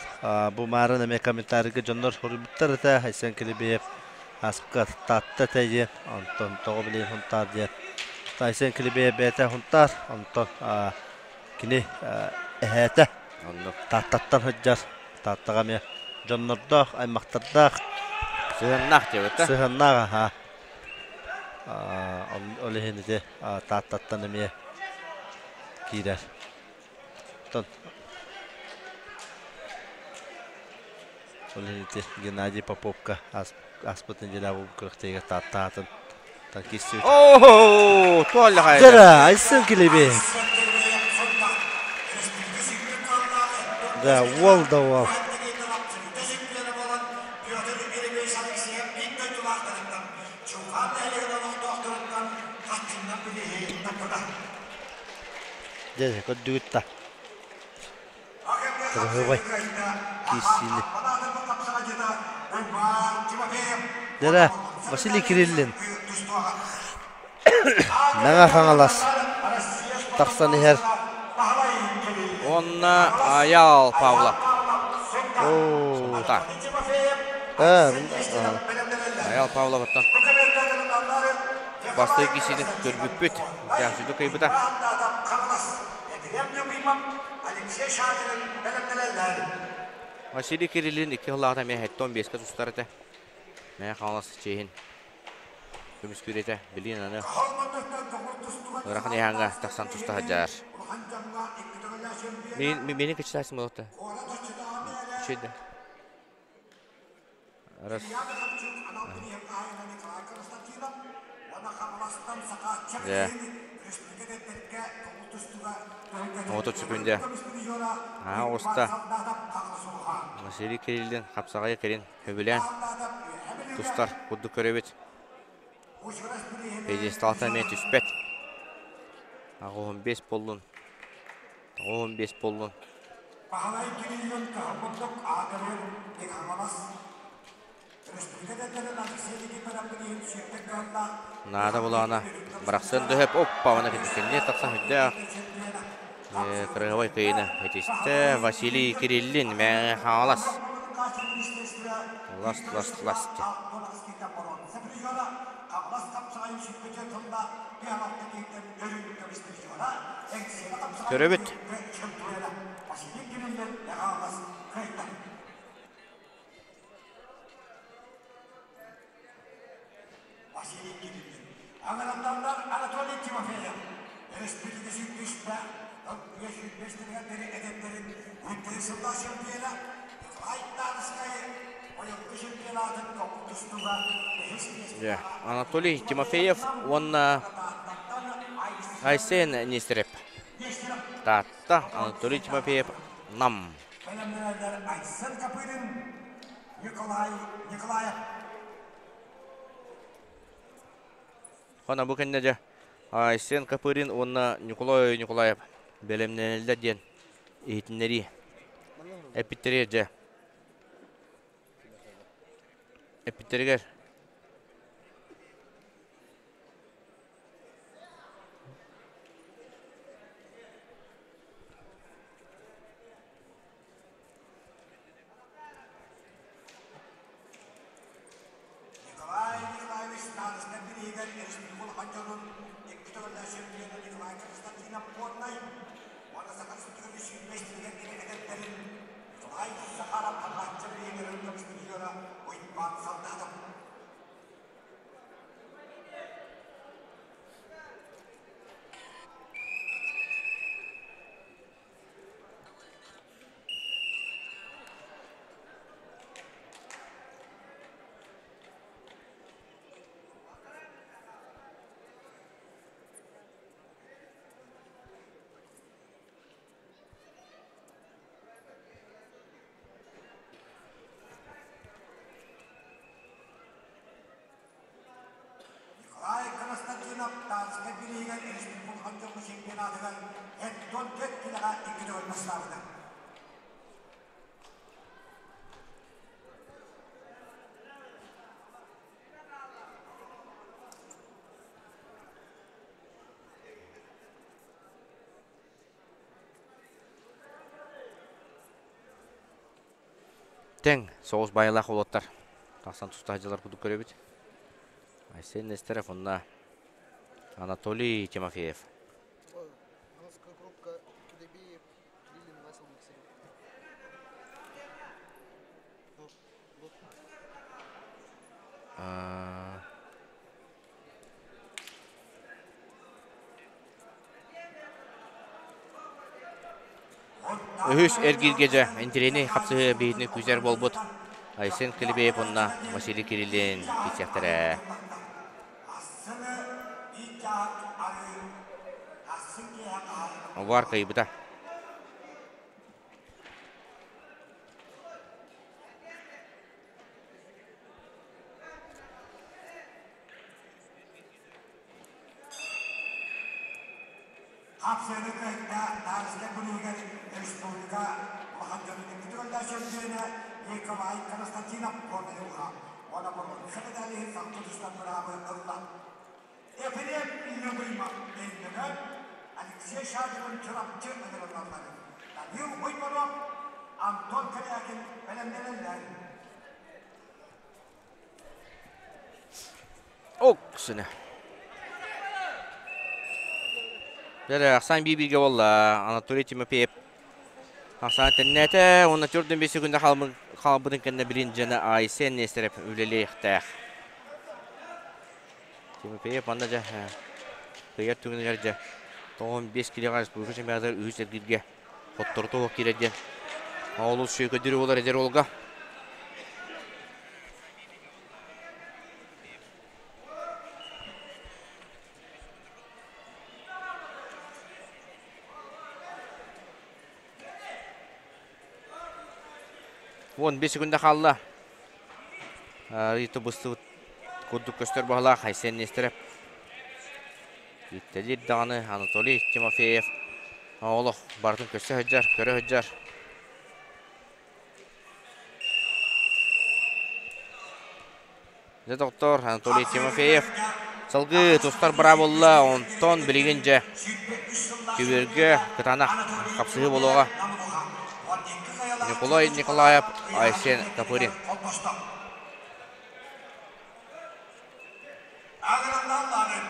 бу маарын эмиэ комментарийга дьоннор суруйбуттар этэ. Айсен Килибиев ааспыкка Таатта этэ диэн. Онтон тоҕо билигин Хунтаар диэн. Айсен Килибиев бэйэтэ Хунтаар. Онтон кини эһээтэ Тааттаттан сылдьар. Тааттаҕа эмиэ дьоннордоох, аймахтардаах. Сыһыаннаах диэбит да? Сыһыаннаах аха. Ол иһин ити Тааттаттан эмиэ киирэр. Оттон ол иһин ити Геннадий Поповка ааспыт нэдиэлэ бу күрэхтэһиигэ Таатта аатын киирсибит. Оо, туоллаҕай. Дьэ, Айсен Килибиев. Да, уол да уол. Дьэ, көрдүгүт да. Кырыһыбай киирсиини. Дьэ, Василий Кириллин. Мэҥэ Хаҥалас тахсан иһэр. Уонна Айаал Павлов. Оо. Айаал Павловыттан бастакы киһини көрбүппүт. Дьаһсыйды кыйбыта. Василий Кириллин икки сыллааҕыта эмиэ 75-ке тустар этэ. Мэҥэ Хаҥалас чиэһин көмүскүүр этэ. Билигин аны ыарахан ыйааҥҥа тахсан туста сылдьар. Мин кыччатааччым буолуохта. Үчүгэй да. Раз. Дьэ. 30 секунда. Аа, оста. Василий Кириллин хапсаҕайы кэлин сөбүлээн тустар курдук көрөбүт. Пьедесталтан эмиэ түспэт. 85 буоллун. 95 буоллун. Наада булаана барахсан дөһөп оппа ана кэннэ тахсан хүндээх кырыһабай кыйына этистэ Василий Кириллин мэ хаалас лас лас лас Көрөбүт. Анатолий Тимофеев уонна Айсен Нестерев. Таатта Анатолий Тимофеев Нам. Айсен Копырин, Николай Николаев. Хона бу кэннэ дьэ Айсен Копырин уонна Николай Николаев бэлэмнэнэллэр диэн иһитиннэрии эппиттэригэр дьэ эппиттэригэр Николай Николаевич Старостин бирииһигэр республика улахан дьонун икки төгүллээх чемпиона Николай Константинов Горнай уонна Саха Республикатын сүүрбэс тиһигэр диэри эдэрдэрин Николай Захаров Хаҥааччы бирииһигэр көмүс призера Уйбаан Солдатов. Константинов Тарскай бирииһигэр республика дьоҥҥо чемпионатыгар 74 килэҕэ икки төгүл бастаабыта. Тэҥ соҕус баайылаах уолаттар тахсан туста сылдьаллар курдук көрөбүт. Айсен Нестеров уонна Анатолий Тимофеев. Үһүс эргииргэ дьэ интэриэһинэй хапсыһыы биһигини күүсэр буолбут Айсен Килибеев уонна Василий Кириллин киирсиэхтэрэ. Увар кыайбыта. Хапсыаны кыайда Тарскай бырыыгар республика улахан дьонун икки төгүллээх чөмпүйүөнэ Николай Константинов уонна Юлха уонна боруонса медалиһын салгыы тустар быраабы ылла. Ефрем Любимов Өймөкөөн, Алексей Шадрин Чурапчы ыҥырыллаллар. Данил Уйбанов, Антон Корякин бэлэмнэнэллэр. Ок, сыны. Дьэ, ахсаан биир-бииргэ буолла. Анатолий Тимофеев ахсаан тэннээтэ. Уонна төрдүн бес секунда хаалбытын кэннэ билин дьэне Айсен Нестерев үлэлиэхтээх. Тимофеев манна дьэ кыйар түгэнигэр дьэ 95 килоҕа республика чемпионатыгар үһүс эргииргэ хотторута суох киирэр диэн олус сүөкөдүр буолар эдэр уолга. Уон бес секунда хаалла. Рита быстыбыт курдук көстөр баһылаах Айсен Нестеров. Иттэлиир даҕаны Анатолий Тимофеев олох барытын көсө сылдьар, көрө сылдьар. Дьэ, доктор Анатолий Тимофеев салгыы тустар быраабылла, онтон билигин дьэ көбүөргэ кытаанах хапсыһыы буолуоҕа. Николай Николаев, Айсен Копырин. Аграрлаалларын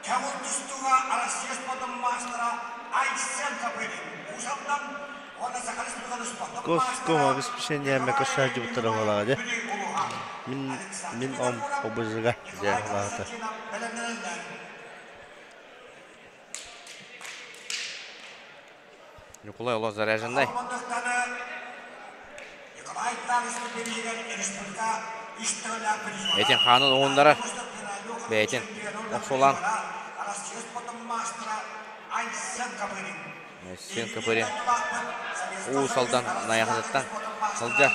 көҥүл тустууга Россия спордун маастара Айсен Копырин Уус-Алдан уонна Саха Республикатын спордун Госком обеспечение көссөөдьүбүттэр оһолаҕа дьэ. Мин мин ом обызыга оһолаата. Ньукулай олох заряженный. Этин хаанын уһуннарар. Бэйэтин охсулаан. Айсен Копырин Уус Алдан Найахатыттан сылдьар.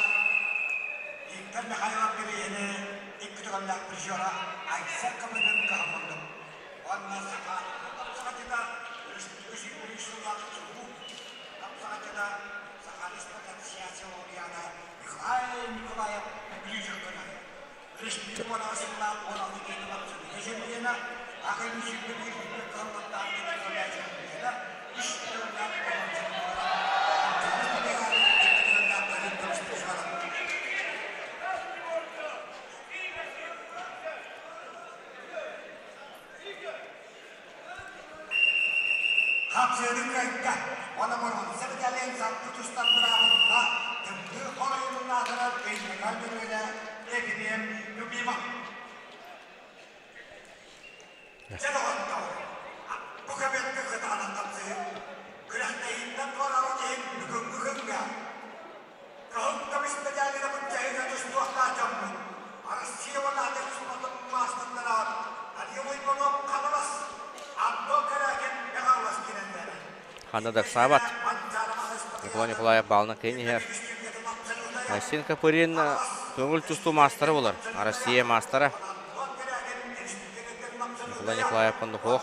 Хапсыаны кыайда уонна боруонса мэтээлин салгыы тустар быраабылла Тымныы оройуонун аатырар Өймөкөөн бөрүөлэ Ефимиев Любимов. Дьэ доҕоттоор, бу көбүөккэ кытаанах хапсыһыы күрэхтэһииттэн туораабыт иһин бүгүҥҥү күҥҥэ Кыһыл көмүс медалины быччаһыыга тустуохтаах дьоммут Россия уонна атын спордун маастардара Данил Уйбанов Хаҥалас, Антон Корякин Мэхалас киирэллэр. Ханна да ыксаабат. Николай Николаев баалынан кыайан иһэр. Айсен Копырин көҥүл тустуу маастара буолар. Россия маастара. Николай Николаев Кондуков.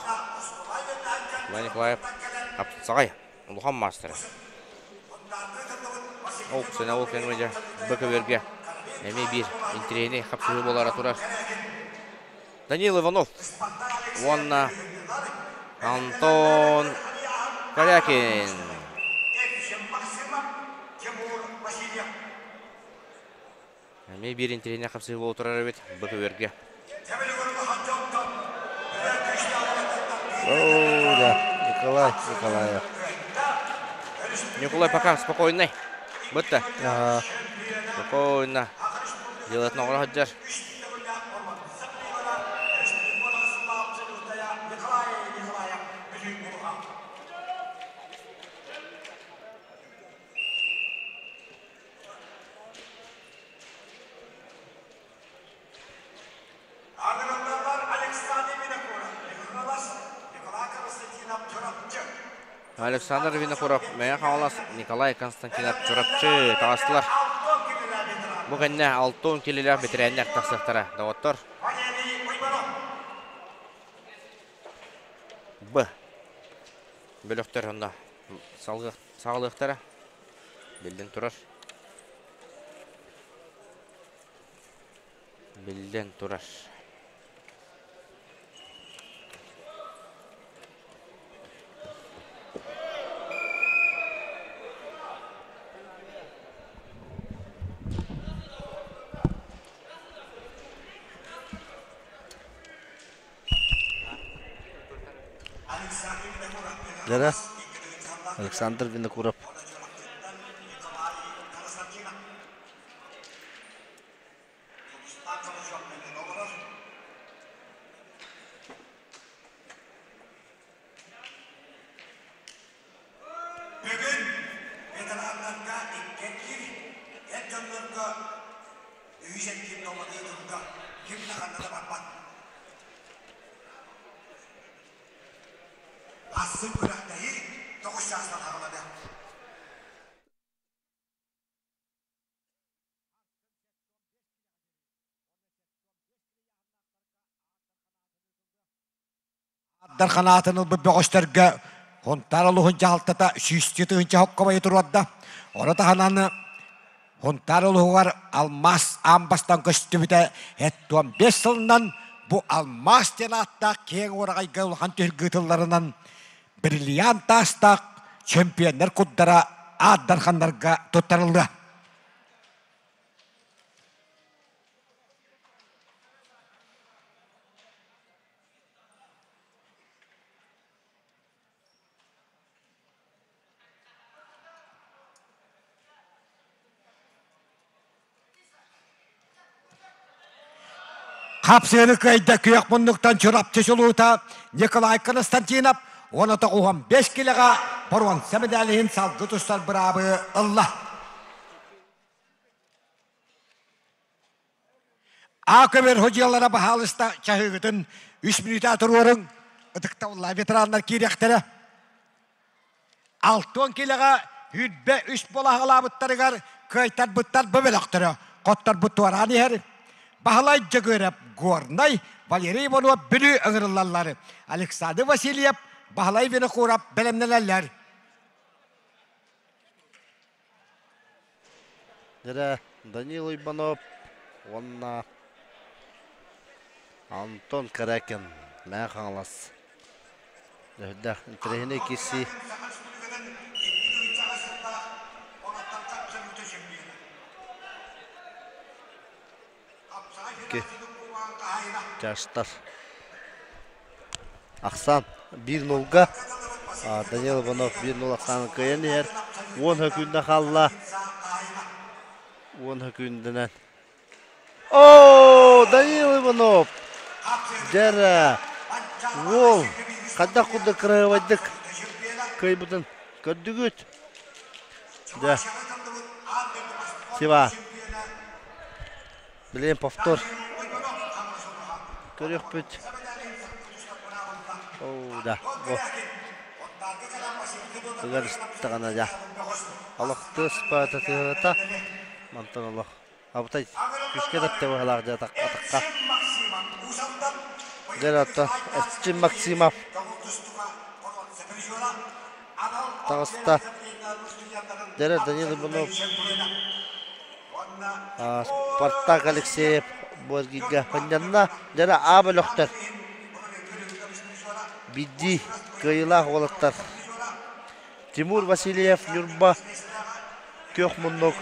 Николай Николаев Апсаҕай улахан маастара. Ол сына ол кэмҥэ дьэ бу көбүөргэ эмиэ биир интэриэһинэй хапсыһыы буолара турар. Данил Иванов уонна Антон Корякин. Эмиэ биир интэриэһинэй хапсыһыы буола турар эбит бу көбүөргэ. О, да, Николай Николаев. Николай пока спокойный. Бытта. Ага. Спокойно. Делать оҥоро сылдьар. Александр Винокуров, Мэҥэ Хаҥалас, Николай Константинов, Чурапчы таҕыстылар. Бу кэннэ 60 килилээх бэтэрээннэр тахсыахтара, доҕоттор. Б. Бөлөхтөр онно саҕалыахтара. Биллэн турар. Биллэн турар. Дьэ, Александр Винокуров. Бүгүн ветераннарга иккиэн эр дьоннорго үһүс эргиир толоруу ким да ханна да барбат. Ассык күрэхтэһии тоҕус чаастан аҕалана. Дархан ылбыт бөҕөстөргө Хонтаар олуһун дьаһалтата сүүстүү тыһыынча хоккобайы туруорда. Ону таһынан Хонтаар олуһугар алмаас аан бастаан көстүбүтэ 75 сылынан бу алмаас диэн ааттаах киэҥ уораҕайга улахан түһүлгэ ыытылларынан бриллиант таастаах чемпионнар курдара аат дарханнарга туттарыллыа. Хапсыаны кыайда күөх муннуктан Чурапчы чулуута Николай Константинов уонна тоҕуһан бэс килэҕэ боруонса медалиһин салгы тустар быраабы ылла. А көмөр ходьялара баһаалыста чаһыгытын үс мүнүүтэ туруоруҥ. Ытыктабыллаах ветераннар киириэхтэрэ. Алтуон килэҕэ үрбэ үс болаһалаабыттарыгар кыайтарбыттар бу бөлөхтөрө хотторбут туораан иһэр. Баһылай Дьөгүөрэп Горнай, Валерий Иванов Бүлүү ыҥырыллаллар. Александр Васильев, Баһылай Винокуров бэлэмнэнэллэр. Дьэ, Данил Уйбанов уонна Антон Корякин Мэҥэ Хаҥалас Дьүһүрдээх интэриэһинэй киирсии. Икки чаастар. Ахсаан 1-0-га Данил Иванов 1-0 ахсаанын кыайан иһэр. 10 хөкүүндэ хаалла. 10 хөкүүндэнэн. О, Данил Иванов! Дьэрэ! Уол хайдах курдук кыраһыабайдык кыайбытын көрдүгүт? Дьэ. Сива. Билигин повтор. Көрүөхпүт. Оо, да. Бу. Ыгар истэҕинэ дьэ. Олох тыас баата тыаһата. Мантан олох. Абытай күүскэ таптыа быһалаах дьэ атахха. Дьэ, Эрчим Максимов таҕыста. Дьэ, Данил Иванов, Спартак Алексеев бу эргииргэ ханньанна. Дьэ, А бөлөхтөр биирдии кыайыылаах уолаттар Тимур Васильев, Ньурба, Күөх муннук,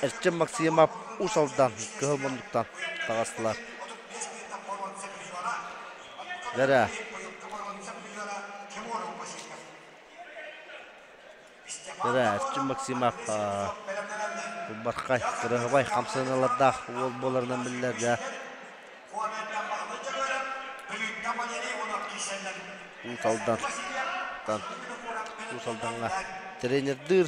Эрчим Максимов, Уус Алдан кыһыл муннуктан таҕыстылар. Дэрэ. Дэрэ, Эрчим Максимов Бархай, кырыһыбай хамсаныылардаах уол буоларынан биллэр дьэ. Уус Алдан Уус Алдаҥҥа тренердыыр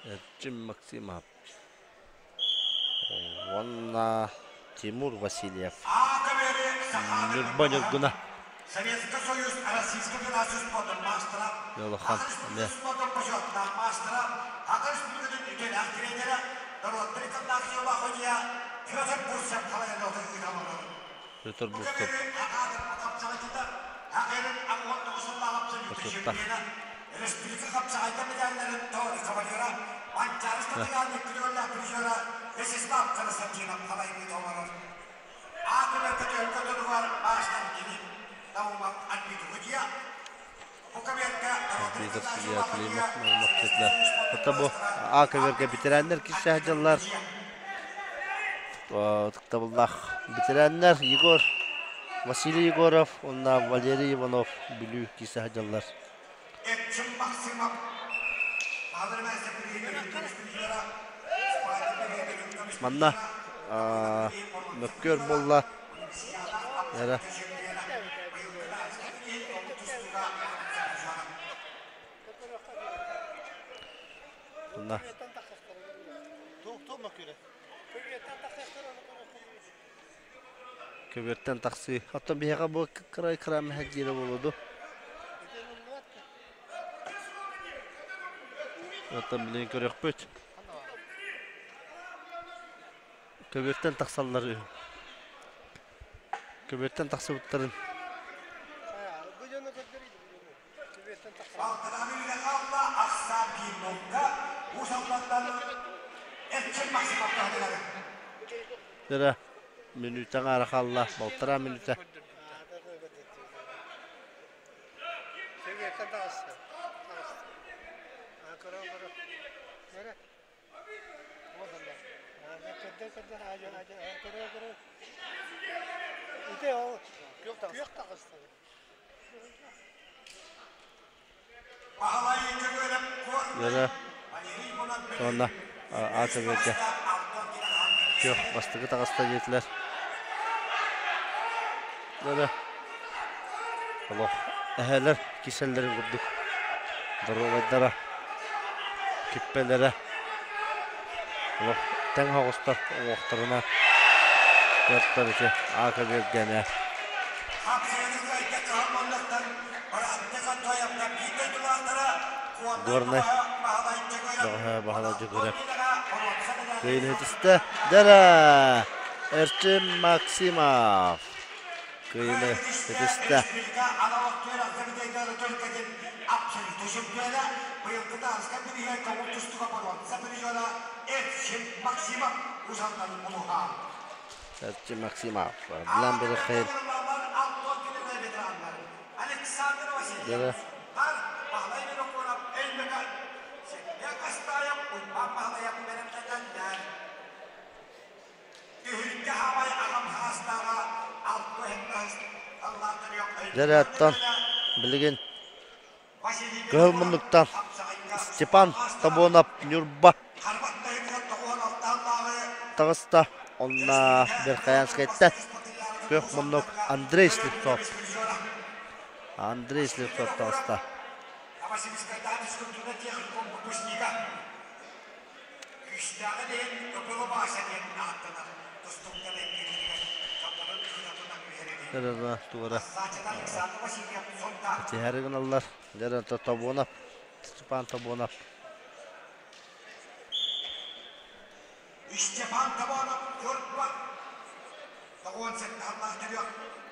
Эрчим Максимов уонна Тимур Васильев Ньурба Ньургуна Советский Союз Российской Федерация спордун маастара, Улахан эмиэ спордун бочуоттаах маастара, Саха Республикатын үтүөлээх тренерэ, норуоттар иккардааҕы судьуйа Петр Бурцев халайан ыыталлар. Петр Бурцев бочуоттаах Республика хапсаҕайга медалларын Тори кавалера, Манчаары Татьяна күрүөлээх призера Вячеслав Константинов халайыы толорор. Арбитр судья Климов Наумов диэтилэр. Это бу А көбүөргэ бэтэрээннэр киирсэ сылдьаллар. Ытыктабыллаах бэтэрээннэр Егор, Василий Егоров уонна Валерий Иванов Бүлүү киирсэ сылдьаллар. Манна мөккүөр буолла. Эрэ. Манна. Көбүөртэн тахсыы. Оттон биһиэхэ бу кырай кыра мэһэйдиирэ буолуо дуу? Оттон билигин көрүөхпүт. Көбүөртэн тахсаллар үһү. Көбүөртэн тахсыбыттарын Дөрө мүнүүтэ аҥаара хаалла, балтараа мүнүүтэ. Дөрө уонна АТВ-гэ күөх бастакы таҕыста диэтилэр. Дөрө олох эһээлэр киселлэрин курдук доруобайдара, киппэлэрэ олох тэҥ оҕустар уҥуохтарынан көртөр ити АКБ-гэ эмиэ. Горнай бөҕөһө Баһылай Дьөгүөрэп кыайыыны түстэ. Дэрэ Эрчим Максимов кыайыыны ситистэ. Эрчим Максимов Билан Берехер Дэрэ Дьэ оттон билигин кыһыл муннуктан Степан Тобуонап Ньурба таҕыста. Онно Верхоянскайтан күөх муннук Андрей Слепцов. Андрей Слепцов таҕыста. Дьэ туора тиһээри гыналлар. Дьэ Тобуонап, Степан Тобуонап. Степан Тобуонап Ньурба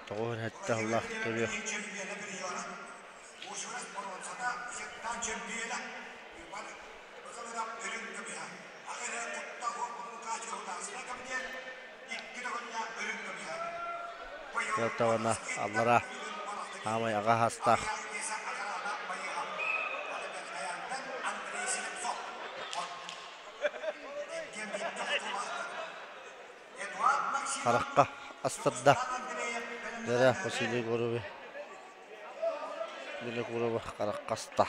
97 сыллаах төрүөх. 97 сыллаах төрүөх. Тыалтабана аллара хаамай аҕа хастаах харахха астарда. Дэрэ Василий Егорович Винокурова харахха аста.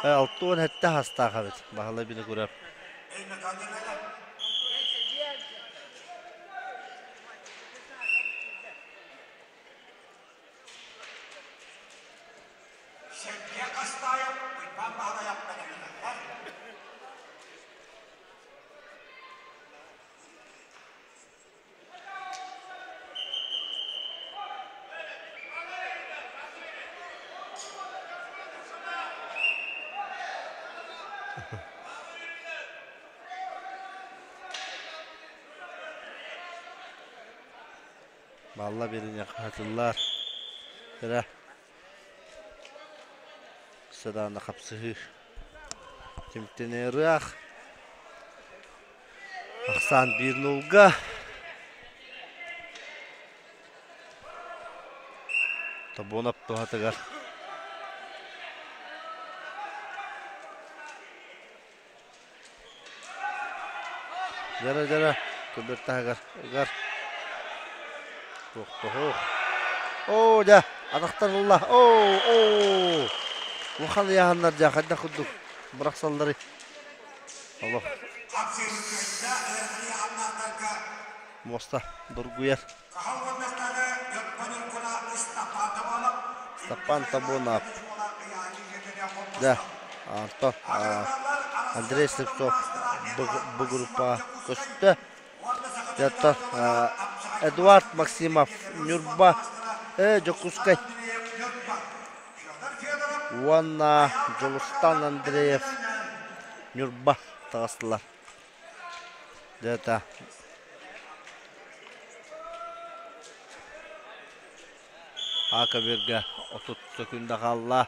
67 хастаах эбит Баһылай Винокуров. Сергей Хастаев, Уйбаан Баһылайап бэлэмнэнэллэр. Балла бирине хатыллар. Тыра. Садаана хапсыһыы. Түмүктэнэ Ахсаан биир нулга. Тобуонап туһатыгар. Дьара-дьара көбүөр таһыгар ыгар. Туохтоһуох. Оо, дьэ, атахтарылла. Оо, оо. Улахан ыйааһыннар дьэ хайдах курдук бырахсалларый. Олох. Муоста доргуйар. Степан Табунов. Да, Антон Андрей Слепцов бу группаҕа көстө. Дьэ, Эдуард Максимов, Ньурба, Дьокуускай уонна Дьулустан Андреев, Ньурба таҕыстылар. Дьэ, А көбүөргэ 30 сөкүүндэ хаалла.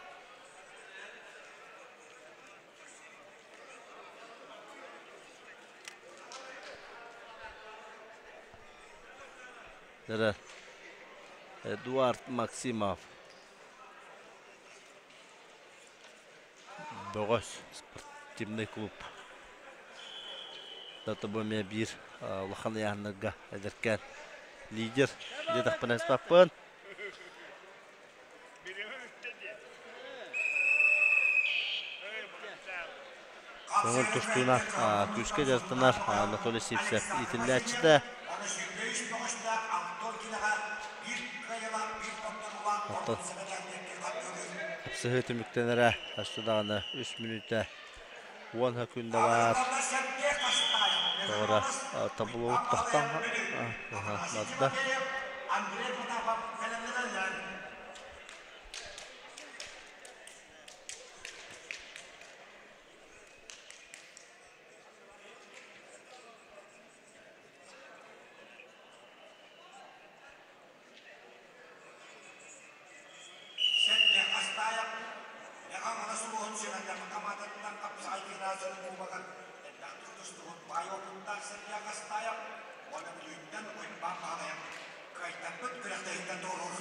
Дьэ, Эдуард Максимов. Бөҕөс спортивный клуб. Дата бу эмиэ биир улахан ыйааһыннарга эдэркээн лидер диэтэхпинэ ыспаппын. Көҥүл тустууна күүскэ дьарыктанар Анатолий Сивцев иитиллээччитэ. Оттон Сыһыы түмүктэнэрэ өссө даҕаны үс мүнүүтэ уон сөкүүндэ баар. Тоҕо таблобут тохтоон барда. Сэргэх Астаайап Мэҕэ Хаҥалас улууһун Сүмэллээх хамаандатыттан хапсаҕай федерациятын кубогар элбэхтик тустубут баай уопуттаах Сэргэх Астаайап уонна Бүлүүттэн Уйбаан Баһылайап кыайтарбыт күрэхтэһииттэн туоруур.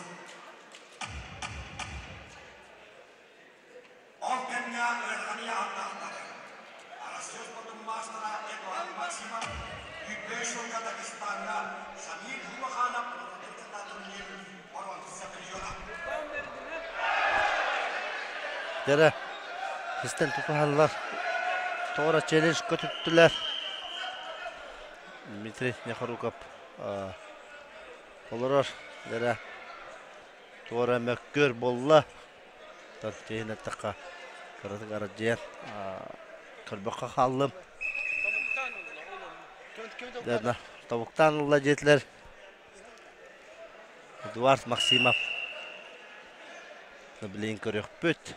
Ол кэмҥэ ыарахан ыйааһыннаахтар Арассыыйа спордун маастара Эдуард Максимов 105 сылга Дагестаҥҥа Самир Юмаханов норуоттарга турнир боруонса призера. Дьэрэ, систэн тутуһаллар. Тоҕо челлендж көтүттүлэр. Дмитрий Нехоруков олорор. Дьэрэ, туора мөккүөр буолла. Тиһин эттэххэ, кыратык арадьыйан көрбөххө хааллым. Тобуктаан ылла диэтилэр. Эдуард Максимов. Билигин көрүөхпүт.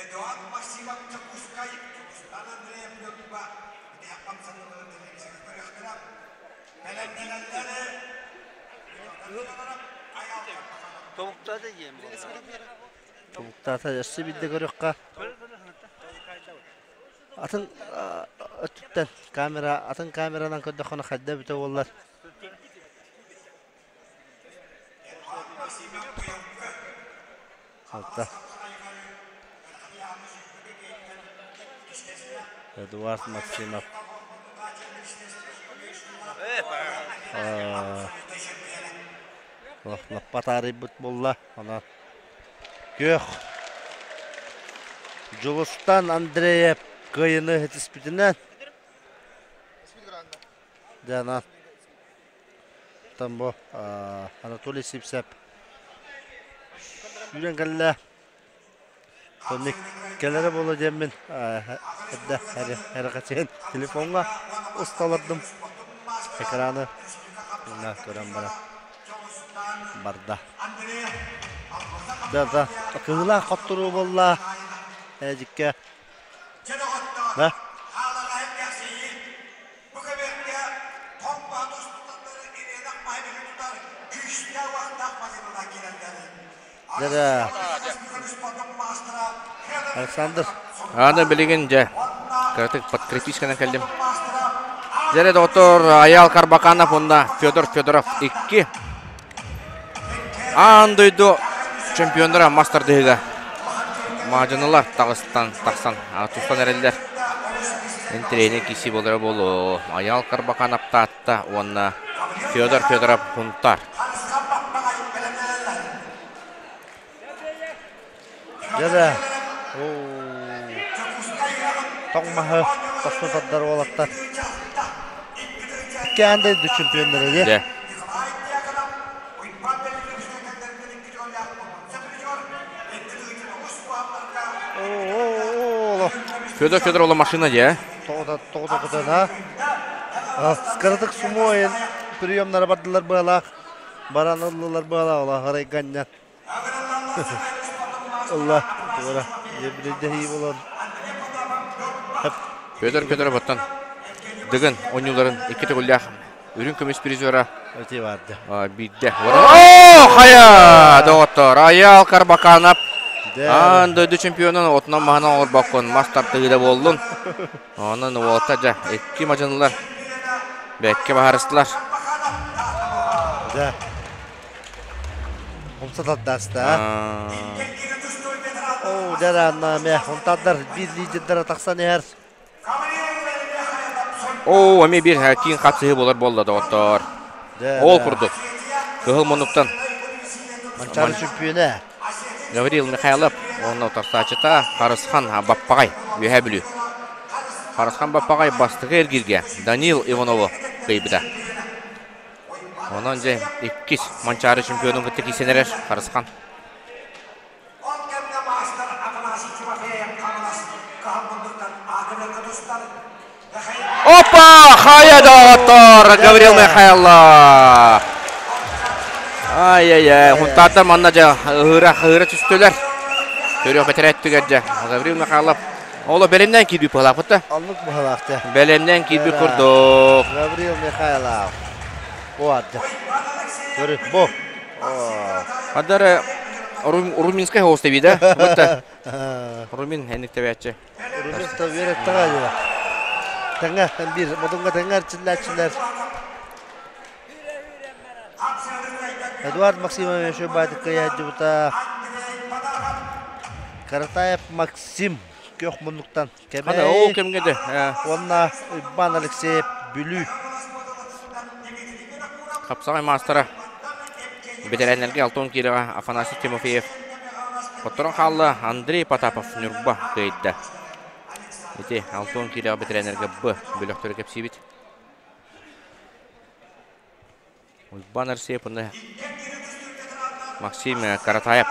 Эдуард Максимов Дьокуускай, Дьулустан Андреев Ньурба итиһэх хамсаныыларын телевизорга көрүөхтэрэ. Бэлэмнэнэллэр. Тобуктаата диэн Тобуктаата өссө биирдэ көрүөххэ. Атын өттүттэн камера, атын камеранан көрдөххүнэ хайда эбитэ буоллар. Алта. Эдуард Максимов. Лаппа таарыйбыт буолла. Онон күөх Дьулустан Андреев кыайыыны ситиспитинэн Дьэ, Оттон бу Анатолий Сивцев сүүрэн кэллэ. Оннук кэлэрэ буолуо диэммин эрдэ эрэхэчиэн телефоҥҥа усталардым. Экраны көрөн баран барда. Да, кыһыылаах хотторуу буолла. Ээдьиккэ. Да. Бу көбүөргэ тоҥ баһа тустутаннары ириэнэх маһы билэ тутар күүстээх-уохтаах массыыналар киирэллэр. Дьэ, Александр. Аны билигин дьэ кыратык подкреписканан кэллим. Дьэ доктор Аял Карбаканов уонна Федор Федоров икки аан дойду чемпионнара мас тардыһыыга маадьаналар таҕыстан тахсан тустан эрэллэр. Интириэһинэй киси буолара буолуо. Аял Карбаканов Таатта уонна Федор Федоров Хунтар. Дьэ тоҥ маһы тосту тардар уолаттар. Икки аан дойду чемпионнара дии. Федор Федорова машина дии. Тоҕо а? Скоротык сумуойун приемнара бардылар быалаах. Баран ыллылар быалаах олохорой ганньан. Ылла, туора, дьэбиридэһии болон. Федор Федоров оттон Дыгын оонньууларын икки төгүллээх үрүҥ көмүс призера Өтө барды. биирдэ. О, хайа, доҕоттор, Айаал Карбаканов аан дойду чемпионун отунан маһынан оҥорбоккун, мас тардыгыда буоллун. Онон уолта дьэ икки мадьынылар бэккэ баһарыстылар. Да. Умса тардаста. Оо, дьараанна мэ, онтардар биир лидердара тахсан иһэр. Оо, эмиэ биир киин хапсыһыы буолар буолла, доҕоттоор. Ол курдук, кыһыл муннуктан Манчаары чөмпүйүөнэ. Гаврил Михайлов уонна утарсааччыта Харысхан Баппаҕай, Үөһээ Бүлүү. Харысхан Баппаҕай бастакы эргииргэ Данил Иванову кыайбыта. Онон дьэ иккис Манчаары чемпионун кытта киирсэн эрэр Харысхан. Ол кэмҥэ маастар Афанасий Тимофеев Хаҥалас кыһыл муннуктан аатырарга тустар Опа! Хайа доҕоттор! Гаврил Михайлов! Ай-яй-яй, хунтааттар манна дьэ ыһыыра ыһыыра түстүлэр. Төрүөх бэтэрээттигэр дьэ Гаврил Михайлов Оло бэлэмнээн киирбит быһалаахпыт да? Оннук быһалаах дьэ. Бэлэмнээн киирбит курдук. Гаврил Михайлов. Бу арды. Көрү, бу. Адары Руминскай хоус да? Бутта. Румин энник тэбээччи. Румин та үөрэттэ дьэ. Тэҥэ бир модунга тэҥэр чиллээччилэр. Эдуард Максимович баатыкка кыайааччыбыта Каратаев Максим күөх муннуктан Кэбэй ол кэмҥэ де уонна Уйбаан Алексеев Бүлүү Хапсаҕай маастара бэтэрээннэргэ Алтон Кирева Афанасий Тимофеев хотторон хаалла Андрей Потапов Ньурба кыайда. Ити Алтон Кирева бэтэрээннэргэ Б бөлөхтөрү кэпсиибит. Уйбаан Арсеев уонна Максим Каратаев.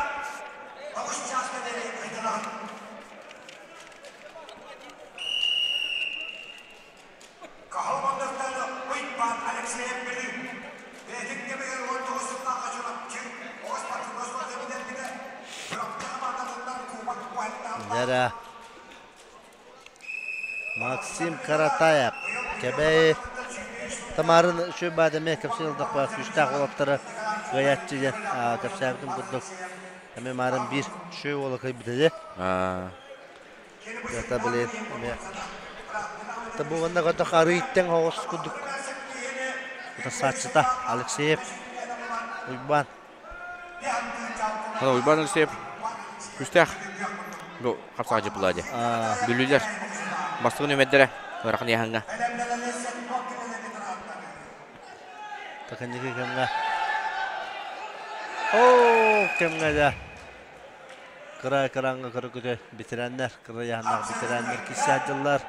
Дьэрэ. Максим Каратаев. Кэбэй Тамарын үчүгэй баада эмиэ кэпсээн ылдахпа күүстээх уолаттары кыайааччы диэн кэпсээбитим курдук эмиэ маарын биир үчүгэй уола кыайбыта дии. Ята билин эмиэ бу уонна көрдөх арыйттан оҕус курдук утарсааччыта Алексеев Уйбаан. Уйбаан Алексеев күстээх бу хапсаҕа дьыппылаа дии. Бүлүүлэр бастакы нүмердэрэ ыарахан ыйааһыҥҥа. Таканньыгы кэмҥэ. Оо, кэмҥэ да. Кыра экраҥҥа көрө-көрө бэтэрээннэр, кыра ыйааһыннаах бэтэрээннэр киирсэ сылдьаллар.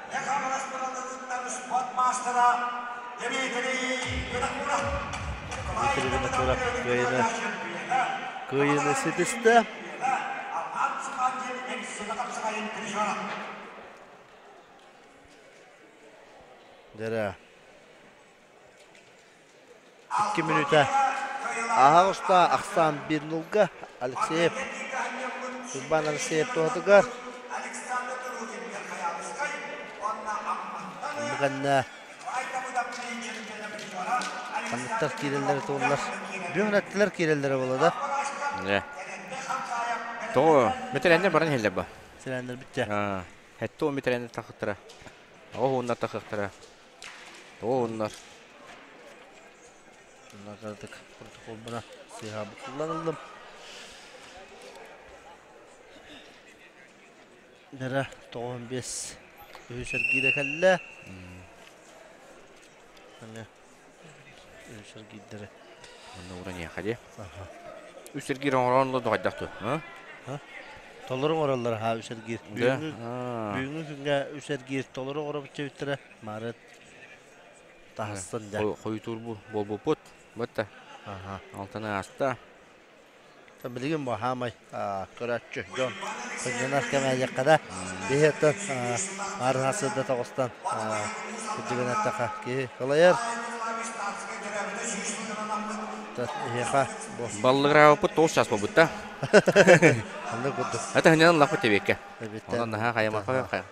Дмитрий Винокуров кыайыыны кыайыыны ситистэ. Дьэрэ. Икки мүнүүтэ аһаҕаста ахсаан биир нулга Алексеев Уйбаан Алексеев туһатыгар бу кэннэ ханныктар киирэллэрэ туоллар бүгүн эттилэр киирэллэрэ буолла да Тоҕо метрэннэр баран иһэллэр ба. Сирэннэр бүттэ. Хэтто метрэннэр тахыттара. Оҕо уоннар тахыктара. Тоҕо уоннар. Накардык протоколбуна сыыһа буккуллан ыллым. Нера 95 үһүс эргиирэ кэллэ. Аны үһүс эргиирдэрэ. Онно ууран дии. Үс эргиир оҥорон да хайдах ту? Толору оҥороллор ха үс эргиир. Бүгүҥҥү күҥҥэ үс эргиир толору оҥоробут диэбиттэрэ. Маарыт таһыстын дьэ. Хойутуур буолбуппут. Бытта. Алтаны ааста. Билигин бу хаамай көрөөччү дьон сынньанар кэмэ да биһиэттэн маарыһа сырда тоҕустан кырдьыгын эттэххэ киһи кылайар. Эһиэхэ бу Баллыгыраабыппыт тоҕус час буолбут да. Оннук курдук. Это ханньанан лаппыт тебиэккэ. Онон наһаа хайамаха хайа.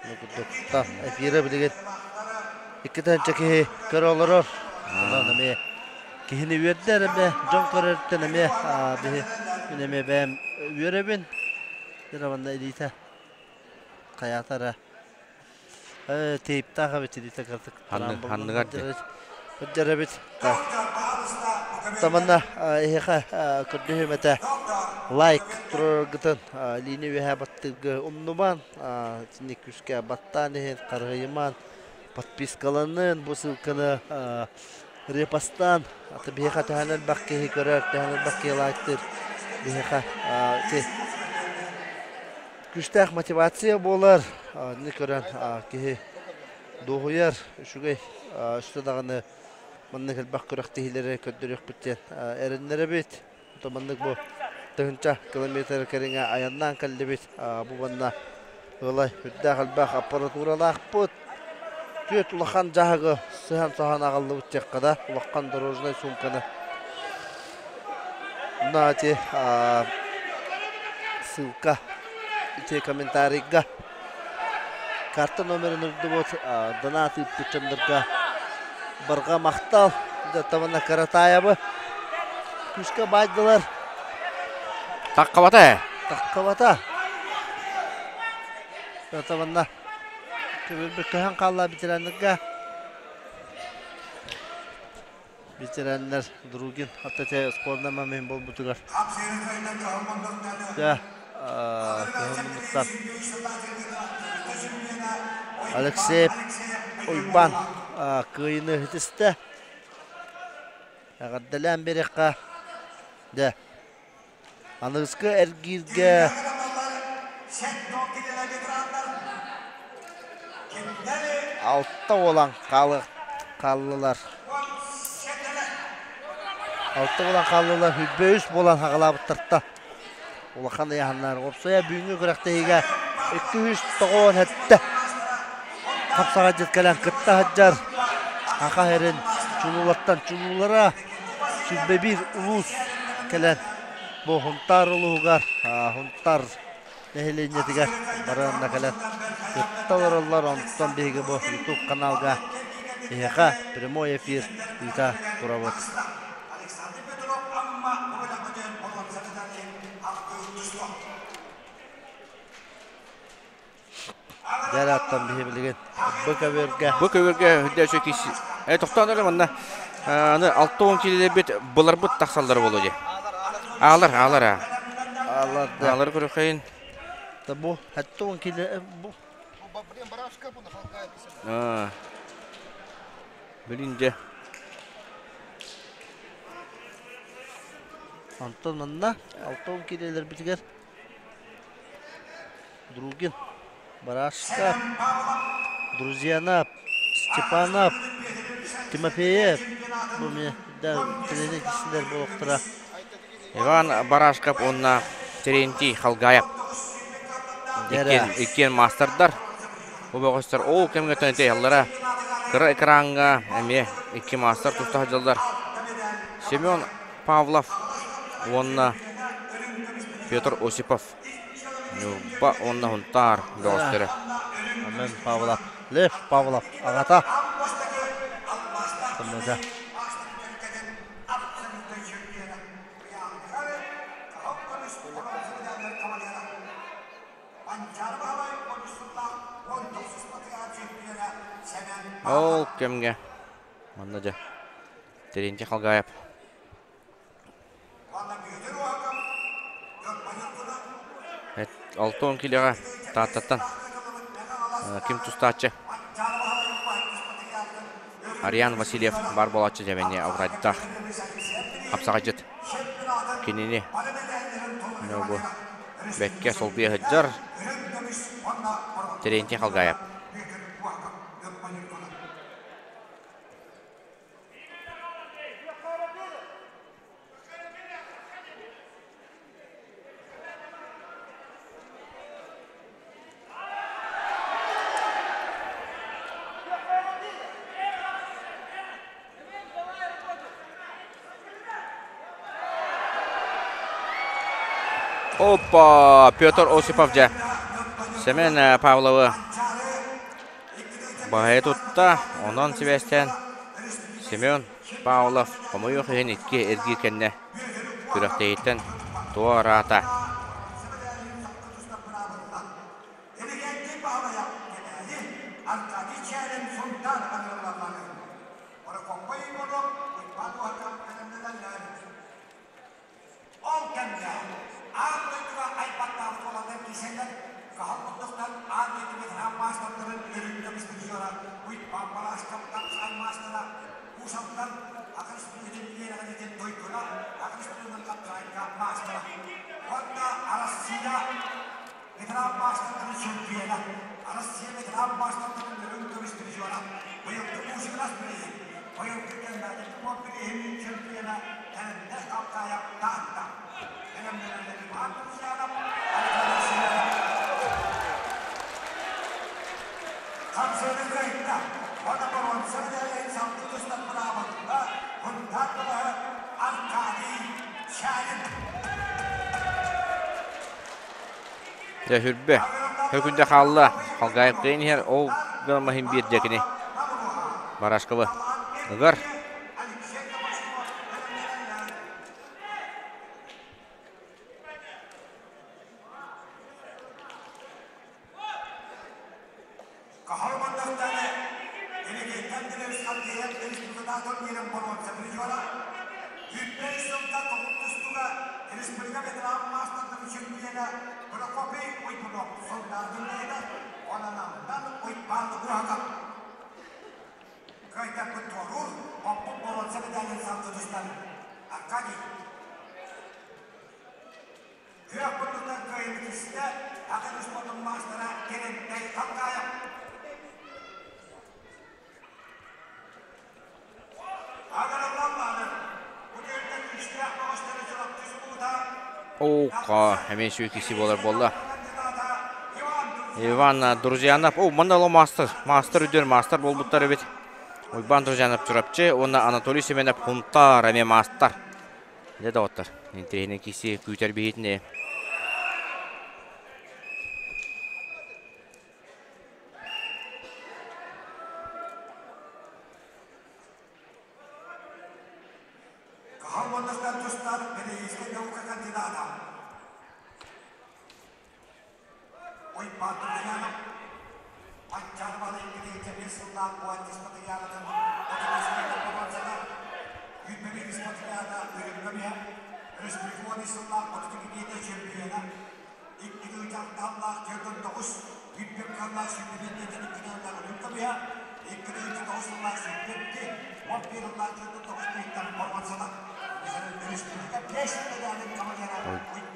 Курдук. Та эфирэ билигин икки тыһыынча киһи көрө олорор. Онон эмиэ киһини үөрдэр эмиэ дьон көрөрүттэн эмиэ биһи мин эмиэ бэйэм үөрэбин. Дьэ манна илиитэ хайаата эрэ тейптаах эбит илиитэ кырдык Ханныгар Дьэрэбит. Таманна эһиэхэ көрдөһүм этэ лайк тураргытын лиини үөһэ баттыырга умнуман итинник күүскэ баттаан иһин харыһыйымаан подпискаланын бу ссылканы репостаан аты биһиэхэ төһөн элбэх киһи көрөр төһөн элбэх киһи лайктыыр биһиэхэ ити күүстээх мотивация буолар итини көрөн киһи дуоһуйар үчүгэй өссө даҕаны маннык элбэх күрэхтэһиилэри көрдөрүөхпүт диэн эрэннэрэбит. Ото маннык бу тыһыынча километр кэриҥэ айаннаан кэллибит. Бу манна ылай үрдээх элбэх аппаратуралаахпыт. Түөрт улахан дьаһагы сыһан-соһон аҕаллыбыт диэххэ да, улахан дорожнай суумканы. Мына ити ссылка ити комментарийга Карта номерын үрдүбүт донат ыыппыт дьоннорго барҕа махтал. Дьэ, Каратаевы күүскэ баайдылар. Таххабата ээ. Таххабата. Дьэ, көбүрбүт көһөн хаалла ветераннарга. Ветераннар Другин аттате спорна момент буолбутугар. Дьэ, көһөн муннуктар. Алексей Уйбан кыайыыны ситистэ. Эҕэрдэлээн биэриэххэ. Дьэ, аныгыскы эргииргэ алта уолан хааллылар. Алта буолан хааллылар, сүүрбэ үс буолан хаҕалаабыттартан улахан ыйааһыннар. Уопсайа бүгүҥҥү күрэхтэһиигэ 297 хапсаҕайдьыт кэлэн кытта сылдьар. Саха сирин чулуулартан чулуулара 21 улуус кэлэн бу Сунтаар улууһугар Сунтаар. нэһилиэнньэтигэр барыанна кэлэн кытта олороллор. Онтон биһиги бу YouTube каналга эһиэхэ прямой эфир ыыта турабыт. Дьэ, биһи билигин бу көбүөргэ Бу көбүөргэ үрдээччи киси э тохтоон эрэ манна аны 60 килилэрбит быларбыт тахсаллар буолуо дии. Аалар, аалар аа. Аалар да. Аалар көрөхөйүн. Да бу 60 киле бу. Аа. Билин дьэ. Онтон манна 60 килелербитигэр Другин, Барашков, Друзьянов, Степанов, Тимофеев бу эмиэ да тренер киһилэр буолуохтара. Иван Барашков уонна Терентий Халгаев иккиэн, иккиэн маастардар. Бу бөҕөстөр ол кэмҥэ төнтөйаллара. Кыра экраҥҥа эмиэ икки маастар туста сылдьаллар. Семен Павлов уонна Петр Осипов. Ньурба уонна Сунтаар бөҕөстөрө. Амен Павлов. Лев Павлов аҕата. Тымныыта. Ол кэмҥэ манна дьэ Терентий Халгаев Алтон килэҕэ Тааттаттан ким тустааччы Ариан Васильев баар буолааччы дьэбэни абырайдаах хапсаҕайдьыт кинини бу бэккэ солбуйа сылдьар Терентий Халгаев. Опа! Петр Осипов дьэ. Семен Павловы Баһайа тутта, онон сибээстээн Семен Павлов хомойуох иһин икки эргиир кэннэ күрэхтэһииттэн туораата. Ол кэмҥэ аан дойдуга айбаттаабыт уолаттар киирсэллэр, хаһан муннуктан аан дойду ветеран маастардарын өрүн көмүс призера Уйбаан Балашкаптан хай маастара Уус-Алдан Аҕа Республикатын үөрэҕириитин дойдуна Аҕа Республикатын хапсаҕайга маастара уонна Арассыыйа ветеран маастардарын чемпиона, Арассыыйа ветеран маастардарын өрүн көмүс призера, быйылгы Музыкалас бирииһин, быйылгы Геннадий Попов бирииһин чемпиона Тэрэннэ Халкаайап Таатта. Бэлэмнэнэллэр Иван Друзьянов, Александр Семенов. Хамсыаны кыайда. Уонна боруонса мэдээлин салгыы тустан быраабылла Хунтаар бөлөҕө Аркадий Чарин. Дьэ сүрбэ. Хөкүндэ хаалла. Халгаайып кыайан иһэр. Ол гынан иһин биэрдэ кини. Барашковы. Ыгар. Ока, эмиэ сүүкиси буолар буолла. Иван Друзьянов, о, манна мастер, мастер үдер мастер буолбуттар эбит. Уйбаан Друзьянов Чурапчы уонна Анатолий Семенов Хунтаар эмиэ мастер. Дьэ доҕоттор, интэриэһинэй киси күүтэр биһитини.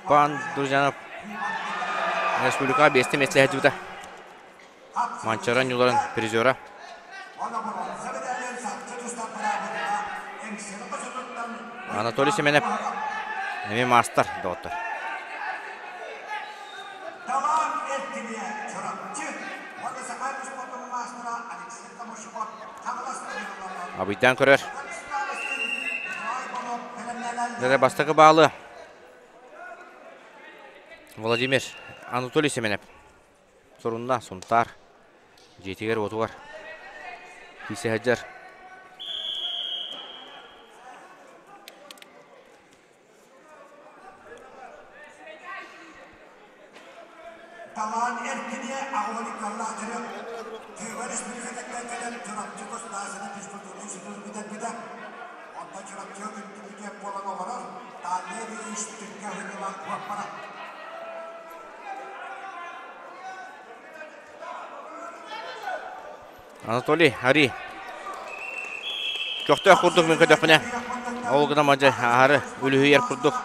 Пан Друзьянов республикаҕа биэстэ миэстэлэһэ сылдьыбыта. Манчара ньуларын призера. Анатолий Семенов эмиэ маастар доҕоттор. Абыйдаан көрөр. Дэрэ бастакы баалы Владимир Анатолий Семенов сурунна Сунтаар дьиэтигэр-уотугар киирсэ сылдьар. Талаан эркиниэ аҕыларыкаллаах төрүт Тыыба Республикатыттан кэлэн Чурапчы государственнай физкультурнай институтун бүтэрбитэ. Онтон Чурапчыга күндү буолан олорор Таанньа Ильич Түркэ ыһыылаах куоппара. Анатолий Ари көхтөөх курдук мин көрдөхпүнэ ол гына мадьа аһары үлүһүйэр курдук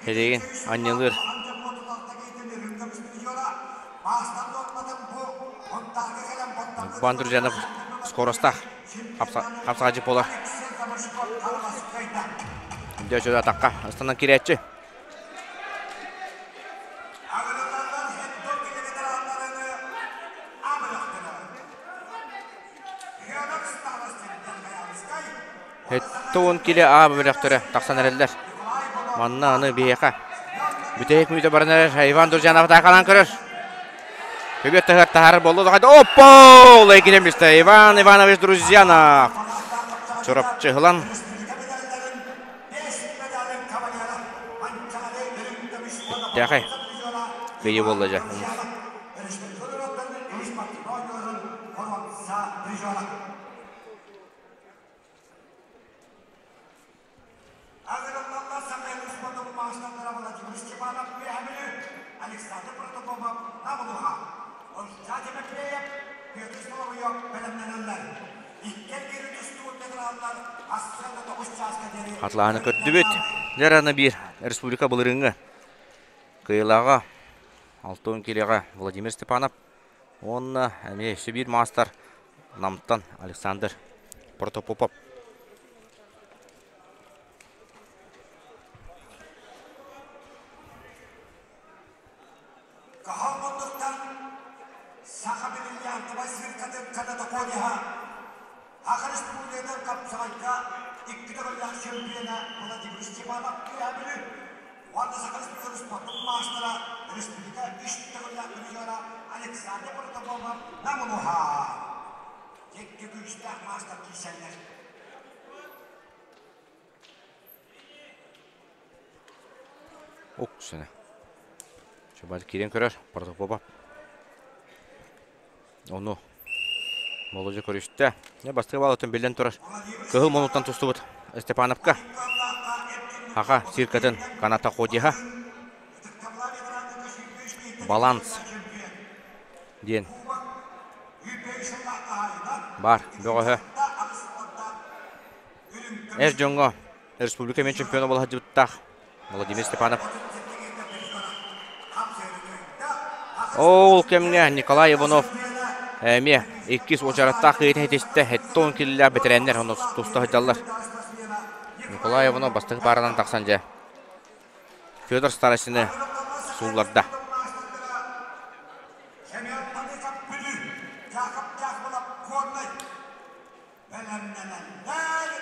Эдигин анньылыыр. Бан Друзьянов скоростаах хапсаҕайдьыт буолар. Дьэ, атахха ыстанан киирээччи. Сэттэ килэ А бөлөхтөрө тахсан эрэллэр. Манна аны биһиэхэ бүтэһик мүнүүтэ баран эрэр Иван Друзьянов атаакалаан көрөр. Көбүөт таһыгар таһаарар буолла да Оппо! Лайкинен мистэ Иван Иванович Друзьянов. Чурапчы ылан Тэхэй. Кыйы буолла дьэ. Хатлааны көрдүбүт. Дьэ аны биир республика былырыыҥҥы кыайыылааҕа Алтон килиэҕэ Владимир Степанов уонна эмиэ өссө биир маастар Намтан Александр Протопопов. Каһал муннуктан Саха бриллиантовай циркатын канатокониһа Саха Республикатын хапсаҕайга икки төгүллээх чемпиона Владимир Степанов Үөһээ уонна Саха Республикатын спордун маастара, республика үс төгүллээх призера Александр Протопопов Намылуха. Икки күүстээх маастар киирсэллэр. Уксана. Чубат киирэн көрөр Протопопов. Ону Молодьа көрүстэ. Бастакы балытын биллэн турар. Кыһыл мунуттан тустубут Степановка. Хаха циркатын каната ходиха. Баланс диэн бар бөҕөһө. Эр дьоҥҥо республика мен чемпиона буола сылдьыбыттаах Владимир Степанов. Ол кэмҥэ Николай Иванов эмиэ иккис уочараттаах кыайыытын ситистэ. Хеттон киллээх бэтэрээннэр ону туста сылдьаллар. Николай Иванов бастакы пааранан тахсан дьэ Федор Старостины суулларда. Бэлэмнэнэллэр.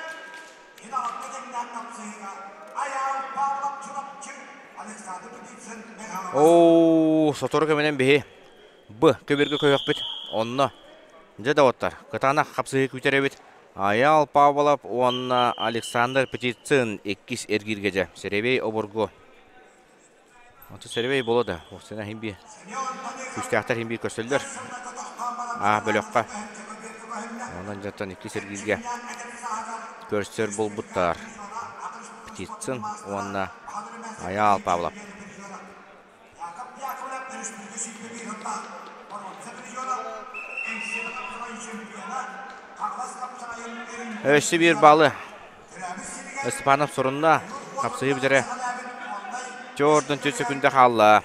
Финалга тэҥнээх хапсыһыыга Айаал Павлов Чурапчы, Александр Птицын Михайлов. Оо, сотору кэминэн биһи Б көбүргэ көһүөхпүт. Онно дьэ доҕоттор, кытаанах хапсыһыы күүтэр эбит. Айаал Павлов уонна Александр Птицын иккис эргииргэ дьэ Сэрэбиэй обургу. Онтон Сэрэбиэй буолуо да, Оксана иһин биир күүстээхтэр иһин биир көрсөллөр. Аа бөлөххө. Онон дьонтон иккис эргииргэ көрсөр буолбуттар. Птицын уонна Айаал Павлов. Өссө биир балы Степанов сурунна. Хапсыһыы бүтэрэ. Чордун түс секунда хаалла.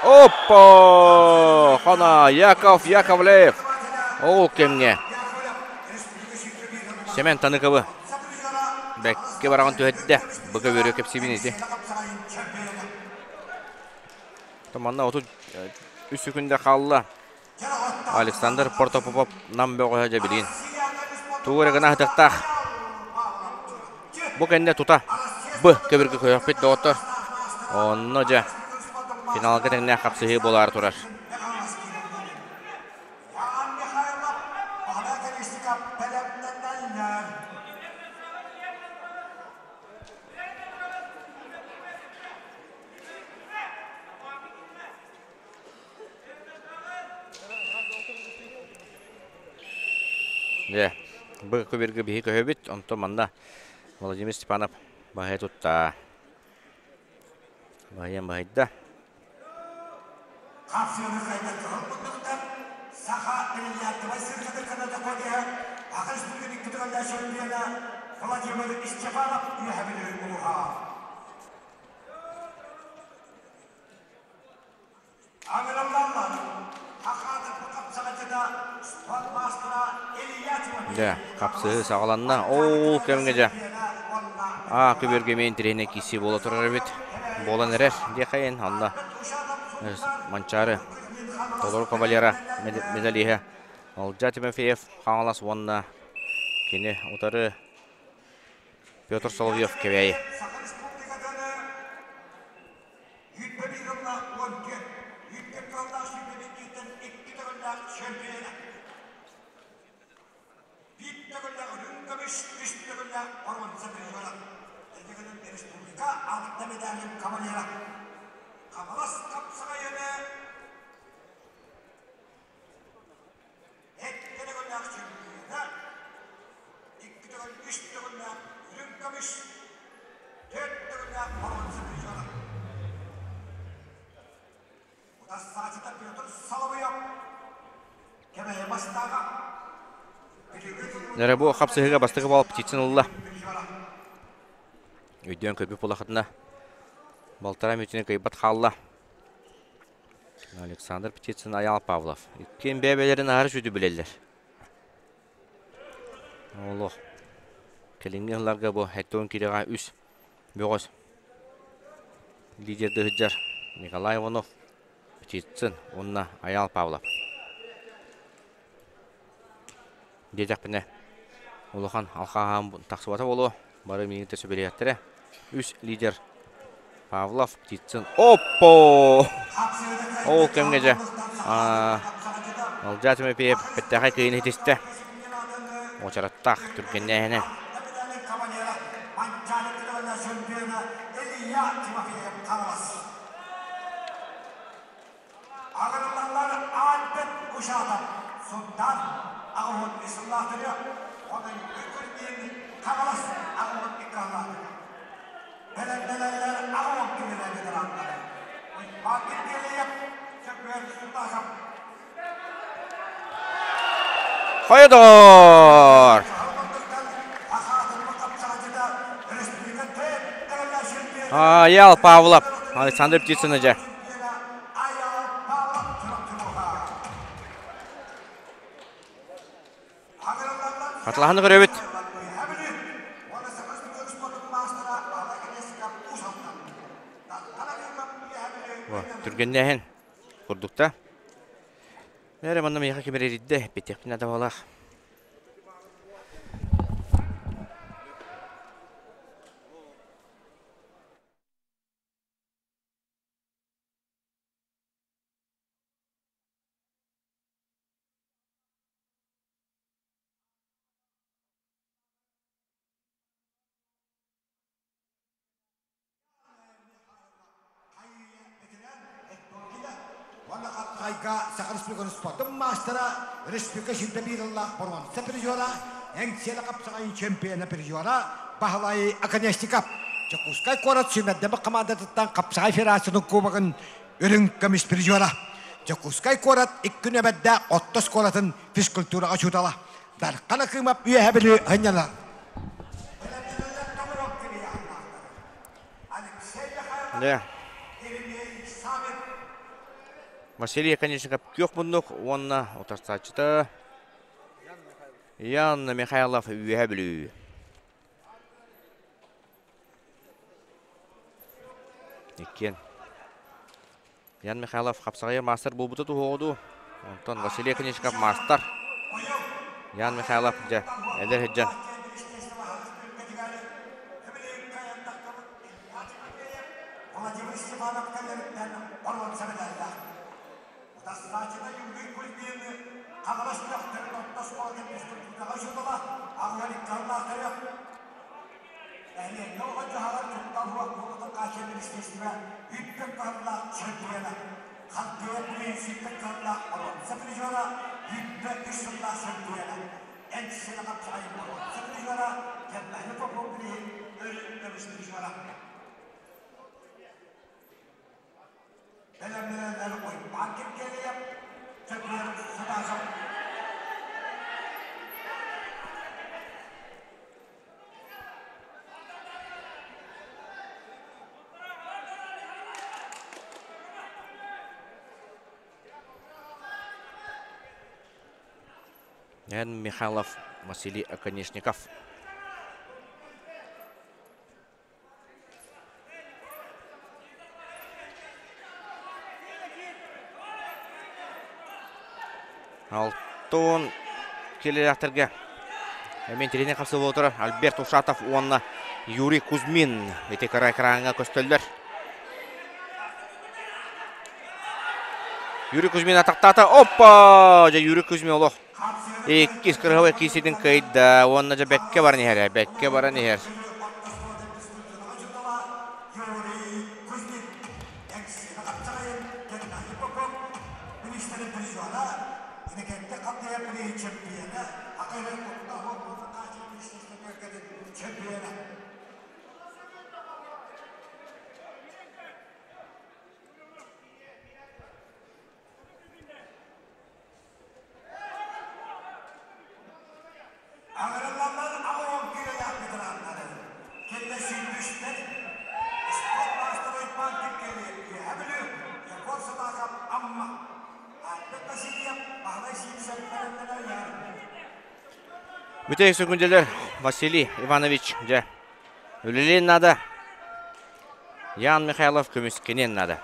Оппа! Хана Яков Яковлев. Ол кэмҥэ Семен Таныковы бэккэ бараҕын түһэрдэ. Быка үөрүө кэпсиибин ити. Манна 33 секунда хаалла. Александр Протопопов Нам бөҕөһө дьэ билигин тугу эрэ гына сытыахтаах. Бу кэннэ тута Б көбүргэ көһүөхпүт доҕоттор. Онно дьэ финалга тэҥнээх хапсыһыы буолаары турар. Дьэ, бу көбүөргэ биһи көһөбүт, онтон манна Владимир Степанов баһыйа тутта. Баһыйан баһыйда. Хапсыаны хайдах кыһыл муннуктар Саха бриллиантовай сыркатын канада кодеһа Аха Республикатын көтөҕөллөөх чемпиона Владимир Степанов үөһэ Бүлүү улууһа. Дьэ, хапсыһыы саҕаланна. Ол кэмҥэ дьэ аа көбүөргэ эмиэ интэриэһинэй киирсии буола турар эбит. Буолан эрэр диэхэйин. Онно Манчаары толору кавалера медалиһа Олдьа Тимофеев Хаҥалас уонна кини утары Петр Соловьев Кэбээйи. Эрэ бу хапсыһыыга бастакы бал Птицын ылла. Өйдөөн көрбүт буолахытына балтараа мүтүнэ кыайбат хаалла. Александр Птицын, Айаал Павлов. Иккиэн бэйэ-бэйэлэрин аһары сүдү билэллэр. Олох. Кэлиҥҥи сылларга бу Хэттон кириҕэ үс бөҕөс лидерды сылдьар Николай Иванов, Птицын уонна Айаал Павлов. Диэтэхпинэ, улахан алхааһаан тахсыбата буолуо. Бары миигин сөбүлэһиэхтэрэ. Үс лидер Павлов, Птицын. Оппо! Ол кэмҥэ дьэ Алдьаа Тимофеев бэртээхэй кыайыыны ситистэ. Уочараттаах түргэннээһинэ. Аҕырыллаллар Альберт Ушатов, Сунтаар аҕыһын сыллаахтарыгар, Хотуй Күрдиин Хаҥалас аҕыһын икки сыллаахтарыгар. Бэлэмнэнэллэр аҕыһын кинилэр ветераннары. Уйбаан Киргиэлэйэп, Дьөгүөр Сутахов. Хойдоор! Аял Павлов, Александр Птицын дьэ. Хатылаһаны көрөбүт. Түргэннээһин курдукта. Эрэ манна миэхэ ким эрэ эрийдэ, эппиттиэхпин да табалаах. Республиканы спортун маастара, республика сүүрбэ сыллаах боруонса призера, Эҥсиэлэ хапсаҕайын чемпиона призера Баһылай Оконешников. Дьокуускай куорат сүүмэрдэммит хамаандатыттан хапсаҕай федерациятын кубогын үрүҥ көмүс призера. Дьокуускай куорат икки нүөмэрдээх орто оскуолатын физкультураҕа учуутала Дархан Акымов Үөһэ Бүлүү сынньанар. Да. Василий Конечников күөх муннук уонна утарсааччыта Ян Михайлов Үөһэ Бүлүү. Иккиэн. Ян Михайлов хапсаҕайы маастар буолбута туһуоҕу Онтон Василий Конечников маастар. Ян Михайлов дьэ эдэр сылдьан Владимир Степанов кэлэриттэн оруон сэбэлэллээх. Утарсааччыта Юрий Кузьмин Хаҥалас үрэхтэрин орто оскуолатын физкультураҕа учуутала аҕыйах икки Нэһилиэнньэ оҕо дьаһалар куттал суох буолуутун хааччыйар министиэристибэ үп кыһаллаах чемпиона, хантыйа принциппит кыһаллаах боруонса призера, үппэ үс сыллаах чемпиона, эн силэ хапсаҕайын боруонса призера, Геннадий Попов билиһин өрүн көмүс призера. Бэлэмнэнэллэр Уйбаан Киргиэлэйэп, Чөкүөр Сатасов. Н. Михайлов, Василий Оконешников. Алтон килэлээхтэргэ эмиэ интэриэһинэй хапсыы турар Альберт Ушатов уонна Юрий Кузьмин ити кыра экраҥҥа көстөллөр. Юрий Кузьмин атахтаата. Оппа! Дьэ Юрий Кузьмин олох иккис кырыһабай кииситин кыайда уонна дьэ бэккэ баран иһэр, бэккэ баран иһэр. Аҕырыллаллар аҕыйах киилэлээх ветераннары, кинилэр сүүрбүстэр, спорт маастара Уйбаан Киргиэлэйэп Үөһээ Бүлүү, Егор Сатаков Амма, Альберт Васильев Баһылай Сивцев бэлэмнэнэр Бүтэһик сөкүндэлэр Василий Иванович дьэ үлэлиэн наада. Ян Михайлов көмүскэниэн наада.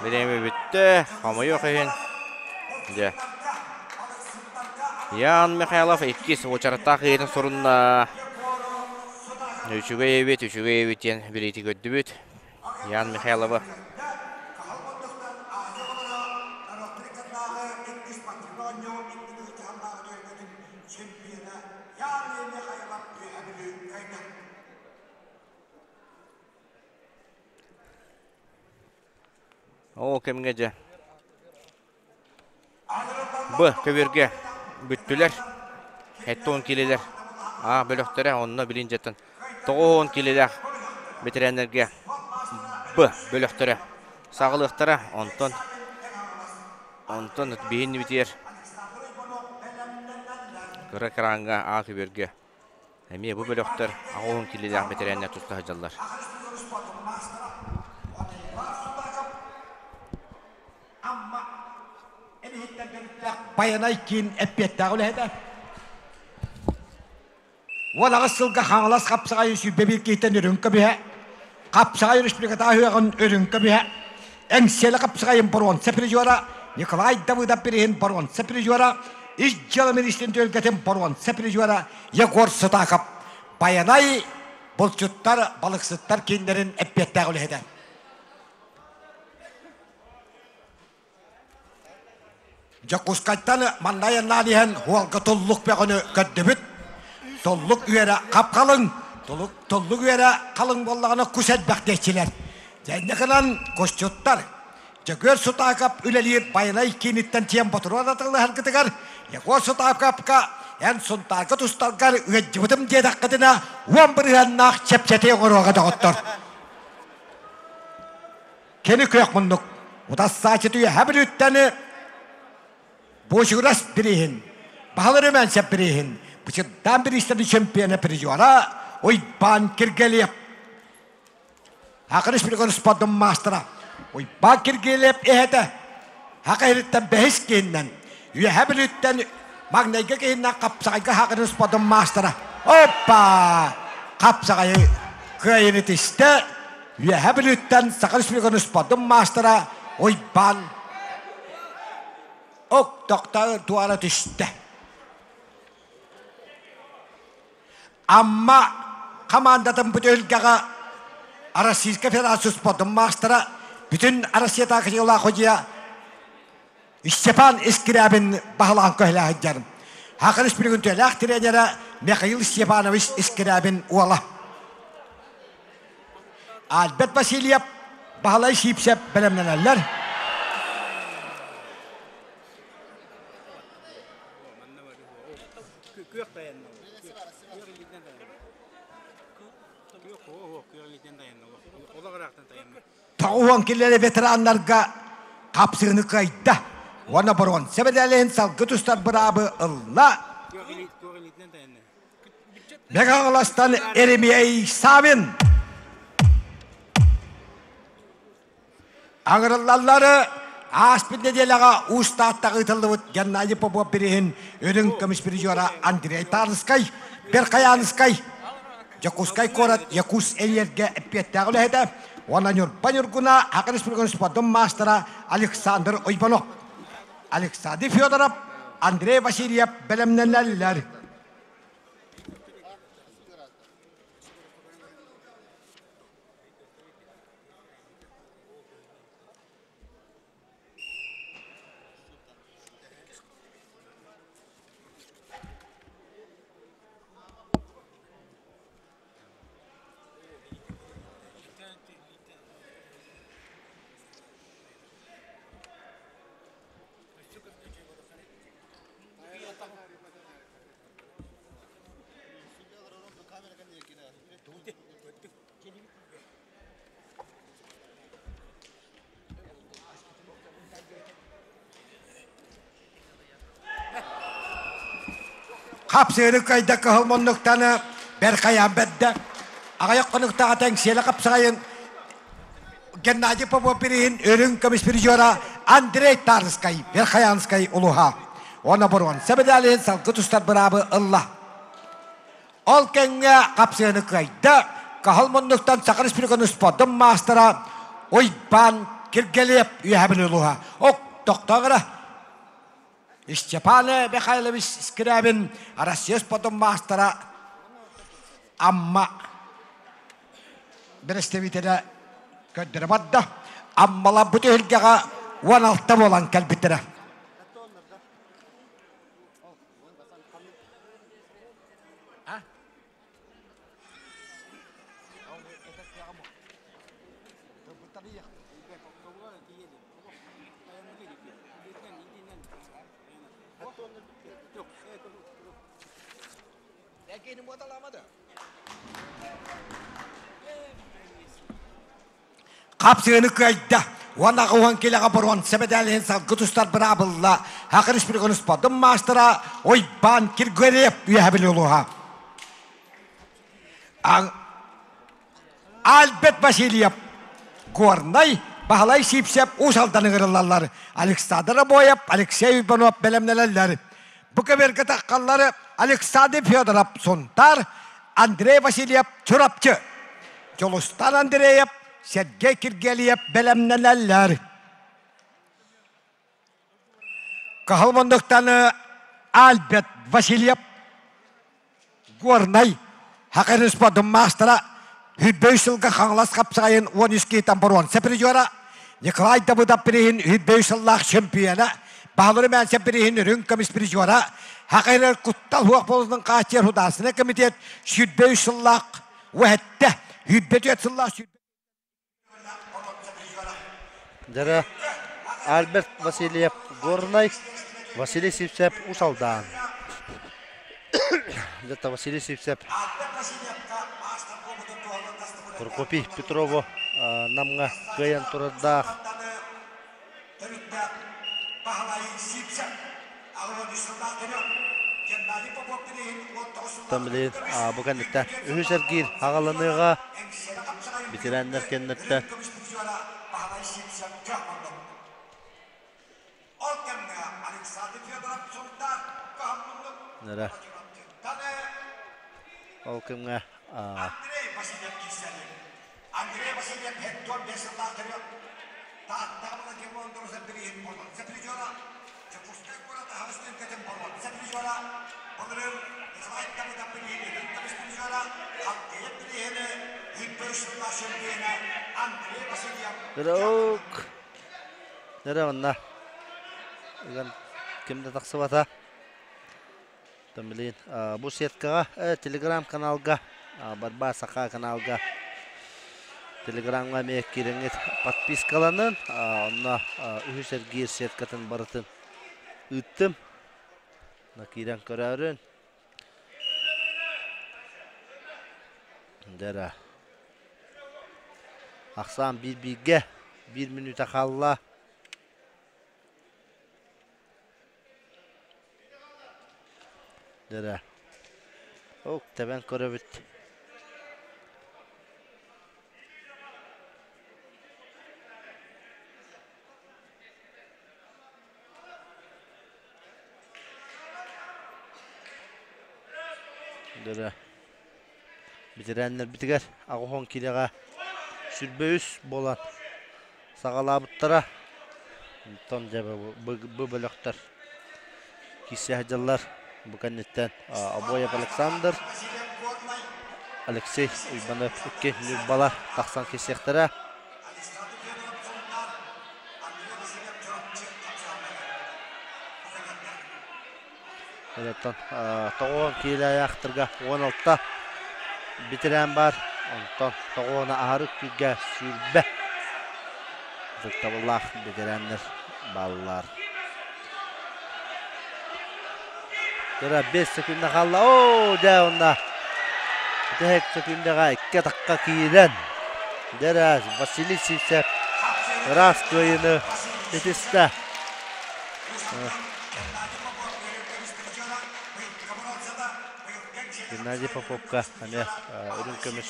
Бириэмэ бүттэ, хомойуох иһин. Дьэ. Ян Михайлов иккис уочараттаах ыйытын сурунна. Үчүгэй эбит, үчүгэй эбит диэн билиити көрдүбүт. Ян Михайловы Ол кэмҥэ дьэ Б көбүөргэ бүттүлэр. 70 киилэлэр А бөлөхтөрө онно билин дьэттэн 90 киилэлээх бэтэрээннэргэ Б бөлөхтөрө саҕалыахтара. Онтон онтон биһин битиэр кыра экраҥҥа А көбүөргэ эмиэ бу бөлөхтөр 80 киилэлээх бэтэрээннэр туста сылдьаллар. Байанай киин эппиэттээх үлэһитэ. Уон аҕыс сылга Хаҥалас хапсаҕайын 21 киһиттэн үрүҥ көмүһэ, Хапсаҕай республиката ыһыаҕын үрүҥ көмүһэ, Эҥсиэлэ хапсаҕайын боруонса призера, Николай Давыдов бирииһин боруонса призера, Ис дьыала министрин түһүлгэтин боруонса призера Егор Сутаков Байанай булчуттар, балыксыттар кииннэрин эппиэттээх үлэһитэ. Дьокуускайтан манна айаннаан иһэн уолга туллук бөҕөнү көрдүбүт. Туллук үөрэ хап-халыҥ. Туллук үөрэ халыҥ буоллаҕына кус элбэх диэччилэр. Дьэннэ гынан кусчуттар Дьөгүөр Сутаакап үлэлиир Байанай кииниттэн тиэн ботуруон атыылаһаргытыгар Егор Сутаакапка эн Сунтаарга тустаргар ыалдьыбытым диэтэххитинэ уон бырыһыаннаах чэпчэтии оҥоруоҕа доҕоттор. Кини күөх муннук утассааччы үөһэ бүлүүттэни Бочугурас бирииһин, Баһылар Өмөнсөп бирииһин, Бычырдаан бириистэри чемпиона призера Уйбаан Киргелиев. Саха Республикатын спордун маастара Уйбаан Киргелиев эһэтэ Саха иһиттэн бэһис киһиннэн, Үөһэ Бүлүүттэн маҥнайгы киһиннэн хапсаҕайга Саха спордун маастара Оппа! Хапсаҕайы кыайыны тистэ Үөһэ Бүлүүттэн Саха Республикатын спордун маастара Уйбаан Октохто туора түстэ. Амма хамаандатын бүтүлгэҕэ Российская Федерация спордун маастара бүтүн Россиятааҕы дьыалаах судьуйа Степан Искрябин баһылаан көһүлэ сылдьар. Саха Республикатын үтүөлээх тренерэ Михаил Степанович Искрябин уола. Альберт Васильев, Баһылай Сиипсэп бэлэмнэнэллэр. Тоҕуһуон киллэрэ ветераннарга хапсыыны кыайда. Уонна боруонса мэдээлин салгы тустар быраабы ылла. Мэҥэ Еремей Савин. Аҥырыллаллары ааспыт нэдиэлэҕэ Уус Тааттаҕа ыытыллыбыт Геннадий Попов бирииһин үрүҥ көмүс призера Андрей Тарскай, Верхоянскай, Дьокуускай куорат Якутс энергия эппиэттээх үлэһитэ уонна Ньурба Ньургуна Саха Республикатын спордун маастара Александр Уйбанов, Александр Федоров, Андрей Васильев бэлэмнэнэллэр. Хапсыыры кыайда кыһыл муннуктаны бэрхайаан бэрдэ. Аҕыйах хонуктааҕы тэҥсиэлэ хапсаҕайын Геннадий Попов бирииһин үрүҥ көмүс призера Андрей Тарскай Верхоянскай улуһа. Уонна боруонса медалиһин салгы тустар быраабы ылла. Ол кэмҥэ хапсыаны кыайда Каһыл муннуктан Саха Республикатын спордун маастара Уйбаан Киргелиев үөһэ Бүлүү улууһа. Ок, тохтоо Степан Михайлович Скрябин Россия спордун маастара Амма бэрэстэбиитэлэ көрдөрө барда. Аммаларбыт өһүлгэҕэ 16 буолан кэлбиттэрэ. Хапсыгыны кыайда уонна аҕыһан килэҕэ боруонса мэдээлиһин салгы тустар быраабылла Саха Республикатын спордун маастара Уйбаан Киргиэлэйэп үөһэ Бүлүү улууһа. Альберт Васильев Горнай Баһылай Сипсев Уус Алдан ыҥырыллаллар. Александр Обоев, Алексей Иванов бэлэмнэнэллэр. Бу көбүөргэ таххаллары Александр Федоров Сунтаар, Андрей Васильев Чурапчы, Дьулустан Андреев, Сергей Киргелиев бэлэмнэнэллэр. Кыһыл муннуктаны Альберт Васильев Горнай Хакырын спордун маастара Хүрбөй сылга Хаҥалас хапсаҕайын 13 киһиттэн боруонса призера Николай Давыдов бирииһин Хүрбөй сыллаах чемпиона Баһылары Мэнсэ бирииһин үрүҥ көмүс призера Хакырын куттал суох буолуутун хааччыйар художественный комитет Сүрбөй сыллаах Уһэтте Хүрбе сыллаах Дара Альберт Васильев Горнай, Василий Сивцев Усалдаан. Где-то Василий Сивцев Прокопий Петрову намҥа кыайан турардаах. Тамлин бу кэнниттэн үһүс эргиир аҕаланыаҕа ветераннар кэнниттэн Ол кэмҥэ Андрей Васильев киирсэрин. Андрей Васильев Hector бесыллаахтары Тааттаҕа Владимир бирииһин боруонса призера, Дьокуускай куорат аһаҕас түһүлгэтин боруонса призера, былырыын Николай Давыдов бирииһин үрүҥ көмүс призера, хоккейын бирииһини Виктор сыллаах чемпиона Андрей Васильев. Дырок. Дыры онна. Ыган ким да тахсыбата. Блин, бу сеткаҕа телеграм-каналга, Барба Саха каналга телеграмҥа эмиэ киирэҥҥит подпискаланын, онно үһүс эргиир сеткатын барытын ыыттым. Киирэн көрөөрүн. Дера. Ахсаан биир-бииргэ, биир мүнүүтэ хаалла. Дэрэ. Ок, тэбэн көрөбүт. Дэрэ. Бэтэрээннэрбитигэр аҕыс киилэҕэ сүрбэ үс буолан саҕалаабыттара. Онтон дьэ бу бөлөхтөр киирсэ сылдьаллар. Бу кэнниттэн Обоев Александр, Алексей Уйбанов икки ньурбалар тахсан киирсиэхтэрэ. Оттон тоҕуон киилээхтэргэ 16 бэтэрээн баар. Онтон тоҕуона аһары күүргэ 20 ытыктабыллаах бэтэрээннэр бааллар. Кыра 5 секунда хаалла. Оо, дьэ онно бүтэһик секундаҕа икки атахха киирэн дьэ Василий Сивцев ыраас кыайыыны ситистэ. Геннадий Поповка эмиэ үрүҥ көмүс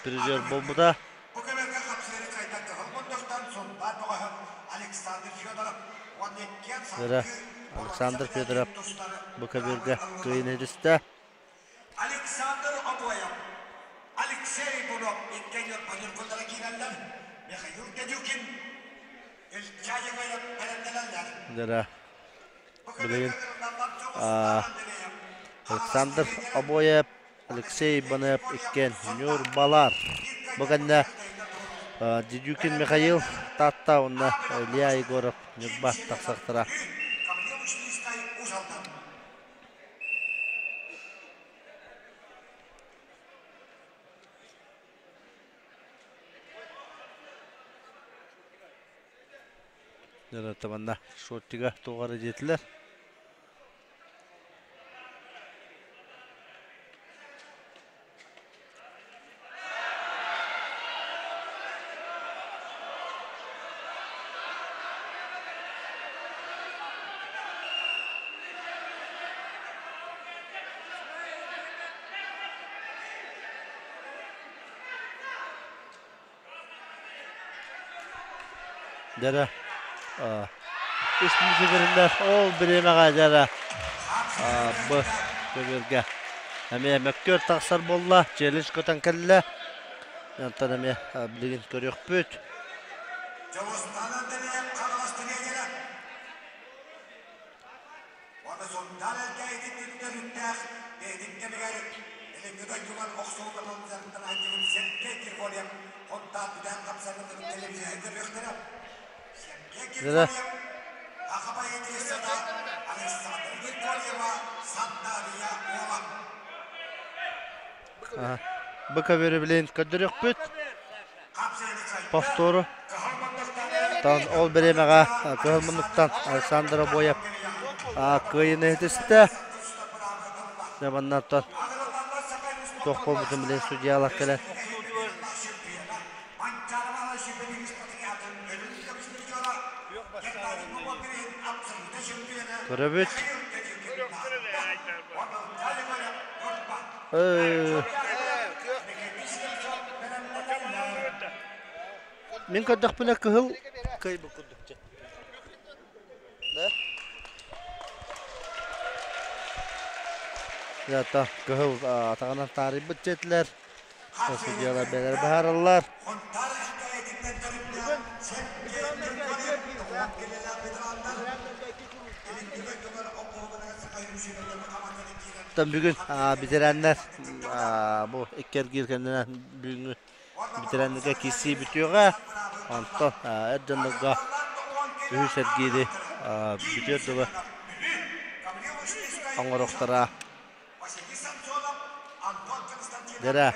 призер буолбута. Александр Федоров бу көбүөргэ кыайыыны илистэ. Александр Обоев, Алексей Буров икки Ньургуннара киирэллэр. Михаил Дедюкин Дара билигин Александр Обоев, Алексей Иванов иккиэн Ньурбалар. Бу кэннэ Дедюкин Михаил Таатта уонна Илья Егоров Ньурба тахсахтара. Манна шортига туох эрэ диэтилэр. Дьэрэ үс мүнүүтэ ол бириэмэҕэ дьэрэ б көбүөргэ эмиэ мөккүөр тахсар буолла челлендж көтөн кэллэ онтон эмиэ билигин көрүөхпүт Уонна Сунтаар Элгээйитин үрдүнэн бэйэтин кэмигэр илиҥҥи дойдулар охсууларын дьарыктанааччыбыт Сергей Григорьев Хонтаар бүтээн хапсаҥҥытын телевизоры көрүөхтэрэ. Сергей Григорьев Аха поэтессата Александра Григорьева Сандаарыйа уола. Быка билин көрдөрүөхпүт. Повтору. Тан ол бириэмэҕэ кыһыл муннуктан Александр Обоев кыайыыны иһитистэ. Дьэ маннаттан туох буолбутун билин судьялар кэлэн көрөбүт. Мин көрдөхпүнэ кыһыл кыайбыт курдук дьэ. Да? Ята кыһыл атаҕынан таарыйбыт дьиэтилэр. Судьялар бэлэр баһараллар. Оттон бүгүн ветераннар бу икки эргиир кэннинэн бүгүҥҥү ветераннарга киирсии бүтүөҕэ. Онтон эр дьоннорго үһүс эргиири бүтүөр дылы оҥоруохтара. Дьэрэ,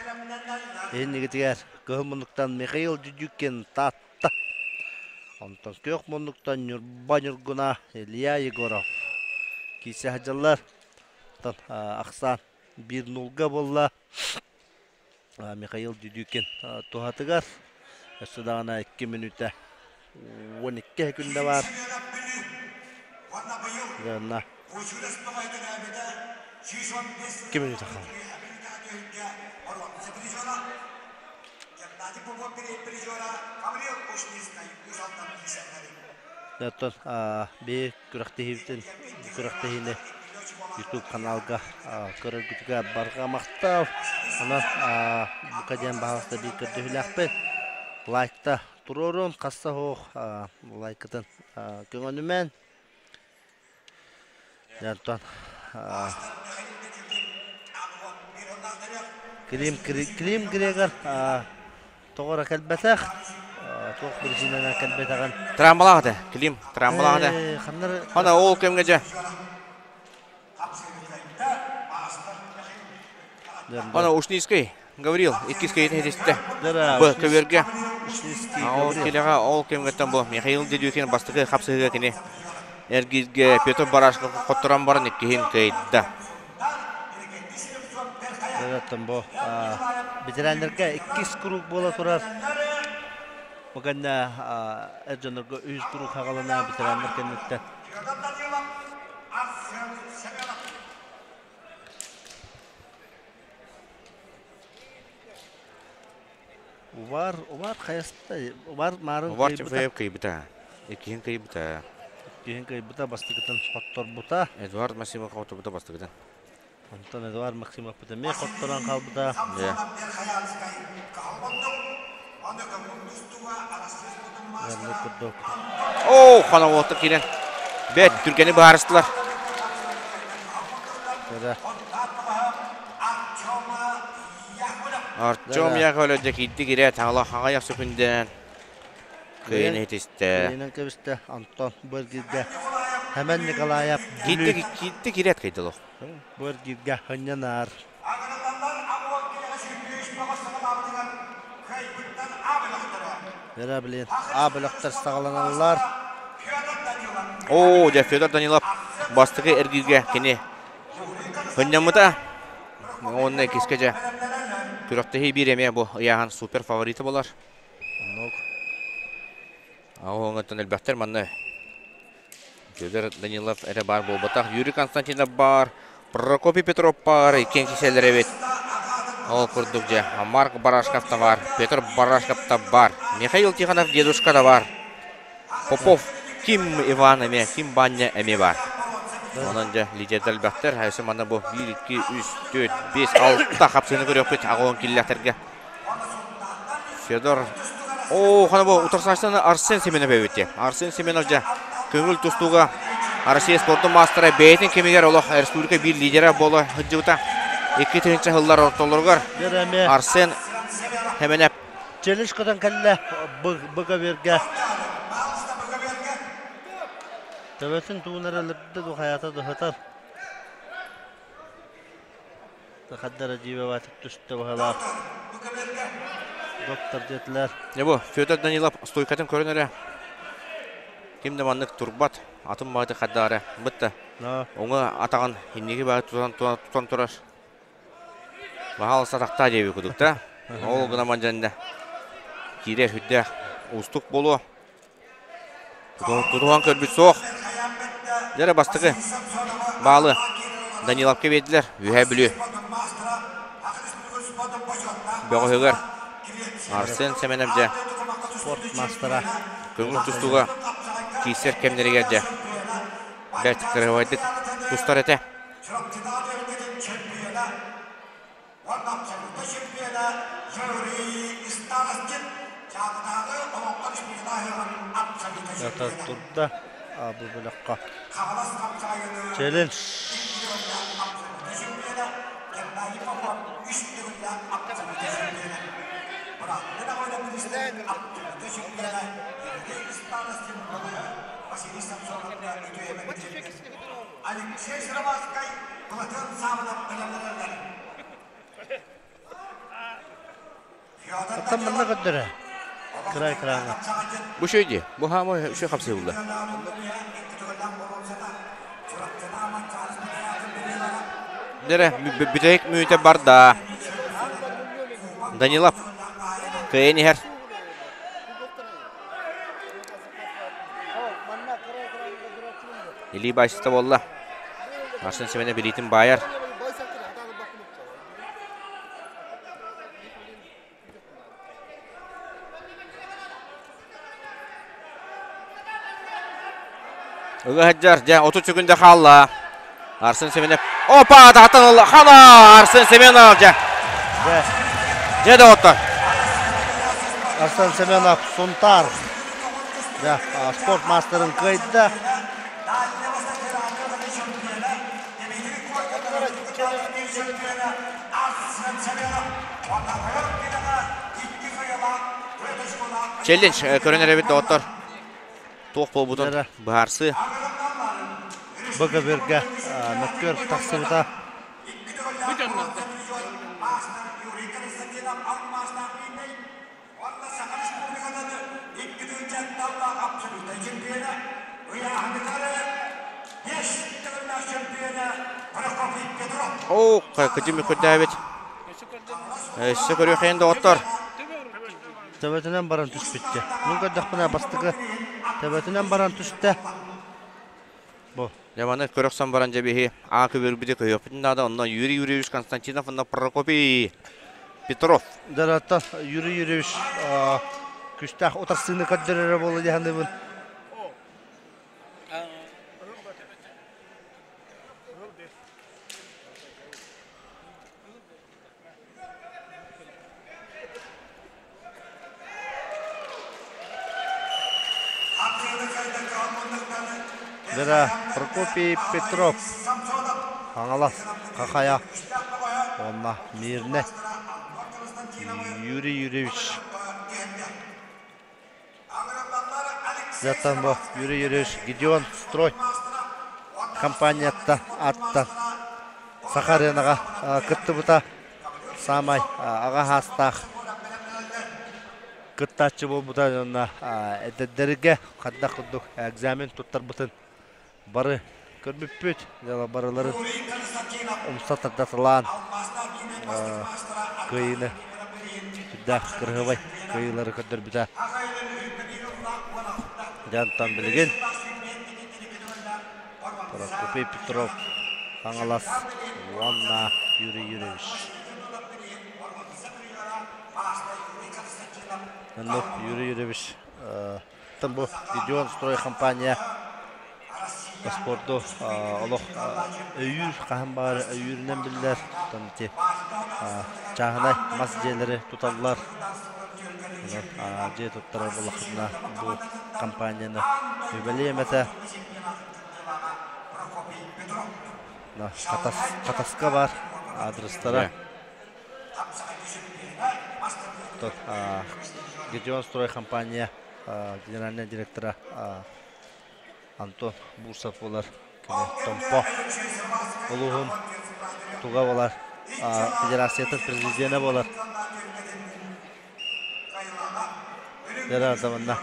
иһиннигитигэр кыһыл муннуктан Михаил Дюдюкин Таатта. Онтон күөх муннуктан Ньурба Ньургуна Илья Егоров киирсэ сылдьаллар. Оттон ахсаан биир нулга буолла. Михаил Дюдюкин туһатыгар өссө даҕаны 2 мүнүүтэ 12 күндэ баар. Дьонно 2 мүнүүтэ хаалла. Оттон биһи күрэхтэһиибитин күрэхтэһиини YouTube каналга көрөргүтүгэр барҕа махтал. Онон бука диэн баһаалыста биир көрдөһүүлээхпит. Лайкта туруорун, хасса суох лайкытын көҥөнүмэн. Онтон Клим, Клим Грегор тоҕо эрэ кэлбэтэх, туох биричиинэнэн кэлбэтэҕин. Трамбалаах этэ, Клим трамбалаах этэ. Ханнары Хана ол кэмҥэ дьэ. Ана Ушницкий Гаврил иккис киһитин хитистэ. Б көбүөргэ. Ол килэҕэ ол кэмҥэттэн бу Михаил Дедюкин бастакы хапсыһыыга кини эргииргэ Петр Барашков хотторон баран иккиһин кыайда. Оттон бу ветераннарга иккис круг буола турар. Бу кэннэ эр дьоннорго үһүс круг хаҕалана ветераннар кэнниттэн. Увар, Увар хайаста, Увар маарын Увар Тимофеев кыйбыта. Иккиһин кыйбыта. Иккиһин кыйбыта, бастакытын хотторбута. Эдуард Максимов хотторбута бастакытын. Онтон Эдуард Максимов эмиэ хотторон хаалбыта. Курдук. Оо, хоногуоттар киирэн. Бэт, түргэни быһаарыстылар. Артем Яковлев дьэ киирди киирэ таҥала хаҥайах сөкүндэн кыайан иһитистэ. Кыайынан кэбистэ Антон бу эргииргэ Хэмэн Николаев Киирди киирди киирээт кыйдылох. Бу эргииргэ хынньанар. Эрэ блин, А бөлөхтөр саҕаланаллар. Оо, дьэ Федор Данилов бастакы эргииргэ кини Хынньаммыта уонна иккискэ дьэ күрэхтэһии биир эмиэ бу ыйааһын супер фаворита буолар. Оннук. Оҕоҥоттон элбэхтэр манна Федор Данилов эрэ баар буолбатах. Юрий Константинов баар, Прокопий Петров баар, иккиэн киселлэр эбит. Ол курдук дьэ Марк Барашков да баар, Петр Барашков да баар, Михаил Тихонов дедушка да баар. Попов Ким Иван эмиэ, Ким Баня эмиэ баар. Онон дьэ лидердэр элбэхтэр. Өссө манна бу 1, 2, 3, 4, 5, 6 хапсыыны көрүөхпүт аҕа киллэхтэргэ. Федор Оо, хана бу утарсааччыны Арсен Семенов эбит. Арсен Семенов дьэ көҥүл тустууга Россия спордун маастара бэйэтин кэмигэр олох республика биир лидерэ буола сылдьыбыта. 2000 сыллар ортолоругар Арсен Семенов Челиш көтөн кэллэ Быковергэ. Төбөтүн тугун эрэ өлөрдө ду хайата дуһатар. Хаддара дьиибэ түстэ быһалаах. Доктор диэтилэр. Дьэ бу Федор Данилов стойкатын көрөн эрэ. Ким да маннык турбат. Атын баҕайы хаддаара. Бытта. Оҥо атаҕын инники баҕайы тутан, тутан турар. Баһаалыста тахтаа диэби кудук да. Ол гына мандьанна киирэр сүрдээх уустук буолуо. Тутуһан көрбүт суох. Дьэ бастакы баалы Даниловка биэрдилэр. Үөһээ Бүлүү бөҕөһүгэр Арсен Семенов дьэ спорт маастара көҥүл тустууга киирсэр кэмнэригэр дьэ бэрт кырыһыбайдык тустар этэ. Уонна абсолютнай чемпиона Юрий Старостин Дьааҥытааҕы Олоҥхо Республикатын ыһыаҕын абсолютнай чемпиона. Турда бу бөлөххө. Хаҥалас хапсаҕайыны Челлендж. икки төгүллээх абсолютнай чемпиона Геннадий Попов үс төгүллээх абсолютнай чемпиона. Бырааттыы Наҕайда абсолютнай чемпиона Юрий Старостин Василий Самсоновка үтүө Алексей Сыроватскай Былатыан Саабынап бэлэмнэнэллэр. Оттон манна көрдөрө. Кырай кыраҥа. Бу шөй дии. Бу хаама үшө хапсыылла. Дere бүтэһик мүнүүтэ барда. Данилов кыайан иһэр. Илии баайсыта буолла. Арсен Семенов билиитин баайар. Ыга сылдьар, дьэ, 30 секунда хаалла. Арсен Семенов. Опа, тахтан ылла. Хана! Арсен Семенов, дьэ. Дьэ, доҕоттор. Арсен Семенов Сунтар. Дьэ, спорт маастарын кыайда. Челлендж көрөн эрэбит доҕоттор. Туох буолбутун быһаарсыы. Бөкөбүргэ мөккүөр тахсыбыта. Оо, кытым көрдөөбүт. Өссө көрүөххэ доҕоттор. Төбөтүнэн баран түспүттэ. Мин көрдөхпүнэ бастакы төбөтүнэн баран түстэ. Бу. Дьэ маны көрөхсөн баран дьэ биһи аа көбүрбүтү көһүөхпүтүн наада. Онно Юрий Юрьевич Константинов уонна Прокопий Петров. Дьарата Юрий Юрьевич күстээх утарсыыны көрдөрөрө буолла дии саныыбын. Дара Прокопий Петров Хаҥалас Хахайа уонна Мирнэ Юрий Юрьевич Затан бу Юрий Юрьевич Гедеон Строй компанияттан аттан Саха аренаҕа кыттыбыта саамай аҕа саастаах кыттааччы буолбута уонна эдэрдэргэ хайдах курдук экзамен туттарбытын бары көрбүппүт барыларын умса тардаталаан кыайыыны сүрдээх кырыһыбай кыайыылары көрдөрбүтэ. Дьантан билигин Прокопий Петров Хаҥалас уонна Юрий Юрьевич. Оннук Юрий Юрьевич бу Гедеон строй компания спорду олох өйүүр хаһан баҕар өйүүрүнэн биллэр. Оттон ити чааһынай мас дьиэлэри туталлар. Дьиэ туттарар буоллаххытына бу компанияны үбэлиэм этэ. Хатас, Хатаска бар адрестара. Гедеон строй компания генеральный директора Антон Бурсов болар. Кини Томпо улууһун туга болар. Федерациятын президенэ буолар. Дьэ манна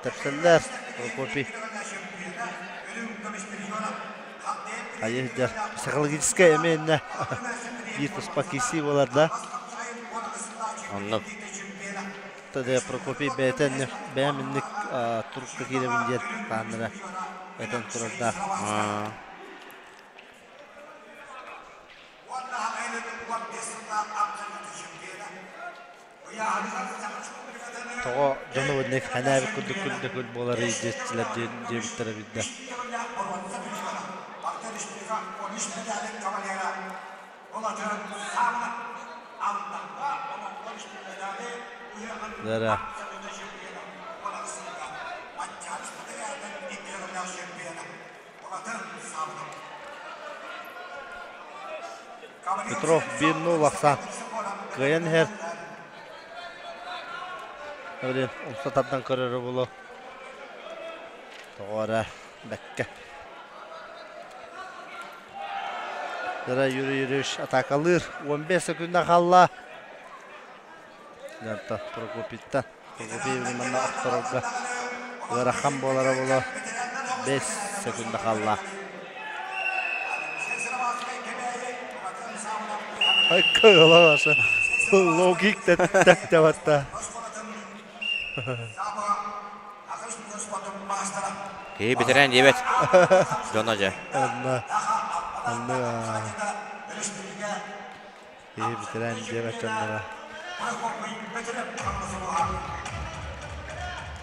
тэпсэллэр Прокопий. Хайы психологическай эмиэ иннэ биир туспа киирсии буолар да. Оннук. Тады Прокопий бэйэтэ инник бэйэм инник турукка киирэбин диэн тааннара этэн турардаах. Тоҕо дьону инник ханээбит курдук күл буоларый диэччилэр диэбиттэрэ биллэ. Дара. Петров 1-0 ахсаан кыайан иһэр. Блин, умса тардан көрөрө булу. Тоҕо эрэ бэккэ. Дара Юрий Юрьевич атакалыыр. 15 секунда хаалла. Дьарта Прокопиттан. Прокопий манна охторорго ыарахан буолара буолуо. 5 секунда хаалла. Кыылабасы. Логик тэттэ Киһи бэтэрээн диэбэт. Дьоно дьэ. Онно. Онно. Киһи бэтэрээн диэбэт дьонноро.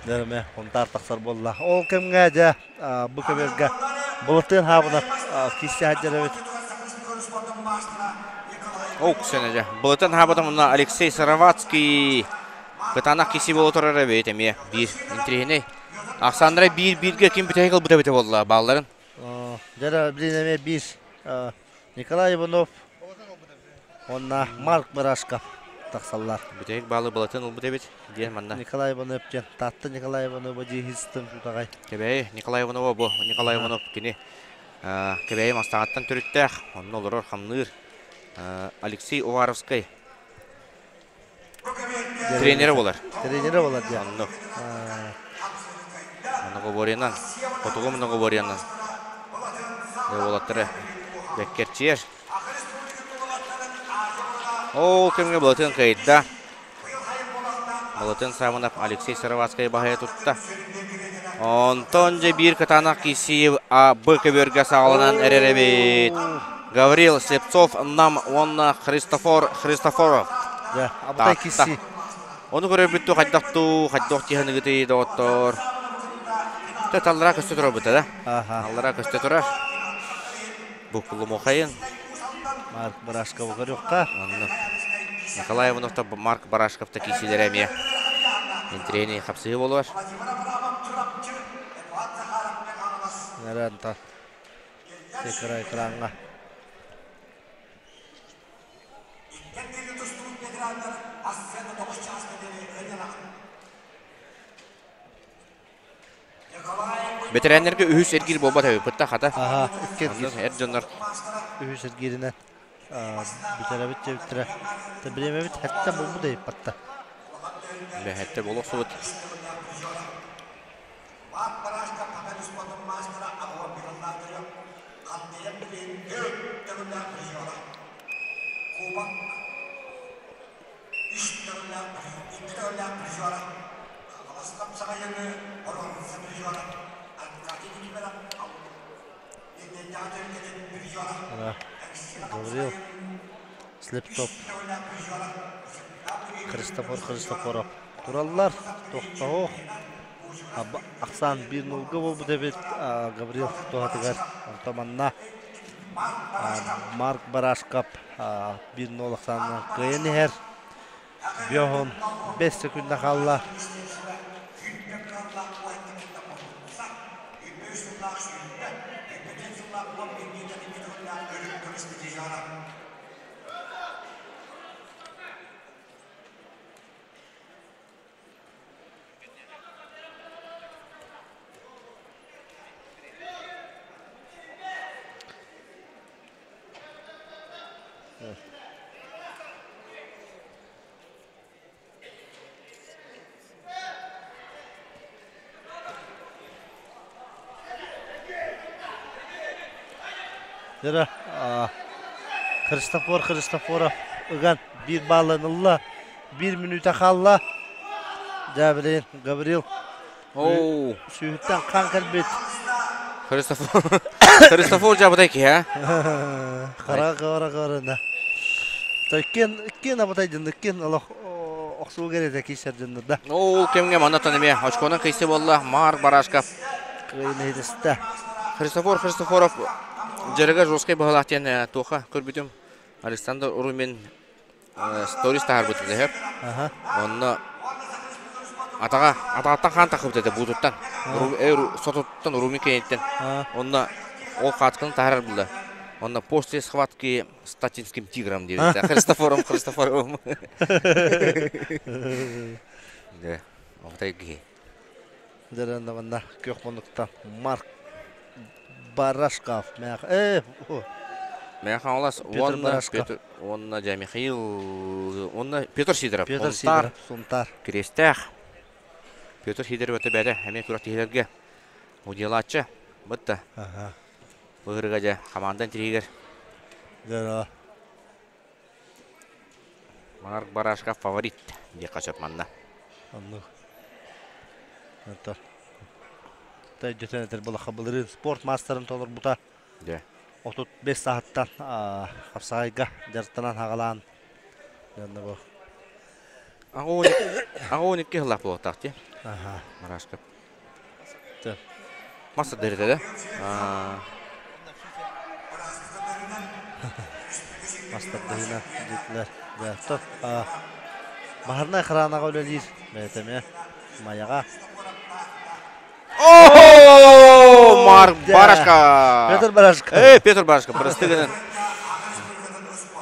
Дөрөмө, Хунтаар тахсар буолла. Ол кэмҥэ дьэ бу көбүөргэ Былатыан Хаабынап киирсэ сылдьар эбит. Ок, сэнэ дьэ. Былатыан Хаабынап уонна Алексей Сыроватский кытаанах киси буола турар эбит эмиэ биир интириэһинэй. Ахсааннара биир-бииргэ ким бүтэһик ылбыт эбитэ буолла баалларын. Дьэ, билин эмиэ биир Николай Иванов уонна Марк Барашков тахсаллар. Бүтэһик баалы Былатын ылбыт эбит диэн манна. Николай Иванов диэн Таатта Николай Иванова дии тутаҕай. Кэбээйи Николай Иванова бу Николай Иванов кини Кэбээйи Мастаҕаттан төрүттээх, онно олорор хамныыр Алексей Уваровскай тренерэ буолар. Тренерэ буолар диэн. Оннук. Многоборьенан, хотугу многоборьенан уолаттары бэккэрчиэр. Ол кэмҥэ Былатын кыайда. Былатын Савонов Алексей Сыроватскай баһыйа тутта. Онтон дьэ биир кытаанах киирсии А Б көбүөргэ саҕаланан эрэр эбит. Гаврил Слепцов Нам уонна Христофор Христофоров. Дьэ, абытай киирсии. Ону көрөрбүт туу хайдах туу, хайдах тиһаныгытый доҕоттоор. Тэ таллара көстө турар да? Аллара көстө турар. Бу Кулумухайын. Марк Барашковы көрүөххэ. Онно Николай Ивановта Марк Барашковта киирсиилэрэ эмиэ интириэһинэй хапсыһыы буолуор. Наранта кыра экраҥҥа. Бэтэрээннэргэ үһүс эргиир буолбат эбиппит да хата. Аха, икки эргиир. Эр дьоннор. Үһүс эргииринэн бүтэрэбит диэбиттэрэ. Бириэмэбит хэттэ буолбут эбиппатта. Бэһэттэ буолуохсубут. Гаврил Слепцов, Христофор Христофоров тураллар. Тохтоох. Ахсаан биир нулга буолбут эбит Гаврил туһатыгар. Онтон манна Марк Барашков 1-0 ахсаанынан кыайан иһэр. Биоһун 5 секунда хаалла. Дьэ, Христофор Христофоров ыган биир бааллан ылла. Биир мүнүүтэ хаалла. Дьэ, билигин Гаврил сүүһүттэн хаан кэлбит. Христофор Христофор дьабытай киһи, а? Хара кара карына. Иккиэн иккиэн абытай дьон иккиэн олох охсуу кэрэтэ киисэр дьоннор да. Ол кэмҥэ манна эмиэ очконан кыйсы буолла Марк Барашков. Кыайын Христофор Христофоров дьарыга жесткай баһылаах диэн туоха көрбүтүм. Александр Румин сторис таһаарбыт этэ. Онно атаҕа атаҕаттан хаан тахсыбыт этэ буутуттан. Сотуттан Румин кэнниттэн. Онно ол хаачканы таһаарар булла. Онно после схватки с татинским тигром диэбитэ. Христофором Христофоровым. Да, оҕотой киһи. Дэрэннэ манна күөх муннуктан Марк Барашков. Мээх Хаҥалас уонна Петр уонна дьэ Михаил уонна Петр Сидоров. Петр Сидоров Сунтаар. Кириэстээх. Петр Сидоров это бэйэтэ эмиэ күрэхтэһиилэргэ удьуолааччы. Бытта. Быһырыга дьэ хамаандан тириигэр. Дьэ Марк Барашков фаворит диэххэ сөп манна. Оннук. Онтон өйдөтөн этэр булаха былырыын спорт маастарын толорбута. Дьэ. 35 сааһыттан хапсаҕайга дьарыктанан хаҕалаан дьонно бу. Аҕа 12 сыллаах буолуохтаах дии. Аха. Барашков. Мастер дэритэ да? Мастер дыһына диэтилэр. Дьэ, Баһарнай охранаҕа үлэлиир бэйэтэ эмиэ Майаҕа. О, Марк Барашка! Петр Барашка. Эй, Петр Барашка, просты гынан.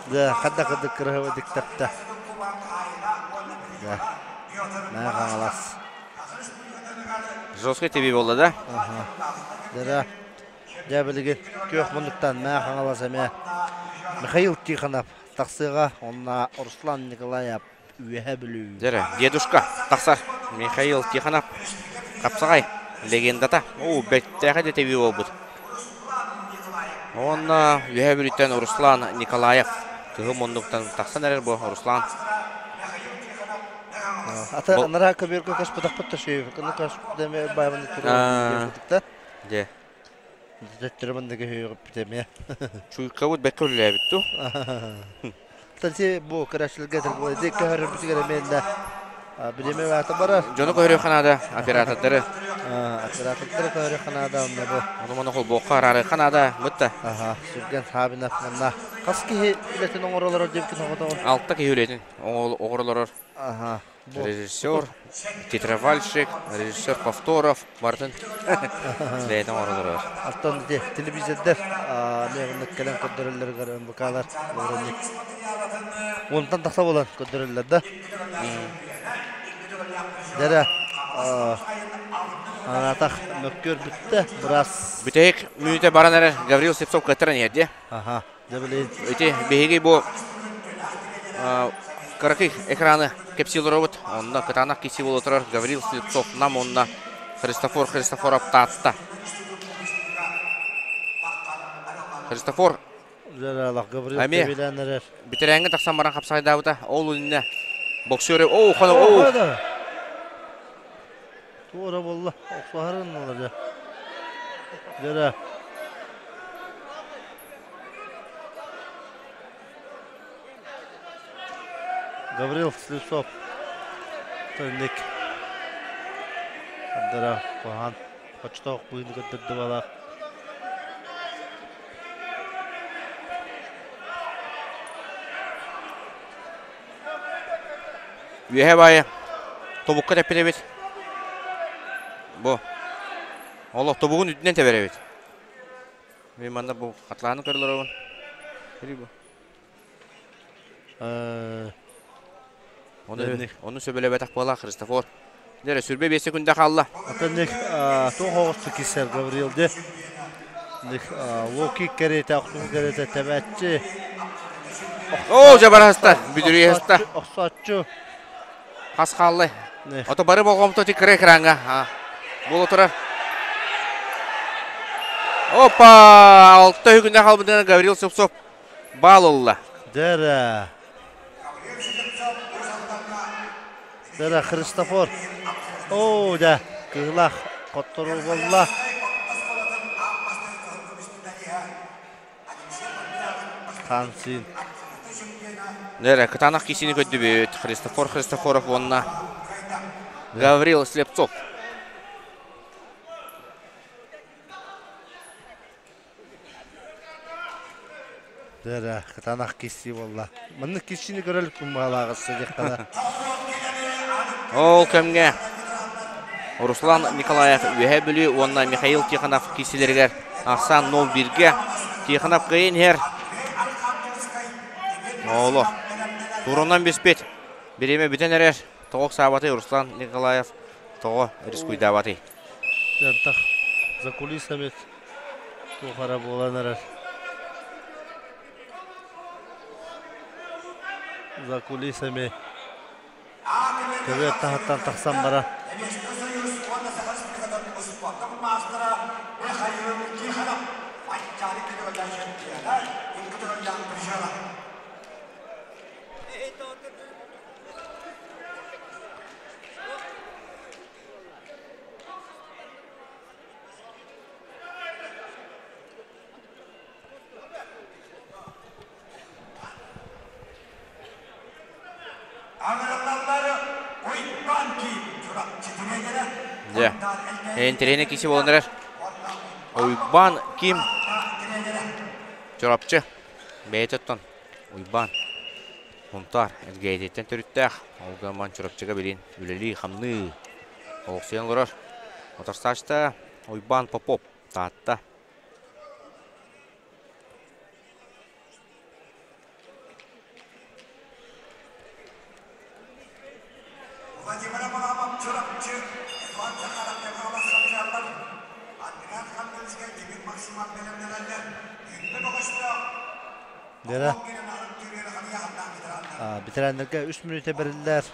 Да, хадда кырдык кырыһыба диктапта. Да. Мэ хаҥалас. Жесткий тебе буолла да? Дара. Дьэ билигин күөх муннуктан Мээ Хаҥалас эмиэ Михаил Тихонов тахсыаҕа, онно Руслан Николаев Үөһэ Бүлүү. Дьэрэ, дедушка тахсар Михаил Тихонов хапсаҕай легендата. Оо, бэртээхэй да тэбии буолбут. Уонна Үөһэ Бүлүүттэн Руслан Николаев кыһыл муннуктан тахсан эрэр бу Руслан. Аты анараа көбүөргө көспөтөхпүт да сүөһү. Кыны көспүт эмиэ баайбын туруорбут да. Дьэ. Төттөрү манныгы көһүөҕүппүт эмиэ. Чуйкабыт бэккэ үлэлээбит ту. Кстати, бу көрөөччүлэргэ ити көһөрөрбүтүгэр эмиэ иннэ бириэмэ баата барар. Дьону көһөрүөххэ наада, оператордары. Оператордары көһөрүөххэ наада, онно бу. Ону маны холбуохха, араарыахха наада, бытта. Аха, Сүргэн Саабинов манна хас киһи үлэтин оҥоролоро диэбиккин оҕотоҕун? Алта киһи үлэтин оҥоролорор. Аха. Режиссер, титровальщик, режиссер повторов барытын бэйэтин оҥоролорор. Оттон ити телевизордар эмиэ кэлэн көрдөрөллөрүгэр МВК-лар уровник уонтан тахса буолан көрдөрөллөр да. Дэрэ анаатах мөккүөр бүттэ быраас. Бүтэһик мүнүүтэ баран эрэр Гаврил Слепцов кыаттаран иһэр дии. Аха. Ити биһиги бу кыракый экраны кэпсии олоробут. Онно кытаанах киси буола турар Гаврил Слепцов Нам уонна Христофор Христофоров Таатта. Христофор эмиэ бүтэрэҥҥэ тахсан баран хапсаҕайдаабыта. Ол иннэ боксеры оо хоно оо Туора буолла, охсуһарын дьэ. Дьэрэ. Гаврил Слепцов. Төнник. Ардара куһаҕан хочтоох быыны көрдөрдө балаах. Үөһэ баайы тобукка тэппит эбит. Бу. Олох тобугун үрдүнэн тэбэр эбит. Мен манна бу хатлааны көрөлөр бу. Оны, оны сөбөлөбөтөх буола Христофор. Дere сүрбе 5 секунда қалла. Атын туох оҕусту кисер Гаврил де. Локи кэрэтэ, охсуу кэрэтэ тэбээччи. Оо, жабараста, бүдүрүйэста. Охсооччу. Хас хааллай. Ото бары болҕомто ти кыра экраҥҥа. Буола турар. Опа! Алта үгүнэ халбытынан Гаврил Слепцов баал ылла. Дэрэ. Дэрэ Христофор. Оо, дэ, кыылах хотторуу болла. Хансин. Дэрэ, кытаанах киисини көрдүбүт. Христофор Христофоров уонна Гаврил Слепцов. Дэрэ, кытаанах киссии буолла. Маннык киссини көрө иликпин баалааҕысса диэххэ Ол кэмҥэ Руслан Николаев Үөһээ Бүлүү уонна Михаил Тихонов киирсиилэригэр ахсаан 0-1-гэ Тихонов кыайан иһэр. Ооло. Турунан биспит. Бириэмэ бүтэн эрэр. Тоҕо ыксаабатый Руслан Николаев? Тоҕо рискуйдаабатый? Антах за кулисами туох эрэ буолан эрэр. За кулисами көбүөр таһыттан тахсан барар. Дьэ, интэриэһинэй киси буолан эрэр. Уйбаан Ким Чурапчы бэйэтэ оттон Уйбаан Сунтаар Элгээйититтэн төрүттээх. Ол гынан Чурапчыга билин үлэлии-хамныы олохсуйан олорор. Отарсаачта Уйбаан Попов Таатта. Дера ветераннарга үс мүнүүтэ бэриллэр.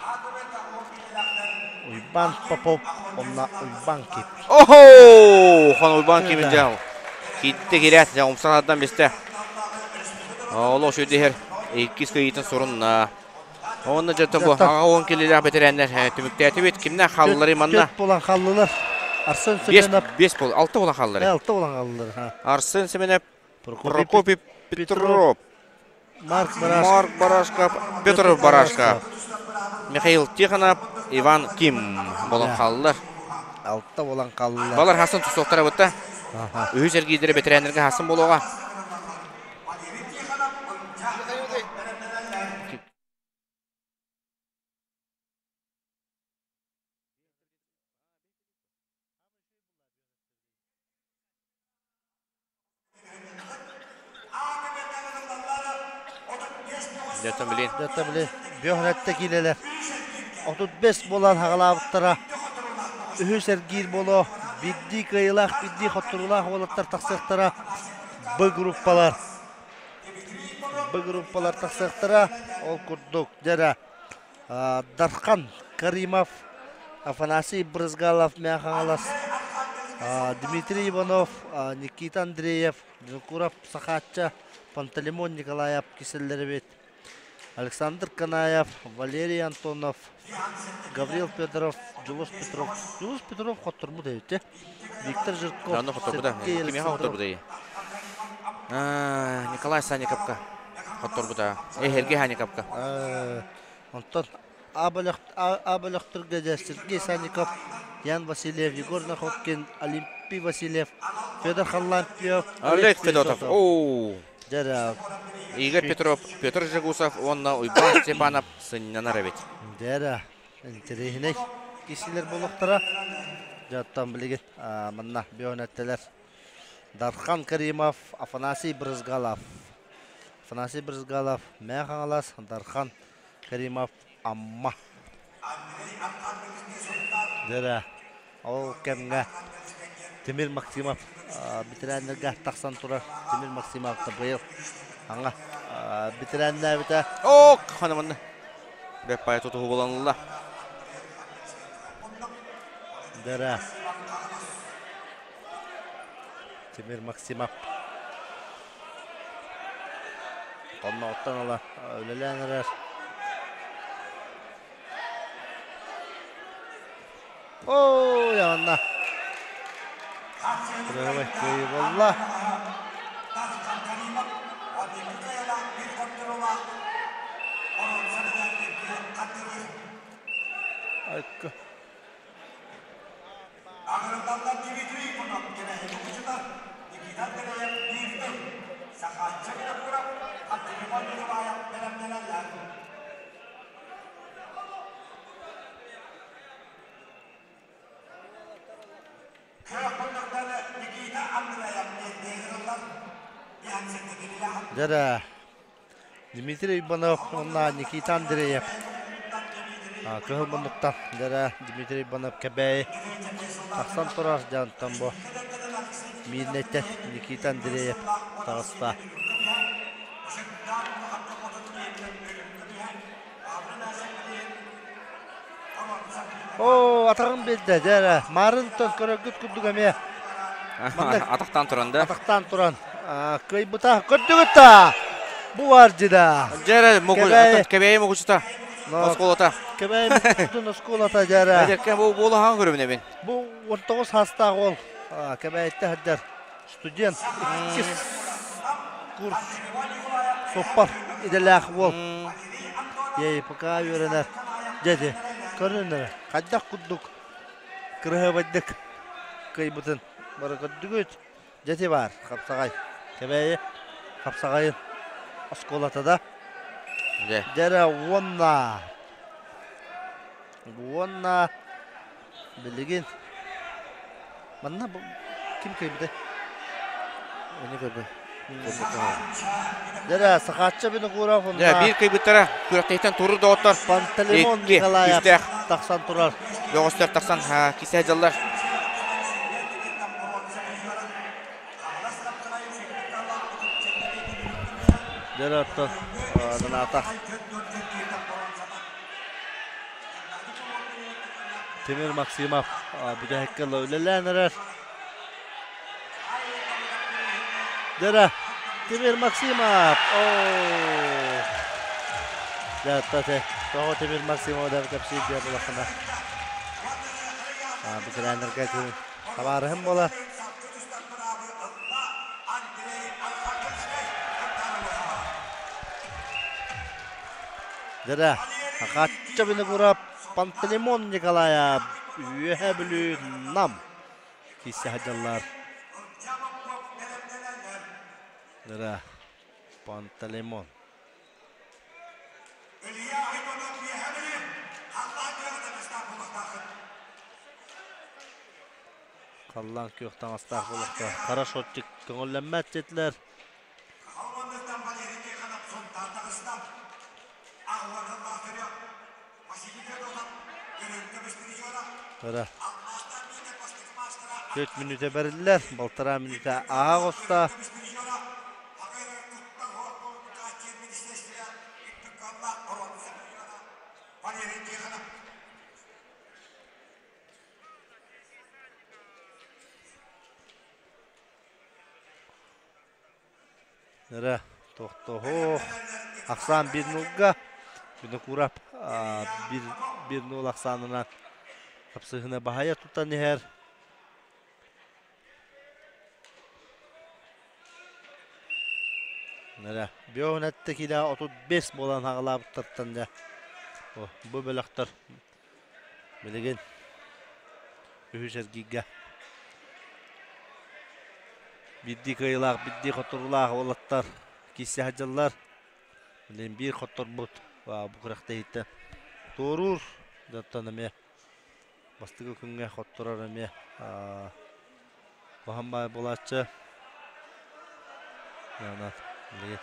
Уйбан Попов онно Уйбан Кип. Охо! Хон Уйбан Ким дьал. Китте кирээт дьа умсан атдан бисте. Олох шүдиһэр иккис кыйытын сурунна. Онно дьэ бу аҕа уон килилээх бэтэрээннэр түмүктээтибит. Кимнээх халлары манна? Төрт буолан халлылар. Арсен Семенов. Бес бол, алты болан халлары. Алты болан халлылар. Арсен Семенов, Прокопий Петров, Марк Барашков, Марк Барашков, Петр Барашков, Михаил Тихонов, Иван Ким болон халлар. Алта болан халлар. Балар хасын тусуқтара бұтта. Үһүс эргиидere бэтэрээннэргэ хасын болуоҕа. Дьэ, билин. Дьэ, билин. Бүөхүнэттэ киилэлэр. 35 буолан хаҕалаабыттара. Үһүс эргиир боло. Бидди кыайыылаах, бидди хотторуулаах уолаттар тахсыахтара. Б группалар. Б группалар тахсыахтара. Ол курдук дьэрэ Дархан Каримов, Афанасий Брызгалов, Мэхаҥалас, Дмитрий Иванов, Никита Андреев, Жукуров Сахаачча, Пантелеймон Николаев киселлэрибит, Александр Канаев, Валерий Антонов, Гаврил Федоров, Дьулус Петров. Дьулус Петров хотторбут эбит Виктор Жирков, Сергей Александров. Николай Санниковка хотторбута. Эһэргэ Санниковка. Онтон А бөлөхтөргө Сергей Санников, Ян Васильев, Егор Находкин, Олимпий Васильев, Федор Харлампьев, Олег Федотов. Оу. Игорь Петров, Петр Жегусов уонна Уйбан Степанов сынньанар эбит. Дэрэ, интэриэһинэй киһилэр буолуохтара. Дьоттон билигин манна бионеттелер Дархан Каримов, Афанасий Брызгалов. Афанасий Брызгалов, Мээ Хаҥалас, Дархан Каримов, Амма. Дэрэ, ол кэмҥэ Тимир Максимов бэтэрээннэргэ тахсан турар Тимир Максимов быйыл аҥа бэтэрээннээбитэ. Ок, хана манна. Бэппай тутуһу буланылла. Дэрэ. Тимир Максимов. Хонноҕуттан ыла үлэлээн эрэр. Оо, яванна. Кырыһыбай кыайыы буолла. Айка. Дьэ Дмитрий Иванов уонна Никита Андреев кыһыл муннуктан дьэ Дмитрий Иванов Кэбээйи тахсан турар дьонтон бу Миирнэйтэн Никита Андреев таҕыста. Оо, атаҕын билдэ, дьэ эрэ. Маарынтан көрөргүт курдук эмиэ. Атахтаан туран да? Атахтаан туран. Кыайбыта. Көрдүгүт да? Бу бар дьида. Дьэ эрэ, Кэбээйи мугучута. Оскуолата. Кэбээйи мугучутун оскуолата дьэ эрэ. Эдэркэ бу буолахан көрөбүн эбин. Бу 19 саастаах уол Кэбээйиттэ сылдьар студент. Иккис курс суоппар идэлээх уол. ЕИПК үөрэнэр. Дьэ көрүн эрэ, хайдах курдук кыраһыабайдык кыайбытын бары көрдүгүт. Дьэти баар, хапсаҕай. Кэбээйи хапсаҕайын оскуолата да. Дьэ. Дьэ эрэ уонна уонна билигин манна бу ким кыайбытай? Эни көрбө. Дьэ Сахаачча Винокуров Дьэ, биир кыйбыттара күрэхтэһииттэн туру доҕоттор. Пантелеймон Николаев тахсан турар. Бөҕөстөр тахсан кисэ дьаллар. Дьэ, оттон Доната Тимир Максимов бүтэһиккэ үлэлээн эрэр. Дьэ, Тимир Максимов! Оо! Дьэ, тоҕо Тимир Максимов да кэпсиир диэн булаххына. Бэтэрээннэргэ табаарыһым буолар. Дьэ, Хачча Винокуров, Пантелеймон Николаев, Үөһээ Бүлүү, Нам киирсэ сылдьаллар. Дьэ, Пантелеймон. Халлаан күөх таҥастаах буолуохтаах. Хара шортик көҥүллэммэт диэтилэр. Кыра. 4 мүнүүтэ бэриллэр, балтараа мүнүүтэ ааһа оҕуста. Эрэ тохтоһуох. Ахсаан 1 нулга. Винокуров 1 0 ахсаанынан хапсыһыны баһайа тутан иһэр. Эрэ биоһун этте килэ 35 буолан хаҕалаабыттартан дьэ бу бөлөхтөр билигин үһүс эргииргэ биирдии кыайыылаах, биирдии хотторуулаах уолаттар киирсэ сылдьаллар. Билигин биир хотторбут бу күрэхтэһииттэн туоруур. Оттон эмиэ бастакы күҥҥэ хотторор эмиэ куһаҕан баай буолааччы. Билигин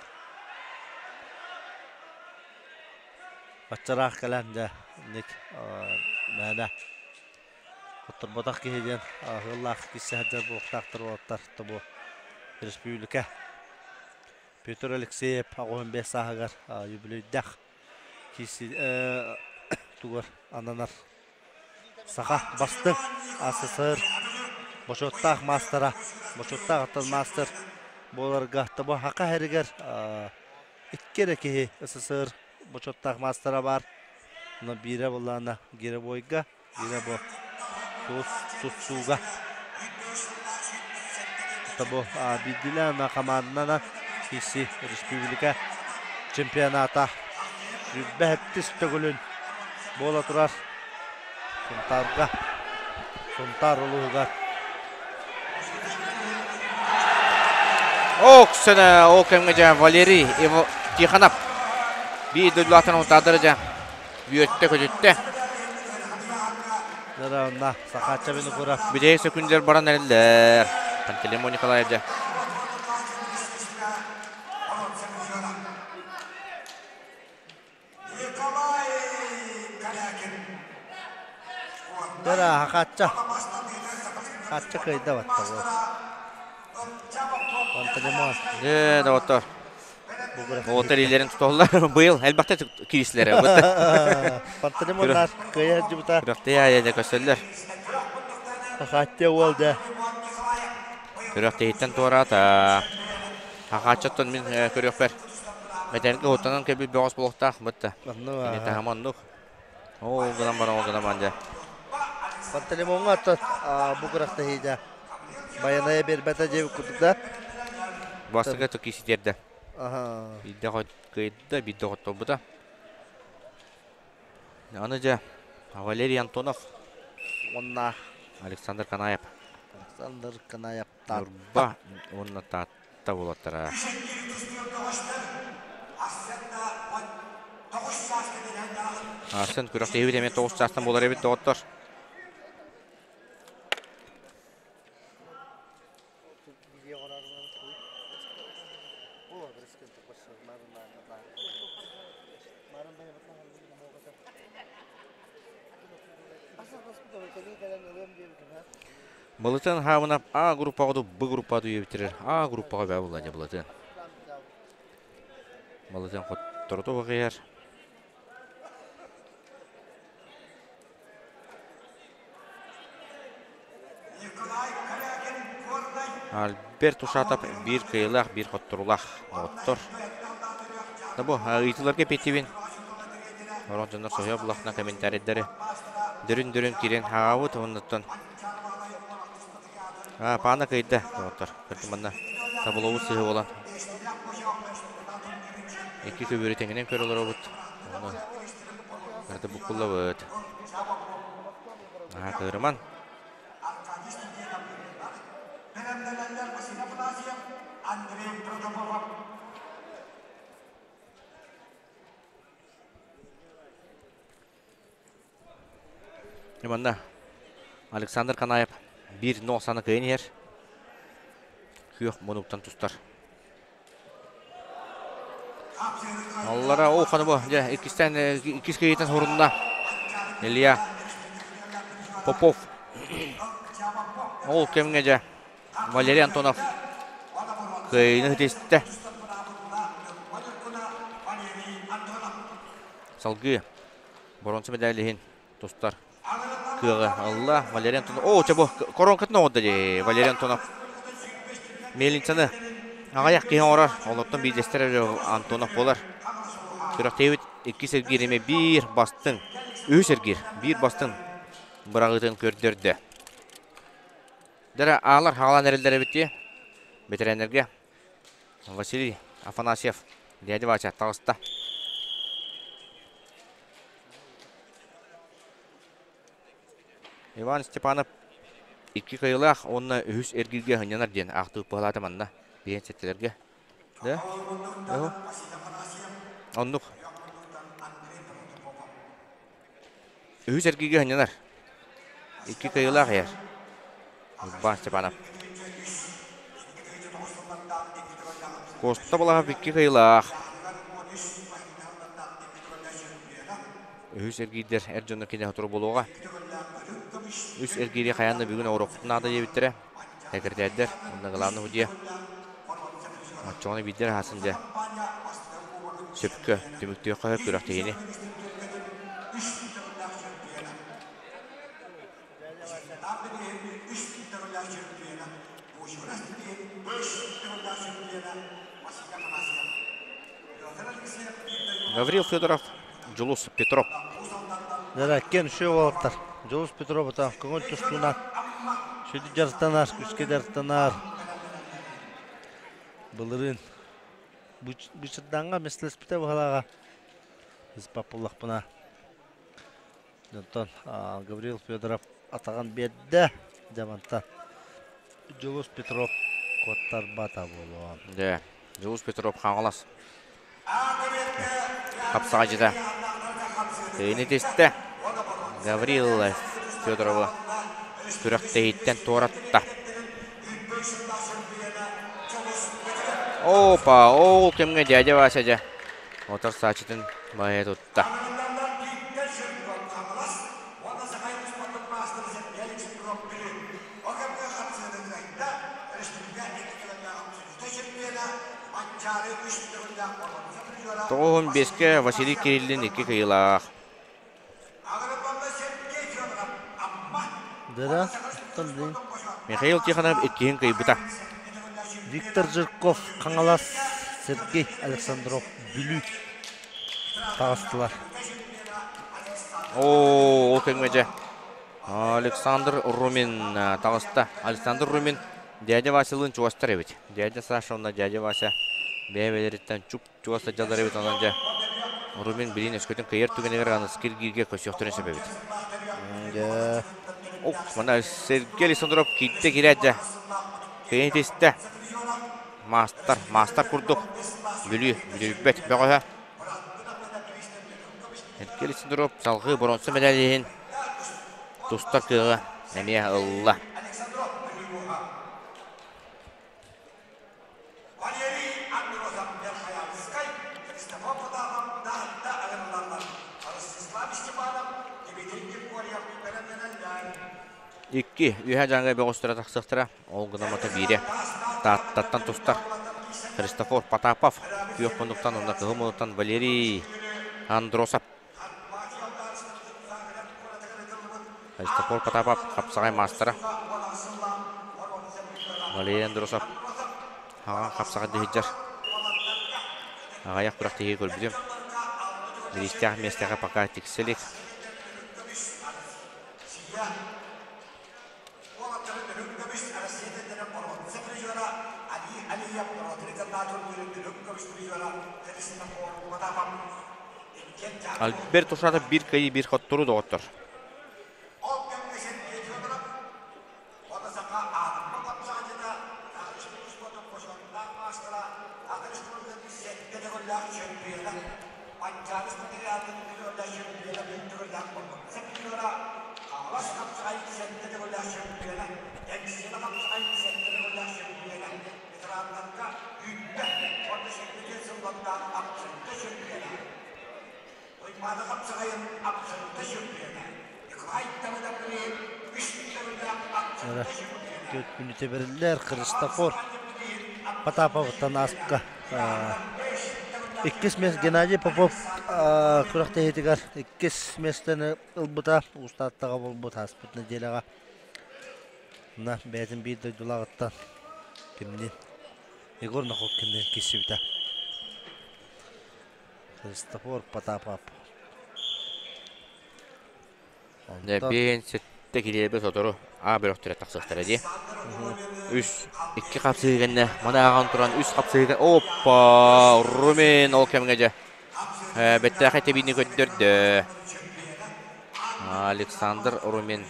баччараах кэлэн дьэ инник мээнэ Хотторботох киһи диэн ыаллаах киирсэ сылдьар буолуохтаахтар уолаттар тобу республика Петр Алексеев 85 сааһыгар юбилейдаах киирси тугар ананар саха бастыҥ СССР бочуоттаах маастара, бочуоттаах аттан маастар буоларга тобо хака хэригэр икки эрэ киһи СССР бочуоттаах маастара баар. Но биирэ буллаана гиребойга, биирэ бу тус тустууга. Тобо биирдилээн хамаанданан киси республика чемпионата сүүрбэ төгүлүн буола турар Сунтаарга Сунтаар улууһугар Оксана ол кэмҥэ дьэ Валерий Тихонов биир дойдулаахтан утаадара дьэ үөттэ көтүттэ. Дара Сахаачча Винокуров. Бүтэһик сөкүндэр баран эрэллэр. Пантелеймон Николаев дьэ. Дара Хачча. Хачча кыайда батта бу. Пантелеймон. Дьэ, доҕоттор. Оҕоттор илиилэрин туталлар. Быйыл элбэхтэ киирсилэр. Пантелеймон кыайа сылдьыбыта. Күрэхтэһии аайы дьэ көстөллөр. Хачча уол дьэ. Күрэхтэһииттэн туораата. Хахааччаттан мин көрүөхпэр мэтэргэ уттанан кэлбит бөҕөс буолуохтаах бытта. Кини таһыма оннук. Ол гынан баран, ол гынан баран дьэ. Пантелеймоҥҥа оттон бу күрэхтэһиигэ Байанайа биэрбэтэ диэбит курдук да. Бастакы токки ситиэрдэ. Биирдэ кыайда, биирдэ хотторбута. Аны дьэ Валерий Антонов уонна Александр Канаев. Александр Канаев Ньурба уонна Таатта буолаттара. Арсен күрэхтэһиибит эмиэ 9 чаастан буолар эбит доҕоттор. Былытын хаабынап А группаҕа ду Б группаҕа дүйэбитирэр А группаҕа бээ булла дьэ Былытын. Былытын хотторуту баҕыйар. Альберт Ушатов биир кыайыылаах, биир хотторуулаах оҕоттор. Да бу ыйытыыларга эппиэттиибин. Орон дьоннор соһуйа булахтан комментарийдары дөрүн-дөрүн киирэн хаҕабыт оннуттан паана кыйда доҕоттор. Көрдүм манна табылобут сыһы буолан икки көбүөрү тэҥинэн көрө олоробут. Онно барыта буккуллабыт. Наһаа кыырыман. Манна Александр Канаев биир нуосаны кыайан иһэр. Күөх мунуктан тустар. Аллара о ханы бу дьэ иккистэн иккис кыйыытын сурунна. Илья Попов. Ол кэмҥэ дьэ Валерий Антонов кыайыыны ситистэ. Салгыы боруонса медаль иһин тустар кыаҕы ылла Валерий Антонов. О, чэ бу коронкатын оҥордо дии Валерий Антонов. Мельницаны аҕыйах киһи оҥорор. Олортон биирдэстэрэ Антонов буолар. Күрэхтэһиибит иккис эргиир эмиэ биир бастыҥ, үһүс эргиир биир бастыҥ быраҕыытын көрдөрдө. Дэрэ аалар хаалан эрэллэр эбит дии. Бэтэрээннэргэ Василий Афанасьев дядя Вася таҕыста. Иван Степанов икки кыайыылаах уонна үһүс эргииргэ сынньанар диэн аахтыбыт быһалаата манна биһиэн сэттэлэргэ. Да? Оннук. Үһүс эргииргэ сынньанар. Икки кыайыылаах иһэр. Иван Степанов. Куоста Балаһов икки кыайыылаах. Үһүс эргиирдэр эр дьоно киниэхэ туру буолуоҕа. Үс эргиири хайаан да бүгүн оҥоруохпутун наада диэбиттэрэ. Сэкирэтээрдэр уонна главный судья. Оччоҕуна биирдэр аһасын дьэ. Сөпкө түмүктүөххэ сөп күрэхтэһиини. Гаврил Федоров, Дьулус Петров. Дэрэ, кен үшө уолаттар. Дьулус Петров ата көҥүл тустуунан сүдү дьарыктанар, күскэ дьарыктанар. Былырыын Бычырданга меслеспите быһалаға Испаппыллахпына. Онтон Гаврил Федоров атаҕын биэрдэ. Дьаманта Дьулус Петров куоттарбата буолуо. Дьэ, Дьулус Петров Хаҥалас. Хапсаҕайдьыта. Тэйини тистэ. Гаврил Федоровы күрэхтэһииттэн туоратта. Опа, ол кэмҥэ дядя Вася дьэ отар саачытын байа тутта. Тоҕуһун биэскэ Василий Кириллин икки кыйылаах. Да, блин. Михаил Тихонов иккиһин кыйбыта. Виктор Жирков, Хаҥалас, Сергей Александров, Бүлүү таҕыстылар. О, ол кэмҥэ дьэ Александр Румин таҕыста. Александр Румин дядя Васялыын чугастар эбит. Дядя Саша уонна дядя Вася бэйэ-бэйэлэриттэн чуп-чугас сылдьаллар эбит. Онон дьэ Румин билин өскөтүн кыайар түгэнигэр аныскы илгииргэ көсүөхтэрин сөп эбит. Дьэ. Ох, мана Сергей Александров киирдэ киирээт дьэ. Кыайан тистэ. Маастар, маастар курдук. Бүлүү, бүлүүбэт бөҕөһө. Сергей Александров салгыы боруонса мэдээлиһин тустар кыаҕы эмиэ ылла. Икки үһэ дьаҥы бөҕөстөрө тахсыахтара. Ол гынамата биирэ Тааттаттан тустар Христофор Потапов, күөх муннуктан уонна кыһыл муннуктан Валерий Андросов. Христофор Потапов хапсаҕай маастара. Валерий Андросов хаҕан хапсаҕай дыһыдьар. Аҕыйах күрэхтэһии көрбүтүм. Бириистээх миэстэҕэ пока тиксэ илик. Альберт Ушатов биир кыайыы биир хотторуу доҕоттор. Түөрт мүнүүтэ бэриллэр Христофор Потаповтан ааспыкка иккис миэс Геннадий Попов күрэхтэһиитигэр иккис миэстэни ылбыта Уус-Тааттаҕа буолбут ааспыт нэдиэлэҕэ на бэйэтин биир дойдулааҕыттан кимниин Егор Находкинныын киирсибитэ. Христофор Потапов. Бэйэн сэттэ килиэбэ сотору А бөлөхтөрө тахсыахтара дии. Үс, икки хапсыһыы кэннэ маны ааҕан туран үс хапсыһыыга оппа Румен ол кэмҥэ дьэ бэттээхэй тэбиини көрдөрдө. Александр Румен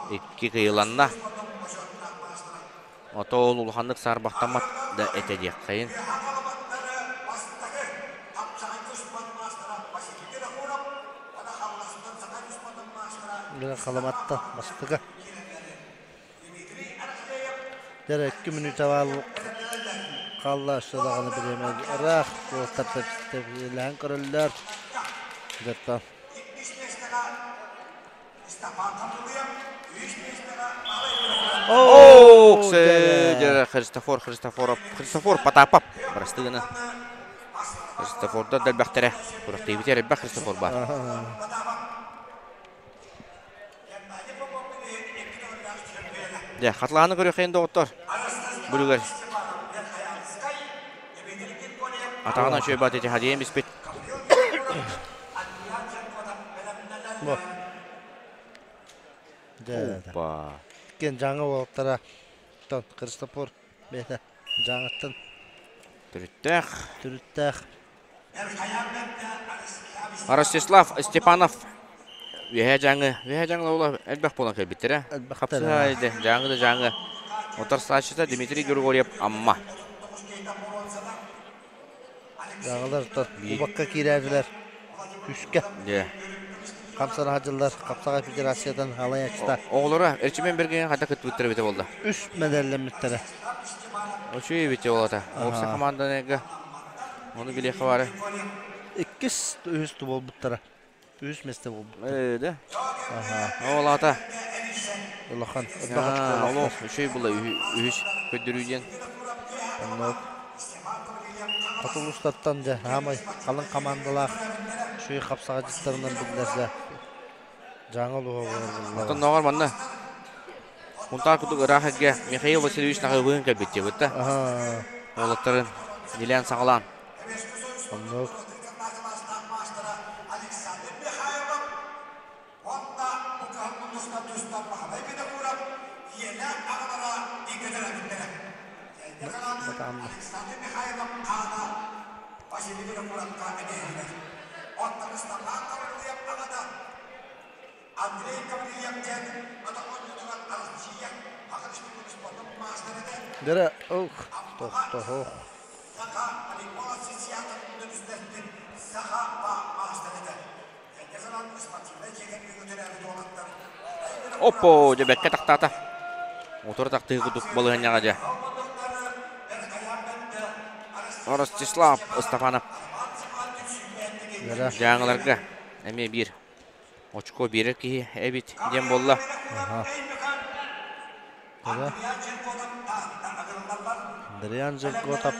икки кыйыланна. Ото ол улаханнык саарбахтаммат да этэ диэххэйин. Халаматта бастыга. Дьэ икки мүнүүтэ хаалла өссө даҕаны бириэмэ ыраах уолаттар тэбилэһэн көрөллөр. Дьэ Оо, Христофор Христофоров, Христофор Потапов, бырастыгына. Христофордар да элбэхтэрэ. Күрэхтэһиибитигэр элбэх Христофор баар. Дьэ, хатылааны көрүөххэйин доҕоттор. Бүлүгэр. Атаҕынан үчүгэй баат ити хадьыйан биспит. Бу. Дьэ, Опа. Кен жаңы уолаттара тон Христофор бэйэтэ жаңыттан Төрүттээх. Төрүттээх. Ростислав Степанов Үөһээ Дьааҥы, Үөһээ Дьааҥы оҕолор элбэх буолан кэлбиттэрэ. Хапсыһа Дьааҥы да Дьааҥы. Утарсааччыта Дмитрий Григорьев Амма. Дьааҥылар кубокка киирээдилэр күүскэ. Дьэ. Хамсана сылдьаллар Хапсаҕай Федерациятын халайааччыта. Оҕолоро Эрчимэн Бэргэн хата кыттыбыттара эбитэ буолла. Үс мэдээллэммиттэрэ. Үчүгэй эбитэ буолата. Уопсай хамаанданыга ону билиэххэ баара. Иккис, үһүс буолбуттара. Үс миэстэ буолбут. Ээ, да. Ол аата. Улахан. Олох үчүгэй була үһүс көрдөрүү диэн. Оннук. Хоту улуустартан дьэ хаамай халыҥ хамаандалаах үчүгэй хапсаҕайдьыттарынан биллэр дьэ. Дьааҥы улууһа буолар буолла. Оттон ноҕор манна Мунтаар курдук ыраах эргэ Михаил Васильевич Наҕыбыын кэлбит диэбит да. Уолаттарын нилээн саҕалаан. Оннук. Дэрэ, ох, тохтоһох. Оппо, дьэ бэккэ тахтаата. Утары тахтыы курдук балаһыанньаҕа дьэ. Ростислав Степанов дьааҥыларга эмиэ биир очко биэрэр киһи эбит диэн буолла. Андриан Жерготов.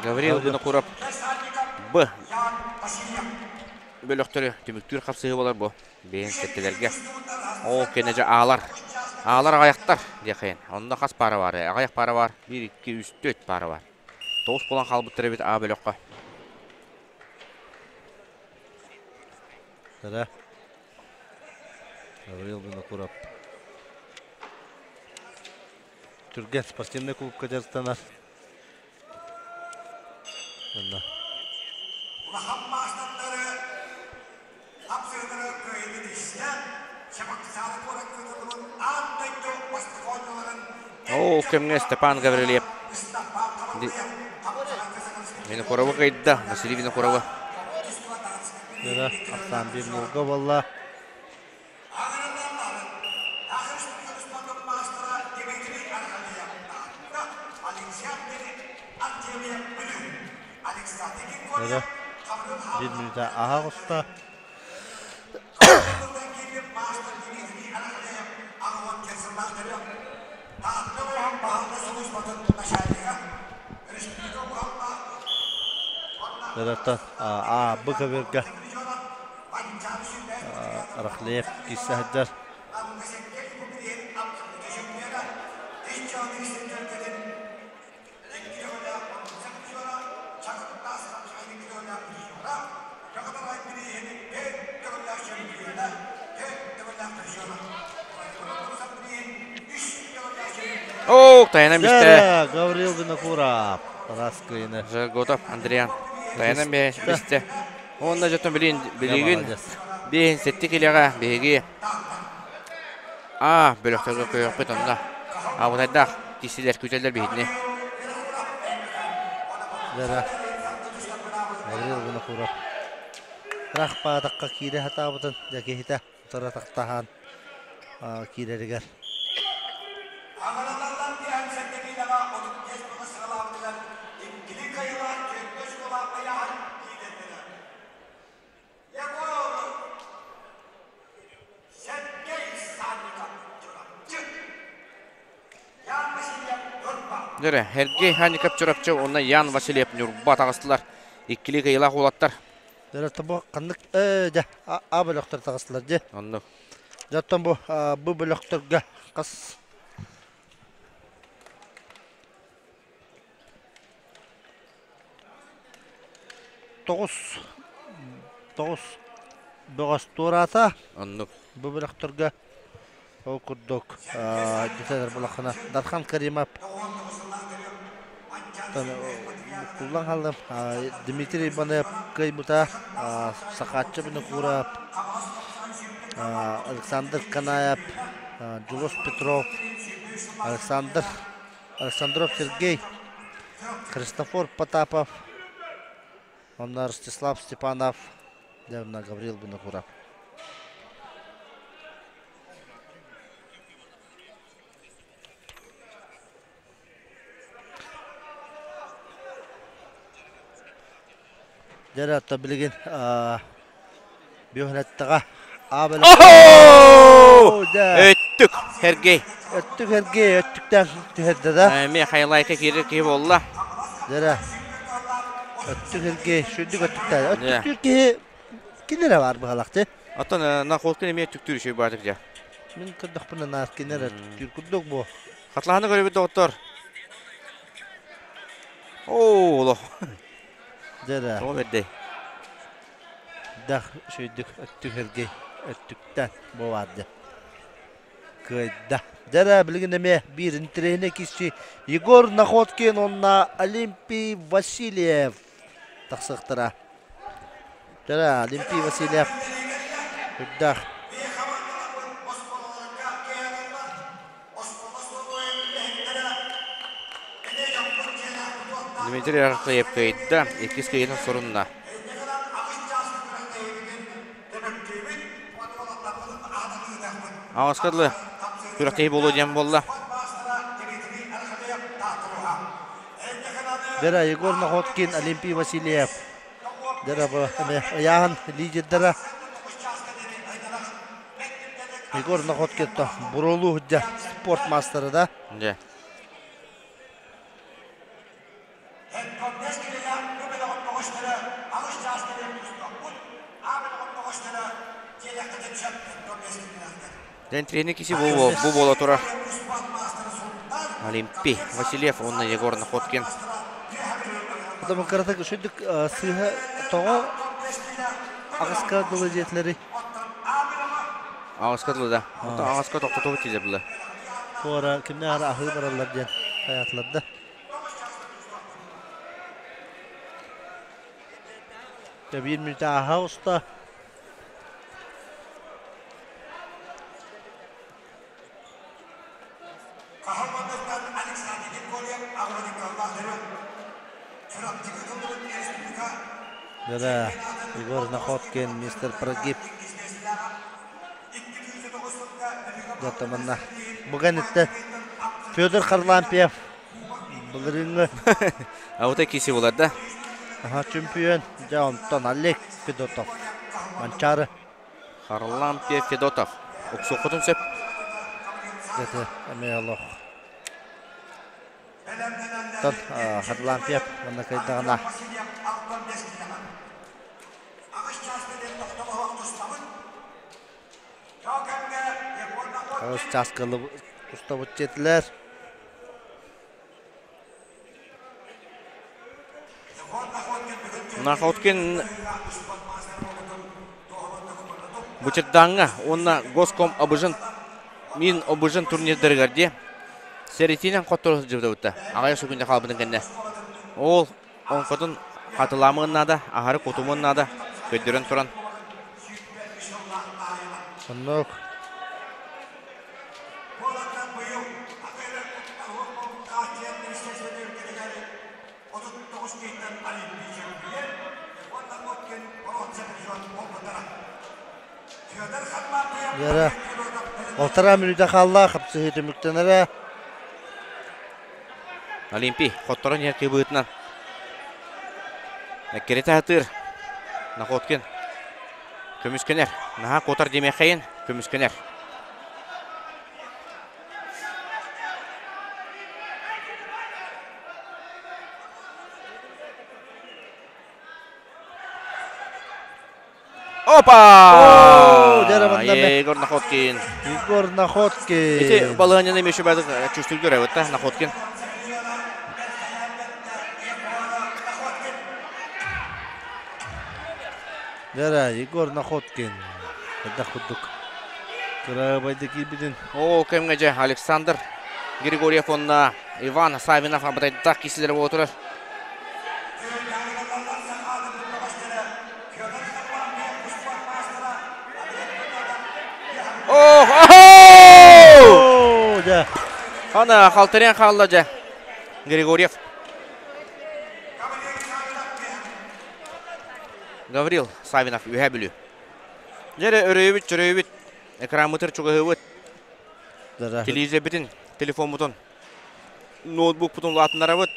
Гаврил Винокуров Б бөлөхтөрү түмүктүүр хапсыһыы болар бу. Бэйэн сэттэлэргэ. Ол кэннэ дьэ аалар. Аалар аҕайахтар диэххин. Онно хас паара бар? Аҕайах паара бар. 1, 2, 3, 4 паара бар. Тоҕус буолан хаалбыттар эбит А бөлөххө. Эрэ. Гаврил Винокуров. Түргэн спортивный клубка дьарыктанар. Онно. Улахан маастардары хапсыһыылары кыайыыны истэ, Чебоксары куорат ыытыллыбыт аан дойду бастакы оонньууларын Ол кэмҥэ Степан Гаврильев Винокуровы кыайда, Василий Винокуровы. Дара ахсаан биир нолга буолла. Дара биир мүнүүтэ аһа оҕуста. Дараттан А, Б көбүөргэ Рахлеев киирсэ сылдьар. О, тайна мисте. Гаврил Винокуров. Раскыйны. Жерготов Андриан. Тайна мисте. Онна жотон билин билигин биһин сетти килеҕэ биһиги А бөлөхтөргө көйөхпүт онно. Абытайдаах киссилэр күтэллэр биһитини. Дара. Гаврил Винокуров. Рахпаатахха киирэ сатаабытын дьэ киһитэ утары тахтаһаан киирэригэр. Дөрө, Сергей Хаников Чурапчы уонна Ян Васильев Ньурба таҕыстылар. Иккили кыйылаах уолаттар. Дөрө тобо ханнык э дьэ а бөлөхтөр таҕыстылар дьэ. Оннук. Оттон бу бу бөлөхтөргө хас тоҕус тоҕус бөҕөс туораата. Оннук. Бу бөлөхтөргө ол курдук дьэтэлэр булаххына Дархан Каримов куллан хааллым Дмитрий Иванов кыайбыта Сахааччы Винокуров Александр Канаев Дьулус Петров Александр Александров Сергей Христофор Потапов уонна Ростислав Степанов дьэ Гаврил Винокуров Дьэ ата билигин бүөхүнэттэҕэ Өттүк Сергей. Өттүк Сергей өттүктээн түһэрдэ да. Эмиэ хайлайка киирэр киһи буолла. Дьэ Өттүк Сергей сүрдүк өттүктээн. Өттүктүүр киһи кини эрэ баар быһалах ти. Оттон Находкин эмиэ өттүктүүр үчүгэй баатык дьэ. Мин көрдөхпүнэ наар кини эрэ өттүктүүр курдук бу. Хатлаһаны көрөбүт доҕоттор. Оо, олох. Дьэ Тоҕо бэрдэй. Дах үчүгэйдик өттүк эргий өттүктэн бу баарды. Кыайда. Дьэ билигин эмиэ биир интэриэһинэй киирсии Егор Находкин уонна Олимпий Васильев тахсыахтара. Дьэ Олимпий Васильев үрдээх Дмитрий Архиев кыайда, иккис кыайыытын сурунна. Аҕыска дылы күрэхтэһии буолуо диэн буолла. Дера Егор Находкин, Олимпий Васильев. Дера бу ыйааһын лидердара Егор Находкин Буролу дьэ спорт маастара да. Дьэ. Дэн тренер киси бу буола турар. Олимпий Васильев уонна Егор Находкин. Потому кыратык үчүдүк сыыһа тоҕо аҕыска дылы диэтилэри. Аҕыска дылы да. Оттон аҕыска тохтотубут диде было. Туора кимнээх ара аһыы бараллар диэн хайаатылар да. Биир мүнүүтэ ааһа уста. Да-да, Егор Находкин, мистер Прогиб. Дьэ, Бүгэн иттэ Федор Харлампьев былырыыҥҥы Аута киси булар да? Аха, чемпион. Дьэ, онтон Олег Федотов. Манчаары. Харлампьев Федотов. Уксуоххутун сөп. Дьэ, эмиэ олох. Оттон Харлампьев манна кыайдаҕына Аҕыс чааска тустабыт диэтилэр. Находкин Бучердааҥҥа уонна Госком обыжын мин обыжын турнирдарыгар дии сэритиинэн хотторо сылдьыбыта. Аҕыйах секунда хаалбытын кэннэ. Ол оҥкотун хатылаамыан наада, аһары кутумуон наада, көрдөрөн туран. Оннук. Вера полтора мүнүүтэ хаалла, хапсыһыы түмүктэнэрэ. Олимпий хотторон иһэр кыбыытынан эккирэтэ сатыыр. Находкин көмүскэнэр. Наһаа куотар диэмиэххэйин көмүскэнэр. Опа! Егор Находкин. Егор Находкин. Ити балыһанньаны эмиэ үчүгэйдик чувствуйдур эбит да Находкин. Дара Егор Находкин. Хайдах курдук кыраабайды киирбитин. Ол кэмҥэ дьэ Александр Григорьев уонна Иван Савинов абытайдах киисилэрэ буола турар. Ох, охоо! Дьэ. Ана халтарыйан хаалла дьэ. Григорьев. Гаврил Савинов үһэ бүлүү. Дьэ өрөйүбүт, чөрөйүбүт, экраммытыр чугаһыыбыт. Телевизорбитин, телефоммутун, ноутбукпутун улаатыннарабыт.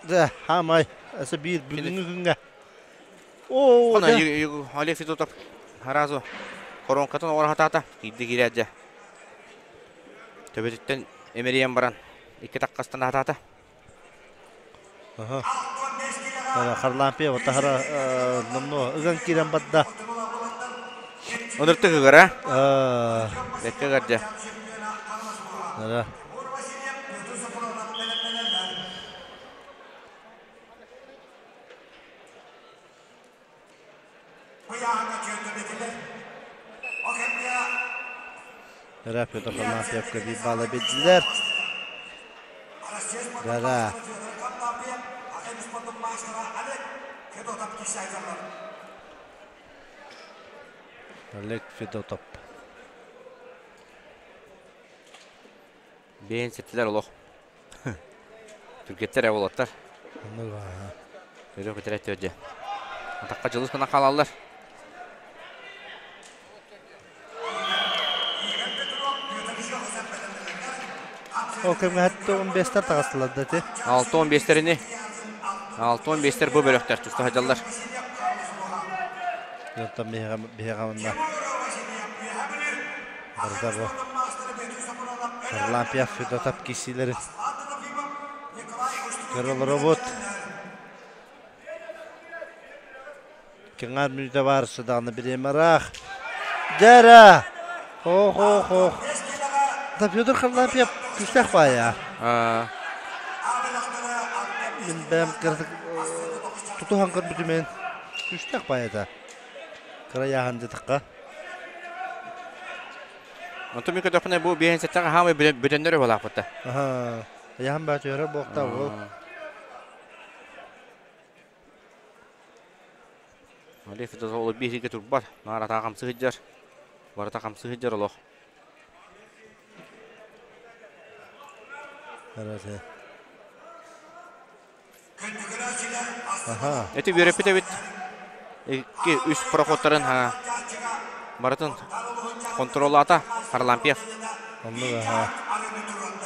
Да, хамай, асы биир бүгүҥҥү күҥҥэ. О, Олег Федотов сразу коронкатын оҕор хатаата. Киирди киирээт дьэ. Төбөтүттэн эмэрийэн баран икки таккастан хатаата. Харлампия отахара номно ыган киирэн барда. Оныртык ыгара. Бэккэ ыгардя. Ра Петр Харлампьевка биир балла биэрдилэр. Дара. Олег Федотов. Бэйэн сеттилэр олох. Түргэттэр ээ уолаттар. Өрө көтөрө төрдө. Атахха дьылыс гына хаалаллар. Ол кэмҥэ 6-15-тэр таҕыстылар да ити. 6-15-тэрини 6-15-тер бу бөлөхтөр туста сылдьаллар. Онтон биһиэхэ манна Барыта бу Харлампьев Федотов киирсиилэрин көрө олоробут. Кэҥээр мүнүүтэ баар даҕаны бириэмэ ыраах. Дьэрэ! Ох-ох-ох. Да Федор Харлампьев күүстээх баайа. Мин бэйэм кыратык тутуһан көрбүтүм эн күүстээх баайа Кыра яаһан дьытыкка. Онтон мин көтөхпүнэ бу биэһин сэттэҕэ хаамай бүтэннэр өбөлаахпытта. Аха. Яһан баа түһэрэ буокта ол. Олег Федотов ол биһиги турбат. Наар атаа хамсы сылдьар. Барыта хамсы сылдьар олох. Эти үөрэппит эбит. Икки, үс проходтарын барытын контроллаата Харлампьев. Оннук аха.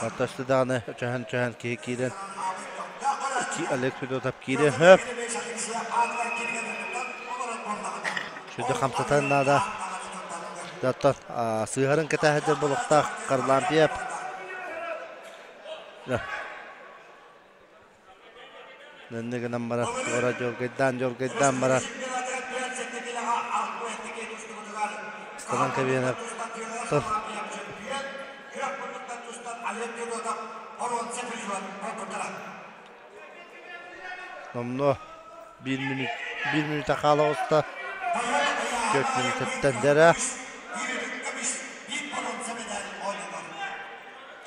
Аттасты даҕаны чөһөн-чөһөн киһи киирэн Олег Федотов киирэн хөп. Сүдү хамсатан наада. Оттон сыыһарын кэтэһэр болуктаах Харлампьев. Нэннэ гынан барар, туора дьоргойдаан дьоргойдаан барар. Ыстанан кэбиэнэр тыл. Номнуо биир мүнүүт биир мүнүүтэ хаала оҕуста. Түөрт мүнүүтэттэн дэрэ.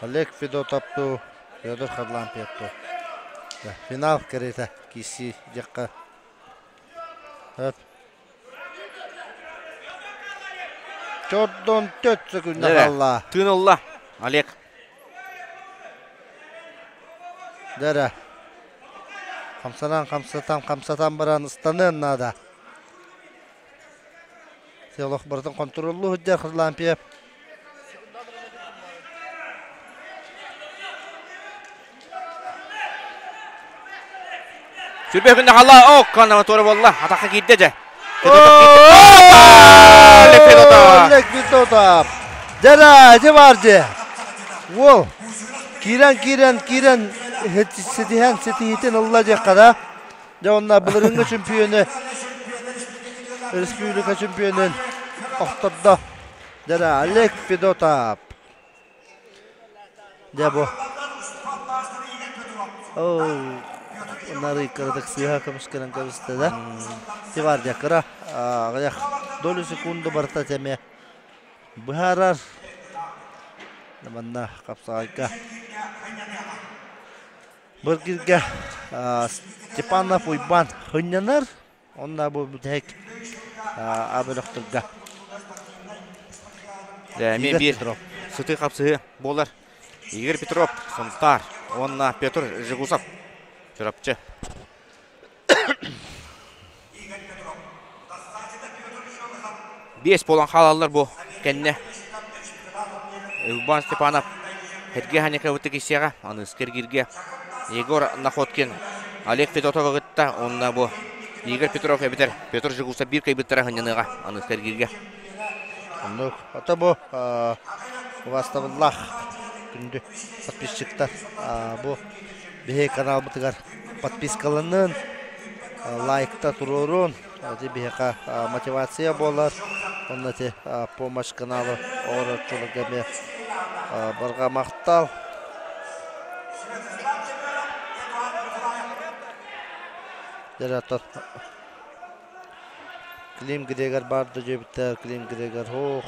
Олег Федотов дуу Федор Харлампьев дуу. Финал кэриэтэ киирсии диэххэ сөп. Чордон төрт секунда хаалла. Тыын ылла Олег. Дэрэ. Хамсанан хамсатан хамсатан баран ыстаныан наада. Олох барытын хонтуруоллуу сылдьар Харлампьев. Сүрбэ күннэ халла, о, туора буолла, атахха киирдэ дьэ. Олег Федотов! Дьэ, дьэ бар дьэ. Уол, киирэн, киирэн, киирэн, ситиһэн, ситиһиитин ылла диэххэ да. Дьэ, онно былырыыҥҥы чемпионы, республика чемпионун. охтордо. Дьэ Олег Федотов. Дьэ бу. Нары кыратык сыыһа көмүскэнэн кэбистэ да. Тивардия кыра аҕыйах долю секунду барыта эмиэ быһаарар. Манна хапсаҕайга Быргиргэ Степанов Уйбаан хынньанар. Онно бу бүтэһик бөлөхтөргө. Эмиэ биир сытыы хапсыһыы буолар. Игорь Петров, Сунтаар уонна Петр Жегусов, Чурапчы. Биэс буолан хаалаллар бу кэннэ. Уйбаан Степанов Сергей Ханиковы киссиэҕэ, аныыскы эргииргэ Егор Находкин Олег Федотовы кытта уонна бу Игорь Петров эбэтэр Петр Жегусов биир кыайбыттара сынньаныаҕа аныыскы эргииргэ. Оннук. Ото бу убаастабыллаах күндү подписчиктар бу биһиги каналбытыгар подпискаланын, лайкта туруорун, ити биһиэхэ мотивация буолар. Онно ити помощь каналы оҥорооччуларга эмиэ барҕа махтал. Дьэ, Клим Грегор баар да дьиэбиттэр, Клим Грегор һуох.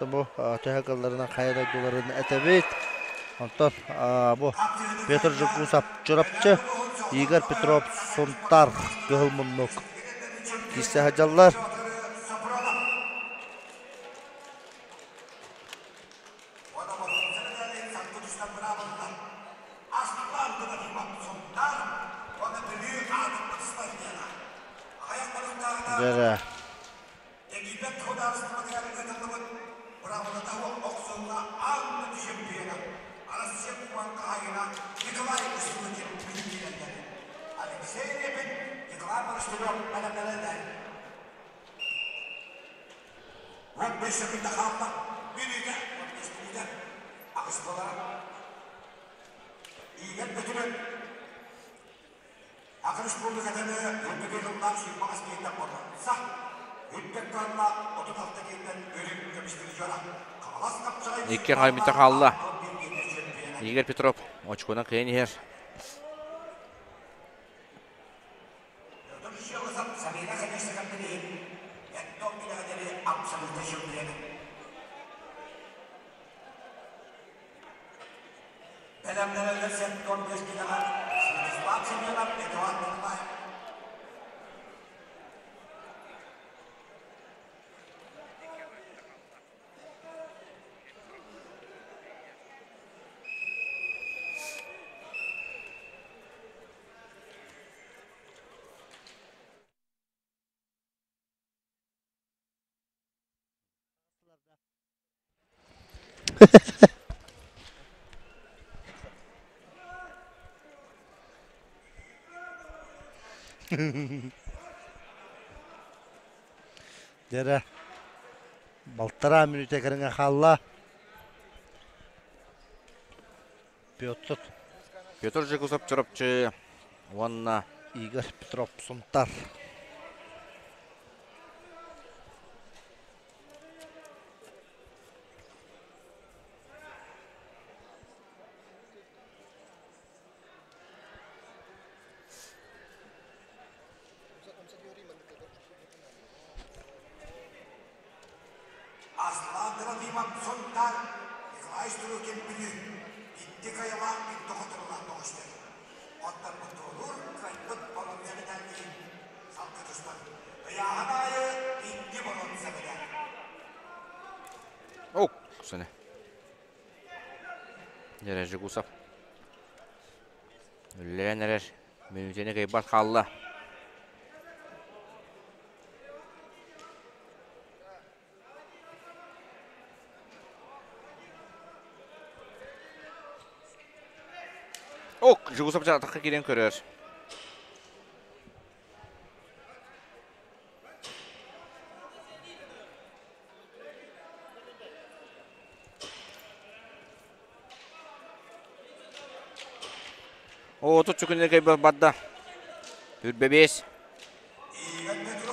Бу төһө кылларынан хайа дойдуларын этэбит. Онтон бу Петр Жукусов Чурапчы, Игорь Петров Сунтар Кыһыл Муннук киирсэ сылдьаллар. Дьэ Икки хаамыыта хаалла. Игорь Петров очконан кыайан иһэр. Дьэ балтараа мүнүүтэ кэриҥэ хаалла. Петр Петр Жегусов Чурапчы уонна Игорь Петров Сунтар. Ок, сene. Дьэ, Жигусов. Үллэрэн эрэр. Мүнүүтэни кыайбат хаалла. Ок, Жигусов атахха киирэн көрөр. О, тут чүкүнэ кайбар барда. Үрбе 5.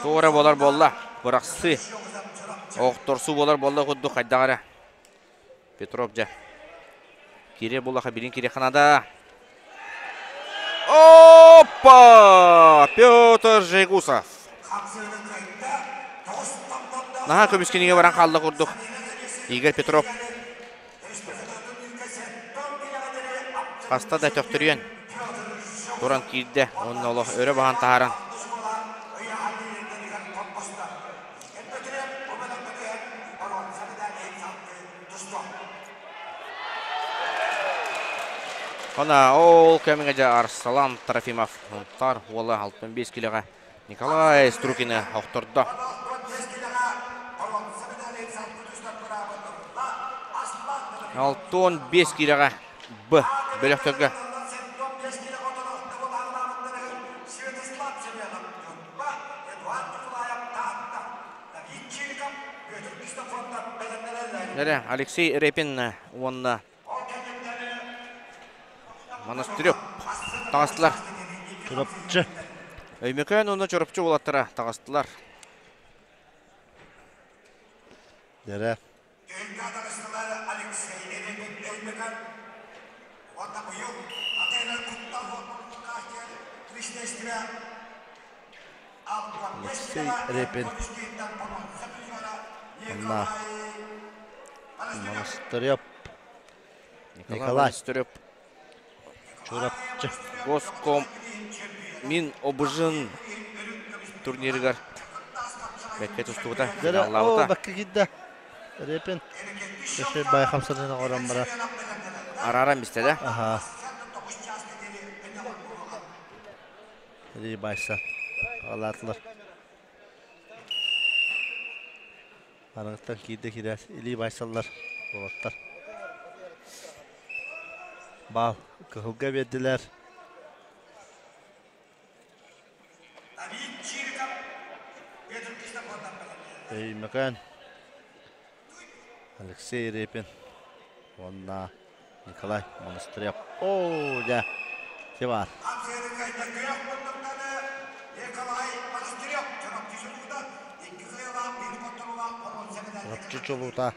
Туора болар болла. Бырақсы. Охторсу болар болла кудду хайдагара. Петров жа. Кире булаха билин кире ханада. Опа! Петр Жегусов. Наха көмүскениге баран қалды курдук. Игорь Петров. Хаста да төктөрүйен. Туран киирде. Онна олох өрө бахан тахаран. Она ол кэмиңе жа Арсалан Трофимов. Тар уола 65 килоға Николай Струкина охтордо. Алтон 5 килоға Б бөлөктөргө. Нере Алексей Репин онна Монастырев тағастылар. Чурапчы. Өймөкөн онна чурапчы болаттара тағастылар. Нере. Алексей Репин. Онна Монастырев. Николай Монастырев. Чурапчы. Госком Мин обыжын турниригар. Бәкке тустугута. Дере, о, бәкке кидде. Репин. Кеше байхамсырын оран бара. Арара мисте да? Аха. Ри байса. Алатлар. Араңыттан кийде кирер. Или байсаллар. Болаттар. Бал. Кыһылга бердилер. Өймөкөн. Алексей Репин. Онна Николай Монастырев. О, да. Севар. Рапчы чолута.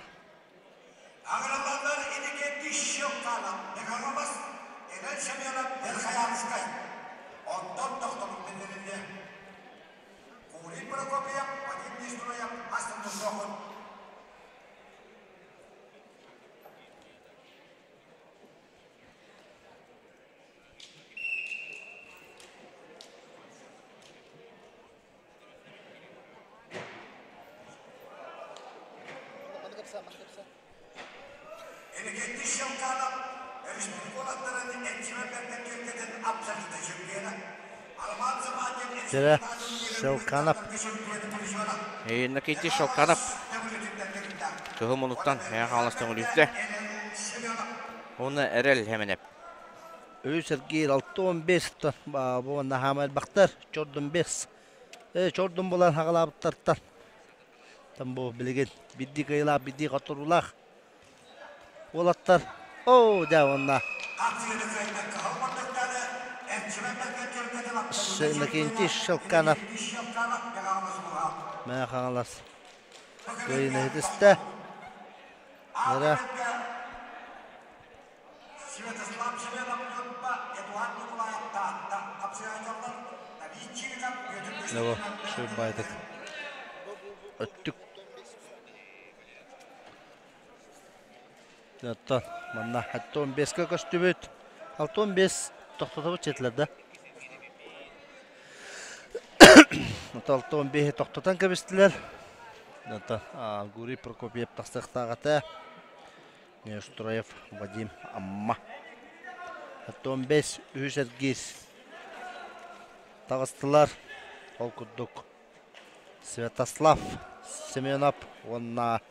Тере Шелканов. Иннокентий Шелканов. Кыһыл мунуттан мә халастан үлүстэ. Оны эрел хеменеп. Өй Сергей 6-15 бу нахамал бактар чордун 5. Чордун булан хагалабыттартан. Там бу билеген бидди кыйла бидди катурулах. Олаттар. О, да онна. Иннокентий Шелканов. Мә хагалас. Көйнө хитисте. Нера. Него, şu байдык. Өттүк. Оттон, манна 6-15-ке көстүбүт. 6-15 токтотобут четилер да. 6-15 токтотан кебистилер. Оттон, Гурий Прокопьев тахсыктагата. Неустроев Вадим Амма. 6-15 үс эргиз. Тагыстылар. Ол курдук. Святослав Семенов, онна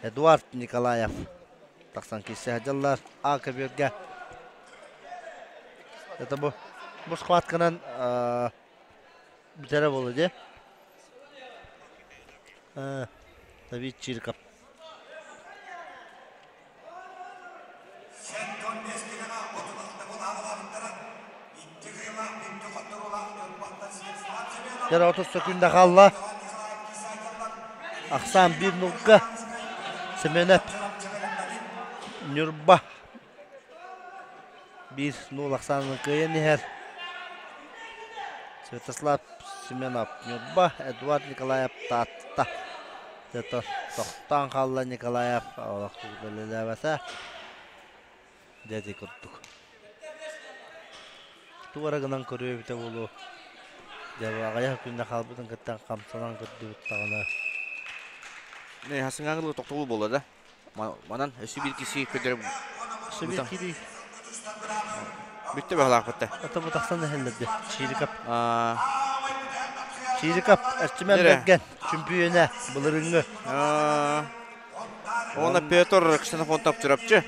Эдуард Николаев. Тахсан кисе хадьаллар А көбүөргэ. Это бу бу схватканан бүтере болу де. Давид Чириков. Дьэ 30 секунда хаалла. Ахсаан биир нулга. Семенов Ньурба биир нул ахсаанын кыайан иһэр. Святослав Семенов Ньурба, Эдуард Николаев Таатта. Дьэ тохтоон хаалла Николаев олох үлэлээбэтэ. Дьэ ити курдук. Туора гынан көрүө эбитэ буолуо. Дьэ аҕыйах күннэ хаалбытын кытта хамсанан көрдүбүт даҕаны. Не хасыҥаҥылы тохтобул буолла да. Манан өссө биир киси көдөрө Өссө биир кири Бүттэ баһылаахпытта. Ата бу тахсан иһэллэрди. Чиирикап. Чиирикап Эрчимэн Бэргэн чөмпүйүөнэ былырыыҥҥы. Уонна Петр Ксенофонтов Чурапчы.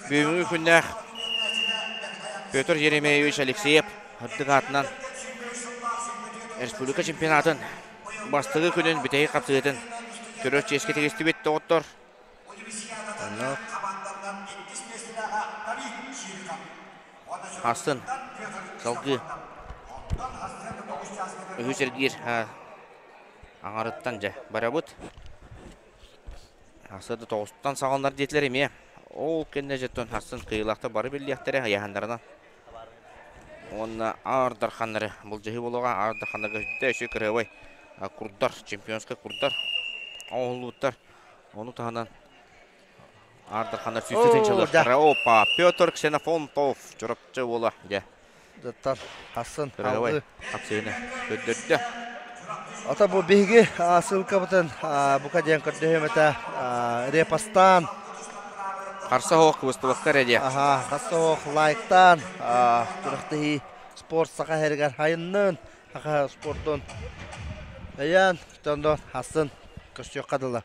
Бүгүҥҥү күннээх Петр Еремеевич Алексеев үрдүк аатынан республика чемпионатын бастакы күнүн бүтэһик хапсыһыытын көрөр чиэскэ тигистибит доҕоттор. Астын салгыы үһүс эргиир аҥарыттан дьэ барабыт. Сарсыарда тоҕустан саҕаланар диэтилэр эмиэ. Ол кэннэ дьэ астын кыайыылаахтар бары биллиэхтэрэ ыйааһыннарынан. Уонна Аар Дарханнары былдьаһыы буолуоҕа. Аар Дарханнарга сүрдээх үчүгэй кырыабай курдар, чемпионскай курдар оҥоһуллубуттар. Ону таһынан Аар Дарханнар сүүстэ тыынчалыахтара. Опа, Петр Ксенофонтов, Чурапчы уола, дьэ. Дыттар хасын Кырыабай хапсыыны көрдөрдө. Ата бу биһиги ссылкабытын бука диэн көрдөһүөм этэ репостаан Харса оһох кыбыстыбакка эрэ диэ. Аха, харса оһох лайктаан күрэхтэһии спорт саха иһэригэр хайыннын саха спордун өйөөн тондон хасын көрсүөххэ дылы.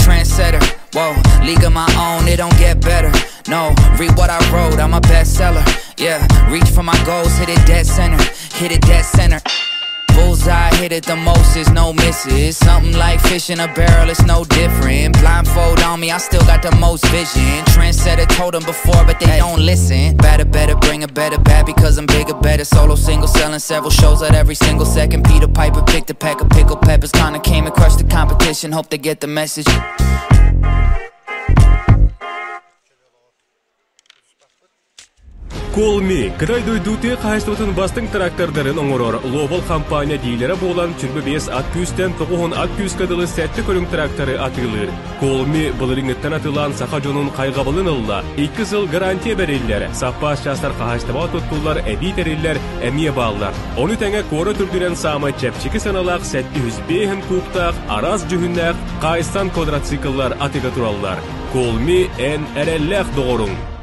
Trendsetter, whoa, league of my own, it don't get better. No, read what I wrote, I'm a bestseller. Yeah, reach for my goals, hit it dead center, hit it dead center. Bullseye hit it the most, is no misses. Something like fish in a barrel, it's no different. Blindfold on me, I still got the most vision. Trendsetter told them before, but they don't listen. Better, better, bring a better bat because I'm bigger, better. Solo single, selling several shows at every single second. Peter Piper picked a pack of pickled peppers. Kinda came and crushed the competition. Hope they get the message. Колми, Кытай дойду тыа хаһаайыстыбатын бастыҥ трактордарын оҥорор Лобол хампаанньа диилэрэ буолан 25 ат күүстэн 90 ат күүскэ дылы сэттэ көрүҥ тракторы атыылыыр. Колми былырыыҥҥыттан атыылаан саха дьонун хайҕабылын ылла. Икки сыл гарантия бэриллэр, саппаас чаастар хаһаайыстыбаҕа туттуллар эбии тэриллэр эмиэ бааллар. Ону тэҥэ куорат үрдүнэн саамай чэпчэки сыаналаах 705 кубтаах араас дьүһүннээх Кайсан квадроцикллар атыыга тураллар. Колми эн эрэллээх доҕоруҥ!